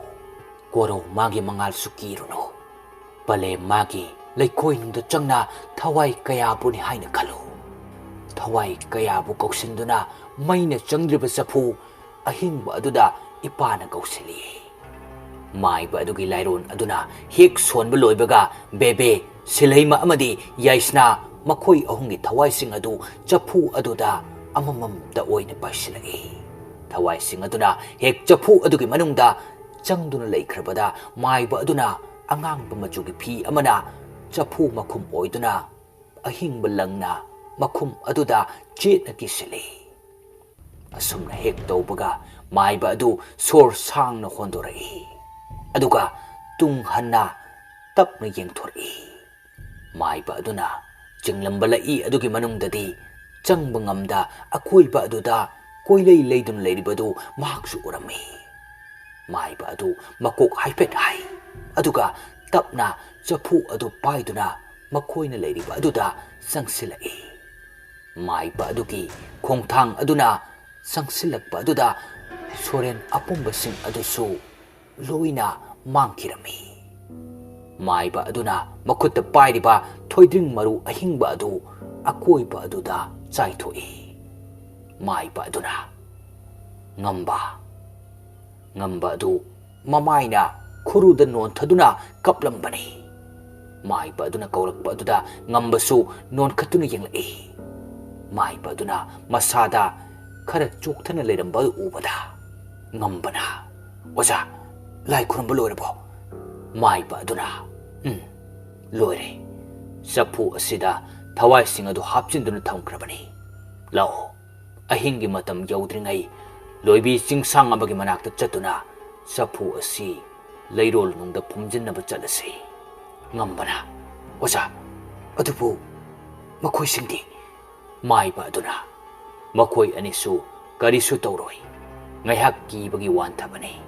ꯀꯣꯔꯧ ꯃꯥꯒꯤ ꯃꯉꯥꯜꯁꯨ ꯀꯤꯔꯨꯅꯨ꯫ ꯄꯂꯦꯝ ꯃꯥꯒꯤ ꯂꯩꯈꯣꯏꯅꯨꯡꯗ ꯆꯪꯅ ꯊꯋꯥꯏ ꯀꯌꯥꯕꯨꯅꯤ ꯍꯥꯏꯅ ꯈꯜꯂꯨ꯫ ꯊꯋꯥꯏ ꯀꯌꯥꯕꯨ ꯀꯧꯁꯤꯟꯗꯨꯅ ꯃꯩꯅ ꯆꯪꯗ꯭ꯔꯤꯕ ꯆꯐꯨ ꯑꯍꯤꯡꯕ ꯑꯗꯨꯗ ꯏꯄꯥꯅ ꯀꯧꯁꯤꯜꯂꯤ꯫ ꯃꯥꯏꯕ ꯑꯗꯨꯒꯤ ꯂꯥꯏꯔꯣꯟ ꯑꯗꯨꯅ ꯍꯦꯛ ꯁꯣꯟꯕ ꯂꯣꯏꯕꯒ ꯕꯦꯕꯦ, ꯁꯤꯂꯩꯃ ꯑꯃꯗꯤ ꯌꯥꯏꯁꯅꯥ ꯃꯈꯣꯏ ꯑꯍꯨꯝꯒꯤ ꯊꯋꯥꯏꯁꯤꯡ ꯑꯗꯨ ꯆꯐꯨ ꯑꯗꯨꯗ ꯑꯃꯃꯝꯇ ꯑꯣꯏꯅ ꯄꯥꯏꯁꯤꯜꯂꯛꯏ꯫ ꯊꯋꯥꯏꯁꯤꯡ ꯑꯗꯨꯅ ꯍꯦꯛ ꯆꯐꯨ ꯑꯗꯨꯒꯤ ꯃꯅꯨꯡꯗ ꯆꯪꯗꯨꯅ ꯂꯩꯈ꯭ꯔꯕꯗ ꯃꯥꯏꯕ ꯑꯗꯨꯅ ꯑꯉꯥꯡꯕ ꯃꯆꯨꯒꯤ ꯐꯤ ꯑꯃꯅ ꯆꯐꯨ ꯃꯈꯨꯝ ꯑꯣꯏꯗꯨꯅ ꯑꯍꯤꯡꯕ ꯂꯪꯅ ꯃꯈꯨꯝ ꯑꯗꯨꯗ ꯆꯦꯠꯅ ꯀꯤꯁꯤꯜꯂꯤ꯫ ꯑꯁꯨꯝꯅ ꯍꯦꯛ ꯇꯧꯕꯒ ꯃꯥꯏꯕ ꯑꯗꯨ ꯁꯣꯔ ꯁꯥꯡꯅ ꯍꯣꯟꯗꯣꯔꯛꯏ꯫ ꯑꯗꯨꯒ ꯇꯨꯡ ꯍꯟꯅ ꯇꯞꯅ ꯌꯦꯡꯊꯣꯔꯛꯏ꯫ ꯃꯥꯏꯕ ꯑꯗꯨꯅ ꯆꯤꯡꯂꯝꯕ ꯂꯩꯏ ꯑꯗꯨꯒꯤ ꯃꯅꯨꯡꯗꯗꯤ ꯆꯪꯕ ꯉꯝꯗ ꯑꯀꯣꯏꯕ ꯑꯗꯨꯗ ꯀꯣꯏꯂꯩ ꯂꯩꯗꯨꯅ ꯂꯩꯔꯤꯕꯗꯨ ꯃꯍꯥꯛꯁꯨ ꯎꯔꯝꯃꯤ꯫ ꯃꯥꯏꯕ ꯑꯗꯨ ꯃꯀꯣꯛ ꯍꯥꯏꯐꯦꯠ ꯍꯥꯏ, ꯑꯗꯨꯒ ꯇꯞꯅ ꯆꯐꯨ ꯑꯗꯨ ꯄꯥꯏꯗꯨꯅ ꯃꯈꯣꯏꯅ ꯂꯩꯔꯤꯕ ꯑꯗꯨꯗ ꯆꯪꯁꯤꯜꯂꯛꯏ꯫ ꯃꯥꯏꯕ ꯑꯗꯨꯒꯤ ꯈꯣꯡꯊꯥꯡ ꯑꯗꯨꯅ ꯆꯪꯁꯤꯜꯂꯛꯄ ꯑꯗꯨꯗ ꯁꯣꯔꯦꯟ ꯑꯄꯨꯝꯕꯁꯤꯡ ꯑꯗꯨꯁꯨ ꯂꯣꯏꯅ ꯃꯥꯡꯈꯤꯔꯝꯃꯤ꯫ ꯃꯥꯏꯕ ꯑꯗꯨꯅ ꯃꯈꯨꯠꯇ ꯄꯥꯏꯔꯤꯕ ꯊꯣꯏꯗ꯭ꯔꯤꯡ ꯃꯔꯨ ꯑꯍꯤꯡꯕ ꯑꯗꯨ ꯑꯀꯣꯏꯕ ꯑꯗꯨꯗ ꯆꯥꯏꯊꯣꯛꯏ꯫ ꯃꯥꯏꯕ ꯑꯗꯨꯅ ꯉꯝꯕ, ꯉꯝꯕ ꯑꯗꯨ ꯃꯃꯥꯏꯅ ꯈꯨꯔꯨꯗ ꯅꯣꯟꯊꯗꯨꯅ ꯀꯞꯂꯝꯕꯅꯤ꯫ ꯃꯥꯏꯕ ꯑꯗꯨꯅ ꯀꯧꯔꯛꯄ ꯑꯗꯨꯗ ꯉꯝꯕꯁꯨ ꯅꯣꯟꯈꯠꯇꯨꯅ ꯌꯦꯡꯂꯛꯏ꯫ ꯃꯥꯏꯕ ꯑꯗꯨꯅ ꯃꯁꯥꯗ ꯈꯔ ꯆꯣꯛꯊꯅ ꯂꯩꯔꯝꯕ ꯑꯗꯨ ꯎꯕꯗ ꯉꯝꯕꯅ, "ꯑꯣꯖꯥ, ꯂꯥꯏ ꯈꯨꯔꯨꯝꯕ ꯂꯣꯏꯔꯕꯣ?" ꯃꯥꯏꯕ ꯑꯗꯨꯅ, "ꯎꯝ, ꯂꯣꯏꯔꯦ꯫ ꯆꯐꯨ ꯑꯁꯤꯗ ꯊꯋꯥꯏꯁꯤꯡ ꯑꯗꯨ ꯍꯥꯞꯆꯤꯟꯗꯨꯅ ꯊꯝꯈ꯭ꯔꯕꯅꯤ꯫ ꯂꯥꯛꯑꯣ, ꯑꯍꯤꯡꯒꯤ ꯃꯇꯝ ꯌꯧꯗ꯭ꯔꯤꯉꯩ ꯂꯣꯏꯕꯤ ꯆꯤꯡꯁꯥꯡ ꯑꯃꯒꯤ ꯃꯅꯥꯛꯇ ꯆꯠꯇꯨꯅ ꯆꯐꯨ ꯑꯁꯤ ꯂꯩꯔꯣꯜ ꯅꯨꯡꯗ ꯐꯨꯝꯖꯤꯟꯅꯕ ꯆꯠꯂꯁꯤ꯫ ꯉꯝꯕꯅ, "ꯑꯣꯖꯥ, ꯑꯗꯨꯕꯨ ꯃꯈꯣꯏꯁꯤꯡꯗꯤ?" ꯃꯥꯏꯕ ꯑꯗꯨꯅ, "ꯃꯈꯣꯏ ꯑꯅꯤꯁꯨ ꯀꯔꯤꯁꯨ ꯇꯧꯔꯣꯏ꯫ ꯉꯥꯏꯍꯥꯛ ꯀꯤꯕꯒꯤ ꯋꯥꯟꯊꯕꯅꯤ꯫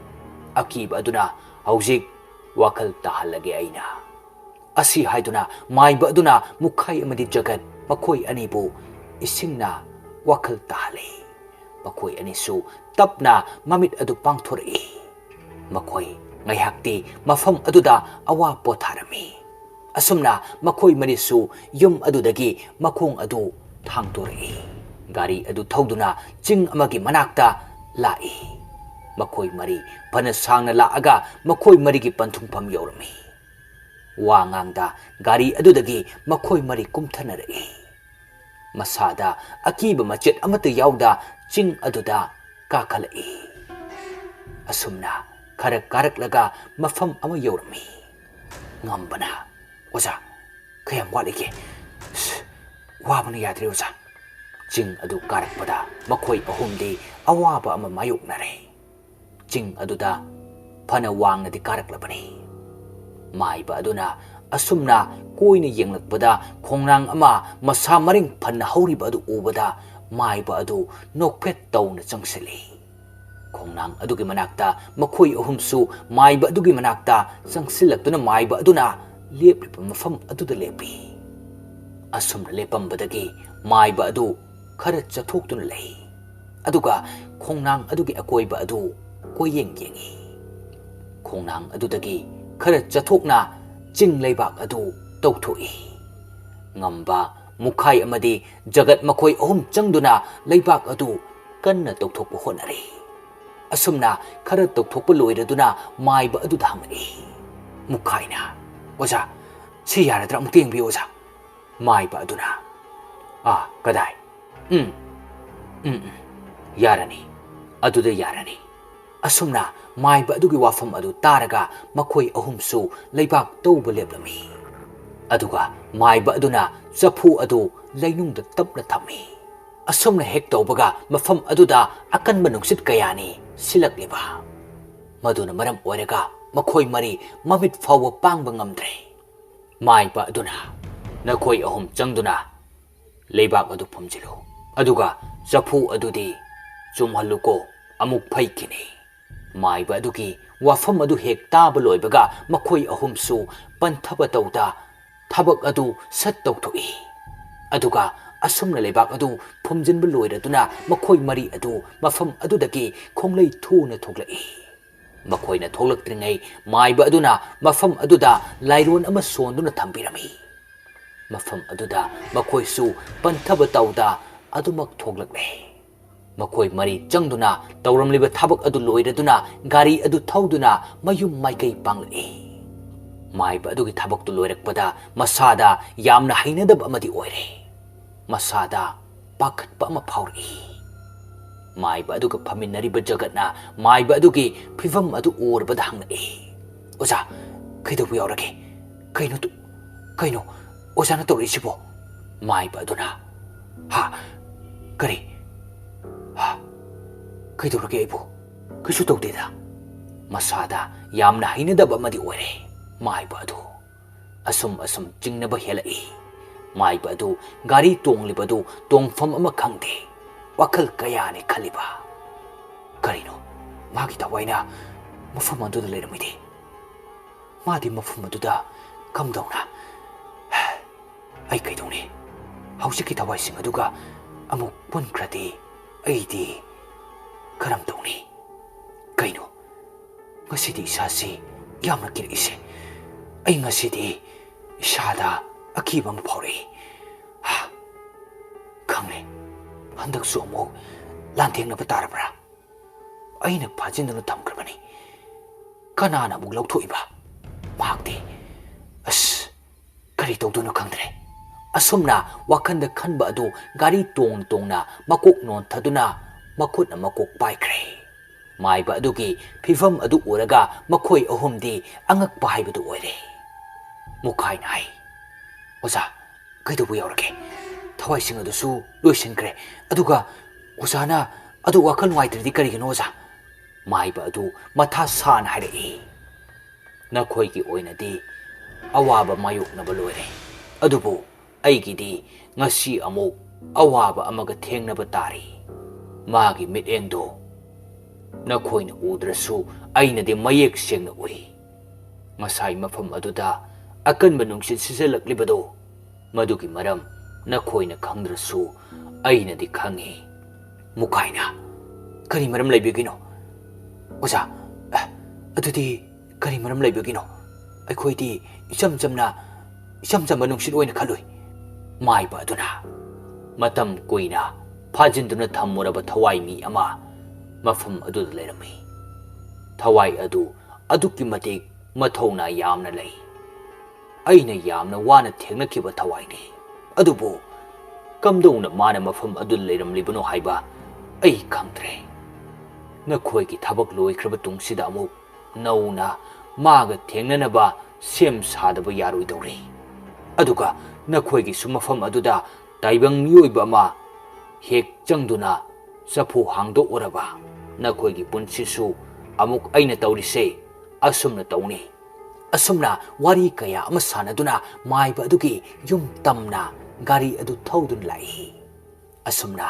ꯑꯀꯤꯕ ꯑꯗꯨꯅ ꯍꯧꯖꯤꯛ ꯋꯥꯈꯜ ꯇꯥꯍꯜꯂꯒꯦ ꯑꯩꯅ"꯫ ꯑꯁꯤ ꯍꯥꯏꯗꯨꯅ ꯃꯥꯏꯕ ꯑꯗꯨꯅ ꯃꯨꯈꯥꯏ ꯑꯃꯗꯤ ꯖꯒꯠ ꯃꯈꯣꯏ ꯑꯅꯤꯕꯨ ꯏꯁꯤꯡꯅ ꯋꯥꯈꯜ ꯇꯥꯍꯜꯂꯤ꯫ ꯃꯈꯣꯏ ꯑꯅꯤꯁꯨ ꯇꯞꯅ ꯃꯃꯤꯠ ꯑꯗꯨ ꯄꯥꯡꯊꯣꯔꯛꯏ꯫ ꯃꯈꯣꯏ ꯉꯥꯏꯍꯥꯛꯇꯤ ꯃꯐꯝ ꯑꯗꯨꯗ ꯑꯋꯥ ꯄꯣꯊꯥꯔꯝꯃꯤ꯫ ꯑꯁꯨꯝꯅ ꯃꯈꯣꯏ ꯃꯔꯤꯁꯨ ꯌꯨꯝ ꯑꯗꯨꯗꯒꯤ ꯃꯈꯣꯡ ꯑꯗꯨ ꯊꯥꯡꯗꯣꯔꯛꯏ꯫ ꯒꯥꯔꯤ ꯑꯗꯨ ꯊꯧꯗꯨꯅ ꯆꯤꯡ ꯑꯃꯒꯤ ꯃꯅꯥꯛꯇ ꯂꯥꯛꯏ꯫ ꯃꯈꯣꯏ ꯃꯔꯤ ꯐꯅ ꯁꯥꯡꯅ ꯂꯥꯛꯑꯒ ꯃꯈꯣꯏ ꯃꯔꯤꯒꯤ ꯄꯟꯊꯨꯡꯐꯝ ꯌꯧꯔꯝꯃꯤ꯫ ꯋꯥ ꯉꯥꯡꯗ ꯒꯥꯔꯤ ꯑꯗꯨꯗꯒꯤ ꯃꯈꯣꯏ ꯃꯔꯤ ꯀꯨꯝꯊꯅꯔꯛꯏ꯫ ꯃꯁꯥꯗ ꯑꯀꯤꯕ ꯃꯆꯦꯠ ꯑꯃꯠꯇ ꯌꯥꯎꯗ ꯆꯤꯡ ꯑꯗꯨꯗ ꯀꯥꯈꯠꯂꯛꯏ꯫ ꯑꯁꯨꯝꯅ ꯈꯔ ꯀꯥꯔꯛꯂꯒ ꯃꯐꯝ ꯑꯃ ꯌꯧꯔꯝꯃꯤ꯫ ꯉꯝꯕꯅ, "ꯑꯣꯖꯥ, ꯀꯌꯥꯝ ꯋꯥꯠꯂꯤꯒꯦ? ꯑꯁ, ꯋꯥꯕꯅ ꯌꯥꯗ꯭ꯔꯦ, ꯑꯣꯖꯥ"꯫ ꯆꯤꯡ ꯑꯗꯨ ꯀꯥꯔꯛꯄꯗ ꯃꯈꯣꯏ ꯑꯍꯨꯝꯗꯤ ꯑꯋꯥꯕ ꯑꯃ ꯃꯥꯌꯣꯛꯅꯔꯦ꯫ ꯆꯤꯡ ꯑꯗꯨꯗ ꯐꯅ ꯋꯥꯡꯅꯗꯤ ꯀꯥꯔꯛꯂꯕꯅꯤ꯫ ꯃꯥꯏꯕ ꯑꯗꯨꯅ ꯑꯁꯨꯝꯅ ꯀꯣꯏꯅ ꯌꯦꯡꯂꯛꯄꯗ ꯈꯣꯡꯅꯥꯡ ꯑꯃ ꯃꯁꯥ ꯃꯔꯦꯡ ꯐꯟꯅ ꯍꯧꯔꯤꯕ ꯑꯗꯨ ꯎꯕꯗ ꯃꯥꯏꯕ ꯑꯗꯨ ꯅꯣꯛꯐꯦꯠ ꯇꯧꯅ ꯆꯪꯁꯤꯜꯂꯤ꯫ ꯈꯣꯡꯅꯥꯡ ꯑꯗꯨꯒꯤ ꯃꯅꯥꯛꯇ ꯃꯈꯣꯏ ꯑꯍꯨꯝꯁꯨ ꯃꯥꯏꯕ ꯑꯗꯨꯒꯤ ꯃꯅꯥꯛꯇ ꯆꯪꯁꯤꯜꯂꯛꯇꯨꯅ ꯃꯥꯏꯕ ꯑꯗꯨꯅ ꯂꯦꯞꯂꯤꯕ ꯃꯐꯝ ꯑꯗꯨꯗ ꯂꯦꯞꯄꯤ꯫ ꯑꯁꯨꯝꯅ ꯂꯦꯞꯄꯝꯕꯗꯒꯤ ꯃꯥꯏꯕ ꯑꯗꯨ ꯈꯔ ꯆꯠꯊꯣꯛꯇꯨꯅ ꯂꯩ꯫ ꯑꯗꯨꯒ ꯈꯣꯡꯅꯥꯡ ꯑꯗꯨꯒꯤ ꯑꯀꯣꯏꯕ ꯑꯗꯨ ꯀꯣꯏꯌꯦꯡ ꯌꯦꯡꯏ꯫ ꯈꯣꯡꯅꯥꯡ ꯑꯗꯨꯗꯒꯤ ꯈꯔ ꯆꯠꯊꯣꯛꯅ ꯆꯤꯡ ꯂꯩꯕꯥꯛ ꯑꯗꯨ ꯇꯧꯊꯣꯛꯏ꯫ ꯉꯝꯕ, ꯃꯨꯈꯥꯏ ꯑꯃꯗꯤ ꯖꯒꯠ ꯃꯈꯣꯏ ꯑꯍꯨꯝ ꯆꯪꯗꯨꯅ ꯂꯩꯕꯥꯛ ꯑꯗꯨ ꯀꯟꯅ ꯇꯧꯊꯣꯛꯄ ꯍꯣꯠꯅꯔꯤ꯫ ꯑꯁꯨꯝꯅ ꯈꯔ ꯇꯧꯊꯣꯛꯄ ꯂꯣꯏꯔꯗꯨꯅ ꯃꯥꯏꯕ ꯑꯗꯨꯗ ꯍꯪꯂꯛꯏ꯫ ꯃꯨꯈꯥꯏꯅ, "ꯑꯣꯖꯥ, ꯁꯤ ꯌꯥꯔꯗ꯭ꯔꯥ? ꯑꯃꯨꯛꯇ ꯌꯦꯡꯕꯤꯌꯨ, ꯑꯣꯖꯥ"꯫ ꯃꯥꯏꯕ ꯑꯗꯨꯅ, "ꯑꯥ, ꯀꯗꯥꯏ? ꯎꯝ, ꯎꯝ, ꯎꯝ, ꯌꯥꯔꯅꯤ, ꯑꯗꯨꯗ ꯌꯥꯔꯅꯤ"꯫ ꯑꯁꯨꯝꯅ ꯃꯥꯏꯕ ꯑꯗꯨꯒꯤ ꯋꯥꯐꯝ ꯑꯗꯨ ꯇꯥꯔꯒ ꯃꯈꯣꯏ ꯑꯍꯨꯝꯁꯨ ꯂꯩꯕꯥꯛ ꯇꯧꯕ ꯂꯦꯞꯂꯝꯃꯤ꯫ ꯑꯗꯨꯒ ꯃꯥꯏꯕ ꯑꯗꯨꯅ ꯆꯐꯨ ꯑꯗꯨ ꯂꯩꯅꯨꯡꯗ ꯇꯞꯅ ꯊꯝꯃꯤ꯫ ꯑꯁꯨꯝꯅ ꯍꯦꯛ ꯇꯧꯕꯒ ꯃꯐꯝ ꯑꯗꯨꯗ ꯑꯀꯟꯕ ꯅꯨꯡꯁꯤꯠ ꯀꯌꯥꯅꯤ ꯁꯤꯜꯂꯛꯂꯤꯕ꯫ ꯃꯗꯨꯅ ꯃꯔꯝ ꯑꯣꯏꯔꯒ ꯃꯈꯣꯏ ꯃꯔꯤ ꯃꯃꯤꯠ ꯐꯥꯎꯕ ꯄꯥꯡꯕ ꯉꯝꯗ꯭ꯔꯦ꯫ ꯃꯥꯏꯕ ꯑꯗꯨꯅ, "ꯅꯈꯣꯏ ꯑꯍꯨꯝ ꯆꯪꯗꯨꯅ ꯂꯩꯕꯥꯛ ꯑꯗꯨ ꯐꯨꯝꯖꯤꯜꯂꯨ, ꯑꯗꯨꯒ ꯆꯐꯨ ꯑꯗꯨꯗꯤ ꯆꯨꯝꯍꯜꯂꯨꯀꯣ, ꯑꯃꯨꯛ ꯐꯩꯈꯤꯅꯤ꯫" ꯃꯥꯏꯕ ꯑꯗꯨꯒꯤ ꯋꯥꯐꯝ ꯑꯗꯨ ꯍꯦꯛ ꯇꯥꯕ ꯂꯣꯏꯕꯒ ꯃꯈꯣꯏ ꯑꯍꯨꯝꯁꯨ ꯄꯟꯊꯕ ꯇꯧꯗ ꯊꯕꯛ ꯑꯗꯨ ꯁꯠ ꯇꯧꯊꯣꯛꯏ꯫ ꯑꯗꯨꯒ ꯑꯁꯨꯝꯅ ꯂꯩꯕꯥꯛ ꯑꯗꯨ ꯐꯨꯝꯖꯤꯟꯕ ꯂꯣꯏꯔꯗꯨꯅ ꯃꯈꯣꯏ ꯃꯔꯤ ꯑꯗꯨ ꯃꯐꯝ ꯑꯗꯨꯗꯒꯤ ꯈꯣꯡꯂꯩ ꯊꯨꯅ ꯊꯣꯛꯂꯛꯏ꯫ ꯃꯈꯣꯏꯅ ꯊꯣꯛꯂꯛꯇ꯭ꯔꯤꯉꯩ ꯃꯥꯏꯕ ꯑꯗꯨꯅ ꯃꯐꯝ ꯑꯗꯨꯗ ꯂꯥꯏꯔꯣꯟ ꯑꯃ ꯁꯣꯟꯗꯨꯅ ꯊꯝꯕꯤꯔꯝꯃꯤ꯫ ꯃꯐꯝ ꯑꯗꯨꯗ ꯃꯈꯣꯏꯁꯨ ꯄꯟꯊꯕ ꯇꯧꯗ ꯑꯗꯨꯃꯛ ꯊꯣꯛꯂꯛꯂꯦ꯫ ꯃꯈꯣꯏ ꯃꯔꯤ ꯆꯪꯗꯨꯅ ꯇꯧꯔꯝꯂꯤꯕ ꯊꯕꯛ ꯑꯗꯨ ꯂꯣꯏꯔꯗꯨꯅ ꯒꯥꯔꯤ ꯑꯗꯨ ꯊꯧꯗꯨꯅ ꯃꯌꯨꯝ ꯃꯥꯏꯀꯩ ꯄꯥꯡꯂꯛꯏ꯫ ꯃꯥꯏꯕ ꯑꯗꯨꯒꯤ ꯊꯕꯛꯇꯨ ꯂꯣꯏꯔꯛꯄꯗ ꯃꯁꯥꯗ ꯌꯥꯝꯅ ꯍꯩꯅꯗꯕ ꯑꯃꯗꯤ ꯑꯣꯏꯔꯦ꯫ ꯃꯁꯥꯗ ꯄꯥꯈꯠꯄ ꯑꯃ ꯐꯥꯎꯔꯛꯏ꯫ ꯃꯥꯏꯕ ꯑꯗꯨꯒ ꯐꯝꯃꯤꯟꯅꯔꯤꯕ ꯖꯒꯠꯅ ꯃꯥꯏꯕ ꯑꯗꯨꯒꯤ ꯐꯤꯚꯝ ꯑꯗꯨ ꯎꯔꯕꯗ ꯍꯪꯂꯛꯏ, "ꯑꯣꯖꯥ, ꯀꯩꯗꯧꯕ ꯌꯥꯎꯔꯒꯦ? ꯀꯩꯅꯣ ꯇꯨ-, ꯀꯩꯅꯣ ꯑꯣꯖꯥꯅ ꯇꯧꯔꯛꯏꯁꯤꯕꯣ?" ꯃꯥꯏꯕ ꯑꯗꯨꯅ, "ꯍꯥ? ꯀꯔꯤ? ꯍꯥ? ꯀꯩꯗꯧꯔꯒꯦ ꯑꯩꯕꯨ? ꯀꯩꯁꯨ ꯇꯧꯗꯦꯗ꯫" ꯃꯁꯥꯗ ꯌꯥꯝꯅ ꯍꯩꯅꯗꯕ ꯑꯃꯗꯤ ꯑꯣꯏꯔꯦ ꯃꯥꯏꯕ ꯑꯗꯨ꯫ ꯑꯁꯨꯝ ꯑꯁꯨꯝ ꯆꯤꯡꯅꯕ ꯍꯦꯜꯂꯛꯏ꯫ ꯃꯥꯏꯕ ꯑꯗꯨ ꯒꯥꯔꯤ ꯇꯣꯡꯂꯤꯕꯗꯨ ꯇꯣꯡꯐꯝ ꯑꯃ ꯈꯪꯗꯦ꯫ ꯋꯥꯈꯜ ꯀꯌꯥꯅꯤ ꯈꯜꯂꯤꯕ꯫ ꯀꯔꯤꯅꯣ? ꯃꯥꯒꯤ ꯊꯋꯥꯏꯅ ꯃꯐꯝ ꯑꯗꯨꯗ ꯂꯩꯔꯝꯃꯤꯗꯤ꯫ ꯃꯥꯗꯤ ꯃꯐꯝ ꯑꯗꯨꯗ ꯀꯝꯗꯧꯅ? ꯑꯩ ꯀꯩꯗꯧꯅꯤ? ꯍꯧꯖꯤꯛꯀꯤ ꯊꯋꯥꯏꯁꯤꯡ ꯑꯗꯨꯒ ꯑꯃꯨꯛ ꯄꯨꯟꯈ꯭ꯔꯗꯤ ꯑꯩꯗꯤ ꯀꯔꯝ ꯇꯧꯅꯤ? ꯀꯩꯅꯣ? ꯉꯁꯤꯗꯤ ꯏꯁꯥꯁꯤ ꯌꯥꯝꯅ ꯀꯤꯔꯛꯏꯁꯦ꯫ ꯑꯩ ꯉꯁꯤꯗꯤ ꯏꯁꯥꯗ ꯑꯀꯤꯕ ꯑꯃ ꯐꯥꯎꯔꯛꯏ꯫ ꯍꯥ, ꯈꯪꯂꯦ, ꯍꯟꯗꯛꯁꯨ ꯑꯃꯨꯛ ꯂꯥꯟꯊꯦꯡꯅꯕ ꯇꯥꯔꯕ꯭ꯔꯥ? ꯑꯩꯅ ꯐꯥꯖꯤꯟꯗꯨꯅ ꯊꯝꯈ꯭ꯔꯕꯅꯤ꯫ ꯀꯅꯥꯅ ꯑꯃꯨꯛ ꯂꯧꯊꯣꯛꯏꯕ? ꯃꯍꯥꯛꯇꯤ, ꯑꯁ, ꯀꯔꯤ ꯇꯧꯗꯣꯏꯅꯣ ꯈꯪꯗ꯭ꯔꯦ꯫ ꯑꯁꯨꯝꯅ ꯋꯥꯈꯜꯗ ꯈꯟꯕ ꯑꯗꯨ ꯒꯥꯔꯤ ꯇꯣꯡ ꯇꯣꯡꯅ ꯃꯀꯣꯛ ꯅꯣꯟꯊꯗꯨꯅ ꯃꯈꯨꯠꯅ ꯃꯀꯣꯛ ꯄꯥꯏꯈ꯭ꯔꯦ꯫ ꯃꯥꯏꯕ ꯑꯗꯨꯒꯤ ꯐꯤꯚꯝ ꯑꯗꯨ ꯎꯔꯒ ꯃꯈꯣꯏ ꯑꯍꯨꯝꯗꯤ ꯑꯉꯛꯄ ꯍꯥꯏꯕꯗꯨ ꯑꯣꯏꯔꯦ꯫ ꯃꯨꯈꯥꯏꯅ ꯍꯥꯏ, "ꯑꯣꯖꯥ, ꯀꯩꯗꯧꯕ ꯌꯥꯎꯔꯒꯦ? ꯊꯋꯥꯏꯁꯤꯡ ꯑꯗꯨꯁꯨ ꯂꯣꯏꯁꯤꯟꯈ꯭ꯔꯦ꯫ ꯑꯗꯨꯒ ꯑꯣꯖꯥꯅ ꯑꯗꯨ ꯋꯥꯈꯜ ꯅꯨꯡꯉꯥꯏꯇ꯭ꯔꯗꯤ ꯀꯔꯤꯒꯤꯅꯣ ꯑꯣꯖꯥ? ꯃꯥꯏꯕ ꯑꯗꯨ ꯃꯊꯥ ꯁꯥꯅ ꯍꯥꯏꯔꯛꯏ꯫ ꯅꯈꯣꯏꯒꯤ ꯑꯣꯏꯅꯗꯤ ꯑꯋꯥꯕ ꯃꯥꯌꯣꯛꯅꯕ ꯂꯣꯏꯔꯦ, ꯑꯗꯨꯕꯨ ꯑꯩꯒꯤꯗꯤ ꯉꯁꯤ ꯑꯃꯨꯛ ꯑꯋꯥꯕ ꯑꯃꯒ ꯊꯦꯡꯅꯕ ꯇꯥꯔꯤ꯫ ꯃꯥꯒꯤ ꯃꯤꯠꯌꯦꯡꯗꯣ ꯅꯈꯣꯏꯅ ꯎꯗ꯭ꯔꯁꯨ ꯑꯩꯅꯗꯤ ꯃꯌꯦꯛ ꯁꯦꯡꯅ ꯎꯏ꯫ ꯉꯁꯥꯏ ꯃꯐꯝ ꯑꯗꯨꯗ ꯑꯀꯟꯕ ꯅꯨꯡꯁꯤꯠ ꯁꯤꯖꯤꯜꯂꯛꯂꯤꯕꯗꯣ, ꯃꯗꯨꯒꯤ ꯃꯔꯝ ꯅꯈꯣꯏꯅ ꯈꯪꯗ꯭ꯔꯁꯨ ꯑꯩꯅꯗꯤ ꯈꯪꯏ꯫ ꯃꯨꯀꯥꯏꯅ, "ꯀꯔꯤ ꯃꯔꯝ ꯂꯩꯕꯒꯤꯅꯣ? ꯑꯣꯖꯥ, ꯑ, ꯑꯗꯨꯗꯤ ꯀꯔꯤ ꯃꯔꯝ ꯂꯩꯕꯒꯤꯅꯣ? ꯑꯩꯈꯣꯏꯗꯤ ꯏꯆꯝ ꯆꯝꯅ, ꯏꯆꯝ ꯆꯝꯕ ꯅꯨꯡꯁꯤꯠ ꯑꯣꯏꯅ ꯈꯜꯂꯨꯏ꯫" ꯃꯥꯏꯕ ꯑꯗꯨꯅ ꯃꯇꯝ ꯀꯨꯏꯅ ꯐꯥꯖꯤꯟꯗꯨꯅ ꯊꯝꯃꯨꯔꯕ ꯊꯋꯥꯏ ꯃꯤ ꯑꯃ ꯃꯐꯝ ꯑꯗꯨꯗ ꯂꯩꯔꯝꯃꯤ꯫ ꯊꯋꯥꯏ ꯑꯗꯨ ꯑꯗꯨꯛꯀꯤ ꯃꯇꯤꯛ ꯃꯊꯧꯅꯥ ꯌꯥꯝꯅ ꯂꯩ꯫ ꯑꯩꯅ ꯌꯥꯝꯅ ꯋꯥꯅ ꯊꯦꯡꯅꯈꯤꯕ ꯊꯋꯥꯏꯅꯤ꯫ ꯑꯗꯨꯕꯨ ꯀꯝꯗꯧꯅ ꯃꯥꯅ ꯃꯐꯝ ꯑꯗꯨꯗ ꯂꯩꯔꯝꯂꯤꯕꯅꯣ ꯍꯥꯏꯕ ꯑꯩ ꯈꯪꯗ꯭ꯔꯦ꯫ ꯅꯈꯣꯏꯒꯤ ꯊꯕꯛ ꯂꯣꯏꯈ꯭ꯔꯕ ꯇꯨꯡꯁꯤꯗ ꯑꯃꯨꯛ ꯅꯧꯅ ꯃꯥꯒ ꯊꯦꯡꯅꯅꯕ ꯁꯦꯝ ꯁꯥꯗꯕ ꯌꯥꯔꯣꯏꯗꯧꯔꯤ꯫ ꯑꯗꯨꯒ ꯅꯈꯣꯏꯒꯤꯁꯨ ꯃꯐꯝ ꯑꯗꯨꯗ ꯇꯥꯏꯕꯪ ꯃꯤꯑꯣꯏꯕ ꯑꯃ ꯍꯦꯛ ꯆꯪꯗꯨꯅ ꯆꯐꯨ ꯍꯥꯡꯗꯣꯛꯎꯔꯕ, ꯅꯈꯣꯏꯒꯤ ꯄꯨꯟꯁꯤꯁꯨ ꯑꯃꯨꯛ ꯑꯩꯅ ꯇꯧꯔꯤꯁꯦ ꯑꯁꯨꯝꯅ ꯇꯧꯅꯤ꯫ ꯑꯁꯨꯝꯅ ꯋꯥꯔꯤ ꯀꯌꯥ ꯑꯃ ꯁꯥꯟꯅꯗꯨꯅ ꯃꯥꯏꯕ ꯑꯗꯨꯒꯤ ꯌꯨꯝ ꯇꯝꯅ ꯒꯥꯔꯤ ꯑꯗꯨ ꯊꯧꯗꯨꯅ ꯂꯥꯛꯏ꯫ ꯑꯁꯨꯝꯅ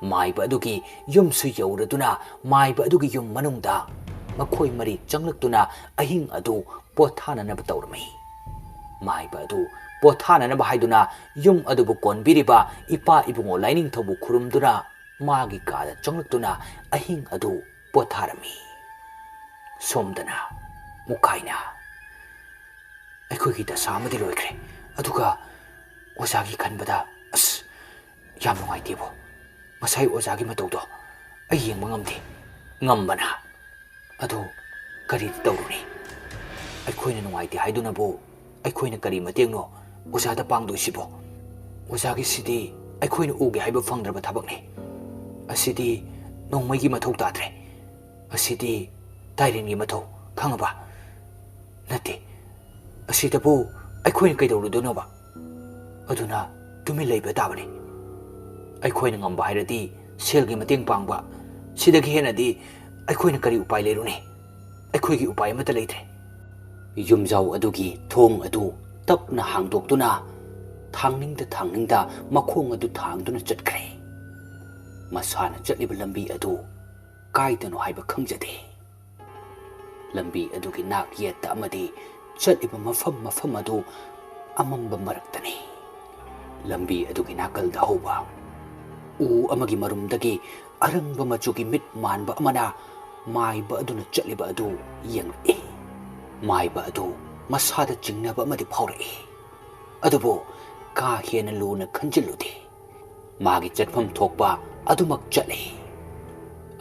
ꯃꯥꯏꯕ ꯑꯗꯨꯒꯤ ꯌꯨꯝꯁꯨ ꯌꯧꯔꯗꯨꯅ ꯃꯥꯏꯕ ꯑꯗꯨꯒꯤ ꯌꯨꯝ ꯃꯅꯨꯡꯗ ꯃꯈꯣꯏ ꯃꯔꯤ ꯆꯪꯂꯛꯇꯨꯅ ꯑꯍꯤꯡ ꯑꯗꯨ ꯄꯣꯊꯥꯅꯅꯕ ꯇꯧꯔꯝꯃꯤ꯫ ꯃꯥꯏꯕ ꯑꯗꯨ ꯄꯣꯊꯥꯅꯅꯕ ꯍꯥꯏꯗꯨꯅ ꯌꯨꯝ ꯑꯗꯨꯕꯨ ꯀꯣꯟꯕꯤꯔꯤꯕ ꯏꯄꯥ ꯏꯕꯨꯡꯉꯣ ꯂꯥꯏꯅꯤꯡꯊꯧꯕꯨ ꯈꯨꯔꯨꯝꯗꯨꯅ ꯃꯥꯒꯤ ꯀꯥꯗ ꯆꯪꯂꯛꯇꯨꯅ ꯑꯍꯤꯡ ꯑꯗꯨ ꯄꯣꯊꯥꯔꯝꯃꯤ꯫ ꯁꯣꯝꯗꯅ ꯃꯨꯈꯥꯏꯅ, "ꯑꯩꯈꯣꯏꯒꯤ ꯗꯁꯥ ꯑꯃꯗꯤ ꯂꯣꯏꯈ꯭ꯔꯦ꯫ ꯑꯗꯨꯒ ꯑꯣꯖꯥꯒꯤ ꯈꯟꯕꯗ, ꯑꯁ, ꯌꯥꯝ ꯅꯨꯡꯉꯥꯏꯇꯦꯕꯣ꯫ ꯉꯁꯥꯏ ꯑꯣꯖꯥꯒꯤ ꯃꯇꯧꯗꯣ ꯑꯩ ꯌꯦꯡꯕ ꯉꯝꯗꯦ꯫" ꯉꯝꯕꯅ, "ꯑꯗꯨ ꯀꯔꯤꯗꯤ ꯇꯧꯔꯨꯅꯤ? ꯑꯩꯈꯣꯏꯅ ꯅꯨꯡꯉꯥꯏꯇꯦ ꯍꯥꯏꯗꯨꯅꯕꯨ ꯑꯩꯈꯣꯏꯅ ꯀꯔꯤ ꯃꯇꯦꯡꯅꯣ ꯑꯣꯖꯥꯗ ꯄꯥꯡꯗꯣꯏꯁꯤꯕꯣ? ꯑꯣꯖꯥꯒꯤꯁꯤꯗꯤ ꯑꯩꯈꯣꯏꯅ ꯎꯒꯦ ꯍꯥꯏꯕ ꯐꯪꯗ꯭ꯔꯕ ꯊꯕꯛꯅꯤ꯫ ꯑꯁꯤꯗꯤ ꯅꯣꯡꯃꯩꯒꯤ ꯃꯊꯧ ꯇꯥꯗ꯭ꯔꯦ꯫ ꯑꯁꯤꯗꯤ ꯇꯥꯏꯔꯦꯟꯒꯤ ꯃꯊꯧ, ꯈꯪꯉꯕ? ꯅꯠꯇꯦ, ꯑꯁꯤꯗꯕꯨ ꯑꯩꯈꯣꯏꯅ ꯀꯩꯗꯧꯔꯨꯗꯣꯏꯅꯣꯕ? ꯑꯗꯨꯅ ꯇꯨꯃꯤꯟ ꯂꯩꯕ ꯇꯥꯕꯅꯤ꯫ ꯑꯩꯈꯣꯏꯅ ꯉꯝꯕ ꯍꯥꯏꯔꯗꯤ ꯁꯦꯜꯒꯤ ꯃꯇꯦꯡ ꯄꯥꯡꯕ, ꯁꯤꯗꯒꯤ ꯍꯦꯟꯅꯗꯤ ꯑꯩꯈꯣꯏꯅ ꯀꯔꯤ ꯎꯄꯥꯏ ꯂꯩꯔꯨꯅꯤ? ꯑꯩꯈꯣꯏꯒꯤ ꯎꯄꯥꯏ ꯑꯃꯠꯇ ꯂꯩꯇ꯭ꯔꯦ꯫ ꯌꯨꯝꯖꯥꯎ ꯑꯗꯨꯒꯤ ꯊꯣꯡ ꯑꯗꯨ ꯇꯞꯅ ꯍꯥꯡꯗꯣꯛꯇꯨꯅ ꯊꯥꯡꯅꯤꯡꯗ ꯊꯥꯡꯅꯤꯡꯗ ꯃꯈꯣꯡ ꯑꯗꯨ ꯊꯥꯡꯗꯨꯅ ꯆꯠꯈ꯭ꯔꯦ꯫ ꯃꯁꯥꯅ ꯆꯠꯂꯤꯕ ꯂꯝꯕꯤ ꯑꯗꯨ ꯀꯥꯏꯗꯅꯣ ꯍꯥꯏꯕ ꯈꯪꯖꯗꯦ꯫ ꯂꯝꯕꯤ ꯑꯗꯨꯒꯤ ꯅꯥꯛ ꯌꯦꯠꯇ ꯑꯃꯗꯤ ꯆꯠꯂꯤꯕ ꯃꯐꯝ ꯃꯐꯝ ꯑꯗꯨ ꯑꯃꯝꯕ ꯃꯔꯛꯇꯅꯤ꯫ ꯂꯝꯕꯤ ꯑꯗꯨꯒꯤ ꯅꯥꯀꯜꯗ ꯍꯧꯕ ꯎ ꯑꯃꯒꯤ ꯃꯔꯨꯝꯗꯒꯤ ꯑꯔꯪꯕ ꯃꯆꯨꯒꯤ ꯃꯤꯠ ꯃꯥꯟꯕ ꯑꯃꯅ ꯃꯥꯏꯕ ꯑꯗꯨꯅ ꯆꯠꯂꯤꯕ ꯑꯗꯨ ꯌꯦꯡꯂꯛꯏ꯫ ꯃꯥꯏꯕ ꯑꯗꯨ ꯃꯁꯥꯗ ꯆꯤꯡꯅꯕ ꯑꯃꯗꯤ ꯐꯥꯎꯔꯛꯏ, ꯑꯗꯨꯕꯨ ꯀꯥ ꯍꯦꯟꯅ ꯂꯨꯅ ꯈꯟꯖꯤꯜꯂꯨꯗꯦ꯫ ꯃꯥꯒꯤ ꯆꯠꯐꯝ ꯊꯣꯛꯄ ꯑꯗꯨꯃꯛ ꯆꯠꯂꯤ꯫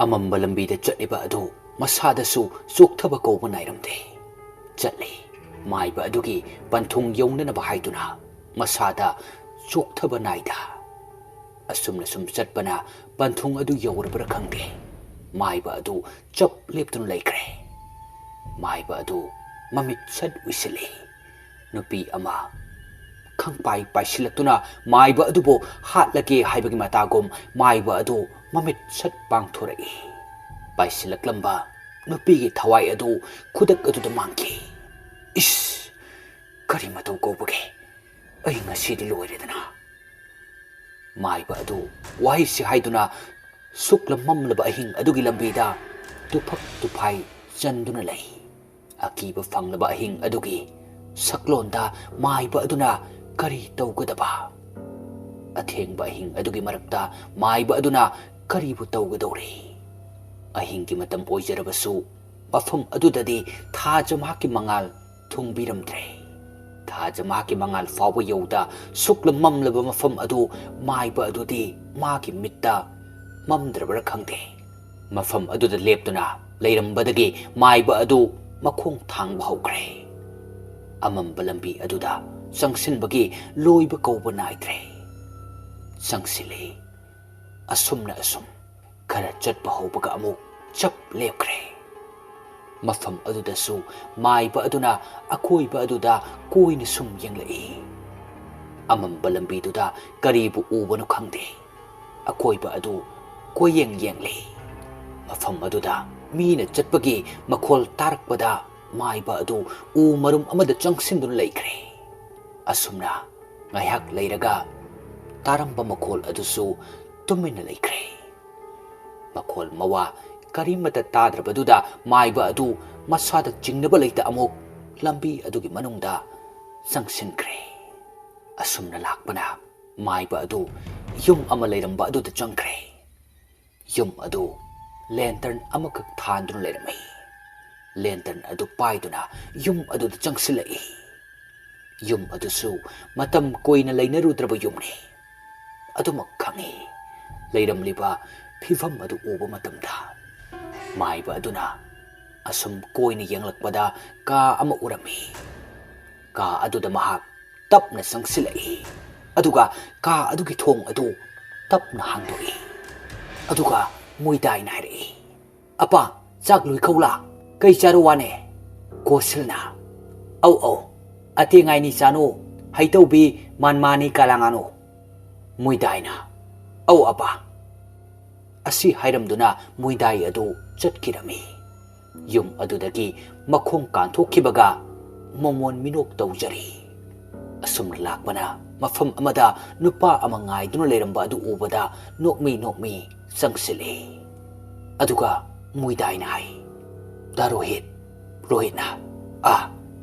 ꯑꯃꯝꯕ ꯂꯝꯕꯤꯗ ꯆꯠꯂꯤꯕ ꯑꯗꯨ ꯃꯁꯥꯗꯁꯨ ꯆꯣꯛꯊꯕ ꯀꯧꯕ ꯅꯥꯏꯔꯝꯗꯦ꯫ ꯆꯠꯂꯤ꯫ ꯃꯥꯏꯕ ꯑꯗꯨꯒꯤ ꯄꯟꯊꯨꯡ ꯌꯧꯅꯅꯕ ꯍꯥꯏꯗꯨꯅ ꯃꯁꯥꯗ ꯆꯣꯛꯊꯕ ꯅꯥꯏꯗ꯫ ꯑꯁꯨꯝꯅ ꯁꯨꯝ ꯆꯠꯄꯅ ꯄꯟꯊꯨꯡ ꯑꯗꯨ ꯌꯧꯔꯕ꯭ꯔꯥ ꯈꯪꯗꯦ, ꯃꯥꯏꯕ ꯑꯗꯨ ꯆꯞ ꯂꯦꯞꯇꯨꯅ ꯂꯩꯈ꯭ꯔꯦ꯫ ꯃꯥꯏꯕ ꯑꯗꯨ ꯃꯃꯤꯠ ꯁꯠ ꯎꯏꯁꯤꯜꯂꯤ꯫ ꯅꯨꯄꯤ ꯑꯃ ꯈꯪꯄꯥꯏ ꯄꯥꯏꯁꯤꯜꯂꯛꯇꯨꯅ ꯃꯥꯏꯕ ꯑꯗꯨꯕꯨ ꯍꯥꯠꯂꯒꯦ ꯍꯥꯏꯕꯒꯤ ꯃꯇꯥꯒꯨꯝ ꯃꯥꯏꯕ ꯑꯗꯨ ꯃꯃꯤꯠ ꯁꯠ ꯄꯥꯡꯊꯣꯔꯛꯏ꯫ ꯄꯥꯏꯁꯤꯜꯂꯛꯂꯝꯕ ꯅꯨꯄꯤꯒꯤ ꯊꯋꯥꯏ ꯑꯗꯨ ꯈꯨꯗꯛ ꯑꯗꯨꯗ ꯃꯥꯡꯈꯤ꯫ ꯏꯁ! ꯀꯔꯤ ꯃꯇꯧ ꯀꯧꯕꯒꯦ? ꯑꯩ ꯉꯁꯤꯗꯤ ꯂꯣꯏꯔꯦꯗꯅ꯫ ꯃꯥꯏꯕ ꯑꯗꯨ ꯋꯥꯍꯩꯁꯤ ꯍꯥꯏꯗꯨꯅ ꯁꯨꯛꯂꯝ ꯃꯝꯂꯕ ꯑꯍꯤꯡ ꯑꯗꯨꯒꯤ ꯂꯝꯕꯤꯗ ꯇꯨꯐꯛ ꯇꯨꯐꯥꯏ ꯆꯟꯗꯨꯅ ꯂꯩ꯫ ꯑꯀꯤꯕ ꯐꯪꯂꯕ ꯑꯍꯤꯡ ꯑꯗꯨꯒꯤ ꯁꯛꯂꯣꯟꯗ ꯃꯥꯏꯕ ꯑꯗꯨꯅ ꯀꯔꯤ ꯇꯧꯒꯗꯕ? ꯑꯊꯦꯡꯕ ꯑꯍꯤꯡ ꯑꯗꯨꯒꯤ ꯃꯔꯛꯇ ꯃꯥꯏꯕ ꯑꯗꯨꯅ ꯀꯔꯤꯕꯨ ꯇꯧꯒꯗꯧꯔꯤ? ꯑꯍꯤꯡꯒꯤ ꯃꯇꯝ ꯑꯣꯏꯖꯔꯕꯁꯨ ꯃꯐꯝ ꯑꯗꯨꯗꯗꯤ ꯊꯥꯖ ꯃꯍꯥꯛꯀꯤ ꯃꯉꯥꯜ ꯊꯨꯡꯕꯤꯔꯝꯗ꯭ꯔꯦ꯫ ꯊꯥꯖ ꯃꯍꯥꯛꯀꯤ ꯃꯉꯥꯜ ꯐꯥꯎꯕ ꯌꯧꯗ ꯁꯨꯛꯂꯝ ꯃꯝꯂꯕ ꯃꯐꯝ ꯑꯗꯨ ꯃꯥꯏꯕ ꯑꯗꯨꯗꯤ ꯃꯥꯒꯤ ꯃꯤꯠꯇ ꯃꯝꯗ꯭ꯔꯕ꯭ꯔꯥ ꯈꯪꯗꯦ꯫ ꯃꯐꯝ ꯑꯗꯨꯗ ꯂꯦꯞꯇꯨꯅ ꯂꯩꯔꯝꯕꯗꯒꯤ ꯃꯥꯏꯕ ꯑꯗꯨ ꯃꯈꯣꯡ ꯊꯥꯡꯕ ꯍꯧꯈ꯭ꯔꯦ꯫ ꯑꯃꯝꯕ ꯂꯝꯕꯤ ꯑꯗꯨꯗ ꯆꯪꯁꯤꯟꯕꯒꯤ ꯂꯣꯏꯕ ꯀꯧꯕ ꯅꯥꯏꯗ꯭ꯔꯦ꯫ ꯆꯪꯁꯤꯜꯂꯤ꯫ ꯑꯁꯨꯝꯅ ꯑꯁꯨꯝ ꯈꯔ ꯆꯠꯄ ꯍꯧꯕꯒ ꯑꯃꯨꯛ ꯆꯞ ꯂꯦꯞꯈ꯭ꯔꯦ꯫ ꯃꯐꯝ ꯑꯗꯨꯗꯁꯨ ꯃꯥꯏꯕ ꯑꯗꯨꯅ ꯑꯀꯣꯏꯕ ꯑꯗꯨꯗ ꯀꯣꯏꯅ ꯁꯨꯝ ꯌꯦꯡꯂꯛꯏ꯫ ꯑꯃꯝꯕ ꯂꯝꯕꯤꯗꯨꯗ ꯀꯔꯤꯕꯨ ꯎꯕꯅꯣ ꯈꯪꯗꯦ꯫ ꯑꯀꯣꯏꯕ ꯑꯗꯨ ꯀꯣꯏꯌꯦꯡ ꯌꯦꯡꯂꯤ꯫ ꯃꯐꯝ ꯑꯗꯨꯗ ꯃꯤꯅ ꯆꯠꯄꯒꯤ ꯃꯈꯣꯜ ꯇꯥꯔꯛꯄꯗ ꯃꯥꯏꯕ ꯑꯗꯨ ꯎ ꯃꯔꯨꯝ ꯑꯃꯗ ꯆꯪꯁꯤꯟꯗꯨꯅ ꯂꯩꯈ꯭ꯔꯦ꯫ ꯑꯁꯨꯝꯅ ꯉꯥꯏꯍꯥꯛ ꯂꯩꯔꯒ ꯇꯥꯔꯝꯕ ꯃꯈꯣꯜ ꯑꯗꯨꯁꯨ ꯇꯨꯃꯤꯟꯅ ꯂꯩꯈ꯭ꯔꯦ꯫ ꯃꯈꯣꯜ ꯃꯋꯥ ꯀꯔꯤꯃꯠꯇ ꯇꯥꯗ꯭ꯔꯕꯗꯨꯗ ꯃꯥꯏꯕ ꯑꯗꯨ ꯃꯁꯥꯗ ꯆꯤꯡꯅꯕ ꯂꯩꯇ ꯑꯃꯨꯛ ꯂꯝꯕꯤ ꯑꯗꯨꯒꯤ ꯃꯅꯨꯡꯗ ꯆꯪꯁꯤꯟꯈ꯭ꯔꯦ꯫ ꯑꯁꯨꯝꯅ ꯂꯥꯛꯄꯅ ꯃꯥꯏꯕ ꯑꯗꯨ ꯌꯨꯝ ꯑꯃ ꯂꯩꯔꯝꯕ ꯑꯗꯨꯗ ꯆꯪꯈ꯭ꯔꯦ꯫ ꯌꯨꯝ ꯑꯗꯨ ꯂꯦꯟꯇꯔꯟ ꯑꯃꯈꯛ ꯊꯥꯟꯗꯨꯅ ꯂꯩꯔꯝꯃꯤ꯫ ꯂꯦꯟꯇꯔꯟ ꯑꯗꯨ ꯄꯥꯏꯗꯨꯅ ꯌꯨꯝ ꯑꯗꯨꯗ ꯆꯪꯁꯤꯜꯂꯛꯏ꯫ ꯌꯨꯝ ꯑꯗꯨꯁꯨ ꯃꯇꯝ ꯀꯨꯏꯅ ꯂꯩꯅꯔꯨꯗ꯭ꯔꯕ ꯌꯨꯝꯅꯤ꯫ ꯑꯗꯨꯃꯛ ꯈꯪꯏ, ꯂꯩꯔꯝꯂꯤꯕ ꯐꯤꯚꯝ ꯑꯗꯨ ꯎꯕ ꯃꯇꯝꯗ ꯃꯥꯏꯕ ꯑꯗꯨꯅ ꯑꯁꯨꯝ ꯀꯣꯏꯅ ꯌꯦꯡꯂꯛꯄꯗ ꯀꯥ ꯑꯃ ꯎꯔꯝꯃꯤ꯫ ꯀꯥ ꯑꯗꯨꯗ ꯃꯍꯥꯛ ꯇꯞꯅ ꯆꯪꯁꯤꯜꯂꯛꯏ꯫ ꯑꯗꯨꯒ ꯀꯥ ꯑꯗꯨꯒꯤ ꯊꯣꯡ ꯑꯗꯨ ꯇꯞꯅ ꯍꯥꯡꯗꯣꯛꯏ꯫ ꯑꯗꯨꯒ ꯃꯨꯏꯗꯥꯏꯅ ꯍꯥꯏꯔꯛꯏ, "ꯑꯄꯥ, ꯆꯥꯛ ꯂꯣꯏꯈꯧꯂꯥ? ꯀꯩ ꯆꯥꯔꯨ ꯋꯥꯅꯦ?" ꯀꯣꯁꯤꯜꯅ, "ꯑꯧ ꯑꯧ, ꯑꯇꯦꯡ ꯑꯥꯏꯅꯤ ꯆꯥꯅꯨ, ꯍꯩꯇꯧꯕꯤ ꯃꯥꯟꯃꯥꯅꯤ ꯀꯥꯂꯥꯉꯥꯅꯨ꯫" ꯃꯨꯏꯗꯥꯏꯅ, "ꯑꯧ ꯑꯄꯥ꯫" ꯑꯁꯤ ꯍꯥꯏꯔꯝꯗꯨꯅ ꯃꯨꯏꯗꯥꯏ ꯑꯗꯨ ꯆꯠꯈꯤꯔꯝꯃꯤ꯫ ꯌꯨꯝ ꯑꯗꯨꯗꯒꯤ ꯃꯈꯣꯡ ꯀꯥꯟꯊꯣꯛꯈꯤꯕꯒ ꯃꯣꯃꯣꯟ ꯃꯤꯅꯣꯛ ꯇꯧꯖꯔꯤ꯫ ꯑꯁꯨꯝꯅ ꯂꯥꯛꯄꯅ ꯃꯐꯝ ꯑꯃꯗ ꯅꯨꯄꯥ ꯑꯃ ꯉꯥꯏꯗꯨꯅ ꯂꯩꯔꯝꯕ ꯑꯗꯨ ꯎꯕꯗ ꯅꯣꯛꯃꯤ ꯅꯣꯛꯃꯤ ꯆꯪꯁꯤꯜꯂꯤ꯫ ꯑꯗꯨꯒ ꯃꯨꯏꯗꯥꯏꯅ ꯍꯥꯏ, "ꯗꯥ ꯔꯣꯍꯤꯠ, ꯔꯣꯍꯤꯠꯅ?" "ꯑꯥ,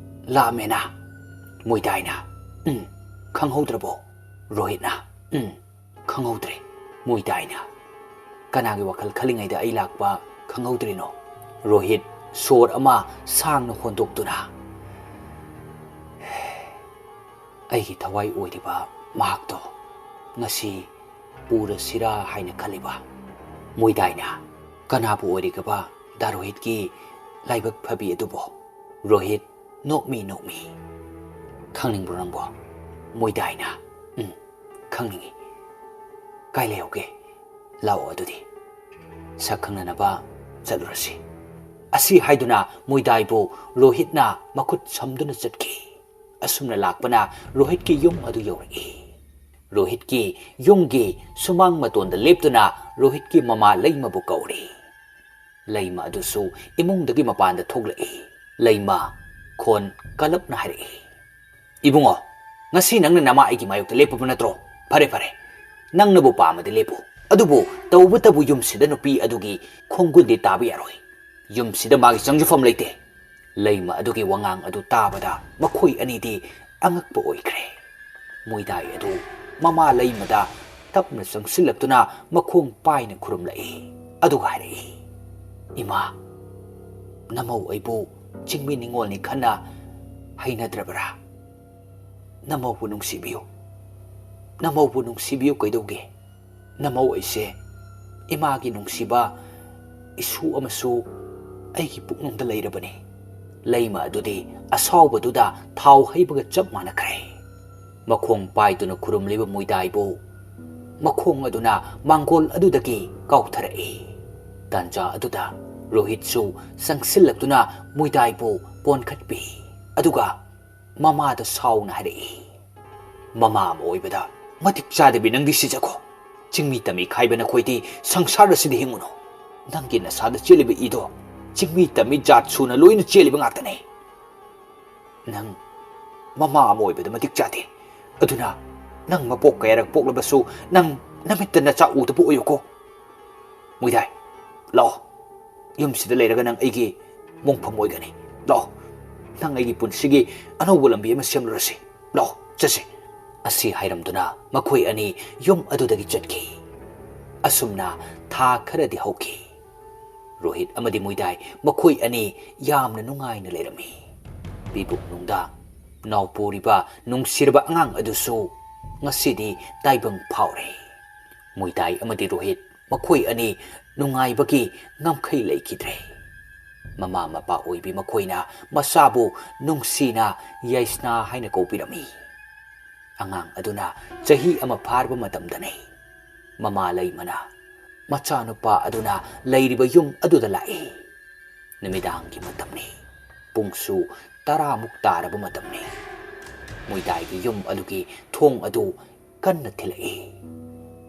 ꯂꯥꯛꯑꯝꯃꯦꯅ?" ꯃꯨꯏꯗꯥꯏꯅ, "ꯎꯝ, ꯈꯪꯍꯧꯗ꯭ꯔꯕꯣ?" ꯔꯣꯍꯤꯠꯅ, "ꯎꯝ, ꯈꯪꯍꯧꯗ꯭ꯔꯦ꯫" ꯃꯨꯏꯗꯥꯏꯅ, "ꯀꯅꯥꯒꯤ ꯋꯥꯈꯜ ꯈꯜꯂꯤꯉꯩꯗ ꯑꯩ ꯂꯥꯛꯄ ꯈꯪꯍꯧꯗ꯭ꯔꯤꯅꯣ?" ꯔꯣꯍꯤꯠ ꯁꯣꯔ ꯑꯃ ꯁꯥꯡꯅ ꯍꯣꯟꯗꯣꯛꯇꯨꯅ, "ꯑꯩꯒꯤ ꯊꯋꯥꯏ ꯑꯣꯏꯔꯤꯕ ꯃꯍꯥꯛꯇꯣ ꯉꯁꯤ ꯎꯔꯁꯤꯔꯥ ꯍꯥꯏꯅ ꯈꯜꯂꯤꯕ꯫" ꯃꯨꯏꯗꯥꯏꯅ, "ꯀꯅꯥꯕꯨ ꯑꯣꯏꯔꯤꯒꯕ ꯗꯥ ꯔꯣꯍꯤꯠꯀꯤ ꯂꯥꯏꯕꯛ ꯐꯕꯤ ꯑꯗꯨꯕꯣ?" ꯔꯣꯍꯤꯠ ꯅꯣꯛꯃꯤ ꯅꯣꯛꯃꯤ, "ꯈꯪꯅꯤꯡꯕ꯭ꯔꯣ ꯅꯪꯕꯣ?" ꯃꯨꯏꯗꯥꯏꯅ, "ꯎꯝ, ꯈꯪꯅꯤꯡꯏ꯫" "ꯀꯥꯏ ꯂꯩꯍꯧꯒꯦ? ꯂꯥꯛꯑꯣ ꯑꯗꯨꯗꯤ ꯁꯛ ꯈꯪꯅꯅꯕ ꯆꯠꯂꯨꯔꯁꯤ꯫" ꯑꯁꯤ ꯍꯥꯏꯗꯨꯅ ꯃꯨꯏꯗꯥꯏꯕꯨ ꯔꯣꯍꯤꯠꯅ ꯃꯈꯨꯠ ꯁꯝꯗꯨꯅ ꯆꯠꯈꯤ꯫ ꯑꯁꯨꯝꯅ ꯂꯥꯛꯄꯅ ꯔꯣꯍꯤꯠꯀꯤ ꯌꯨꯝ ꯑꯗꯨ ꯌꯧꯔꯛꯏ꯫ ꯔꯣꯍꯤꯠꯀꯤ ꯌꯨꯝꯒꯤ ꯁꯨꯃꯥꯡ ꯃꯇꯣꯟꯗ ꯂꯦꯞꯇꯨꯅ ꯔꯣꯍꯤꯠꯀꯤ ꯃꯃꯥ ꯂꯩꯃꯕꯨ ꯀꯧꯔꯤ꯫ ꯂꯩꯃ ꯑꯗꯨꯁꯨ ꯏꯃꯨꯡꯗꯒꯤ ꯃꯄꯥꯟꯗ ꯊꯣꯛꯂꯛꯏ꯫ ꯂꯩꯃ ꯈꯣꯟ ꯀꯜꯂꯞꯅ ꯍꯥꯏꯔꯛꯏ, "ꯏꯕꯨꯡꯉꯣ, ꯉꯁꯤ ꯅꯪꯅ ꯅꯃꯥ ꯑꯩꯒꯤ ꯃꯥꯌꯣꯛꯇ ꯂꯦꯞꯄꯕ ꯅꯠꯇ꯭ꯔꯣ? ꯐꯔꯦ, ꯐꯔꯦ, ꯅꯪꯅꯕꯨ ꯄꯥꯝꯃꯗꯤ ꯂꯦꯞꯄꯨ꯫ ꯑꯗꯨꯕꯨ ꯇꯧꯕꯇꯕꯨ ꯌꯨꯝꯁꯤꯗ ꯅꯨꯄꯤ ꯑꯗꯨꯒꯤ ꯈꯣꯡꯒꯨꯟꯗꯤ ꯇꯥꯕ ꯌꯥꯔꯣꯏ꯫ ꯌꯨꯝꯁꯤꯗ ꯃꯥꯒꯤ ꯆꯪꯖꯐꯝ ꯂꯩꯇꯦ꯫" ꯂꯩꯃ ꯑꯗꯨꯒꯤ ꯋꯥꯉꯥꯡ ꯑꯗꯨ ꯇꯥꯕꯗ ꯃꯈꯣꯏ ꯑꯅꯤꯗꯤ ꯑꯉꯛꯄ ꯑꯣꯏꯈ꯭ꯔꯦ꯫ ꯃꯣꯏꯗꯥꯏ ꯑꯗꯨ ꯃꯃꯥ ꯂꯩꯃꯗ ꯇꯞꯅ ꯆꯪꯁꯤꯜꯂꯛꯇꯨꯅ ꯃꯈꯣꯡ ꯄꯥꯏꯅ ꯈꯨꯔꯨꯝꯂꯛꯏ꯫ ꯑꯗꯨꯒ ꯍꯥꯏꯔꯛꯏ, "ꯏꯃꯥ, ꯅꯃꯧ ꯑꯩꯕꯨ ꯆꯤꯡꯃꯤ ꯅꯤꯉꯣꯜꯅꯤ ꯈꯟꯅ ꯍꯩꯅꯗ꯭ꯔꯕꯔꯥ? ꯅꯃꯧꯕꯨ ꯅꯨꯡꯁꯤꯕꯤꯌꯨ, ꯅꯃꯧꯕꯨ ꯅꯨꯡꯁꯤꯕꯤꯌꯨ꯫ ꯀꯩꯗꯧꯒꯦ? ꯅꯃꯧ ꯑꯩꯁꯦ ꯏꯃꯥꯒꯤ ꯅꯨꯡꯁꯤꯕ ꯏꯁꯨ ꯑꯃꯁꯨ ꯑꯩꯒꯤ ꯄꯨꯛꯅꯨꯡꯗ ꯂꯩꯔꯕꯅꯤ꯫" ꯂꯩꯃ ꯑꯗꯨꯗꯤ ꯑꯁꯥꯎꯕꯗꯨꯗ ꯊꯥꯎ ꯍꯩꯕꯒ ꯆꯞ ꯃꯥꯟꯅꯈ꯭ꯔꯦ꯫ ꯃꯈꯣꯡ ꯄꯥꯏꯗꯨꯅ ꯈꯨꯔꯨꯝꯂꯤꯕ ꯃꯣꯏꯗꯥꯏꯕꯨ ꯃꯈꯣꯡ ꯑꯗꯨꯅ ꯃꯥꯡꯒꯣꯜ ꯑꯗꯨꯗꯒꯤ ꯀꯥꯎꯊꯔꯛꯏ꯫ ꯇꯥꯟꯖꯥ ꯑꯗꯨꯗ ꯔꯣꯍꯤꯠꯁꯨ ꯆꯪꯁꯤꯜꯂꯛꯇꯨꯅ ꯃꯣꯏꯗꯥꯏꯕꯨ ꯄꯣꯟꯈꯠꯄꯤ꯫ ꯑꯗꯨꯒ ꯃꯃꯥꯗ ꯁꯥꯎꯅ ꯍꯥꯏꯔꯛꯏ, "ꯃꯃꯥ ꯑꯃ ꯑꯣꯏꯕꯗ ꯃꯇꯤꯛ ꯆꯥꯗꯕꯤ ꯅꯪꯗꯤ ꯁꯤꯖꯈꯣ꯫ ꯆꯤꯡꯃꯤ ꯇꯝꯃꯤ ꯈꯥꯏꯕ ꯅꯈꯣꯏꯗꯤ ꯁꯪꯁꯥꯔ ꯑꯁꯤꯗ ꯍꯤꯡꯉꯨꯅꯨ꯫ ꯅꯪꯒꯤ ꯅꯁꯥꯗ ꯆꯦꯜꯂꯤꯕ ꯏꯗꯣ ꯆꯤꯡꯃꯤ ꯇꯝꯃꯤ ꯖꯥꯠ ꯁꯨꯅ ꯂꯣꯏꯅ ꯆꯦꯜꯂꯤꯕ ꯉꯥꯛꯇꯅꯤ꯫ ꯅꯪ ꯃꯃꯥ ꯑꯃ ꯑꯣꯏꯕꯗ ꯃꯇꯤꯛ ꯆꯥꯗꯦ꯫ ꯑꯗꯨꯅ ꯅꯪ ꯃꯄꯣꯛ ꯀꯌꯥꯔꯛ ꯄꯣꯛꯂꯕꯁꯨ ꯅꯪ ꯅꯃꯤꯠꯇ ꯅꯆꯥ ꯎꯗꯕ ꯑꯣꯏꯌꯨꯀꯣ꯫ ꯃꯣꯏꯗꯥꯏ, ꯂꯥꯛꯑꯣ꯫ ꯌꯨꯝꯁꯤꯗ ꯂꯩꯔꯒ ꯅꯪ ꯑꯩꯒꯤ ꯃꯣꯡꯐꯝ ꯑꯣꯏꯒꯅꯤ꯫ ꯂꯥꯛꯑꯣ, ꯅꯪ ꯑꯩꯒꯤ ꯄꯨꯟꯁꯤꯒꯤ ꯑꯅꯧꯕ ꯂꯝꯕꯤ ꯑꯃ ꯁꯦꯝꯂꯨꯔꯁꯤ꯫ ꯂꯥꯛꯑꯣ, ꯆꯠꯁꯤ꯫" ꯑꯁꯤ ꯍꯥꯏꯔꯝꯗꯨꯅ ꯃꯈꯣꯏ ꯑꯅꯤ ꯌꯨꯝ ꯑꯗꯨꯗꯒꯤ ꯆꯠꯈꯤ꯫ ꯑꯁꯨꯝꯅ ꯊꯥ ꯈꯔꯗꯤ ꯍꯧꯈꯤ꯫ ꯔꯣꯍꯤꯠ ꯑꯃꯗꯤ ꯃꯣꯏꯗꯥꯏ ꯃꯈꯣꯏ ꯑꯅꯤ ꯌꯥꯝꯅ ꯅꯨꯡꯉꯥꯏꯅ ꯂꯩꯔꯝꯃꯤ꯫ ꯄꯤꯕꯨꯛ ꯅꯨꯡꯗ ꯅꯥꯎꯄꯣꯔꯤꯕ ꯅꯨꯡꯁꯤꯔꯕ ꯑꯉꯥꯡ ꯑꯗꯨꯁꯨ ꯉꯁꯤꯗꯤ ꯇꯥꯏꯕꯪ ꯐꯥꯎꯔꯦ꯫ ꯃꯣꯏꯗꯥꯏ ꯑꯃꯗꯤ ꯔꯣꯍꯤꯠ ꯃꯈꯣꯏ ꯑꯅꯤ ꯅꯨꯡꯉꯥꯏꯕꯒꯤ ꯉꯝꯈꯩ ꯂꯩꯈꯤꯗ꯭ꯔꯦ꯫ ꯃꯃꯥ ꯃꯄꯥ ꯑꯣꯏꯕꯤ ꯃꯈꯣꯏꯅ ꯃꯆꯥꯕꯨ ꯅꯨꯡꯁꯤꯅ ꯌꯥꯏꯁꯅꯥ ꯍꯥꯏꯅ ꯀꯧꯕꯤꯔꯝꯃꯤ꯫ ꯑꯉꯥꯡ ꯑꯗꯨꯅ ꯆꯍꯤ ꯑꯃ ꯐꯥꯔꯕ ꯃꯇꯝꯗꯅꯤ ꯃꯃꯥ ꯂꯩꯃꯅ ꯃꯆꯥꯅꯨꯄꯥ ꯑꯗꯨꯅ ꯂꯩꯔꯤꯕ ꯌꯨꯝ ꯑꯗꯨꯗ ꯂꯥꯛꯏ꯫ ꯅꯨꯃꯤꯗꯥꯡꯒꯤ ꯃꯇꯝꯅꯤ꯫ ꯄꯨꯡꯁꯨ ꯇꯔꯥꯃꯨꯛ ꯇꯥꯔꯕ ꯃꯇꯝꯅꯤ꯫ ꯃꯨꯏꯗꯥꯏꯒꯤ ꯌꯨꯝ ꯑꯗꯨꯒꯤ ꯊꯣꯡ ꯑꯗꯨ ꯀꯟꯅ ꯊꯤꯜꯂꯛꯏ꯫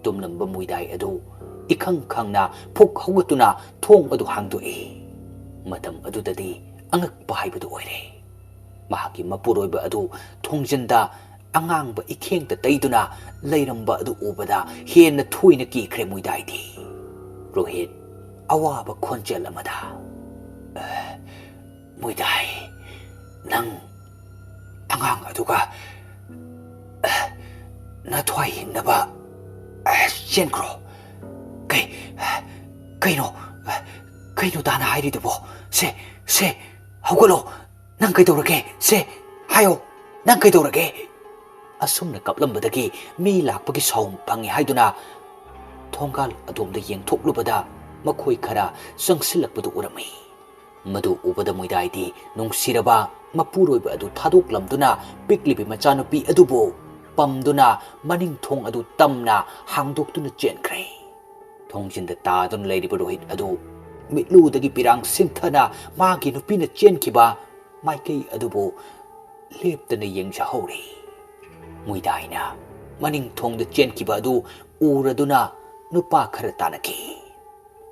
ꯇꯨꯝꯂꯝꯕ ꯃꯨꯏꯗꯥꯏ ꯑꯗꯨ ꯏꯈꯪ ꯈꯪꯅ ꯐꯨꯛ ꯍꯧꯒꯠꯇꯨꯅ ꯊꯣꯡ ꯑꯗꯨ ꯍꯥꯡꯗꯣꯛꯏ꯫ ꯃꯇꯝ ꯑꯗꯨꯗꯗꯤ ꯑꯉꯛꯄ ꯍꯥꯏꯕꯗꯨ ꯑꯣꯏꯔꯦ꯫ ꯃꯍꯥꯛꯀꯤ ꯃꯄꯨꯔꯣꯏꯕ ꯑꯗꯨ ꯊꯣꯡꯖꯤꯟꯗ ꯑꯉꯥꯡꯕ ꯏꯈꯦꯡꯇ ꯇꯩꯗꯨꯅ ꯂꯩꯔꯝꯕ ꯑꯗꯨ ꯎꯕꯗ ꯍꯦꯟꯅ ꯊꯣꯏꯅ ꯀꯤꯈ꯭ꯔꯦ ꯃꯨꯏꯗꯥꯏꯗꯤ꯫ ꯔꯣꯍꯤꯠ ꯑꯋꯥꯕ ꯈꯣꯟꯖꯦꯜ ꯑꯃꯗ, "ꯃꯨꯏꯗꯥꯏ, ꯅꯪ ꯑꯉꯥꯡ ꯑꯗꯨꯒ ꯅꯊ꯭ꯋꯥꯏ ꯍꯤꯡꯅꯕ ꯆꯦꯟꯈ꯭ꯔꯣ"꯫ "ꯀꯩ, ꯀꯩꯅꯣ, ꯀꯩꯅꯣ ꯗꯥꯅ ꯍꯥꯏꯔꯤꯗꯨꯕꯣ? ꯁꯦ, ꯁꯦ, ꯍꯧꯒꯠꯂꯣ꯫ ꯅꯪ ꯀꯩꯗꯧꯔꯒꯦ? ꯁꯦ, ꯍꯥꯏꯌꯣ, ꯅꯪ ꯀꯩꯗꯧꯔꯒꯦ?" ꯑꯁꯨꯝꯅ ꯀꯞꯂꯝꯕꯗꯒꯤ ꯃꯤ ꯂꯥꯛꯄꯒꯤ ꯁꯥꯎꯟ ꯐꯪꯉꯤ ꯍꯥꯏꯗꯨꯅ ꯊꯣꯡꯒꯥꯜ ꯑꯗꯣꯝꯗ ꯌꯦꯡꯊꯣꯛꯂꯨꯕꯗ ꯃꯈꯣꯏ ꯈꯔ ꯆꯪꯁꯤꯜꯂꯛꯄꯗꯨ ꯎꯔꯝꯃꯤ꯫ ꯃꯗꯨ ꯎꯕꯗ ꯃꯨꯏꯗꯥꯏꯗꯤ ꯅꯨꯡꯁꯤꯔꯕ ꯃꯄꯨꯔꯣꯏꯕ ꯑꯗꯨ ꯊꯥꯗꯣꯛꯂꯝꯗꯨꯅ ꯄꯤꯛꯂꯤꯕꯤ ꯃꯆꯥꯅꯨꯄꯤ ꯑꯗꯨꯕꯨ ꯄꯝꯗꯨꯅ ꯃꯅꯤꯡ ꯊꯣꯡ ꯑꯗꯨ ꯇꯝꯅ ꯍꯥꯡꯗꯣꯛꯇꯨꯅ ꯆꯦꯟꯈ꯭ꯔꯦ꯫ ꯊꯣꯡꯖꯤꯟꯗ ꯇꯥꯗꯨꯅ ꯂꯩꯔꯤꯕ ꯔꯣꯍꯤꯠ ꯑꯗꯨ ꯃꯤꯠꯂꯨꯗꯒꯤ ꯄꯤꯔꯥꯡ ꯁꯤꯟꯊꯅ ꯃꯥꯒꯤ ꯅꯨꯄꯤꯅ ꯆꯦꯟꯈꯤꯕ ꯃꯥꯏꯀꯩ ꯑꯗꯨꯕꯨ ꯂꯦꯞꯇꯅ ꯌꯦꯡꯖꯍꯧꯔꯤ꯫ ꯃꯨꯏꯗꯥꯏꯅ ꯃꯅꯤꯡ ꯊꯣꯡꯗ ꯆꯦꯟꯈꯤꯕ ꯑꯗꯨ ꯎꯔꯗꯨꯅ ꯅꯨꯄꯥ ꯈꯔ ꯇꯥꯅꯈꯤ꯫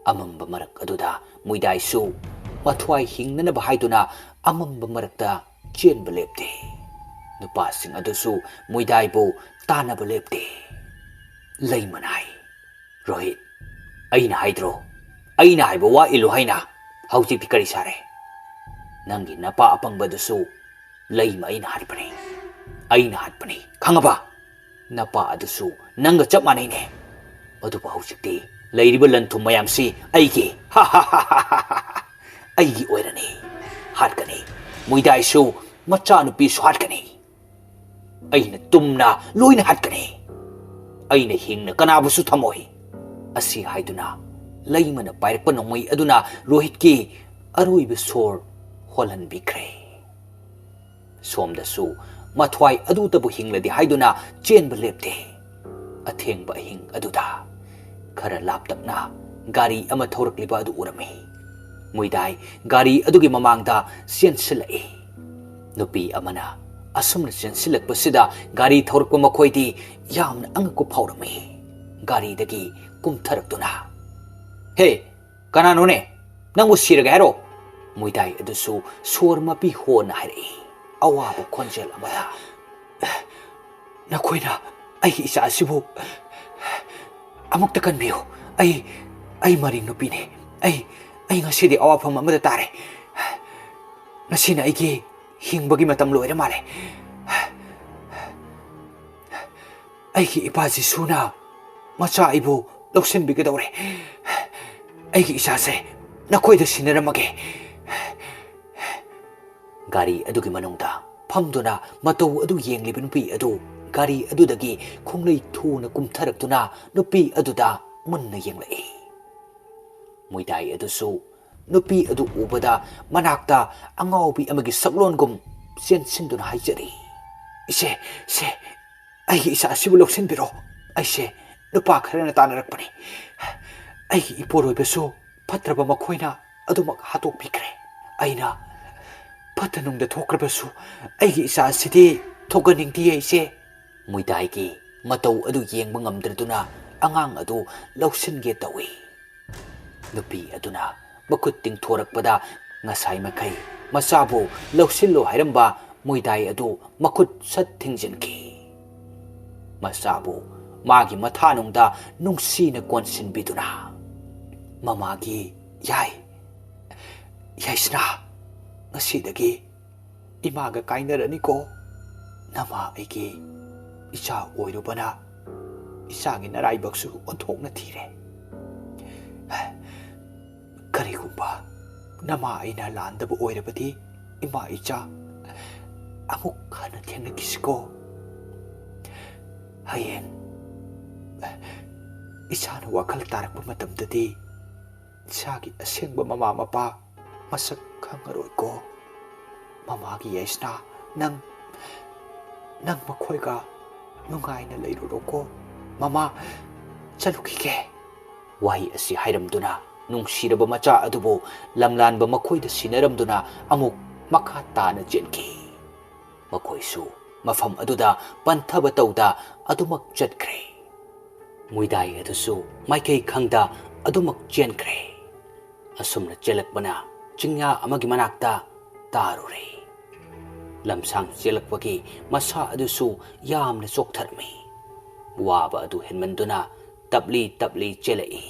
ꯑꯃꯝꯕ ꯃꯔꯛ ꯑꯗꯨꯗ ꯃꯨꯏꯗꯥꯏꯁꯨ ꯃꯊ꯭ꯋꯥꯏ ꯍꯤꯡꯅꯅꯕ ꯍꯥꯏꯗꯨꯅ ꯑꯃꯝꯕ ꯃꯔꯛꯇ ꯆꯦꯟꯕ ꯂꯦꯞꯇꯦ꯫ ꯅꯨꯄꯥꯁꯤꯡ ꯑꯗꯨꯁꯨ ꯃꯨꯏꯗꯥꯏꯕꯨ ꯇꯥꯟꯅꯕ ꯂꯦꯞꯇꯦ꯫ ꯂꯩꯃꯅ ꯍꯥꯏ, "ꯔꯣꯍꯤꯠ, ꯑꯩꯅ ꯍꯥꯏꯗ꯭ꯔꯣ, ꯑꯩꯅ ꯍꯥꯏꯕ ꯋꯥ ꯏꯜꯂꯨ ꯍꯥꯏꯅ? ꯍꯧꯖꯤꯛꯇꯤ ꯀꯔꯤ ꯁꯥꯔꯦ? ꯅꯪꯒꯤ ꯅꯄꯥ ꯑꯄꯪꯕꯗꯨꯁꯨ ꯂꯩꯃ ꯑꯩꯅ ꯍꯥꯠꯄꯅꯤ, ꯑꯩꯅ ꯍꯥꯠꯄꯅꯤ, ꯈꯪꯉꯕ? ꯅꯄꯥ ꯑꯗꯨꯁꯨ ꯅꯪꯒ ꯆꯞ ꯃꯥꯟꯅꯩꯅꯦ꯫ ꯑꯗꯨꯕꯨ ꯍꯧꯖꯤꯛꯇꯤ ꯂꯩꯔꯤꯕ ꯂꯟ ꯊꯨꯝ ꯃꯌꯥꯝꯁꯤ ꯑꯩꯒꯤ, ꯑꯩꯒꯤ ꯑꯣꯏꯔꯅꯤ꯫ ꯍꯥꯠꯀꯅꯤ, ꯃꯨꯏꯗꯥꯏꯁꯨ, ꯃꯆꯥꯅꯨꯄꯤꯁꯨ ꯍꯥꯠꯀꯅꯤ꯫ ꯑꯩꯅ ꯇꯨꯝꯅ ꯂꯣꯏꯅ ꯍꯥꯠꯀꯅꯤ꯫ ꯑꯩꯅ ꯍꯤꯡꯅ ꯀꯅꯥꯕꯨꯁꯨ ꯊꯝꯃꯣꯏ"꯫ ꯑꯁꯤ ꯍꯥꯏꯗꯨꯅ ꯂꯩꯃꯅ ꯄꯥꯏꯔꯛꯄ ꯅꯣꯡꯃꯩ ꯑꯗꯨꯅ ꯔꯣꯍꯤꯠꯀꯤ ꯑꯔꯣꯏꯕ ꯁꯣꯔ ꯍꯣꯜꯍꯟꯕꯤꯈ꯭ꯔꯦ꯫ ꯁꯣꯝꯗꯁꯨ ꯃꯊ꯭ꯋꯥꯏ ꯑꯗꯨꯇꯕꯨ ꯍꯤꯡꯂꯗꯤ ꯍꯥꯏꯗꯨꯅ ꯆꯦꯟꯕ ꯂꯦꯞꯇꯦ꯫ ꯑꯊꯦꯡꯕ ꯑꯍꯤꯡ ꯑꯗꯨꯗ ꯈꯔ ꯂꯥꯞꯇꯛꯅ ꯒꯥꯔꯤ ꯑꯃ ꯊꯧꯔꯛꯂꯤꯕ ꯑꯗꯨ ꯎꯔꯝꯃꯤ꯫ ꯃꯨꯏꯗꯥꯏ ꯒꯥꯔꯤ ꯑꯗꯨꯒꯤ ꯃꯃꯥꯡꯗ ꯆꯦꯟꯁꯤꯜꯂꯛꯏ꯫ ꯅꯨꯄꯤ ꯑꯃꯅ ꯑꯁꯨꯝꯅ ꯆꯦꯟꯁꯤꯜꯂꯛꯄꯁꯤꯗ ꯒꯥꯔꯤ ꯊꯧꯔꯛꯄ ꯃꯈꯣꯏꯗꯤ ꯌꯥꯝꯅ ꯑꯉꯛꯄ ꯐꯥꯎꯔꯝꯃꯤ꯫ ꯒꯥꯔꯤꯗꯒꯤ ꯀꯨꯝꯊꯔꯛꯇꯨꯅ, "ꯍꯦ, ꯀꯅꯥꯅꯣꯅꯦ? ꯅꯪꯕꯨ ꯁꯤꯔꯒꯦ ꯍꯥꯏꯔꯣ?" ꯃꯣꯏꯗꯥꯏ ꯑꯗꯨꯁꯨ ꯁꯣꯔ ꯃꯄꯤ ꯍꯣꯟꯅ ꯍꯥꯏꯔꯛꯏ, ꯑꯋꯥꯕ ꯈꯣꯟꯖꯦꯜ ꯑꯃꯗ꯫ "ꯅꯈꯣꯏꯅ ꯑꯩꯒꯤ ꯏꯆꯥ ꯑꯁꯤꯕꯨ ꯑꯃꯨꯛꯇ ꯀꯟꯕꯤꯌꯨ꯫ ꯑꯩ, ꯑꯩ ꯃꯔꯤꯡ ꯅꯨꯄꯤꯅꯤ꯫ ꯑꯩ, ꯑꯩ ꯉꯁꯤꯗꯤ ꯑꯋꯥꯐꯝ ꯑꯃꯗ ꯇꯥꯔꯦ꯫ ꯉꯁꯤꯅ ꯑꯩꯒꯤ ꯍꯤꯡꯕꯒꯤ ꯃꯇꯝ ꯂꯣꯏꯔ ꯃꯥꯜꯂꯦ꯫ ꯑꯩꯒꯤ ꯏꯄꯥ ꯖꯤꯁꯨꯅ ꯃꯆꯥ ꯑꯩꯕꯨ ꯂꯧꯁꯤꯟꯕꯤꯒꯗꯧꯔꯦ꯫ ꯑꯩꯒꯤ ꯏꯆꯥꯁꯦ ꯅꯈꯣꯏꯗ ꯁꯤꯟꯅꯔꯝꯃꯒꯦ꯫" ꯒꯥꯔꯤ ꯑꯗꯨꯒꯤ ꯃꯅꯨꯡꯗ ꯐꯝꯗꯨꯅ ꯃꯇꯧ ꯑꯗꯨ ꯌꯦꯡꯂꯤꯕ ꯅꯨꯄꯤ ꯑꯗꯨ ꯒꯥꯔꯤ ꯑꯗꯨꯗꯒꯤ ꯈꯣꯡꯂꯩ ꯊꯨꯅ ꯀꯨꯝꯊꯔꯛꯇꯨꯅ ꯅꯨꯄꯤ ꯑꯗꯨꯗ ꯃꯨꯟꯅ ꯌꯦꯡꯂꯛꯏ꯫ ꯃꯣꯏꯗꯥꯏ ꯑꯗꯨꯁꯨ ꯅꯨꯄꯤ ꯑꯗꯨ ꯎꯕꯗ ꯃꯅꯥꯛꯇ ꯑꯉꯥꯎꯕꯤ ꯑꯃꯒꯤ ꯁꯛꯂꯣꯟꯒꯨꯝ ꯆꯦꯟꯁꯤꯟꯗꯨꯅ ꯍꯥꯏꯖꯔꯤ, "ꯏꯆꯦ, ꯏꯆꯦ, ꯑꯩꯒꯤ ꯏꯆꯥ ꯑꯁꯤꯕꯨ ꯂꯧꯁꯤꯟꯕꯤꯔꯣ꯫ ꯑꯩꯁꯦ ꯅꯨꯄꯥ ꯈꯔꯅ ꯇꯥꯟꯅꯔꯛꯄꯅꯤ꯫ ꯑꯩꯒꯤ ꯏꯄꯨꯔꯣꯏꯕꯁꯨ ꯐꯠꯇ꯭ꯔꯕ ꯃꯈꯣꯏꯅ ꯑꯗꯨꯃꯛ ꯍꯥꯠꯇꯣꯛꯄꯤꯈ꯭ꯔꯦ꯫ ꯑꯩꯅ ꯐꯠꯇ ꯅꯨꯡꯗ ꯊꯣꯛꯈ꯭ꯔꯕꯁꯨ ꯑꯩꯒꯤ ꯏꯆꯥ ꯑꯁꯤꯗꯤ ꯊꯣꯛꯍꯟꯅꯤꯡꯗꯦ, ꯏꯆꯦ꯫" ꯃꯣꯏꯗꯥꯏꯒꯤ ꯃꯇꯧ ꯑꯗꯨ ꯌꯦꯡꯕ ꯉꯝꯗ꯭ꯔꯗꯨꯅ ꯑꯉꯥꯡ ꯑꯗꯨ ꯂꯧꯁꯤꯟꯒꯦ ꯇꯧꯏ꯫ ꯅꯨꯄꯤ ꯑꯗꯨꯅ ꯃꯈꯨꯠ ꯇꯤꯡꯊꯣꯔꯛꯄꯗ ꯉꯁꯥꯏ ꯃꯈꯩ ꯃꯆꯥꯕꯨ ꯂꯧꯁꯤꯜꯂꯣ ꯍꯥꯏꯔꯝꯕ ꯃꯣꯏꯗꯥꯏ ꯑꯗꯨ ꯃꯈꯨꯠ ꯁꯠ ꯊꯤꯡꯖꯤꯟꯈꯤ꯫ ꯃꯆꯥꯕꯨ ꯃꯥꯒꯤ ꯃꯊꯥꯅꯨꯡꯗ ꯅꯨꯡꯁꯤꯅ ꯀꯣꯟꯁꯤꯟꯕꯤꯗꯨꯅ, "ꯃꯃꯥꯒꯤ ꯌꯥꯏ, ꯌꯥꯏꯁꯅꯥ, ꯉꯁꯤꯗꯒꯤ ꯏꯃꯥꯒ ꯀꯥꯏꯅꯔꯅꯤꯀꯣ꯫ ꯅꯃꯥ ꯑꯩꯒꯤ ꯏꯆꯥ ꯑꯣꯏꯔꯨꯕꯅ ꯏꯆꯥꯒꯤ ꯅꯔꯥꯏꯕꯛꯁꯨ ꯑꯣꯟꯊꯣꯛꯅ ꯊꯤꯔꯦ꯫ ꯀꯔꯤꯒꯨꯝꯕ ꯅꯃꯥ ꯑꯩꯅ ꯂꯥꯟꯗꯕ ꯑꯣꯏꯔꯕꯗꯤ ꯏꯃꯥ ꯏꯆꯥ ꯑꯃꯨꯛ ꯍꯟꯅ ꯊꯦꯡꯅꯈꯤꯁꯤꯀꯣ꯫ ꯍꯌꯦꯡ ꯏꯁꯥꯅ ꯋꯥꯈꯜ ꯇꯥꯔꯛꯄ ꯃꯇꯝꯗꯗꯤ ꯏꯁꯥꯒꯤ ꯑꯁꯦꯡꯕ ꯃꯃꯥ ꯃꯄꯥ ꯃꯁꯛ ꯈꯪꯉꯔꯣꯏꯀꯣ꯫ ꯃꯃꯥꯒꯤ ꯌꯥꯏꯁꯅꯥ, ꯅꯪ, ꯅꯪ ꯃꯈꯣꯏꯒ ꯅꯨꯡꯉꯥꯏꯅ ꯂꯩꯔꯨꯔꯣꯀꯣ꯫ ꯃꯃꯥ, ꯆꯠꯂꯨꯈꯤꯒꯦ꯫" ꯋꯥꯍꯩ ꯑꯁꯤ ꯍꯥꯏꯔꯝꯗꯨꯅ ꯅꯨꯡꯁꯤꯔꯕ ꯃꯆꯥ ꯑꯗꯨꯕꯨ ꯂꯝꯂꯥꯟꯕ ꯃꯈꯣꯏꯗ ꯁꯤꯟꯅꯔꯝꯗꯨꯅ ꯑꯃꯨꯛ ꯃꯈꯥ ꯇꯥꯅ ꯆꯦꯟꯈꯤ꯫ ꯃꯈꯣꯏꯁꯨ ꯃꯐꯝ ꯑꯗꯨꯗ ꯄꯟꯊꯕ ꯇꯧꯗ ꯑꯗꯨꯃꯛ ꯆꯠꯈ꯭ꯔꯦ꯫ ꯃꯨꯏꯗꯥꯏ ꯑꯗꯨꯁꯨ ꯃꯥꯏꯀꯩ ꯈꯪꯗ ꯑꯗꯨꯃꯛ ꯆꯦꯟꯈ꯭ꯔꯦ꯫ ꯑꯁꯨꯝꯅ ꯆꯦꯜꯂꯛꯄꯅ ꯆꯤꯡꯌꯥ ꯑꯃꯒꯤ ꯃꯅꯥꯛꯇ ꯇꯥꯔꯨꯔꯦ꯫ ꯂꯝꯁꯥꯡ ꯆꯦꯜꯂꯛꯄꯒꯤ ꯃꯁꯥ ꯑꯗꯨꯁꯨ ꯌꯥꯝꯅ ꯆꯣꯛꯊꯔꯝꯃꯤ꯫ ꯋꯥꯕ ꯑꯗꯨ ꯍꯦꯟꯃꯟꯗꯨꯅ ꯇꯞꯂꯤ ꯇꯞꯂꯤ ꯆꯦꯜꯂꯛꯏ꯫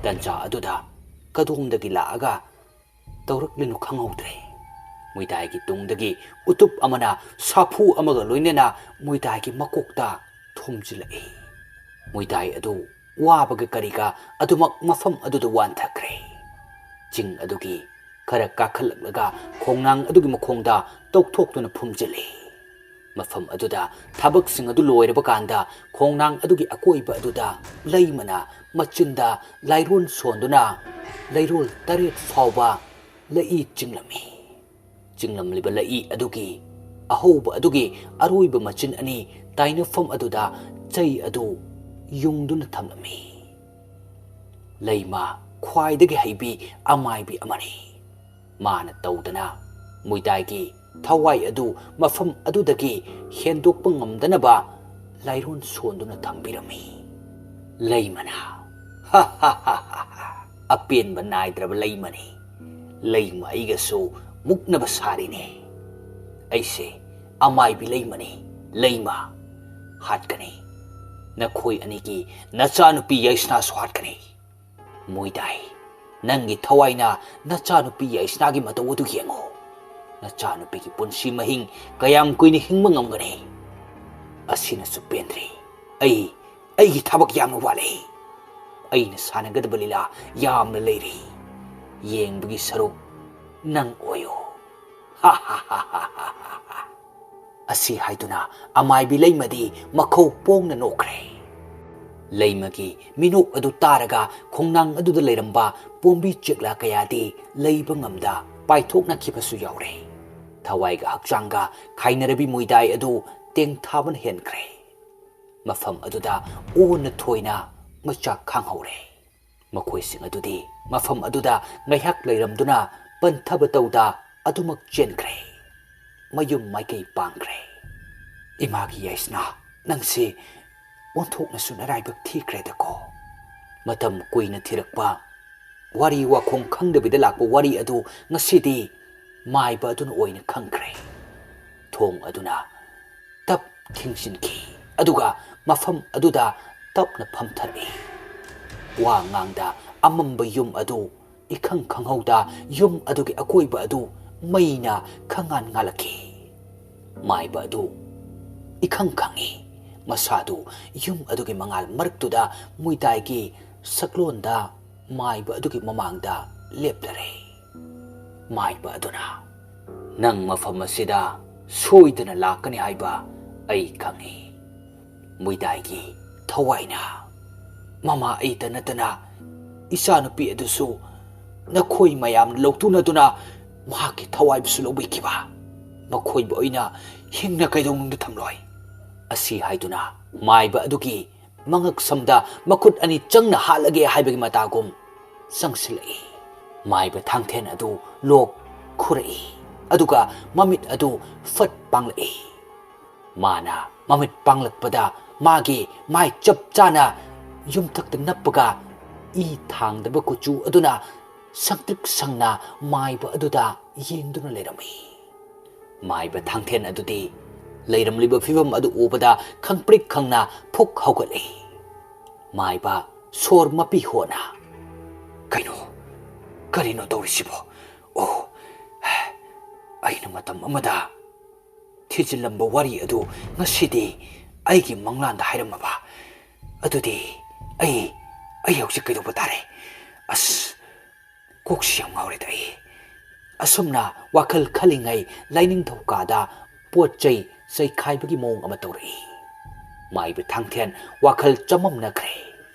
ꯇꯟꯖꯥ ꯑꯗꯨꯗ ꯀꯗꯣꯝꯗꯒꯤ ꯂꯥꯛꯑꯒ ꯇꯧꯔꯛꯂꯤꯅꯣ ꯈꯪꯍꯧꯗ꯭ꯔꯦ꯫ ꯃꯨꯏꯗꯥꯏꯒꯤ ꯇꯨꯡꯗꯒꯤ ꯎꯇꯨꯞ ꯑꯃꯅ ꯁꯥꯐꯨ ꯑꯃꯒ ꯂꯣꯏꯅꯅ ꯃꯨꯏꯗꯥꯏꯒꯤ ꯃꯀꯣꯛꯇ ꯊꯣꯝꯖꯤꯜꯂꯛꯏ꯫ ꯃꯨꯏꯗꯥꯏ ꯑꯗꯨ ꯋꯥꯕꯒ ꯀꯔꯤꯒ ꯑꯗꯨꯃꯛ ꯃꯐꯝ ꯑꯗꯨꯗ ꯋꯥꯟꯊꯈ꯭ꯔꯦ꯫ ꯆꯤꯡ ꯑꯗꯨꯒꯤ ꯈꯔ ꯀꯥꯈꯠꯂꯛꯂꯒ ꯈꯣꯡꯅꯥꯡ ꯑꯗꯨꯒꯤ ꯃꯈꯣꯡꯗ ꯇꯧꯊꯣꯛꯇꯨꯅ ꯐꯨꯝꯖꯤꯜꯂꯤ꯫ ꯃꯐꯝ ꯑꯗꯨꯗ ꯊꯕꯛꯁꯤꯡ ꯑꯗꯨ ꯂꯣꯏꯔꯕ ꯀꯥꯟꯗ ꯈꯣꯡꯅꯥꯡ ꯑꯗꯨꯒꯤ ꯑꯀꯣꯏꯕ ꯑꯗꯨꯗ ꯂꯩꯃꯅ ꯃꯆꯤꯟꯗ ꯂꯥꯏꯔꯣꯟ ꯁꯣꯟꯗꯨꯅ ꯂꯩꯔꯣꯜ ꯇꯔꯦꯠ ꯐꯥꯎꯕ ꯂꯩꯏ ꯆꯤꯡꯂꯝꯃꯤ꯫ ꯆꯤꯡꯂꯝꯂꯤꯕ ꯂꯩꯏ ꯑꯗꯨꯒꯤ ꯑꯍꯧꯕ ꯑꯗꯨꯒꯤ ꯑꯔꯣꯏꯕ ꯃꯆꯤꯟ ꯑꯅꯤ ꯇꯥꯏꯅꯐꯝ ꯑꯗꯨꯗ ꯆꯩ ꯑꯗꯨ ꯌꯨꯡꯗꯨꯅ ꯊꯝꯂꯝꯃꯤ꯫ ꯂꯩꯃ ꯈ꯭ꯋꯥꯏꯗꯒꯤ ꯍꯩꯕꯤ ꯑꯃꯥꯏꯕꯤ ꯑꯃꯅꯤ꯫ ꯃꯥꯅ ꯇꯧꯗꯅ ꯃꯨꯏꯗꯥꯏꯒꯤ ꯊꯋꯥꯏ ꯑꯗꯨ ꯃꯐꯝ ꯑꯗꯨꯗꯒꯤ ꯍꯦꯟꯗꯣꯛꯄ ꯉꯝꯗꯅꯕ ꯂꯥꯏꯔꯣꯟ ꯁꯣꯟꯗꯨꯅ ꯊꯝꯕꯤꯔꯝꯃꯤ꯫ ꯂꯩꯃꯅ, "ꯑꯄꯦꯟꯕ ꯅꯥꯏꯗ꯭ꯔꯕ ꯂꯩꯃꯅꯤ꯫ ꯂꯩꯃ ꯑꯩꯒꯁꯨ ꯃꯨꯛꯅꯕ ꯁꯥꯔꯤꯅꯦ꯫ ꯑꯩꯁꯦ ꯑꯃꯥꯏꯕꯤ ꯂꯩꯃꯅꯤ, ꯂꯩꯃ꯫ ꯍꯥꯠꯀꯅꯤ꯫ ꯅꯈꯣꯏ ꯑꯅꯤꯒꯤ ꯅꯆꯥꯅꯨꯄꯤ ꯌꯥꯏꯁꯅꯥꯁꯨ ꯍꯥꯠꯀꯅꯤ꯫ ꯃꯨꯏꯗꯥꯏ, ꯅꯪꯒꯤ ꯊꯋꯥꯏꯅ ꯅꯆꯥꯅꯨꯄꯤ ꯌꯥꯏꯁꯅꯥꯒꯤ ꯃꯇꯧ ꯑꯗꯨ ꯌꯦꯡꯉꯨ꯫ ꯅꯆꯥꯅꯨꯄꯤꯒꯤ ꯄꯨꯟꯁꯤ ꯃꯍꯤꯡ ꯀꯌꯥꯝ ꯀꯨꯏꯅ ꯍꯤꯡꯕ ꯉꯝꯒꯅꯤ? ꯑꯁꯤꯅꯁꯨ ꯄꯦꯟꯗ꯭ꯔꯤ꯫ ꯑꯩ, ꯑꯩꯒꯤ ꯊꯕꯛ ꯌꯥꯝꯅ ꯋꯥꯠꯂꯤ꯫ ꯑꯩꯅ ꯁꯥꯟꯅꯒꯗꯕ ꯂꯤꯂꯥ ꯌꯥꯝꯅ ꯂꯩꯔꯤ꯫ ꯌꯦꯡꯕꯒꯤ ꯁꯔꯨꯛ ꯅꯪ ꯑꯣꯏꯌꯨ꯫" ꯑꯁꯤ ꯍꯥꯏꯗꯨꯅ ꯑꯃꯥꯏꯕꯤ ꯂꯩꯃꯗꯤ ꯃꯈꯧ ꯄꯣꯡꯅ ꯅꯣꯛꯈ꯭ꯔꯦ꯫ ꯂꯩꯃꯒꯤ ꯃꯤꯅꯣꯛ ꯑꯗꯨ ꯇꯥꯔꯒ ꯈꯣꯡꯅꯥꯡ ꯑꯗꯨꯗ ꯂꯩꯔꯝꯕ ꯄꯣꯝꯕꯤ ꯆꯦꯛꯂꯥ ꯀꯌꯥꯗꯤ ꯂꯩꯕ ꯉꯝꯗ ꯄꯥꯏꯊꯣꯛꯅꯈꯤꯕꯁꯨ ꯌꯥꯎꯔꯦ꯫ ꯊꯋꯥꯏꯒ ꯍꯛꯆꯥꯡꯒ ꯈꯥꯏꯅꯔꯕꯤ ꯃꯨꯏꯗꯥꯏ ꯑꯗꯨ ꯇꯦꯡꯊꯥꯕꯅ ꯍꯦꯟꯈ꯭ꯔꯦ꯫ ꯃꯐꯝ ꯑꯗꯨꯗ ꯑꯣꯟꯅ ꯊꯣꯏꯅ ꯃꯆꯥꯛ ꯈꯥꯡꯍꯧꯔꯦ꯫ ꯃꯈꯣꯏꯁꯤꯡ ꯑꯗꯨꯗꯤ ꯃꯐꯝ ꯑꯗꯨꯗ ꯉꯥꯏꯍꯥꯛ ꯂꯩꯔꯝꯗꯨꯅ ꯄꯟꯊꯕ ꯇꯧꯗ ꯑꯗꯨꯃꯛ ꯆꯦꯟꯈ꯭ꯔꯦ꯫ ꯃꯌꯨꯝ ꯃꯥꯏꯀꯩ ꯄꯥꯡꯈ꯭ꯔꯦ꯫ "ꯏꯃꯥꯒꯤ ꯌꯥꯏꯁꯅꯥ, ꯅꯪꯁꯤ ꯑꯣꯟꯊꯣꯛꯅꯁꯨ ꯅꯔꯥꯏꯕꯛ ꯊꯤꯈ꯭ꯔꯦꯗꯀꯣ꯫ ꯃꯇꯝ ꯀꯨꯏꯅ ꯊꯤꯔꯛꯄ ꯋꯥꯔꯤ ꯋꯥꯈꯣꯡ ꯈꯪꯗꯕꯤꯗ ꯂꯥꯛꯄ ꯋꯥꯔꯤ ꯑꯗꯨ ꯉꯁꯤꯗꯤ ꯃꯥꯏꯕ ꯑꯗꯨꯅ ꯑꯣꯏꯅ ꯈꯪꯈ꯭ꯔꯦ꯫" ꯊꯣꯡ ꯑꯗꯨꯅ ꯇꯞ ꯊꯤꯡꯖꯤꯟꯈꯤ, ꯑꯗꯨꯒ ꯃꯐꯝ ꯑꯗꯨꯗ ꯇꯞꯅ ꯐꯝꯊꯔꯛꯏ꯫ ꯋꯥ ꯉꯥꯡꯗ ꯑꯃꯝꯕ ꯌꯨꯝ ꯑꯗꯨ ꯏꯈꯪ ꯈꯪꯍꯧꯗ ꯌꯨꯝ ꯑꯗꯨꯒꯤ ꯑꯀꯣꯏꯕ ꯑꯗꯨ ꯃꯩꯅ ꯈꯪꯉꯥꯟ ꯉꯥꯜꯂꯛꯈꯤ꯫ ꯃꯥꯏꯕ ꯑꯗꯨ ꯏꯈꯪ ꯈꯪꯉꯤ꯫ ꯃꯁꯥꯗꯨ ꯌꯨꯝ ꯑꯗꯨꯒꯤ ꯃꯉꯥꯜ ꯃꯔꯛꯇꯨꯗ ꯃꯨꯏꯗꯥꯏꯒꯤ ꯁꯛꯂꯣꯟꯗ ꯃꯥꯏꯕ ꯑꯗꯨꯒꯤ ꯃꯃꯥꯡꯗ ꯂꯦꯞꯂꯔꯦ꯫ ꯃꯥꯏꯕ ꯑꯗꯨꯅ, "ꯅꯪ ꯃꯐꯝ ꯑꯁꯤꯗ ꯁꯣꯏꯗꯅ ꯂꯥꯛꯀꯅꯤ ꯍꯥꯏꯕ ꯑꯩ ꯈꯪꯏ꯫" ꯃꯨꯏꯗꯥꯏꯒꯤ ꯊꯋꯥꯏꯅ, "ꯃꯃꯥ, ꯑꯩꯇ ꯅꯠꯇꯅ ꯏꯆꯥꯅꯨꯄꯤ ꯑꯗꯨꯁꯨ ꯅꯈꯣꯏ ꯃꯌꯥꯝꯅ ꯂꯧꯇꯨꯅꯗꯨꯅ ꯃꯍꯥꯛꯀꯤ ꯊꯋꯥꯏꯕꯨꯁꯨ ꯂꯧꯕꯤꯈꯤꯕ꯫ ꯃꯈꯣꯏꯕꯨ ꯑꯩꯅ ꯍꯤꯡꯅ ꯀꯩꯗꯧꯅꯨꯡꯗ ꯊꯝꯂꯣꯏ꯫" ꯑꯁꯤ ꯍꯥꯏꯗꯨꯅ ꯃꯥꯏꯕ ꯑꯗꯨꯒꯤ ꯃꯉꯛꯁꯝꯗ ꯃꯈꯨꯠ ꯑꯅꯤ ꯆꯪꯅ ꯍꯥꯠꯂꯒꯦ ꯍꯥꯏꯕꯒꯤ ꯃꯇꯥꯒꯨꯝ ꯆꯪꯁꯤꯜꯂꯛꯏ꯫ ꯃꯥꯏꯕ ꯊꯥꯡꯊꯦꯟ ꯑꯗꯨ ꯂꯣꯛ ꯈꯨꯔꯛꯏ, ꯑꯗꯨꯒ ꯃꯃꯤꯠ ꯑꯗꯨ ꯐꯠ ꯄꯥꯡꯂꯛꯏ꯫ ꯃꯥꯅ ꯃꯃꯤꯠ ꯄꯥꯡꯂꯛꯄꯗ ꯃꯥꯒꯤ ꯃꯥꯏ ꯆꯞ ꯆꯥꯅ ꯌꯨꯝꯊꯛꯇ ꯅꯞꯄꯒ ꯏ ꯊꯥꯡꯗꯕ ꯀꯨꯆꯨ ꯑꯗꯨꯅ ꯁꯪꯇ꯭ꯔꯤꯛ ꯁꯪꯅ ꯃꯥꯏꯕ ꯑꯗꯨꯗ ꯌꯦꯡꯗꯨꯅ ꯂꯩꯔꯝꯃꯤ꯫ ꯃꯥꯏꯕ ꯊꯥꯡꯊꯦꯟ ꯑꯗꯨꯗꯤ ꯂꯩꯔꯝꯂꯤꯕ ꯐꯤꯕꯝ ꯑꯗꯨ ꯎꯕꯗ ꯈꯪꯄ꯭ꯔꯤꯛ ꯈꯪꯅ ꯐꯨꯛ ꯍꯧꯒꯠꯂꯤ꯫ ꯃꯥꯏꯕ ꯁꯣꯔ ꯃꯄꯤ ꯍꯣꯅ, "ꯀꯩꯅꯣ? ꯀꯔꯤꯅꯣ ꯇꯧꯔꯤꯁꯤꯕꯣ? ꯑꯣ, ꯑꯩꯅ ꯃꯇꯝ ꯑꯃꯗ ꯊꯤꯖꯤꯜꯂꯝꯕ ꯋꯥꯔꯤ ꯑꯗꯨ ꯉꯁꯤꯗꯤ ꯑꯩꯒꯤ ꯃꯪꯂꯥꯟꯗ ꯍꯥꯏꯔꯝꯃꯕ꯫ ꯑꯗꯨꯗꯤ ꯑꯩ, ꯑꯩ ꯍꯧꯖꯤꯛ ꯀꯩꯗꯧꯕ ꯇꯥꯔꯦ? ꯑꯁ, ꯀꯣꯛꯁꯤ ꯌꯥꯝ ꯉꯥꯎꯔꯦꯗ ꯑꯩ꯫" ꯑꯁꯨꯝꯅ ꯋꯥꯈꯜ ꯈꯜꯂꯤꯉꯩ ꯂꯥꯏꯅꯤꯡꯊꯧ ꯀꯥꯗ ꯄꯣꯠ ꯆꯩ ꯆꯩꯈꯥꯏꯕꯒꯤ ꯃꯑꯣꯡ ꯑꯃ ꯇꯧꯔꯛꯏ꯫ ꯃꯥꯏꯕ ꯊꯥꯡꯊꯦꯟ ꯋꯥꯈꯜ ꯆꯃꯝꯅꯈ꯭ꯔꯦ꯫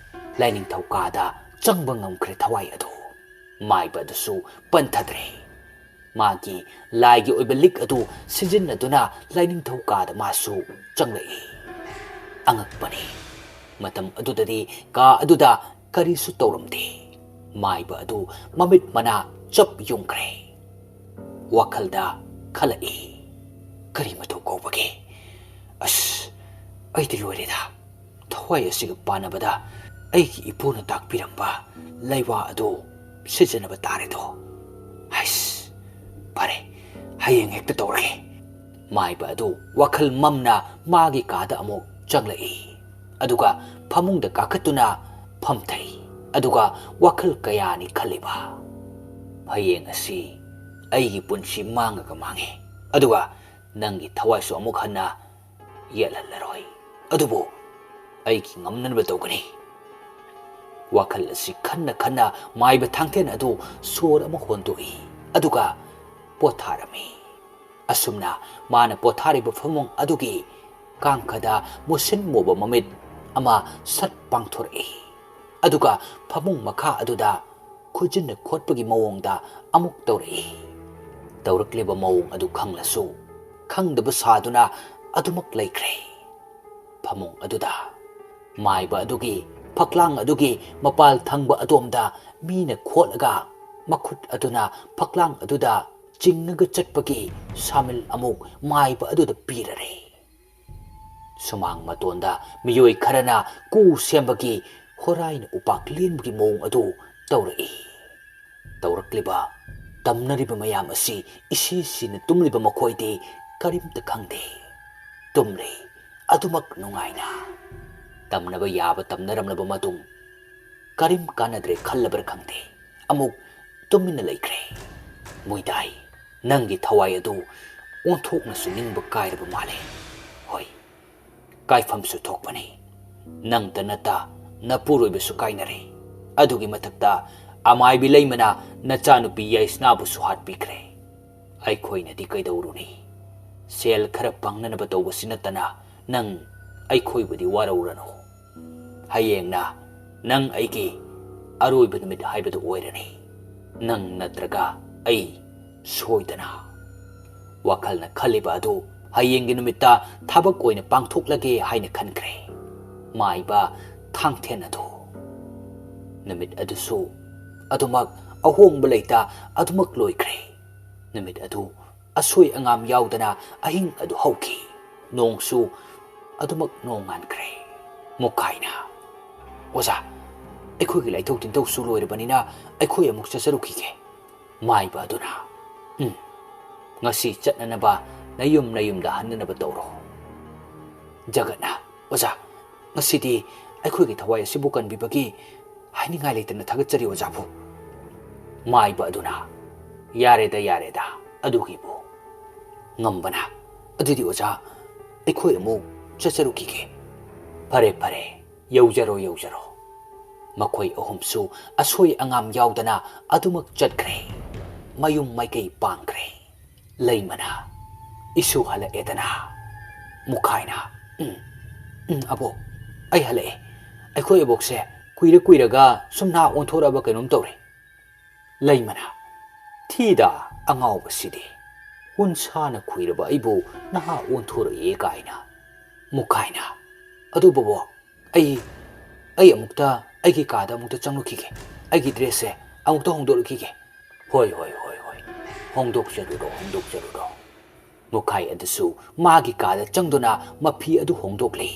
ꯂꯥꯏꯅꯤꯡꯊꯧ ꯀꯥꯗ ꯆꯪꯕ ꯉꯝꯈ꯭ꯔꯦ ꯊꯋꯥꯏ ꯑꯗꯨ꯫ ꯃꯥꯏꯕ ꯑꯗꯨꯁꯨ ꯄꯟꯊꯗ꯭ꯔꯦ꯫ ꯃꯥꯒꯤ ꯂꯥꯏꯒꯤ ꯑꯣꯏꯕ ꯂꯤꯛ ꯑꯗꯨ ꯁꯤꯖꯤꯟꯅꯗꯨꯅ ꯂꯥꯏꯅꯤꯡꯊꯧ ꯀꯥꯗ ꯃꯥꯁꯨ ꯆꯪꯂꯛꯏ꯫ ꯑꯉꯛꯄꯅꯤ, ꯃꯇꯝ ꯑꯗꯨꯗꯗꯤ ꯀꯥ ꯑꯗꯨꯗ ꯀꯔꯤꯁꯨ ꯇꯧꯔꯝꯗꯦ꯫ ꯃꯥꯏꯕ ꯑꯗꯨ ꯃꯃꯤꯠ ꯃꯅꯥ ꯆꯞ ꯌꯨꯝꯈ꯭ꯔꯦ꯫ ꯋꯥꯈꯜꯗ ꯈꯜꯂꯛꯏ, ꯀꯔꯤ ꯃꯇꯧ ꯀꯧꯕꯒꯦ? ꯑꯁ, ꯑꯩꯗꯤ ꯂꯣꯏꯔꯦꯗ꯫ ꯊꯋꯥꯏ ꯑꯁꯤꯒ ꯄꯥꯟꯅꯕꯗ ꯑꯩꯒꯤ ꯏꯄꯨꯅ ꯇꯥꯛꯄꯤꯔꯝꯕ ꯂꯩꯋꯥ ꯑꯗꯨ ꯁꯤꯖꯤꯟꯅꯕ ꯇꯥꯔꯦꯗꯣ꯫ ꯍꯩꯁ, ꯐꯔꯦ, ꯍꯌꯦꯡ ꯍꯦꯛꯇ ꯇꯧꯔꯒꯦ꯫ ꯃꯥꯏꯕ ꯑꯗꯨ ꯋꯥꯈꯜ ꯃꯝꯅ ꯃꯥꯒꯤ ꯀꯥꯗ ꯑꯃꯨꯛ ꯆꯪꯂꯛꯏ꯫ ꯑꯗꯨꯒ ꯐꯃꯨꯡꯗ ꯀꯥꯈꯠꯇꯨꯅ ꯐꯝꯊꯩ꯫ ꯑꯗꯨꯒ ꯋꯥꯈꯜ ꯀꯌꯥꯅꯤ ꯈꯜꯂꯤꯕ꯫ "ꯍꯌꯦꯡ ꯑꯁꯤ ꯑꯩꯒꯤ ꯄꯨꯟꯁꯤ ꯃꯥꯡꯉꯒ ꯃꯥꯡꯉꯦ꯫ ꯑꯗꯨꯒ ꯅꯪꯒꯤ ꯊꯋꯥꯏꯁꯨ ꯑꯃꯨꯛ ꯍꯟꯅ ꯌꯦꯠꯍꯜꯂꯔꯣꯏ꯫ ꯑꯗꯨꯕꯨ ꯑꯩꯒꯤ ꯉꯝꯅꯅꯕ ꯇꯧꯒꯅꯤ꯫" ꯋꯥꯈꯜ ꯑꯁꯤ ꯈꯟꯅ ꯈꯟꯅ ꯃꯥꯏꯕ ꯊꯥꯡꯊꯦꯟ ꯑꯗꯨ ꯁꯣꯔ ꯑꯃ ꯍꯣꯟꯗꯣꯛꯏ꯫ ꯑꯗꯨꯒ ꯄꯣꯊꯥꯔꯝꯃꯤ꯫ ꯑꯁꯨꯝꯅ ꯃꯥꯅ ꯄꯣꯊꯥꯔꯤꯕ ꯐꯃꯨꯡ ꯑꯗꯨꯒꯤ ꯀꯥꯡꯈꯗ ꯃꯨꯁꯤꯟ ꯃꯨꯕ ꯃꯃꯤꯠ ꯑꯃ ꯁꯠ ꯄꯥꯡꯊꯣꯔꯛꯏ꯫ ꯑꯗꯨꯒ ꯐꯃꯨꯡ ꯃꯈꯥ ꯑꯗꯨꯗ ꯈꯨꯖꯤꯟꯅ ꯈꯣꯠꯄꯒꯤ ꯃꯑꯣꯡꯗ ꯑꯃꯨꯛ ꯇꯧꯔꯛꯏ꯫ ꯇꯧꯔꯛꯂꯤꯕ ꯃꯑꯣꯡ ꯑꯗꯨ ꯈꯪꯂꯁꯨ ꯈꯪꯗꯕ ꯁꯥꯗꯨꯅ ꯑꯗꯨꯃꯛ ꯂꯩꯈ꯭ꯔꯦ꯫ ꯐꯃꯨꯡ ꯑꯗꯨꯗ ꯃꯥꯏꯕ ꯑꯗꯨꯒꯤ ꯐꯛꯂꯥꯡ ꯑꯗꯨꯒꯤ ꯃꯄꯥꯜ ꯊꯪꯕ ꯑꯗꯣꯝꯗ ꯃꯤꯅ ꯈꯣꯠꯂꯒ ꯃꯈꯨꯠ ꯑꯗꯨꯅ ꯐꯛꯂꯥꯡ ꯑꯗꯨꯗ ꯆꯤꯡꯉꯒ ꯆꯠꯄꯒꯤ ꯁꯥꯃꯤꯜ ꯑꯃꯨꯛ ꯃꯥꯏꯕ ꯑꯗꯨꯗ ꯄꯤꯔꯔꯦ꯫ ꯁꯨꯃꯥꯡ ꯃꯇꯣꯟꯗ ꯃꯤꯑꯣꯏ ꯈꯔꯅ ꯀꯨ ꯁꯦꯝꯕꯒꯤ ꯍꯣꯔꯥꯏꯅ ꯎꯄꯥꯛ ꯂꯦꯟꯕꯒꯤ ꯃꯑꯣꯡ ꯑꯗꯨ ꯇꯧꯔꯛꯏ꯫ ꯇꯧꯔꯛꯂꯤꯕ, ꯇꯝꯅꯔꯤꯕ ꯃꯌꯥꯝ ꯑꯁꯤ ꯏꯁꯤ ꯁꯤꯅ ꯇꯨꯝꯂꯤꯕ ꯃꯈꯣꯏꯗꯤ ꯀꯔꯤꯝꯇ ꯈꯪꯗꯦ꯫ ꯇꯨꯝꯂꯤ, ꯑꯗꯨꯃꯛ ꯅꯨꯡꯉꯥꯏꯅ꯫ ꯇꯝꯅꯕ ꯌꯥꯕ ꯇꯝꯅꯔꯝꯂꯕ ꯃꯇꯨꯡ, ꯀꯔꯤꯝ ꯀꯥꯟꯅꯗ꯭ꯔꯦ ꯈꯜꯂꯕ꯭ꯔꯥ ꯈꯪꯗꯦ, ꯑꯃꯨꯛ ꯇꯨꯃꯤꯟꯅ ꯂꯩꯈ꯭ꯔꯦ꯫ "ꯃꯣꯏꯗꯥꯏ, ꯅꯪꯒꯤ ꯊꯋꯥꯏ ꯑꯗꯨ ꯑꯣꯟꯊꯣꯛꯅꯁꯨ ꯅꯤꯡꯕ ꯀꯥꯏꯔꯕ ꯃꯥꯜꯂꯦ꯫" "ꯍꯣꯏ, ꯀꯥꯏꯐꯝꯁꯨ ꯊꯣꯛꯄꯅꯤ꯫ ꯅꯪꯇ ꯅꯠꯇ ꯅꯄꯨꯔꯣꯏꯕꯁꯨ ꯀꯥꯏꯅꯔꯦ꯫ ꯑꯗꯨꯒꯤ ꯃꯊꯛꯇ ꯑꯃꯥꯏꯕꯤ ꯂꯩꯃꯅ ꯅꯆꯥꯅꯨꯄꯤ ꯌꯥꯏꯁꯅꯥꯕꯨꯁꯨ ꯍꯥꯠꯄꯤꯈ꯭ꯔꯦ꯫ ꯑꯩꯈꯣꯏꯅꯗꯤ ꯀꯩꯗꯧꯔꯨꯅꯤ? ꯁꯦꯜ ꯈꯔ ꯐꯪꯅꯅꯕ ꯇꯧꯕꯁꯤ ꯅꯠꯇꯅ ꯅꯪ ꯑꯩꯈꯣꯏꯕꯨꯗꯤ ꯋꯥꯔꯧꯔꯅꯨ꯫ ꯍꯌꯦꯡꯅ ꯅꯪ ꯑꯩꯒꯤ ꯑꯔꯣꯏꯕ ꯅꯨꯃꯤꯠ ꯍꯥꯏꯕꯗꯨ ꯑꯣꯏꯔꯅꯤ꯫ ꯅꯪ ꯅꯠꯇ꯭ꯔꯒ ꯑꯩ ꯁꯣꯏꯗꯅ꯫" ꯋꯥꯈꯜꯅ ꯈꯜꯂꯤꯕ ꯑꯗꯨ ꯍꯌꯦꯡꯒꯤ ꯅꯨꯃꯤꯠꯇ ꯊꯕꯛ ꯑꯣꯏꯅ ꯄꯥꯡꯊꯣꯛꯂꯒꯦ ꯍꯥꯏꯅ ꯈꯟꯈ꯭ꯔꯦ ꯃꯥꯏꯕ ꯊꯥꯡꯊꯦꯟ ꯑꯗꯨ꯫ ꯅꯨꯃꯤꯠ ꯑꯗꯨꯁꯨ ꯑꯗꯨꯃꯛ ꯑꯍꯣꯡꯕ ꯂꯩꯇ ꯑꯗꯨꯃꯛ ꯂꯣꯏꯈ꯭ꯔꯦ꯫ ꯅꯨꯃꯤꯠ ꯑꯗꯨ ꯑꯁꯣꯏ ꯑꯉꯥꯝ ꯌꯥꯎꯗꯅ ꯑꯍꯤꯡ ꯑꯗꯨ ꯍꯧꯈꯤ꯫ ꯅꯣꯡꯁꯨ ꯑꯗꯨꯃꯛ ꯅꯣꯡ ꯉꯥꯟꯈ꯭ꯔꯦ꯫ ꯃꯨꯈꯥꯏꯅ, "ꯑꯣꯖꯥ, ꯑꯩꯈꯣꯏꯒꯤ ꯂꯥꯏꯊꯧ ꯇꯤꯟꯊꯧꯁꯨ ꯂꯣꯏꯔꯕꯅꯤꯅ ꯑꯩꯈꯣꯏ ꯑꯃꯨꯛ ꯆꯠꯆꯔꯨꯈꯤꯒꯦ"꯫ ꯃꯥꯏꯕ ꯑꯗꯨꯅ, "ꯎꯝ, ꯉꯁꯤ ꯆꯠꯅꯅꯕ ꯅꯌꯨꯝ ꯅꯌꯨꯝꯗ ꯍꯟꯅꯅꯕ ꯇꯧꯔꯣ"꯫ ꯖꯒꯠꯅ, "ꯑꯣꯖꯥ, ꯉꯁꯤꯗꯤ ꯑꯩꯈꯣꯏꯒꯤ ꯊꯋꯥꯏ ꯑꯁꯤꯕꯨ ꯀꯟꯕꯤꯕꯒꯤ ꯍꯥꯏꯅꯤꯡꯉꯥꯏ ꯂꯩꯇꯅ ꯊꯥꯒꯠꯆꯔꯤ ꯑꯣꯖꯥꯕꯨ"꯫ ꯃꯥꯏꯕ ꯑꯗꯨꯅ, "ꯌꯥꯔꯦꯗ, ꯌꯥꯔꯦꯗ, ꯑꯗꯨꯒꯤꯕꯨ"꯫ ꯉꯝꯕꯅ, "ꯑꯗꯨꯗꯤ ꯑꯣꯖꯥ, ꯑꯩꯈꯣꯏ ꯑꯃꯨꯛ ꯆꯠꯆꯔꯨꯈꯤꯒꯦ"꯫ "ꯐꯔꯦ, ꯐꯔꯦ, ꯌꯧꯖꯔꯣ, ꯌꯧꯖꯔꯣ"꯫ ꯃꯈꯣꯏ ꯑꯍꯨꯝꯁꯨ ꯑꯁꯣꯏ ꯑꯉꯥꯝ ꯌꯥꯎꯗꯅ ꯑꯗꯨꯃꯛ ꯆꯠꯈ꯭ꯔꯦ꯫ ꯃꯌꯨꯝ ꯃꯥꯏꯀꯩ ꯄꯥꯡꯈ꯭ꯔꯦ꯫ ꯂꯩꯃꯅ, "ꯏꯁꯨ ꯍꯜꯂꯛꯑꯦꯗꯅ"꯫ ꯃꯨꯈꯥꯏꯅ, "ꯎꯝ, ꯎꯝ, ꯑꯕꯣꯛ, ꯑꯩ ꯍꯜꯂꯛꯑꯦ꯫ ꯑꯩꯈꯣꯏ ꯑꯕꯣꯛꯁꯦ ꯀꯨꯏꯔ ꯀꯨꯏꯔꯒ ꯁꯨꯝ ꯅꯍꯥ ꯑꯣꯟꯊꯣꯔꯛꯑꯕ ꯀꯩꯅꯣꯝ ꯇꯧꯔꯦ"꯫ ꯂꯩꯃꯅ, "ꯊꯤꯗ ꯑꯉꯥꯎꯕꯁꯤꯗꯤ, ꯎꯟꯁꯥꯅ ꯈꯨꯏꯔꯕ ꯑꯩꯕꯨ ꯅꯍꯥ ꯑꯣꯟꯊꯣꯔꯛꯑꯦ ꯀꯥꯏꯅ"꯫ ꯃꯨꯈꯥꯏꯅ, "ꯑꯗꯨ ꯕꯣꯕꯣꯛ, ꯑꯩ, ꯑꯩ ꯑꯃꯨꯛꯇ ꯑꯩꯒꯤ ꯀꯥꯗ ꯑꯃꯨꯛꯇ ꯆꯪꯂꯨꯈꯤꯒꯦ꯫ ꯑꯩꯒꯤ ꯗ꯭ꯔꯦꯁꯁꯦ ꯑꯃꯨꯛꯇ ꯍꯣꯡꯗꯣꯛꯂꯨꯈꯤꯒꯦ"꯫ "ꯍꯣꯏ, ꯍꯣꯏ, ꯍꯣꯏ, ꯍꯣꯏ꯫ ꯍꯣꯡꯗꯣꯛꯆꯔꯨꯔꯣ, ꯍꯣꯡꯗꯣꯛꯆꯔꯨꯔꯣ"꯫ ꯃꯨꯈꯥꯏ ꯑꯗꯨꯁꯨ ꯃꯥꯒꯤ ꯀꯥꯗ ꯆꯪꯗꯨꯅ ꯃꯐꯤ ꯑꯗꯨ ꯍꯣꯡꯗꯣꯛꯂꯦ꯫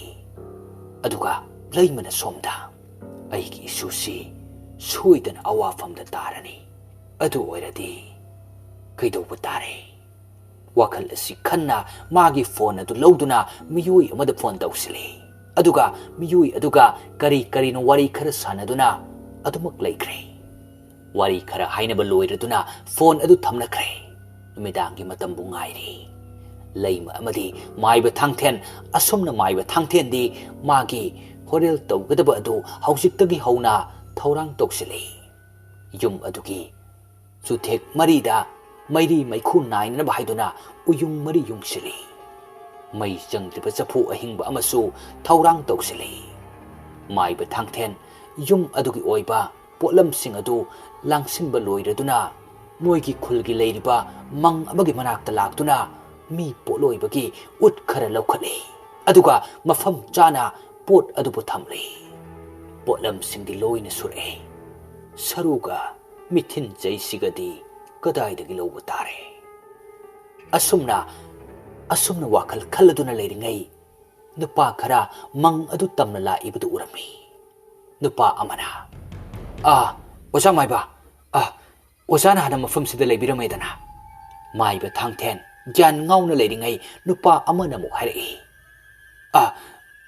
ꯑꯗꯨꯒ ꯂꯩꯃꯅ ꯁꯣꯝꯗ, "ꯑꯩꯒꯤ ꯏꯁꯨꯁꯤ ꯁꯣꯏꯗꯅ ꯑꯋꯥꯐꯝꯗ ꯇꯥꯔꯅꯤ꯫ ꯑꯗꯨ ꯑꯣꯏꯔꯗꯤ ꯀꯩꯗꯧꯕ ꯇꯥꯔꯦ?" ꯋꯥꯈꯜ ꯑꯁꯤ ꯈꯟꯅ ꯃꯥꯒꯤ ꯐꯣꯟ ꯑꯗꯨ ꯂꯧꯗꯨꯅ ꯃꯤꯑꯣꯏ ꯑꯃꯗ ꯐꯣꯟ ꯇꯧꯁꯤꯜꯂꯤ꯫ ꯑꯗꯨꯒ ꯃꯤꯑꯣꯏ ꯑꯗꯨꯒ ꯀꯔꯤ ꯀꯔꯤꯅꯣ ꯋꯥꯔꯤ ꯈꯔ ꯁꯥꯟꯅꯗꯨꯅ ꯑꯗꯨꯃꯛ ꯂꯩꯈ꯭ꯔꯦ꯫ ꯋꯥꯔꯤ ꯈꯔ ꯍꯥꯏꯅꯕ ꯂꯣꯏꯔꯗꯨꯅ ꯐꯣꯟ ꯑꯗꯨ ꯊꯝꯅꯈ꯭ꯔꯦ꯫ ꯅꯨꯃꯤꯗꯥꯡꯒꯤ ꯃꯇꯝꯕꯨ ꯉꯥꯏꯔꯤ꯫ ꯂꯩꯃ ꯑꯃꯗꯤ ꯃꯥꯏꯕ ꯊꯥꯡꯊꯦꯟ, ꯑꯁꯨꯝꯅ ꯃꯥꯏꯕ ꯊꯥꯡꯊꯦꯟꯗꯤ ꯃꯥꯒꯤ ꯍꯣꯔꯦꯜ ꯇꯧꯒꯗꯕ ꯑꯗꯨ ꯍꯧꯖꯤꯛꯇꯒꯤ ꯍꯧꯅ ꯊꯧꯔꯥꯡ ꯇꯧꯁꯤꯜꯂꯤ꯫ ꯌꯨꯝ ꯑꯗꯨꯒꯤ ꯆꯨꯊꯦꯛ ꯃꯔꯤꯗ ꯃꯩꯔꯤ ꯃꯩꯈꯨ ꯅꯥꯏꯅꯅꯕ ꯍꯥꯏꯗꯨꯅ ꯎꯌꯨꯡ ꯃꯔꯤ ꯌꯨꯡꯁꯤꯜꯂꯤ꯫ ꯃꯩ ꯆꯪꯗ꯭ꯔꯤꯕ ꯆꯐꯨ ꯑꯍꯤꯡꯕ ꯑꯃꯁꯨ ꯊꯧꯔꯥꯡ ꯇꯧꯁꯤꯜꯂꯤ꯫ ꯃꯥꯏꯕ ꯊꯥꯡꯊꯦꯟ ꯌꯨꯝ ꯑꯗꯨꯒꯤ ꯑꯣꯏꯕ ꯄꯣꯠꯂꯝꯁꯤꯡ ꯑꯗꯨ ꯂꯥꯡꯁꯤꯟꯕ ꯂꯣꯏꯔꯗꯨꯅ ꯃꯣꯏꯒꯤ ꯈꯨꯜꯒꯤ ꯂꯩꯔꯤꯕ ꯃꯪ ꯑꯃꯒꯤ ꯃꯅꯥꯛꯇ ꯂꯥꯛꯇꯨꯅ ꯃꯤ ꯄꯣꯠꯂꯣꯏꯕꯒꯤ ꯎꯠ ꯈꯔ ꯂꯧꯈꯠꯂꯤ꯫ ꯑꯗꯨꯒ ꯃꯐꯝ ꯆꯥꯅ ꯄꯣꯠ ꯑꯗꯨꯕꯨ ꯊꯝꯂꯤ꯫ ꯄꯣꯠꯂꯝꯁꯤꯡꯗꯤ ꯂꯣꯏꯅ ꯁꯨꯔꯛꯑꯦ꯫ ꯁꯔꯨꯒ ꯃꯤꯊꯤꯟ ꯆꯩꯁꯤꯒꯗꯤ ꯀꯗꯥꯏꯗꯒꯤ ꯂꯧꯕ ꯇꯥꯔꯦ? ꯑꯁꯨꯝꯅ, ꯑꯁꯨꯝꯅ ꯋꯥꯈꯜ ꯈꯜꯂꯗꯨꯅ ꯂꯩꯔꯤꯉꯩ, ꯅꯨꯄꯥ ꯈꯔ ꯃꯪ ꯑꯗꯨ ꯇꯝꯅ ꯂꯥꯛꯏꯕꯗꯨ ꯎꯔꯝꯃꯤ꯫ ꯅꯨꯄꯥ ꯑꯃꯅ, "ꯑꯥ, ꯑꯣꯖꯥ ꯃꯥꯏꯕ, ꯑꯥ, ꯑꯣꯖꯥꯅ ꯍꯥꯟꯅ ꯃꯐꯝꯁꯤꯗ ꯂꯩꯕꯤꯔꯝꯃꯦꯗꯅ?" ꯃꯥꯏꯕ ꯊꯥꯡꯊꯦꯟ ꯒ꯭ꯌꯥꯟ ꯉꯥꯎꯅ ꯂꯩꯔꯤꯉꯩ ꯅꯨꯄꯥ ꯑꯃꯅ ꯑꯃꯨꯛ ꯍꯥꯏꯔꯛꯏ, "ꯑꯥ,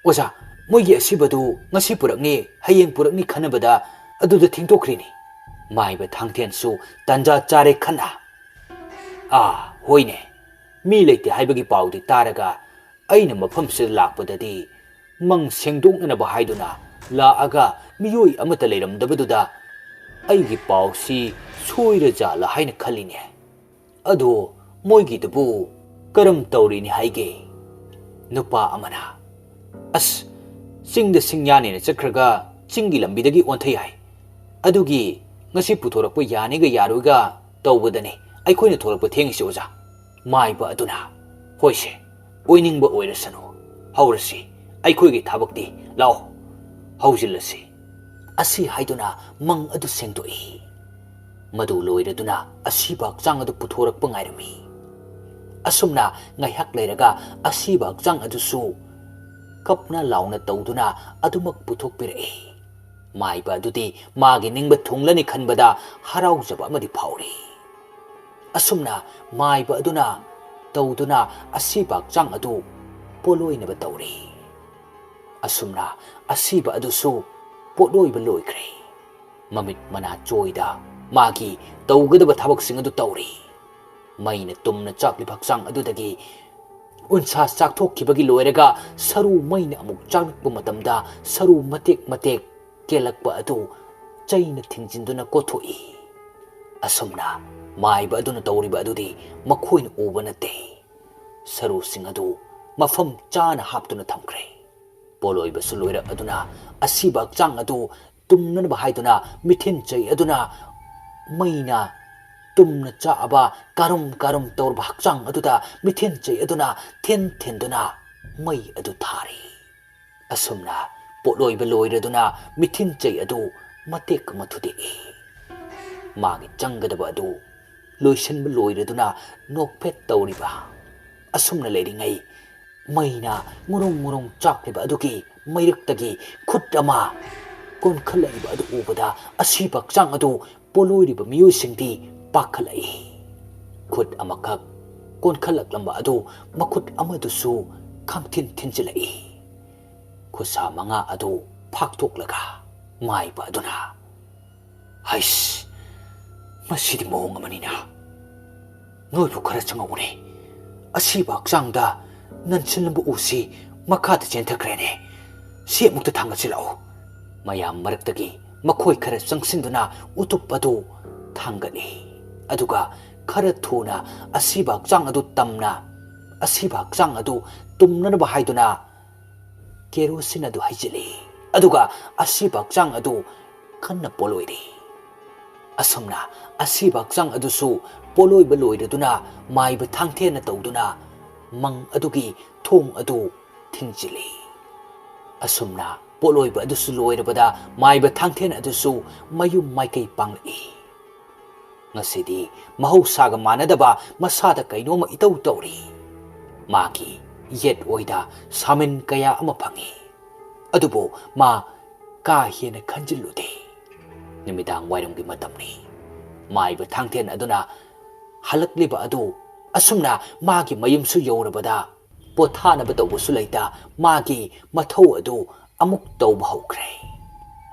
ꯑꯣꯖꯥ, ꯃꯣꯏꯒꯤ ꯑꯁꯤꯕꯗꯨ ꯉꯁꯤ ꯄꯨꯔꯛꯅꯤ, ꯍꯌꯦꯡ ꯄꯨꯔꯛꯅꯤ ꯈꯟꯅꯕꯗ ꯑꯗꯨꯗ ꯊꯦꯡꯗꯣꯛꯈ꯭ꯔꯤꯅꯤ꯫" ꯃꯥꯏꯕ ꯊꯥꯡꯊꯦꯟꯁꯨ ꯇꯟꯖꯥ ꯆꯥꯔꯦ ꯈꯟꯅ, "ꯑꯥ, ꯍꯣꯏꯅꯦ, ꯃꯤ ꯂꯩꯇꯦ ꯍꯥꯏꯕꯒꯤ ꯄꯥꯎꯗꯤ ꯇꯥꯔꯒ ꯑꯩꯅ ꯃꯐꯝꯁꯤꯗ ꯂꯥꯛꯄꯗꯗꯤ ꯃꯪ ꯁꯦꯡꯗꯣꯛꯅꯅꯕ ꯍꯥꯏꯗꯨꯅ ꯂꯥꯛꯑꯒ ꯃꯤꯑꯣꯏ ꯑꯃꯠꯇ ꯂꯩꯔꯝꯗꯕꯗꯨꯗ ꯑꯩꯒꯤ ꯄꯥꯎꯁꯤ ꯁꯣꯏꯔꯖꯥꯠꯂ ꯍꯥꯏꯅ ꯈꯜꯂꯤꯅꯦ꯫ ꯑꯗꯣ ꯃꯣꯏꯒꯤꯗꯨꯕꯨ ꯀꯔꯝ ꯇꯧꯔꯤꯅꯤ ꯍꯥꯏꯒꯦ?" ꯅꯨꯄꯥ ꯑꯃꯅ, "ꯑꯁ, ꯆꯤꯡꯗ ꯁꯤꯡ ꯌꯥꯅꯦꯅ ꯆꯠꯈ꯭ꯔꯒ ꯆꯤꯡꯒꯤ ꯂꯝꯕꯤꯗꯒꯤ ꯑꯣꯟꯊꯩ ꯍꯥꯏ꯫ ꯑꯗꯨꯒꯤ ꯉꯁꯤ ꯄꯨꯊꯣꯔꯛꯄ ꯌꯥꯅꯤꯒ ꯌꯥꯔꯣꯏꯒ ꯇꯧꯕꯗꯅꯤ ꯑꯩꯈꯣꯏꯅ ꯊꯣꯛꯂꯛꯄ ꯊꯦꯡꯉꯤꯁꯦ, ꯑꯣꯖꯥ꯫" ꯃꯥꯏꯕ ꯑꯗꯨꯅ, "ꯍꯣꯏꯁꯦ, ꯑꯣꯏꯅꯤꯡꯕ ꯑꯣꯏꯔꯁꯅꯨ, ꯍꯧꯔꯁꯤ, ꯑꯩꯈꯣꯏꯒꯤ ꯊꯕꯛꯇꯤ, ꯂꯥꯛꯑꯣ, ꯍꯧꯖꯤꯜꯂꯁꯤ꯫" ꯑꯁꯤ ꯍꯥꯏꯗꯨꯅ ꯃꯪ ꯑꯗꯨ ꯁꯦꯡꯗꯣꯛꯏ꯫ ꯃꯗꯨ ꯂꯣꯏꯔꯗꯨꯅ ꯑꯁꯤꯕ ꯍꯛꯆꯥꯡ ꯑꯗꯨ ꯄꯨꯊꯣꯔꯛꯄ ꯉꯥꯏꯔꯝꯃꯤ꯫ ꯑꯁꯨꯝꯅ ꯉꯥꯏꯍꯥꯛ ꯂꯩꯔꯒ ꯑꯁꯤꯕ ꯍꯛꯆꯥꯡ ꯑꯗꯨꯁꯨ ꯀꯞꯅ ꯂꯥꯎꯅ ꯇꯧꯗꯨꯅ ꯑꯗꯨꯃꯛ ꯄꯨꯊꯣꯛꯄꯤꯔꯛꯏ꯫ ꯃꯥꯏꯕ ꯑꯗꯨꯗꯤ ꯃꯥꯒꯤ ꯅꯤꯡꯕ ꯊꯨꯡꯂꯅꯤ ꯈꯟꯕꯗ ꯍꯔꯥꯎꯖꯕ ꯑꯃꯗꯤ ꯐꯥꯎꯔꯤ꯫ ꯑꯁꯨꯝꯅ ꯃꯥꯏꯕ ꯑꯗꯨꯅ ꯇꯧꯗꯨꯅ ꯑꯁꯤꯕ ꯍꯛꯆꯥꯡ ꯑꯗꯨ ꯄꯣꯠꯂꯣꯏꯅꯕ ꯇꯧꯔꯤ꯫ ꯑꯁꯨꯝꯅ ꯑꯁꯤꯕ ꯑꯗꯨꯁꯨ ꯄꯣꯠꯂꯣꯏꯕ ꯂꯣꯏꯈ꯭ꯔꯦ꯫ ꯃꯃꯤꯠ ꯃꯅꯥ ꯆꯣꯏꯗ ꯃꯥꯒꯤ ꯇꯧꯒꯗꯕ ꯊꯕꯛꯁꯤꯡ ꯑꯗꯨ ꯇꯧꯔꯤ꯫ ꯃꯩꯅ ꯇꯨꯝꯅ ꯆꯥꯛꯂꯤꯕ ꯍꯛꯆꯥꯡ ꯑꯗꯨꯗꯒꯤ ꯎꯟꯁꯥ ꯆꯥꯛꯊꯣꯛꯈꯤꯕꯒꯤ ꯂꯣꯏꯔꯒ ꯁꯔꯨ ꯃꯩꯅ ꯑꯃꯨꯛ ꯆꯥꯛꯂꯛꯄ ꯃꯇꯝꯗ ꯁꯔꯨ ꯃꯇꯦꯛ ꯃꯇꯦꯛ ꯀꯦꯜꯂꯛꯄ ꯑꯗꯨ ꯆꯩꯅ ꯊꯤꯡꯖꯤꯟꯗꯨꯅ ꯀꯣꯠꯊꯣꯛꯏ꯫ ꯑꯁꯨꯝꯅ ꯃꯥꯏꯕ ꯑꯗꯨꯅ ꯇꯧꯔꯤꯕ ꯑꯗꯨꯗꯤ ꯃꯈꯣꯏꯅ ꯎꯕ ꯅꯠꯇꯦ꯫ ꯁꯔꯨꯁꯤꯡ ꯑꯗꯨ ꯃꯐꯝ ꯆꯥꯅ ꯍꯥꯞꯇꯨꯅ ꯊꯝꯈ꯭ꯔꯦ꯫ ꯄꯣꯠꯂꯣꯏꯕꯁꯨ ꯂꯣꯏꯔꯛ ꯑꯗꯨꯅ ꯑꯁꯤꯕ ꯍꯛꯆꯥꯡ ꯑꯗꯨ ꯇꯨꯝꯅꯅꯕ ꯍꯥꯏꯗꯨꯅ ꯃꯤꯊꯤꯟ ꯆꯩ ꯑꯗꯨꯅ ꯃꯩꯅ ꯇꯨꯝꯅ ꯆꯥꯛꯑꯕ ꯀꯥꯔꯨꯝ ꯀꯥꯔꯨꯝ ꯇꯧꯔꯕ ꯍꯛꯆꯥꯡ ꯑꯗꯨꯗ ꯃꯤꯊꯤꯟ ꯆꯩ ꯑꯗꯨꯅ ꯊꯤꯟ ꯊꯤꯟꯗꯨꯅ ꯃꯩ ꯑꯗꯨ ꯊꯥꯔꯤ꯫ ꯑꯁꯨꯝꯅ ꯄꯣꯠꯂꯣꯏꯕ ꯂꯣꯏꯔꯗꯨꯅ ꯃꯤꯊꯤꯟ ꯆꯩ ꯑꯗꯨ ꯃꯇꯦꯛ ꯑꯃ ꯊꯨꯗꯦꯛꯏ꯫ ꯃꯥꯒꯤ ꯆꯪꯒꯗꯕ ꯑꯗꯨ ꯂꯣꯏꯁꯤꯟꯕ ꯂꯣꯏꯔꯗꯨꯅ ꯅꯣꯛꯐꯦꯠ ꯇꯧꯔꯤꯕ꯫ ꯑꯁꯨꯝꯅ ꯂꯩꯔꯤꯉꯩ ꯃꯩꯅ ꯉꯨꯔꯨꯡ ꯉꯨꯔꯨꯡ ꯆꯥꯛꯂꯤꯕ ꯑꯗꯨꯒꯤ ꯃꯩꯔꯛꯇꯒꯤ ꯈꯨꯠ ꯑꯃ ꯀꯣꯟꯈꯠꯂꯛꯏꯕ ꯑꯗꯨ ꯎꯕꯗ ꯑꯁꯤꯕ ꯍꯛꯆꯥꯡ ꯑꯗꯨ ꯄꯣꯠꯂꯣꯏꯔꯤꯕ ꯃꯤꯑꯣꯏꯁꯤꯡꯗꯤ ꯄꯥꯈꯠꯂꯛꯏ꯫ ꯈꯨꯠ ꯑꯃꯈꯛ ꯀꯣꯟꯈꯠꯂꯛꯂꯝꯕ ꯑꯗꯨ ꯃꯈꯨꯠ ꯑꯃꯗꯨꯁꯨ ꯈꯪꯊꯤꯟ ꯊꯤꯟꯖꯤꯜꯂꯛꯏ꯫ ꯈꯨꯠꯁꯥ ꯃꯉꯥ ꯑꯗꯨ ꯐꯥꯛꯇꯣꯛꯂꯒ ꯃꯥꯏꯕ ꯑꯗꯨꯅ, "ꯍꯩꯁ, ꯃꯁꯤꯗꯤ ꯃꯑꯣꯡ ꯑꯃꯅꯤꯅ꯫ ꯅꯣꯏꯕꯨ ꯈꯔ ꯆꯪꯉꯛꯎꯅꯦ꯫ ꯑꯁꯤꯕ ꯍꯛꯆꯥꯡꯗ ꯅꯟꯁꯤꯜꯂꯝꯕ ꯎꯁꯤ ꯃꯈꯥꯗ ꯆꯦꯟꯊꯈ꯭ꯔꯦꯅꯦ꯫ ꯁꯤ ꯑꯃꯨꯛꯇ ꯊꯥꯡꯒꯠꯁꯤꯜꯂꯛꯎ꯫" ꯃꯌꯥꯝ ꯃꯔꯛꯇꯒꯤ ꯃꯈꯣꯏ ꯈꯔ ꯆꯪꯁꯤꯟꯗꯨꯅ ꯎꯇꯨꯞ ꯑꯗꯨ ꯊꯥꯡꯒꯠꯂꯤ꯫ ꯑꯗꯨꯒ ꯈꯔ ꯊꯨꯅ ꯑꯁꯤꯕ ꯍꯛꯆꯥꯡ ꯑꯗꯨ ꯇꯝꯅ, ꯑꯁꯤꯕ ꯍꯛꯆꯥꯡ ꯑꯗꯨ ꯇꯨꯝꯅꯅꯕ ꯍꯥꯏꯗꯨꯅ ꯀꯦꯔꯣꯁꯤꯟ ꯑꯗꯨ ꯍꯩꯖꯤꯜꯂꯤ꯫ ꯑꯗꯨꯒ ꯑꯁꯤꯕ ꯍꯛꯆꯥꯡ ꯑꯗꯨ ꯀꯟꯅ ꯄꯣꯠꯂꯣꯏꯔꯤ꯫ ꯑꯁꯨꯝꯅ ꯑꯁꯤꯕ ꯍꯛꯆꯥꯡ ꯑꯗꯨꯁꯨ ꯄꯣꯠꯂꯣꯏꯕ ꯂꯣꯏꯔꯗꯨꯅ ꯃꯥꯏꯕ ꯊꯥꯡꯊꯦꯟꯅ ꯇꯧꯗꯨꯅ ꯃꯪ ꯑꯗꯨꯒꯤ ꯊꯣꯡ ꯑꯗꯨ ꯊꯤꯡꯖꯤꯜꯂꯤ꯫ ꯑꯁꯨꯝꯅ ꯄꯣꯠꯂꯣꯏꯕ ꯑꯗꯨꯁꯨ ꯂꯣꯏꯔꯕꯗ ꯃꯥꯏꯕ ꯊꯥꯡꯊꯦꯟ ꯑꯗꯨꯁꯨ ꯃꯌꯨꯝ ꯃꯥꯏꯀꯩ ꯄꯥꯡꯂꯛꯏ꯫ ꯉꯁꯤꯗꯤ ꯃꯍꯧꯁꯥꯒ ꯃꯥꯟꯅꯗꯕ ꯃꯁꯥꯗ ꯀꯩꯅꯣꯝꯃ ꯏꯇꯧ ꯇꯧꯔꯤ꯫ ꯃꯥꯒꯤ ꯌꯦꯠ ꯑꯣꯏꯗ ꯁꯥꯃꯤꯟ ꯀꯌꯥ ꯑꯃ ꯐꯪꯏ꯫ ꯑꯗꯨꯕꯨ ꯃꯥ ꯀꯥ ꯍꯦꯟꯅ ꯈꯟꯖꯤꯜꯂꯨꯗꯦ꯫ ꯅꯨꯃꯤꯗꯥꯡ ꯋꯥꯏꯔꯝꯒꯤ ꯃꯇꯝꯅꯤ꯫ ꯃꯥꯏꯕ ꯊꯥꯡꯊꯦꯟ ꯑꯗꯨꯅ ꯍꯜꯂꯛꯂꯤꯕ ꯑꯗꯨ ꯑꯁꯨꯝꯅ ꯃꯥꯒꯤ ꯃꯌꯨꯝꯁꯨ ꯌꯧꯔꯕꯗ ꯄꯣꯊꯥꯅꯕ ꯇꯧꯕꯁꯨ ꯂꯩꯇ ꯃꯥꯒꯤ ꯃꯊꯧ ꯑꯗꯨ ꯑꯃꯨꯛ ꯇꯧꯕ ꯍꯧꯈ꯭ꯔꯦ꯫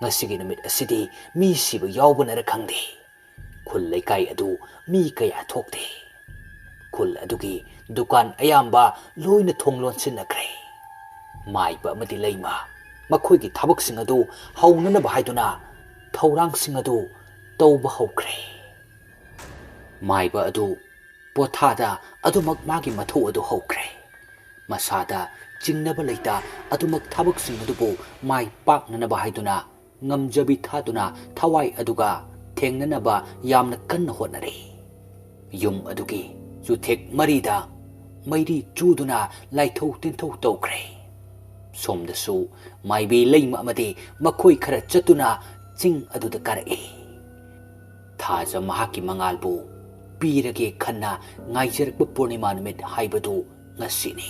ꯉꯁꯤꯒꯤ ꯅꯨꯃꯤꯠ ꯑꯁꯤꯗꯤ ꯃꯤ ꯁꯤꯕ ꯌꯥꯎꯕꯅꯔ ꯈꯪꯗꯦ, ꯈꯨꯜ ꯂꯩꯀꯥꯏ ꯑꯗꯨ ꯃꯤ ꯀꯌꯥ ꯊꯣꯛꯇꯦ꯫ ꯈꯨꯜ ꯑꯗꯨꯒꯤ ꯗꯨꯀꯥꯟ ꯑꯌꯥꯝꯕ ꯂꯣꯏꯅ ꯊꯣꯡ ꯂꯣꯟꯁꯤꯟꯅꯈ꯭ꯔꯦ꯫ ꯃꯥꯏꯕ ꯑꯃꯗꯤ ꯂꯩꯃ ꯃꯈꯣꯏꯒꯤ ꯊꯕꯛꯁꯤꯡ ꯑꯗꯨ ꯍꯧꯅꯅꯕ ꯍꯥꯏꯗꯨꯅ ꯊꯧꯔꯥꯡꯁꯤꯡ ꯑꯗꯨ ꯇꯧꯕ ꯍꯧꯈ꯭ꯔꯦ꯫ ꯃꯥꯏꯕ ꯑꯗꯨ ꯄꯣꯊꯥꯗ ꯑꯗꯨꯃꯛ ꯃꯥꯒꯤ ꯃꯊꯧ ꯑꯗꯨ ꯍꯧꯈ꯭ꯔꯦ꯫ ꯃꯁꯥꯗ ꯆꯤꯡꯅꯕ ꯂꯩꯇ ꯑꯗꯨꯃꯛ ꯊꯕꯛꯁꯤꯡ ꯑꯗꯨꯕꯨ ꯃꯥꯏ ꯄꯥꯛꯅꯅꯕ ꯍꯥꯏꯗꯨꯅ ꯉꯝꯖꯕꯤ ꯊꯥꯗꯨꯅ ꯊꯋꯥꯏ ꯑꯗꯨꯒ ꯊꯦꯡꯅꯅꯕ ꯌꯥꯝꯅ ꯀꯟꯅ ꯍꯣꯠꯅꯔꯤ꯫ ꯌꯨꯝ ꯑꯗꯨꯒꯤ ꯆꯨꯊꯦꯛ ꯃꯔꯤꯗ ꯃꯩꯔꯤ ꯆꯨꯗꯨꯅ ꯂꯥꯏꯊꯧ ꯇꯤꯟꯊꯧ ꯇꯧꯈ꯭ꯔꯦ꯫ ꯁꯣꯝꯗꯁꯨ ꯃꯥꯏꯕꯤ ꯂꯩꯃ ꯑꯃꯗꯤ ꯃꯈꯣꯏ ꯈꯔ ꯆꯠꯇꯨꯅ ꯆꯤꯡ ꯑꯗꯨꯗ ꯀꯥꯔꯛꯏ꯫ ꯊꯥꯖ ꯃꯍꯥꯛꯀꯤ ꯃꯉꯥꯜꯕꯨ ꯄꯤꯔꯒꯦ ꯈꯟꯅ ꯉꯥꯏꯖꯔꯛꯄ ꯄꯨꯔꯅꯤꯃꯥ ꯅꯨꯃꯤꯠ ꯍꯥꯏꯕꯗꯨ ꯉꯁꯤꯅꯤ꯫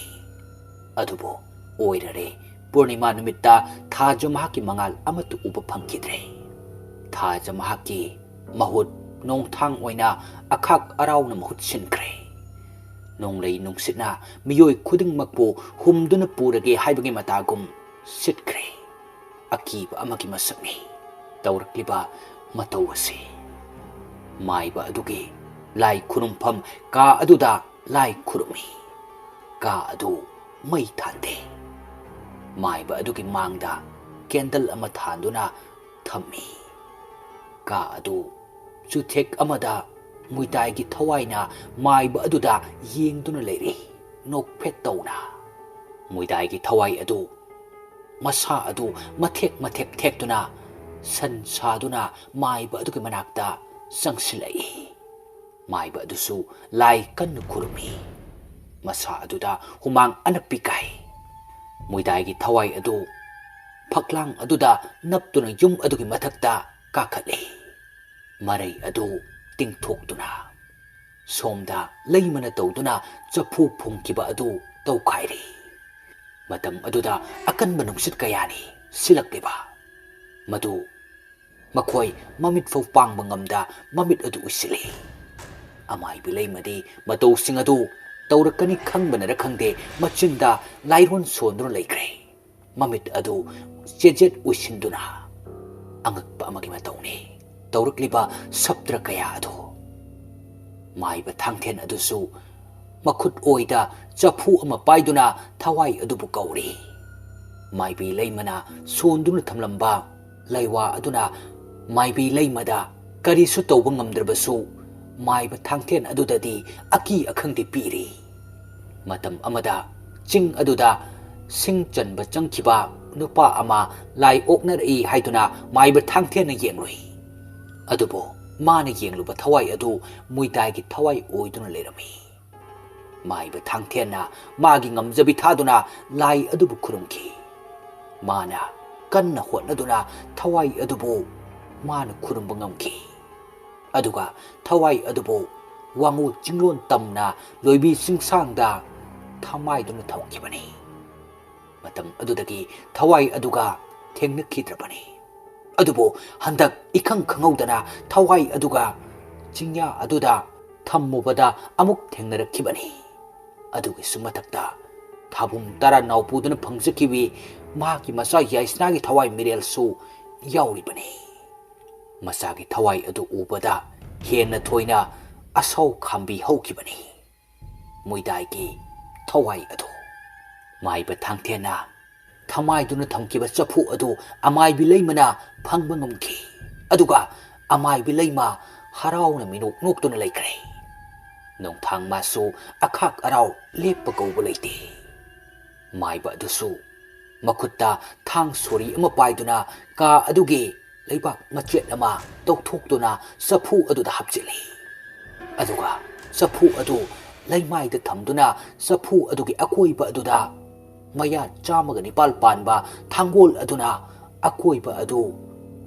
ꯑꯗꯨꯕꯨ ꯑꯣꯏꯔꯔꯦ, ꯄꯨꯔꯅꯤꯃꯥ ꯅꯨꯃꯤꯠꯇ ꯊꯥꯖ ꯃꯍꯥꯛꯀꯤ ꯃꯉꯥꯜ ꯑꯃꯠꯇ ꯎꯕ ꯐꯪꯈꯤꯗ꯭ꯔꯦ꯫ ꯊꯥꯖ ꯃꯍꯥꯛꯀꯤ ꯃꯍꯨꯠ ꯅꯣꯡꯊꯥꯡ ꯑꯣꯏꯅ ꯑꯈꯥꯛ ꯑꯔꯥꯎꯅ ꯃꯍꯨꯠ ꯁꯤꯟꯈ꯭ꯔꯦ꯫ ꯅꯣꯡꯂꯩ ꯅꯨꯡꯁꯤꯠꯅ ꯃꯤꯑꯣꯏ ꯈꯨꯗꯤꯡꯃꯛꯄꯨ ꯍꯨꯝꯗꯨꯅ ꯄꯨꯔꯒꯦ ꯍꯥꯏꯕꯒꯤ ꯃꯇꯥꯒꯨꯝ ꯁꯤꯠꯈ꯭ꯔꯦ꯫ ꯑꯀꯤꯕ ꯑꯃꯒꯤ ꯃꯁꯛꯅꯤ ꯇꯧꯔꯛꯂꯤꯕ ꯃꯇꯧ ꯑꯁꯤ꯫ ꯃꯥꯏꯕ ꯑꯗꯨꯒꯤ ꯂꯥꯏ ꯈꯨꯔꯨꯝꯐꯝ ꯀꯥ ꯑꯗꯨꯗ ꯂꯥꯏ ꯈꯨꯔꯨꯝꯃꯤ꯫ ꯀꯥ ꯑꯗꯨ ꯃꯩ ꯊꯥꯟꯗꯦ꯫ ꯃꯥꯏꯕ ꯑꯗꯨꯒꯤ ꯃꯥꯡꯗ ꯀꯦꯟꯗꯜ ꯑꯃ ꯊꯥꯟꯗꯨꯅ ꯊꯝꯃꯤ꯫ ꯀꯥ ꯑꯗꯨ ꯆꯨꯊꯦꯛ ꯑꯃꯗ ꯃꯨꯏꯗꯥꯏꯒꯤ ꯊꯋꯥꯏꯅ ꯃꯥꯏꯕ ꯑꯗꯨꯗ ꯌꯦꯡꯗꯨꯅ ꯂꯩꯔꯤ, ꯅꯣꯛꯐꯦꯠ ꯇꯧꯅ꯫ ꯃꯨꯏꯗꯥꯏꯒꯤ ꯊꯋꯥꯏ ꯑꯗꯨ, ꯃꯁꯥ ꯑꯗꯨ ꯃꯊꯦꯛ ꯃꯊꯦꯛ ꯊꯦꯛꯇꯨꯅ ꯁꯟ ꯁꯥꯗꯨꯅ ꯃꯥꯏꯕ ꯑꯗꯨꯒꯤ ꯃꯅꯥꯛꯇ ꯆꯪꯁꯤꯜꯂꯛꯏ꯫ ꯃꯥꯏꯕ ꯑꯗꯨꯁꯨ ꯂꯥꯏ ꯀꯟꯅ ꯈꯨꯔꯨꯝꯃꯤ꯫ ꯃꯁꯥ ꯑꯗꯨꯗ ꯍꯨꯃꯥꯡ ꯑꯅꯞꯄꯤ ꯀꯥꯏ꯫ ꯃꯨꯏꯗꯥꯏꯒꯤ ꯊꯋꯥꯏ ꯑꯗꯨ ꯐꯛꯂꯥꯡ ꯑꯗꯨꯗ ꯅꯞꯇꯨꯅ ꯌꯨꯝ ꯑꯗꯨꯒꯤ ꯃꯊꯛꯇ ꯀꯥꯈꯠꯂꯤ꯫ ꯃꯔꯩ ꯑꯗꯨ ꯇꯤꯡꯊꯣꯛꯇꯨꯅ ꯁꯣꯝꯗ ꯂꯩꯃꯅ ꯇꯧꯗꯨꯅ ꯆꯐꯨ ꯐꯨꯝꯈꯤꯕ ꯑꯗꯨ ꯇꯧꯈꯥꯏꯔꯤ꯫ ꯃꯇꯝ ꯑꯗꯨꯗ ꯑꯀꯟꯕ ꯅꯨꯡꯁꯤꯠ ꯀꯌꯥꯅꯤ ꯁꯤꯜꯂꯛꯂꯤꯕ꯫ ꯃꯗꯨ ꯃꯈꯣꯏ ꯃꯃꯤꯠ ꯐꯥꯎ ꯄꯥꯡꯕ ꯉꯝꯗ ꯃꯃꯤꯠ ꯑꯗꯨ ꯎꯏꯁꯤꯜꯂꯤ꯫ ꯑꯃꯥꯏꯕꯤ ꯂꯩꯃꯗꯤ ꯃꯇꯧꯁꯤꯡ ꯑꯗꯨ ꯇꯧꯔꯛꯀꯅꯤ ꯈꯪꯕꯅꯔ ꯈꯪꯗꯦ, ꯃꯆꯤꯟꯗ ꯂꯥꯏꯔꯣꯟ ꯁꯣꯟꯗꯨꯅ ꯂꯩꯈ꯭ꯔꯦ꯫ ꯃꯃꯤꯠ ꯑꯗꯨ ꯆꯦꯖꯦꯠ ꯎꯏꯁꯤꯟꯗꯨꯅ ꯑꯉꯛꯄ ꯑꯃꯒꯤ ꯃꯇꯧꯅꯤ ꯇꯧꯔꯛꯂꯤꯕ ꯁꯞꯇ꯭ꯔ ꯀꯌꯥ ꯑꯗꯨ꯫ ꯃꯥꯏꯕ ꯊꯥꯡꯊꯦꯟ ꯑꯗꯨꯁꯨ ꯃꯈꯨꯠ ꯑꯣꯏꯗ ꯆꯐꯨ ꯑꯃ ꯄꯥꯏꯗꯨꯅ ꯊꯋꯥꯏ ꯑꯗꯨꯕꯨ ꯀꯧꯔꯤ꯫ ꯃꯥꯏꯕꯤ ꯂꯩꯃꯅ ꯁꯣꯟꯗꯨꯅ ꯊꯝꯂꯝꯕ ꯂꯩꯋꯥ ꯑꯗꯨꯅ ꯃꯥꯏꯕꯤ ꯂꯩꯃꯗ ꯀꯔꯤꯁꯨ ꯇꯧꯕ ꯉꯝꯗ꯭ꯔꯕꯁꯨ, ꯃꯥꯏꯕ ꯊꯥꯡꯊꯦꯟ ꯑꯗꯨꯗꯗꯤ ꯑꯀꯤ ꯑꯈꯪꯗꯤ ꯄꯤꯔꯤ꯫ ꯃꯇꯝ ꯑꯃꯗ ꯆꯤꯡ ꯑꯗꯨꯗ ꯁꯤꯡ ꯆꯟꯕ ꯆꯪꯈꯤꯕ ꯅꯨꯄꯥ ꯑꯃ ꯂꯥꯏ ꯑꯣꯛꯅꯔꯛꯏ ꯍꯥꯏꯗꯨꯅ ꯃꯥꯏꯕ ꯊꯥꯡꯊꯦꯟꯅ ꯌꯦꯡꯂꯨꯏ꯫ ꯑꯗꯨꯕꯨ ꯃꯥꯅ ꯌꯦꯡꯂꯨꯕ ꯊꯋꯥꯏ ꯑꯗꯨ ꯃꯨꯏꯗꯥꯏꯒꯤ ꯊꯋꯥꯏ ꯑꯣꯏꯗꯨꯅ ꯂꯩꯔꯝꯃꯤ꯫ ꯃꯥꯏꯕ ꯊꯥꯡꯊꯦꯟꯅ ꯃꯥꯒꯤ ꯉꯝꯖꯕꯤ ꯊꯥꯗꯨꯅ ꯂꯥꯏ ꯑꯗꯨꯕꯨ ꯈꯨꯔꯨꯝꯈꯤ꯫ ꯃꯥꯅ ꯀꯟꯅ ꯍꯣꯠꯅꯗꯨꯅ ꯊꯋꯥꯏ ꯑꯗꯨꯕꯨ ꯃꯥꯅ ꯈꯨꯔꯨꯝꯕ ꯉꯝꯈꯤ꯫ ꯑꯗꯨꯒ ꯊꯋꯥꯏ ꯑꯗꯨꯕꯨ ꯋꯥꯉꯨ ꯆꯤꯡꯂꯣꯟ ꯇꯝꯅ ꯂꯣꯏꯕꯤ ꯆꯤꯡꯁꯥꯡꯗ ꯊꯃꯥꯏꯗꯨꯅ ꯊꯝꯈꯤꯕꯅꯤ꯫ ꯃꯇꯝ ꯑꯗꯨꯗꯒꯤ ꯊꯋꯥꯏ ꯑꯗꯨꯒ ꯊꯦꯡꯅꯈꯤꯗ꯭ꯔꯕꯅꯤ꯫ ꯑꯗꯨꯕꯨ ꯍꯟꯗꯛ ꯏꯈꯪ ꯈꯪꯍꯧꯗꯅ ꯊꯋꯥꯏ ꯑꯗꯨꯒ ꯆꯤꯡꯌꯥ ꯑꯗꯨꯗ ꯊꯝꯃꯨꯕꯗ ꯑꯃꯨꯛ ꯊꯦꯡꯅꯔꯛꯈꯤꯕꯅꯤ꯫ ꯑꯗꯨꯒꯤꯁꯨ ꯃꯊꯛꯇ ꯊꯥꯕꯨꯝ ꯇꯔꯥ ꯅꯥꯎꯄꯨꯗꯨꯅ ꯐꯪꯖꯈꯤꯕꯤ ꯃꯍꯥꯛꯀꯤ ꯃꯆꯥ ꯌꯥꯏꯁꯅꯥꯒꯤ ꯊꯋꯥꯏ ꯃꯤꯔꯦꯜꯁꯨ ꯌꯥꯎꯔꯤꯕꯅꯤ꯫ ꯃꯆꯥꯒꯤ ꯊꯋꯥꯏ ꯑꯗꯨ ꯎꯕꯗ ꯍꯦꯟꯅ ꯊꯣꯏꯅ ꯑꯁꯥꯎ ꯈꯥꯝꯕꯤ ꯍꯧꯈꯤꯕꯅꯤ꯫ ꯃꯣꯏꯗꯥꯏꯒꯤ ꯊꯋꯥꯏ ꯑꯗꯨ ꯃꯥꯏꯕ ꯊꯥꯡꯊꯦꯟꯅ ꯊꯃꯥꯏꯗꯨꯅ ꯊꯝꯈꯤꯕ ꯆꯐꯨ ꯑꯗꯨ ꯑꯃꯥꯏꯕꯤ ꯂꯩꯃꯅ ꯐꯪꯕ ꯉꯝꯈꯤ꯫ ꯑꯗꯨꯒ ꯑꯃꯥꯏꯕꯤ ꯂꯩꯃ ꯍꯔꯥꯎꯅ ꯃꯤꯅꯣꯛ ꯅꯣꯛꯇꯨꯅ ꯂꯩꯈ꯭ꯔꯦ꯫ ꯅꯣꯡꯊꯥꯡ ꯃꯥꯁꯨ ꯑꯈꯥꯛ ꯑꯔꯥꯎ ꯂꯦꯞꯄ ꯀꯧꯕ ꯂꯩꯇꯦ꯫ ꯃꯥꯏꯕ ꯑꯗꯨꯁꯨ ꯃꯈꯨꯠꯇ ꯊꯥꯡ ꯁꯣꯔꯤ ꯑꯃ ꯄꯥꯏꯗꯨꯅ ꯀꯥ ꯑꯗꯨꯒꯤ ꯂꯩꯕꯥꯛ ꯃꯆꯦꯠ ꯑꯃ ꯇꯧꯊꯣꯛꯇꯨꯅ ꯆꯐꯨ ꯑꯗꯨꯗ ꯍꯥꯞꯆꯤꯜꯂꯤ꯫ ꯑꯗꯨꯒ ꯆꯐꯨ ꯑꯗꯨ ꯂꯩꯃꯥꯏꯗ ꯊꯝꯗꯨꯅ ꯆꯐꯨ ꯑꯗꯨꯒꯤ ꯑꯀꯣꯏꯕ ꯑꯗꯨꯗ ꯃꯌꯥ ꯆꯥꯝꯃꯒ ꯅꯤꯄꯥꯜ ꯄꯥꯟꯕ ꯊꯥꯡꯒꯣꯜ ꯑꯗꯨꯅ ꯑꯀꯣꯏꯕ ꯑꯗꯨ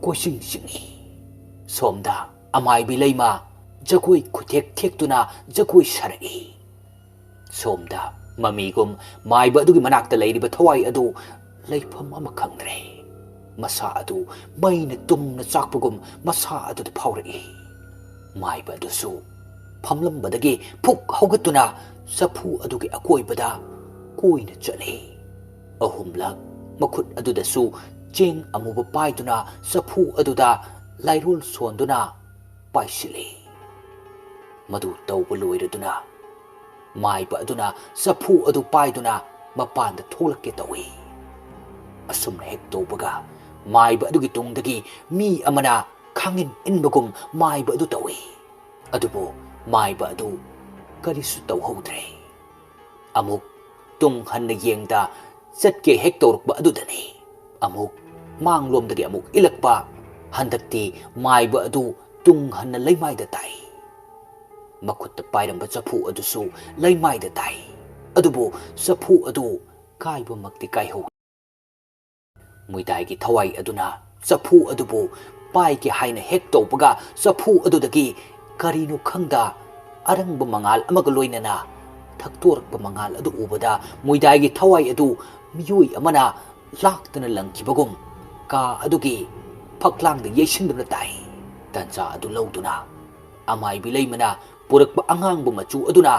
ꯀꯣꯏꯆꯤꯡ ꯆꯤꯡꯏ꯫ ꯁꯣꯝꯗ ꯑꯃꯥꯏꯕꯤ ꯂꯩꯃ ꯖꯒꯣꯏ ꯈꯨꯊꯦꯛ ꯊꯦꯛꯇꯨꯅ ꯖꯒꯣꯏ ꯁꯥꯔꯛꯏ꯫ ꯁꯣꯝꯗ ꯃꯃꯤꯒꯨꯝ ꯃꯥꯏꯕ ꯑꯗꯨꯒꯤ ꯃꯅꯥꯛꯇ ꯂꯩꯔꯤꯕ ꯊꯋꯥꯏ ꯑꯗꯨ ꯂꯩꯐꯝ ꯑꯃ ꯈꯪꯗ꯭ꯔꯦ꯫ ꯃꯁꯥ ꯑꯗꯨ ꯃꯩꯅ ꯇꯨꯝꯅ ꯆꯥꯛꯄꯒꯨꯝ ꯃꯁꯥ ꯑꯗꯨꯗ ꯐꯥꯎꯔꯛꯏ꯫ ꯃꯥꯏꯕ ꯑꯗꯨꯁꯨ ꯐꯝꯂꯝꯕꯗꯒꯤ ꯐꯨꯛ ꯍꯧꯒꯠꯇꯨꯅ ꯆꯐꯨ ꯑꯗꯨꯒꯤ ꯑꯀꯣꯏꯕꯗ ꯀꯣꯏꯅ ꯆꯠꯂꯤ꯫ ꯑꯍꯨꯝꯂꯛ ꯃꯈꯨꯠ ꯑꯗꯨꯗꯁꯨ ꯆꯦꯡ ꯑꯃꯨꯕ ꯄꯥꯏꯗꯨꯅ ꯆꯐꯨ ꯑꯗꯨꯗ ꯂꯥꯏꯔꯣꯜ ꯁꯣꯟꯗꯨꯅ ꯄꯥꯏꯁꯤꯜꯂꯤ꯫ ꯃꯗꯨ ꯇꯧꯕ ꯂꯣꯏꯔꯗꯨꯅ ꯃꯥꯏꯕ ꯑꯗꯨꯅ ꯆꯐꯨ ꯑꯗꯨ ꯄꯥꯏꯗꯨꯅ ꯃꯄꯥꯟꯗ ꯊꯣꯛꯂꯛꯀꯦ ꯇꯧꯏ꯫ ꯑꯁꯨꯝꯅ ꯍꯦꯛ ꯇꯧꯕꯒ ꯃꯥꯏꯕ ꯑꯗꯨꯒꯤ ꯇꯨꯡꯗꯒꯤ ꯃꯤ ꯑꯃꯅ ꯈꯥꯡꯏꯟ ꯏꯟꯕꯒꯨꯝ ꯃꯥꯏꯕ ꯑꯗꯨ ꯇꯧꯏ꯫ ꯑꯗꯨꯕꯨ ꯃꯥꯏꯕ ꯑꯗꯨ ꯀꯔꯤꯁꯨ ꯇꯧꯍꯧꯗ꯭ꯔꯦ꯫ ꯑꯃꯨꯛ ꯇꯨꯡ ꯍꯟꯅ ꯌꯦꯡꯗ ꯆꯠꯀꯦ ꯍꯦꯛ ꯇꯧꯔꯛꯄ ꯑꯗꯨꯗꯅꯤ ꯑꯃꯨꯛ ꯃꯥꯡꯂꯣꯝꯗꯒꯤ ꯑꯃꯨꯛ ꯏꯜꯂꯛꯄ꯫ ꯍꯟꯗꯛꯇꯤ ꯃꯥꯏꯕ ꯑꯗꯨ ꯇꯨꯡ ꯍꯟꯅ ꯂꯩꯃꯥꯏꯗ ꯇꯥꯏ꯫ ꯃꯈꯨꯠꯇ ꯄꯥꯏꯔꯝꯕ ꯆꯐꯨ ꯑꯗꯨꯁꯨ ꯂꯩꯃꯥꯏꯗ ꯇꯥꯏ꯫ ꯑꯗꯨꯕꯨ ꯆꯐꯨ ꯑꯗꯨ ꯀꯥꯏꯕꯃꯛꯇꯤ ꯀꯥꯏꯍꯧꯏ꯫ ꯃꯨꯏꯗꯥꯏꯒꯤ ꯊꯋꯥꯏ ꯑꯗꯨꯅ ꯆꯐꯨ ꯑꯗꯨꯕꯨ ꯄꯥꯏꯒꯦ ꯍꯥꯏꯅ ꯍꯦꯛ ꯇꯧꯕꯒ ꯆꯐꯨ ꯑꯗꯨꯗꯒꯤ ꯀꯔꯤꯅꯣ ꯈꯪꯗ ꯑꯔꯪꯕ ꯃꯉꯥꯜ ꯑꯃꯒ ꯂꯣꯏꯅꯅ ꯊꯛꯇꯣꯔꯛꯄ ꯃꯉꯥꯜ ꯑꯗꯨ ꯎꯕꯗ ꯃꯣꯏꯗꯥꯏꯒꯤ ꯊꯋꯥꯏ ꯑꯗꯨ ꯃꯤꯑꯣꯏ ꯑꯃꯅ ꯂꯥꯛꯇꯅ ꯂꯪꯈꯤꯕꯒꯨꯝ ꯀꯥ ꯑꯗꯨꯒꯤ ꯐꯛꯂꯥꯡꯗ ꯌꯩꯁꯤꯟꯗꯨꯅ ꯇꯥꯏ꯫ ꯇꯟꯖꯥ ꯑꯗꯨ ꯂꯧꯗꯨꯅ ꯑꯃꯥꯏꯕꯤ ꯂꯩꯃꯅ ꯄꯨꯔꯛꯄ ꯑꯉꯥꯡꯕ ꯃꯆꯨ ꯑꯗꯨꯅ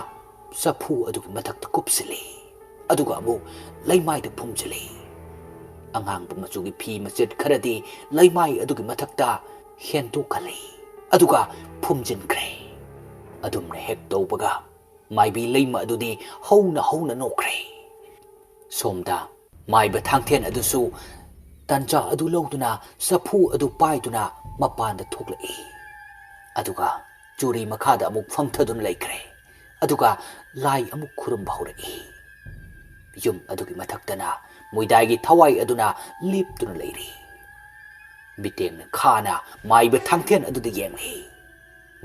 ꯆꯐꯨ ꯑꯗꯨꯒꯤ ꯃꯊꯛꯇ ꯀꯨꯞꯁꯤꯜꯂꯤ꯫ ꯑꯗꯨꯒ ꯑꯃꯨꯛ ꯂꯩꯃꯥꯏꯗ ꯐꯨꯝꯖꯤꯜꯂꯤ꯫ ꯑꯉꯥꯡꯕ ꯃꯆꯨꯒꯤ ꯐꯤ ꯃꯆꯦꯠ ꯈꯔꯗꯤ ꯂꯩꯃꯥꯏ ꯑꯗꯨꯒꯤ ꯃꯊꯛꯇ ꯍꯦꯟꯗꯣꯛꯍꯜꯂꯤ꯫ ꯑꯗꯨꯒ ꯐꯨꯝꯖꯤꯟꯈ꯭ꯔꯦ꯫ ꯑꯗꯨꯝꯅ ꯍꯦꯛ ꯇꯧꯕꯒ ꯃꯥꯏꯕꯤ ꯂꯩꯃ ꯑꯗꯨꯗꯤ ꯍꯧꯅ ꯍꯧꯅ ꯅꯣꯛꯈ꯭ꯔꯦ꯫ ꯁꯣꯝꯗ ꯃꯥꯏꯕ ꯊꯥꯡꯊꯦꯟ ꯑꯗꯨꯁꯨ ꯇꯟꯖꯥ ꯑꯗꯨ ꯂꯧꯗꯨꯅ ꯆꯐꯨ ꯑꯗꯨ ꯄꯥꯏꯗꯨꯅ ꯃꯄꯥꯟꯗ ꯊꯣꯛꯂꯛꯏ꯫ ꯑꯗꯨꯒ ꯆꯨꯔꯤ ꯃꯈꯥꯗ ꯑꯃꯨꯛ ꯐꯝꯊꯗꯨꯅ ꯂꯩꯈ꯭ꯔꯦ꯫ ꯑꯗꯨꯒ ꯂꯥꯏ ꯑꯃꯨꯛ ꯈꯨꯔꯨꯝꯕ ꯍꯧꯔꯛꯏ꯫ ꯌꯨꯝ ꯑꯗꯨꯒꯤ ꯃꯊꯛꯇꯅ ꯃꯣꯏꯗꯥꯏꯒꯤ ꯊꯋꯥꯏ ꯑꯗꯨꯅ ꯂꯦꯞꯇꯨꯅ ꯂꯩꯔꯤ꯫ ꯃꯤꯠꯌꯦꯡꯅ ꯈꯥꯅ ꯃꯥꯏꯕ ꯊꯥꯡꯊꯦꯟ ꯑꯗꯨꯗ ꯌꯦꯡꯂꯤ꯫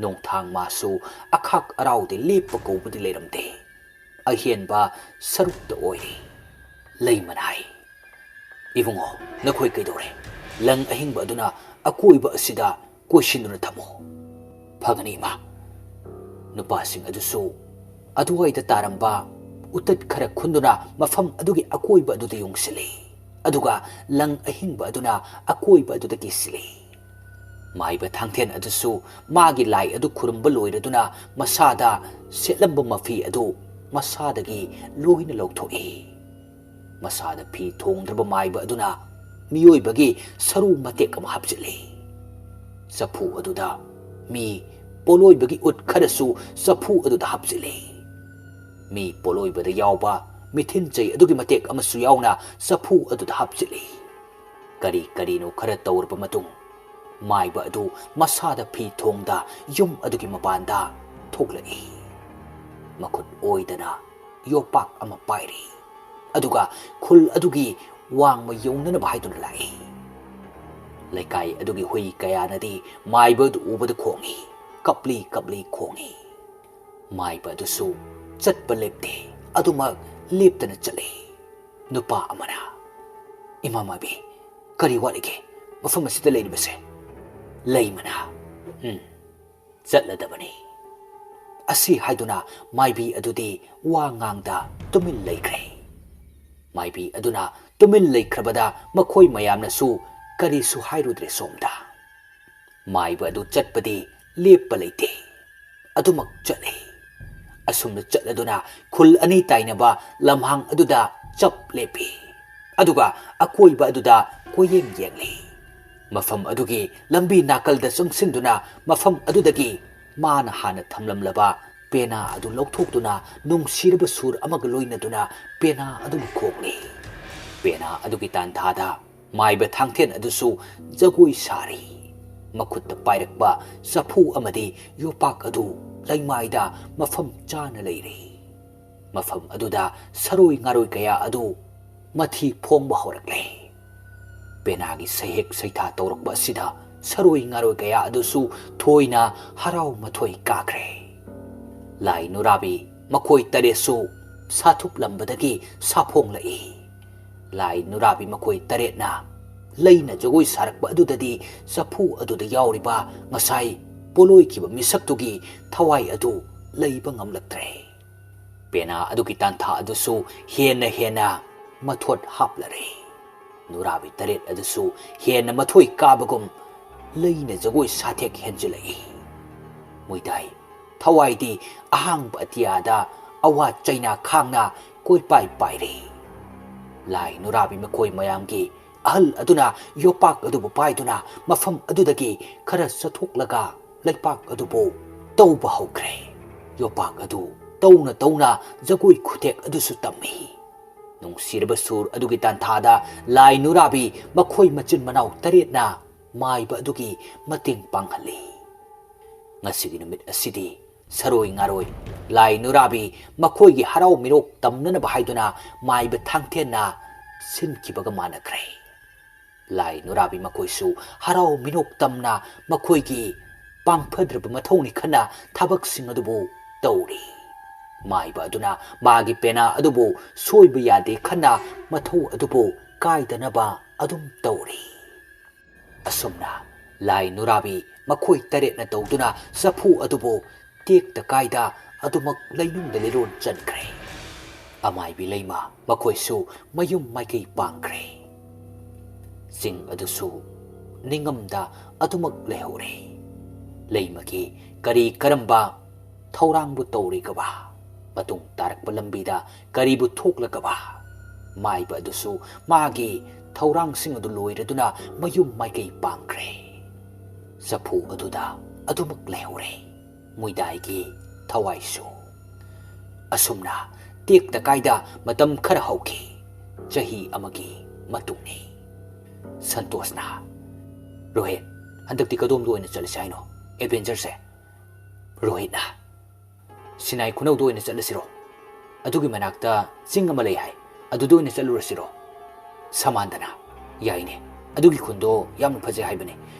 ꯅꯣꯡꯊꯥꯡ ꯃꯥꯁꯨ ꯑꯈꯥꯛ ꯑꯔꯥꯎꯗꯤ ꯂꯦꯞꯄ ꯀꯧꯕꯗꯤ ꯂꯩꯔꯝꯗꯦ꯫ ꯑꯍꯦꯟꯕ ꯁꯔꯨꯛꯇ ꯑꯣꯏꯔꯤ꯫ ꯂꯩꯃꯅ ꯍꯥꯏ, "ꯏꯕꯨꯡꯉꯣ, ꯅꯈꯣꯏ ꯀꯩꯗꯧꯔꯦ? ꯂꯪ ꯑꯍꯤꯡꯕ ꯑꯗꯨꯅ ꯑꯀꯣꯏꯕ ꯑꯁꯤꯗ ꯀꯣꯏꯁꯤꯟꯗꯨꯅ ꯊꯝꯃꯨ꯫" "ꯐꯒꯅꯤ, ꯏꯃꯥ꯫" ꯅꯨꯄꯥꯁꯤꯡ ꯑꯗꯨꯁꯨ ꯑꯗꯨꯋꯥꯏꯗ ꯇꯥꯔꯝꯕ ꯎꯇꯠ ꯈꯔ ꯈꯨꯟꯗꯨꯅ ꯃꯐꯝ ꯑꯗꯨꯒꯤ ꯑꯀꯣꯏꯕ ꯑꯗꯨꯗ ꯌꯨꯡꯁꯤꯜꯂꯤ꯫ ꯑꯗꯨꯒ ꯂꯪ ꯑꯍꯤꯡꯕ ꯑꯗꯨꯅ ꯑꯀꯣꯏꯕ ꯑꯗꯨꯗ ꯀꯤꯁꯤꯜꯂꯤ꯫ ꯃꯥꯏꯕ ꯊꯥꯡꯊꯦꯟ ꯑꯗꯨꯁꯨ ꯃꯥꯒꯤ ꯂꯥꯏ ꯑꯗꯨ ꯈꯨꯔꯨꯝꯕ ꯂꯣꯏꯔꯗꯨꯅ ꯃꯁꯥꯗ ꯁꯦꯠꯂꯝꯕ ꯃꯐꯤ ꯑꯗꯨ ꯃꯁꯥꯗꯒꯤ ꯂꯣꯏꯅ ꯂꯧꯊꯣꯛꯏ꯫ ꯃꯁꯥꯗ ꯐꯤ ꯊꯣꯡꯗ꯭ꯔꯕ ꯃꯥꯏꯕ ꯑꯗꯨꯅ ꯃꯤꯑꯣꯏꯕꯒꯤ ꯁꯔꯨ ꯃꯇꯦꯛ ꯑꯃ ꯍꯥꯞꯆꯤꯜꯂꯤ꯫ ꯆꯐꯨ ꯑꯗꯨꯗ ꯃꯤ ꯄꯣꯠꯂꯣꯏꯕꯒꯤ ꯎꯠ ꯈꯔꯁꯨ ꯆꯐꯨ ꯑꯗꯨꯗ ꯍꯥꯞꯆꯤꯜꯂꯤ꯫ ꯃꯤ ꯄꯣꯠꯂꯣꯏꯕꯗ ꯌꯥꯎꯕ ꯃꯤꯊꯤꯟ ꯆꯩ ꯑꯗꯨꯒꯤ ꯃꯇꯦꯛ ꯑꯃꯁꯨ ꯌꯥꯎꯅ ꯆꯐꯨ ꯑꯗꯨꯗ ꯍꯥꯞꯆꯤꯜꯂꯤ꯫ ꯀꯔꯤ ꯀꯔꯤꯅꯣ ꯈꯔ ꯇꯧꯔꯕ ꯃꯇꯨꯡ, ꯃꯥꯏꯕ ꯑꯗꯨ ꯃꯁꯥꯗ ꯐꯤ ꯊꯣꯡꯗ ꯌꯨꯝ ꯑꯗꯨꯒꯤ ꯃꯄꯥꯟꯗ ꯊꯣꯛꯂꯛꯏ꯫ ꯃꯈꯨꯠ ꯑꯣꯏꯗꯅ ꯌꯣꯄꯥꯛ ꯑꯃ ꯄꯥꯏꯔꯤ꯫ ꯑꯗꯨꯒ ꯈꯨꯜ ꯑꯗꯨꯒꯤ ꯋꯥꯡꯃ ꯌꯧꯅꯅꯕ ꯍꯥꯏꯗꯨꯅ ꯂꯥꯛꯏ꯫ ꯂꯩꯀꯥꯏ ꯑꯗꯨꯒꯤ ꯍꯨꯏ ꯀꯌꯥꯅꯗꯤ ꯃꯥꯏꯕ ꯑꯗꯨ ꯎꯕꯗ ꯈꯣꯡꯏ, ꯀꯞꯂꯤ ꯀꯞꯂꯤ ꯈꯣꯡꯏ꯫ ꯃꯥꯏꯕ ꯑꯗꯨꯁꯨ ꯆꯠꯄ ꯂꯦꯞꯇꯦ, ꯑꯗꯨꯃꯛ ꯂꯦꯞꯇꯅ ꯆꯠꯂꯤ꯫ ꯅꯨꯄꯥ ꯑꯃꯅ, "ꯏꯃꯥ ꯃꯥꯏꯕꯤ, ꯀꯔꯤ ꯋꯥꯠꯂꯤꯒꯦ ꯃꯐꯝ ꯑꯁꯤꯗ ꯂꯩꯔꯤꯕꯁꯦ?" ꯂꯩꯃꯅ, "ꯎꯝ, ꯆꯠꯂꯗꯕꯅꯤ꯫" ꯑꯁꯤ ꯍꯥꯏꯗꯨꯅ ꯃꯥꯏꯕꯤ ꯑꯗꯨꯗꯤ ꯋꯥ ꯉꯥꯡꯗ ꯇꯨꯃꯤꯟ ꯂꯩꯈ꯭ꯔꯦ꯫ ꯃꯥꯏꯕꯤ ꯑꯗꯨꯅ ꯇꯨꯃꯤꯟ ꯂꯩꯈ꯭ꯔꯕꯗ ꯃꯈꯣꯏ ꯃꯌꯥꯝꯅꯁꯨ ꯀꯔꯤꯁꯨ ꯍꯥꯏꯔꯨꯗ꯭ꯔꯦ ꯁꯣꯝꯗ꯫ ꯃꯥꯏꯕ ꯑꯗꯨ ꯆꯠꯄꯗꯤ ꯂꯦꯞꯄ ꯂꯩꯇꯦ꯫ ꯑꯗꯨꯃꯛ ꯆꯠꯂꯤ꯫ ꯑꯁꯨꯝꯅ ꯆꯠꯂꯗꯨꯅ ꯈꯨꯜ ꯑꯅꯤ ꯇꯥꯏꯅꯕ ꯂꯝꯍꯥꯡ ꯑꯗꯨꯗ ꯆꯞ ꯂꯦꯞꯄꯤ꯫ ꯑꯗꯨꯒ ꯑꯀꯣꯏꯕ ꯑꯗꯨꯗ ꯀꯣꯏꯌꯦꯡ ꯌꯦꯡꯂꯤ꯫ ꯃꯐꯝ ꯑꯗꯨꯒꯤ ꯂꯝꯕꯤ ꯅꯥꯀꯜꯗ ꯆꯪꯁꯤꯟꯗꯨꯅ ꯃꯐꯝ ꯑꯗꯨꯗꯒꯤ ꯃꯥꯅ ꯍꯥꯟꯅ ꯊꯝꯂꯝꯂꯕ ꯄꯦꯅꯥ ꯑꯗꯨ ꯂꯧꯊꯣꯛꯇꯨꯅ ꯅꯨꯡꯁꯤꯔꯕ ꯁꯨꯔ ꯑꯃꯒ ꯂꯣꯏꯅꯗꯨꯅ ꯄꯦꯅꯥ ꯑꯗꯨꯕꯨ ꯈꯣꯡꯂꯤ꯫ ꯄꯦꯅꯥ ꯑꯗꯨꯒꯤ ꯇꯥꯟꯊꯥꯗ ꯃꯥꯏꯕ ꯊꯥꯡꯊꯦꯟ ꯑꯗꯨꯁꯨ ꯖꯒꯣꯏ ꯁꯥꯔꯤ꯫ ꯃꯈꯨꯠꯇ ꯄꯥꯏꯔꯛꯄ ꯆꯐꯨ ꯑꯃꯗꯤ ꯌꯣꯄꯥꯛ ꯑꯗꯨ ꯂꯩꯃꯥꯏꯗ ꯃꯐꯝ ꯆꯥꯅ ꯂꯩꯔꯤ꯫ ꯃꯐꯝ ꯑꯗꯨꯗ ꯁꯔꯣꯏ ꯉꯥꯔꯣꯏ ꯀꯌꯥ ꯑꯗꯨ ꯃꯊꯤ ꯐꯣꯡꯕ ꯍꯧꯔꯛꯂꯦ꯫ ꯄꯦꯅꯥꯒꯤ ꯁꯩꯍꯦꯛ ꯁꯩꯊꯥ ꯇꯧꯔꯛꯄ ꯑꯁꯤꯗ ꯁꯔꯣꯏ ꯉꯥꯔꯣꯏ ꯀꯌꯥ ꯑꯗꯨꯁꯨ ꯊꯣꯏꯅ ꯍꯔꯥꯎ ꯃꯊꯣꯏ ꯀꯥꯈ꯭ꯔꯦ꯫ ꯂꯥꯏ ꯅꯨꯔꯥꯕꯤ ꯃꯈꯣꯏ ꯇꯔꯦꯠꯁꯨ ꯁꯥꯊꯨꯞꯂꯝꯕꯗꯒꯤ ꯁꯥꯐꯣꯡꯂꯛꯏ꯫ ꯂꯥꯏ ꯅꯨꯔꯥꯕꯤ ꯃꯈꯣꯏ ꯇꯔꯦꯠꯅ ꯂꯩꯅ ꯖꯒꯣꯏ ꯁꯥꯔꯛꯄ ꯑꯗꯨꯗꯗꯤ ꯆꯐꯨ ꯑꯗꯨꯗ ꯌꯥꯎꯔꯤꯕ ꯉꯁꯥꯏ ꯄꯣꯂꯣꯏꯈꯤꯕ ꯃꯤꯁꯛꯇꯨꯒꯤ ꯊꯋꯥꯏ ꯑꯗꯨ ꯂꯩꯕ ꯉꯝꯂꯛꯇ꯭ꯔꯦ꯫ ꯄꯦꯅꯥ ꯑꯗꯨꯒꯤ ꯇꯥꯟꯊꯥ ꯑꯗꯨꯁꯨ ꯍꯦꯟꯅ ꯍꯦꯟꯅ ꯃꯊꯣꯠ ꯍꯥꯞꯂꯔꯦ꯫ ꯅꯨꯔꯥꯕꯤ ꯇꯔꯦꯠ ꯑꯗꯨꯁꯨ ꯍꯦꯟꯅ ꯃꯊꯣꯏ ꯀꯥꯕꯒꯨꯝ ꯂꯩꯅ ꯖꯒꯣꯏ ꯁꯥꯊꯦꯛ ꯍꯦꯟꯖꯤꯜꯂꯛꯏ꯫ ꯃꯣꯏꯗꯥꯏ ꯊꯋꯥꯏꯗꯤ ꯑꯍꯥꯡꯕ ꯑꯇꯤꯌꯥꯗ ꯑꯋꯥ ꯆꯩꯅꯥ ꯈꯥꯡꯅ ꯀꯣꯏꯄꯥꯏ ꯄꯥꯏꯔꯤ꯫ ꯂꯥꯏ ꯅꯨꯔꯥꯕꯤ ꯃꯈꯣꯏ ꯃꯌꯥꯝꯒꯤ ꯑꯍꯜ ꯑꯗꯨꯅ ꯌꯣꯄꯥꯛ ꯑꯗꯨꯕꯨ ꯄꯥꯏꯗꯨꯅ ꯃꯐꯝ ꯑꯗꯨꯗꯒꯤ ꯈꯔ ꯆꯠꯊꯣꯛꯂꯒ ꯂꯩꯄꯥꯛ ꯑꯗꯨꯕꯨ ꯇꯧꯕ ꯍꯧꯈ꯭ꯔꯦ꯫ ꯌꯣꯄꯥꯛ ꯑꯗꯨ ꯇꯧꯅ ꯇꯧꯅ ꯖꯒꯣꯏ ꯈꯨꯊꯦꯛ ꯑꯗꯨꯁꯨ ꯇꯝꯃꯤ꯫ ꯅꯨꯡꯁꯤꯔꯕ ꯁꯨꯔ ꯑꯗꯨꯒꯤ ꯇꯥꯟꯊꯥꯗ ꯂꯥꯏ ꯅꯨꯔꯥꯕꯤ ꯃꯈꯣꯏ ꯃꯆꯤꯟ ꯃꯅꯥꯎ ꯇꯔꯦꯠꯅ ꯃꯥꯏꯕ ꯑꯗꯨꯒꯤ ꯃꯇꯦꯡ ꯄꯥꯡꯍꯜꯂꯤ꯫ ꯉꯁꯤꯒꯤ ꯅꯨꯃꯤꯠ ꯑꯁꯤꯗꯤ ꯁꯔꯣꯏ ꯉꯥꯔꯣꯏ, ꯂꯥꯏ ꯅꯨꯔꯥꯕꯤ ꯃꯈꯣꯏꯒꯤ ꯍꯔꯥꯎ ꯃꯤꯅꯣꯛ ꯇꯝꯅꯅꯕ ꯍꯥꯏꯗꯨꯅ ꯃꯥꯏꯕ ꯊꯥꯡꯊꯦꯟꯅ ꯁꯤꯟꯈꯤꯕꯒ ꯃꯥꯟꯅꯈ꯭ꯔꯦ꯫ ꯂꯥꯏ ꯅꯨꯔꯥꯕꯤ ꯃꯈꯣꯏꯁꯨ ꯍꯔꯥꯎ ꯃꯤꯅꯣꯛ ꯇꯝꯅ ꯃꯈꯣꯏꯒꯤ ꯄꯥꯡꯐꯗ꯭ꯔꯕ ꯃꯊꯧꯅꯤ ꯈꯟꯅ ꯊꯕꯛꯁꯤꯡ ꯑꯗꯨꯕꯨ ꯇꯧꯔꯤ꯫ ꯃꯥꯏꯕ ꯑꯗꯨꯅ ꯃꯥꯒꯤ ꯄꯦꯅꯥ ꯑꯗꯨꯕꯨ ꯁꯣꯏꯕ ꯌꯥꯗꯦ ꯈꯟꯅ ꯃꯊꯧ ꯑꯗꯨꯕꯨ ꯀꯥꯏꯗꯅꯕ ꯑꯗꯨꯝ ꯇꯧꯔꯤ꯫ ꯑꯁꯨꯝꯅ ꯂꯥꯏ ꯅꯨꯔꯥꯕꯤ ꯃꯈꯣꯏ ꯇꯔꯦꯠꯅ ꯇꯧꯗꯨꯅ ꯆꯐꯨ ꯑꯗꯨꯕꯨ ꯇꯦꯛꯇ ꯀꯥꯏꯗ ꯑꯗꯨꯃꯛ ꯂꯩꯅꯨꯡꯗ ꯂꯤꯔꯣꯟ ꯆꯟꯈ꯭ꯔꯦ꯫ ꯑꯃꯥꯏꯕꯤ ꯂꯩꯃ ꯃꯈꯣꯏꯁꯨ ꯃꯌꯨꯝ ꯃꯥꯏꯀꯩ ꯄꯥꯡꯈ꯭ꯔꯦ꯫ ꯆꯤꯡ ꯑꯗꯨꯁꯨ ꯅꯤꯡꯉꯝꯗ ꯑꯗꯨꯃꯛ ꯂꯩꯍꯧꯔꯦ꯫ ꯂꯩꯃꯒꯤ ꯀꯔꯤ ꯀꯔꯝꯕ ꯊꯧꯔꯥꯡꯕꯨ ꯇꯧꯔꯤꯒꯕ? ꯃꯇꯨꯡ ꯇꯥꯔꯛꯄ ꯂꯝꯕꯤꯗ ꯀꯔꯤꯕꯨ ꯊꯣꯛꯂꯒꯕ? ꯃꯥꯏꯕ ꯑꯗꯨꯁꯨ ꯃꯥꯒꯤ ꯊꯧꯔꯥꯡꯁꯤꯡ ꯑꯗꯨ ꯂꯣꯏꯔꯗꯨꯅ ꯃꯌꯨꯝ ꯃꯥꯏꯀꯩ ꯄꯥꯡꯈ꯭ꯔꯦ꯫ ꯆꯐꯨ ꯑꯗꯨꯗ ꯑꯗꯨꯃꯛ ꯂꯩꯍꯧꯔꯦ ꯃꯨꯏꯗꯥꯏꯒꯤ ꯊꯋꯥꯏꯁꯨ꯫ ꯑꯁꯨꯝꯅ ꯇꯦꯛꯇ ꯀꯥꯏꯗ ꯃꯇꯝ ꯈꯔ ꯍꯧꯈꯤ꯫ ꯆꯍꯤ ꯑꯃꯒꯤ ꯃꯇꯨꯡꯅꯤ꯫ ꯁꯟꯇꯣꯁꯅ, "ꯔꯣꯍꯤꯠ, ꯍꯟꯗꯛꯇꯤ ꯀꯗꯣꯝꯗ ꯑꯣꯏꯅ ꯆꯠꯂꯁꯤ ꯍꯥꯏꯅꯣ ꯑꯦꯗꯚꯦꯟꯆꯔꯁꯦ?" ꯔꯣꯍꯤꯠꯅ, "ꯁꯤꯅꯥꯏ ꯈꯨꯅꯧꯗ ꯑꯣꯏꯅ ꯆꯠꯂꯁꯤꯔꯣ? ꯑꯗꯨꯒꯤ ꯃꯅꯥꯛꯇ ꯆꯤꯡ ꯑꯃ ꯂꯩ ꯍꯥꯏ, ꯑꯗꯨꯗ ꯑꯣꯏꯅ ꯆꯠꯂꯨꯔꯁꯤꯔꯣ?" ꯁꯃꯥꯟꯗꯅ, "ꯌꯥꯏꯅꯦ, ꯑꯗꯨꯒꯤ ꯈꯨꯟꯗꯣ ꯌꯥꯝꯅ ꯐꯖꯩ ꯍꯥꯏꯕꯅꯦ,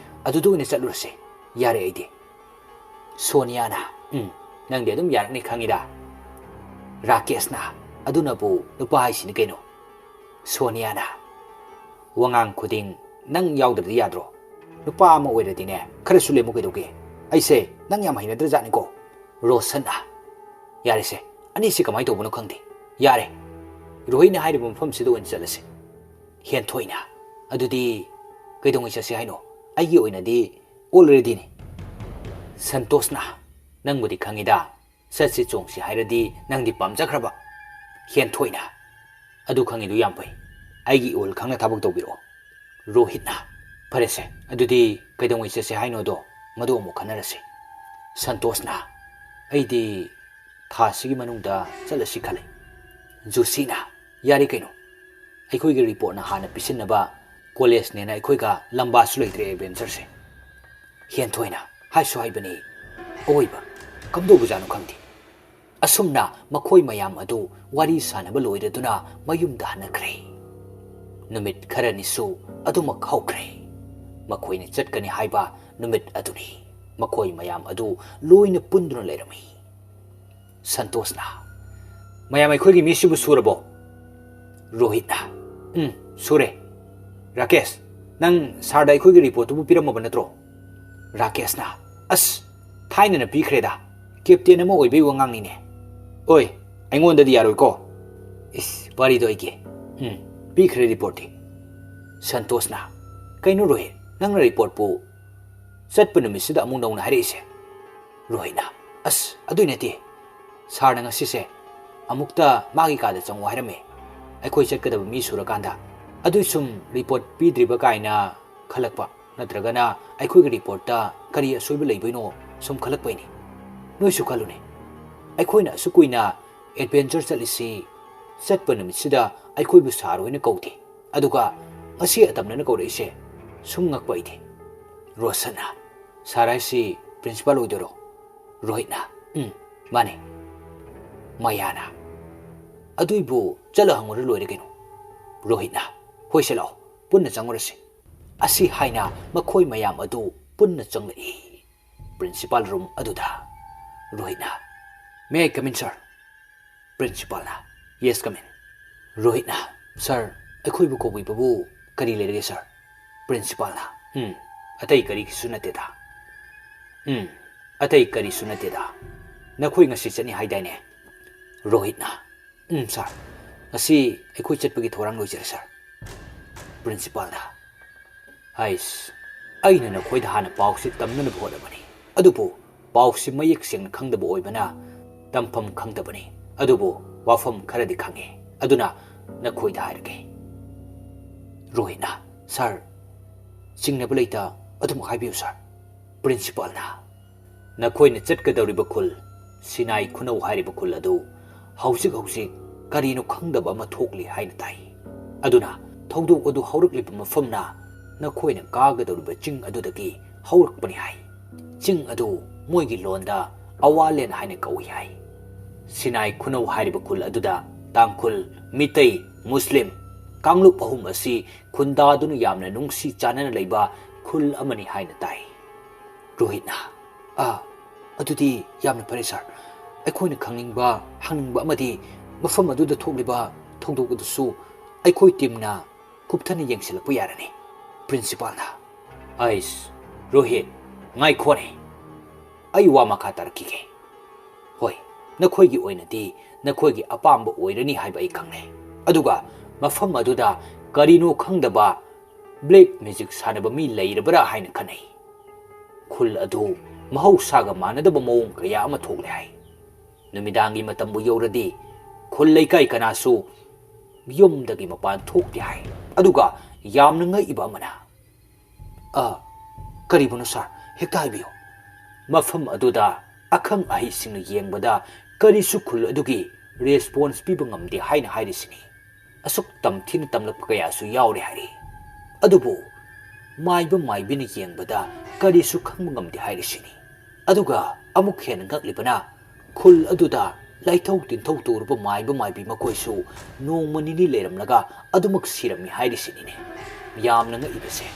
ꯑꯗꯨꯗ ꯑꯣꯏꯅ ꯆꯠꯂꯨꯔꯁꯦ, ꯌꯥꯔꯦ ꯑꯩꯗꯤ꯫" ꯁꯣꯅꯤꯌꯥꯅ, "ꯎꯝ, ꯅꯪꯗꯤ ꯑꯗꯨꯝ ꯌꯥꯔꯛꯅꯤ ꯈꯪꯉꯤꯗ꯫" ꯔꯥꯀꯦꯁꯅ, "ꯑꯗꯨꯅꯕꯨ ꯅꯨꯄꯥ ꯍꯥꯏꯁꯤꯅꯤ ꯀꯩꯅꯣ꯫" ꯁꯣꯅꯤꯌꯥꯅ, "ꯋꯥꯉꯥꯡ ꯈꯨꯗꯤꯡ ꯅꯪ ꯌꯥꯎꯗ꯭ꯔꯗꯤ ꯌꯥꯗ꯭ꯔꯣ? ꯅꯨꯄꯥ ꯑꯃ ꯑꯣꯏꯔꯗꯤꯅꯦ, ꯈꯔꯁꯨ ꯂꯦꯝꯃꯨ ꯀꯩꯗꯧꯒꯦ? ꯑꯩꯁꯦ ꯅꯪ ꯌꯥꯝ ꯍꯩꯅꯗ꯭ꯔꯖꯥꯠꯅꯤꯀꯣ꯫" ꯔꯣꯁꯟꯅ, "ꯌꯥꯔꯦꯁꯦ, ꯑꯅꯤꯁꯤ ꯀꯃꯥꯏꯅ ꯇꯧꯕꯅꯣ ꯈꯪꯗꯦ꯫ ꯌꯥꯔꯦ, ꯔꯣꯍꯤꯠꯅ ꯍꯥꯏꯔꯤꯕ ꯃꯐꯝꯁꯤꯗ ꯑꯣꯏꯅ ꯆꯠꯂꯁꯦ꯫" ꯍꯦꯟꯊꯣꯏꯅ, "ꯑꯗꯨꯗꯤ ꯀꯩꯗꯧꯉꯩ ꯆꯠꯁꯦ ꯍꯥꯏꯅꯣ? ꯑꯩꯒꯤ ꯑꯣꯏꯅꯗꯤ ꯑꯣꯜꯔꯦꯗꯤꯅꯤ꯫" ꯁꯟꯇꯣꯁꯅ, "ꯅꯪꯕꯨꯗꯤ ꯈꯪꯉꯤꯗ, ꯆꯠꯁꯤ ꯆꯣꯡꯁꯤ ꯍꯥꯏꯔꯗꯤ ꯅꯪꯗꯤ ꯄꯥꯝꯖꯈ꯭ꯔꯕ꯫" ꯍꯦꯟꯊꯣꯏꯅ, "ꯑꯗꯨ ꯈꯪꯉꯤꯗꯨ ꯌꯥꯝ ꯐꯩ, ꯑꯩꯒꯤ ꯏꯍꯨꯜ ꯈꯪꯅ ꯊꯕꯛ ꯇꯧꯕꯤꯔꯛꯑꯣ꯫" ꯔꯣꯍꯤꯠꯅ, "ꯐꯔꯦꯁꯦ, ꯑꯗꯨꯗꯤ ꯀꯩꯗꯧꯉꯩ ꯆꯠꯁꯦ ꯍꯥꯏꯅꯣꯗꯣ, ꯃꯗꯨ ꯑꯃꯨꯛ ꯈꯟꯅꯔꯁꯤ꯫" ꯁꯟꯇꯣꯁꯅ, "ꯑꯩꯗꯤ ꯊꯥ ꯑꯁꯤꯒꯤ ꯃꯅꯨꯡꯗ ꯆꯠꯂꯁꯤ ꯈꯜꯂꯤ꯫" ꯖꯨꯁꯤꯅ, "ꯌꯥꯔꯦ ꯀꯩꯅꯣ, ꯑꯩꯈꯣꯏꯒꯤ ꯔꯤꯄꯣꯔꯠꯅ ꯍꯥꯟꯅ ꯄꯤꯁꯤꯟꯅꯕ ꯀꯣꯂꯦꯖꯅꯦꯅ ꯑꯩꯈꯣꯏꯒ ꯂꯝꯕꯥꯁꯨ ꯂꯩꯇ꯭ꯔꯦ ꯑꯦꯗꯚꯦꯟꯆꯔꯁꯦ꯫" ꯍꯦꯟꯊꯣꯏꯅ, "ꯍꯥꯏꯁꯨ ꯍꯥꯏꯕꯅꯤ, ꯑꯋꯣꯏꯕ ꯀꯝꯗꯧꯕꯖꯥꯠꯅꯣ ꯈꯪꯗꯦ꯫" ꯑꯁꯨꯝꯅ ꯃꯈꯣꯏ ꯃꯌꯥꯝ ꯑꯗꯨ ꯋꯥꯔꯤ ꯁꯥꯟꯅꯕ ꯂꯣꯏꯔꯗꯨꯅ ꯃꯌꯨꯝꯗ ꯍꯟꯅꯈ꯭ꯔꯦ꯫ ꯅꯨꯃꯤꯠ ꯈꯔꯅꯤꯁꯨ ꯑꯗꯨꯃꯛ ꯍꯧꯈ꯭ꯔꯦ꯫ ꯃꯈꯣꯏꯅ ꯆꯠꯀꯅꯤ ꯍꯥꯏꯕ ꯅꯨꯃꯤꯠ ꯑꯗꯨꯅꯤ꯫ ꯃꯈꯣꯏ ꯃꯌꯥꯝ ꯑꯗꯨ ꯂꯣꯏꯅ ꯄꯨꯟꯗꯨꯅ ꯂꯩꯔꯝꯃꯤ꯫ ꯁꯟꯇꯣꯁꯅ, "ꯃꯌꯥꯝ, ꯑꯩꯈꯣꯏꯒꯤ ꯃꯤꯁꯤꯕꯨ ꯁꯨꯔꯕꯣ?" ꯔꯣꯍꯤꯠꯅ, "ꯎꯝ, ꯁꯨꯔꯦ꯫ ꯔꯥꯀꯦꯁ, ꯅꯪ ꯁꯥꯔꯗ ꯑꯩꯈꯣꯏꯒꯤ ꯔꯤꯄꯣꯔꯠꯇꯨꯕꯨ ꯄꯤꯔꯝꯃꯕ ꯅꯠꯇ꯭ꯔꯣ?" ꯔꯥꯀꯦꯁꯅ, "ꯑꯁ, ꯊꯥꯏꯅꯅ ꯄꯤꯈ꯭ꯔꯦꯗ, ꯀꯦꯞꯇꯦꯟ ꯑꯃ ꯑꯣꯏꯕꯩ ꯋꯥꯉꯥꯡꯅꯤꯅꯦ꯫ ꯑꯣꯏ, ꯑꯩꯉꯣꯟꯗꯗꯤ ꯌꯥꯔꯣꯏꯀꯣ꯫ ꯏꯁ, ꯋꯥꯔꯤꯗꯣ ꯑꯩꯒꯤ꯫ ꯎꯝ, ꯄꯤꯈ꯭ꯔꯦ ꯔꯤꯄꯣꯔꯠꯇꯤ꯫ ꯁꯟꯇꯣꯁꯅ, "ꯀꯩꯅꯣ ꯔꯣꯍꯤꯠ, ꯅꯪꯅ ꯔꯤꯄꯣꯔꯠꯄꯨ ꯆꯠꯄ ꯅꯨꯃꯤꯠꯁꯤꯗ ꯑꯃꯨꯛ ꯅꯧꯅ ꯍꯥꯏꯔꯛꯏꯁꯦ?" ꯔꯣꯍꯤꯠꯅ, "ꯑꯁ, ꯑꯗꯨꯏ ꯅꯠꯇꯦ꯫ ꯁꯥꯔꯅ ꯉꯁꯤꯁꯦ ꯑꯃꯨꯛꯇ ꯃꯥꯒꯤ ꯀꯥꯗ ꯆꯪꯉꯣ ꯍꯥꯏꯔꯝꯃꯦ꯫ ꯑꯩꯈꯣꯏ ꯆꯠꯀꯗꯕ ꯃꯤ ꯁꯨꯔꯀꯥꯟꯗ꯫ ꯑꯗꯨꯏ ꯁꯨꯝ ꯔꯤꯄꯣꯔꯠ ꯄꯤꯗ꯭ꯔꯤꯕ ꯀꯥꯏꯅ ꯈꯜꯂꯛꯄ, ꯅꯠꯇ꯭ꯔꯒꯅ ꯑꯩꯈꯣꯏꯒꯤ ꯔꯤꯄꯣꯔꯠꯇ ꯀꯔꯤ ꯑꯁꯣꯏꯕ ꯂꯩꯕꯩꯅꯣ ꯁꯨꯝ ꯈꯜꯂꯛꯄꯩꯅꯤ꯫ ꯅꯣꯏꯁꯨ ꯈꯜꯂꯨꯅꯦ, ꯑꯩꯈꯣꯏꯅ ꯑꯁꯨꯛ ꯀꯨꯏꯅ ꯑꯦꯗꯚꯦꯟꯆꯔ ꯆꯠꯂꯤꯁꯤ ꯆꯠꯄ ꯅꯨꯃꯤꯠꯁꯤꯗ ꯑꯩꯈꯣꯏꯕꯨ ꯁꯥꯔ ꯍꯣꯏꯅ ꯀꯧꯗꯦ, ꯑꯗꯨꯒ ꯉꯁꯤ ꯑꯇꯝꯅꯅ ꯀꯧꯔꯛꯏꯁꯦ ꯁꯨꯝ ꯉꯛꯄ ꯑꯩꯗꯤ꯫" ꯔꯣꯁꯟꯅ, "ꯁꯥꯔ ꯍꯥꯏꯁꯤ ꯄ꯭ꯔꯤꯟꯁꯤꯄꯥꯜ ꯑꯣꯏꯗꯣꯏꯔꯣ?" ꯔꯣꯍꯤꯠꯅ, "ꯎꯝ, ꯃꯥꯅꯦ꯫" ꯃꯌꯥꯅ, "ꯑꯗꯨꯏꯕꯨ ꯆꯠꯂ ꯍꯪꯉꯨꯔ ꯂꯣꯏꯔꯦ ꯀꯩꯅꯣ꯫" ꯔꯣꯍꯤꯠꯅ, "ꯍꯣꯏꯁꯦ, ꯂꯥꯛꯑꯣ, ꯄꯨꯟꯅ ꯆꯪꯉꯨꯔꯁꯤ꯫" ꯑꯁꯤ ꯍꯥꯏꯅ ꯃꯈꯣꯏ ꯃꯌꯥꯝ ꯑꯗꯨ ꯄꯨꯟꯅ ꯆꯪꯂꯛꯏ꯫ ꯄ꯭ꯔꯤꯟꯁꯤꯄꯥꯜ ꯔꯨꯝ ꯑꯗꯨꯗ ꯔꯣꯍꯤꯠꯅ, "May I come in, sir?" ꯄ꯭ꯔꯤꯟꯁꯤꯄꯥꯜꯅ, "Yes, come in." ꯔꯣꯍꯤꯠꯅ, "ꯁꯥꯔ, ꯑꯩꯈꯣꯏꯕꯨ ꯀꯧꯕꯤꯕꯕꯨ ꯀꯔꯤ ꯂꯩꯔꯒꯦ, ꯁꯥꯔ?" ꯄ꯭ꯔꯤꯟꯁꯤꯄꯥꯜꯅ, "ꯎꯝ, ꯑꯇꯩ ꯀꯔꯤꯒꯤꯁꯨ ꯅꯠꯇꯦꯗ꯫ ꯎꯝ, ꯑꯇꯩ ꯀꯔꯤꯁꯨ ꯅꯠꯇꯦꯗ꯫ ꯅꯈꯣꯏ ꯉꯁꯤ ꯆꯠꯅꯤ ꯍꯥꯏꯗꯥꯏꯅꯦ?" ꯔꯣꯍꯤꯠꯅ, "ꯎꯝ, ꯁꯥꯔ, ꯉꯁꯤ ꯑꯩꯈꯣꯏ ꯆꯠꯄꯒꯤ ꯊꯧꯔꯥꯡ ꯂꯣꯏꯖꯔꯦ, ꯁꯥꯔ꯫" ꯄ꯭ꯔꯤꯟꯁꯤꯄꯥꯜꯅ, "ꯍꯥꯏꯁ, ꯑꯩꯅ ꯅꯈꯣꯏꯗ ꯍꯥꯟꯅ ꯄꯥꯎꯁꯤ ꯇꯝꯅꯅꯕ ꯍꯣꯠꯅꯕꯅꯤ, ꯑꯗꯨꯕꯨ ꯄꯥꯎꯁꯤ ꯃꯌꯦꯛ ꯁꯦꯡꯅ ꯈꯪꯗꯕ ꯑꯣꯏꯕꯅ ꯇꯝꯐꯝ ꯈꯪꯗꯕꯅꯤ, ꯑꯗꯨꯕꯨ ꯋꯥꯐꯝ ꯈꯔꯗꯤ ꯈꯪꯉꯤ, ꯑꯗꯨꯅ ꯅꯈꯣꯏꯗ ꯍꯥꯏꯔꯒꯦ꯫" ꯔꯣꯍꯤꯠꯅ, "ꯁꯥꯔ, ꯆꯤꯡꯅꯕ ꯂꯩꯇ ꯑꯗꯨꯃꯛ ꯍꯥꯏꯕꯤꯌꯨ, ꯁꯥꯔ꯫" ꯄ꯭ꯔꯤꯟꯁꯤꯄꯥꯜꯅ, "ꯅꯈꯣꯏꯅ ꯆꯠꯀꯗꯧꯔꯤꯕ ꯈꯨꯜ, ꯁꯤꯅꯥꯏ ꯈꯨꯅꯧ ꯍꯥꯏꯔꯤꯕ ꯈꯨꯜ ꯑꯗꯨ ꯍꯧꯖꯤꯛ ꯍꯧꯖꯤꯛ ꯀꯔꯤꯅꯣ ꯈꯪꯗꯕ ꯑꯃ ꯊꯣꯛꯂꯤ ꯍꯥꯏꯅ ꯇꯥꯏ꯫ ꯑꯗꯨꯅ ꯊꯧꯗꯣꯛ ꯑꯗꯨ ꯍꯧꯔꯛꯂꯤꯕ ꯃꯐꯝꯅ ꯅꯈꯣꯏꯅ ꯀꯥꯒꯗꯧꯔꯤꯕ ꯆꯤꯡ ꯑꯗꯨꯗꯒꯤ ꯍꯧꯔꯛꯄꯅꯤ ꯍꯥꯏ꯫ ꯆꯤꯡ ꯑꯗꯨ ꯃꯣꯏꯒꯤ ꯂꯣꯟꯗ ꯑꯋꯥꯂꯦꯟ ꯍꯥꯏꯅ ꯀꯧꯏ ꯍꯥꯏ꯫ ꯁꯤꯅꯥꯏ ꯈꯨꯅꯧ ꯍꯥꯏꯔꯤꯕ ꯈꯨꯜ ꯑꯗꯨꯗ ꯇꯥꯡꯈꯨꯜ, ꯃꯤꯇꯩ, ꯃꯨꯁꯂꯤꯝ ꯀꯥꯡꯂꯨꯞ ꯑꯍꯨꯝ ꯑꯁꯤ ꯈꯨꯟꯗꯥꯗꯨꯅ ꯌꯥꯝꯅ ꯅꯨꯡꯁꯤ ꯆꯥꯟꯅꯅ ꯂꯩꯕ ꯈꯨꯜ ꯑꯃꯅꯤ ꯍꯥꯏꯅ ꯇꯥꯏ꯫" ꯔꯣꯍꯤꯠꯅ, "ꯑꯥ, ꯑꯗꯨꯗꯤ ꯌꯥꯝꯅ ꯐꯔꯦ, ꯁꯥꯔ꯫ ꯑꯩꯈꯣꯏꯅ ꯈꯪꯅꯤꯡꯕ, ꯍꯪꯅꯤꯡꯕ ꯑꯃꯗꯤ ꯃꯐꯝ ꯑꯗꯨꯗ ꯊꯣꯛꯂꯤꯕ ꯊꯧꯗꯣꯛ ꯑꯗꯨꯁꯨ ꯑꯩꯈꯣꯏ ꯇꯤꯝꯅ ꯀꯨꯞꯊꯅ ꯌꯦꯡꯁꯤꯜꯂꯛꯄ ꯌꯥꯔꯅꯤ꯫" ꯄ꯭ꯔꯤꯟꯁꯤꯄꯥꯜꯅ, "ꯑꯩꯁ, ꯔꯣꯍꯤꯠ, ꯉꯥꯏꯈꯣꯅꯦ꯫ ꯑꯩ ꯋꯥ ꯃꯈꯥ ꯇꯥꯔꯛꯈꯤꯒꯦ꯫ ꯅꯈꯣꯏꯒꯤ ꯑꯣꯏꯅꯗꯤ ꯅꯈꯣꯏꯒꯤ ꯑꯄꯥꯝꯕ ꯑꯣꯏꯔꯅꯤ ꯍꯥꯏꯕ ꯑꯩ ꯈꯪꯂꯦ꯫ ꯑꯗꯨꯒ ꯃꯐꯝ ꯑꯗꯨꯗ ꯀꯔꯤꯅꯣ ꯈꯪꯗꯕ ꯕ꯭ꯂꯦꯛ ꯃꯦꯖꯤꯛ ꯁꯥꯟꯅꯕ ꯃꯤ ꯂꯩꯔꯕ꯭ꯔꯥ ꯍꯥꯏꯅ ꯈꯟꯅꯩ꯫ ꯈꯨꯜ ꯑꯗꯨ ꯃꯍꯧꯁꯥꯒ ꯃꯥꯟꯅꯗꯕ ꯃꯑꯣꯡ ꯀꯌꯥ ꯑꯃ ꯊꯣꯛꯂꯦ ꯍꯥꯏ꯫ ꯅꯨꯃꯤꯗꯥꯡꯒꯤ ꯃꯇꯝꯕꯨ ꯌꯧꯔꯗꯤ ꯈꯨꯜ ꯂꯩꯀꯥꯏ ꯀꯅꯥꯁꯨ ꯌꯨꯝꯗꯒꯤ ꯃꯄꯥꯟ ꯊꯣꯛꯇꯦ ꯍꯥꯏ꯫ ꯑꯗꯨꯒ ꯌꯥꯝꯅ ꯉꯛꯏꯕ ꯑꯃꯅ, "ꯑ, ꯀꯔꯤꯕꯨꯅꯣ ꯁꯥꯔ? ꯍꯦꯛꯇ ꯍꯥꯏꯕꯤꯌꯨ꯫" ꯃꯐꯝ ꯑꯗꯨꯗ ꯑꯈꯪ ꯑꯍꯩꯁꯤꯡꯅ ꯌꯦꯡꯕꯗ ꯀꯔꯤꯁꯨ ꯈꯨꯜ ꯑꯗꯨꯒꯤ ꯔꯦꯁꯄꯣꯟꯁ ꯄꯤꯕ ꯉꯝꯗꯦ ꯍꯥꯏꯅ ꯍꯥꯏꯔꯤꯁꯤꯅꯤ꯫ ꯑꯁꯨꯛ ꯇꯝꯊꯤꯅ ꯇꯝꯂꯛꯄ ꯀꯌꯥꯁꯨ ꯌꯥꯎꯔꯦ ꯍꯥꯏꯔꯤ꯫ ꯑꯗꯨꯕꯨ ꯃꯥꯏꯕ ꯃꯥꯏꯕꯤꯅ ꯌꯦꯡꯕꯗ ꯀꯔꯤꯁꯨ ꯈꯪꯕ ꯉꯝꯗꯦ ꯍꯥꯏꯔꯤꯁꯤꯅꯤ꯫ ꯑꯗꯨꯒ ꯑꯃꯨꯛ ꯍꯦꯟꯅ ꯉꯛꯂꯤꯕꯅ, ꯈꯨꯜ ꯑꯗꯨꯗ ꯂꯥꯏꯊꯧ ꯇꯤꯟꯊꯧ ꯇꯧꯔꯨꯕ ꯃꯥꯏꯕ ꯃꯥꯏꯕꯤ ꯃꯈꯣꯏꯁꯨ ꯅꯣꯡꯃ ꯅꯤꯅꯤ ꯂꯩꯔꯝꯂꯒ ꯑꯗꯨꯃꯛ ꯁꯤꯔꯝꯃꯤ ꯍꯥꯏꯔꯤꯁꯤꯅꯤꯅꯦ꯫ ꯌꯥꯝꯅ ꯉꯛꯏꯕꯁꯦ,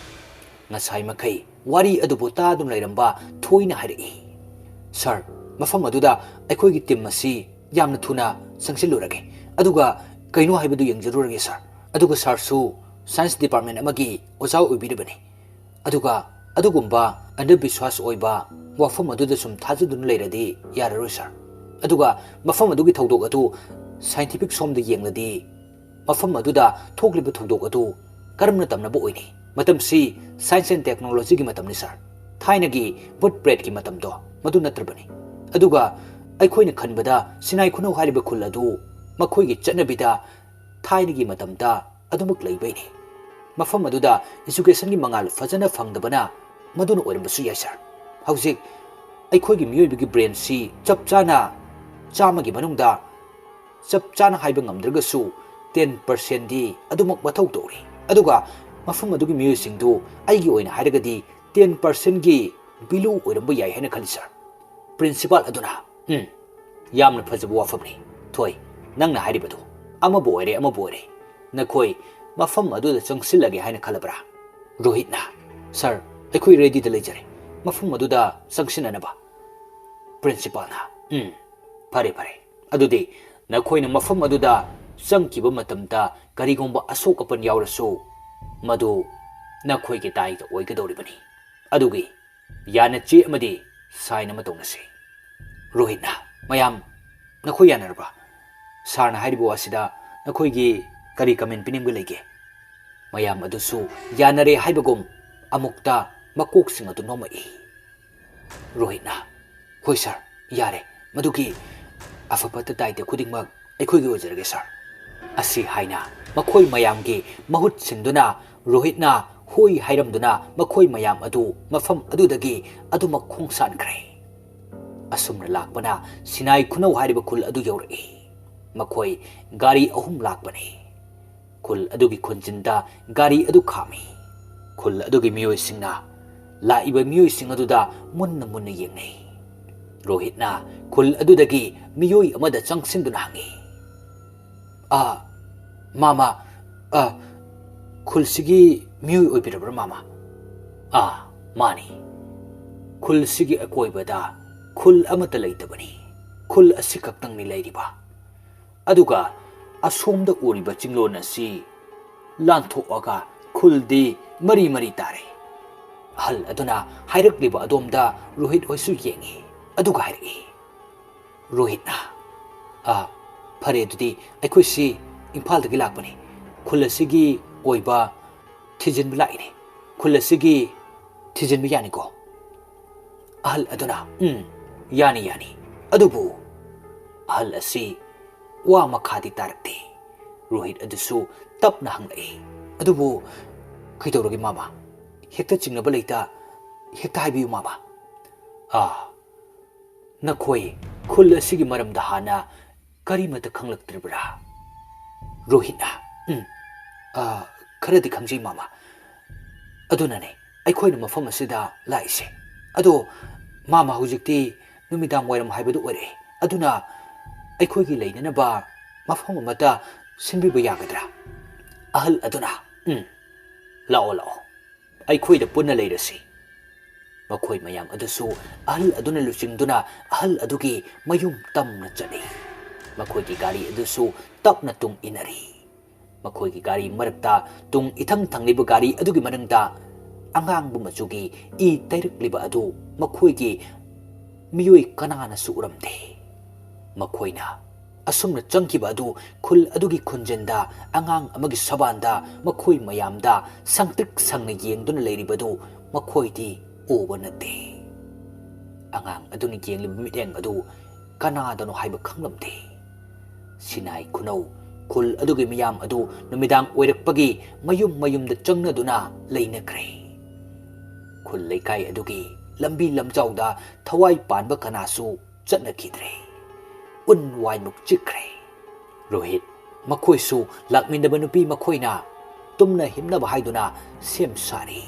ꯉꯁꯥꯏ ꯃꯈꯩ ꯋꯥꯔꯤ ꯑꯗꯨꯕꯨ ꯇꯥꯗꯨꯅ ꯂꯩꯔꯝꯕ ꯊꯣꯏꯅ ꯍꯥꯏꯔꯛꯏ, "ꯁꯥꯔ, ꯃꯐꯝ ꯑꯗꯨꯗ ꯑꯩꯈꯣꯏꯒꯤ ꯇꯤꯝ ꯑꯁꯤ ꯌꯥꯝꯅ ꯊꯨꯅ ꯆꯪꯁꯤꯜꯂꯨꯔꯒꯦ, ꯑꯗꯨꯒ ꯀꯩꯅꯣ ꯍꯥꯏꯕꯗꯨ ꯌꯦꯡꯖꯔꯨꯔꯒꯦ ꯁꯥꯔ꯫ ꯑꯗꯨꯒ ꯁꯥꯔꯁꯨ ꯁꯥꯏꯟꯁ ꯗꯤꯄꯥꯔꯠꯃꯦꯟ ꯑꯃꯒꯤ ꯑꯣꯖꯥ ꯑꯣꯏꯕꯤꯔꯤꯕꯅꯤ꯫ ꯑꯗꯨꯒ ꯑꯗꯨꯒꯨꯝꯕ ꯑꯟꯗꯕꯤꯁ꯭ꯋꯥꯁ ꯑꯣꯏꯕ ꯋꯥꯐꯝ ꯑꯗꯨꯗ ꯁꯨꯝ ꯊꯥꯖꯗꯨꯅ ꯂꯩꯔꯗꯤ ꯌꯥꯔꯔꯣꯏ ꯁꯥꯔ꯫ ꯑꯗꯨꯒ ꯃꯐꯝ ꯑꯗꯨꯒꯤ ꯊꯧꯗꯣꯛ ꯑꯗꯨ ꯁꯥꯏꯟꯇꯤꯐꯤꯛ ꯁꯣꯝꯗ ꯌꯦꯡꯂꯗꯤ ꯃꯐꯝ ꯑꯗꯨꯗ ꯊꯣꯛꯂꯤꯕ ꯊꯧꯗꯣꯛ ꯑꯗꯨ ꯀꯔꯝꯅ ꯇꯝꯅꯕ ꯑꯣꯏꯅꯤ? ꯃꯇꯝꯁꯤ ꯁꯥꯏꯟꯁ ꯑꯦꯟ ꯇꯦꯛꯅꯣꯂꯣꯖꯤꯒꯤ ꯃꯇꯝꯅꯤ ꯁꯥꯔ꯫ ꯊꯥꯏꯅꯒꯤ ꯚꯨꯠ ꯄ꯭ꯔꯦꯠꯀꯤ ꯃꯇꯝꯗꯣ ꯃꯗꯨ ꯅꯠꯇ꯭ꯔꯕꯅꯤ꯫ ꯑꯗꯨꯒ ꯑꯩꯈꯣꯏꯅ ꯈꯟꯕꯗ ꯁꯤꯅꯥꯏ ꯈꯨꯅꯧ ꯍꯥꯏꯔꯤꯕ ꯈꯨꯜ ꯑꯗꯨ ꯃꯈꯣꯏꯒꯤ ꯆꯠꯅꯕꯤꯗ ꯊꯥꯏꯅꯒꯤ ꯃꯇꯝꯗ ꯑꯗꯨꯃꯛ ꯂꯩꯕꯩꯅꯤ꯫ ꯃꯐꯝ ꯑꯗꯨꯗ ꯏꯖꯨꯀꯦꯁꯟꯒꯤ ꯃꯉꯥꯜ ꯐꯖꯅ ꯐꯪꯗꯕꯅ ꯃꯗꯨꯅ ꯑꯣꯏꯔꯝꯕꯁꯨ ꯌꯥꯏ ꯁꯥꯔ꯫ ꯍꯧꯖꯤꯛ ꯑꯩꯈꯣꯏꯒꯤ ꯃꯤꯑꯣꯏꯕꯒꯤ ꯕ꯭ꯔꯦꯟꯁꯤ ꯆꯞ ꯆꯥꯅ ꯆꯥꯝꯃꯒꯤ ꯃꯅꯨꯡꯗ ꯆꯞ ꯆꯥꯅ ꯍꯥꯏꯕ ꯉꯝꯗ꯭ꯔꯒꯁꯨ ꯇꯦꯟ ꯄꯥꯔꯁꯦꯟꯗꯤ ꯑꯗꯨꯃꯛ ꯃꯊꯧ ꯇꯧꯔꯤ꯫ ꯑꯗꯨꯒ ꯃꯐꯝ ꯑꯗꯨꯒꯤ ꯃꯤꯑꯣꯏꯁꯤꯡꯗꯨ ꯑꯩꯒꯤ ꯑꯣꯏꯅ ꯍꯥꯏꯔꯒꯗꯤ ꯇꯦꯟ ꯄꯥꯔꯁꯦꯟꯒꯤ ꯕꯤꯂꯣ ꯑꯣꯏꯔꯝꯕ ꯌꯥꯏ ꯍꯥꯏꯅ ꯈꯜꯂꯤ ꯁꯥꯔ꯫" ꯄ꯭ꯔꯤꯟꯁꯤꯄꯥꯜ ꯑꯗꯨꯅ, "ꯎꯝ, ꯌꯥꯝꯅ ꯐꯖꯕ ꯋꯥꯐꯝꯅꯤ꯫ ꯊꯣꯏ, ꯅꯪꯅ ꯍꯥꯏꯔꯤꯕꯗꯨ ꯑꯃꯕꯨ ꯑꯣꯏꯔꯦ, ꯑꯃꯕꯨ ꯑꯣꯏꯔꯦ, ꯅꯈꯣꯏ ꯃꯐꯝ ꯑꯗꯨꯗ ꯆꯪꯁꯤꯜꯂꯒꯦ ꯍꯥꯏꯅ ꯈꯜꯂꯕ꯭ꯔꯥ?" ꯔꯣꯍꯤꯠꯅ, "ꯁꯥꯔ, ꯑꯩꯈꯣꯏ ꯔꯦꯗꯤꯗ ꯂꯩꯖꯔꯦ ꯃꯐꯝ ꯑꯗꯨꯗ ꯆꯪꯁꯤꯟꯅꯅꯕ꯫" ꯄ꯭ꯔꯤꯟꯁꯤꯄꯥꯜꯅ, "ꯎꯝ, ꯐꯔꯦ, ꯐꯔꯦ꯫ ꯑꯗꯨꯗꯤ ꯅꯈꯣꯏꯅ ꯃꯐꯝ ꯑꯗꯨꯗ ꯆꯪꯈꯤꯕ ꯃꯇꯝꯗ ꯀꯔꯤꯒꯨꯝꯕ ꯑꯁꯣꯛ ꯑꯄꯟ ꯌꯥꯎꯔꯁꯨ, ꯃꯗꯨ ꯅꯈꯣꯏꯒꯤ ꯗꯥꯏꯗ ꯑꯣꯏꯒꯗꯧꯔꯤꯕꯅꯤ꯫ ꯑꯗꯨꯒꯤ ꯌꯥꯅ ꯆꯦ ꯑꯃꯗꯤ ꯁꯥꯏꯟ ꯑꯃ ꯇꯧꯅꯁꯤ꯫" ꯔꯣꯍꯤꯠꯅ, "ꯃꯌꯥꯝ ꯅꯈꯣꯏ ꯌꯥꯅꯔꯕ? ꯁꯥꯔꯅ ꯍꯥꯏꯔꯤꯕ ꯋꯥꯁꯤꯗ ꯅꯈꯣꯏꯒꯤ ꯀꯔꯤ ꯀꯃꯦꯟ ꯄꯤꯅꯤꯡꯕ ꯂꯩꯒꯦ? ꯃꯌꯥꯝ ꯑꯗꯨꯁꯨ ꯌꯥꯅꯔꯦ ꯍꯥꯏꯕꯒꯨꯝ ꯑꯃꯨꯛꯇ ꯃꯀꯣꯛꯁꯤꯡ ꯑꯗꯨ ꯅꯣꯝꯃꯛꯏ꯫ ꯔꯣꯍꯤꯠꯅ, "ꯍꯣꯏ ꯁꯥꯔ, ꯌꯥꯔꯦ, ꯃꯗꯨꯒꯤ ꯑꯐ ꯐꯠꯇ ꯇꯥꯏꯇ ꯈꯨꯗꯤꯡꯃꯛ ꯑꯩꯈꯣꯏꯒꯤ ꯑꯣꯏꯖꯔꯒꯦ ꯁꯥꯔ"꯫ ꯑꯁꯤ ꯍꯥꯏꯅ ꯃꯈꯣꯏ ꯃꯌꯥꯝꯒꯤ ꯃꯍꯨꯠ ꯁꯤꯟꯗꯨꯅ ꯔꯣꯍꯤꯠꯅ ꯍꯣꯏ ꯍꯥꯏꯔꯝꯗꯨꯅ ꯃꯈꯣꯏ ꯃꯌꯥꯝ ꯑꯗꯨ ꯃꯐꯝ ꯑꯗꯨꯗꯒꯤ ꯑꯗꯨꯃꯛ ꯈꯣꯡꯁꯥꯟꯈ꯭ꯔꯦ꯫ ꯑꯁꯨꯝꯅ ꯂꯥꯛꯄꯅ ꯁꯤꯅꯥꯏ ꯈꯨꯅꯧ ꯍꯥꯏꯔꯤꯕ ꯈꯨꯜ ꯑꯗꯨ ꯌꯧꯔꯛꯏ꯫ ꯃꯈꯣꯏ ꯒꯥꯔꯤ ꯑꯍꯨꯝ ꯂꯥꯛꯄꯅꯤ꯫ ꯈꯨꯜ ꯑꯗꯨꯒꯤ ꯈꯨꯟꯖꯤꯟꯗ ꯒꯥꯔꯤ ꯑꯗꯨ ꯈꯥꯝꯃꯤ꯫ ꯈꯨꯜ ꯑꯗꯨꯒꯤ ꯃꯤꯑꯣꯏꯁꯤꯡꯅ, ꯂꯥꯛꯏꯕ ꯃꯤꯑꯣꯏꯁꯤꯡ ꯑꯗꯨꯗ ꯃꯨꯟꯅ ꯃꯨꯟꯅ ꯌꯦꯡꯅꯩ꯫ ꯔꯣꯍꯤꯠꯅ ꯈꯨꯜ ꯑꯗꯨꯗꯒꯤ ꯃꯤꯑꯣꯏ ꯑꯃꯗ ꯆꯪꯁꯤꯟꯗꯨꯅ ꯍꯪꯉꯤ, "ꯑ, ꯃꯥꯃ, ꯑ, ꯈꯨꯜꯁꯤꯒꯤ ꯃꯤꯑꯣꯏ ꯑꯣꯏꯕꯤꯔꯕ꯭ꯔꯥ ꯃꯥꯃ?" "ꯑ, ꯃꯥꯅꯤ꯫ ꯈꯨꯜꯁꯤꯒꯤ ꯑꯀꯣꯏꯕꯗ ꯈꯨꯜ ꯑꯃꯠꯇ ꯂꯩꯇꯕꯅꯤ꯫ ꯈꯨꯜ ꯑꯁꯤ ꯈꯛꯇꯪꯅꯤ ꯂꯩꯔꯤꯕ꯫ ꯑꯗꯨꯒ ꯑꯁꯣꯝꯗ ꯎꯔꯤꯕ ꯆꯤꯡꯂꯣꯟ ꯑꯁꯤ ꯂꯥꯟꯊꯣꯛꯑꯒ ꯈꯨꯜꯗꯤ ꯃꯔꯤ ꯃꯔꯤ ꯇꯥꯔꯦ"꯫ ꯑꯍꯜ ꯑꯗꯨꯅ ꯍꯥꯏꯔꯛꯂꯤꯕ ꯑꯗꯣꯝꯗ ꯔꯣꯍꯤꯠ ꯍꯣꯏꯁꯨ ꯌꯦꯡꯉꯤ꯫ ꯑꯗꯨꯒ ꯍꯥꯏꯔꯛꯏ꯫ ꯔꯣꯍꯤꯠꯅ, "ꯑ, ꯐꯔꯦ, ꯑꯗꯨꯗꯤ ꯑꯩꯈꯣꯏꯁꯤ ꯏꯝꯐꯥꯜꯗꯒꯤ ꯂꯥꯛꯄꯅꯤ꯫ ꯈꯨꯜ ꯑꯁꯤꯒꯤ ꯑꯣꯏꯕ ꯊꯤꯖꯤꯟꯕ ꯂꯥꯛꯏꯅꯤ꯫ ꯈꯨꯜ ꯑꯁꯤꯒꯤ ꯊꯤꯖꯤꯟꯕ ꯌꯥꯅꯤꯀꯣ?" ꯑꯍꯜ ꯑꯗꯨꯅ, "ꯎꯝ, ꯌꯥꯅꯤ, ꯌꯥꯅꯤ꯫ ꯑꯗꯨꯕꯨ"꯫ ꯑꯍꯜ ꯑꯁꯤ ꯋꯥ ꯃꯈꯥꯗꯤ ꯇꯥꯔꯛꯇꯦ꯫ ꯔꯣꯍꯤꯠ ꯑꯗꯨꯁꯨ ꯇꯞꯅ ꯍꯪꯂꯛꯏ, "ꯑꯗꯨꯕꯨ ꯀꯩꯗꯧꯔꯒꯦ ꯃꯥꯃ? ꯍꯦꯛꯇ ꯆꯤꯡꯅꯕ ꯂꯩꯇ, ꯍꯦꯛꯇ ꯍꯥꯏꯕꯤꯌꯨ ꯃꯥꯃ"꯫ "ꯑꯥ, ꯅꯈꯣꯏ ꯈꯨꯜ ꯑꯁꯤꯒꯤ ꯃꯔꯝꯗ ꯍꯥꯟꯅ ꯀꯔꯤꯃꯠꯇ ꯈꯪꯂꯛꯇ꯭ꯔꯤꯕ꯭ꯔꯥ?" ꯔꯣꯍꯤꯠꯅ, "ꯎꯝ, ꯑꯥ, ꯈꯔꯗꯤ ꯈꯪꯖꯩ ꯃꯥꯃ꯫ ꯑꯗꯨꯅꯅꯦ ꯑꯩꯈꯣꯏꯅ ꯃꯐꯝ ꯑꯁꯤꯗ ꯂꯥꯛꯏꯁꯦ꯫ ꯑꯗꯣ ꯃꯥꯃ, ꯍꯧꯖꯤꯛꯇꯤ ꯅꯨꯃꯤꯗꯥꯡ ꯋꯥꯏꯔꯝ ꯍꯥꯏꯕꯗꯨ ꯑꯣꯏꯔꯛꯑꯦ꯫ ꯑꯗꯨꯅ ꯑꯩꯈꯣꯏꯒꯤ ꯂꯩꯅꯅꯕ ꯃꯐꯝ ꯑꯃꯠꯇ ꯁꯤꯟꯕꯤꯕ ꯌꯥꯒꯗ꯭ꯔꯥ?" ꯑꯍꯜ ꯑꯗꯨꯅ, "ꯎꯝ, ꯂꯥꯛꯑꯣ, ꯂꯥꯛꯑꯣ꯫ ꯑꯩꯈꯣꯏꯗ ꯄꯨꯟꯅ ꯂꯩꯔꯁꯤ"꯫ ꯃꯈꯣꯏ ꯃꯌꯥꯝ ꯑꯗꯨꯁꯨ ꯑꯍꯜ ꯑꯗꯨꯅ ꯂꯨꯆꯤꯡꯗꯨꯅ ꯑꯍꯜ ꯑꯗꯨꯒꯤ ꯃꯌꯨꯝ ꯇꯝꯅ ꯆꯠꯂꯤ꯫ ꯃꯈꯣꯏꯒꯤ ꯒꯥꯔꯤ ꯑꯗꯨꯁꯨ ꯇꯞꯅ ꯇꯨꯡ ꯏꯟꯅꯔꯤ꯫ ꯃꯈꯣꯏꯒꯤ ꯒꯥꯔꯤ ꯃꯔꯛꯇ ꯇꯨꯡ ꯏꯊꯪ ꯊꯪꯂꯤꯕ ꯒꯥꯔꯤ ꯑꯗꯨꯒꯤ ꯃꯅꯨꯡꯗ ꯑꯉꯥꯡꯕ ꯃꯆꯨꯒꯤ ꯏ ꯇꯩꯔꯛꯂꯤꯕ ꯑꯗꯨ ꯃꯈꯣꯏꯒꯤ ꯃꯤꯑꯣꯏ ꯀꯅꯥꯅꯁꯨ ꯎꯔꯝꯗꯦ꯫ ꯃꯈꯣꯏꯅ ꯑꯁꯨꯝꯅ ꯆꯪꯈꯤꯕ ꯑꯗꯨ ꯈꯨꯜ ꯑꯗꯨꯒꯤ ꯈꯨꯟꯖꯤꯟꯗ ꯑꯉꯥꯡ ꯑꯃꯒꯤ ꯁꯕꯥꯟꯗ ꯃꯈꯣꯏ ꯃꯌꯥꯝꯗ ꯁꯪꯇ꯭ꯔꯤꯛ ꯁꯪꯅ ꯌꯦꯡꯗꯨꯅ ꯂꯩꯔꯤꯕꯗꯨ ꯃꯈꯣꯏꯗꯤ ꯎꯕ ꯅꯠꯇꯦ꯫ ꯑꯉꯥꯡ ꯑꯗꯨꯅ ꯌꯦꯡꯂꯤꯕ ꯃꯤꯠꯌꯦꯡ ꯑꯗꯨ ꯀꯅꯥꯗꯅꯣ ꯍꯥꯏꯕ ꯈꯪꯂꯝꯗꯦ꯫ ꯁꯤꯅꯥꯏ ꯈꯨꯅꯧ ꯈꯨꯜ ꯑꯗꯨꯒꯤ ꯃꯤꯌꯥꯝ ꯑꯗꯨ ꯅꯨꯃꯤꯗꯥꯡ ꯑꯣꯏꯔꯛꯄꯒꯤ ꯃꯌꯨꯝ ꯃꯌꯨꯝꯗ ꯆꯪꯅꯗꯨꯅ ꯂꯩꯅꯈ꯭ꯔꯦ꯫ ꯈꯨꯜ ꯂꯩꯀꯥꯏ ꯑꯗꯨꯒꯤ ꯂꯝꯕꯤ ꯂꯝꯖꯥꯎꯗ ꯊꯋꯥꯏ ꯄꯥꯟꯕ ꯀꯅꯥꯁꯨ ꯆꯠꯅꯈꯤꯗ꯭ꯔꯦ꯫ ꯎꯟ ꯋꯥꯏꯃꯨꯛ ꯆꯤꯛꯈ꯭ꯔꯦ꯫ ꯔꯣꯍꯤꯠ ꯃꯈꯣꯏꯁꯨ ꯂꯥꯛꯃꯤꯟꯅꯕ ꯅꯨꯄꯤ ꯃꯈꯣꯏꯅ ꯇꯨꯝꯅ ꯍꯤꯞꯅꯕ ꯍꯥꯏꯗꯨꯅ ꯁꯦꯝ ꯁꯥꯔꯤ꯫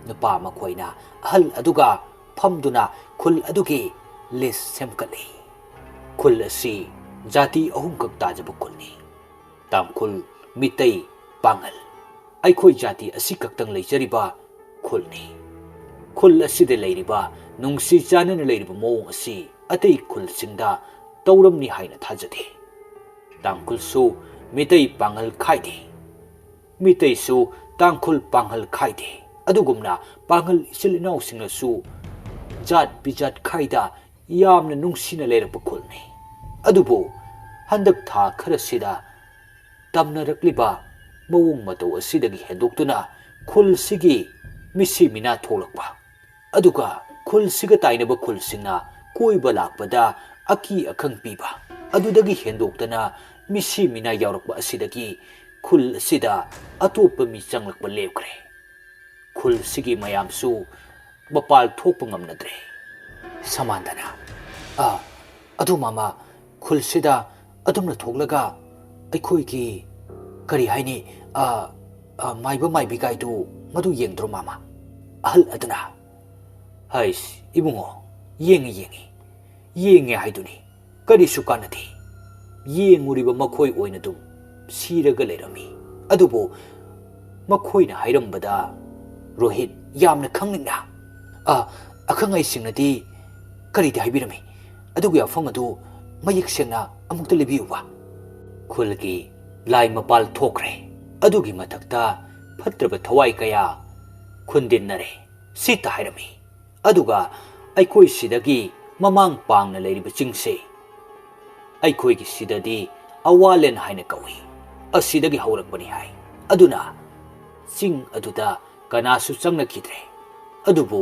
ꯅꯨꯄꯥ ꯃꯈꯣꯏꯅ ꯑꯍꯜ ꯑꯗꯨꯒ ꯐꯝꯗꯨꯅ ꯈꯨꯜ ꯑꯗꯨꯒꯤ ꯂꯤꯁ ꯁꯦꯝꯒꯠꯂꯤ꯫ ꯈꯨꯜ ꯑꯁꯤ ꯖꯥꯇꯤ ꯑꯍꯨꯝꯈꯛ ꯇꯥꯖꯕ ꯈꯨꯜꯅꯤ: ꯇꯥꯡꯈꯨꯜ, ꯃꯤꯇꯩ, ꯄꯥꯉꯜ꯫ ꯑꯩꯈꯣꯏ ꯖꯥꯇꯤ ꯑꯁꯤꯈꯛꯇꯪ ꯂꯩꯖꯔꯤꯕ ꯈꯨꯜꯅꯤ꯫ ꯈꯨꯜ ꯑꯁꯤꯗ ꯂꯩꯔꯤꯕ ꯅꯨꯡꯁꯤ ꯆꯥꯟꯅꯅ ꯂꯩꯔꯤꯕ ꯃꯑꯣꯡ ꯑꯁꯤ ꯑꯇꯩ ꯈꯨꯜꯁꯤꯡꯗ ꯇꯧꯔꯝꯅꯤ ꯍꯥꯏꯅ ꯊꯥꯖꯗꯦ꯫ ꯇꯥꯡꯈꯨꯜꯁꯨ ꯃꯤꯇꯩ ꯄꯥꯉꯜ ꯈꯥꯏꯗꯦ꯫ ꯃꯤꯇꯩꯁꯨ ꯇꯥꯡꯈꯨꯜ ꯄꯥꯉꯜ ꯈꯥꯏꯗꯦ꯫ ꯑꯗꯨꯒꯨꯝꯅ ꯄꯥꯉꯜ ꯏꯆꯤꯜ ꯏꯅꯥꯎꯁꯤꯡꯅꯁꯨ ꯖꯥꯠ ꯕꯤꯖꯥꯠ ꯈꯥꯏꯗ ꯌꯥꯝꯅ ꯅꯨꯡꯁꯤꯅ ꯂꯩꯔꯛꯄ ꯈꯨꯜꯅꯤ꯫ ꯑꯗꯨꯕꯨ ꯍꯟꯗꯛ ꯊꯥ ꯈꯔꯁꯤꯗ ꯇꯝꯅꯔꯛꯂꯤꯕ ꯃꯑꯣꯡ ꯃꯇꯧ ꯑꯁꯤꯗꯒꯤ ꯍꯦꯟꯗꯣꯛꯇꯨꯅ ꯈꯨꯜꯁꯤꯒꯤ ꯃꯤꯁꯤ ꯃꯤꯅꯥ ꯊꯣꯛꯂꯛꯄ, ꯑꯗꯨꯒ ꯈꯨꯜꯁꯤꯒ ꯇꯥꯏꯅꯕ ꯈꯨꯜꯁꯤꯡꯅ ꯀꯣꯏꯕ ꯂꯥꯛꯄꯗ ꯑꯀꯤ ꯑꯈꯪ ꯄꯤꯕ, ꯑꯗꯨꯗꯒꯤ ꯍꯦꯟꯗꯣꯛꯇꯅ ꯃꯤꯁꯤ ꯃꯤꯅꯥ ꯌꯥꯎꯔꯛꯄ ꯑꯁꯤꯗꯒꯤ ꯈꯨꯜ ꯑꯁꯤꯗ ꯑꯇꯣꯞꯄ ꯃꯤ ꯆꯪꯂꯛꯄ ꯂꯦꯞꯈ꯭ꯔꯦ꯫ ꯈꯨꯜꯁꯤꯒꯤ ꯃꯌꯥꯝꯁꯨ ꯃꯄꯥꯜ ꯊꯣꯛꯄ ꯉꯝꯅꯗ꯭ꯔꯦ꯫ ꯁꯃꯥꯟꯗꯅ, "ꯑ, ꯑꯗꯨ ꯃꯥꯃ, ꯈꯨꯜꯁꯤꯗ ꯑꯗꯨꯝꯅ ꯊꯣꯛꯂꯒ ꯑꯩꯈꯣꯏꯒꯤ, ꯀꯔꯤ ꯍꯥꯏꯅꯤ, ꯑ, ꯑ, ꯃꯥꯏꯕ ꯃꯥꯏꯕꯤ ꯀꯥꯏꯗꯨ ꯃꯗꯨ ꯌꯦꯡꯗ꯭ꯔꯣ ꯃꯥꯃ?" ꯑꯍꯜ ꯑꯗꯨꯅ, "ꯍꯩꯁ, ꯏꯕꯨꯡꯉꯣ, ꯌꯦꯡꯉꯤ, ꯌꯦꯡꯉꯤ, ꯌꯦꯡꯉꯦ ꯍꯥꯏꯗꯨꯅꯤ꯫ ꯀꯔꯤꯁꯨ ꯀꯥꯟꯅꯗꯦ꯫ ꯌꯦꯡꯉꯨꯔꯤꯕ ꯃꯈꯣꯏ ꯑꯣꯏꯅ ꯑꯗꯨꯝ ꯁꯤꯔꯒ ꯂꯩꯔꯝꯃꯤ꯫ ꯑꯗꯨꯕꯨ ꯃꯈꯣꯏꯅ ꯍꯥꯏꯔꯝꯕꯗ ꯔꯣꯍꯤꯠ ꯌꯥꯝꯅ ꯈꯪꯅꯤꯡꯅ, ꯑ, ꯑꯈꯪ ꯑꯍꯩꯁꯤꯡꯅꯗꯤ ꯀꯔꯤꯗꯤ ꯍꯥꯏꯕꯤꯔꯝꯃꯤ? ꯑꯗꯨꯒꯤ ꯋꯥꯐꯝ ꯑꯗꯨ ꯃꯌꯦꯛ ꯁꯦꯡꯅ ꯑꯃꯨꯛꯇ ꯂꯤꯕꯤꯌꯨꯕ꯫" ꯈꯨꯜꯒꯤ ꯂꯥꯏ ꯃꯄꯥꯜ ꯊꯣꯛꯈ꯭ꯔꯦ꯫ ꯑꯗꯨꯒꯤ ꯃꯊꯛꯇ ꯐꯠꯇ꯭ꯔꯕ ꯊꯋꯥꯏ ꯀꯌꯥ ꯈꯨꯟꯗꯤꯟꯅꯔꯦ꯫ ꯁꯤꯇ ꯍꯥꯏꯔꯝꯃꯤ꯫ ꯑꯗꯨꯒ ꯑꯩꯈꯣꯏ ꯁꯤꯗꯒꯤ ꯃꯃꯥꯡ ꯄꯥꯡꯅ ꯂꯩꯔꯤꯕ ꯆꯤꯡꯁꯦ ꯑꯩꯈꯣꯏꯒꯤ ꯁꯤꯗꯗꯤ ꯑꯋꯥꯂꯦꯟ ꯍꯥꯏꯅ ꯀꯧꯏ꯫ ꯑꯁꯤꯗꯒꯤ ꯍꯧꯔꯛꯄꯅꯤ ꯍꯥꯏ꯫ ꯑꯗꯨꯅ ꯆꯤꯡ ꯑꯗꯨꯗ ꯀꯅꯥꯁꯨ ꯆꯪꯅꯈꯤꯗ꯭ꯔꯦ꯫ ꯑꯗꯨꯕꯨ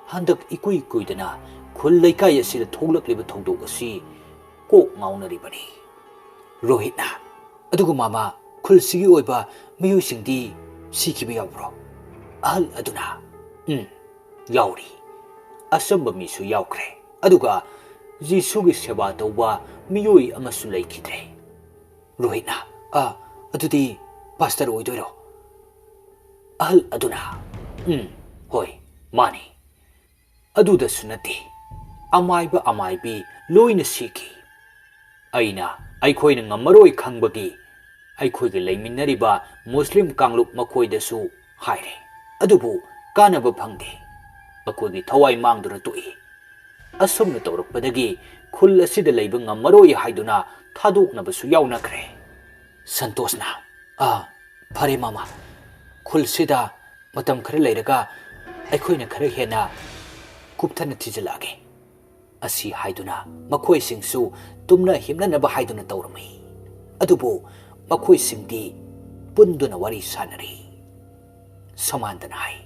ꯍꯟꯗꯛ ꯏꯀꯨꯏ ꯀꯨꯏꯗꯅ ꯈꯨꯜ ꯂꯩꯀꯥꯏ ꯑꯁꯤꯗ ꯊꯣꯛꯂꯛꯂꯤꯕ ꯊꯧꯗꯣꯛ ꯑꯁꯤ ꯀꯣꯛ ꯉꯥꯎꯅꯔꯤꯕꯅꯤ꯫ ꯔꯣꯍꯤꯠꯅ, "ꯑꯗꯨꯒ ꯃꯥꯃ, ꯈꯨꯜꯁꯤꯒꯤ ꯑꯣꯏꯕ ꯃꯤꯑꯣꯏꯁꯤꯡꯗꯤ ꯁꯤꯈꯤꯕ ꯌꯥꯎꯕ꯭ꯔꯣ?" ꯑꯍꯜ ꯑꯗꯨꯅ, "ꯎꯝ, ꯌꯥꯎꯔꯤ꯫ ꯑꯆꯝꯕ ꯃꯤꯁꯨ ꯌꯥꯎꯈ꯭ꯔꯦ꯫ ꯑꯗꯨꯒ ꯖꯤꯁꯨꯒꯤ ꯁꯦꯕꯥ ꯇꯧꯕ ꯃꯤꯑꯣꯏ ꯑꯃꯁꯨ ꯂꯩꯈꯤꯗ꯭ꯔꯦ꯫" ꯔꯣꯍꯤꯠꯅ, "ꯑ, ꯑꯗꯨꯗꯤ ꯄꯥꯁꯇꯔ ꯑꯣꯏꯗꯣꯏꯔꯣ?" ꯑꯍꯜ ꯑꯗꯨꯅ, "ꯎꯝ, ꯍꯣꯏ, ꯃꯥꯅꯤ꯫ ꯑꯗꯨꯗꯁꯨ ꯅꯠꯇꯦ, ꯑꯃꯥꯏꯕ ꯑꯃꯥꯏꯕꯤ ꯂꯣꯏꯅ ꯁꯤꯈꯤ꯫ ꯑꯩꯅ ꯑꯩꯈꯣꯏꯅ ꯉꯝꯃꯔꯣꯏ ꯈꯪꯕꯒꯤ ꯑꯩꯈꯣꯏꯒ ꯂꯩꯃꯤꯟꯅꯔꯤꯕ ꯃꯨꯁꯂꯤꯝ ꯀꯥꯡꯂꯨꯞ ꯃꯈꯣꯏꯗꯁꯨ ꯍꯥꯏꯔꯦ, ꯑꯗꯨꯕꯨ ꯀꯥꯟꯅꯕ ꯐꯪꯗꯦ꯫ ꯃꯈꯣꯏꯒꯤ ꯊꯋꯥꯏ ꯃꯥꯡꯗꯨꯅ ꯇꯣꯛꯏ꯫ ꯑꯁꯨꯝꯅ ꯇꯧꯔꯛꯄꯗꯒꯤ ꯈꯨꯜ ꯑꯁꯤꯗ ꯂꯩꯕ ꯉꯝꯃꯔꯣꯏ ꯍꯥꯏꯗꯨꯅ ꯊꯥꯗꯣꯛꯅꯕꯁꯨ ꯌꯥꯎꯅꯈ꯭ꯔꯦ꯫" ꯁꯟꯇꯣꯁꯅ, "ꯑꯥ, ꯐꯔꯦ ꯃꯥꯃ, ꯈꯨꯜꯁꯤꯗ ꯃꯇꯝ ꯈꯔ ꯂꯩꯔꯒ ꯑꯩꯈꯣꯏꯅ ꯈꯔ ꯍꯦꯟꯅ ꯀꯨꯞꯊꯅ ꯊꯤꯖꯤꯜꯂꯛꯑꯒꯦ꯫" ꯑꯁꯤ ꯍꯥꯏꯗꯨꯅ ꯃꯈꯣꯏꯁꯤꯡꯁꯨ ꯇꯨꯝꯅ ꯍꯤꯞꯅꯅꯕ ꯍꯥꯏꯗꯨꯅ ꯇꯧꯔꯝꯃꯤ꯫ ꯑꯗꯨꯕꯨ ꯃꯈꯣꯏꯁꯤꯡꯗꯤ ꯄꯨꯟꯗꯨꯅ ꯋꯥꯔꯤ ꯁꯥꯟꯅꯔꯤ꯫ ꯁꯃꯥꯟꯇꯅ ꯍꯥꯏ,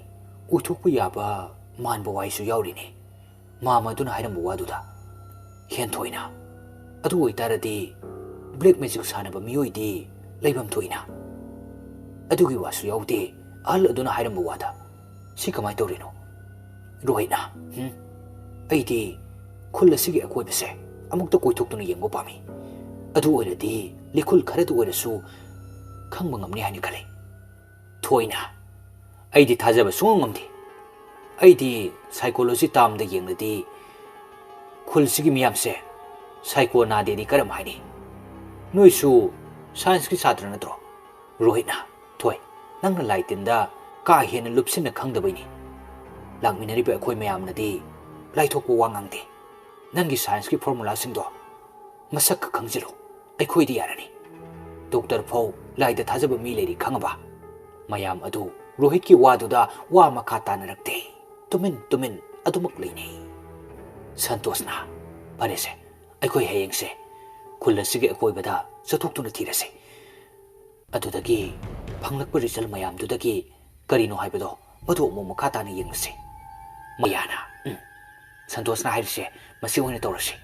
"ꯑꯣꯏꯊꯣꯛꯄ ꯌꯥꯕ ꯃꯥꯟꯕ ꯋꯥꯍꯩꯁꯨ ꯌꯥꯎꯔꯤꯅꯦ ꯃꯥꯃ ꯑꯗꯨꯅ ꯍꯥꯏꯔꯝꯕ ꯋꯥꯗꯨꯗ꯫ ꯍꯦꯟꯊꯣꯏꯅ, ꯑꯗꯨ ꯑꯣꯏꯇꯥꯔꯗꯤ ꯕ꯭ꯂꯦꯛ ꯃꯦꯖꯤꯛ ꯁꯥꯟꯅꯕ ꯃꯤꯑꯣꯏꯗꯤ ꯂꯩꯐꯝ ꯊꯣꯛꯏꯅ꯫ ꯑꯗꯨꯒꯤ ꯋꯥꯁꯨ ꯌꯥꯎꯗꯦ ꯑꯍꯜ ꯑꯗꯨꯅ ꯍꯥꯏꯔꯝꯕ ꯋꯥꯗ꯫ ꯁꯤ ꯀꯃꯥꯏꯅ ꯇꯧꯔꯤꯅꯣ?" ꯔꯣꯍꯤꯠꯅ, "ꯍꯨꯝ, ꯑꯩꯗꯤ ꯈꯨꯜ ꯑꯁꯤꯒꯤ ꯑꯀꯣꯏꯕꯁꯦ ꯑꯃꯨꯛꯇ ꯀꯣꯏꯊꯣꯛꯇꯨꯅ ꯌꯦꯡꯕ ꯄꯥꯝꯃꯤ꯫ ꯑꯗꯨ ꯑꯣꯏꯔꯗꯤ ꯂꯤꯈꯨꯜ ꯈꯔꯗ ꯑꯣꯏꯔꯁꯨ ꯈꯪꯕ ꯉꯝꯅꯤ ꯍꯥꯏꯅ ꯈꯜꯂꯤ꯫" ꯊꯣꯏꯅ, "ꯑꯩꯗꯤ ꯊꯥꯖꯕ ꯁꯨꯡꯉꯝ ꯉꯝꯗꯦ꯫ ꯑꯩꯗꯤ ꯁꯥꯏꯀꯣꯂꯣꯖꯤ ꯇꯥꯝꯗ ꯌꯦꯡꯂꯗꯤ ꯈꯨꯜꯁꯤꯒꯤ ꯃꯤꯌꯥꯝꯁꯦ ꯁꯥꯏꯀꯣ ꯅꯥꯗꯦꯗꯤ ꯀꯔꯝ ꯍꯥꯏꯅꯤ? ꯅꯣꯏꯁꯨ ꯁꯥꯏꯟꯁꯀꯤ ꯁꯥꯇ꯭ꯔ ꯅꯠꯇ꯭ꯔꯣ?" ꯔꯣꯍꯤꯠꯅ, "ꯊꯣꯏ, ꯅꯪꯅ ꯂꯥꯏ ꯇꯤꯟꯗ ꯀꯥ ꯍꯦꯟꯅ ꯂꯨꯞꯁꯤꯟꯅ ꯈꯪꯗꯕꯩꯅꯤ꯫ ꯂꯥꯛꯃꯤꯟꯅꯔꯤꯕ ꯑꯩꯈꯣꯏ ꯃꯌꯥꯝꯅꯗꯤ ꯂꯥꯏꯊꯣꯛꯄ ꯋꯥ ꯉꯥꯡꯗꯦ꯫ ꯅꯪꯒꯤ ꯁꯥꯏꯟꯁꯀꯤ ꯐꯣꯔꯃꯨꯂꯥꯁꯤꯡꯗꯣ ꯃꯁꯛ ꯈꯛ ꯈꯪꯖꯤꯜꯂꯨ, ꯑꯩꯈꯣꯏꯗꯤ ꯌꯥꯔꯅꯤ꯫ ꯗꯣꯛꯇꯔ ꯐꯥꯎ ꯂꯥꯏꯗ ꯊꯥꯖꯕ ꯃꯤ ꯂꯩꯔꯤ ꯈꯪꯉꯕ?" ꯃꯌꯥꯝ ꯑꯗꯨ ꯔꯣꯍꯤꯠꯀꯤ ꯋꯥꯗꯨꯗ ꯋꯥ ꯃꯈꯥ ꯇꯥꯅꯔꯛꯇꯦ꯫ ꯇꯨꯃꯤꯟ ꯇꯨꯃꯤꯟ ꯑꯗꯨꯃꯛ ꯂꯩꯅꯩ꯫ ꯁꯟꯇꯣꯁꯅ, "ꯐꯔꯦꯁꯦ, ꯑꯩꯈꯣꯏ ꯍꯌꯦꯡꯁꯦ ꯈꯨꯜ ꯑꯁꯤꯒꯤ ꯑꯀꯣꯏꯕꯗ ꯆꯠꯊꯣꯛꯇꯨꯅ ꯊꯤꯔꯁꯤ꯫ ꯑꯗꯨꯗꯒꯤ ꯐꯪꯂꯛꯄ ꯔꯤꯖꯜ ꯃꯌꯥꯝꯗꯨꯗꯒꯤ ꯀꯔꯤꯅꯣ ꯍꯥꯏꯕꯗꯣ ꯃꯗꯨ ꯑꯃꯨꯛ ꯃꯈꯥ ꯇꯥꯅ ꯌꯦꯡꯂꯁꯤ꯫ ꯃꯌꯥꯅ, "ꯎꯝ, ꯁꯟꯇꯣꯁꯅ ꯍꯥꯏꯔꯤꯁꯦ ꯃꯁꯤ ꯑꯣꯏꯅ ꯇꯧꯔꯁꯤ"꯫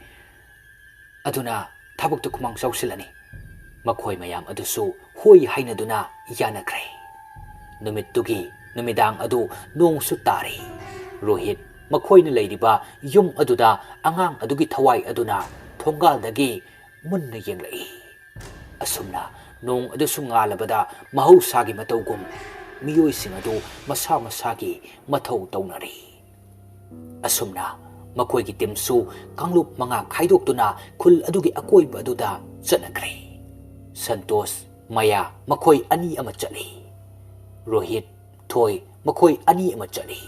ꯑꯗꯨꯅ ꯊꯕꯛꯇ ꯈꯨꯃꯥꯡ ꯆꯥꯎꯁꯤꯜꯂꯅꯤ꯫ ꯃꯈꯣꯏ ꯃꯌꯥꯝ ꯑꯗꯨꯁꯨ ꯍꯣꯏ ꯍꯥꯏꯅꯗꯨꯅ ꯌꯥꯅꯈ꯭ꯔꯦ꯫ ꯅꯨꯃꯤꯠꯇꯨꯒꯤ ꯅꯨꯃꯤꯗꯥꯡ ꯑꯗꯨ ꯅꯣꯡꯁꯨ ꯇꯥꯔꯤ꯫ ꯔꯣꯍꯤꯠ ꯃꯈꯣꯏꯅ ꯂꯩꯔꯤꯕ ꯌꯨꯝ ꯑꯗꯨꯗ ꯑꯉꯥꯡ ꯑꯗꯨꯒꯤ ꯊꯋꯥꯏ ꯑꯗꯨꯅ ꯊꯣꯡꯒꯥꯜꯗꯒꯤ ꯃꯨꯟꯅ ꯌꯦꯡꯂꯛꯏ꯫ ꯑꯁꯨꯝꯅ ꯅꯣꯡ ꯑꯗꯨꯁꯨ ꯉꯥꯜꯂꯕꯗ ꯃꯍꯧꯁꯥꯒꯤ ꯃꯇꯧꯒꯨꯝ ꯃꯤꯑꯣꯏꯁꯤꯡ ꯑꯗꯨ ꯃꯁꯥ ꯃꯁꯥꯒꯤ ꯃꯊꯧ ꯇꯧꯅꯔꯤ꯫ ꯑꯁꯨꯝꯅ ꯃꯈꯣꯏꯒꯤ ꯇꯤꯝꯁꯨ ꯀꯥꯡꯂꯨꯞ ꯃꯉꯥ ꯈꯥꯏꯗꯣꯛꯇꯨꯅ ꯈꯨꯜ ꯑꯗꯨꯒꯤ ꯑꯀꯣꯏꯕ ꯑꯗꯨꯗ ꯆꯠꯅꯈ꯭ꯔꯦ꯫ ꯁꯟꯇꯣꯁ, ꯃꯌꯥ ꯃꯈꯣꯏ ꯑꯅꯤ ꯑꯃ ꯆꯠꯂꯤ꯫ ꯔꯣꯍꯤꯠ, ꯊꯣꯏ ꯃꯈꯣꯏ ꯑꯅꯤ ꯑꯃ ꯆꯠꯂꯤ꯫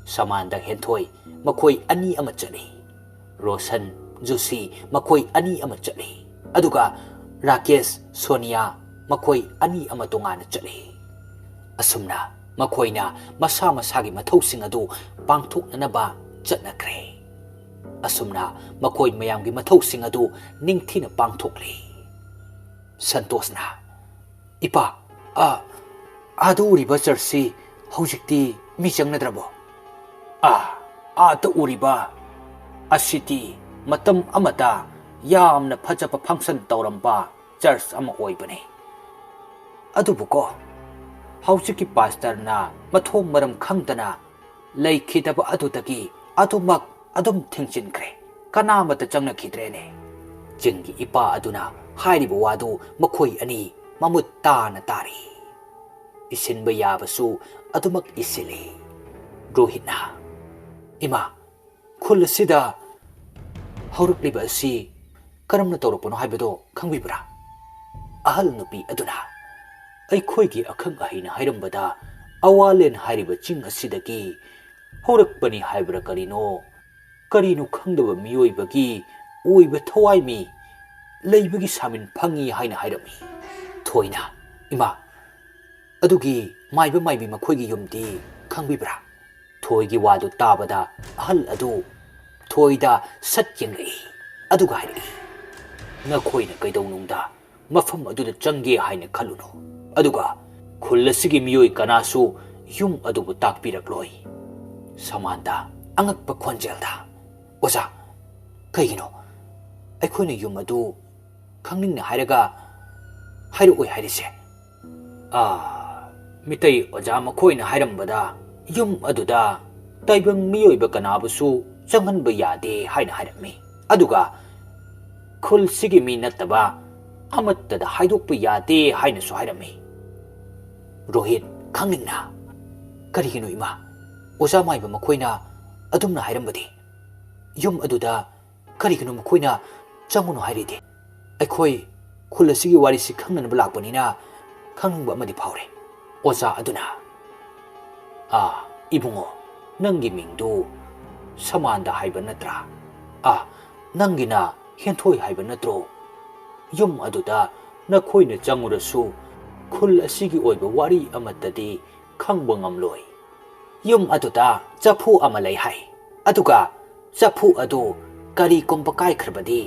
ꯁꯃꯥꯟꯗ, ꯍꯦꯟꯊꯣꯏ ꯃꯈꯣꯏ ꯑꯅꯤ ꯑꯃ ꯆꯠꯂꯤ꯫ ꯔꯣꯁꯟ, ꯖꯨꯁꯤ ꯃꯈꯣꯏ ꯑꯅꯤ ꯑꯃ ꯆꯠꯂꯤ꯫ ꯑꯗꯨꯒ ꯔꯥꯀꯦꯁ, ꯁꯣꯅꯤꯌꯥ ꯃꯈꯣꯏ ꯑꯅꯤ ꯑꯃ ꯇꯣꯉꯥꯟꯅ ꯆꯠꯂꯤ꯫ ꯑꯁꯨꯝꯅ ꯃꯈꯣꯏꯅ ꯃꯁꯥ ꯃꯁꯥꯒꯤ ꯃꯊꯧꯁꯤꯡ ꯑꯗꯨ ꯄꯥꯡꯊꯣꯛꯅꯅꯕ ꯆꯠꯅꯈ꯭ꯔꯦ꯫ ꯑꯁꯨꯝꯅ ꯃꯈꯣꯏ ꯃꯌꯥꯝꯒꯤ ꯃꯊꯧꯁꯤꯡ ꯑꯗꯨ ꯅꯤꯡꯊꯤꯅ ꯄꯥꯡꯊꯣꯛꯂꯤ꯫ ꯁꯟꯇꯣꯁꯅ, "ꯏꯄꯥ, ꯑ, ꯑꯥꯗ ꯎꯔꯤꯕ ꯆꯔꯆꯁꯤ ꯍꯧꯖꯤꯛꯇꯤ ꯃꯤ ꯆꯪꯅꯗ꯭ꯔꯕꯣ? ꯑ, ꯑꯥꯗ ꯎꯔꯤꯕ ꯑꯁꯤꯗꯤ ꯃꯇꯝ ꯑꯃꯗ ꯌꯥꯝꯅ ꯐꯖꯕ ꯐꯪꯁꯟ ꯇꯧꯔꯝꯕ ꯆꯔꯆ ꯑꯃ ꯑꯣꯏꯕꯅꯤ꯫ ꯑꯗꯨꯕꯨꯀꯣ, ꯍꯧꯖꯤꯛꯀꯤ ꯄꯥꯁꯇꯔꯅ ꯃꯊꯣꯡ ꯃꯔꯝ ꯈꯪꯗꯅ ꯂꯩꯈꯤꯗꯕ ꯑꯗꯨꯗꯒꯤ ꯑꯗꯨꯃꯛ ꯑꯗꯨꯝ ꯊꯤꯡꯖꯤꯟꯈ꯭ꯔꯦ꯫ ꯀꯅꯥꯃꯠꯇ ꯆꯪꯅꯈꯤꯗ꯭ꯔꯦꯅꯦ"꯫ ꯆꯤꯡꯒꯤ ꯏꯄꯥ ꯑꯗꯨꯅ ꯍꯥꯏꯔꯤꯕ ꯋꯥꯗꯨ ꯃꯈꯣꯏ ꯑꯅꯤ ꯃꯃꯨꯠ ꯇꯥꯅ ꯇꯥꯔꯤ꯫ ꯏꯁꯤꯟꯕ ꯌꯥꯕꯁꯨ ꯑꯗꯨꯃꯛ ꯏꯁꯤꯜꯂꯤ꯫ ꯔꯣꯍꯤꯠꯅ, "ꯏꯃꯥ, ꯈꯨꯜ ꯑꯁꯤꯗ ꯍꯧꯔꯛꯂꯤꯕ ꯑꯁꯤ ꯀꯔꯝꯅ ꯇꯧꯔꯛꯄꯅꯣ ꯍꯥꯏꯕꯗꯣ ꯈꯪꯕꯤꯕ꯭ꯔꯥ?" ꯑꯍꯜ ꯅꯨꯄꯤ ꯑꯗꯨꯅ, "ꯑꯩꯈꯣꯏꯒꯤ ꯑꯈꯪ ꯑꯍꯩꯅ ꯍꯥꯏꯔꯝꯕꯗ, ꯑꯋꯥꯂꯦꯟ ꯍꯥꯏꯔꯤꯕ ꯆꯤꯡ ꯑꯁꯤꯗꯒꯤ ꯍꯧꯔꯛꯄꯅꯤ ꯍꯥꯏꯕ꯭ꯔꯥ ꯀꯔꯤꯅꯣ, ꯀꯔꯤꯅꯣ ꯈꯪꯗꯕ ꯃꯤꯑꯣꯏꯕꯒꯤ ꯑꯣꯏꯕ ꯊꯋꯥꯏꯃꯤ ꯂꯩꯕꯒꯤ ꯁꯥꯃꯤꯟ ꯐꯪꯏ ꯍꯥꯏꯅ ꯍꯥꯏꯔꯝꯃꯤ"꯫ ꯊꯣꯏꯅ, "ꯏꯃꯥ, ꯑꯗꯨꯒꯤ ꯃꯥꯏꯕ ꯃꯥꯏꯕꯤ ꯃꯈꯣꯏꯒꯤ ꯌꯨꯝꯗꯤ ꯈꯪꯕꯤꯕ꯭ꯔꯥ?" ꯊꯣꯏꯒꯤ ꯋꯥꯗꯨ ꯇꯥꯕꯗ ꯑꯍꯜ ꯑꯗꯨ ꯊꯣꯏꯗ ꯁꯠ ꯌꯦꯡꯂꯛꯏ, ꯑꯗꯨꯒ ꯍꯥꯏꯔꯛꯏ, ꯅꯈꯣꯏꯅ ꯀꯩꯗꯧꯅꯨꯡꯗ ꯃꯐꯝ ꯑꯗꯨꯗ ꯆꯪꯒꯦ ꯍꯥꯏꯅ ꯈꯜꯂꯨꯅꯨ, ꯑꯗꯨꯒ ꯈꯨꯜ ꯑꯁꯤꯒꯤ ꯃꯤꯑꯣꯏ ꯀꯅꯥꯁꯨ ꯌꯨꯝ ꯑꯗꯨꯕꯨ ꯇꯥꯛꯄꯤꯔꯛꯂꯣꯏ꯫ ꯁꯃꯥꯟꯇ, ꯑꯉꯛꯄ ꯈꯣꯟꯖꯦꯜꯗ, "ꯑꯣꯖꯥ, ꯀꯩꯒꯤꯅꯣ ꯑꯩꯈꯣꯏꯅ ꯌꯨꯝ ꯑꯗꯨ ꯈꯪꯅꯤꯡꯅ ꯍꯥꯏꯔꯒ ꯍꯥꯏꯔꯛꯑꯣꯏ ꯍꯥꯏꯔꯤꯁꯦ?" "ꯑꯥ, ꯃꯤꯇꯩ ꯑꯣꯖꯥ ꯃꯈꯣꯏꯅ ꯍꯥꯏꯔꯝꯕꯗ ꯌꯨꯝ ꯑꯗꯨꯗ ꯇꯥꯏꯕꯪ ꯃꯤꯑꯣꯏꯕ ꯀꯅꯥꯕꯨꯁꯨ ꯆꯪꯍꯟꯕ ꯌꯥꯗꯦ ꯍꯥꯏꯅ ꯍꯥꯏꯔꯝꯃꯤ, ꯑꯗꯨꯒ ꯈꯨꯜꯁꯤꯒꯤ ꯃꯤ ꯅꯠꯇꯕ ꯑꯃꯠꯇꯗ ꯍꯥꯏꯗꯣꯛꯄ ꯌꯥꯗꯦ ꯍꯥꯏꯅꯁꯨ ꯍꯥꯏꯔꯝꯃꯤ꯫" ꯔꯣꯍꯤꯠ, ꯈꯪꯅꯤꯡꯅ, "ꯀꯔꯤꯒꯤꯅꯣ ꯏꯃꯥ? ꯑꯣꯖꯥ ꯃꯥꯏꯕ ꯃꯈꯣꯏꯅ ꯑꯗꯨꯝꯅ ꯍꯥꯏꯔꯝꯕꯗꯤ? ꯌꯨꯝ ꯑꯗꯨꯗ ꯀꯔꯤꯒꯤꯅꯣ ꯃꯈꯣꯏꯅ ꯆꯪꯉꯨꯅꯨ ꯍꯥꯏꯔꯤꯗꯤ? ꯑꯩꯈꯣꯏ ꯈꯨꯜ ꯑꯁꯤꯒꯤ ꯋꯥꯔꯤꯁꯤ ꯈꯪꯅꯅꯕ ꯂꯥꯛꯄꯅꯤꯅ ꯈꯪꯅꯤꯡꯕ ꯑꯃꯗꯤ ꯐꯥꯎꯔꯦ꯫" ꯑꯣꯖꯥ ꯑꯗꯨꯅ, "ꯑꯥ, ꯏꯕꯨꯡꯉꯣ, ꯅꯪꯒꯤ ꯃꯤꯡꯗꯨ ꯁꯃꯥꯟꯗ ꯍꯥꯏꯕ ꯅꯠꯇ꯭ꯔꯥ? ꯑꯥ, ꯅꯪꯒꯤꯅ ꯍꯦꯟꯊꯣꯏ ꯍꯥꯏꯕ ꯅꯠꯇ꯭ꯔꯣ? ꯌꯨꯝ ꯑꯗꯨꯗ ꯅꯈꯣꯏꯅ ꯆꯪꯉꯨꯔꯁꯨ ꯈꯨꯜ ꯑꯁꯤꯒꯤ ꯑꯣꯏꯕ ꯋꯥꯔꯤ ꯑꯃꯠꯇꯗꯤ ꯈꯪꯕ ꯉꯝꯂꯣꯏ꯫ ꯌꯨꯝ ꯑꯗꯨꯗ ꯆꯐꯨ ꯑꯃ ꯂꯩ ꯍꯥꯏ, ꯑꯗꯨꯒ ꯆꯐꯨ ꯑꯗꯨ ꯀꯔꯤꯒꯨꯝꯕ ꯀꯥꯏꯈ꯭ꯔꯕꯗꯤ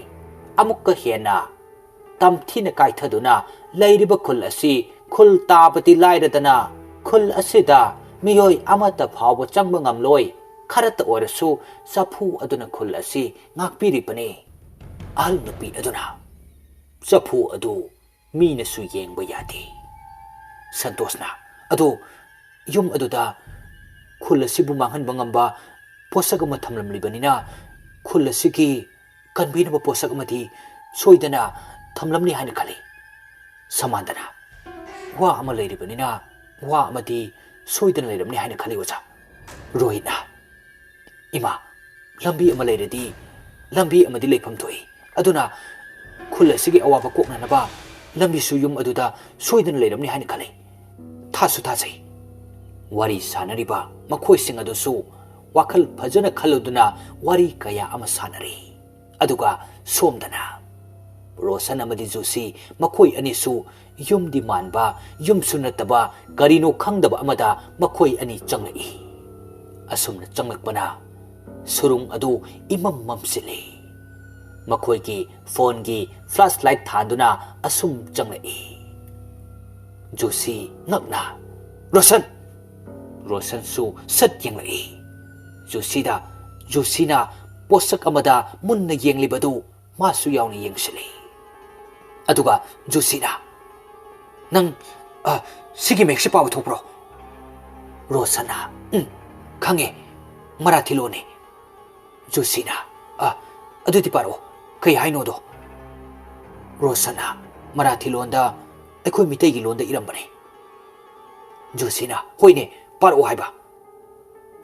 ꯑꯃꯨꯛꯀ ꯍꯦꯟꯅ ꯇꯝꯊꯤꯅ ꯀꯥꯏꯊꯗꯨꯅ ꯂꯩꯔꯤꯕ ꯈꯨꯜ ꯑꯁꯤ ꯈꯨꯜ ꯇꯥꯕꯗꯤ ꯂꯥꯏꯔꯗꯅ ꯈꯨꯜ ꯑꯁꯤꯗ ꯃꯤꯑꯣꯏ ꯑꯃꯠꯇ ꯐꯥꯎꯕ ꯆꯪꯕ ꯉꯝꯂꯣꯏ꯫ ꯈꯔꯇ ꯑꯣꯏꯔꯁꯨ ꯆꯐꯨ ꯑꯗꯨꯅ ꯈꯨꯜ ꯑꯁꯤ ꯉꯥꯛꯄꯤꯔꯤꯕꯅꯤ꯫" ꯑꯍꯜ ꯅꯨꯄꯤ ꯑꯗꯨꯅ, "ꯆꯐꯨ ꯑꯗꯨ ꯃꯤꯅꯁꯨ ꯌꯦꯡꯕ ꯌꯥꯗꯦ꯫" ꯁꯟꯇꯣꯁꯅ, "ꯑꯗꯣ ꯌꯨꯝ ꯑꯗꯨꯗ ꯈꯨꯜ ꯑꯁꯤꯕꯨ ꯃꯥꯡꯍꯟꯕ ꯉꯝꯕ ꯄꯣꯠꯁꯛ ꯑꯃ ꯊꯝꯂꯝꯂꯤꯕꯅꯤꯅ ꯈꯨꯜ ꯑꯁꯤꯒꯤ ꯀꯟꯕꯤꯅꯕ ꯄꯣꯠꯁꯛ ꯑꯃꯗꯤ ꯁꯣꯏꯗꯅ ꯊꯝꯂꯝꯅꯤ ꯍꯥꯏꯅ ꯈꯜꯂꯤ꯫" ꯁꯃꯥꯟꯗꯅ, "ꯋꯥ ꯑꯃ ꯂꯩꯔꯤꯕꯅꯤꯅ ꯋꯥ ꯑꯃꯗꯤ ꯁꯣꯏꯗꯅ ꯂꯩꯔꯝꯅꯤ ꯍꯥꯏꯅ ꯈꯜꯂꯤ ꯑꯣꯖꯥ꯫" ꯔꯣꯍꯤꯠꯅ, "ꯏꯃꯥ, ꯂꯝꯕꯤ ꯑꯃ ꯂꯩꯔꯗꯤ ꯂꯝꯕꯤ ꯑꯃꯗꯤ ꯂꯩꯐꯝ ꯊꯣꯛꯏ꯫ ꯑꯗꯨꯅ ꯈꯨꯜ ꯑꯁꯤꯒꯤ ꯑꯋꯥꯕ ꯀꯣꯛꯅꯅꯕ ꯂꯝꯕꯤꯁꯨ ꯌꯨꯝ ꯑꯗꯨꯗ ꯁꯣꯏꯗꯅ ꯂꯩꯔꯝꯅꯤ ꯍꯥꯏꯅ ꯈꯜꯂꯤ꯫ ꯊꯥꯁꯨ ꯊꯥꯖꯩ꯫" ꯋꯥꯔꯤ ꯁꯥꯟꯅꯔꯤꯕ ꯃꯈꯣꯏꯁꯤꯡ ꯑꯗꯨꯁꯨ ꯋꯥꯈꯜ ꯐꯖꯅ ꯈꯜꯂꯨꯗꯨꯅ ꯋꯥꯔꯤ ꯀꯌꯥ ꯑꯃ ꯁꯥꯟꯅꯔꯤ꯫ ꯑꯗꯨꯒ ꯁꯣꯝꯗꯅ ꯔꯣꯁꯟ ꯑꯃꯗꯤ ꯖꯨꯁꯤ, ꯃꯈꯣꯏ ꯑꯅꯤꯁꯨ ꯌꯨꯝꯗꯤ ꯃꯥꯟꯕ, ꯌꯨꯝꯁꯨ ꯅꯠꯇꯕ, ꯀꯔꯤꯅꯣ ꯈꯪꯗꯕ ꯑꯃꯗ ꯃꯈꯣꯏ ꯑꯅꯤ ꯆꯪꯂꯛꯏ꯫ ꯑꯁꯨꯝꯅ ꯆꯪꯂꯛꯄꯅ ꯁꯨꯔꯨꯡ ꯑꯗꯨ ꯏꯃꯝ ꯃꯝꯁꯤꯜꯂꯤ꯫ ꯃꯈꯣꯏꯒꯤ ꯐꯣꯟꯒꯤ ꯐ꯭ꯂꯥꯁ ꯂꯥꯏꯠ ꯊꯥꯟꯗꯨꯅ ꯑꯁꯨꯝ ꯆꯪꯂꯛꯏ꯫ ꯖꯣꯁꯤ ꯉꯛꯅ, "ꯔꯣꯁꯟ!" ꯔꯣꯁꯟꯁꯨ ꯁꯠ ꯌꯦꯡꯂꯛꯏ꯫ ꯖꯣꯁꯤꯗ, ꯖꯣꯁꯤꯅ ꯄꯣꯠꯁꯛ ꯑꯃꯗ ꯃꯨꯟꯅ ꯌꯦꯡꯂꯤꯕꯗꯨ ꯃꯥꯁꯨ ꯌꯥꯎꯅ ꯌꯦꯡꯁꯤꯜꯂꯤ꯫ ꯑꯗꯨꯒ ꯖꯣꯁꯤꯅ, "ꯅꯪ, ꯑ, ꯁꯤꯒꯤ ꯃꯌꯦꯛꯁꯦ ꯄꯥꯕ ꯊꯣꯛꯄ꯭ꯔꯣ?" ꯔꯣꯁꯟꯅ, "ꯎꯝ, ꯈꯪꯉꯦ, ꯃꯔꯥꯊꯤ ꯂꯣꯟꯅꯤ꯫" ꯖꯣꯁꯤꯅ, "ꯑ, ꯑꯗꯨꯗꯤ ꯄꯥꯔꯛꯑꯣ, ꯀꯩ ꯍꯥꯏꯅꯣꯗꯣ?" ꯔꯣꯁꯟꯅ ꯃꯔꯥꯊꯤ ꯂꯣꯟꯗ ꯑꯩꯈꯣꯏ ꯃꯤꯇꯩꯒꯤ ꯂꯣꯟꯗ ꯏꯔꯝꯕꯅꯤ꯫ ꯖꯣꯁꯤꯅ, "ꯍꯣꯏꯅꯦ, ꯄꯥꯔꯛꯑꯣ ꯍꯥꯏꯕ꯫"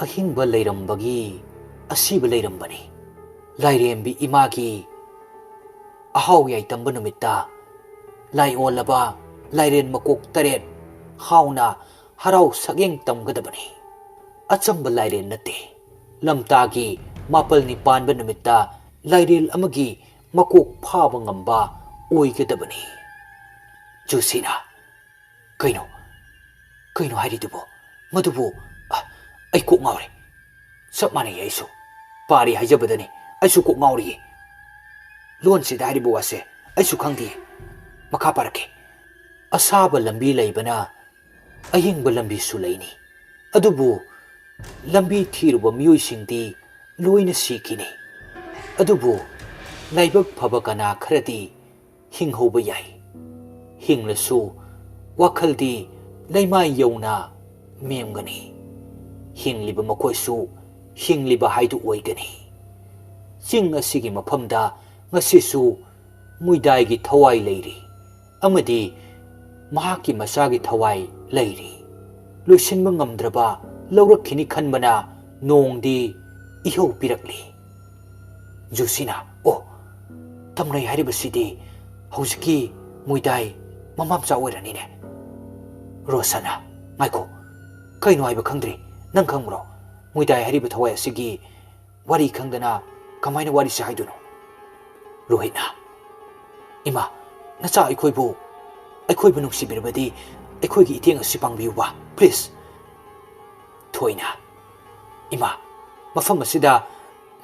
ꯑꯍꯤꯡꯕ ꯂꯩꯔꯝꯕꯒꯤ ꯑꯁꯤꯕ ꯂꯩꯔꯝꯕꯅꯤ꯫ ꯂꯥꯏꯔꯦꯝꯕꯤ ꯏꯃꯥꯒꯤ ꯑꯍꯥꯎ ꯌꯥꯏꯇꯝꯕ ꯅꯨꯃꯤꯠꯇ ꯂꯥꯏ ꯑꯣꯜꯂꯕ ꯂꯥꯏꯔꯦꯟ ꯃꯀꯣꯛ ꯇꯔꯦꯠ ꯍꯥꯎꯅ ꯍꯔꯥꯎ ꯁꯛꯌꯦꯡ ꯇꯝꯒꯗꯕꯅꯤ꯫ ꯑꯆꯝꯕ ꯂꯥꯏꯔꯦꯟ ꯅꯠꯇꯦ꯫ ꯂꯝꯇꯥꯒꯤ ꯃꯥꯄꯜꯅꯤ ꯄꯥꯟꯕ ꯅꯨꯃꯤꯠꯇ ꯂꯥꯏꯔꯦꯜ ꯑꯃꯒꯤ ꯃꯀꯣꯛ ꯐꯥꯕ ꯉꯝꯕ ꯑꯣꯏꯒꯗꯕꯅꯤ꯫ ꯖꯣꯁꯤꯅ, "ꯀꯩꯅꯣ? ꯀꯩꯅꯣ ꯍꯥꯏꯔꯤꯗꯨꯕꯣ? ꯃꯗꯨꯕꯨ, ꯑ, ꯑꯩ ꯀꯣꯛ ꯉꯥꯎꯔꯦ꯫ ꯆꯞ ꯃꯥꯟꯅꯩ ꯑꯩꯁꯨ꯫ ꯄꯥꯔꯤ ꯍꯥꯏꯖꯕꯗꯅꯤ, ꯑꯩꯁꯨ ꯀꯣꯛ ꯉꯥꯎꯔꯤꯌꯦ꯫ ꯂꯣꯟꯁꯤꯗ ꯍꯥꯏꯔꯤꯕ ꯋꯥꯁꯦ ꯑꯩꯁꯨ ꯈꯪꯗꯦ꯫ ꯃꯈꯥ ꯄꯥꯔꯛꯀꯦ꯫ ꯑꯁꯥꯕ ꯂꯝꯕꯤ ꯂꯩꯕꯅ ꯑꯍꯤꯡꯕ ꯂꯝꯕꯤꯁꯨ ꯂꯩꯅꯤ꯫ ꯑꯗꯨꯕꯨ ꯂꯝꯕꯤ ꯊꯤꯔꯨꯕ ꯃꯤꯑꯣꯏꯁꯤꯡꯗꯤ ꯂꯣꯏꯅ ꯁꯤꯈꯤꯅꯤ꯫ ꯑꯗꯨꯕꯨ ꯂꯥꯏꯕꯛ ꯐꯕ ꯀꯅꯥ ꯈꯔꯗꯤ ꯍꯤꯡꯍꯧꯕ ꯌꯥꯏ꯫ ꯍꯤꯡꯂꯁꯨ ꯋꯥꯈꯜꯗꯤ ꯂꯩꯃꯥꯏ ꯌꯧꯅ ꯃꯦꯝꯒꯅꯤ꯫ ꯍꯤꯡꯂꯤꯕ ꯃꯈꯣꯏꯁꯨ ꯍꯤꯡꯂꯤꯕ ꯍꯥꯏꯗꯨ ꯑꯣꯏꯒꯅꯤ꯫ ꯆꯤꯡ ꯑꯁꯤꯒꯤ ꯃꯐꯝꯗ ꯉꯁꯤꯁꯨ ꯃꯨꯏꯗꯥꯏꯒꯤ ꯊꯋꯥꯏ ꯂꯩꯔꯤ ꯑꯃꯗꯤ ꯃꯍꯥꯛꯀꯤ ꯃꯆꯥꯒꯤ ꯊꯋꯥꯏ ꯂꯩꯔꯤ꯫ ꯂꯣꯏꯁꯤꯟꯕ ꯉꯝꯗ꯭ꯔꯕ ꯂꯧꯔꯛꯈꯤꯅꯤ ꯈꯟꯕꯅ ꯅꯣꯡꯗꯤ ꯏꯍꯧ ꯄꯤꯔꯛꯂꯤ꯫" ꯖꯨꯁꯤꯅ, "ꯑꯣ, ꯇꯝꯅꯩ ꯍꯥꯏꯔꯤꯕꯁꯤꯗꯤ ꯍꯧꯖꯤꯛꯀꯤ ꯃꯨꯏꯗꯥꯏ ꯃꯃꯥ ꯃꯆꯥ ꯑꯣꯏꯔꯅꯤꯅꯦ꯫" ꯔꯣꯁꯟꯅ, "ꯉꯥꯏꯈꯣ, ꯀꯩꯅꯣ ꯍꯥꯏꯕ ꯈꯪꯗ꯭ꯔꯤ, ꯅꯪ ꯈꯪꯕ꯭ꯔꯣ? ꯃꯨꯏꯗꯥꯏ ꯍꯥꯏꯔꯤꯕ ꯊꯋꯥꯏ ꯑꯁꯤꯒꯤ ꯋꯥꯔꯤ ꯈꯪꯗꯅ ꯀꯃꯥꯏꯅ ꯋꯥꯔꯤꯁꯦ ꯍꯥꯏꯗꯣꯏꯅꯣ?" ꯔꯣꯍꯤꯠꯅ, "ꯏꯃꯥ, ꯅꯆꯥ ꯑꯩꯈꯣꯏꯕꯨ, ꯑꯩꯈꯣꯏꯕꯨ ꯅꯨꯡꯁꯤꯕꯤꯔꯕꯗꯤ ꯑꯩꯈꯣꯏꯒꯤ ꯏꯇꯦꯡ ꯑꯁꯤ ꯄꯥꯡꯕꯤꯌꯨꯕ, please꯫" ꯊꯣꯏꯅ, "ꯏꯃꯥ, ꯃꯐꯝ ꯑꯁꯤꯗ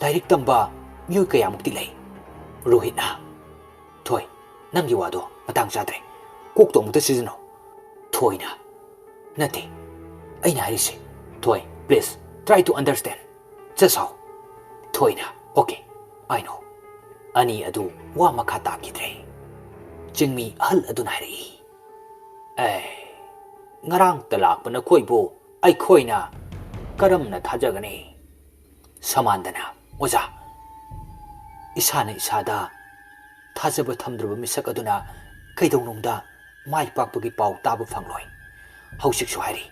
ꯂꯥꯏꯔꯤꯛ ꯇꯝꯕ ꯃꯤꯑꯣꯏ ꯀꯌꯥꯃꯨꯛꯇꯤ ꯂꯩ?" ꯔꯣꯍꯤꯠꯅ, "ꯊꯣꯏ, ꯅꯪꯒꯤ ꯋꯥꯗꯣ ꯃꯇꯥꯡ ꯆꯥꯗ꯭ꯔꯦ꯫ ꯀꯣꯛꯇꯣ ꯑꯃꯨꯛꯇ ꯁꯤꯖꯤꯟꯅꯧ꯫" ꯊꯣꯏꯅ, "ꯅꯠꯇꯦ, ꯑꯩꯅ ꯍꯥꯏꯔꯤꯁꯦ꯫" "ꯊꯣꯏ, please try to understand꯫ Just how?" ꯊꯣꯏꯅ, "Okay, I know꯫" ꯑꯅꯤ ꯑꯗꯨ ꯋꯥ ꯃꯈꯥ ꯇꯥꯈꯤꯗ꯭ꯔꯦ꯫ ꯆꯤꯡꯃꯤ ꯑꯍꯜ ꯑꯗꯨꯅ ꯍꯥꯏꯔꯛꯏ, "ꯑꯦ, ꯉꯔꯥꯡꯇ ꯂꯥꯛꯄ ꯅꯈꯣꯏꯕꯨ ꯑꯩꯈꯣꯏꯅ ꯀꯔꯝꯅ ꯊꯥꯖꯒꯅꯤ?" ꯁꯃꯥꯟꯗꯅ, "ꯑꯣꯖꯥ, ꯏꯁꯥꯅ ꯏꯁꯥꯗ ꯊꯥꯖꯕ ꯊꯝꯗ꯭ꯔꯕ ꯃꯤꯁꯛ ꯑꯗꯨꯅ ꯀꯩꯗꯧꯅꯨꯡꯗ ꯃꯥꯏ ꯄꯥꯛꯄꯒꯤ ꯄꯥꯎ ꯇꯥꯕ ꯐꯪꯂꯣꯏ꯫ ꯍꯧꯖꯤꯛꯁꯨ ꯍꯥꯏꯔꯤ,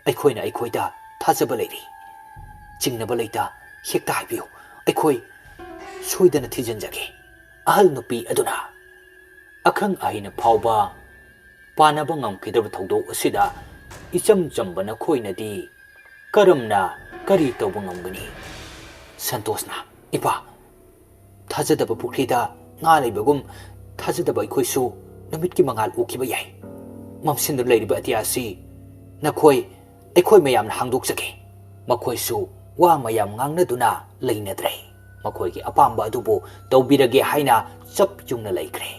ꯑꯩꯈꯣꯏꯅ ꯑꯩꯈꯣꯏꯗ ꯊꯥꯖꯕ ꯂꯩꯔꯤ꯫ ꯆꯤꯡꯅꯕ ꯂꯩꯇ, ꯍꯦꯛꯇ ꯍꯥꯏꯕꯤꯌꯨ꯫ ꯑꯩꯈꯣꯏ ꯁꯣꯏꯗꯅ ꯊꯤꯖꯤꯟꯖꯒꯦ꯫" ꯑꯍꯜ ꯅꯨꯄꯤ ꯑꯗꯨꯅ, "ꯑꯈꯪ ꯑꯍꯩꯅ ꯐꯥꯎꯕ ꯄꯥꯟꯅꯕ ꯉꯝꯈꯤꯗ꯭ꯔꯕ ꯊꯧꯗꯣꯛ ꯑꯁꯤꯗ ꯏꯆꯝ ꯆꯝꯕ ꯅꯈꯣꯏꯅꯗꯤ ꯀꯔꯝꯅ ꯀꯔꯤ ꯇꯧꯕ ꯉꯝꯒꯅꯤ?" ꯁꯟꯇꯣꯁꯅ, "ꯏꯄꯥ, ꯊꯥꯖꯗꯕ ꯄꯨꯈ꯭ꯔꯤꯗ ꯉꯥ ꯂꯩꯕꯒꯨꯝ, ꯊꯥꯖꯗꯕ ꯑꯩꯈꯣꯏꯁꯨ ꯅꯨꯃꯤꯠꯀꯤ ꯃꯉꯥꯜ ꯎꯈꯤꯕ ꯌꯥꯏ꯫ ꯃꯝꯁꯤꯟꯗꯨꯅ ꯂꯩꯔꯤꯕ ꯑꯇꯤꯌꯥ ꯑꯁꯤ ꯅꯈꯣꯏ, ꯑꯩꯈꯣꯏ ꯃꯌꯥꯝꯅ ꯍꯥꯡꯗꯣꯛꯆꯒꯦ꯫ ꯃꯈꯣꯏꯁꯨ ꯋꯥ ꯃꯌꯥꯝ ꯉꯥꯡꯅꯗꯨꯅ ꯂꯩꯅꯗ꯭ꯔꯦ꯫ ꯃꯈꯣꯏꯒꯤ ꯑꯄꯥꯝꯕ ꯑꯗꯨꯕꯨ ꯇꯧꯕꯤꯔꯒꯦ ꯍꯥꯏꯅ ꯆꯞ ꯌꯨꯡꯅ ꯂꯩꯈ꯭ꯔꯦ꯫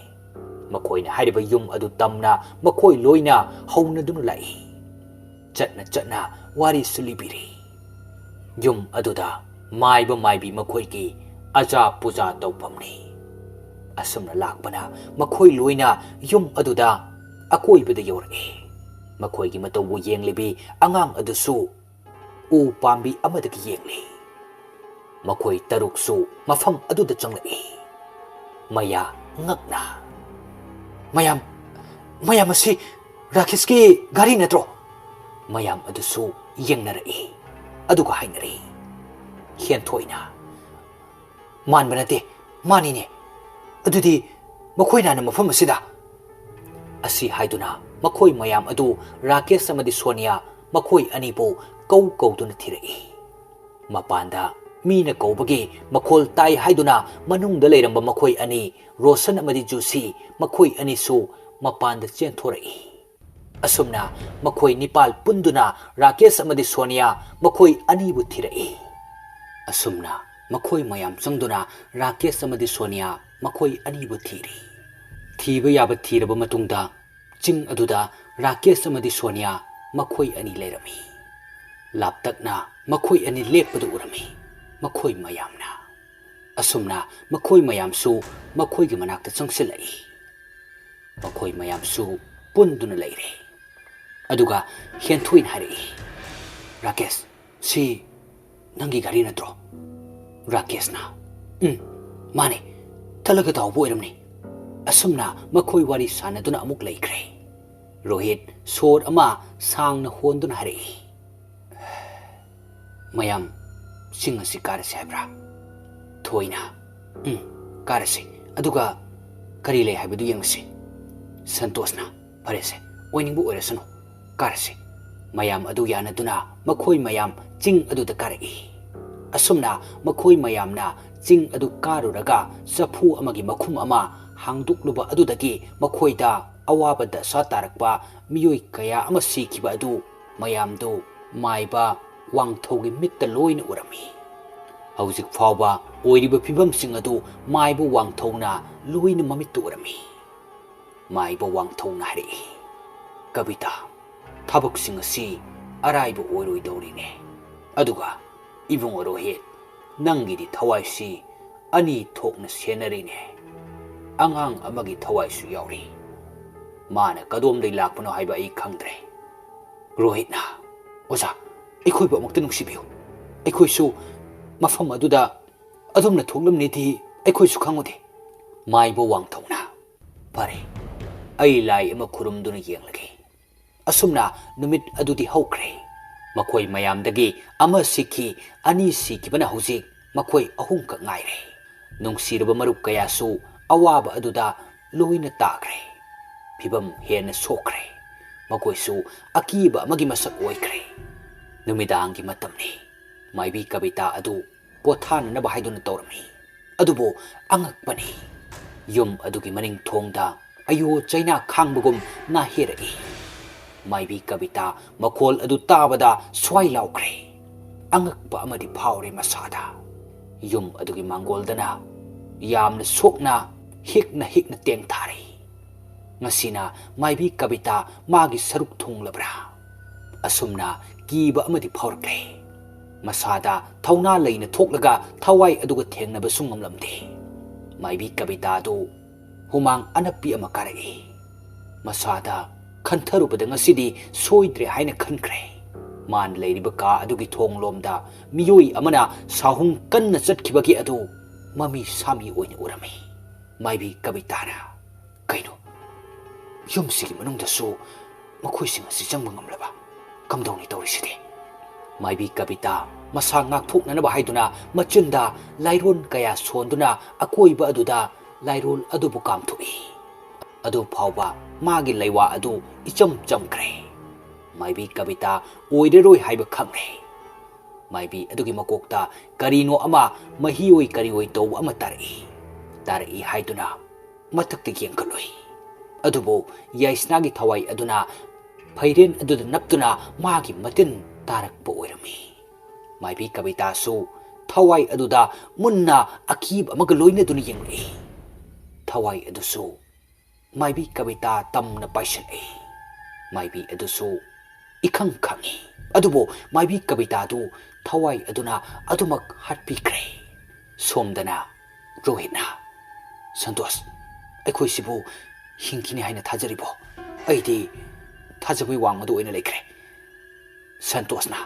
ꯃꯈꯣꯏꯅ ꯍꯥꯏꯔꯤꯕ ꯌꯨꯝ ꯑꯗꯨ ꯇꯝꯅ ꯃꯈꯣꯏ ꯂꯣꯏꯅ ꯍꯧꯅꯗꯨꯅ ꯂꯥꯛꯏ꯫ ꯆꯠꯅ ꯆꯠꯅ ꯋꯥꯔꯤꯁꯨ ꯂꯤꯕꯤꯔꯤ꯫ ꯌꯨꯝ ꯑꯗꯨꯗ ꯃꯥꯏꯕ ꯃꯥꯏꯕꯤ ꯃꯈꯣꯏꯒꯤ ꯑꯖꯥ ꯄꯨꯖꯥ ꯇꯧꯐꯝꯅꯤ꯫ ꯑꯁꯨꯝꯅ ꯂꯥꯛꯄꯅ ꯃꯈꯣꯏ ꯂꯣꯏꯅ ꯌꯨꯝ ꯑꯗꯨꯗ ꯑꯀꯣꯏꯕꯗ ꯌꯧꯔꯛꯏ꯫ ꯃꯈꯣꯏꯒꯤ ꯃꯇꯧꯕꯨ ꯌꯦꯡꯂꯤꯕꯤ ꯑꯉꯥꯡ ꯑꯗꯨꯁꯨ ꯎ ꯄꯥꯝꯕꯤ ꯑꯃꯗꯒꯤ ꯌꯦꯡꯂꯤ꯫ ꯃꯈꯣꯏ ꯇꯔꯨꯛꯁꯨ ꯃꯐꯝ ꯑꯗꯨꯗ ꯆꯪꯂꯛꯏ꯫ ꯃꯌꯥ ꯉꯛꯅ, "ꯃꯌꯥꯝ, ꯃꯌꯥꯝ ꯑꯁꯤ ꯔꯥꯀꯦꯁꯀꯤ ꯒꯥꯔꯤ ꯅꯠꯇ꯭ꯔꯣ?" ꯃꯌꯥꯝ ꯑꯗꯨꯁꯨ ꯌꯦꯡꯅꯔꯛꯏ꯫ ꯑꯗꯨꯒ ꯍꯥꯏꯅꯔꯤ꯫ ꯍꯦꯟꯊꯣꯏꯅ, "ꯃꯥꯟꯕ ꯅꯠꯇꯦ, ꯃꯥꯅꯤꯅꯦ꯫ ꯑꯗꯨꯗꯤ ꯃꯈꯣꯏꯅ ꯃꯐꯝ ꯑꯁꯤꯗ?" ꯑꯁꯤ ꯍꯥꯏꯗꯨꯅ ꯃꯈꯣꯏ ꯃꯌꯥꯝ ꯑꯗꯨ ꯔꯥꯀꯦꯁ ꯑꯃꯗꯤ ꯁꯣꯅꯤꯌꯥ ꯃꯈꯣꯏ ꯑꯅꯤꯕꯨ ꯀꯧ ꯀꯧꯗꯨꯅ ꯊꯤꯔꯛꯏ꯫ ꯃꯄꯥꯟꯗ ꯃꯤꯅ ꯀꯧꯕꯒꯤ ꯃꯈꯣꯜ ꯇꯥꯏ ꯍꯥꯏꯗꯨꯅ ꯃꯅꯨꯡꯗ ꯂꯩꯔꯝꯕ ꯃꯈꯣꯏ ꯑꯅꯤ, ꯔꯣꯁꯟ ꯑꯃꯗꯤ ꯖꯨꯁꯤ, ꯃꯈꯣꯏ ꯑꯅꯤꯁꯨ ꯃꯄꯥꯟꯗ ꯆꯦꯟꯊꯣꯔꯛꯏ꯫ ꯑꯁꯨꯝꯅ ꯃꯈꯣꯏ ꯅꯤꯄꯥꯜ ꯄꯨꯟꯗꯨꯅ ꯔꯥꯀꯦꯁ ꯑꯃꯗꯤ ꯁꯣꯅꯤꯌꯥ ꯃꯈꯣꯏ ꯑꯅꯤꯕꯨ ꯊꯤꯔꯛꯏ꯫ ꯑꯁꯨꯝꯅ ꯃꯈꯣꯏ ꯃꯌꯥꯝ ꯆꯪꯗꯨꯅ ꯔꯥꯀꯦꯁ ꯑꯃꯗꯤ ꯁꯣꯅꯤꯌꯥ ꯃꯈꯣꯏ ꯑꯅꯤꯕꯨ ꯊꯤꯔꯤ꯫ ꯊꯤꯕ ꯌꯥꯕ ꯊꯤꯔꯕ ꯃꯇꯨꯡꯗ, ꯆꯤꯡ ꯑꯗꯨꯗ ꯔꯥꯀꯦꯁ ꯑꯃꯗꯤ ꯁꯣꯅꯤꯌꯥ ꯃꯈꯣꯏ ꯑꯅꯤ ꯂꯩꯔꯝꯃꯤ꯫ ꯂꯥꯞꯇꯛꯅ ꯃꯈꯣꯏ ꯑꯅꯤ ꯂꯦꯞꯄꯗꯨ ꯎꯔꯝꯃꯤ ꯃꯈꯣꯏ ꯃꯌꯥꯝꯅ꯫ ꯑꯁꯨꯝꯅ ꯃꯈꯣꯏ ꯃꯌꯥꯝꯁꯨ ꯃꯈꯣꯏꯒꯤ ꯃꯅꯥꯛꯇ ꯆꯪꯁꯤꯜꯂꯛꯏ꯫ ꯃꯈꯣꯏ ꯃꯌꯥꯝꯁꯨ ꯄꯨꯟꯗꯨꯅ ꯂꯩꯔꯦ꯫ ꯑꯗꯨꯒ ꯍꯦꯟꯊꯣꯏꯅ ꯍꯥꯏꯔꯛꯏ, "ꯔꯥꯀꯦꯁ, ꯁꯤ ꯅꯪꯒꯤ ꯒꯥꯔꯤ ꯅꯠꯇ꯭ꯔꯣ?" ꯔꯥꯀꯦꯁꯅ, "ꯎꯝ, ꯃꯥꯅꯦ, ꯇꯠꯂꯒ ꯇꯥꯍꯧꯕ ꯑꯣꯏꯔꯝꯅꯤ꯫" ꯑꯁꯨꯝꯅ ꯃꯈꯣꯏ ꯋꯥꯔꯤ ꯁꯥꯟꯅꯗꯨꯅ ꯑꯃꯨꯛ ꯂꯩꯈ꯭ꯔꯦ꯫ ꯔꯣꯍꯤꯠ ꯁꯣꯔ ꯑꯃ ꯁꯥꯡꯅ ꯍꯣꯟꯗꯨꯅ ꯍꯥꯏꯔꯛꯏ, "ꯃꯌꯥꯝ, ꯆꯤꯡ ꯑꯁꯤ ꯀꯥꯔꯁꯤ ꯍꯥꯏꯕ꯭ꯔꯥ?" ꯊꯣꯏꯅ, "ꯎꯝ, ꯀꯥꯔꯁꯤ꯫ ꯑꯗꯨꯒ ꯀꯔꯤ ꯂꯩ ꯍꯥꯏꯕꯗꯨ ꯌꯦꯡꯉꯁꯤ꯫" ꯁꯟꯇꯣꯁꯅ, "ꯐꯔꯦꯁꯦ, ꯑꯣꯏꯅꯤꯡꯕ ꯑꯣꯏꯔꯁꯅꯨ, ꯀꯥꯔꯁꯤ꯫" ꯃꯌꯥꯝ ꯑꯗꯨ ꯌꯥꯅꯗꯨꯅ ꯃꯈꯣꯏ ꯃꯌꯥꯝ ꯆꯤꯡ ꯑꯗꯨꯗ ꯀꯥꯔꯛꯏ꯫ ꯑꯁꯨꯝꯅ ꯃꯈꯣꯏ ꯃꯌꯥꯝꯅ ꯆꯤꯡ ꯑꯗꯨ ꯀꯥꯔꯨꯔꯒ ꯆꯐꯨ ꯑꯃꯒꯤ ꯃꯈꯨꯝ ꯑꯃ ꯍꯥꯡꯗꯣꯛꯂꯨꯕ ꯑꯗꯨꯗꯒꯤ ꯃꯈꯣꯏꯗ ꯑꯋꯥꯕ ꯗꯁꯥ ꯇꯥꯔꯛꯄ ꯃꯤꯑꯣꯏ ꯀꯌꯥ ꯑꯃ ꯁꯤꯈꯤꯕ ꯑꯗꯨ ꯃꯌꯥꯝꯗꯨ ꯃꯥꯏꯕ ꯋꯥꯡꯊꯧꯒꯤ ꯃꯤꯠꯇ ꯂꯣꯏꯅ ꯎꯔꯝꯃꯤ꯫ ꯍꯧꯖꯤꯛ ꯐꯥꯎꯕ ꯑꯣꯏꯔꯤꯕ ꯐꯤꯕꯝꯁꯤꯡ ꯑꯗꯨ ꯃꯥꯏꯕ ꯋꯥꯡꯊꯧꯅ ꯂꯣꯏꯅ ꯃꯃꯤꯠꯇ ꯎꯔꯝꯃꯤ꯫ ꯃꯥꯏꯕ ꯋꯥꯡꯊꯧꯅ ꯍꯥꯏꯔꯛꯏ, "ꯀꯕꯤꯇꯥ, ꯊꯕꯛꯁꯤꯡ ꯑꯁꯤ ꯑꯔꯥꯏꯕ ꯑꯣꯏꯔꯣꯏꯗꯧꯔꯤꯅꯦ꯫ ꯑꯗꯨꯒ ꯏꯕꯨꯡꯉꯣ ꯔꯣꯍꯤꯠ, ꯅꯪꯒꯤꯗꯤ ꯊꯋꯥꯏꯁꯤ ꯑꯅꯤ ꯊꯣꯛꯅ ꯁꯦꯟꯅꯔꯤꯅꯦ꯫ ꯑꯉꯥꯡ ꯑꯃꯒꯤ ꯊꯋꯥꯏꯁꯨ ꯌꯥꯎꯔꯤ꯫ ꯃꯥꯅ ꯀꯗꯣꯝꯗꯩ ꯂꯥꯛꯄꯅꯣ ꯍꯥꯏꯕ ꯑꯩ ꯈꯪꯗ꯭ꯔꯦ꯫" ꯔꯣꯍꯤꯠꯅ, "ꯑꯣꯖꯥ, ꯑꯩꯈꯣꯏꯕꯨ ꯑꯃꯨꯛꯇ ꯅꯨꯡꯁꯤꯕꯤꯌꯨ꯫ ꯑꯩꯈꯣꯏꯁꯨ ꯃꯐꯝ ꯑꯗꯨꯗ ꯑꯗꯣꯝꯅ ꯊꯣꯛꯂꯝꯅꯤꯗꯤ ꯑꯩꯈꯣꯏꯁꯨ ꯈꯪꯉꯨꯗꯦ꯫" ꯃꯥꯏꯕ ꯋꯥꯡꯊꯧꯅ, "ꯐꯔꯦ, ꯑꯩ ꯂꯥꯏ ꯑꯃ ꯈꯨꯔꯨꯝꯗꯨꯅ ꯌꯦꯡꯂꯒꯦ꯫" ꯑꯁꯨꯝꯅ ꯅꯨꯃꯤꯠ ꯑꯗꯨꯗꯤ ꯍꯧꯈ꯭ꯔꯦ꯫ ꯃꯈꯣꯏ ꯃꯌꯥꯝꯗꯒꯤ ꯑꯃ ꯁꯤꯈꯤ, ꯑꯅꯤ ꯁꯤꯈꯤꯕꯅ ꯍꯧꯖꯤꯛ ꯃꯈꯣꯏ ꯑꯍꯨꯝꯈꯛ ꯉꯥꯏꯔꯦ꯫ ꯅꯨꯡꯁꯤꯔꯕ ꯃꯔꯨꯞ ꯀꯌꯥꯁꯨ ꯑꯋꯥꯕ ꯑꯗꯨꯗ ꯂꯣꯏꯅ ꯇꯥꯈ꯭ꯔꯦ꯫ ꯐꯤꯕꯝ ꯍꯦꯟꯅ ꯁꯣꯛꯈ꯭ꯔꯦ꯫ ꯃꯈꯣꯏꯁꯨ ꯑꯀꯤꯕ ꯑꯃꯒꯤ ꯃꯁꯛ ꯑꯣꯏꯈ꯭ꯔꯦ꯫ ꯅꯨꯃꯤꯗꯥꯡꯒꯤ ꯃꯇꯝꯅꯤ꯫ ꯃꯥꯏꯕꯤ ꯀꯕꯤꯇꯥ ꯑꯗꯨ ꯄꯣꯊꯥꯅꯅꯕ ꯍꯥꯏꯗꯨꯅ ꯇꯧꯔꯝꯃꯤ꯫ ꯑꯗꯨꯕꯨ ꯑꯉꯛꯄꯅꯤ, ꯌꯨꯝ ꯑꯗꯨꯒꯤ ꯃꯅꯤꯡ ꯊꯣꯡꯗ ꯑꯌꯣ ꯆꯩꯅꯥ ꯈꯥꯡꯕꯒꯨꯝ ꯅꯥꯍꯦꯔꯛꯏ꯫ ꯃꯥꯏꯕꯤ ꯀꯕꯤꯇꯥ ꯃꯈꯣꯜ ꯑꯗꯨ ꯇꯥꯕꯗ ꯁ꯭ꯋꯥꯏ ꯂꯥꯎꯈ꯭ꯔꯦ꯫ ꯑꯉꯛꯄ ꯑꯃꯗꯤ ꯐꯥꯎꯔꯦ ꯃꯁꯥꯗ꯫ ꯌꯨꯝ ꯑꯗꯨꯒꯤ ꯃꯥꯡꯒꯣꯜꯗꯅ ꯌꯥꯝꯅ ꯁꯣꯛꯅ ꯍꯤꯛꯅ ꯍꯤꯛꯅ ꯇꯦꯡ ꯊꯥꯔꯤ꯫ ꯉꯁꯤꯅ ꯃꯥꯏꯕꯤ ꯀꯕꯤꯇꯥ ꯃꯥꯒꯤ ꯁꯔꯨꯛ ꯊꯨꯡꯂꯕ꯭ꯔꯥ? ꯑꯁꯨꯝꯅ ꯀꯤꯕ ꯑꯃꯗꯤ ꯐꯥꯎꯔꯛꯂꯦ꯫ ꯃꯁꯥꯗ ꯊꯧꯅꯥ ꯂꯩꯅ ꯊꯣꯛꯂꯒ ꯊꯋꯥꯏ ꯑꯗꯨꯒ ꯊꯦꯡꯅꯕꯁꯨ ꯉꯝꯂꯝꯗꯦ꯫ ꯃꯥꯏꯕꯤ ꯀꯕꯤꯇꯥ ꯑꯗꯨ ꯍꯨꯃꯥꯡ ꯑꯅꯞꯄꯤ ꯑꯃ ꯀꯥꯔꯛꯏ꯫ ꯃꯁꯥꯗ ꯈꯟꯊꯔꯨꯕꯗ ꯉꯁꯤꯗꯤ ꯁꯣꯏꯗ꯭ꯔꯦ ꯍꯥꯏꯅ ꯈꯟꯈ꯭ꯔꯦ꯫ ꯃꯥꯅ ꯂꯩꯔꯤꯕ ꯀꯥ ꯑꯗꯨꯒꯤ ꯊꯣꯡ ꯂꯣꯝꯗ ꯃꯤꯑꯣꯏ ꯑꯃꯅ ꯁꯥꯍꯨꯝ ꯀꯟꯅ ꯆꯠꯈꯤꯕꯒꯤ ꯑꯗꯨ ꯃꯃꯤ ꯁꯥꯃꯤ ꯑꯣꯏꯅ ꯎꯔꯝꯃꯤ꯫ ꯃꯥꯏꯕꯤ ꯀꯕꯤꯇꯥꯅ, "ꯀꯩꯅꯣ? ꯌꯨꯝꯁꯤꯒꯤ ꯃꯅꯨꯡꯗꯁꯨ ꯃꯈꯣꯏꯁꯤꯡ ꯑꯁꯤ ꯆꯪꯕ ꯉꯝꯂꯕ? ꯀꯝꯗꯧꯅꯤ ꯇꯧꯔꯤꯁꯤꯗꯤ?" ꯃꯥꯏꯕꯤ ꯀꯕꯤꯇꯥ ꯃꯁꯥ ꯉꯥꯛꯊꯣꯛꯅꯅꯕ ꯍꯥꯏꯗꯨꯅ ꯃꯆꯤꯟꯗ ꯂꯥꯏꯔꯣꯟ ꯀꯌꯥ ꯁꯣꯟꯗꯨꯅ ꯑꯀꯣꯏꯕ ꯑꯗꯨꯗ ꯂꯥꯏꯔꯣꯜ ꯑꯗꯨꯕꯨ ꯀꯥꯝꯊꯣꯛꯏ꯫ ꯑꯗꯨ ꯐꯥꯎꯕ ꯃꯥꯒꯤ ꯂꯩꯋꯥ ꯑꯗꯨ ꯏꯆꯝ ꯆꯝꯈ꯭ꯔꯦ꯫ ꯃꯥꯏꯕꯤ ꯀꯕꯤꯇꯥ ꯑꯣꯏꯔꯔꯣꯏ ꯍꯥꯏꯕ ꯈꯪꯂꯦ꯫ ꯃꯥꯏꯕꯤ ꯑꯗꯨꯒꯤ ꯃꯀꯣꯛꯇ ꯀꯔꯤꯅꯣ ꯑꯃ ꯃꯍꯤ ꯑꯣꯏ ꯀꯔꯤ ꯑꯣꯏ ꯇꯧꯕ ꯑꯃ ꯇꯥꯔꯛꯏ꯫ ꯇꯥꯔꯛꯏ ꯍꯥꯏꯗꯨꯅ ꯃꯊꯛꯇ ꯌꯦꯡꯈꯠꯂꯨꯏ꯫ ꯑꯗꯨꯕꯨ ꯌꯥꯏꯁꯅꯥꯒꯤ ꯊꯋꯥꯏ ꯑꯗꯨꯅ ꯐꯩꯔꯦꯟ ꯑꯗꯨꯗ ꯅꯞꯇꯨꯅ ꯃꯥꯒꯤ ꯃꯇꯤꯟ ꯇꯥꯔꯛꯄ ꯑꯣꯏꯔꯝꯃꯤ꯫ ꯃꯥꯏꯕꯤ ꯀꯕꯤꯇꯥꯁꯨ ꯊꯋꯥꯏ ꯑꯗꯨꯗ ꯃꯨꯟꯅ ꯑꯀꯤꯕ ꯑꯃꯒ ꯂꯣꯏꯅꯗꯨꯅ ꯌꯦꯡꯂꯛꯏ꯫ ꯊꯋꯥꯏ ꯑꯗꯨꯁꯨ ꯃꯥꯏꯕꯤ ꯀꯕꯤꯇꯥ ꯇꯝꯅ ꯄꯥꯏꯁꯤꯜꯂꯛꯏ꯫ ꯃꯥꯏꯕꯤ ꯑꯗꯨꯁꯨ ꯏꯈꯪ ꯈꯪꯏ꯫ ꯑꯗꯨꯕꯨ ꯃꯥꯏꯕꯤ ꯀꯕꯤꯇꯥꯗꯨ ꯊꯋꯥꯏ ꯑꯗꯨꯅ ꯑꯗꯨꯃꯛ ꯍꯥꯠꯄꯤꯈ꯭ꯔꯦ꯫ ꯁꯣꯝꯗꯅ ꯔꯣꯍꯤꯠꯅ, "ꯁꯟꯇꯣꯁ, ꯑꯩꯈꯣꯏꯁꯤꯕꯨ ꯍꯤꯡꯈꯤꯅꯤ ꯍꯥꯏꯅ ꯊꯥꯖꯔꯤꯕꯣ? ꯑꯩꯗꯤ ꯊꯥꯖꯕꯒꯤ ꯋꯥꯡꯃꯗ ꯑꯣꯏꯅ ꯂꯩꯈ꯭ꯔꯦ꯫ ꯁꯟꯇꯣꯁꯅ,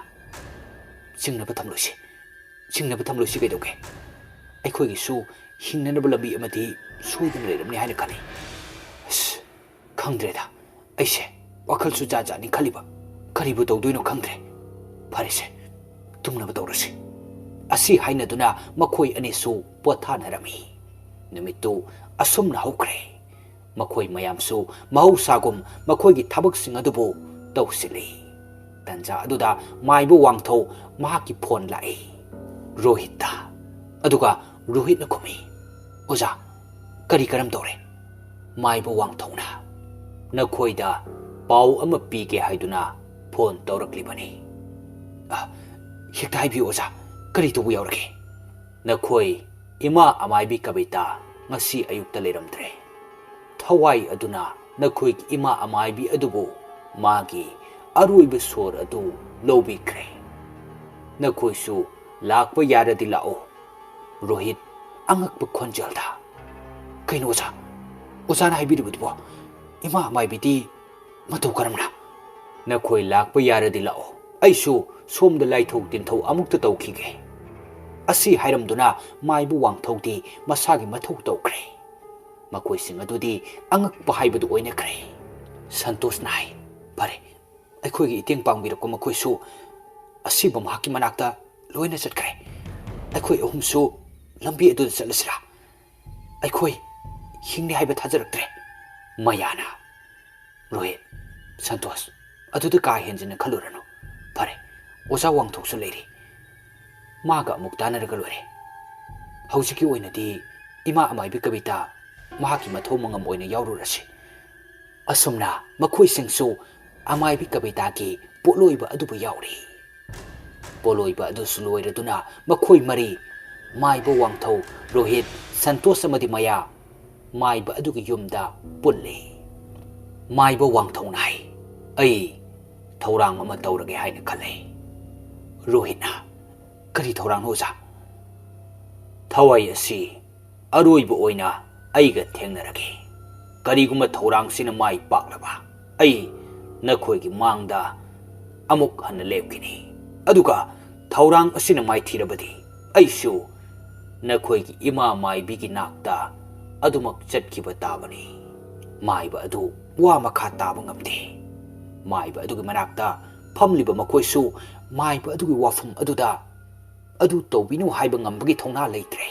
ꯆꯤꯡꯅꯕ ꯊꯝꯂꯣꯏꯁꯤ꯫ ꯆꯤꯡꯅꯕ ꯊꯝꯂꯣꯏꯁꯤ ꯀꯩꯗꯧꯒꯦ? ꯑꯩꯈꯣꯏꯒꯤꯁꯨ ꯍꯤꯡꯅꯅꯕ ꯂꯝꯕꯤ ꯑꯃꯗꯤ ꯁꯣꯏꯗꯅ ꯂꯩꯔꯝꯅꯤ ꯍꯥꯏꯅ ꯈꯜꯂꯤ꯫ ꯑꯁ, ꯈꯪꯗ꯭ꯔꯦꯗ꯫ ꯑꯩꯁꯦ ꯋꯥꯈꯜꯁꯨ ꯖꯥꯠ ꯖꯥꯠꯅꯤ ꯈꯜꯂꯤꯕ꯫ ꯀꯔꯤꯕꯨ ꯇꯧꯗꯣꯏꯅꯣ ꯈꯪꯗ꯭ꯔꯦ꯫ ꯐꯔꯦꯁꯦ, ꯇꯨꯝꯅꯕ ꯇꯧꯔꯁꯤ꯫" ꯑꯁꯤ ꯍꯥꯏꯅꯗꯨꯅ ꯃꯈꯣꯏ ꯑꯅꯤꯁꯨ ꯄꯣꯊꯥꯅꯔꯝꯃꯤ꯫ ꯅꯨꯃꯤꯠꯇꯨ ꯑꯁꯨꯝꯅ ꯍꯧꯈ꯭ꯔꯦ꯫ ꯃꯈꯣꯏ ꯃꯌꯥꯝꯁꯨ ꯃꯍꯧꯁꯥꯒꯨꯝ ꯃꯈꯣꯏꯒꯤ ꯊꯕꯛꯁꯤꯡ ꯑꯗꯨꯕꯨ ꯇꯧꯁꯤꯜꯂꯤ꯫ ꯇꯟꯖꯥ ꯑꯗꯨꯗ ꯃꯥꯏꯕ ꯋꯥꯡꯊꯧ ꯃꯍꯥꯛꯀꯤ ꯐꯣꯟ ꯂꯥꯛꯏ꯫ ꯔꯣꯍꯤꯠꯇ꯫ ꯑꯗꯨꯒ ꯔꯣꯍꯤꯠꯅ ꯈꯨꯝꯃꯤ, "ꯑꯣꯖꯥ, ꯀꯔꯤ ꯀꯔꯝ ꯇꯧꯔꯦ?" ꯃꯥꯏꯕ ꯋꯥꯡꯊꯧꯅ, "ꯅꯈꯣꯏꯗ ꯄꯥꯎ ꯑꯃ ꯄꯤꯒꯦ ꯍꯥꯏꯗꯨꯅ ꯐꯣꯟ ꯇꯧꯔꯛꯂꯤꯕꯅꯤ꯫" "ꯑ, ꯍꯦꯛꯇ ꯍꯥꯏꯕꯤꯌꯨ ꯑꯣꯖꯥ, ꯀꯔꯤ ꯇꯧꯕ ꯌꯥꯎꯔꯒꯦ?" "ꯅꯈꯣꯏ ꯏꯃꯥ ꯑꯃꯥꯏꯕꯤ ꯀꯕꯤꯇꯥ ꯉꯁꯤ ꯑꯌꯨꯛꯇ ꯂꯩꯔꯝꯗ꯭ꯔꯦ꯫ ꯊꯋꯥꯏ ꯑꯗꯨꯅ ꯅꯈꯣꯏꯒꯤ ꯏꯃꯥ ꯑꯃꯥꯏꯕꯤ ꯑꯗꯨꯕꯨ ꯃꯥꯒꯤ ꯑꯔꯣꯏꯕ ꯁꯣꯔ ꯑꯗꯨ ꯂꯧꯕꯤꯈ꯭ꯔꯦ꯫ ꯅꯈꯣꯏꯁꯨ ꯂꯥꯛꯄ ꯌꯥꯔꯗꯤ ꯂꯥꯛꯑꯣ꯫" ꯔꯣꯍꯤꯠ ꯑꯉꯛꯄ ꯈꯣꯟꯖꯦꯜꯗ, "ꯀꯩꯅꯣ ꯑꯣꯖꯥ? ꯑꯣꯖꯥꯅ ꯍꯥꯏꯕꯤꯔꯤꯕꯗꯨꯕꯣ? ꯏꯃꯥ ꯑꯃꯥꯏꯕꯤꯗꯤ ꯃꯇꯧ ꯀꯔꯝꯅ?" "ꯅꯈꯣꯏ ꯂꯥꯛꯄ ꯌꯥꯔꯗꯤ ꯂꯥꯛꯑꯣ꯫ ꯑꯩꯁꯨ ꯁꯣꯝꯗ ꯂꯥꯏꯊꯧ ꯇꯤꯟꯊꯧ ꯑꯃꯨꯛꯇ ꯇꯧꯈꯤꯒꯦ꯫" ꯑꯁꯤ ꯍꯥꯏꯔꯝꯗꯨꯅ ꯃꯥꯏꯕ ꯋꯥꯡꯊꯧꯗꯤ ꯃꯁꯥꯒꯤ ꯃꯊꯧ ꯇꯧꯈ꯭ꯔꯦ꯫ ꯃꯈꯣꯏꯁꯤꯡ ꯑꯗꯨꯗꯤ ꯑꯉꯛꯄ ꯍꯥꯏꯕꯗꯨ ꯑꯣꯏꯅꯈ꯭ꯔꯦ꯫ ꯁꯟꯇꯣꯁꯅ ꯍꯥꯏ, "ꯐꯔꯦ, ꯑꯩꯈꯣꯏꯒꯤ ꯏꯇꯦꯡ ꯄꯥꯡꯕꯤꯔꯛꯄ ꯃꯈꯣꯏꯁꯨ ꯑꯁꯤꯕ ꯃꯍꯥꯛꯀꯤ ꯃꯅꯥꯛꯇ ꯂꯣꯏꯅ ꯆꯠꯈ꯭ꯔꯦ꯫ ꯑꯩꯈꯣꯏ ꯑꯍꯨꯝꯁꯨ ꯂꯝꯕꯤ ꯑꯗꯨꯗ ꯆꯠꯂꯁꯤꯔꯥ? ꯑꯩꯈꯣꯏ ꯍꯤꯡꯅꯤ ꯍꯥꯏꯕ ꯊꯥꯖꯔꯛꯇ꯭ꯔꯦ꯫" ꯃꯌꯥꯅ, "ꯔꯣꯍꯤꯠ, ꯁꯟꯇꯣꯁ, ꯑꯗꯨꯗ ꯀꯥ ꯍꯦꯟꯖꯤꯟꯅ ꯈꯜꯂꯨꯔꯅꯨ꯫ ꯐꯔꯦ, ꯑꯣꯖꯥ ꯋꯥꯡꯊꯣꯛꯁꯨ ꯂꯩꯔꯤ꯫ ꯃꯥꯒ ꯑꯃꯨꯛ ꯇꯥꯟꯅꯔꯒ ꯂꯣꯏꯔꯦ꯫ ꯍꯧꯖꯤꯛꯀꯤ ꯑꯣꯏꯅꯗꯤ ꯏꯃꯥ ꯑꯃꯥꯏꯕꯤ ꯀꯕꯤꯇꯥ ꯃꯍꯥꯛꯀꯤ ꯃꯊꯧ ꯃꯉꯝ ꯑꯣꯏꯅ ꯌꯥꯎꯔꯨꯔꯁꯤ꯫" ꯑꯁꯨꯝꯅ ꯃꯈꯣꯏꯁꯤꯡꯁꯨ ꯑꯃꯥꯏꯕꯤ ꯀꯕꯤꯇꯥꯒꯤ ꯄꯣꯠꯂꯣꯏꯕ ꯑꯗꯨꯕꯨ ꯌꯥꯎꯔꯤ꯫ ꯄꯣꯠꯂꯣꯏꯕ ꯑꯗꯨꯁꯨ ꯂꯣꯏꯔꯗꯨꯅ ꯃꯈꯣꯏ ꯃꯔꯤ, ꯃꯥꯏꯕ ꯋꯥꯡꯊꯧ, ꯔꯣꯍꯤꯠ, ꯁꯟꯇꯣꯁ ꯑꯃꯗꯤ ꯃꯌꯥ, ꯃꯥꯏꯕ ꯑꯗꯨꯒꯤ ꯌꯨꯝꯗ ꯄꯨꯜꯂꯤ꯫ ꯃꯥꯏꯕ ꯋꯥꯡꯊꯧꯅ ꯍꯥꯏ, "ꯑꯩ ꯊꯧꯔꯥꯡ ꯑꯃ ꯇꯧꯔꯒꯦ ꯍꯥꯏꯅ ꯈꯜꯂꯦ꯫" ꯔꯣꯍꯤꯠꯅ, "ꯀꯔꯤ ꯊꯧꯔꯥꯡꯅꯣ ꯑꯣꯖꯥ?" "ꯊꯋꯥꯏ ꯑꯁꯤ ꯑꯔꯣꯏꯕ ꯑꯣꯏꯅ ꯑꯩꯒ ꯊꯦꯡꯅꯔꯒꯦ꯫ ꯀꯔꯤꯒꯨꯝꯕ ꯊꯧꯔꯥꯡꯁꯤꯅ ꯃꯥꯏ ꯄꯥꯛꯂꯕ, ꯑꯩ ꯅꯈꯣꯏꯒꯤ ꯃꯥꯡꯗ ꯑꯃꯨꯛ ꯍꯟꯅ ꯂꯦꯞꯈꯤꯅꯤ꯫ ꯑꯗꯨꯒ ꯊꯧꯔꯥꯡ ꯑꯁꯤꯅ ꯃꯥꯏꯊꯤꯔꯕꯗꯤ, ꯑꯩꯁꯨ ꯅꯈꯣꯏꯒꯤ ꯏꯃꯥ ꯃꯥꯏꯕꯤꯒꯤ ꯅꯥꯛꯇ ꯑꯗꯨꯃꯛ ꯆꯠꯈꯤꯕ ꯇꯥꯕꯅꯤ꯫" ꯃꯥꯏꯕ ꯑꯗꯨ ꯋꯥ ꯃꯈꯥ ꯇꯥꯕ ꯉꯝꯗꯦ꯫ ꯃꯥꯏꯕ ꯑꯗꯨꯒꯤ ꯃꯅꯥꯛꯇ ꯐꯝꯂꯤꯕ ꯃꯈꯣꯏꯁꯨ ꯃꯥꯏꯕ ꯑꯗꯨꯒꯤ ꯋꯥꯐꯝ ꯑꯗꯨꯗ ꯑꯗꯨ ꯇꯧꯕꯤꯅꯨ ꯍꯥꯏꯕ ꯉꯝꯕꯒꯤ ꯊꯧꯅꯥ ꯂꯩꯇ꯭ꯔꯦ꯫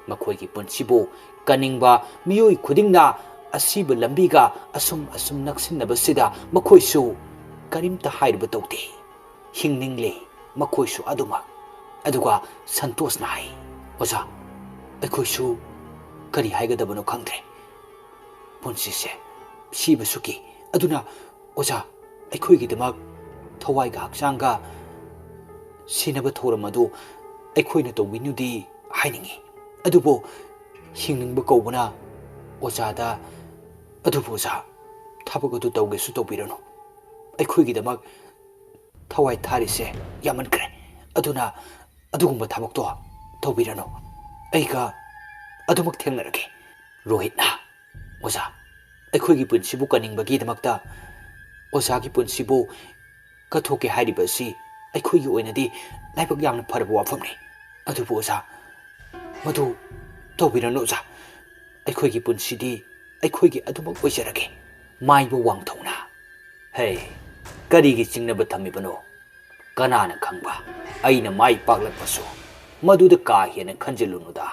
ꯃꯈꯣꯏꯒꯤ ꯄꯨꯟꯁꯤꯕꯨ ꯀꯟꯅꯤꯡꯕ ꯃꯤꯑꯣꯏ ꯈꯨꯗꯤꯡꯅ ꯑꯁꯤꯕ ꯂꯝꯕꯤꯒ ꯑꯁꯨꯝ ꯑꯁꯨꯝ ꯅꯛꯁꯤꯟꯅꯕꯁꯤꯗ ꯃꯈꯣꯏꯁꯨ ꯀꯔꯤꯝꯇ ꯍꯥꯏꯔꯨꯕ ꯇꯧꯗꯦ꯫ ꯍꯤꯡꯅꯤꯡꯂꯤ ꯃꯈꯣꯏꯁꯨ ꯑꯗꯨꯃꯛ꯫ ꯑꯗꯨꯒ ꯁꯟꯇꯣꯁꯅ ꯍꯥꯏ, "ꯑꯣꯖꯥ, ꯑꯩꯈꯣꯏꯁꯨ ꯀꯔꯤ ꯍꯥꯏꯒꯗꯕꯅꯣ ꯈꯪꯗ꯭ꯔꯦ꯫ ꯄꯨꯟꯁꯤꯁꯦ ꯁꯤꯕꯁꯨ ꯀꯤ꯫ ꯑꯗꯨꯅ ꯑꯣꯖꯥ, ꯑꯩꯈꯣꯏꯒꯤꯗꯃꯛ ꯊꯋꯥꯏꯒ ꯍꯛꯆꯥꯡꯒ ꯁꯤꯅꯕ ꯊꯧꯔꯝ ꯑꯗꯨ ꯑꯩꯈꯣꯏꯅ ꯇꯧꯕꯤꯅꯨꯗꯤ ꯍꯥꯏꯅꯤꯡꯏ꯫ ꯑꯗꯨꯕꯨ ꯍꯤꯡꯅꯤꯡꯕ ꯀꯧꯕꯅ ꯑꯣꯖꯥꯗ, "ꯑꯗꯨꯕꯨ ꯑꯣꯖꯥ, ꯊꯕꯛ ꯑꯗꯨ ꯇꯧꯒꯦꯁꯨ ꯇꯧꯕꯤꯔꯅꯨ꯫ ꯑꯩꯈꯣꯏꯒꯤꯗꯃꯛ ꯊꯋꯥꯏ ꯊꯥꯔꯤꯁꯦ ꯌꯥꯝꯃꯟꯈ꯭ꯔꯦ꯫ ꯑꯗꯨꯅ ꯑꯗꯨꯒꯨꯝꯕ ꯊꯕꯛꯇꯣ ꯇꯧꯕꯤꯔꯅꯨ꯫ ꯑꯩꯒ ꯑꯗꯨꯃꯛ ꯊꯦꯡꯅꯔꯒꯦ꯫" ꯔꯣꯍꯤꯠꯅ, "ꯑꯣꯖꯥ, ꯑꯩꯈꯣꯏꯒꯤ ꯄꯨꯟꯁꯤꯕꯨ ꯀꯟꯅꯤꯡꯕꯒꯤꯗꯃꯛꯇ ꯑꯣꯖꯥꯒꯤ ꯄꯨꯟꯁꯤꯕꯨ ꯀꯠꯊꯣꯛꯀꯦ ꯍꯥꯏꯔꯤꯕ ꯑꯁꯤ ꯑꯩꯈꯣꯏꯒꯤ ꯑꯣꯏꯅꯗꯤ ꯂꯥꯏꯕꯛ ꯌꯥꯝꯅ ꯐꯔꯕ ꯋꯥꯐꯝꯅꯤ꯫ ꯑꯗꯨꯕꯨ ꯑꯣꯖꯥ, ꯃꯗꯨ ꯇꯧꯕꯤꯔꯅꯨ ꯑꯣꯖꯥ꯫ ꯑꯩꯈꯣꯏꯒꯤ ꯄꯨꯟꯁꯤꯗꯤ ꯑꯩꯈꯣꯏꯒꯤ ꯑꯗꯨꯃꯛ ꯑꯣꯏꯖꯔꯒꯦ꯫" ꯃꯥꯏꯕ ꯋꯥꯡꯊꯧꯅ, "ꯍꯦ, ꯀꯔꯤꯒꯤ ꯆꯤꯡꯅꯕ ꯊꯝꯃꯤꯕꯅꯣ? ꯀꯅꯥꯅ ꯈꯪꯕ, ꯑꯩꯅ ꯃꯥꯏ ꯄꯥꯛꯂꯛꯄꯁꯨ꯫ ꯃꯗꯨꯗ ꯀꯥ ꯍꯦꯟꯅ ꯈꯟꯖꯤꯜꯂꯨꯅꯨꯗ꯫"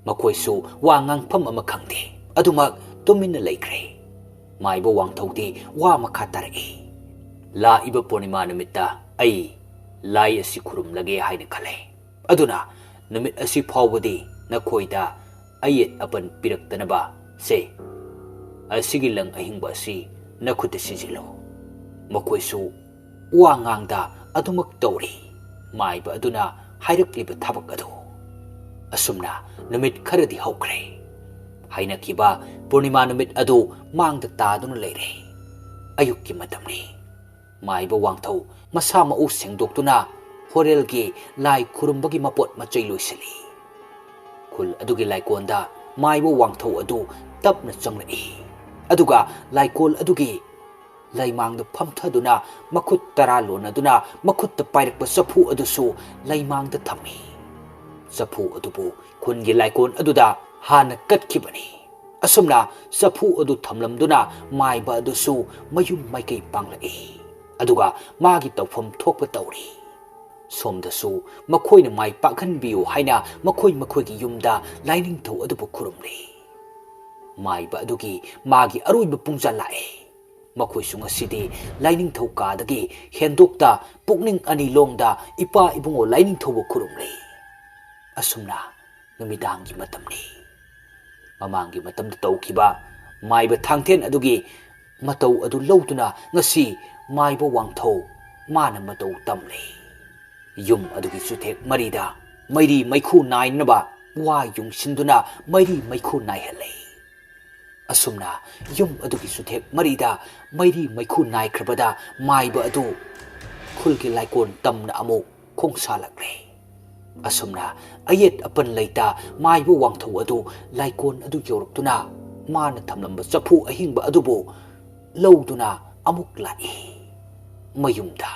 ꯃꯈꯣꯏꯁꯨ ꯋꯥ ꯉꯥꯡꯐꯝ ꯑꯃ ꯈꯪꯗꯦ꯫ ꯑꯗꯨꯃꯛ ꯇꯨꯃꯤꯟꯅ ꯂꯩꯈ꯭ꯔꯦ꯫ ꯃꯥꯏꯕ ꯋꯥꯡꯊꯧꯗꯤ ꯋꯥ ꯃꯈꯥ ꯇꯥꯔꯛꯏ, "ꯂꯥꯛꯏꯕ ꯄꯨꯔꯅꯤꯃꯥ ꯅꯨꯃꯤꯠꯇ ꯑꯩ ꯂꯥꯏ ꯑꯁꯤ ꯈꯨꯔꯨꯝꯂꯒꯦ ꯍꯥꯏꯅ ꯈꯜꯂꯦ꯫ ꯑꯗꯨꯅ ꯅꯨꯃꯤꯠ ꯑꯁꯤ ꯐꯥꯎꯕꯗꯤ ꯅꯈꯣꯏꯗ ꯑꯌꯦꯠ ꯑꯄꯟ ꯄꯤꯔꯛꯇꯅꯕ ꯁꯦ, ꯑꯁꯤꯒꯤ ꯂꯪ ꯑꯍꯤꯡꯕ ꯑꯁꯤ ꯅꯈꯨꯠꯇ ꯁꯤꯖꯤꯜꯂꯨ꯫" ꯃꯈꯣꯏꯁꯨ ꯋꯥ ꯉꯥꯡꯗ ꯑꯗꯨꯃꯛ ꯇꯧꯔꯤ꯫ ꯃꯥꯏꯕ ꯑꯗꯨꯅ ꯍꯥꯏꯔꯛꯂꯤꯕ ꯊꯕꯛ ꯑꯗꯨ꯫ ꯑꯁꯨꯝꯅ ꯅꯨꯃꯤꯠ ꯈꯔꯗꯤ ꯍꯧꯈ꯭ꯔꯦ꯫ ꯍꯥꯏꯅꯈꯤꯕ ꯄꯨꯔꯅꯤꯃꯥ ꯅꯨꯃꯤꯠ ꯑꯗꯨ ꯃꯥꯡꯗ ꯇꯥꯗꯨꯅ ꯂꯩꯔꯦ꯫ ꯑꯌꯨꯛꯀꯤ ꯃꯇꯝꯅꯤ꯫ ꯃꯥꯏꯕ ꯋꯥꯡꯊꯧ ꯃꯁꯥ ꯃꯎ ꯁꯦꯡꯗꯣꯛꯇꯨꯅ ꯍꯣꯔꯦꯜꯒꯤ ꯂꯥꯏ ꯈꯨꯔꯨꯝꯕꯒꯤ ꯃꯄꯣꯠ ꯃꯆꯩ ꯂꯣꯏꯁꯤꯜꯂꯤ꯫ ꯈꯨꯜ ꯑꯗꯨꯒꯤ ꯂꯥꯏꯀꯣꯟꯗ ꯃꯥꯏꯕ ꯋꯥꯡꯊꯧ ꯑꯗꯨ ꯇꯞꯅ ꯆꯪꯂꯛꯏ꯫ ꯑꯗꯨꯒ ꯂꯥꯏꯀꯣꯜ ꯑꯗꯨꯒꯤ ꯂꯩꯃꯥꯡꯗ ꯐꯝꯊꯗꯨꯅ ꯃꯈꯨꯠ ꯇꯔꯥ ꯂꯣꯟꯅꯗꯨꯅ ꯃꯈꯨꯠꯇ ꯄꯥꯏꯔꯛꯄ ꯆꯐꯨ ꯑꯗꯨꯁꯨ ꯂꯩꯃꯥꯡꯗ ꯊꯝꯃꯤ꯫ ꯆꯐꯨ ꯑꯗꯨꯕꯨ ꯈꯨꯟꯒꯤ ꯂꯥꯏꯀꯣꯟ ꯑꯗꯨꯗ ꯍꯥꯟꯅ ꯀꯠꯈꯤꯕꯅꯤ꯫ ꯑꯁꯨꯝꯅ ꯆꯐꯨ ꯑꯗꯨ ꯊꯝꯂꯝꯗꯨꯅ ꯃꯥꯏꯕ ꯑꯗꯨꯁꯨ ꯃꯌꯨꯝ ꯃꯥꯏꯀꯩ ꯄꯥꯡꯂꯛꯏ꯫ ꯑꯗꯨꯒ ꯃꯥꯒꯤ ꯇꯧꯐꯝ ꯊꯣꯛꯄ ꯇꯧꯔꯤ꯫ ꯁꯣꯝꯗꯁꯨ ꯃꯈꯣꯏꯅ ꯃꯥꯏ ꯄꯥꯛꯍꯟꯕꯤꯌꯨ ꯍꯥꯏꯅ ꯃꯈꯣꯏ ꯃꯈꯣꯏꯒꯤ ꯌꯨꯝꯗ ꯂꯥꯏꯅꯤꯡꯊꯧ ꯑꯗꯨꯕꯨ ꯈꯨꯔꯨꯝꯂꯤ꯫ ꯃꯥꯏꯕ ꯑꯗꯨꯒꯤ ꯃꯥꯒꯤ ꯑꯔꯣꯏꯕ ꯄꯨꯡꯖꯥ ꯂꯥꯛꯑꯦ꯫ ꯃꯈꯣꯏꯁꯨ ꯉꯁꯤꯗꯤ ꯂꯥꯏꯅꯤꯡꯊꯧ ꯀꯥꯗꯒꯤ ꯍꯦꯟꯗꯣꯛꯇ ꯄꯨꯛꯅꯤꯡ ꯑꯅꯤ ꯂꯣꯡꯗ ꯏꯄꯥ ꯏꯕꯨꯡꯉꯣ ꯂꯥꯏꯅꯤꯡꯊꯧꯕꯨ ꯈꯨꯔꯨꯝꯂꯤ꯫ ꯑꯁꯨꯝꯅ ꯅꯨꯃꯤꯗꯥꯡꯒꯤ ꯃꯇꯝꯅꯤ꯫ ꯃꯃꯥꯡꯒꯤ ꯃꯇꯝꯗ ꯇꯧꯈꯤꯕ ꯃꯥꯏꯕ ꯊꯥꯡꯊꯦꯟ ꯑꯗꯨꯒꯤ ꯃꯇꯧ ꯑꯗꯨ ꯂꯧꯗꯨꯅ ꯉꯁꯤ ꯃꯥꯏꯕ ꯋꯥꯡꯊꯧ ꯃꯥꯅ ꯃꯇꯧ ꯇꯝꯂꯤ꯫ ꯌꯨꯝ ꯑꯗꯨꯒꯤ ꯆꯨꯊꯦꯛ ꯃꯔꯤꯗ ꯃꯩꯔꯤ ꯃꯩꯈꯨ ꯅꯥꯏꯅꯕ ꯋꯥ ꯌꯨꯡꯁꯤꯟꯗꯨꯅ ꯃꯩꯔꯤ ꯃꯩꯈꯨ ꯅꯥꯏꯍꯜꯂꯦ꯫ ꯑꯁꯨꯝꯅ ꯌꯨꯝ ꯑꯗꯨꯒꯤ ꯆꯨꯊꯦꯛ ꯃꯔꯤꯗ ꯃꯩꯔꯤ ꯃꯩꯈꯨ ꯅꯥꯏꯈ꯭ꯔꯕꯗ ꯃꯥꯏꯕ ꯑꯗꯨ ꯈꯨꯜꯒꯤ ꯂꯥꯏꯀꯣꯟ ꯇꯝꯅ ꯑꯃꯨꯛ ꯈꯣꯡꯁꯥꯜꯂꯛꯂꯦ꯫ ꯑꯁꯨꯝꯅ ꯑꯌꯦꯠ ꯑꯄꯟ ꯂꯩꯇ ꯃꯥꯏꯕ ꯋꯥꯡꯊꯧ ꯑꯗꯨ ꯂꯥꯏꯀꯣꯟ ꯑꯗꯨ ꯌꯧꯔꯛꯇꯨꯅ ꯃꯥꯅ ꯊꯝꯂꯝꯕ ꯆꯐꯨ ꯑꯍꯤꯡꯕ ꯑꯗꯨꯕꯨ ꯂꯧꯗꯨꯅ ꯑꯃꯨꯛ ꯂꯥꯛꯏ꯫ ꯃꯌꯨꯝꯗ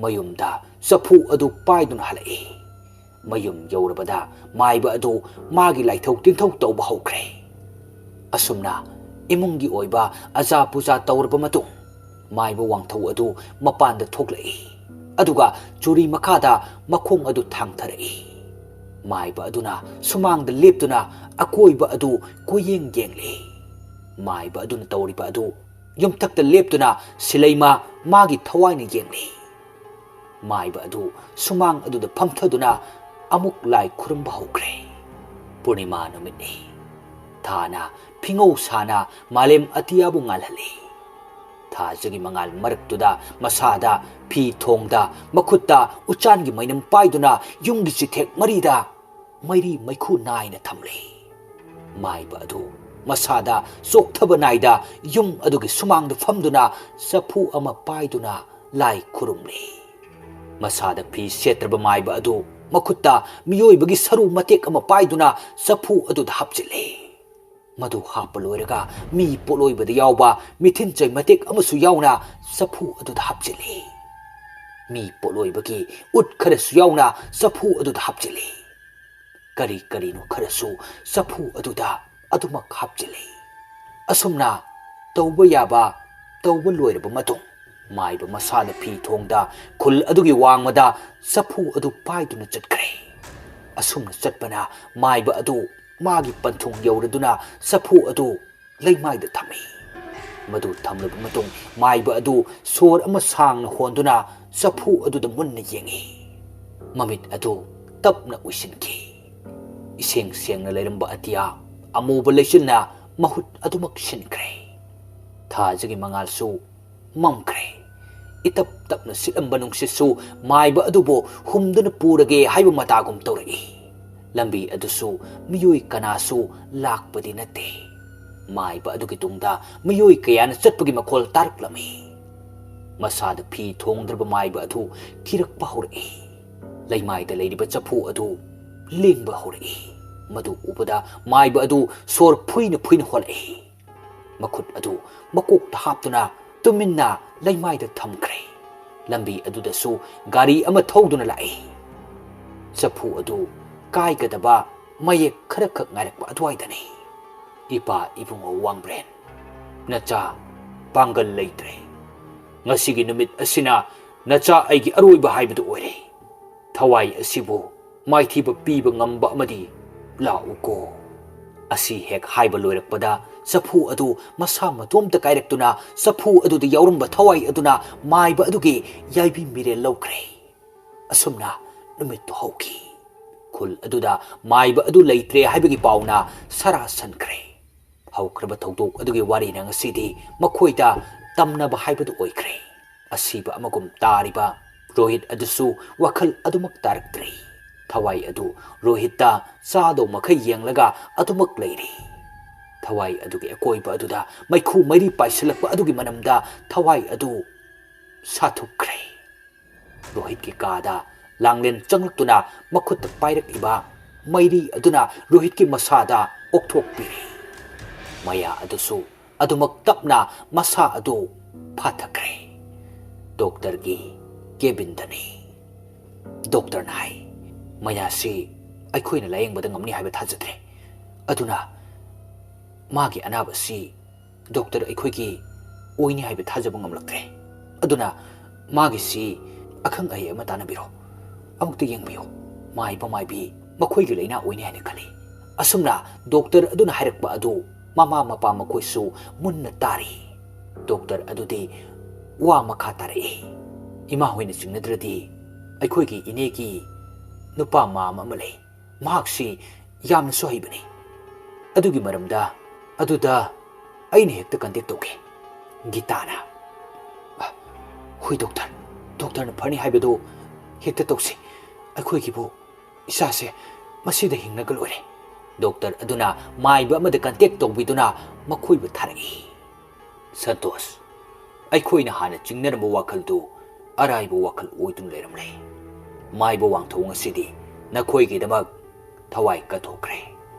ꯃꯌꯨꯝꯗ ꯆꯐꯨ ꯑꯗꯨ ꯄꯥꯏꯗꯨꯅ ꯍꯜꯂꯛꯏ꯫ ꯃꯌꯨꯝ ꯌꯧꯔꯕꯗ ꯃꯥꯏꯕ ꯑꯗꯨ ꯃꯥꯒꯤ ꯂꯥꯏꯊꯧ ꯇꯤꯟꯊꯧ ꯇꯧꯕ ꯍꯧꯈ꯭ꯔꯦ꯫ ꯑꯁꯨꯝꯅ ꯏꯃꯨꯡꯒꯤ ꯑꯣꯏꯕ ꯑꯖꯥ ꯄꯨꯖꯥ ꯇꯧꯔꯕ ꯃꯇꯨꯡ ꯃꯥꯏꯕ ꯋꯥꯡꯊꯧ ꯑꯗꯨ ꯃꯄꯥꯟꯗ ꯊꯣꯛꯂꯛꯏ꯫ ꯑꯗꯨꯒ ꯆꯨꯔꯤ ꯃꯈꯥꯗ ꯃꯈꯣꯡ ꯑꯗꯨ ꯊꯥꯡꯊꯔꯛꯏ꯫ ꯃꯥꯏꯕ ꯑꯗꯨꯅ ꯁꯨꯃꯥꯡꯗ ꯂꯦꯞꯇꯨꯅ ꯑꯀꯣꯏꯕ ꯑꯗꯨ ꯀꯣꯏꯌꯦꯡ ꯌꯦꯡꯂꯤ꯫ ꯃꯥꯏꯕ ꯑꯗꯨꯅ ꯇꯧꯔꯤꯕ ꯑꯗꯨ ꯌꯨꯝꯊꯛꯇ ꯂꯦꯞꯇꯨꯅ ꯁꯤꯂꯩꯃ ꯃꯥꯒꯤ ꯊꯋꯥꯏꯅ ꯌꯦꯡꯂꯤ꯫ ꯃꯥꯏꯕ ꯑꯗꯨ ꯁꯨꯃꯥꯡ ꯑꯗꯨꯗ ꯐꯝꯊꯗꯨꯅ ꯑꯃꯨꯛ ꯂꯥꯏ ꯈꯨꯔꯨꯝꯕ ꯍꯧꯈ꯭ꯔꯦ꯫ ꯄꯨꯔꯅꯤꯃꯥ ꯅꯨꯃꯤꯠꯅꯤ꯫ ꯊꯥꯅ ꯐꯤꯉꯧ ꯁꯥꯅ ꯃꯥꯂꯦꯝ ꯑꯇꯤꯌꯥꯕꯨ ꯉꯥꯜꯍꯜꯂꯤ꯫ ꯊꯥꯖꯒꯤ ꯃꯉꯥꯜ ꯃꯔꯛꯇꯨꯗ ꯃꯁꯥꯗ ꯐꯤ ꯊꯣꯡꯗ ꯃꯈꯨꯠꯇ ꯎꯆꯥꯟꯒꯤ ꯃꯩꯅꯝ ꯄꯥꯏꯗꯨꯅ ꯌꯨꯝꯒꯤ ꯆꯤꯊꯦꯛ ꯃꯔꯤꯗ ꯃꯩꯔꯤ ꯃꯩꯈꯨ ꯅꯥꯏꯅ ꯊꯝꯂꯤ꯫ ꯃꯥꯏꯕ ꯑꯗꯨ ꯃꯁꯥꯗ ꯆꯣꯛꯊꯕ ꯅꯥꯏꯗ ꯌꯨꯝ ꯑꯗꯨꯒꯤ ꯁꯨꯃꯥꯡꯗ ꯐꯝꯗꯨꯅ ꯆꯐꯨ ꯑꯃ ꯄꯥꯏꯗꯨꯅ ꯂꯥꯏ ꯈꯨꯔꯨꯝꯂꯤ꯫ ꯃꯁꯥꯗ ꯐꯤ ꯁꯦꯠꯇ꯭ꯔꯕ ꯃꯥꯏꯕ ꯑꯗꯨ ꯃꯈꯨꯠꯇ ꯃꯤꯑꯣꯏꯕꯒꯤ ꯁꯔꯨ ꯃꯇꯦꯛ ꯑꯃ ꯄꯥꯏꯗꯨꯅ ꯆꯐꯨ ꯑꯗꯨꯗ ꯍꯥꯞꯆꯤꯜꯂꯤ꯫ ꯃꯗꯨ ꯍꯥꯞꯄ ꯂꯣꯏꯔꯒ ꯃꯤ ꯄꯣꯠꯂꯣꯏꯕꯗ ꯌꯥꯎꯕ ꯃꯤꯊꯤꯟꯆꯩ ꯃꯇꯦꯛ ꯑꯃꯁꯨ ꯌꯥꯎꯅ ꯆꯐꯨ ꯑꯗꯨꯗ ꯍꯥꯞꯆꯤꯜꯂꯤ꯫ ꯃꯤ ꯄꯣꯠꯂꯣꯏꯕꯒꯤ ꯎꯠ ꯈꯔꯁꯨ ꯌꯥꯎꯅ ꯆꯐꯨ ꯑꯗꯨꯗ ꯍꯥꯞꯆꯤꯜꯂꯤ꯫ ꯀꯔꯤ ꯀꯔꯤꯅꯣ ꯈꯔꯁꯨ ꯆꯐꯨ ꯑꯗꯨꯗ ꯑꯗꯨꯃꯛ ꯍꯥꯞꯆꯤꯜꯂꯤ꯫ ꯑꯁꯨꯝꯅ ꯇꯧꯕ ꯌꯥꯕ ꯇꯧꯕ ꯂꯣꯏꯔꯕ ꯃꯇꯨꯡ ꯃꯥꯏꯕ ꯃꯁꯥꯅ ꯐꯤ ꯊꯣꯡꯗ ꯈꯨꯜ ꯑꯗꯨꯒꯤ ꯋꯥꯡꯃꯗ ꯆꯐꯨ ꯑꯗꯨ ꯄꯥꯏꯗꯨꯅ ꯆꯠꯈ꯭ꯔꯦ꯫ ꯑꯁꯨꯝꯅ ꯆꯠꯄꯅ ꯃꯥꯏꯕ ꯑꯗꯨ ꯃꯥꯒꯤ ꯄꯟꯊꯨꯡ ꯌꯧꯔꯗꯨꯅ ꯆꯐꯨ ꯑꯗꯨ ꯂꯩꯃꯥꯏꯗ ꯊꯝꯃꯤ꯫ ꯃꯗꯨ ꯊꯝꯂꯕ ꯃꯇꯨꯡ ꯃꯥꯏꯕ ꯑꯗꯨ ꯁꯣꯔ ꯑꯃ ꯁꯥꯡꯅ ꯍꯣꯟꯗꯨꯅ ꯆꯐꯨ ꯑꯗꯨꯗ ꯃꯨꯟꯅ ꯌꯦꯡꯉꯤ꯫ ꯃꯃꯤꯠ ꯑꯗꯨ ꯇꯞꯅ ꯎꯏꯁꯤꯟꯈꯤ꯫ ꯏꯁꯦꯡ ꯁꯦꯡꯅ ꯂꯩꯔꯝꯕ ꯑꯇꯤꯌꯥ ꯑꯃꯨꯕ ꯂꯩꯆꯤꯟꯅ ꯃꯍꯨꯠ ꯑꯗꯨꯃꯛ ꯁꯤꯟꯈ꯭ꯔꯦ꯫ ꯊꯥꯖꯒꯤ ꯃꯉꯥꯜꯁꯨ ꯃꯝꯈ꯭ꯔꯦ꯫ ꯇꯞ ꯇꯞꯅ ꯁꯤꯠꯂꯝꯕ ꯅꯨꯡꯁꯤꯠꯁꯨ ꯃꯥꯏꯕ ꯑꯗꯨꯕꯨ ꯍꯨꯝꯗꯨꯅ ꯄꯨꯔꯒꯦ ꯍꯥꯏꯕ ꯃꯇꯥꯒꯨꯝ ꯇꯧꯔꯛꯏ꯫ ꯂꯝꯕꯤ ꯑꯗꯨꯁꯨ ꯃꯤꯑꯣꯏ ꯀꯅꯥꯁꯨ ꯂꯥꯛꯄꯗꯤ ꯅꯠꯇꯦ꯫ ꯃꯥꯏꯕ ꯑꯗꯨꯒꯤ ꯇꯨꯡꯗ ꯃꯤꯑꯣꯏ ꯀꯌꯥꯅ ꯆꯠꯄꯒꯤ ꯃꯈꯣꯜ ꯇꯥꯔꯛꯂꯝꯃꯤ꯫ ꯃꯁꯥꯗ ꯐꯤ ꯊꯣꯡꯗ꯭ꯔꯕ ꯃꯥꯏꯕ ꯑꯗꯨ ꯀꯤꯔꯛꯄ ꯍꯧꯔꯛꯏ꯫ ꯂꯩꯃꯥꯏꯗ ꯂꯩꯔꯤꯕ ꯆꯐꯨ ꯑꯗꯨ ꯂꯦꯡꯕ ꯍꯧꯔꯛꯏ꯫ ꯃꯗꯨ ꯎꯕꯗ ꯃꯥꯏꯕ ꯑꯗꯨ ꯁꯣꯔ ꯐꯨꯏꯅ ꯐꯨꯏꯅ ꯍꯣꯜꯂꯛꯏ꯫ ꯃꯈꯨꯠ ꯑꯗꯨ ꯃꯀꯣꯛꯇ ꯍꯥꯞꯇꯨꯅ ꯇꯨꯃꯤꯟꯅ ꯂꯩꯃꯥꯏꯗ ꯊꯝꯈ꯭ꯔꯦ꯫ ꯂꯝꯕꯤ ꯑꯗꯨꯗꯁꯨ ꯒꯥꯔꯤ ꯑꯃ ꯊꯧꯗꯨꯅ ꯂꯥꯛꯏ꯫ ꯆꯐꯨ ꯑꯗꯨ ꯀꯥꯏꯒꯗꯕ ꯃꯌꯦꯛ ꯈꯔꯈꯛ ꯉꯥꯏꯔꯛꯄ ꯑꯗꯨꯋꯥꯏꯗꯅꯤ꯫ "ꯏꯄꯥ ꯏꯕꯨꯡꯉꯣ ꯋꯥꯡꯕ꯭ꯔꯦꯟ, ꯅꯆꯥ ꯄꯥꯡꯒꯜ ꯂꯩꯇ꯭ꯔꯦ꯫ ꯉꯁꯤꯒꯤ ꯅꯨꯃꯤꯠ ꯑꯁꯤꯅ ꯅꯆꯥ ꯑꯩꯒꯤ ꯑꯔꯣꯏꯕ ꯍꯥꯏꯕꯗꯨ ꯑꯣꯏꯔꯦ꯫ ꯊꯋꯥꯏ ꯑꯁꯤꯕꯨ ꯃꯥꯏꯊꯤꯕ ꯄꯤꯕ ꯉꯝꯕ ꯑꯃꯗꯤ ꯂꯥꯛꯎꯀꯣ"꯫ ꯑꯁꯤ ꯍꯦꯛ ꯍꯥꯏꯕ ꯂꯣꯏꯔꯛꯄꯗ ꯆꯐꯨ ꯑꯗꯨ ꯃꯁꯥ ꯃꯇꯣꯝꯇ ꯀꯥꯏꯔꯛꯇꯨꯅ ꯆꯐꯨ ꯑꯗꯨꯗ ꯌꯥꯎꯔꯝꯕ ꯊꯋꯥꯏ ꯑꯗꯨꯅ ꯃꯥꯏꯕ ꯑꯗꯨꯒꯤ ꯌꯥꯏꯕꯤ ꯃꯤꯔꯦꯜ ꯂꯧꯈ꯭ꯔꯦ꯫ ꯑꯁꯨꯝꯅ ꯅꯨꯃꯤꯠꯇꯨ ꯍꯧꯈꯤ꯫ ꯈꯨꯜ ꯑꯗꯨꯗ ꯃꯥꯏꯕ ꯑꯗꯨ ꯂꯩꯇ꯭ꯔꯦ ꯍꯥꯏꯕꯒꯤ ꯄꯥꯎꯅ ꯁꯔꯥ ꯁꯟꯈ꯭ꯔꯦ꯫ ꯍꯧꯈ꯭ꯔꯕ ꯊꯧꯗꯣꯛ ꯑꯗꯨꯒꯤ ꯋꯥꯔꯤꯅ ꯉꯁꯤꯗꯤ ꯃꯈꯣꯏꯗ ꯇꯝꯅꯕ ꯍꯥꯏꯕꯗꯨ ꯑꯣꯏꯈ꯭ꯔꯦ꯫ ꯑꯁꯤꯕ ꯑꯃꯒꯨꯝ ꯇꯥꯔꯤꯕ ꯔꯣꯍꯤꯠ ꯑꯗꯨꯁꯨ ꯋꯥꯈꯜ ꯑꯗꯨꯃꯛ ꯇꯥꯔꯛꯇ꯭ꯔꯦ꯫ ꯊꯋꯥꯏ ꯑꯗꯨ ꯔꯣꯍꯤꯠꯇ ꯆꯥꯗꯧ ꯃꯈꯩ ꯌꯦꯡꯂꯒ ꯑꯗꯨꯃꯛ ꯂꯩꯔꯤ꯫ ꯊꯋꯥꯏ ꯑꯗꯨꯒꯤ ꯑꯀꯣꯏꯕ ꯑꯗꯨꯗ ꯃꯩꯈꯨ ꯃꯩꯔꯤ ꯄꯥꯏꯁꯤꯜꯂꯛꯄ ꯑꯗꯨꯒꯤ ꯃꯅꯝꯗ ꯊꯋꯥꯏ ꯑꯗꯨ ꯁꯥꯊꯨꯛꯈ꯭ꯔꯦ꯫ ꯔꯣꯍꯤꯠꯀꯤ ꯀꯥꯗ ꯂꯥꯡꯂꯦꯟ ꯆꯪꯂꯛꯇꯨꯅ ꯃꯈꯨꯠꯇ ꯄꯥꯏꯔꯛꯂꯤꯕ ꯃꯩꯔꯤ ꯑꯗꯨꯅ ꯔꯣꯍꯤꯠꯀꯤ ꯃꯁꯥꯗ ꯑꯣꯛꯊꯣꯛꯄꯤꯔꯦ꯫ ꯃꯌꯥ ꯑꯗꯨꯁꯨ ꯑꯗꯨꯃꯛ ꯇꯞꯅ ꯃꯁꯥ ꯑꯗꯨ ꯐꯥꯊꯈ꯭ꯔꯦ꯫ ꯗꯣꯛꯇꯔꯒꯤ ꯀꯦꯕꯤꯟꯗꯅꯤ꯫ ꯗꯣꯛꯇꯔꯅ ꯍꯥꯏ, "ꯃꯌꯥꯁꯤ ꯑꯩꯈꯣꯏꯅ ꯂꯥꯌꯦꯡꯕꯗ ꯉꯝꯅꯤ ꯍꯥꯏꯕ ꯊꯥꯖꯗ꯭ꯔꯦ꯫ ꯑꯗꯨꯅ ꯃꯥꯒꯤ ꯑꯅꯥꯕꯁꯤ ꯗꯣꯛꯇꯔ ꯑꯩꯈꯣꯏꯒꯤ ꯑꯣꯏꯅꯤ ꯍꯥꯏꯕ ꯊꯥꯖꯕ ꯉꯝꯂꯛꯇ꯭ꯔꯦ꯫ ꯑꯗꯨꯅ ꯃꯥꯒꯤꯁꯤ ꯑꯈꯪ ꯑꯍꯩ ꯑꯃ ꯇꯥꯟꯅꯕꯤꯔꯣ꯫ ꯑꯃꯨꯛꯇ ꯌꯦꯡꯕꯤꯌꯨ꯫ ꯃꯥꯏꯕ ꯃꯥꯏꯕꯤ ꯃꯈꯣꯏꯒꯤ ꯂꯥꯏꯅꯥ ꯑꯣꯏꯅꯤ ꯍꯥꯏꯅ ꯈꯜꯂꯤ"꯫ ꯑꯁꯨꯝꯅ ꯗꯣꯛꯇꯔ ꯑꯗꯨꯅ ꯍꯥꯏꯔꯛꯄ ꯑꯗꯨ ꯃꯃꯥ ꯃꯄꯥ ꯃꯈꯣꯏꯁꯨ ꯃꯨꯟꯅ ꯇꯥꯔꯤ꯫ ꯗꯣꯛꯇꯔ ꯑꯗꯨꯗꯤ ꯋꯥ ꯃꯈꯥ ꯇꯥꯔꯛꯏ, "ꯏꯃꯥ ꯍꯣꯏꯅ ꯆꯤꯡꯅꯗ꯭ꯔꯗꯤ ꯑꯩꯈꯣꯏꯒꯤ ꯏꯅꯦꯒꯤ ꯅꯨꯄꯥ ꯃꯥꯝ ꯑꯃ ꯂꯩ꯫ ꯃꯍꯥꯛꯁꯤ ꯌꯥꯝꯅꯁꯨ ꯍꯩꯕꯅꯤ꯫ ꯑꯗꯨꯒꯤ ꯃꯔꯝꯗ ꯑꯗꯨꯗ ꯑꯩꯅ ꯍꯦꯛꯇ ꯀꯟꯇꯦꯛ ꯇꯧꯒꯦ"꯫ ꯒꯤꯇꯥꯅ, "ꯑ, "ꯑꯩꯈꯣꯏ ꯗꯣꯛꯇꯔ, ꯗꯣꯛꯇꯔꯅ ꯐꯅꯤ ꯍꯥꯏꯕꯗꯨ ꯍꯦꯛꯇ ꯇꯧꯁꯤ꯫ ꯑꯩꯈꯣꯏꯒꯤꯕꯨ ꯏꯆꯥꯁꯦ ꯃꯁꯤꯗ ꯍꯤꯡꯂꯒ ꯂꯣꯏꯔꯦ꯫" ꯗꯣꯛꯇꯔ ꯑꯗꯨꯅ ꯃꯥꯏꯕ ꯑꯃꯗ ꯀꯟꯇꯦꯛ ꯇꯧꯕꯤꯗꯨꯅ ꯃꯈꯣꯏꯕꯨ ꯊꯥꯔꯛꯏ꯫ "ꯁꯟꯇꯣꯁ, ꯑꯩꯈꯣꯏꯅ ꯍꯥꯟꯅ ꯆꯤꯡꯅꯔꯝꯕ ꯋꯥꯈꯜꯗꯨ ꯑꯔꯥꯏꯕ ꯋꯥꯈꯜ ꯑꯣꯏꯗꯨꯅ ꯂꯩꯔꯝꯂꯦ꯫ ꯃꯥꯏꯕ ꯋꯥꯡꯊꯧ, ꯉꯁꯤꯗꯤ ꯅꯈꯣꯏꯒꯤꯗꯃꯛ ꯊꯋꯥꯏ ꯀꯠꯊꯣꯛꯈ꯭ꯔꯦ꯫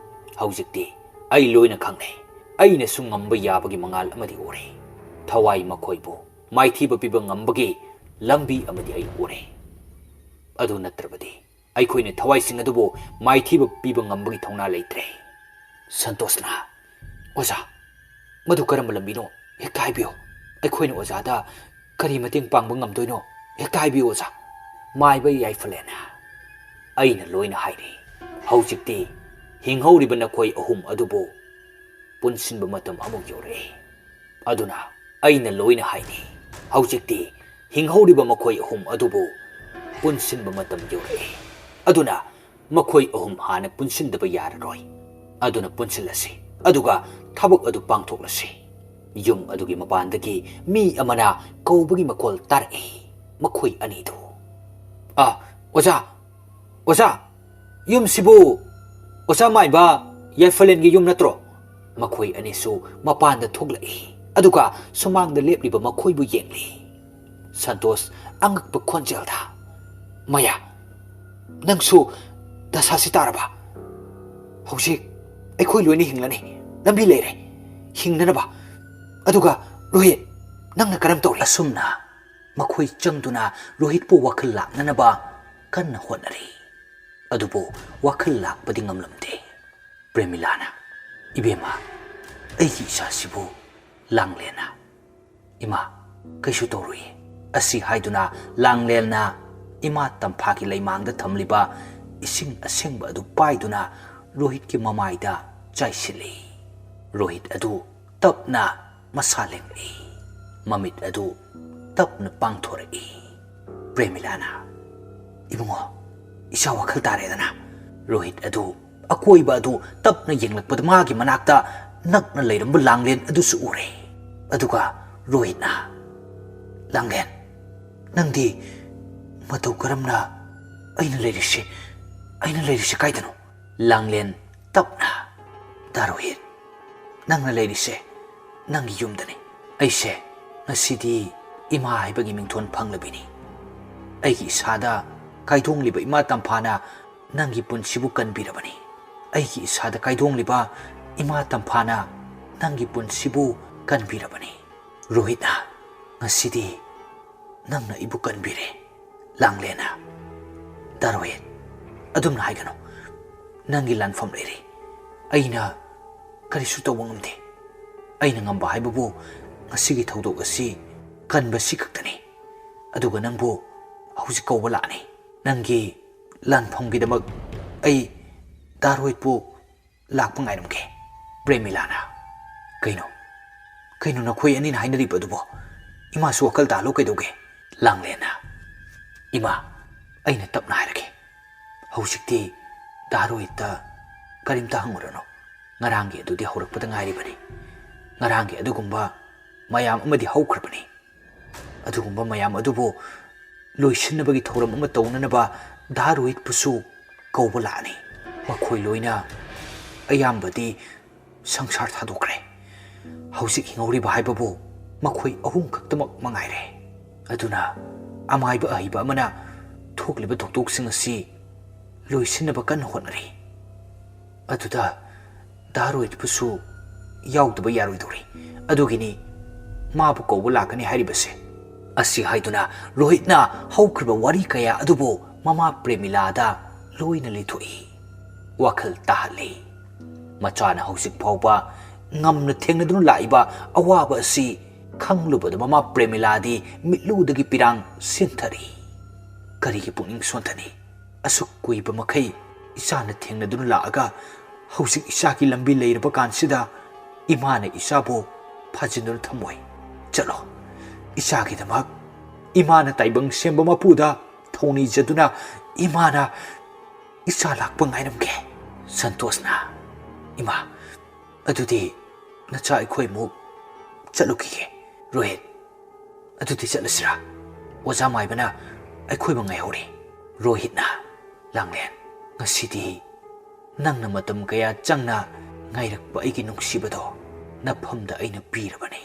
ꯍꯧꯖꯤꯛꯇꯤ ꯑꯩ ꯂꯣꯏꯅ ꯈꯪꯂꯦ꯫ ꯑꯩꯅꯁꯨ ꯉꯝꯕ ꯌꯥꯕꯒꯤ ꯃꯉꯥꯜ ꯑꯃꯗꯤ ꯎꯔꯦ꯫ ꯊꯋꯥꯏ ꯃꯈꯣꯏꯕꯨ ꯃꯥꯏꯊꯤꯕ ꯄꯤꯕ ꯉꯝꯕꯒꯤ ꯂꯝꯕꯤ ꯑꯃꯗꯤ ꯑꯩ ꯎꯔꯦ꯫ ꯑꯗꯨ ꯅꯠꯇ꯭ꯔꯕꯗꯤ ꯑꯩꯈꯣꯏꯅ ꯊꯋꯥꯏꯁꯤꯡ ꯑꯗꯨꯕꯨ ꯃꯥꯏꯊꯤꯕ ꯄꯤꯕ ꯉꯝꯕꯒꯤ ꯊꯧꯅꯥ ꯂꯩꯇ꯭ꯔꯦ꯫" ꯁꯟꯇꯣꯁꯅ, "ꯑꯣꯖꯥ, ꯃꯗꯨ ꯀꯔꯝꯕ ꯂꯝꯕꯤꯅꯣ? ꯍꯦꯛꯇ ꯍꯥꯏꯕꯤꯌꯨ꯫ ꯑꯩꯈꯣꯏꯅ ꯑꯣꯖꯥꯗ ꯀꯔꯤ ꯃꯇꯦꯡ ꯄꯥꯡꯕ ꯉꯝꯗꯣꯏꯅꯣ? ꯍꯦꯛꯇ ꯍꯥꯏꯕꯤꯌꯨ, ꯑꯣꯖꯥ꯫" ꯃꯥꯏꯕ ꯌꯥꯏꯐꯂꯦꯟꯅ, "ꯑꯩꯅ ꯂꯣꯏꯅ ꯍꯥꯏꯔꯤ꯫ ꯍꯧꯖꯤꯛꯇꯤ ꯍꯤꯡꯍꯧꯔꯤꯕ ꯅꯈꯣꯏ ꯑꯍꯨꯝ ꯑꯗꯨꯕꯨ ꯄꯨꯟꯁꯤꯟꯕ ꯃꯇꯝ ꯑꯃꯨꯛ ꯌꯧꯔꯛꯑꯦ꯫ ꯑꯗꯨꯅ ꯑꯩꯅ ꯂꯣꯏꯅ ꯍꯥꯏꯔꯤ꯫ ꯍꯧꯖꯤꯛꯇꯤ ꯍꯤꯡꯍꯧꯔꯤꯕ ꯃꯈꯣꯏ ꯑꯍꯨꯝ ꯑꯗꯨꯕꯨ ꯄꯨꯟꯁꯤꯟꯕ ꯃꯇꯝ ꯌꯧꯔꯛꯑꯦ꯫ ꯑꯗꯨꯅ ꯃꯈꯣꯏ ꯑꯍꯨꯝ ꯍꯥꯟꯅ ꯄꯨꯟꯁꯤꯟꯗꯕ ꯌꯥꯔꯔꯣꯏ꯫ ꯑꯗꯨꯅ ꯄꯨꯟꯁꯤꯜꯂꯁꯤ꯫ ꯑꯗꯨꯒ ꯊꯕꯛ ꯑꯗꯨ ꯄꯥꯡꯊꯣꯛꯂꯁꯤ꯫" ꯌꯨꯝ ꯑꯗꯨꯒꯤ ꯃꯄꯥꯟꯗꯒꯤ ꯃꯤ ꯑꯃꯅ ꯀꯧꯕꯒꯤ ꯃꯈꯣꯜ ꯇꯥꯔꯛꯏ꯫ ꯃꯈꯣꯏ ꯑꯅꯤꯗꯨ, "ꯑ, ꯑꯣꯖꯥ, ꯑꯣꯖꯥ, ꯌꯨꯝꯁꯤꯕꯨ ꯑꯣꯖꯥ ꯃꯥꯏꯕ ꯌꯥꯏꯐꯂꯦꯟꯒꯤ ꯌꯨꯝ ꯅꯠꯇ꯭ꯔꯣ?" ꯃꯈꯣꯏ ꯑꯅꯤꯁꯨ ꯃꯄꯥꯟꯗ ꯊꯣꯛꯂꯛꯏ꯫ ꯑꯗꯨꯒ ꯁꯨꯃꯥꯡꯗ ꯂꯦꯞꯂꯤꯕ ꯃꯈꯣꯏꯕꯨ ꯌꯦꯡꯂꯤ꯫ ꯁꯟꯇꯣꯁ ꯑꯉꯛꯄ ꯈꯣꯟꯖꯦꯜꯗ, "ꯃꯌꯥ, ꯅꯪꯁꯨ ꯗꯁꯥꯁꯤ ꯇꯥꯔꯕ? ꯍꯧꯖꯤꯛ ꯑꯩꯈꯣꯏ ꯂꯣꯏꯅ ꯍꯤꯡꯂꯅꯤ꯫ ꯂꯝꯕꯤ ꯂꯩꯔꯦ ꯍꯤꯡꯅꯅꯕ꯫ ꯑꯗꯨꯒ ꯔꯣꯍꯤꯠ, ꯅꯪꯅ ꯀꯔꯝ ꯇꯧꯔꯤ?" ꯑꯁꯨꯝꯅ ꯃꯈꯣꯏ ꯆꯪꯗꯨꯅ ꯔꯣꯍꯤꯠꯄꯨ ꯋꯥꯈꯜ ꯂꯥꯛꯅꯅꯕ ꯀꯟꯅ ꯍꯣꯠꯅꯔꯤ꯫ ꯑꯗꯨꯕꯨ ꯋꯥꯈꯜ ꯂꯥꯛꯄꯗꯤ ꯉꯝꯂꯝꯗꯦ꯫ ꯄ꯭ꯔꯦꯃꯤꯂꯥꯅ, "ꯏꯕꯦꯝꯃ, ꯑꯩꯒꯤ ꯏꯆꯥꯁꯤꯕꯨ ꯂꯥꯡꯂꯦꯟꯅ꯫" "ꯏꯃꯥ, ꯀꯩꯁꯨ ꯇꯧꯔꯣꯏꯌꯦ꯫" ꯑꯁꯤ ꯍꯥꯏꯗꯨꯅ ꯂꯥꯡꯂꯦꯟꯅ ꯏꯃꯥ ꯇꯝꯐꯥꯒꯤ ꯂꯩꯃꯥꯡꯗ ꯊꯝꯂꯤꯕ ꯏꯁꯤꯡ ꯑꯁꯦꯡꯕ ꯑꯗꯨ ꯄꯥꯏꯗꯨꯅ ꯔꯣꯍꯤꯠꯀꯤ ꯃꯃꯥꯏꯗ ꯆꯥꯏꯁꯤꯜꯂꯤ꯫ ꯔꯣꯍꯤꯠ ꯑꯗꯨ ꯇꯞꯅ ꯃꯁꯥ ꯂꯦꯡꯂꯛꯏ꯫ ꯃꯃꯤꯠ ꯑꯗꯨ ꯇꯞꯅ ꯄꯥꯡꯊꯣꯔꯛꯏ꯫ ꯄ꯭ꯔꯦꯃꯤꯂꯥꯅ, "ꯏꯕꯨꯡꯉꯣ, ꯏꯆꯥ ꯋꯥꯈꯜ ꯇꯥꯔꯦꯗꯅ?" ꯔꯣꯍꯤꯠ ꯑꯗꯨ ꯑꯀꯣꯏꯕ ꯑꯗꯨ ꯇꯞꯅ ꯌꯦꯡꯂꯛꯄꯗ ꯃꯥꯒꯤ ꯃꯅꯥꯛꯇ ꯅꯛꯅ ꯂꯩꯔꯝꯕ ꯂꯥꯡꯂꯦꯟ ꯑꯗꯨꯁꯨ ꯎꯔꯦ꯫ ꯑꯗꯨꯒ ꯔꯣꯍꯤꯠꯅ, "ꯂꯥꯡꯂꯦꯟ, ꯅꯪꯗꯤ ꯃꯇꯧ ꯀꯔꯝꯅ? ꯑꯩꯅ ꯂꯩꯔꯤꯁꯦ, ꯑꯩꯅ ꯂꯩꯔꯤꯁꯦ ꯀꯥꯏꯗꯅꯣ? ꯂꯥꯡꯂꯦꯟ ꯇꯞꯅ, "ꯗꯥ ꯔꯣꯍꯤꯠ, ꯅꯪꯅ ꯂꯩꯔꯤꯁꯦ ꯅꯪꯒꯤ ꯌꯨꯝꯗꯅꯤ꯫ ꯑꯩꯁꯦ ꯉꯁꯤꯗꯤ ꯏꯃꯥ ꯍꯥꯏꯕꯒꯤ ꯃꯤꯡꯊꯣꯟ ꯐꯪꯂꯕꯤꯅꯤ꯫ ꯑꯩꯒꯤ ꯏꯁꯥꯗ ꯀꯥꯏꯗꯣꯡꯂꯤꯕ ꯏꯃꯥ ꯇꯝꯐꯥꯅ ꯅꯪꯒꯤ ꯄꯨꯟꯁꯤꯕꯨ ꯀꯟꯕꯤꯔꯕꯅꯤ꯫ ꯑꯩꯒꯤ ꯏꯁꯥꯗ ꯀꯥꯏꯗꯣꯡꯂꯤꯕ ꯏꯃꯥ ꯇꯝꯐꯥꯅ ꯅꯪꯒꯤ ꯄꯨꯟꯁꯤꯕꯨ ꯀꯟꯕꯤꯔꯕꯅꯤ꯫ ꯔꯣꯍꯤꯠꯅ, ꯉꯁꯤꯗꯤ ꯅꯪꯅ ꯑꯩꯕꯨ ꯀꯟꯕꯤꯔꯦ"꯫ ꯂꯥꯡꯂꯦꯟꯅ, "ꯗꯥ ꯔꯣꯍꯤꯠ, ꯑꯗꯨꯝꯅ ꯍꯥꯏꯒꯅꯨ꯫ ꯅꯪꯒꯤ ꯂꯥꯟꯐꯝ ꯂꯩꯔꯤ꯫ ꯑꯩꯅ ꯀꯔꯤꯁꯨ ꯇꯧꯕ ꯉꯝꯗꯦ꯫ ꯑꯩꯅ ꯉꯝꯕ ꯍꯥꯏꯕꯕꯨ ꯉꯁꯤꯒꯤ ꯊꯧꯗꯣꯛ ꯑꯁꯤ ꯀꯟꯕꯁꯤ ꯈꯛꯇꯅꯤ꯫ ꯑꯗꯨꯒ ꯅꯪꯕꯨ ꯍꯧꯖꯤꯛ ꯀꯧꯕ ꯂꯥꯛꯑꯅꯤ꯫ ꯅꯪꯒꯤ ꯂꯥꯟꯐꯝꯒꯤꯗꯃꯛ ꯑꯩ ꯗꯥ ꯔꯣꯍꯤꯠꯄꯨ ꯂꯥꯛꯄ ꯉꯥꯏꯔꯝꯒꯦ"꯫ ꯄ꯭ꯔꯦꯃꯤꯂꯥꯅ, "ꯀꯩꯅꯣ? ꯀꯩꯅꯣ ꯅꯈꯣꯏ ꯑꯅꯤꯅ ꯍꯥꯏꯅꯔꯤꯕ ꯑꯗꯨꯕꯣ? ꯏꯃꯥꯁꯨ ꯋꯥꯈꯜ ꯇꯥꯍꯜꯂꯣ ꯀꯩꯗꯧꯒꯦ?" ꯂꯥꯡꯂꯦꯟꯅ, "ꯏꯃꯥ, ꯑꯩꯅ ꯇꯞꯅ ꯍꯥꯏꯔꯒꯦ꯫ ꯍꯧꯖꯤꯛꯇꯤ ꯗꯥ ꯔꯣꯍꯤꯠꯇ ꯀꯔꯤꯝꯇ ꯍꯪꯉꯨꯔꯅꯨ꯫ ꯉꯔꯥꯡꯒꯤ ꯑꯗꯨꯗꯤ ꯍꯧꯔꯛꯄꯗ ꯉꯥꯏꯔꯤꯕꯅꯤ꯫ ꯉꯔꯥꯡꯒꯤ ꯑꯗꯨꯒꯨꯝꯕ ꯃꯌꯥꯝ ꯑꯃꯗꯤ ꯍꯧꯈ꯭ꯔꯕꯅꯤ꯫ ꯑꯗꯨꯒꯨꯝꯕ ꯃꯌꯥꯝ ꯑꯗꯨꯕꯨ ꯂꯣꯏꯁꯤꯟꯅꯕꯒꯤ ꯊꯧꯔꯝ ꯑꯃ ꯇꯧꯅꯅꯕ ꯗꯥ ꯔꯣꯍꯤꯠꯄꯨꯁꯨ ꯀꯧꯕ ꯂꯥꯛꯑꯅꯤ꯫ ꯃꯈꯣꯏ ꯂꯣꯏꯅ ꯑꯌꯥꯝꯕꯗꯤ ꯁꯪꯁꯥꯔ ꯊꯥꯗꯣꯛꯈ꯭ꯔꯦ꯫ ꯍꯧꯖꯤꯛ ꯍꯤꯡꯍꯧꯔꯤꯕ ꯍꯥꯏꯕꯕꯨ ꯃꯈꯣꯏ ꯑꯍꯨꯝ ꯈꯛꯇꯃꯛ ꯃꯉꯥꯏꯔꯦ꯫ ꯑꯗꯨꯅ ꯑꯃꯥꯏꯕ ꯑꯍꯩꯕ ꯑꯃꯅ ꯊꯣꯛꯂꯤꯕ ꯊꯧꯗꯣꯛꯁꯤꯡ ꯑꯁꯤ ꯂꯣꯏꯁꯤꯟꯅꯕ ꯀꯟꯅ ꯍꯣꯠꯅꯔꯤ꯫ ꯑꯗꯨꯗ ꯗꯥ ꯔꯣꯍꯤꯠꯄꯨꯁꯨ ꯌꯥꯎꯗꯕ ꯌꯥꯔꯣꯏꯗꯧꯔꯤ꯫ ꯑꯗꯨꯒꯤꯅꯤ ꯃꯥꯕꯨ ꯀꯧꯕ ꯂꯥꯛꯀꯅꯤ ꯍꯥꯏꯔꯤꯕꯁꯦ"꯫ ꯑꯁꯤ ꯍꯥꯏꯗꯨꯅ ꯔꯣꯍꯤꯠꯅ ꯍꯧꯈ꯭ꯔꯤꯕ ꯋꯥꯔꯤ ꯀꯌꯥ ꯑꯗꯨꯕꯨ ꯃꯃꯥ ꯄ꯭ꯔꯦꯃꯤꯂꯥꯗ ꯂꯣꯏꯅ ꯂꯤꯊꯣꯛꯏ, ꯋꯥꯈꯜ ꯇꯥꯍꯜꯂꯤ꯫ ꯃꯆꯥꯅ ꯍꯧꯖꯤꯛ ꯐꯥꯎꯕ ꯉꯝꯅ ꯊꯦꯡꯅꯗꯨꯅ ꯂꯥꯛꯏꯕ ꯑꯋꯥꯕ ꯑꯁꯤ ꯈꯪꯂꯨꯕꯗ ꯃꯃꯥ ꯄ꯭ꯔꯦꯃꯤꯂꯥꯗꯤ ꯃꯤꯠꯂꯨꯗꯒꯤ ꯄꯤꯔꯥꯡ ꯁꯤꯟꯊꯔꯤ꯫ ꯀꯔꯤꯒꯤ ꯄꯨꯛꯅꯤꯡ ꯁꯣꯟꯊꯅꯤ? ꯑꯁꯨꯛ ꯀꯨꯏꯕ ꯃꯈꯩ ꯏꯆꯥꯅ ꯊꯦꯡꯅꯗꯨꯅ ꯂꯥꯛꯑꯒ ꯍꯧꯖꯤꯛ ꯏꯆꯥꯒꯤ ꯂꯝꯕꯤ ꯂꯩꯔꯕ ꯀꯥꯟꯁꯤꯗ ꯏꯃꯥꯅ ꯏꯆꯥꯕꯨ ꯐꯥꯖꯤꯟꯗꯨꯅ ꯊꯝꯃꯣꯏ꯫ ꯆꯠꯂꯣ, ꯏꯆꯥꯒꯤꯗꯃꯛ ꯏꯃꯥꯅ ꯇꯥꯏꯕꯪ ꯁꯦꯝꯕ ꯃꯄꯨꯗ ꯊꯧꯅꯤꯖꯗꯨꯅ ꯏꯃꯥꯅ ꯏꯆꯥ ꯂꯥꯛꯄ ꯉꯥꯏꯔꯝꯒꯦ꯫ ꯁꯟꯇꯣꯁꯅ, "ꯏꯃꯥ, ꯑꯗꯨꯗꯤ ꯅꯆꯥ ꯑꯩꯈꯣꯏ ꯑꯃꯨꯛ ꯆꯠꯂꯨꯈꯤꯒꯦ꯫ ꯔꯣꯍꯤꯠ, ꯑꯗꯨꯗꯤ ꯆꯠꯂꯁꯤꯔꯥ?" ꯑꯣꯖꯥ ꯃꯥꯏꯕꯅ ꯑꯩꯈꯣꯏꯕꯨ ꯉꯥꯏꯍꯧꯔꯤ꯫ ꯔꯣꯍꯤꯠꯅ, "ꯂꯥꯡꯂꯦꯟ, ꯉꯁꯤꯗꯤ ꯅꯪꯅ ꯃꯇꯝ ꯀꯌꯥ ꯆꯪꯅ ꯉꯥꯏꯔꯛꯄ ꯑꯩꯒꯤ ꯅꯨꯡꯁꯤꯕꯗꯣ ꯅꯐꯝꯗ ꯑꯩꯅ ꯄꯤꯔꯕꯅꯤ꯫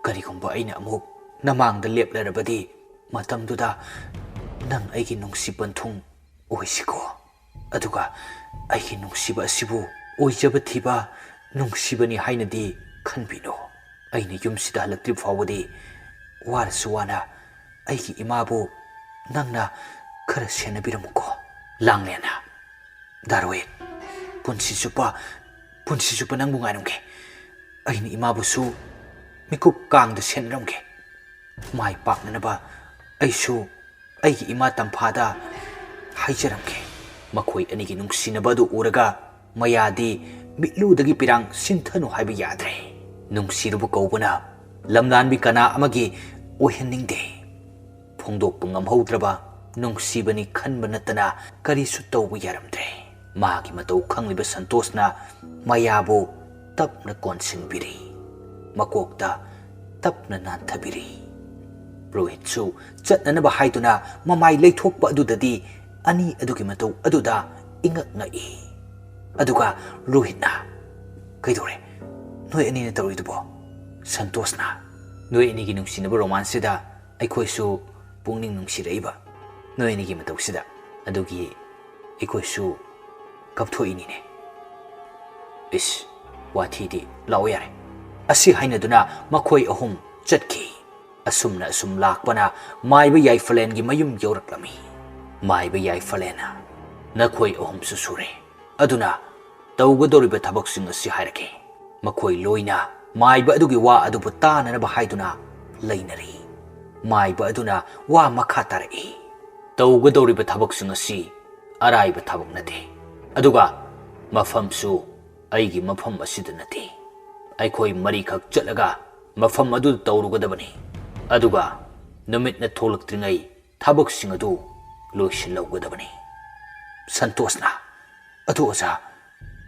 ꯀꯔꯤꯒꯨꯝꯕ ꯑꯩꯅ ꯑꯃꯨꯛ ꯅꯃꯥꯡꯗ ꯂꯦꯞꯂꯔꯕꯗꯤ ꯃꯇꯝꯗꯨꯗ ꯅꯪ ꯑꯩꯒꯤ ꯅꯨꯡꯁꯤ ꯄꯟꯊꯨꯡ ꯑꯣꯏꯁꯤꯀꯣ꯫ ꯑꯗꯨꯒ ꯑꯩꯒꯤ ꯅꯨꯡꯁꯤꯕ ꯑꯁꯤꯕꯨ ꯑꯣꯏꯖꯕ ꯊꯤꯕ ꯅꯨꯡꯁꯤꯕꯅꯤ ꯍꯥꯏꯅꯗꯤ ꯈꯟꯕꯤꯅꯨ꯫ ꯑꯩꯅ ꯌꯨꯝꯁꯤꯗ ꯍꯜꯂꯛꯇ꯭ꯔꯤꯕ ꯐꯥꯎꯕꯗꯤ ꯋꯥꯔꯁꯨ ꯋꯥꯅ ꯑꯩꯒꯤ ꯏꯃꯥꯕꯨ ꯅꯪꯅ ꯈꯔ ꯁꯦꯟꯅꯕꯤꯔꯝꯃꯨꯀꯣ, ꯂꯥꯡꯂꯦꯟꯅ꯫" "ꯗꯥ ꯔꯣꯍꯤꯠ, ꯄꯨꯟꯁꯤ ꯆꯨꯞꯄ, ꯄꯨꯟꯁꯤ ꯆꯨꯞꯄ ꯅꯪꯕꯨ ꯉꯥꯏꯔꯝꯒꯦ꯫ ꯑꯩꯅ ꯏꯃꯥꯕꯨꯁꯨ ꯃꯤꯀꯨꯞ ꯀꯥꯡꯗ ꯁꯦꯟꯅꯔꯝꯒꯦ꯫ ꯃꯥꯏ ꯄꯥꯛꯅꯅꯕ ꯑꯩꯁꯨ ꯑꯩꯒꯤ ꯏꯃꯥ ꯇꯝꯐꯥꯗ ꯍꯥꯏꯖꯔꯝꯒꯦ꯫" ꯃꯈꯣꯏ ꯑꯅꯤꯒꯤ ꯅꯨꯡꯁꯤꯅꯕ ꯑꯗꯨ ꯎꯔꯒ ꯃꯌꯥꯗꯤ ꯃꯤꯠꯂꯨꯗꯒꯤ ꯄꯤꯔꯥꯡ ꯁꯤꯟꯊꯅꯨ ꯍꯥꯏꯕ ꯌꯥꯗ꯭ꯔꯦ꯫ ꯅꯨꯡꯁꯤꯔꯨꯕ ꯀꯧꯕꯅ ꯂꯝꯂꯥꯟꯕꯤ ꯀꯅꯥ ꯑꯃꯒꯤ ꯑꯣꯏꯍꯟꯅꯤꯡꯗꯦ꯫ ꯐꯣꯡꯗꯣꯛꯄ ꯉꯝꯍꯧꯗ꯭ꯔꯕ ꯅꯨꯡꯁꯤꯕꯅꯤ ꯈꯟꯕ ꯅꯠꯇꯅ ꯀꯔꯤꯁꯨ ꯇꯧꯕ ꯌꯥꯔꯝꯗ꯭ꯔꯦ꯫ ꯃꯥꯒꯤ ꯃꯇꯧ ꯈꯪꯂꯤꯕ ꯁꯟꯇꯣꯁꯅ ꯃꯌꯥꯕꯨ ꯇꯞꯅ ꯀꯣꯟꯁꯤꯟꯕꯤꯔꯤ꯫ ꯃꯀꯣꯛꯇ ꯇꯞꯅ ꯅꯥꯟꯊꯕꯤꯔꯤ꯫ ꯔꯣꯍꯤꯠꯁꯨ ꯆꯠꯅꯅꯕ ꯍꯥꯏꯗꯨꯅ ꯃꯃꯥꯏ ꯂꯩꯊꯣꯛꯄ ꯑꯗꯨꯗꯗꯤ ꯑꯅꯤ ꯑꯗꯨꯒꯤ ꯃꯇꯧ ꯑꯗꯨꯗ ꯏꯉꯛ ꯉꯛꯏ꯫ ꯑꯗꯨꯒ ꯔꯣꯍꯤꯠꯅ, "ꯀꯩꯗꯧꯔꯦ? ꯅꯣꯏ ꯑꯅꯤꯅ ꯇꯧꯔꯤꯗꯨꯕꯣ?" ꯁꯟꯇꯣꯁꯅ, "ꯅꯣꯏ ꯑꯅꯤꯒꯤ ꯅꯨꯡꯁꯤꯅꯕ ꯔꯣꯃꯥꯟꯁꯁꯤꯗ ꯑꯩꯈꯣꯏꯁꯨ ꯄꯨꯛꯅꯤꯡ ꯅꯨꯡꯁꯤꯔꯛꯏꯕ, ꯅꯣꯏ ꯑꯅꯤꯒꯤ ꯃꯇꯧꯁꯤꯗ꯫ ꯑꯗꯨꯒꯤ ꯑꯩꯈꯣꯏꯁꯨ ꯀꯞꯊꯣꯛꯏꯅꯤꯅꯦ꯫" "ꯏꯁ, ꯋꯥꯊꯤꯗꯤ, ꯂꯥꯛꯑꯣ ꯌꯥꯔꯦ꯫" ꯑꯁꯤ ꯍꯥꯏꯅꯗꯨꯅ ꯃꯈꯣꯏ ꯑꯍꯨꯝ ꯆꯠꯈꯤ꯫ ꯑꯁꯨꯝꯅ ꯑꯁꯨꯝ ꯂꯥꯛꯄꯅ ꯃꯥꯏꯕ ꯌꯥꯏꯐꯂꯦꯟꯒꯤ ꯃꯌꯨꯝ ꯌꯧꯔꯛꯂꯝꯃꯤ꯫ ꯃꯥꯏꯕ ꯌꯥꯏꯐꯂꯦꯟꯅ, "ꯅꯈꯣꯏ ꯑꯍꯨꯝꯁꯨ ꯁꯨꯔꯦ꯫ ꯑꯗꯨꯅ ꯇꯧꯒꯗꯧꯔꯤꯕ ꯊꯕꯛꯁꯤꯡ ꯑꯁꯤ ꯍꯥꯏꯔꯛꯀꯦ꯫" ꯃꯈꯣꯏ ꯂꯣꯏꯅ ꯃꯥꯏꯕ ꯑꯗꯨꯒꯤ ꯋꯥ ꯑꯗꯨꯕꯨ ꯇꯥꯅꯅꯕ ꯍꯥꯏꯗꯨꯅ ꯂꯩꯅꯔꯤ꯫ ꯃꯥꯏꯕ ꯑꯗꯨꯅ ꯋꯥ ꯃꯈꯥ ꯇꯥꯔꯛꯏ, "ꯇꯧꯒꯗꯧꯔꯤꯕ ꯊꯕꯛꯁꯤꯡ ꯑꯁꯤ ꯑꯔꯥꯏꯕ ꯊꯕꯛ ꯅꯠꯇꯦ꯫ ꯑꯗꯨꯒ ꯃꯐꯝꯁꯨ ꯑꯩꯒꯤ ꯃꯐꯝ ꯑꯁꯤꯗ ꯅꯠꯇꯦ꯫ ꯑꯩꯈꯣꯏ ꯃꯔꯤꯈꯛ ꯆꯠꯂꯒ ꯃꯐꯝ ꯑꯗꯨꯗ ꯇꯧꯔꯨꯒꯗꯕꯅꯤ꯫ ꯑꯗꯨꯒ ꯅꯨꯃꯤꯠꯅ ꯊꯣꯛꯂꯛꯇ꯭ꯔꯤꯉꯩ ꯊꯕꯛꯁꯤꯡ ꯑꯗꯨ ꯂꯣꯏꯁꯤꯜꯍꯧꯒꯗꯕꯅꯤ꯫" ꯁꯟꯇꯣꯁꯅ, "ꯑꯗꯨ ꯑꯣꯖꯥ,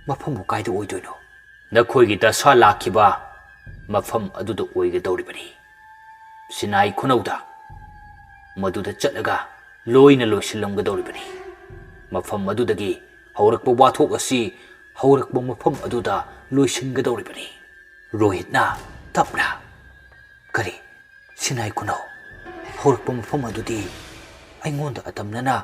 ꯃꯐꯝꯕꯨ ꯀꯥꯏꯗ ꯑꯣꯏꯗꯣꯏꯅꯣ?" "ꯅꯈꯣꯏꯒꯤ ꯗꯁꯥ ꯂꯥꯛꯈꯤꯕ ꯃꯐꯝ ꯑꯗꯨꯗ ꯑꯣꯏꯒꯗꯧꯔꯤꯕꯅꯤ꯫ ꯁꯤꯅꯥꯏ ꯈꯨꯅꯧꯗ꯫ ꯃꯗꯨꯗ ꯆꯠꯂꯒ ꯂꯣꯏꯅ ꯂꯣꯏꯁꯤꯜꯂꯝꯒꯗꯧꯔꯤꯕꯅꯤ꯫ ꯃꯐꯝ ꯑꯗꯨꯗꯒꯤ ꯍꯧꯔꯛꯄ ꯋꯥꯊꯣꯛ ꯑꯁꯤ ꯍꯧꯔꯛꯄ ꯃꯐꯝ ꯑꯗꯨꯗ ꯂꯣꯏꯁꯤꯟꯒꯗꯧꯔꯤꯕꯅꯤ꯫ ꯔꯣꯍꯤꯠꯅ ꯇꯞꯅ, "ꯀꯔꯤ? ꯁꯤꯅꯥꯏ ꯈꯨꯅꯧ ꯍꯧꯔꯛꯄ ꯃꯐꯝ ꯑꯗꯨꯗꯤ ꯑꯩꯉꯣꯟꯗ ꯑꯇꯝꯅꯅ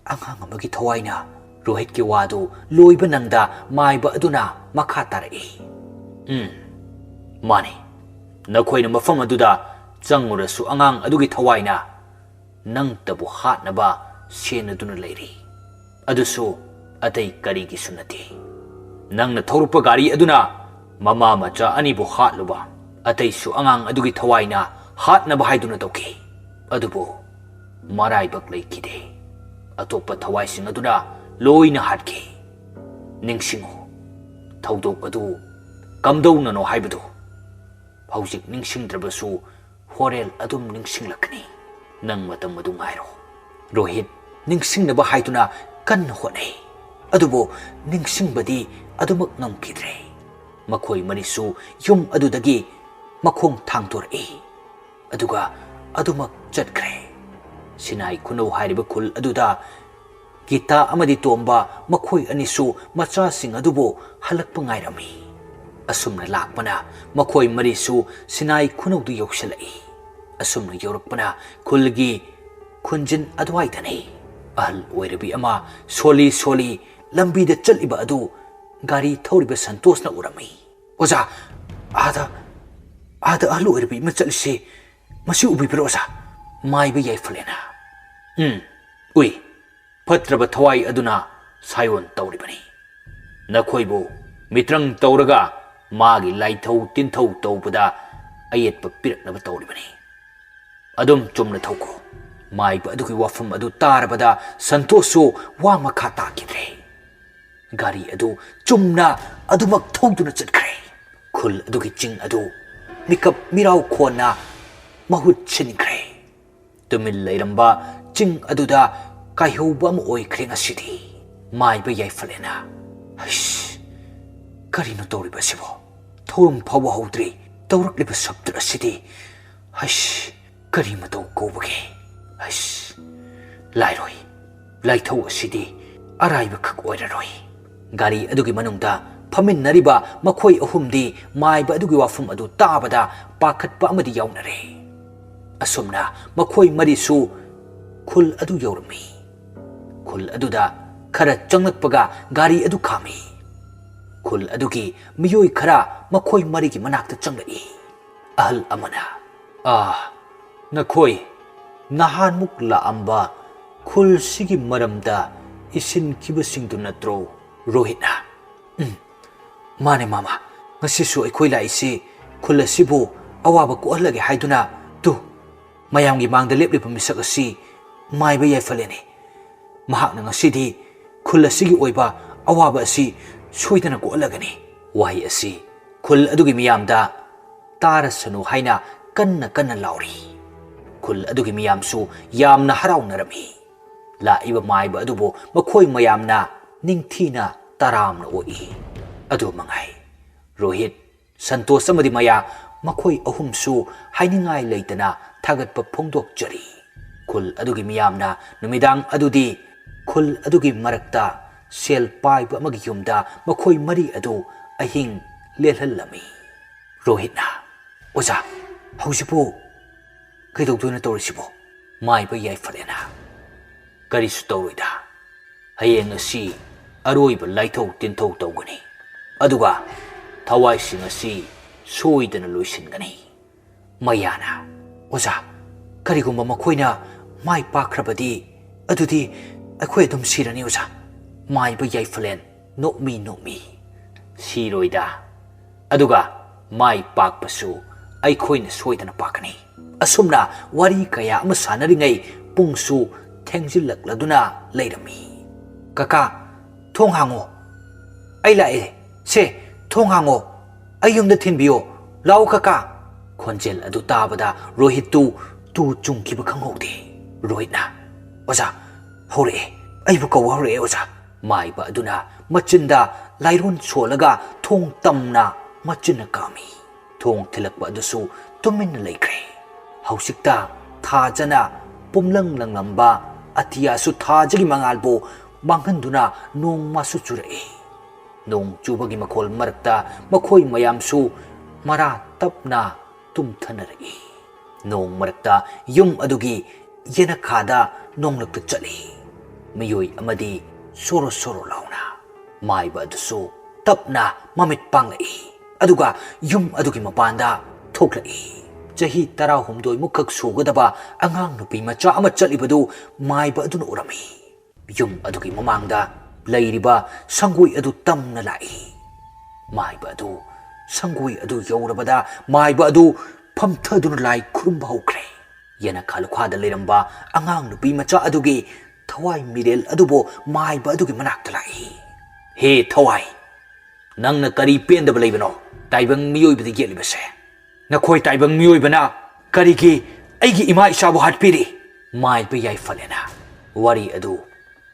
ꯑꯉꯥꯡ ꯑꯃꯒꯤ ꯊꯋꯥꯏꯅ ꯔꯣꯍꯤꯠꯀꯤ ꯋꯥꯗꯨ ꯂꯣꯏꯕ ꯅꯪꯗ ꯃꯥꯏꯕ ꯑꯗꯨꯅ ꯃꯈꯥ ꯇꯥꯔꯛꯏ꯫ ꯎꯝ, ꯃꯥꯅꯤ꯫ ꯅꯈꯣꯏꯅ ꯃꯐꯝ ꯑꯗꯨꯗ ꯆꯪꯉꯨꯔꯁꯨ ꯑꯉꯥꯡ ꯑꯗꯨꯒꯤ ꯊꯋꯥꯏꯅ ꯅꯪꯇꯕꯨ ꯍꯥꯠꯅꯕ ꯁꯦꯟꯅꯗꯨꯅ ꯂꯩꯔꯤ꯫ ꯑꯗꯨꯁꯨ ꯑꯇꯩ ꯀꯔꯤꯒꯤꯁꯨ ꯅꯠꯇꯦ꯫ ꯅꯪꯅ ꯊꯧꯔꯛꯄ ꯒꯥꯔꯤ ꯑꯗꯨꯅ ꯃꯃꯥ ꯃꯆꯥ ꯑꯅꯤꯕꯨ ꯍꯥꯠꯂꯨꯕ, ꯑꯇꯩꯁꯨ ꯑꯉꯥꯡ ꯑꯗꯨꯒꯤ ꯊꯋꯥꯏꯅ ꯍꯥꯠꯅꯕ ꯍꯥꯏꯗꯨꯅ ꯇꯧꯈꯤ꯫ ꯑꯗꯨꯕꯨ ꯃꯔꯥꯏꯕꯛ ꯂꯩꯈꯤꯗꯦ꯫ ꯑꯇꯣꯞꯄ ꯊꯋꯥꯏꯁꯤꯡ ꯑꯗꯨꯅ ꯂꯣꯏꯅ ꯍꯥꯠꯈꯤ꯫ ꯅꯤꯡꯁꯤꯡꯉꯨ, ꯊꯧꯗꯣꯛ ꯑꯗꯨ ꯀꯝꯗꯧꯅꯅꯣ ꯍꯥꯏꯕꯗꯨ꯫ ꯍꯧꯖꯤꯛ ꯅꯤꯡꯁꯤꯡꯗ꯭ꯔꯕꯁꯨ ꯍꯣꯔꯦꯟ ꯑꯗꯨꯝ ꯅꯤꯡꯁꯤꯡꯂꯛꯀꯅꯤ꯫ ꯅꯪ ꯃꯇꯝ ꯑꯗꯨ ꯉꯥꯏꯔꯣ꯫" ꯔꯣꯍꯤꯠ ꯅꯤꯡꯁꯤꯡꯅꯕ ꯍꯥꯏꯗꯨꯅ ꯀꯟꯅ ꯍꯣꯠꯅꯩ꯫ ꯑꯗꯨꯕꯨ ꯅꯤꯡꯁꯤꯡꯕꯗꯤ ꯑꯗꯨꯃꯛ ꯉꯝꯈꯤꯗ꯭ꯔꯦ꯫ ꯃꯈꯣꯏ ꯃꯔꯤꯁꯨ ꯌꯨꯝ ꯑꯗꯨꯗꯒꯤ ꯃꯈꯣꯡ ꯊꯥꯡꯗꯣꯔꯛꯏ꯫ ꯑꯗꯨꯒ ꯑꯗꯨꯃꯛ ꯆꯠꯈ꯭ꯔꯦ꯫ ꯁꯤꯅꯥꯏ ꯈꯨꯅꯧ ꯍꯥꯏꯔꯤꯕ ꯈꯨꯜ ꯑꯗꯨꯗ ꯒꯤꯇꯥ ꯑꯃꯗꯤ ꯇꯣꯝꯕ ꯃꯈꯣꯏ ꯑꯅꯤꯁꯨ ꯃꯆꯥꯁꯤꯡ ꯑꯗꯨꯕꯨ ꯍꯜꯂꯛꯄ ꯉꯥꯏꯔꯝꯃꯤ꯫ ꯑꯁꯨꯝꯅ ꯂꯥꯛꯄꯅ ꯃꯈꯣꯏ ꯃꯔꯤꯁꯨ ꯁꯤꯅꯥꯏ ꯈꯨꯅꯧꯗꯨ ꯌꯧꯁꯤꯜꯂꯛꯏ꯫ ꯑꯁꯨꯝꯅ ꯌꯧꯔꯛꯄꯅ ꯈꯨꯜꯒꯤ ꯈꯨꯟꯖꯤꯟ ꯑꯗꯨꯋꯥꯏꯗꯅꯤ꯫ ꯑꯍꯜ ꯑꯣꯏꯔꯕꯤ ꯑꯃ ꯁꯣꯜꯂꯤ ꯁꯣꯜꯂꯤ ꯂꯝꯕꯤꯗ ꯆꯠꯂꯤꯕ ꯑꯗꯨ ꯒꯥꯔꯤ ꯊꯧꯔꯤꯕ ꯁꯟꯇꯣꯁꯅ ꯎꯔꯝꯃꯤ꯫ "ꯑꯣꯖꯥ, ꯑꯥꯗ, ꯑꯥꯗ ꯑꯍꯜ ꯑꯣꯏꯔꯕꯤ ꯑꯃ ꯆꯠꯂꯤꯁꯤ ꯃꯁꯤ ꯎꯕꯤꯕ꯭ꯔꯣ ꯑꯣꯖꯥ?" ꯃꯥꯏꯕ ꯌꯥꯏꯐꯂꯦꯅ꯫ "ꯎꯝ, ꯎꯏ꯫ ꯐꯠꯇ꯭ꯔꯕ ꯊꯋꯥꯏ ꯑꯗꯨꯅ ꯁꯥꯏꯑꯣꯟ ꯇꯧꯔꯤꯕꯅꯤ꯫ ꯅꯈꯣꯏꯕꯨ ꯃꯤꯇ꯭ꯔꯪ ꯇꯧꯔꯒ ꯃꯥꯒꯤ ꯂꯥꯏꯊꯧ ꯇꯤꯟꯊꯧ ꯇꯧꯕꯗ ꯑꯌꯦꯠꯄ ꯄꯤꯔꯛꯅꯕ ꯇꯧꯔꯤꯕꯅꯤ꯫ ꯑꯗꯨꯝ ꯆꯨꯝꯅ ꯊꯧꯈꯣ꯫" ꯃꯥꯏꯕ ꯑꯗꯨꯒꯤ ꯋꯥꯐꯝ ꯑꯗꯨ ꯇꯥꯔꯕꯗ ꯁꯟꯇꯣꯁꯁꯨ ꯋꯥ ꯃꯈꯥ ꯇꯥꯈꯤꯗ꯭ꯔꯦ꯫ ꯒꯥꯔꯤ ꯑꯗꯨ ꯆꯨꯝꯅ ꯑꯗꯨꯃꯛ ꯊꯧꯗꯨꯅ ꯆꯠꯈ꯭ꯔꯦ꯫ ꯈꯨꯜ ꯑꯗꯨꯒꯤ ꯆꯤꯡ ꯑꯗꯨ ꯃꯤꯀꯞ ꯃꯤꯔꯥꯎ ꯈꯣꯟꯅ ꯃꯍꯨꯠ ꯁꯤꯟꯈ꯭ꯔꯦ꯫ ꯇꯨꯃꯤꯟ ꯂꯩꯔꯝꯕ ꯆꯤꯡ ꯑꯗꯨꯗ ꯀꯥꯏꯍꯧꯕ ꯑꯃ ꯑꯣꯏꯈ꯭ꯔꯦ ꯉꯁꯤꯗꯤ꯫ ꯃꯥꯏꯕ ꯌꯥꯏꯐꯂꯦꯅ, "ꯍꯩꯁ, ꯀꯔꯤꯅꯣ ꯇꯧꯔꯤꯕ ꯑꯁꯤꯕꯣ? ꯊꯧꯔꯝ ꯐꯥꯎꯕ ꯍꯧꯗ꯭ꯔꯤ, ꯇꯧꯔꯛꯂꯤꯕ ꯁꯞꯇ꯭ꯔ ꯑꯁꯤꯗꯤ꯫ ꯍꯩꯁ, ꯀꯔꯤ ꯃꯇꯧ ꯀꯧꯕꯒꯦ?" "ꯑꯁ, ꯂꯥꯏꯔꯣꯏ, ꯂꯥꯏꯊꯧ ꯑꯁꯤꯗꯤ ꯑꯔꯥꯏꯕꯈꯛ ꯑꯣꯏꯔꯔꯣꯏ"꯫ ꯒꯥꯔꯤ ꯑꯗꯨꯒꯤ ꯃꯅꯨꯡꯗ ꯐꯝꯃꯤꯟꯅꯔꯤꯕ ꯃꯈꯣꯏ ꯑꯍꯨꯝꯗꯤ ꯃꯥꯏꯕ ꯑꯗꯨꯒꯤ ꯋꯥꯐꯝ ꯑꯗꯨ ꯇꯥꯕꯗ ꯄꯥꯈꯠꯄ ꯑꯃꯗꯤ ꯌꯥꯎꯅꯔꯦ꯫ ꯑꯁꯨꯝꯅ ꯃꯈꯣꯏ ꯃꯔꯤꯁꯨ ꯈꯨꯜ ꯑꯗꯨ ꯌꯧꯔꯝꯃꯤ꯫ ꯈꯨꯜ ꯑꯗꯨꯗ ꯈꯔ ꯆꯪꯂꯛꯄꯒ ꯒꯥꯔꯤ ꯑꯗꯨ ꯈꯥꯝꯃꯤ꯫ ꯈꯨꯜ ꯑꯗꯨꯒꯤ ꯃꯤꯑꯣꯏ ꯈꯔ ꯃꯈꯣꯏ ꯃꯔꯤꯒꯤ ꯃꯅꯥꯛꯇ ꯆꯪꯂꯛꯏ꯫ ꯑꯍꯜ ꯑꯃꯅ, "ꯑꯥ, ꯅꯈꯣꯏ ꯅꯍꯥꯟꯃꯨꯛ ꯂꯥꯛꯑꯝꯕ ꯈꯨꯜꯁꯤꯒꯤ ꯃꯔꯝꯗ ꯏꯁꯤꯟꯈꯤꯕꯁꯤꯡꯗꯨ ꯅꯠꯇ꯭ꯔꯣ?" ꯔꯣꯍꯤꯠꯅ, "ꯎꯝ, ꯃꯥꯅꯦ ꯃꯥꯃ, ꯉꯁꯤꯁꯨ ꯑꯩꯈꯣꯏ ꯂꯥꯛꯏꯁꯤ ꯈꯨꯜ ꯑꯁꯤꯕꯨ ꯑꯋꯥꯕ ꯀꯣꯛꯍꯜꯂꯒꯦ ꯍꯥꯏꯗꯨꯅ꯫ ꯇꯨ, ꯃꯌꯥꯝꯒꯤ ꯃꯥꯡꯗ ꯂꯦꯞꯂꯤꯕ ꯃꯤꯁꯛ ꯑꯁꯤ ꯃꯥꯏꯕ ꯌꯥꯏꯐꯂꯦꯟꯅꯤ꯫ ꯃꯍꯥꯛꯅ ꯉꯁꯤꯗꯤ ꯈꯨꯜ ꯑꯁꯤꯒꯤ ꯑꯣꯏꯕ ꯑꯋꯥꯕ ꯑꯁꯤ ꯁꯣꯏꯗꯅ ꯀꯣꯛꯍꯜꯂꯒꯅꯤ"꯫ ꯋꯥꯍꯩ ꯑꯁꯤ ꯈꯨꯜ ꯑꯗꯨꯒꯤ ꯃꯤꯌꯥꯝꯗ ꯇꯥꯔꯁꯅꯨ ꯍꯥꯏꯅ ꯀꯟꯅ ꯀꯟꯅ ꯂꯥꯎꯔꯤ꯫ ꯈꯨꯜ ꯑꯗꯨꯒꯤ ꯃꯤꯌꯥꯝꯁꯨ ꯌꯥꯝꯅ ꯍꯔꯥꯎꯅꯔꯝꯃꯤ꯫ ꯂꯥꯛꯏꯕ ꯃꯥꯏꯕ ꯑꯗꯨꯕꯨ ꯃꯈꯣꯏ ꯃꯌꯥꯝꯅ ꯅꯤꯡꯊꯤꯅ ꯇꯔꯥꯝꯅ ꯑꯣꯛꯏ꯫ ꯑꯗꯨ ꯃꯉꯥꯏ, ꯔꯣꯍꯤꯠ, ꯁꯟꯇꯣꯁ ꯑꯃꯗꯤ ꯃꯌꯥ, ꯃꯈꯣꯏ ꯑꯍꯨꯝꯁꯨ ꯍꯥꯏꯅꯤꯡꯉꯥꯏ ꯂꯩꯇꯅ ꯊꯥꯒꯠꯄ ꯐꯣꯡꯗꯣꯛꯆꯔꯤ꯫ ꯈꯨꯜ ꯑꯗꯨꯒꯤ ꯃꯤꯌꯥꯝꯅ ꯅꯨꯃꯤꯗꯥꯡ ꯑꯗꯨꯗꯤ ꯈꯨꯜ ꯑꯗꯨꯒꯤ ꯃꯔꯛꯇ ꯁꯦꯜ ꯄꯥꯏꯕ ꯑꯃꯒꯤ ꯌꯨꯝꯗ ꯃꯈꯣꯏ ꯃꯔꯤ ꯑꯗꯨ ꯑꯍꯤꯡ ꯂꯦꯜꯍꯜꯂꯝꯃꯤ꯫ ꯔꯣꯍꯤꯠꯅ, "ꯑꯣꯖꯥ, ꯍꯧꯖꯤꯛꯄꯨ ꯀꯩꯗꯧꯗꯣꯏꯅꯣ ꯇꯧꯔꯤꯁꯤꯕꯣ?" ꯃꯥꯏꯕ ꯌꯥꯏꯐꯔꯦꯅ, "ꯀꯔꯤꯁꯨ ꯇꯧꯔꯣꯏꯗ꯫ ꯍꯌꯦꯡ ꯑꯁꯤ ꯑꯔꯣꯏꯕ ꯂꯥꯏꯊꯧ ꯇꯤꯟꯊꯧ ꯇꯧꯒꯅꯤ꯫ ꯑꯗꯨꯒ ꯊꯋꯥꯏꯁꯤꯡ ꯑꯁꯤ ꯁꯣꯏꯗꯅ ꯂꯣꯏꯁꯤꯟꯒꯅꯤ"꯫ ꯃꯌꯥꯅ, "ꯑꯣꯖꯥ, ꯀꯔꯤꯒꯨꯝꯕ ꯃꯈꯣꯏꯅ ꯃꯥꯏ ꯄꯥꯛꯈ꯭ꯔꯕꯗꯤ, ꯑꯗꯨꯗꯤ ꯑꯩꯈꯣꯏ ꯑꯗꯨꯝ ꯁꯤꯔꯅꯤ, ꯑꯣꯖꯥ"꯫ ꯃꯥꯏꯕ ꯌꯥꯏꯐꯂꯦꯟ ꯅꯣꯛꯃꯤ ꯅꯣꯛꯃꯤ, "ꯁꯤꯔꯣꯏꯗ꯫ ꯑꯗꯨꯒ ꯃꯥꯏ ꯄꯥꯛꯄꯁꯨ ꯑꯩꯈꯣꯏꯅ ꯁꯣꯏꯗꯅ ꯄꯥꯛꯀꯅꯤ"꯫ ꯑꯁꯨꯝꯅ ꯋꯥꯔꯤ ꯀꯌꯥ ꯑꯃ ꯁꯥꯟꯅꯔꯤꯉꯩ ꯄꯨꯡꯁꯨ ꯊꯦꯡꯖꯤꯜꯂꯛꯂꯗꯨꯅ ꯂꯩꯔꯝꯃꯤ꯫ "ꯀꯀꯥ, ꯊꯣꯡ ꯍꯥꯡꯉꯣ꯫ ꯑꯩ ꯂꯥꯛꯑꯦ꯫ ꯁꯦ, ꯊꯣꯡ ꯍꯥꯡꯉꯣ꯫ ꯑꯩ ꯌꯨꯝꯗ ꯊꯤꯟꯕꯤꯌꯣ꯫ ꯂꯥꯛꯑꯣ, ꯀꯀꯥ"꯫ ꯈꯣꯟꯖꯦꯜ ꯑꯗꯨ ꯇꯥꯕꯗ ꯔꯣꯍꯤꯠꯇꯨ ꯇꯨ ꯆꯨꯡꯈꯤꯕ ꯈꯪꯍꯧꯗꯦ꯫ ꯔꯣꯍꯤꯠꯅ, "ꯑꯣꯖꯥ, ꯍꯧꯔꯛꯑꯦ꯫ ꯑꯩꯕꯨ ꯀꯧꯕ ꯍꯧꯔꯛꯑꯦ, ꯑꯣꯖꯥ"꯫ ꯃꯥꯏꯕ ꯑꯗꯨꯅ ꯃꯆꯤꯟꯗ ꯂꯥꯏꯔꯣꯟ ꯁꯣꯜꯂꯒ ꯊꯣꯡ ꯇꯝꯅ ꯃꯆꯤꯟꯅ ꯀꯥꯝꯃꯤ꯫ ꯊꯣꯡ ꯊꯤꯜꯂꯛꯄ ꯑꯗꯨꯁꯨ ꯇꯨꯃꯤꯟꯅ ꯂꯩꯈ꯭ꯔꯦ꯫ ꯍꯧꯖꯤꯛꯇ ꯊꯥꯖꯅ ꯄꯨꯝꯂꯪ ꯂꯪꯂꯝꯕ ꯑꯇꯤꯌꯥꯁꯨ ꯊꯥꯖꯒꯤ ꯃꯉꯥꯜꯕꯨ ꯃꯥꯡꯍꯟꯗꯨꯅ ꯅꯣꯡ ꯃꯥꯁꯨ ꯆꯨꯔꯛꯏ꯫ ꯅꯣꯡ ꯆꯨꯕꯒꯤ ꯃꯈꯣꯜ ꯃꯔꯛꯇ ꯃꯈꯣꯏ ꯃꯌꯥꯝꯁꯨ ꯃꯔꯥ ꯇꯞꯅ ꯇꯨꯝꯊꯅꯔꯛꯏ꯫ ꯅꯣꯡ ꯃꯔꯛꯇ ꯌꯨꯝ ꯑꯗꯨꯒꯤ ꯌꯦꯅꯈꯥꯗ ꯅꯣꯡꯂꯛꯇ ꯆꯠꯂꯤ꯫ ꯃꯤꯑꯣꯏ ꯑꯃꯗꯤ ꯁꯣꯔꯣ ꯁꯣꯔꯣ ꯂꯥꯎꯅ ꯃꯥꯏꯕ ꯑꯗꯨꯁꯨ ꯇꯞꯅ ꯃꯃꯤꯠ ꯄꯥꯡꯂꯛꯏ꯫ ꯑꯗꯨꯒ ꯌꯨꯝ ꯑꯗꯨꯒꯤ ꯃꯄꯥꯟꯗ ꯊꯣꯛꯂꯛꯏ꯫ ꯆꯍꯤ ꯇꯔꯥꯍꯨꯝꯗꯣꯏ ꯃꯨꯛꯈꯛ ꯁꯨꯒꯗꯕ ꯑꯉꯥꯡ ꯅꯨꯄꯤ ꯃꯆꯥ ꯑꯃ ꯆꯠꯂꯤꯕꯗꯨ ꯃꯥꯏꯕ ꯑꯗꯨꯅ ꯎꯔꯝꯃꯤ꯫ ꯌꯨꯝ ꯑꯗꯨꯒꯤ ꯃꯃꯥꯡꯗ ꯂꯩꯔꯤꯕ ꯁꯪꯒꯣꯏ ꯑꯗꯨ ꯇꯝꯅ ꯂꯥꯛꯏ꯫ ꯃꯥꯏꯕ ꯑꯗꯨ ꯁꯪꯒꯣꯏ ꯑꯗꯨ ꯌꯧꯔꯕꯗ ꯃꯥꯏꯕ ꯑꯗꯨ ꯐꯝꯊꯗꯨꯅ ꯂꯥꯏ ꯈꯨꯔꯨꯝꯕ ꯍꯧꯈ꯭ꯔꯦ꯫ ꯌꯦꯅꯈꯥ ꯂꯨꯈꯥꯗ ꯂꯩꯔꯝꯕ ꯑꯉꯥꯡ ꯅꯨꯄꯤ ꯃꯆꯥ ꯑꯗꯨꯒꯤ ꯊꯋꯥꯏ ꯃꯤꯔꯦꯜ ꯑꯗꯨꯕꯨ ꯃꯥꯏꯕ ꯑꯗꯨꯒꯤ ꯃꯅꯥꯛꯇ ꯂꯥꯛꯏ꯫ "ꯍꯦ ꯊꯋꯥꯏ, ꯅꯪꯅ ꯀꯔꯤ ꯄꯦꯟꯗꯕ ꯂꯩꯕꯅꯣ ꯇꯥꯏꯕꯪ ꯃꯤꯑꯣꯏꯕꯗ ꯌꯦꯠꯂꯤꯕꯁꯦ? ꯅꯈꯣꯏ ꯇꯥꯏꯕꯪ ꯃꯤꯑꯣꯏꯕꯅ ꯀꯔꯤꯒꯤ ꯑꯩꯒꯤ ꯏꯃꯥ ꯏꯆꯥꯕꯨ ꯍꯥꯠꯄꯤꯔꯤ?" ꯃꯥꯏꯕ ꯌꯥꯏꯐꯂꯦꯅ ꯋꯥꯔꯤ ꯑꯗꯨ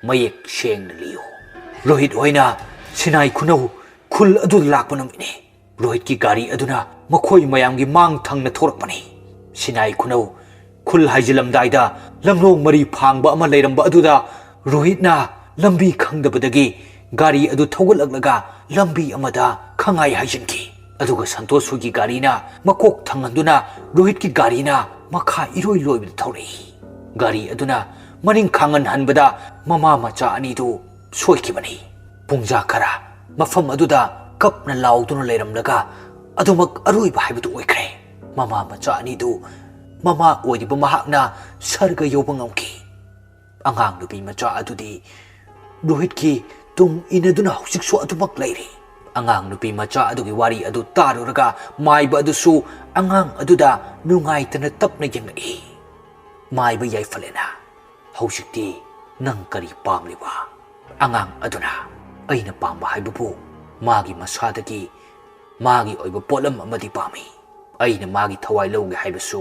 ꯃꯌꯦꯛ ꯁꯦꯡꯅ ꯂꯤꯌꯨ꯫ ꯔꯣꯍꯤꯠ ꯍꯣꯏꯅ ꯁꯤꯅꯥꯏ ꯈꯨꯅꯧ ꯈꯨꯜ ꯑꯗꯨꯗ ꯂꯥꯛꯄ ꯅꯨꯃꯤꯠꯅꯤ꯫ ꯔꯣꯍꯤꯠꯀꯤ ꯒꯥꯔꯤ ꯑꯗꯨꯅ ꯃꯈꯣꯏ ꯃꯌꯥꯝꯒꯤ ꯃꯥꯡ ꯊꯪꯅ ꯊꯣꯔꯛꯄꯅꯤ꯫ ꯁꯤꯅꯥꯏ ꯈꯨꯅꯧ ꯈꯨꯜ ꯍꯥꯏꯖꯤꯜꯂꯝꯗꯥꯏꯗ ꯂꯝꯂꯣꯡ ꯃꯔꯤ ꯐꯥꯡꯕ ꯑꯃ ꯂꯩꯔꯝꯕ ꯑꯗꯨꯗ ꯔꯣꯍꯤꯠꯅ ꯂꯝꯕꯤ ꯈꯪꯗꯕꯗꯒꯤ ꯒꯥꯔꯤ ꯑꯗꯨ ꯊꯧꯒꯠꯂꯛꯂꯒ ꯂꯝꯕꯤ ꯑꯃꯗ ꯈꯪꯉꯥꯏ ꯍꯥꯏꯖꯤꯟꯈꯤ꯫ ꯑꯗꯨꯒ ꯁꯟꯇꯣꯁ ꯍꯣꯏꯒꯤ ꯒꯥꯔꯤꯅ ꯃꯀꯣꯛ ꯊꯪꯍꯟꯗꯨꯅ ꯔꯣꯍꯤꯠꯀꯤ ꯒꯥꯔꯤꯅ ꯃꯈꯥ ꯏꯔꯣꯏ ꯂꯣꯏꯕꯗ ꯊꯧꯔꯛꯏ꯫ ꯒꯥꯔꯤ ꯑꯗꯨꯅ ꯃꯅꯤꯡ ꯈꯥꯡꯍꯟ ꯍꯟꯕꯗ ꯃꯃꯥ ꯃꯆꯥ ꯑꯅꯤꯗꯨ ꯁꯣꯏꯈꯤꯕꯅꯤ꯫ ꯄꯨꯡꯖꯥ ꯈꯔ ꯃꯐꯝ ꯑꯗꯨꯗ ꯀꯞꯅ ꯂꯥꯎꯗꯨꯅ ꯂꯩꯔꯝꯂꯒ ꯑꯗꯨꯃꯛ ꯑꯔꯣꯏꯕ ꯍꯥꯏꯕꯗꯨ ꯑꯣꯏꯈ꯭ꯔꯦ꯫ ꯃꯃꯥ ꯃꯆꯥ ꯑꯅꯤꯗꯨ ꯃꯃꯥ ꯑꯣꯏꯔꯤꯕ ꯃꯍꯥꯛꯅ ꯁꯔꯒ ꯌꯧꯕ ꯉꯝꯈꯤ꯫ ꯑꯉꯥꯡ ꯅꯨꯄꯤ ꯃꯆꯥ ꯑꯗꯨꯗꯤ ꯔꯣꯍꯤꯠꯀꯤ ꯇꯨꯡ ꯏꯟꯅꯗꯨꯅ ꯍꯧꯖꯤꯛꯁꯨ ꯑꯗꯨꯃꯛ ꯂꯩꯔꯤ꯫ ꯑꯉꯥꯡ ꯅꯨꯄꯤ ꯃꯆꯥ ꯑꯗꯨꯒꯤ ꯋꯥꯔꯤ ꯑꯗꯨ ꯇꯥꯔꯨꯔꯒ ꯃꯥꯏꯕ ꯑꯗꯨꯁꯨ ꯑꯉꯥꯡ ꯑꯗꯨꯗ ꯅꯨꯡꯉꯥꯏꯇꯅ ꯇꯞꯅ ꯌꯦꯡꯂꯛꯏ꯫ "ꯃꯥꯏꯕ ꯌꯥꯏꯐꯂꯦꯅ, ꯍꯧꯖꯤꯛꯇꯤ ꯅꯪ ꯀꯔꯤ ꯄꯥꯝꯂꯤꯕ?" ꯑꯉꯥꯡ ꯑꯗꯨꯅ, "ꯑꯩꯅ ꯄꯥꯝꯕ ꯍꯥꯏꯕꯕꯨ ꯃꯥꯒꯤ ꯃꯁꯥꯗꯒꯤ ꯃꯥꯒꯤ ꯑꯣꯏꯕ ꯄꯣꯠꯂꯝ ꯑꯃꯗꯤ ꯄꯥꯝꯃꯤ꯫ ꯑꯩꯅ ꯃꯥꯒꯤ ꯊꯋꯥꯏ ꯂꯧꯒꯦ ꯍꯥꯏꯕꯁꯨ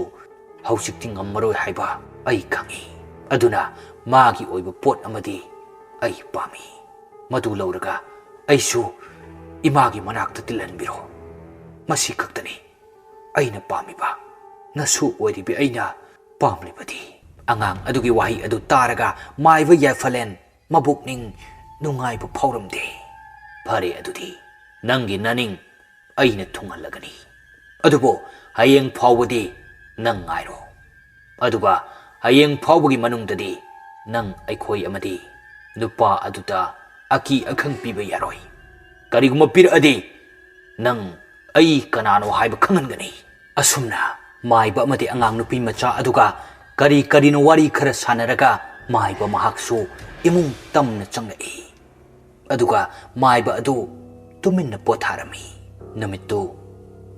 ꯍꯧꯖꯤꯛꯇꯤ ꯉꯝꯃꯔꯣꯏ ꯍꯥꯏꯕ ꯑꯩ ꯈꯪꯏ꯫ ꯑꯗꯨꯅ ꯃꯥꯒꯤ ꯑꯣꯏꯕ ꯄꯣꯠ ꯑꯃꯗꯤ ꯑꯩ ꯄꯥꯝꯃꯤ꯫ ꯃꯗꯨ ꯂꯧꯔꯒ ꯑꯩꯁꯨ ꯏꯃꯥꯒꯤ ꯃꯅꯥꯛꯇ ꯇꯤꯜꯍꯟꯕꯤꯔꯣ꯫ ꯃꯁꯤ ꯈꯛꯇꯅꯤ ꯑꯩꯅ ꯄꯥꯝꯃꯤꯕ꯫ ꯅꯁꯨ ꯑꯣꯏꯔꯤꯕꯤ ꯑꯩꯅ ꯄꯥꯝꯂꯤꯕꯗꯤ ꯑꯉꯥꯡ ꯑꯗꯨꯒꯤ ꯋꯥꯍꯩ ꯑꯗꯨ ꯇꯥꯔꯒ ꯃꯥꯏꯕ ꯌꯥꯏꯐꯂꯦꯟ ꯃꯕꯨꯛꯅꯤꯡ ꯅꯨꯡꯉꯥꯏꯕ ꯐꯥꯎꯔꯝꯗꯦ꯫ "ꯐꯔꯦ, ꯑꯗꯨꯗꯤ ꯅꯪꯒꯤ ꯅꯅꯤꯡ ꯑꯩꯅ ꯊꯨꯡꯍꯜꯂꯒꯅꯤ꯫ ꯑꯗꯨꯕꯨ ꯍꯌꯦꯡ ꯐꯥꯎꯕꯗꯤ ꯅꯪ ꯉꯥꯏꯔꯣ꯫ ꯑꯗꯨꯒ ꯍꯌꯦꯡ ꯐꯥꯎꯕꯒꯤ ꯃꯅꯨꯡꯗꯗꯤ ꯅꯪ ꯑꯩꯈꯣꯏ ꯑꯃꯗꯤ ꯅꯨꯄꯥ ꯑꯗꯨꯗ ꯑꯀꯤ ꯑꯈꯪ ꯄꯤꯕ ꯌꯥꯔꯣꯏ꯫ ꯀꯔꯤꯒꯨꯝꯕ ꯄꯤꯔꯛꯑꯗꯤ ꯅꯪ ꯑꯩ ꯀꯅꯥꯅꯣ ꯍꯥꯏꯕ ꯈꯪꯍꯟꯒꯅꯤ꯫" ꯑꯁꯨꯝꯅ ꯃꯥꯏꯕ ꯑꯃꯗꯤ ꯑꯉꯥꯡ ꯅꯨꯄꯤ ꯃꯆꯥ ꯑꯗꯨꯒ ꯀꯔꯤ ꯀꯔꯤꯅꯣ ꯋꯥꯔꯤ ꯈꯔ ꯁꯥꯟꯅꯔꯒ ꯃꯥꯏꯕ ꯃꯍꯥꯛꯁꯨ ꯏꯃꯨꯡ ꯇꯝꯅ ꯆꯪꯂꯛꯏ꯫ ꯑꯗꯨꯒ ꯃꯥꯏꯕ ꯑꯗꯨ ꯇꯨꯃꯤꯟꯅ ꯄꯣꯊꯥꯔꯝꯃꯤ꯫ ꯅꯨꯃꯤꯠꯇꯨ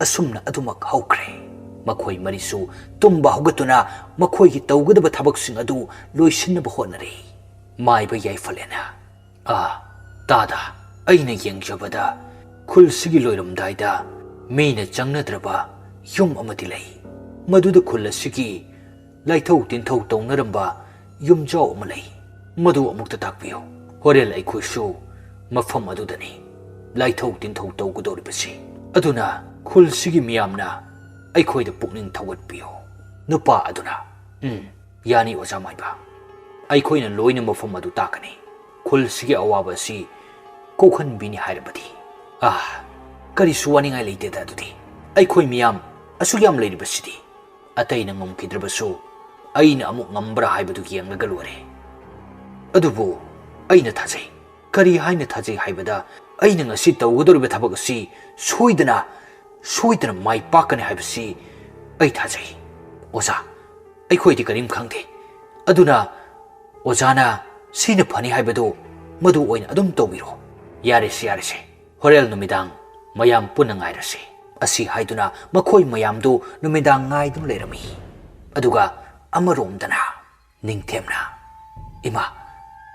ꯑꯁꯨꯝꯅ ꯑꯗꯨꯃꯛ ꯍꯧꯈ꯭ꯔꯦ꯫ ꯃꯈꯣꯏ ꯃꯔꯤꯁꯨ ꯇꯨꯝꯕ ꯍꯧꯒꯠꯇꯨꯅ ꯃꯈꯣꯏꯒꯤ ꯇꯧꯒꯗꯕ ꯊꯕꯛꯁꯤꯡ ꯑꯗꯨ ꯂꯣꯏꯁꯤꯟꯅꯕ ꯍꯣꯠꯅꯔꯤ꯫ ꯃꯥꯏꯕ ꯌꯥꯏꯐꯂꯦꯅ, "ꯑꯥ, ꯇꯥꯗ, ꯑꯩꯅ ꯌꯦꯡꯖꯕꯗ ꯈꯨꯜꯁꯤꯒꯤ ꯂꯣꯏꯔꯝꯗꯥꯏꯗ ꯃꯤꯅ ꯆꯪꯅꯗ꯭ꯔꯕ ꯌꯨꯝ ꯑꯃꯗꯤ ꯂꯩ꯫ ꯃꯗꯨꯗ ꯈꯨꯜ ꯑꯁꯤꯒꯤ ꯂꯥꯏꯊꯧ ꯇꯤꯟꯊꯧ ꯇꯧꯅꯔꯝꯕ ꯌꯨꯝꯖꯥꯎ ꯑꯃ ꯂꯩ꯫ ꯃꯗꯨ ꯑꯃꯨꯛꯇ ꯇꯥꯛꯄꯤꯌꯨ꯫ ꯍꯣꯔꯦꯟ ꯑꯩꯈꯣꯏꯁꯨ ꯃꯐꯝ ꯑꯗꯨꯗꯅꯤ ꯂꯥꯏꯊꯧ ꯇꯤꯟꯊꯧ ꯇꯧꯒꯗꯧꯔꯤꯕꯁꯤ꯫ ꯑꯗꯨꯅ ꯈꯨꯜꯁꯤꯒꯤ ꯃꯤꯌꯥꯝꯅ ꯑꯩꯈꯣꯏꯗ ꯄꯨꯛꯅꯤꯡ ꯊꯧꯒꯠꯄꯤꯌꯨ꯫" ꯅꯨꯄꯥ ꯑꯗꯨꯅ, "ꯎꯝ, ꯌꯥꯅꯤ ꯑꯣꯖꯥ ꯃꯥꯏꯕ꯫ ꯑꯩꯈꯣꯏꯅ ꯂꯣꯏꯅ ꯃꯐꯝ ꯑꯗꯨ ꯇꯥꯛꯀꯅꯤ꯫ ꯈꯨꯜꯁꯤꯒꯤ ꯑꯋꯥꯕ ꯑꯁꯤ ꯀꯣꯛꯍꯟꯕꯤꯅꯤ ꯍꯥꯏꯔꯕꯗꯤ꯫ ꯑꯥ, ꯀꯔꯤꯁꯨ ꯋꯥꯅꯤꯡꯉꯥꯏ ꯂꯩꯇꯦꯗ꯫ ꯑꯗꯨꯗꯤ ꯑꯩꯈꯣꯏ ꯃꯤꯌꯥꯝ ꯑꯁꯨꯛ ꯌꯥꯝ ꯂꯩꯔꯤꯕꯁꯤꯗꯤ ꯑꯇꯩꯅ ꯉꯝꯈꯤꯗ꯭ꯔꯕꯁꯨ ꯑꯩꯅ ꯑꯃꯨꯛ ꯉꯝꯕ꯭ꯔꯥ ꯍꯥꯏꯕꯗꯨ ꯌꯦꯡꯂꯒ ꯂꯣꯏꯔꯦ꯫ ꯑꯗꯨꯕꯨ ꯑꯩꯅ ꯊꯥꯖꯩ꯫" "ꯀꯔꯤ ꯍꯥꯏꯅ ꯊꯥꯖꯩ ꯍꯥꯏꯕꯗ, ꯑꯩꯅ ꯉꯁꯤ ꯇꯧꯒꯗꯧꯔꯤꯕ ꯊꯕꯛ ꯑꯁꯤ ꯁꯣꯏꯗꯅ, ꯁꯣꯏꯗꯅ ꯃꯥꯏ ꯄꯥꯛꯀꯅꯤ ꯍꯥꯏꯕꯁꯤ ꯑꯩ ꯊꯥꯖꯩ꯫ ꯑꯣꯖꯥ, ꯑꯩꯈꯣꯏꯗꯤ ꯀꯔꯤꯝ ꯈꯪꯗꯦ꯫ ꯑꯗꯨꯅ ꯑꯣꯖꯥꯅ ꯁꯤꯅ ꯐꯅꯤ ꯍꯥꯏꯕꯗꯨ ꯃꯗꯨ ꯑꯣꯏꯅ ꯑꯗꯨꯝ ꯇꯧꯕꯤꯔꯣ꯫" "ꯌꯥꯔꯦꯁꯦ, ꯌꯥꯔꯦꯁꯦ꯫ ꯍꯣꯔꯦꯟ ꯅꯨꯃꯤꯗꯥꯡ ꯃꯌꯥꯝ ꯄꯨꯟꯅ ꯉꯥꯏꯔꯁꯤ꯫" ꯑꯁꯤ ꯍꯥꯏꯗꯨꯅ ꯃꯈꯣꯏ ꯃꯌꯥꯝꯗꯨ ꯅꯨꯃꯤꯗꯥꯡ ꯉꯥꯏꯗꯨꯅ ꯂꯩꯔꯝꯃꯤ꯫ ꯑꯗꯨꯒ ꯑꯃꯔꯣꯝꯗꯅ ꯅꯤꯡꯊꯦꯝꯅ, "ꯏꯃꯥ,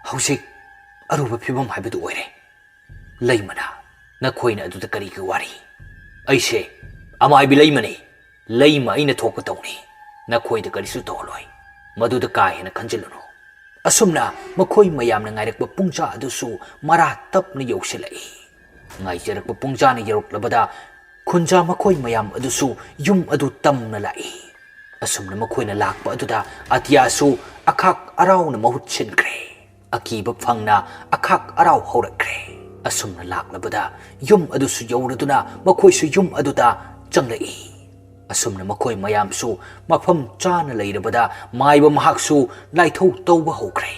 ꯍꯧꯖꯤꯛ ꯑꯔꯨꯕ ꯐꯤꯕꯝ ꯍꯥꯏꯕꯗꯨ ꯑꯣꯏꯔꯦ꯫ ꯂꯩꯃꯅ, ꯅꯈꯣꯏꯅ ꯑꯗꯨꯗ ꯀꯔꯤꯒꯤ ꯋꯥꯔꯤ? ꯑꯩꯁꯦ ꯑꯃꯥꯏꯕꯤ ꯂꯩꯃꯅꯤ꯫ ꯂꯩꯃ ꯑꯩꯅ ꯊꯣꯛꯄ ꯇꯧꯅꯤ꯫ ꯅꯈꯣꯏꯗ ꯀꯔꯤꯁꯨ ꯇꯧꯍꯜꯂꯣꯏ꯫ ꯃꯗꯨꯗ ꯀꯥ ꯍꯦꯟꯅ ꯈꯟꯖꯤꯜꯂꯨꯅꯨ꯫" ꯑꯁꯨꯝꯅ ꯃꯈꯣꯏ ꯃꯌꯥꯝꯅ ꯉꯥꯏꯔꯛꯄ ꯄꯨꯡꯖꯥ ꯑꯗꯨꯁꯨ ꯃꯔꯥ ꯇꯞꯅ ꯌꯧꯁꯤꯜꯂꯛꯏ꯫ ꯉꯥꯏꯖꯔꯛꯄ ꯄꯨꯡꯖꯥꯅ ꯌꯧꯔꯛꯂꯕꯗ ꯈꯨꯟꯖꯥ ꯃꯈꯣꯏ ꯃꯌꯥꯝ ꯑꯗꯨꯁꯨ ꯌꯨꯝ ꯑꯗꯨ ꯇꯝꯅ ꯂꯥꯛꯏ꯫ ꯑꯁꯨꯝꯅ ꯃꯈꯣꯏꯅ ꯂꯥꯛꯄ ꯑꯗꯨꯗ ꯑꯇꯤꯌꯥꯁꯨ ꯑꯈꯥꯛ ꯑꯔꯥꯎꯅ ꯃꯍꯨꯠ ꯁꯤꯟꯈ꯭ꯔꯦ꯫ ꯑꯀꯤꯕ ꯐꯪꯅ ꯑꯈꯥꯛ ꯑꯔꯥꯎ ꯍꯧꯔꯛꯈ꯭ꯔꯦ꯫ ꯑꯁꯨꯝꯅ ꯂꯥꯛꯂꯕꯗ ꯌꯨꯝ ꯑꯗꯨꯁꯨ ꯌꯧꯔꯗꯨꯅ ꯃꯈꯣꯏꯁꯨ ꯌꯨꯝ ꯑꯗꯨꯗ ꯆꯪꯂꯛꯏ꯫ ꯑꯁꯨꯝꯅ ꯃꯈꯣꯏ ꯃꯌꯥꯝꯁꯨ ꯃꯐꯝ ꯆꯥꯅ ꯂꯩꯔꯕꯗ ꯃꯥꯏꯕ ꯃꯍꯥꯛꯁꯨ ꯂꯥꯏꯊꯧ ꯇꯧꯕ ꯍꯧꯈ꯭ꯔꯦ꯫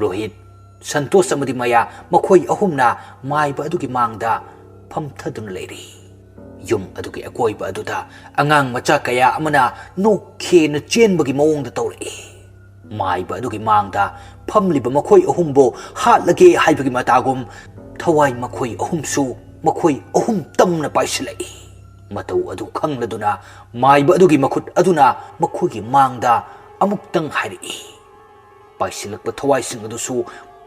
ꯔꯣꯍꯤꯠ, ꯁꯟꯇꯣꯁ ꯑꯃꯗꯤ ꯃꯌꯥ ꯃꯈꯣꯏ ꯑꯍꯨꯝꯅ ꯃꯥꯏꯕ ꯑꯗꯨꯒꯤ ꯃꯥꯡꯗ ꯐꯝꯊꯗꯨꯅ ꯂꯩꯔꯤ꯫ ꯌꯨꯝ ꯑꯗꯨꯒꯤ ꯑꯀꯣꯏꯕ ꯑꯗꯨꯗ ꯑꯉꯥꯡ ꯃꯆꯥ ꯀꯌꯥ ꯑꯃꯅ ꯅꯣꯛꯈꯦꯅ ꯆꯦꯟꯕꯒꯤ ꯃꯑꯣꯡꯗ ꯇꯧꯔꯛꯏ꯫ ꯃꯥꯏꯕ ꯑꯗꯨꯒꯤ ꯃꯥꯡꯗ ꯐꯝꯂꯤꯕ ꯃꯈꯣꯏ ꯑꯍꯨꯝꯕꯨ ꯍꯥꯠꯂꯒꯦ ꯍꯥꯏꯕꯒꯤ ꯃꯇꯥꯒꯨꯝ ꯊꯋꯥꯏ ꯃꯈꯣꯏ ꯑꯍꯨꯝꯁꯨ ꯃꯈꯣꯏ ꯑꯍꯨꯝ ꯇꯝꯅ ꯄꯥꯏꯁꯤꯜꯂꯛꯏ꯫ ꯃꯇꯧ ꯑꯗꯨ ꯈꯪꯂꯗꯨꯅ ꯃꯥꯏꯕ ꯑꯗꯨꯒꯤ ꯃꯈꯨꯠ ꯑꯗꯨꯅ ꯃꯈꯣꯏꯒꯤ ꯃꯥꯡꯗ ꯑꯃꯨꯛꯇꯪ ꯍꯥꯏꯔꯛꯏ꯫ ꯄꯥꯏꯁꯤꯜꯂꯛꯄ ꯊꯋꯥꯏꯁꯤꯡ ꯑꯗꯨꯁꯨ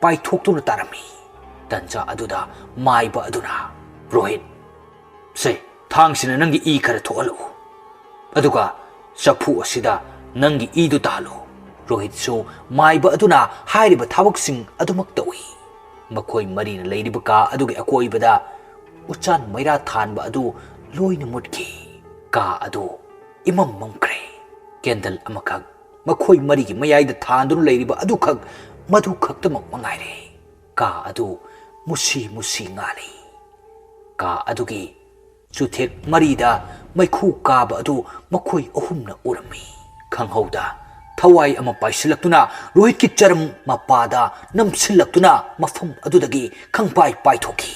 ꯄꯥꯏꯊꯣꯛꯇꯨꯅ ꯇꯥꯔꯝꯃꯤ꯫ ꯇꯟꯖꯥ ꯑꯗꯨꯗ ꯃꯥꯏꯕ ꯑꯗꯨꯅ, "ꯔꯣꯍꯤꯠ, ꯁꯦ, ꯊꯥꯡꯁꯤꯅ ꯅꯪꯒꯤ ꯏ ꯈꯔ ꯊꯣꯛꯍꯜꯂꯛꯎ꯫ ꯑꯗꯨꯒ ꯆꯐꯨ ꯑꯁꯤꯗ ꯅꯪꯒꯤ ꯏꯗꯨ ꯇꯥꯍꯜꯂꯨ꯫" ꯔꯣꯍꯤꯠꯁꯨ ꯃꯥꯏꯕ ꯑꯗꯨꯅ ꯍꯥꯏꯔꯤꯕ ꯊꯕꯛꯁꯤꯡ ꯑꯗꯨꯃꯛ ꯇꯧꯏ꯫ ꯃꯈꯣꯏ ꯃꯔꯤꯅ ꯂꯩꯔꯤꯕ ꯀꯥ ꯑꯗꯨꯒꯤ ꯑꯀꯣꯏꯕꯗ ꯎꯆꯥꯟ ꯃꯩꯔꯥ ꯊꯥꯟꯕ ꯑꯗꯨ ꯂꯣꯏꯅ ꯃꯨꯠꯈꯤ꯫ ꯀꯥ ꯑꯗꯨ ꯏꯃꯝ ꯃꯝꯈ꯭ꯔꯦ꯫ ꯀꯦꯟꯗꯜ ꯑꯃꯈꯛ ꯃꯈꯣꯏ ꯃꯔꯤꯒꯤ ꯃꯌꯥꯏꯗ ꯊꯥꯟꯗꯨꯅ ꯂꯩꯔꯤꯕ ꯑꯗꯨꯈꯛ, ꯃꯗꯨ ꯈꯛꯇꯃꯛ ꯃꯉꯥꯏꯔꯦ꯫ ꯀꯥ ꯑꯗꯨ ꯃꯨꯁꯤ ꯃꯨꯁꯤ ꯉꯥꯜꯂꯤ꯫ ꯀꯥ ꯑꯗꯨꯒꯤ ꯆꯨꯊꯦꯛ ꯃꯔꯤꯗ ꯃꯩꯈꯨ ꯀꯥꯕ ꯑꯗꯨ ꯃꯈꯣꯏ ꯑꯍꯨꯝꯅ ꯎꯔꯝꯃꯤ꯫ ꯈꯪꯍꯧꯗ ꯊꯋꯥꯏ ꯑꯃ ꯄꯥꯏꯁꯤꯜꯂꯛꯇꯨꯅ ꯔꯣꯍꯤꯠꯀꯤ ꯆꯔꯝ ꯃꯄꯥꯗ ꯅꯝꯁꯤꯜꯂꯛꯇꯨꯅ ꯃꯐꯝ ꯑꯗꯨꯗꯒꯤ ꯈꯪꯄꯥꯏ ꯄꯥꯏꯊꯣꯛꯈꯤ꯫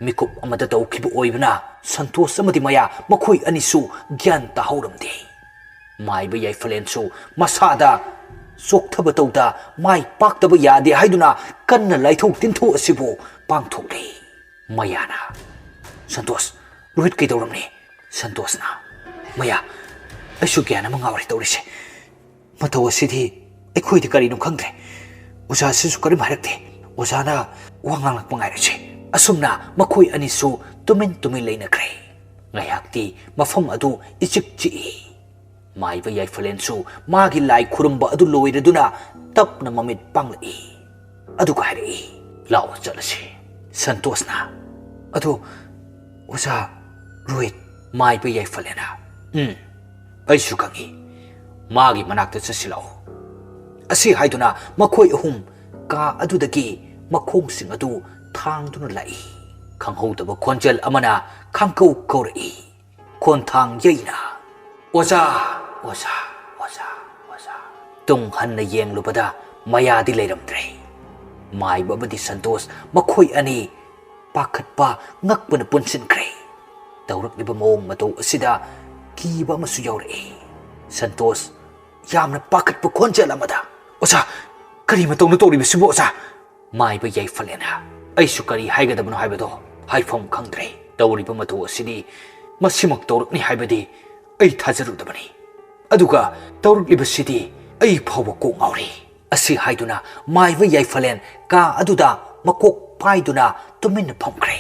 ꯃꯤꯀꯨꯞ ꯑꯃꯗ ꯇꯧꯈꯤꯕ ꯑꯣꯏꯕꯅ ꯁꯟꯇꯣꯁ ꯑꯃꯗꯤ ꯃꯌꯥ ꯃꯈꯣꯏ ꯑꯅꯤꯁꯨ ꯒ꯭ꯌꯥꯟ ꯇꯥꯍꯧꯔꯝꯗꯦ꯫ ꯃꯥꯏꯕ ꯌꯥꯏꯐꯂꯦꯟꯁꯨ ꯃꯁꯥꯗ ꯆꯣꯛꯊꯕ ꯇꯧꯗ ꯃꯥꯏ ꯄꯥꯛꯇꯕ ꯌꯥꯗꯦ ꯍꯥꯏꯗꯨꯅ ꯀꯟꯅ ꯂꯥꯏꯊꯣꯛ ꯇꯤꯟꯊꯣꯛ ꯑꯁꯤꯕꯨ ꯄꯥꯡꯊꯣꯛꯂꯤ꯫ ꯃꯌꯥꯅ, "ꯁꯟꯇꯣꯁ, ꯔꯣꯍꯤꯠ ꯀꯩꯗꯧꯔꯝꯅꯤ?" ꯁꯟꯇꯣꯁꯅ, "ꯃꯌꯥ, ꯑꯩꯁꯨ ꯒ꯭ꯌꯥꯟ ꯑꯃ ꯉꯥꯎꯔꯦ ꯇꯧꯔꯤꯁꯦ꯫ ꯃꯇꯧ ꯑꯁꯤꯗꯤ ꯑꯩꯈꯣꯏꯗꯤ ꯀꯔꯤꯅꯣ ꯈꯪꯗ꯭ꯔꯦ꯫ ꯑꯣꯖꯥꯁꯤꯁꯨ ꯀꯔꯤꯝ ꯍꯥꯏꯔꯛꯇꯦ꯫ ꯑꯣꯖꯥꯅ ꯋꯥ ꯉꯥꯡꯂꯛꯄ ꯉꯥꯏꯔꯁꯦ꯫" ꯑꯁꯨꯝꯅ ꯃꯈꯣꯏ ꯑꯅꯤꯁꯨ ꯇꯨꯃꯤꯟ ꯇꯨꯃꯤꯟ ꯂꯩꯅꯈ꯭ꯔꯦ꯫ ꯉꯥꯏꯍꯥꯛꯇꯤ ꯃꯐꯝ ꯑꯗꯨ ꯏꯆꯤꯛ ꯆꯤꯛꯏ꯫ ꯃꯥꯏꯕ ꯌꯥꯏꯐꯂꯦꯟꯁꯨ ꯃꯥꯒꯤ ꯂꯥꯏ ꯈꯨꯔꯨꯝꯕ ꯑꯗꯨ ꯂꯣꯏꯔꯗꯨꯅ ꯇꯞꯅ ꯃꯃꯤꯠ ꯄꯥꯡꯂꯛꯏ꯫ ꯑꯗꯨꯒ ꯍꯥꯏꯔꯛꯏ, "ꯂꯥꯛꯑꯣ ꯆꯠꯂꯁꯤ꯫" ꯁꯟꯇꯣꯁꯅ, "ꯑꯗꯣ ꯑꯣꯖꯥ ꯔꯣꯍꯤꯠ?" ꯃꯥꯏꯕ ꯌꯥꯏꯐꯂꯦꯟꯅ, "ꯎꯝ, ꯑꯩꯁꯨ ꯈꯪꯏ꯫ ꯃꯥꯒꯤ ꯃꯅꯥꯛꯇ ꯆꯠꯁꯤꯜꯂꯛꯎ꯫ ꯑꯁꯤ ꯍꯥꯏꯗꯨꯅ ꯃꯈꯣꯏ ꯑꯍꯨꯝ ꯀꯥ ꯑꯗꯨꯗꯒꯤ ꯃꯈꯣꯡꯁꯤꯡ ꯑꯗꯨ ꯊꯥꯡꯗꯨꯅ ꯂꯥꯛꯏ꯫ ꯈꯪꯍꯧꯗꯕ ꯈꯣꯟꯖꯦꯜ ꯑꯃꯅ ꯈꯥꯡꯀꯧ ꯀꯧꯔꯛꯏ꯫ ꯈꯣꯟꯊꯥꯡ ꯌꯩꯅ, "ꯑꯣꯖꯥ, ꯑꯣꯖꯥ, ꯑꯣꯖꯥ, ꯑꯣꯖꯥ!" ꯇꯨꯡ ꯍꯟꯅ ꯌꯦꯡꯂꯨꯕꯗ ꯃꯌꯥꯗꯤ ꯂꯩꯔꯝꯗ꯭ꯔꯦ꯫ ꯃꯥꯏꯕ ꯑꯃꯗꯤ ꯁꯟꯇꯣꯁ ꯃꯈꯣꯏ ꯑꯅꯤ ꯄꯥꯈꯠꯄ, ꯉꯛꯄꯅ ꯄꯨꯟꯁꯤꯟꯈ꯭ꯔꯦ꯫ ꯇꯧꯔꯛꯂꯤꯕ ꯃꯑꯣꯡ ꯃꯇꯧ ꯑꯁꯤꯗ ꯀꯤꯕ ꯑꯃꯁꯨ ꯌꯥꯎꯔꯛꯏ꯫ ꯁꯟꯇꯣꯁ ꯌꯥꯝꯅ ꯄꯥꯈꯠꯄ ꯈꯣꯟꯖꯦꯜ ꯑꯃꯗ, "ꯑꯣꯖꯥ, ꯀꯔꯤ ꯃꯇꯧꯅꯣ ꯇꯧꯔꯤꯕꯁꯤꯕꯨ, ꯑꯣꯖꯥ?" ꯃꯥꯏꯕ ꯌꯥꯏꯐꯂꯦꯟꯅ, "ꯑꯩꯁꯨ ꯀꯔꯤ ꯍꯥꯏꯒꯗꯕꯅꯣ ꯍꯥꯏꯕꯗꯣ ꯍꯥꯏꯐꯝ ꯈꯪꯗ꯭ꯔꯦ꯫ ꯇꯧꯔꯤꯕ ꯃꯇꯧ ꯑꯁꯤꯗꯤ ꯃꯁꯤꯃꯛ ꯇꯧꯔꯛꯅꯤ ꯍꯥꯏꯕꯗꯤ ꯑꯩ ꯊꯥꯖꯔꯨꯗꯕꯅꯤ꯫ ꯑꯗꯨꯒ ꯇꯧꯔꯛꯂꯤꯕꯁꯤꯗꯤ ꯑꯩ ꯐꯥꯎꯕ ꯀꯣꯛ ꯉꯥꯎꯔꯦ꯫" ꯑꯁꯤ ꯍꯥꯏꯗꯨꯅ ꯃꯥꯏꯕ ꯌꯥꯏꯐꯂꯦꯟ ꯀꯥ ꯑꯗꯨꯗ ꯃꯀꯣꯛ ꯄꯥꯏꯗꯨꯅ ꯇꯨꯃꯤꯟꯅ ꯐꯝꯈ꯭ꯔꯦ꯫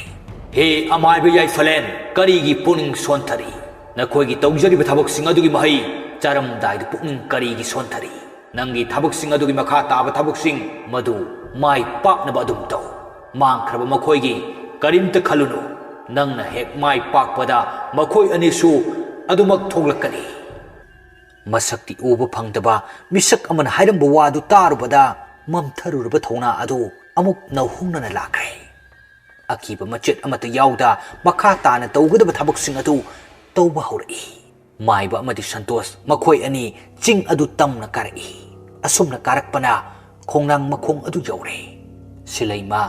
"ꯍꯦ ꯑꯃꯥꯏꯕ ꯌꯥꯏꯐꯂꯦꯟ, ꯀꯔꯤꯒꯤ ꯄꯨꯛꯅꯤꯡ ꯁꯣꯟꯊꯔꯤ? ꯅꯈꯣꯏꯒꯤ ꯇꯧꯖꯔꯤꯕ ꯊꯕꯛꯁꯤꯡ ꯑꯗꯨꯒꯤ ꯃꯍꯩ ꯆꯥꯔꯝꯗꯥꯏꯗ ꯄꯨꯛꯅꯤꯡ ꯀꯔꯤꯒꯤ ꯁꯣꯟꯊꯔꯤ? ꯅꯪꯒꯤ ꯊꯕꯛꯁꯤꯡ ꯑꯗꯨꯒꯤ ꯃꯈꯥ ꯇꯥꯕ ꯊꯕꯛꯁꯤꯡ ꯃꯗꯨ ꯃꯥꯏ ꯄꯥꯛꯅꯕ ꯑꯗꯨꯝ ꯇꯧ꯫ ꯃꯥꯡꯈ꯭ꯔꯕ ꯃꯈꯣꯏꯒꯤ ꯀꯔꯤꯝꯇ ꯈꯜꯂꯨꯅꯨ꯫ ꯅꯪꯅ ꯍꯦꯛ ꯃꯥꯏ ꯄꯥꯛꯄꯗ ꯃꯈꯣꯏ ꯑꯅꯤꯁꯨ ꯑꯗꯨꯃꯛ ꯊꯣꯛꯂꯛꯀꯅꯤ꯫" ꯃꯁꯛꯇꯤ ꯎꯕ ꯐꯪꯗꯕ ꯃꯤꯁꯛ ꯑꯃꯅ ꯍꯥꯏꯔꯝꯕ ꯋꯥꯗꯨ ꯇꯥꯔꯨꯕꯗ ꯃꯝꯊꯔꯨꯔꯕ ꯊꯧꯅꯥ ꯑꯗꯨ ꯑꯃꯨꯛ ꯅꯧꯍꯧꯅꯅ ꯂꯥꯛꯈ꯭ꯔꯦ꯫ ꯑꯀꯤꯕ ꯃꯆꯦꯠ ꯑꯃꯠꯇ ꯌꯥꯎꯗ ꯃꯈꯥ ꯇꯥꯅ ꯇꯧꯒꯗꯕ ꯊꯕꯛꯁꯤꯡ ꯑꯗꯨ ꯇꯧꯕ ꯍꯧꯔꯛꯏ꯫ ꯃꯥꯏꯕ ꯑꯃꯗꯤ ꯁꯟꯇꯣꯁ ꯃꯈꯣꯏ ꯑꯅꯤ ꯆꯤꯡ ꯑꯗꯨ ꯇꯝꯅ ꯀꯥꯔꯛꯏ꯫ ꯑꯁꯨꯝꯅ ꯀꯥꯔꯛꯄꯅ ꯈꯣꯡꯅꯥꯡ ꯃꯈꯣꯡ ꯑꯗꯨ ꯌꯧꯔꯦ꯫ ꯁꯤꯂꯩꯃ,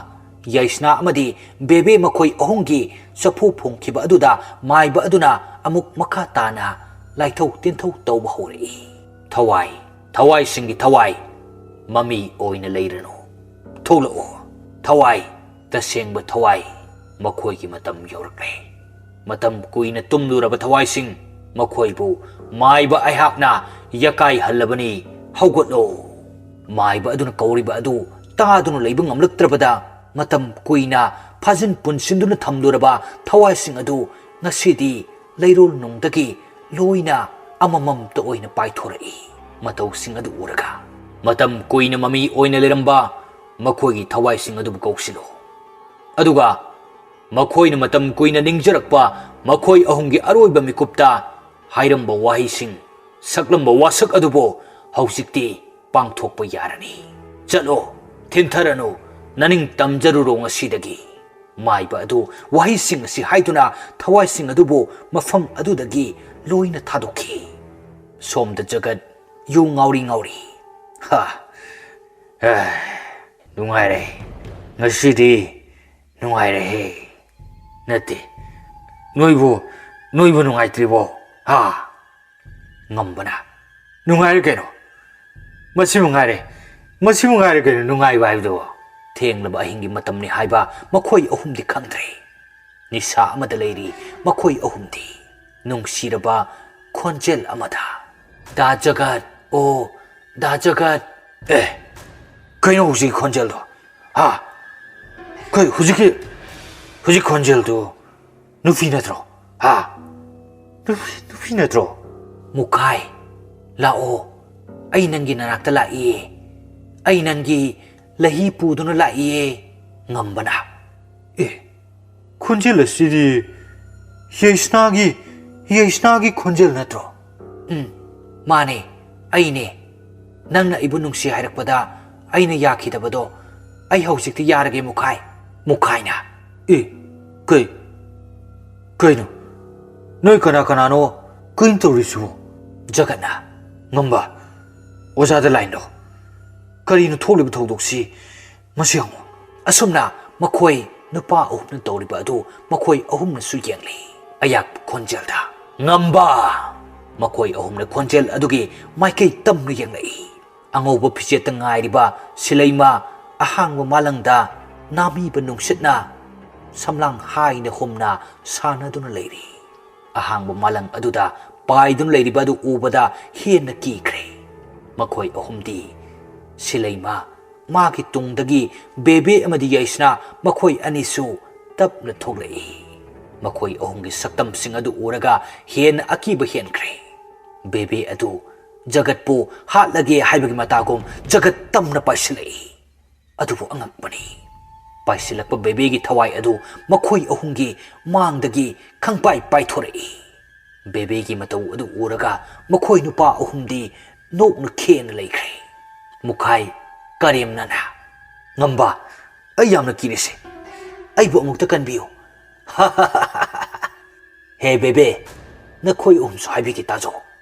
ꯌꯥꯏꯁꯅꯥ ꯑꯃꯗꯤ ꯕꯦꯕꯦ ꯃꯈꯣꯏ ꯑꯍꯨꯝꯒꯤ ꯆꯐꯨ ꯐꯣꯡꯈꯤꯕ ꯑꯗꯨꯗ ꯃꯥꯏꯕ ꯑꯗꯨꯅ ꯑꯃꯨꯛ ꯃꯈꯥ ꯇꯥꯅ ꯂꯥꯏꯊꯧ ꯇꯤꯟꯊꯧ ꯇꯧꯕ ꯍꯧꯔꯛꯏ꯫ "ꯊꯋꯥꯏ, ꯊꯋꯥꯏꯁꯤꯡꯒꯤ ꯊꯋꯥꯏ, ꯃꯃꯤ ꯑꯣꯏꯅ ꯂꯩꯔꯅꯨ꯫ ꯊꯣꯛꯂꯛꯑꯣ, ꯊꯋꯥꯏ, ꯇꯁꯦꯡꯕ ꯊꯋꯥꯏ, ꯃꯈꯣꯏꯒꯤ ꯃꯇꯝ ꯌꯧꯔꯛꯂꯦ꯫ ꯃꯇꯝ ꯀꯨꯏꯅ ꯇꯨꯝꯂꯨꯔꯕ ꯊꯋꯥꯏꯁꯤꯡ, ꯃꯈꯣꯏꯕꯨ ꯃꯥꯏꯕ ꯑꯩꯍꯥꯛꯅ ꯌꯥꯀꯥꯏꯍꯜꯂꯕꯅꯤ, ꯍꯧꯒꯠꯂꯣ!" ꯃꯥꯏꯕ ꯑꯗꯨꯅ ꯀꯧꯔꯤꯕ ꯑꯗꯨ ꯇꯥꯗꯨꯅ ꯂꯩꯕ ꯉꯝꯂꯛꯇ꯭ꯔꯕꯗ, ꯃꯇꯝ ꯀꯨꯏꯅ ꯐꯥꯖꯤꯟ ꯄꯨꯟꯁꯤꯟꯗꯨꯅ ꯊꯝꯂꯨꯔꯕ ꯊꯋꯥꯏꯁꯤꯡ ꯑꯗꯨ ꯉꯁꯤꯗꯤ ꯂꯩꯔꯣꯜ ꯅꯨꯡꯗꯒꯤ ꯂꯣꯏꯅ ꯑꯃꯃꯝꯇ ꯑꯣꯏꯅ ꯄꯥꯏꯊꯣꯔꯛꯏ꯫ ꯃꯇꯧꯁꯤꯡ ꯑꯗꯨ ꯎꯔꯒ, ꯃꯇꯝ ꯀꯨꯏꯅ ꯃꯃꯤ ꯑꯣꯏꯅ ꯂꯩꯔꯝꯕ ꯃꯈꯣꯏꯒꯤ ꯊꯋꯥꯏꯁꯤꯡ ꯑꯗꯨꯕꯨ ꯀꯧꯁꯤꯜꯂꯨ꯫ ꯑꯗꯨꯒ ꯃꯈꯣꯏꯅ ꯃꯇꯝ ꯀꯨꯏꯅ ꯅꯤꯡꯖꯔꯛꯄ ꯃꯈꯣꯏ ꯑꯍꯨꯝꯒꯤ ꯑꯔꯣꯏꯕ ꯃꯤꯀꯨꯞꯇ ꯍꯥꯏꯔꯝꯕ ꯋꯥꯍꯩꯁꯤꯡ ꯁꯛꯂꯝꯕ ꯋꯥꯁꯛ ꯑꯗꯨꯕꯨ ꯍꯧꯖꯤꯛꯇꯤ ꯄꯥꯡꯊꯣꯛꯄ ꯌꯥꯔꯅꯤ꯫ ꯆꯠꯂꯣ, ꯊꯤꯟꯊꯔꯅꯨ, ꯅꯅꯤꯡ ꯇꯝꯖꯔꯨꯔꯣ ꯉꯁꯤꯗꯒꯤ꯫ ꯃꯥꯏꯕ ꯑꯗꯨ ꯋꯥꯍꯩꯁꯤꯡ ꯑꯁꯤ ꯍꯥꯏꯗꯨꯅ ꯊꯋꯥꯏꯁꯤꯡ ꯑꯗꯨꯕꯨ ꯃꯐꯝ ꯑꯗꯨꯗꯒꯤ ꯂꯣꯏꯅ ꯊꯥꯗꯣꯛꯈꯤ꯫ ꯁꯣꯝꯗ ꯖꯒꯠ ꯌꯨ ꯉꯥꯎꯔꯤ ꯉꯥꯎꯔꯤ꯫ ꯍꯥ, ꯑꯦ, ꯅꯨꯡꯉꯥꯏꯔꯦ꯫ ꯉꯁꯤꯗꯤ ꯅꯨꯡꯉꯥꯏꯔꯦꯍꯦ꯫ ꯅꯠꯇꯦ, ꯅꯣꯏꯕꯨ, ꯅꯣꯏꯕꯨ ꯅꯨꯡꯉꯥꯏꯇ꯭ꯔꯤꯕꯣ? ꯍꯥ? ꯉꯝꯕꯅ, ꯅꯨꯡꯉꯥꯏꯔꯦ ꯀꯩꯅꯣ꯫ ꯃꯁꯤꯕꯨ ꯉꯥꯏꯔꯦ, ꯃꯁꯤꯕꯨ ꯉꯥꯏꯔꯦ ꯀꯩꯅꯣ ꯅꯨꯡꯉꯥꯏꯕ ꯍꯥꯏꯕꯗꯨꯕꯣ꯫ ꯊꯦꯡꯂꯕ ꯑꯍꯤꯡꯒꯤ ꯃꯇꯝꯅꯤ ꯍꯥꯏꯕ ꯃꯈꯣꯏ ꯑꯍꯨꯝꯗꯤ ꯈꯪꯗ꯭ꯔꯦ꯫ ꯅꯤꯁꯥ ꯑꯃꯗ ꯂꯩꯔꯤ ꯃꯈꯣꯏ ꯑꯍꯨꯝꯗꯤ꯫ ꯅꯨꯡꯁꯤꯔꯕ ꯈꯣꯟꯖꯦꯜ ꯑꯃꯗ꯫ ꯗꯥ ꯖꯒꯠ, ꯑꯣ, ꯗꯥ ꯖꯒꯠ꯫ ꯑꯦ, ꯀꯩꯅꯣ ꯍꯧꯖꯤꯛꯀꯤ ꯈꯣꯟꯖꯦꯜꯗꯣ? ꯍꯥ? ꯀꯩ ꯍꯧꯖꯤꯛꯀꯤ, ꯍꯧꯖꯤꯛ ꯈꯣꯟꯖꯦꯜꯗꯨ ꯅꯨꯄꯤ ꯅꯠꯇ꯭ꯔꯣ? ꯍꯥ? ꯅꯨꯄꯤ, ꯅꯨꯄꯤ ꯅꯠꯇ꯭ꯔꯣ? ꯃꯨꯈꯥꯏ, ꯂꯥꯛꯑꯣ꯫ ꯑꯩ ꯅꯪꯒꯤ ꯅꯅꯥꯛꯇ ꯂꯥꯛꯏꯌꯦ꯫ ꯑꯩ ꯅꯪꯒꯤ ꯂꯍꯤ ꯄꯨꯗꯨꯅ ꯂꯥꯛꯏꯌꯦ꯫ ꯉꯝꯕꯅ꯫ ꯑꯦ, ꯈꯣꯟꯖꯦꯜ ꯑꯁꯤꯗꯤ ꯌꯩꯁꯅꯥꯒꯤ, ꯌꯩꯁꯅꯥꯒꯤ ꯈꯣꯟꯖꯦꯜ ꯅꯠꯇ꯭ꯔꯣ? ꯎꯝ, ꯃꯥꯅꯦ, ꯑꯩꯅꯦ꯫ ꯅꯪꯅ ꯑꯩꯕꯨ ꯅꯨꯡꯁꯤ ꯍꯥꯏꯔꯛꯄꯗ ꯑꯩꯅ ꯌꯥꯈꯤꯗꯕꯗꯣ ꯑꯩ ꯍꯧꯖꯤꯛꯇꯤ ꯌꯥꯔꯒꯦ, ꯃꯨꯈꯥꯏ꯫ ꯃꯨꯈꯥꯏꯅ꯫ ꯑꯦ, ꯀꯩ? ꯀꯩꯅꯣ? ꯅꯣꯏ ꯀꯅꯥ ꯀꯅꯥꯅꯣ? ꯀꯩꯅꯣ ꯇꯧꯔꯤꯁꯤꯕꯣ? ꯖꯒꯠꯅ꯫ ꯉꯝꯕ, ꯑꯣꯖꯥꯗ ꯂꯥꯏꯟꯗꯣ꯫ ꯀꯔꯤꯅꯣ ꯊꯣꯛꯂꯤꯕ ꯊꯧꯗꯣꯛꯁꯤ? ꯃꯁꯤ ꯌꯦꯡꯉꯨ꯫ ꯑꯁꯨꯝꯅ ꯃꯈꯣꯏ ꯅꯨꯄꯥ ꯑꯍꯨꯝꯅ ꯇꯧꯔꯤꯕ ꯑꯗꯨ ꯃꯈꯣꯏ ꯑꯍꯨꯝꯅꯁꯨ ꯌꯦꯡꯂꯤ꯫ ꯑꯌꯥꯛꯄ ꯈꯣꯟꯖꯦꯜꯗ꯫ ꯉꯝꯕ! ꯃꯈꯣꯏ ꯑꯍꯨꯝꯅ ꯈꯣꯟꯖꯦꯜ ꯑꯗꯨꯒꯤ ꯃꯥꯏꯀꯩ ꯇꯝꯅ ꯌꯦꯡꯂꯛꯏ꯫ ꯑꯉꯧꯕ ꯐꯤꯖꯦꯠꯇ ꯉꯥꯏꯔꯤꯕ ꯁꯤꯂꯩꯃ ꯑꯍꯥꯡꯕ ꯃꯥꯂꯪꯗ ꯅꯥꯃꯤꯕ ꯅꯨꯡꯁꯤꯠꯅ ꯁꯝꯂꯥꯡ ꯍꯥꯏꯅ ꯍꯨꯝꯅ ꯁꯥꯟꯅꯗꯨꯅ ꯂꯩꯔꯤ꯫ ꯑꯍꯥꯡꯕ ꯃꯥꯂꯪ ꯑꯗꯨꯗ ꯄꯥꯏꯗꯨꯅ ꯂꯩꯔꯤꯕ ꯑꯗꯨ ꯎꯕꯗ ꯍꯦꯟꯅ ꯀꯤꯈ꯭ꯔꯦ꯫ ꯃꯈꯣꯏ ꯑꯍꯨꯝꯗꯤ ꯁꯤꯂꯩꯃ, ꯃꯥꯒꯤ ꯇꯨꯡꯗꯒꯤ ꯕꯦꯕꯦ ꯑꯃꯗꯤ ꯌꯩꯁꯅꯥ ꯃꯈꯣꯏ ꯑꯅꯤꯁꯨ ꯇꯞꯅ ꯊꯣꯛꯂꯛꯏ꯫ ꯃꯈꯣꯏ ꯑꯍꯨꯝꯒꯤ ꯁꯛꯇꯝꯁꯤꯡ ꯑꯗꯨ ꯎꯔꯒ ꯍꯦꯟꯅ ꯑꯀꯤꯕ ꯍꯦꯟꯈ꯭ꯔꯦ꯫ ꯕꯦꯕꯦ ꯑꯗꯨ ꯖꯒꯠꯄꯨ ꯍꯥꯠꯂꯒꯦ ꯍꯥꯏꯕꯒꯤ ꯃꯇꯥꯒꯨꯝ ꯖꯒꯠ ꯇꯝꯅ ꯄꯥꯏꯁꯤꯜꯂꯛꯏ꯫ ꯑꯗꯨꯕꯨ ꯑꯉꯛꯄꯅꯤ, ꯄꯥꯏꯁꯤꯜꯂꯛꯄ ꯕꯦꯕꯦꯒꯤ ꯊꯋꯥꯏ ꯑꯗꯨ ꯃꯈꯣꯏ ꯑꯍꯨꯝꯒꯤ ꯃꯥꯡꯗꯒꯤ ꯈꯪꯄꯥꯏ ꯄꯥꯏꯊꯣꯔꯛꯏ꯫ ꯕꯦꯕꯦꯒꯤ ꯃꯇꯧ ꯑꯗꯨ ꯎꯔꯒ ꯃꯈꯣꯏ ꯅꯨꯄꯥ ꯑꯍꯨꯝꯗꯤ ꯅꯣꯛꯅ ꯈꯦꯅ ꯂꯩꯈ꯭ꯔꯦ꯫ ꯃꯨꯈꯥꯏ ꯀꯔꯦꯝꯅꯅ, "ꯉꯝꯕ, ꯑꯩ ꯌꯥꯝꯅ ꯀꯤꯔꯦꯁꯦ, ꯑꯩꯕꯨ ꯑꯃꯨꯛꯇ ꯀꯟꯕꯤꯌꯨ꯫" "ꯍꯦ ꯕꯦꯕꯦ, ꯅꯈꯣꯏ ꯑꯍꯨꯝꯁꯨ ꯍꯥꯏꯕꯤꯒꯦ ꯇꯥꯖꯧ꯫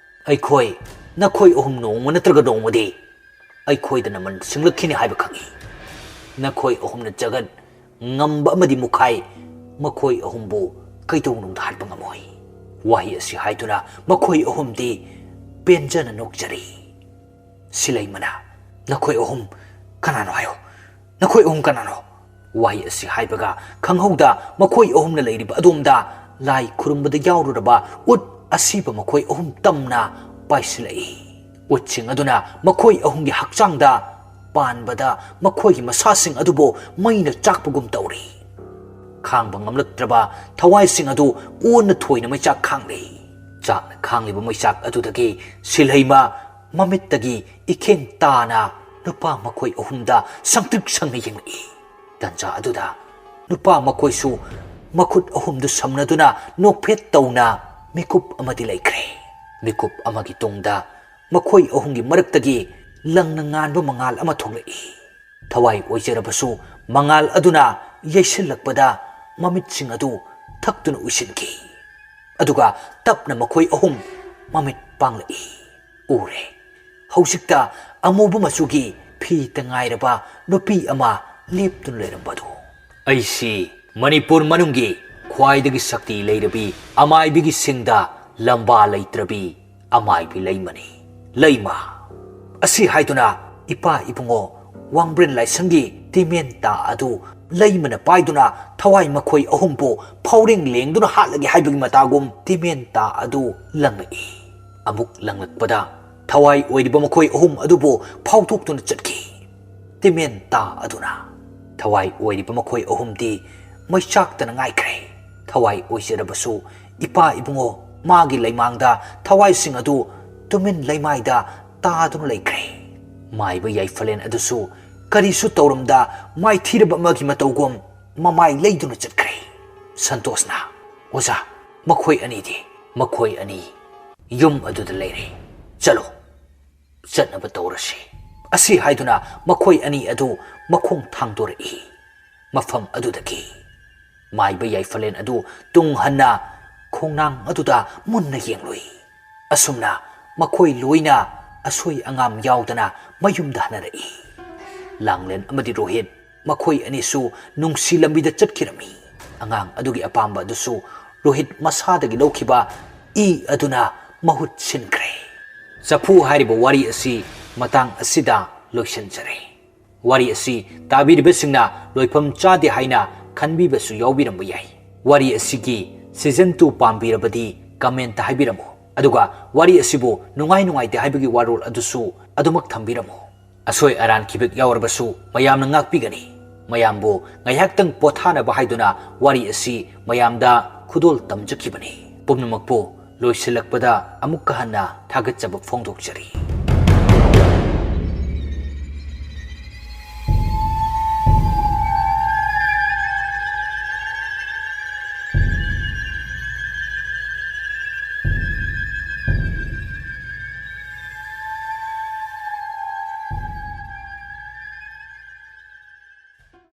ꯑꯩꯈꯣꯏ, ꯅꯈꯣꯏ ꯑꯍꯨꯝ ꯅꯣꯡꯃ ꯅꯠꯇ꯭ꯔꯒ ꯅꯣꯡꯃꯗꯤ ꯑꯩꯈꯣꯏꯗ ꯅꯃꯟ ꯁꯤꯡꯂꯛꯈꯤꯅꯤ ꯍꯥꯏꯕ ꯈꯪꯏ꯫ ꯅꯈꯣꯏ ꯑꯍꯨꯝꯅ ꯖꯒꯠ, ꯉꯝꯕ ꯑꯃꯗꯤ ꯃꯨꯈꯥꯏ, ꯃꯈꯣꯏ ꯑꯍꯨꯝꯕꯨ ꯀꯩꯗꯧꯅꯨꯡꯗ ꯍꯥꯠꯄ ꯉꯝꯃꯣꯏ꯫" ꯋꯥꯍꯩ ꯑꯁꯤ ꯍꯥꯏꯗꯨꯅ ꯃꯈꯣꯏ ꯑꯍꯨꯝꯗꯤ ꯄꯦꯟꯖꯅ ꯅꯣꯛꯆꯔꯤ꯫ ꯁꯤꯂꯩꯃꯅ, "ꯅꯈꯣꯏ ꯑꯍꯨꯝ ꯀꯅꯥꯅꯣ ꯍꯥꯏꯌꯨ, ꯅꯈꯣꯏ ꯑꯍꯨꯝ ꯀꯅꯥꯅꯣ?" ꯋꯥꯍꯩ ꯑꯁꯤ ꯍꯥꯏꯕꯒ ꯈꯪꯍꯧꯗ ꯃꯈꯣꯏ ꯑꯍꯨꯝꯅ ꯂꯩꯔꯤꯕ ꯑꯗꯣꯝꯗ ꯂꯥꯏ ꯈꯨꯔꯨꯝꯕꯗ ꯌꯥꯎꯔꯨꯔꯕ ꯎꯠ ꯑꯁꯤꯕ ꯃꯈꯣꯏ ꯑꯍꯨꯝ ꯇꯝꯅ ꯄꯥꯏꯁꯤꯜꯂꯛꯏ꯫ ꯎꯠꯁꯤꯡ ꯑꯗꯨꯅ ꯃꯈꯣꯏ ꯑꯍꯨꯝꯒꯤ ꯍꯛꯆꯥꯡꯗ ꯄꯥꯟꯕꯗ ꯃꯈꯣꯏꯒꯤ ꯃꯁꯥꯁꯤꯡ ꯑꯗꯨꯕꯨ ꯃꯩꯅ ꯆꯥꯛꯄꯒꯨꯝ ꯇꯧꯔꯤ꯫ ꯈꯥꯡꯕ ꯉꯝꯂꯛꯇ꯭ꯔꯕ ꯊꯋꯥꯏꯁꯤꯡ ꯑꯗꯨ ꯑꯣꯟꯅ ꯊꯣꯏꯅ ꯃꯩꯆꯥꯛ ꯈꯥꯡꯂꯤ꯫ ꯆꯥꯛꯅ ꯈꯥꯡꯂꯤꯕ ꯃꯩꯆꯥꯛ ꯑꯗꯨꯗꯒꯤ ꯁꯤꯜꯍꯩꯃ ꯃꯃꯤꯠꯇꯒꯤ ꯏꯈꯦꯡ ꯇꯥꯅ ꯅꯨꯄꯥ ꯃꯈꯣꯏ ꯑꯍꯨꯝꯗ ꯁꯪꯇ꯭ꯔꯤꯛ ꯁꯪꯅ ꯌꯦꯡꯂꯛꯏ꯫ ꯇꯟꯖꯥ ꯑꯗꯨꯗ ꯅꯨꯄꯥ ꯃꯈꯣꯏꯁꯨ ꯃꯈꯨꯠ ꯑꯍꯨꯝꯗꯨ ꯁꯝꯅꯗꯨꯅ ꯅꯣꯛꯐꯦꯠ ꯇꯧꯅ ꯃꯤꯀꯨꯞ ꯑꯃꯗꯤ ꯂꯩꯈ꯭ꯔꯦ꯫ ꯃꯤꯀꯨꯞ ꯑꯃꯒꯤ ꯇꯨꯡꯗ ꯃꯈꯣꯏ ꯑꯍꯨꯝꯒꯤ ꯃꯔꯛꯇꯒꯤ ꯂꯪꯅ ꯉꯥꯟꯕ ꯃꯉꯥꯜ ꯑꯃ ꯊꯣꯛꯂꯛꯏ꯫ ꯊꯋꯥꯏ ꯑꯣꯏꯖꯔꯕꯁꯨ ꯃꯉꯥꯜ ꯑꯗꯨꯅ ꯌꯩꯁꯤꯜꯂꯛꯄꯗ ꯃꯃꯤꯠꯁꯤꯡ ꯑꯗꯨ ꯊꯛꯇꯨꯅ ꯎꯏꯁꯤꯟꯈꯤ꯫ ꯑꯗꯨꯒ ꯇꯞꯅ ꯃꯈꯣꯏ ꯑꯍꯨꯝ ꯃꯃꯤꯠ ꯄꯥꯡꯂꯛꯏ꯫ ꯎꯔꯦ꯫ ꯍꯧꯖꯤꯛꯇ ꯑꯃꯨꯕ ꯃꯆꯨꯒꯤ ꯐꯤꯇ ꯉꯥꯏꯔꯕ ꯅꯨꯄꯤ ꯑꯃ ꯂꯦꯞꯇꯨꯅ ꯂꯩꯔꯝꯕꯗꯨ꯫ "ꯑꯩꯁꯤ ꯃꯅꯤꯄꯨꯔ ꯃꯅꯨꯡꯒꯤ ꯈ꯭ꯋꯥꯏꯗꯒꯤ ꯁꯛꯇꯤ ꯂꯩꯔꯕꯤ ꯑꯃꯥꯏꯕꯤꯒꯤ ꯁꯤꯡꯗ ꯂꯝꯕꯥ ꯂꯩꯇ꯭ꯔꯕꯤ ꯑꯃꯥꯏꯕꯤ ꯂꯩꯃꯅꯤ꯫ ꯂꯩꯃ꯫" ꯑꯁꯤ ꯍꯥꯏꯗꯨꯅ ꯏꯄꯥ ꯏꯕꯨꯡꯉꯣ ꯋꯥꯡꯕ꯭ꯔꯦꯟ ꯂꯥꯏꯁꯪꯒꯤ ꯇꯤꯃꯦꯟ ꯇꯥ ꯑꯗꯨ ꯂꯩꯃꯅ ꯄꯥꯏꯗꯨꯅ ꯊꯋꯥꯏ ꯃꯈꯣꯏ ꯑꯍꯨꯝꯕꯨ ꯐꯥꯎꯔꯦꯡ ꯂꯦꯡꯗꯨꯅ ꯍꯥꯠꯂꯒꯦ ꯍꯥꯏꯕꯒꯤ ꯃꯇꯥꯒꯨꯝ ꯇꯤꯃꯦꯟ ꯇꯥ ꯑꯗꯨ ꯂꯪꯂꯛꯏ꯫ ꯑꯃꯨꯛ ꯂꯪꯂꯛꯄꯗ ꯊꯋꯥꯏ ꯑꯣꯏꯔꯤꯕ ꯃꯈꯣꯏ ꯑꯍꯨꯝ ꯑꯗꯨꯕꯨ ꯐꯥꯎꯗꯣꯛꯇꯨꯅ ꯆꯠꯈꯤ꯫ ꯇꯤꯃꯦꯟ ꯇꯥ ꯑꯗꯨꯅ ꯊꯋꯥꯏ ꯑꯣꯏꯔꯤꯕ ꯃꯈꯣꯏ ꯑꯍꯨꯝꯗꯤ ꯃꯩꯆꯥꯛꯇꯅ ꯉꯥꯏꯈ꯭ꯔꯦ꯫ ꯊꯋꯥꯏ ꯑꯣꯏꯖꯔꯕꯁꯨ ꯏꯄꯥ ꯏꯕꯨꯡꯉꯣ ꯃꯥꯒꯤ ꯂꯩꯃꯥꯡꯗ ꯊꯋꯥꯏꯁꯤꯡ ꯑꯗꯨ ꯇꯨꯃꯤꯟ ꯂꯩꯃꯥꯏꯗ ꯇꯥꯗꯨꯅ ꯂꯩꯈ꯭ꯔꯦ꯫ ꯃꯥꯏꯕ ꯌꯥꯏꯐꯂꯦꯟ ꯑꯗꯨꯁꯨ ꯀꯔꯤꯁꯨ ꯇꯧꯔꯝꯗ ꯃꯥꯏꯊꯤꯔꯕ ꯑꯃꯒꯤ ꯃꯇꯧꯒꯨꯝ ꯃꯃꯥꯏ ꯂꯩꯗꯨꯅ ꯆꯠꯈ꯭ꯔꯦ꯫ ꯁꯟꯇꯣꯁꯅ, "ꯑꯣꯖꯥ, ꯃꯈꯣꯏ ꯑꯅꯤꯗꯤ?" "ꯃꯈꯣꯏ ꯑꯅꯤ ꯌꯨꯝ ꯑꯗꯨꯗ ꯂꯩꯔꯦ꯫ ꯆꯠꯂꯣ, ꯆꯠꯅꯕ ꯇꯧꯔꯁꯤ"꯫ ꯑꯁꯤ ꯍꯥꯏꯗꯨꯅ ꯃꯈꯣꯏ ꯑꯅꯤ ꯑꯗꯨ ꯃꯈꯣꯡ ꯊꯥꯡꯗꯣꯔꯛꯏ꯫ ꯃꯐꯝ ꯑꯗꯨꯗꯒꯤ ꯃꯥꯏꯕ ꯌꯥꯏꯐꯂꯦꯟ ꯑꯗꯨ ꯇꯨꯡ ꯍꯟꯅ ꯈꯣꯡꯅꯥꯡ ꯑꯗꯨꯗ ꯃꯨꯟꯅ ꯌꯦꯡꯂꯨꯏ꯫ ꯑꯁꯨꯝꯅ ꯃꯈꯣꯏ ꯂꯣꯏꯅ ꯑꯁꯣꯏ ꯑꯉꯥꯝ ꯌꯥꯎꯗꯅ ꯃꯌꯨꯝꯗ ꯍꯟꯅꯔꯛꯏ꯫ ꯂꯥꯡꯂꯦꯟ ꯑꯃꯗꯤ ꯔꯣꯍꯤꯠ ꯃꯈꯣꯏ ꯑꯅꯤꯁꯨ ꯅꯨꯡꯁꯤ ꯂꯝꯕꯤꯗ ꯆꯠꯈꯤꯔꯝꯃꯤ꯫ ꯑꯉꯥꯡ ꯑꯗꯨꯒꯤ ꯑꯄꯥꯝꯕ ꯑꯗꯨꯁꯨ ꯔꯣꯍꯤꯠ ꯃꯁꯥꯗꯒꯤ ꯂꯧꯈꯤꯕ ꯏ ꯑꯗꯨꯅ ꯃꯍꯨꯠ ꯁꯤꯟꯈ꯭ꯔꯦ꯫ ꯆꯐꯨ ꯍꯥꯏꯔꯤꯕ ꯋꯥꯔꯤ ꯑꯁꯤ ꯃꯇꯥꯡ ꯑꯁꯤꯗ ꯂꯣꯏꯁꯤꯟꯖꯔꯦ꯫ ꯋꯥꯔꯤ ꯑꯁꯤ ꯇꯥꯕꯤꯔꯤꯕꯁꯤꯡꯅ ꯂꯣꯏꯐꯝ ꯆꯥꯗꯦ ꯍꯥꯏꯅ ꯈꯟꯕꯤꯕꯁꯨ ꯌꯥꯎꯕꯤꯔꯝꯕ ꯌꯥꯏ꯫ ꯋꯥꯔꯤ ꯑꯁꯤꯒꯤ season two ꯄꯥꯝꯕꯤꯔꯕꯗꯤ comment ꯍꯥꯏꯕꯤꯔꯝꯃꯨ꯫ ꯑꯗꯨꯒ ꯋꯥꯔꯤ ꯑꯁꯤꯕꯨ ꯅꯨꯡꯉꯥꯏ ꯅꯨꯡꯉꯥꯏꯇꯦ ꯍꯥꯏꯕꯒꯤ ꯋꯥꯔꯣꯜ ꯑꯗꯨꯁꯨ ꯑꯗꯨꯃꯛ ꯊꯝꯕꯤꯔꯝꯃꯨ꯫ ꯑꯁꯣꯏ ꯑꯔꯥꯟ ꯈꯤꯕꯦꯛ ꯌꯥꯎꯔꯕꯁꯨ ꯃꯌꯥꯝꯅ ꯉꯥꯛꯄꯤꯒꯅꯤ꯫ ꯃꯌꯥꯝꯕꯨ ꯉꯥꯏꯍꯥꯛꯇꯪ ꯄꯣꯊꯥꯅꯕ ꯍꯥꯏꯗꯨꯅ ꯋꯥꯔꯤ ꯑꯁꯤ ꯃꯌꯥꯝꯗ ꯈꯨꯗꯣꯜ ꯇꯝꯖꯈꯤꯕꯅꯤ꯫ ꯄꯨꯝꯅꯃꯛꯄꯨ ꯂꯣꯏꯁꯤꯜꯂꯛꯄꯗ ꯑꯃꯨꯛꯀ ꯍꯟꯅ ꯊꯥꯒꯠꯆꯕ ꯐꯣꯡꯗꯣꯛꯆꯔꯤ꯫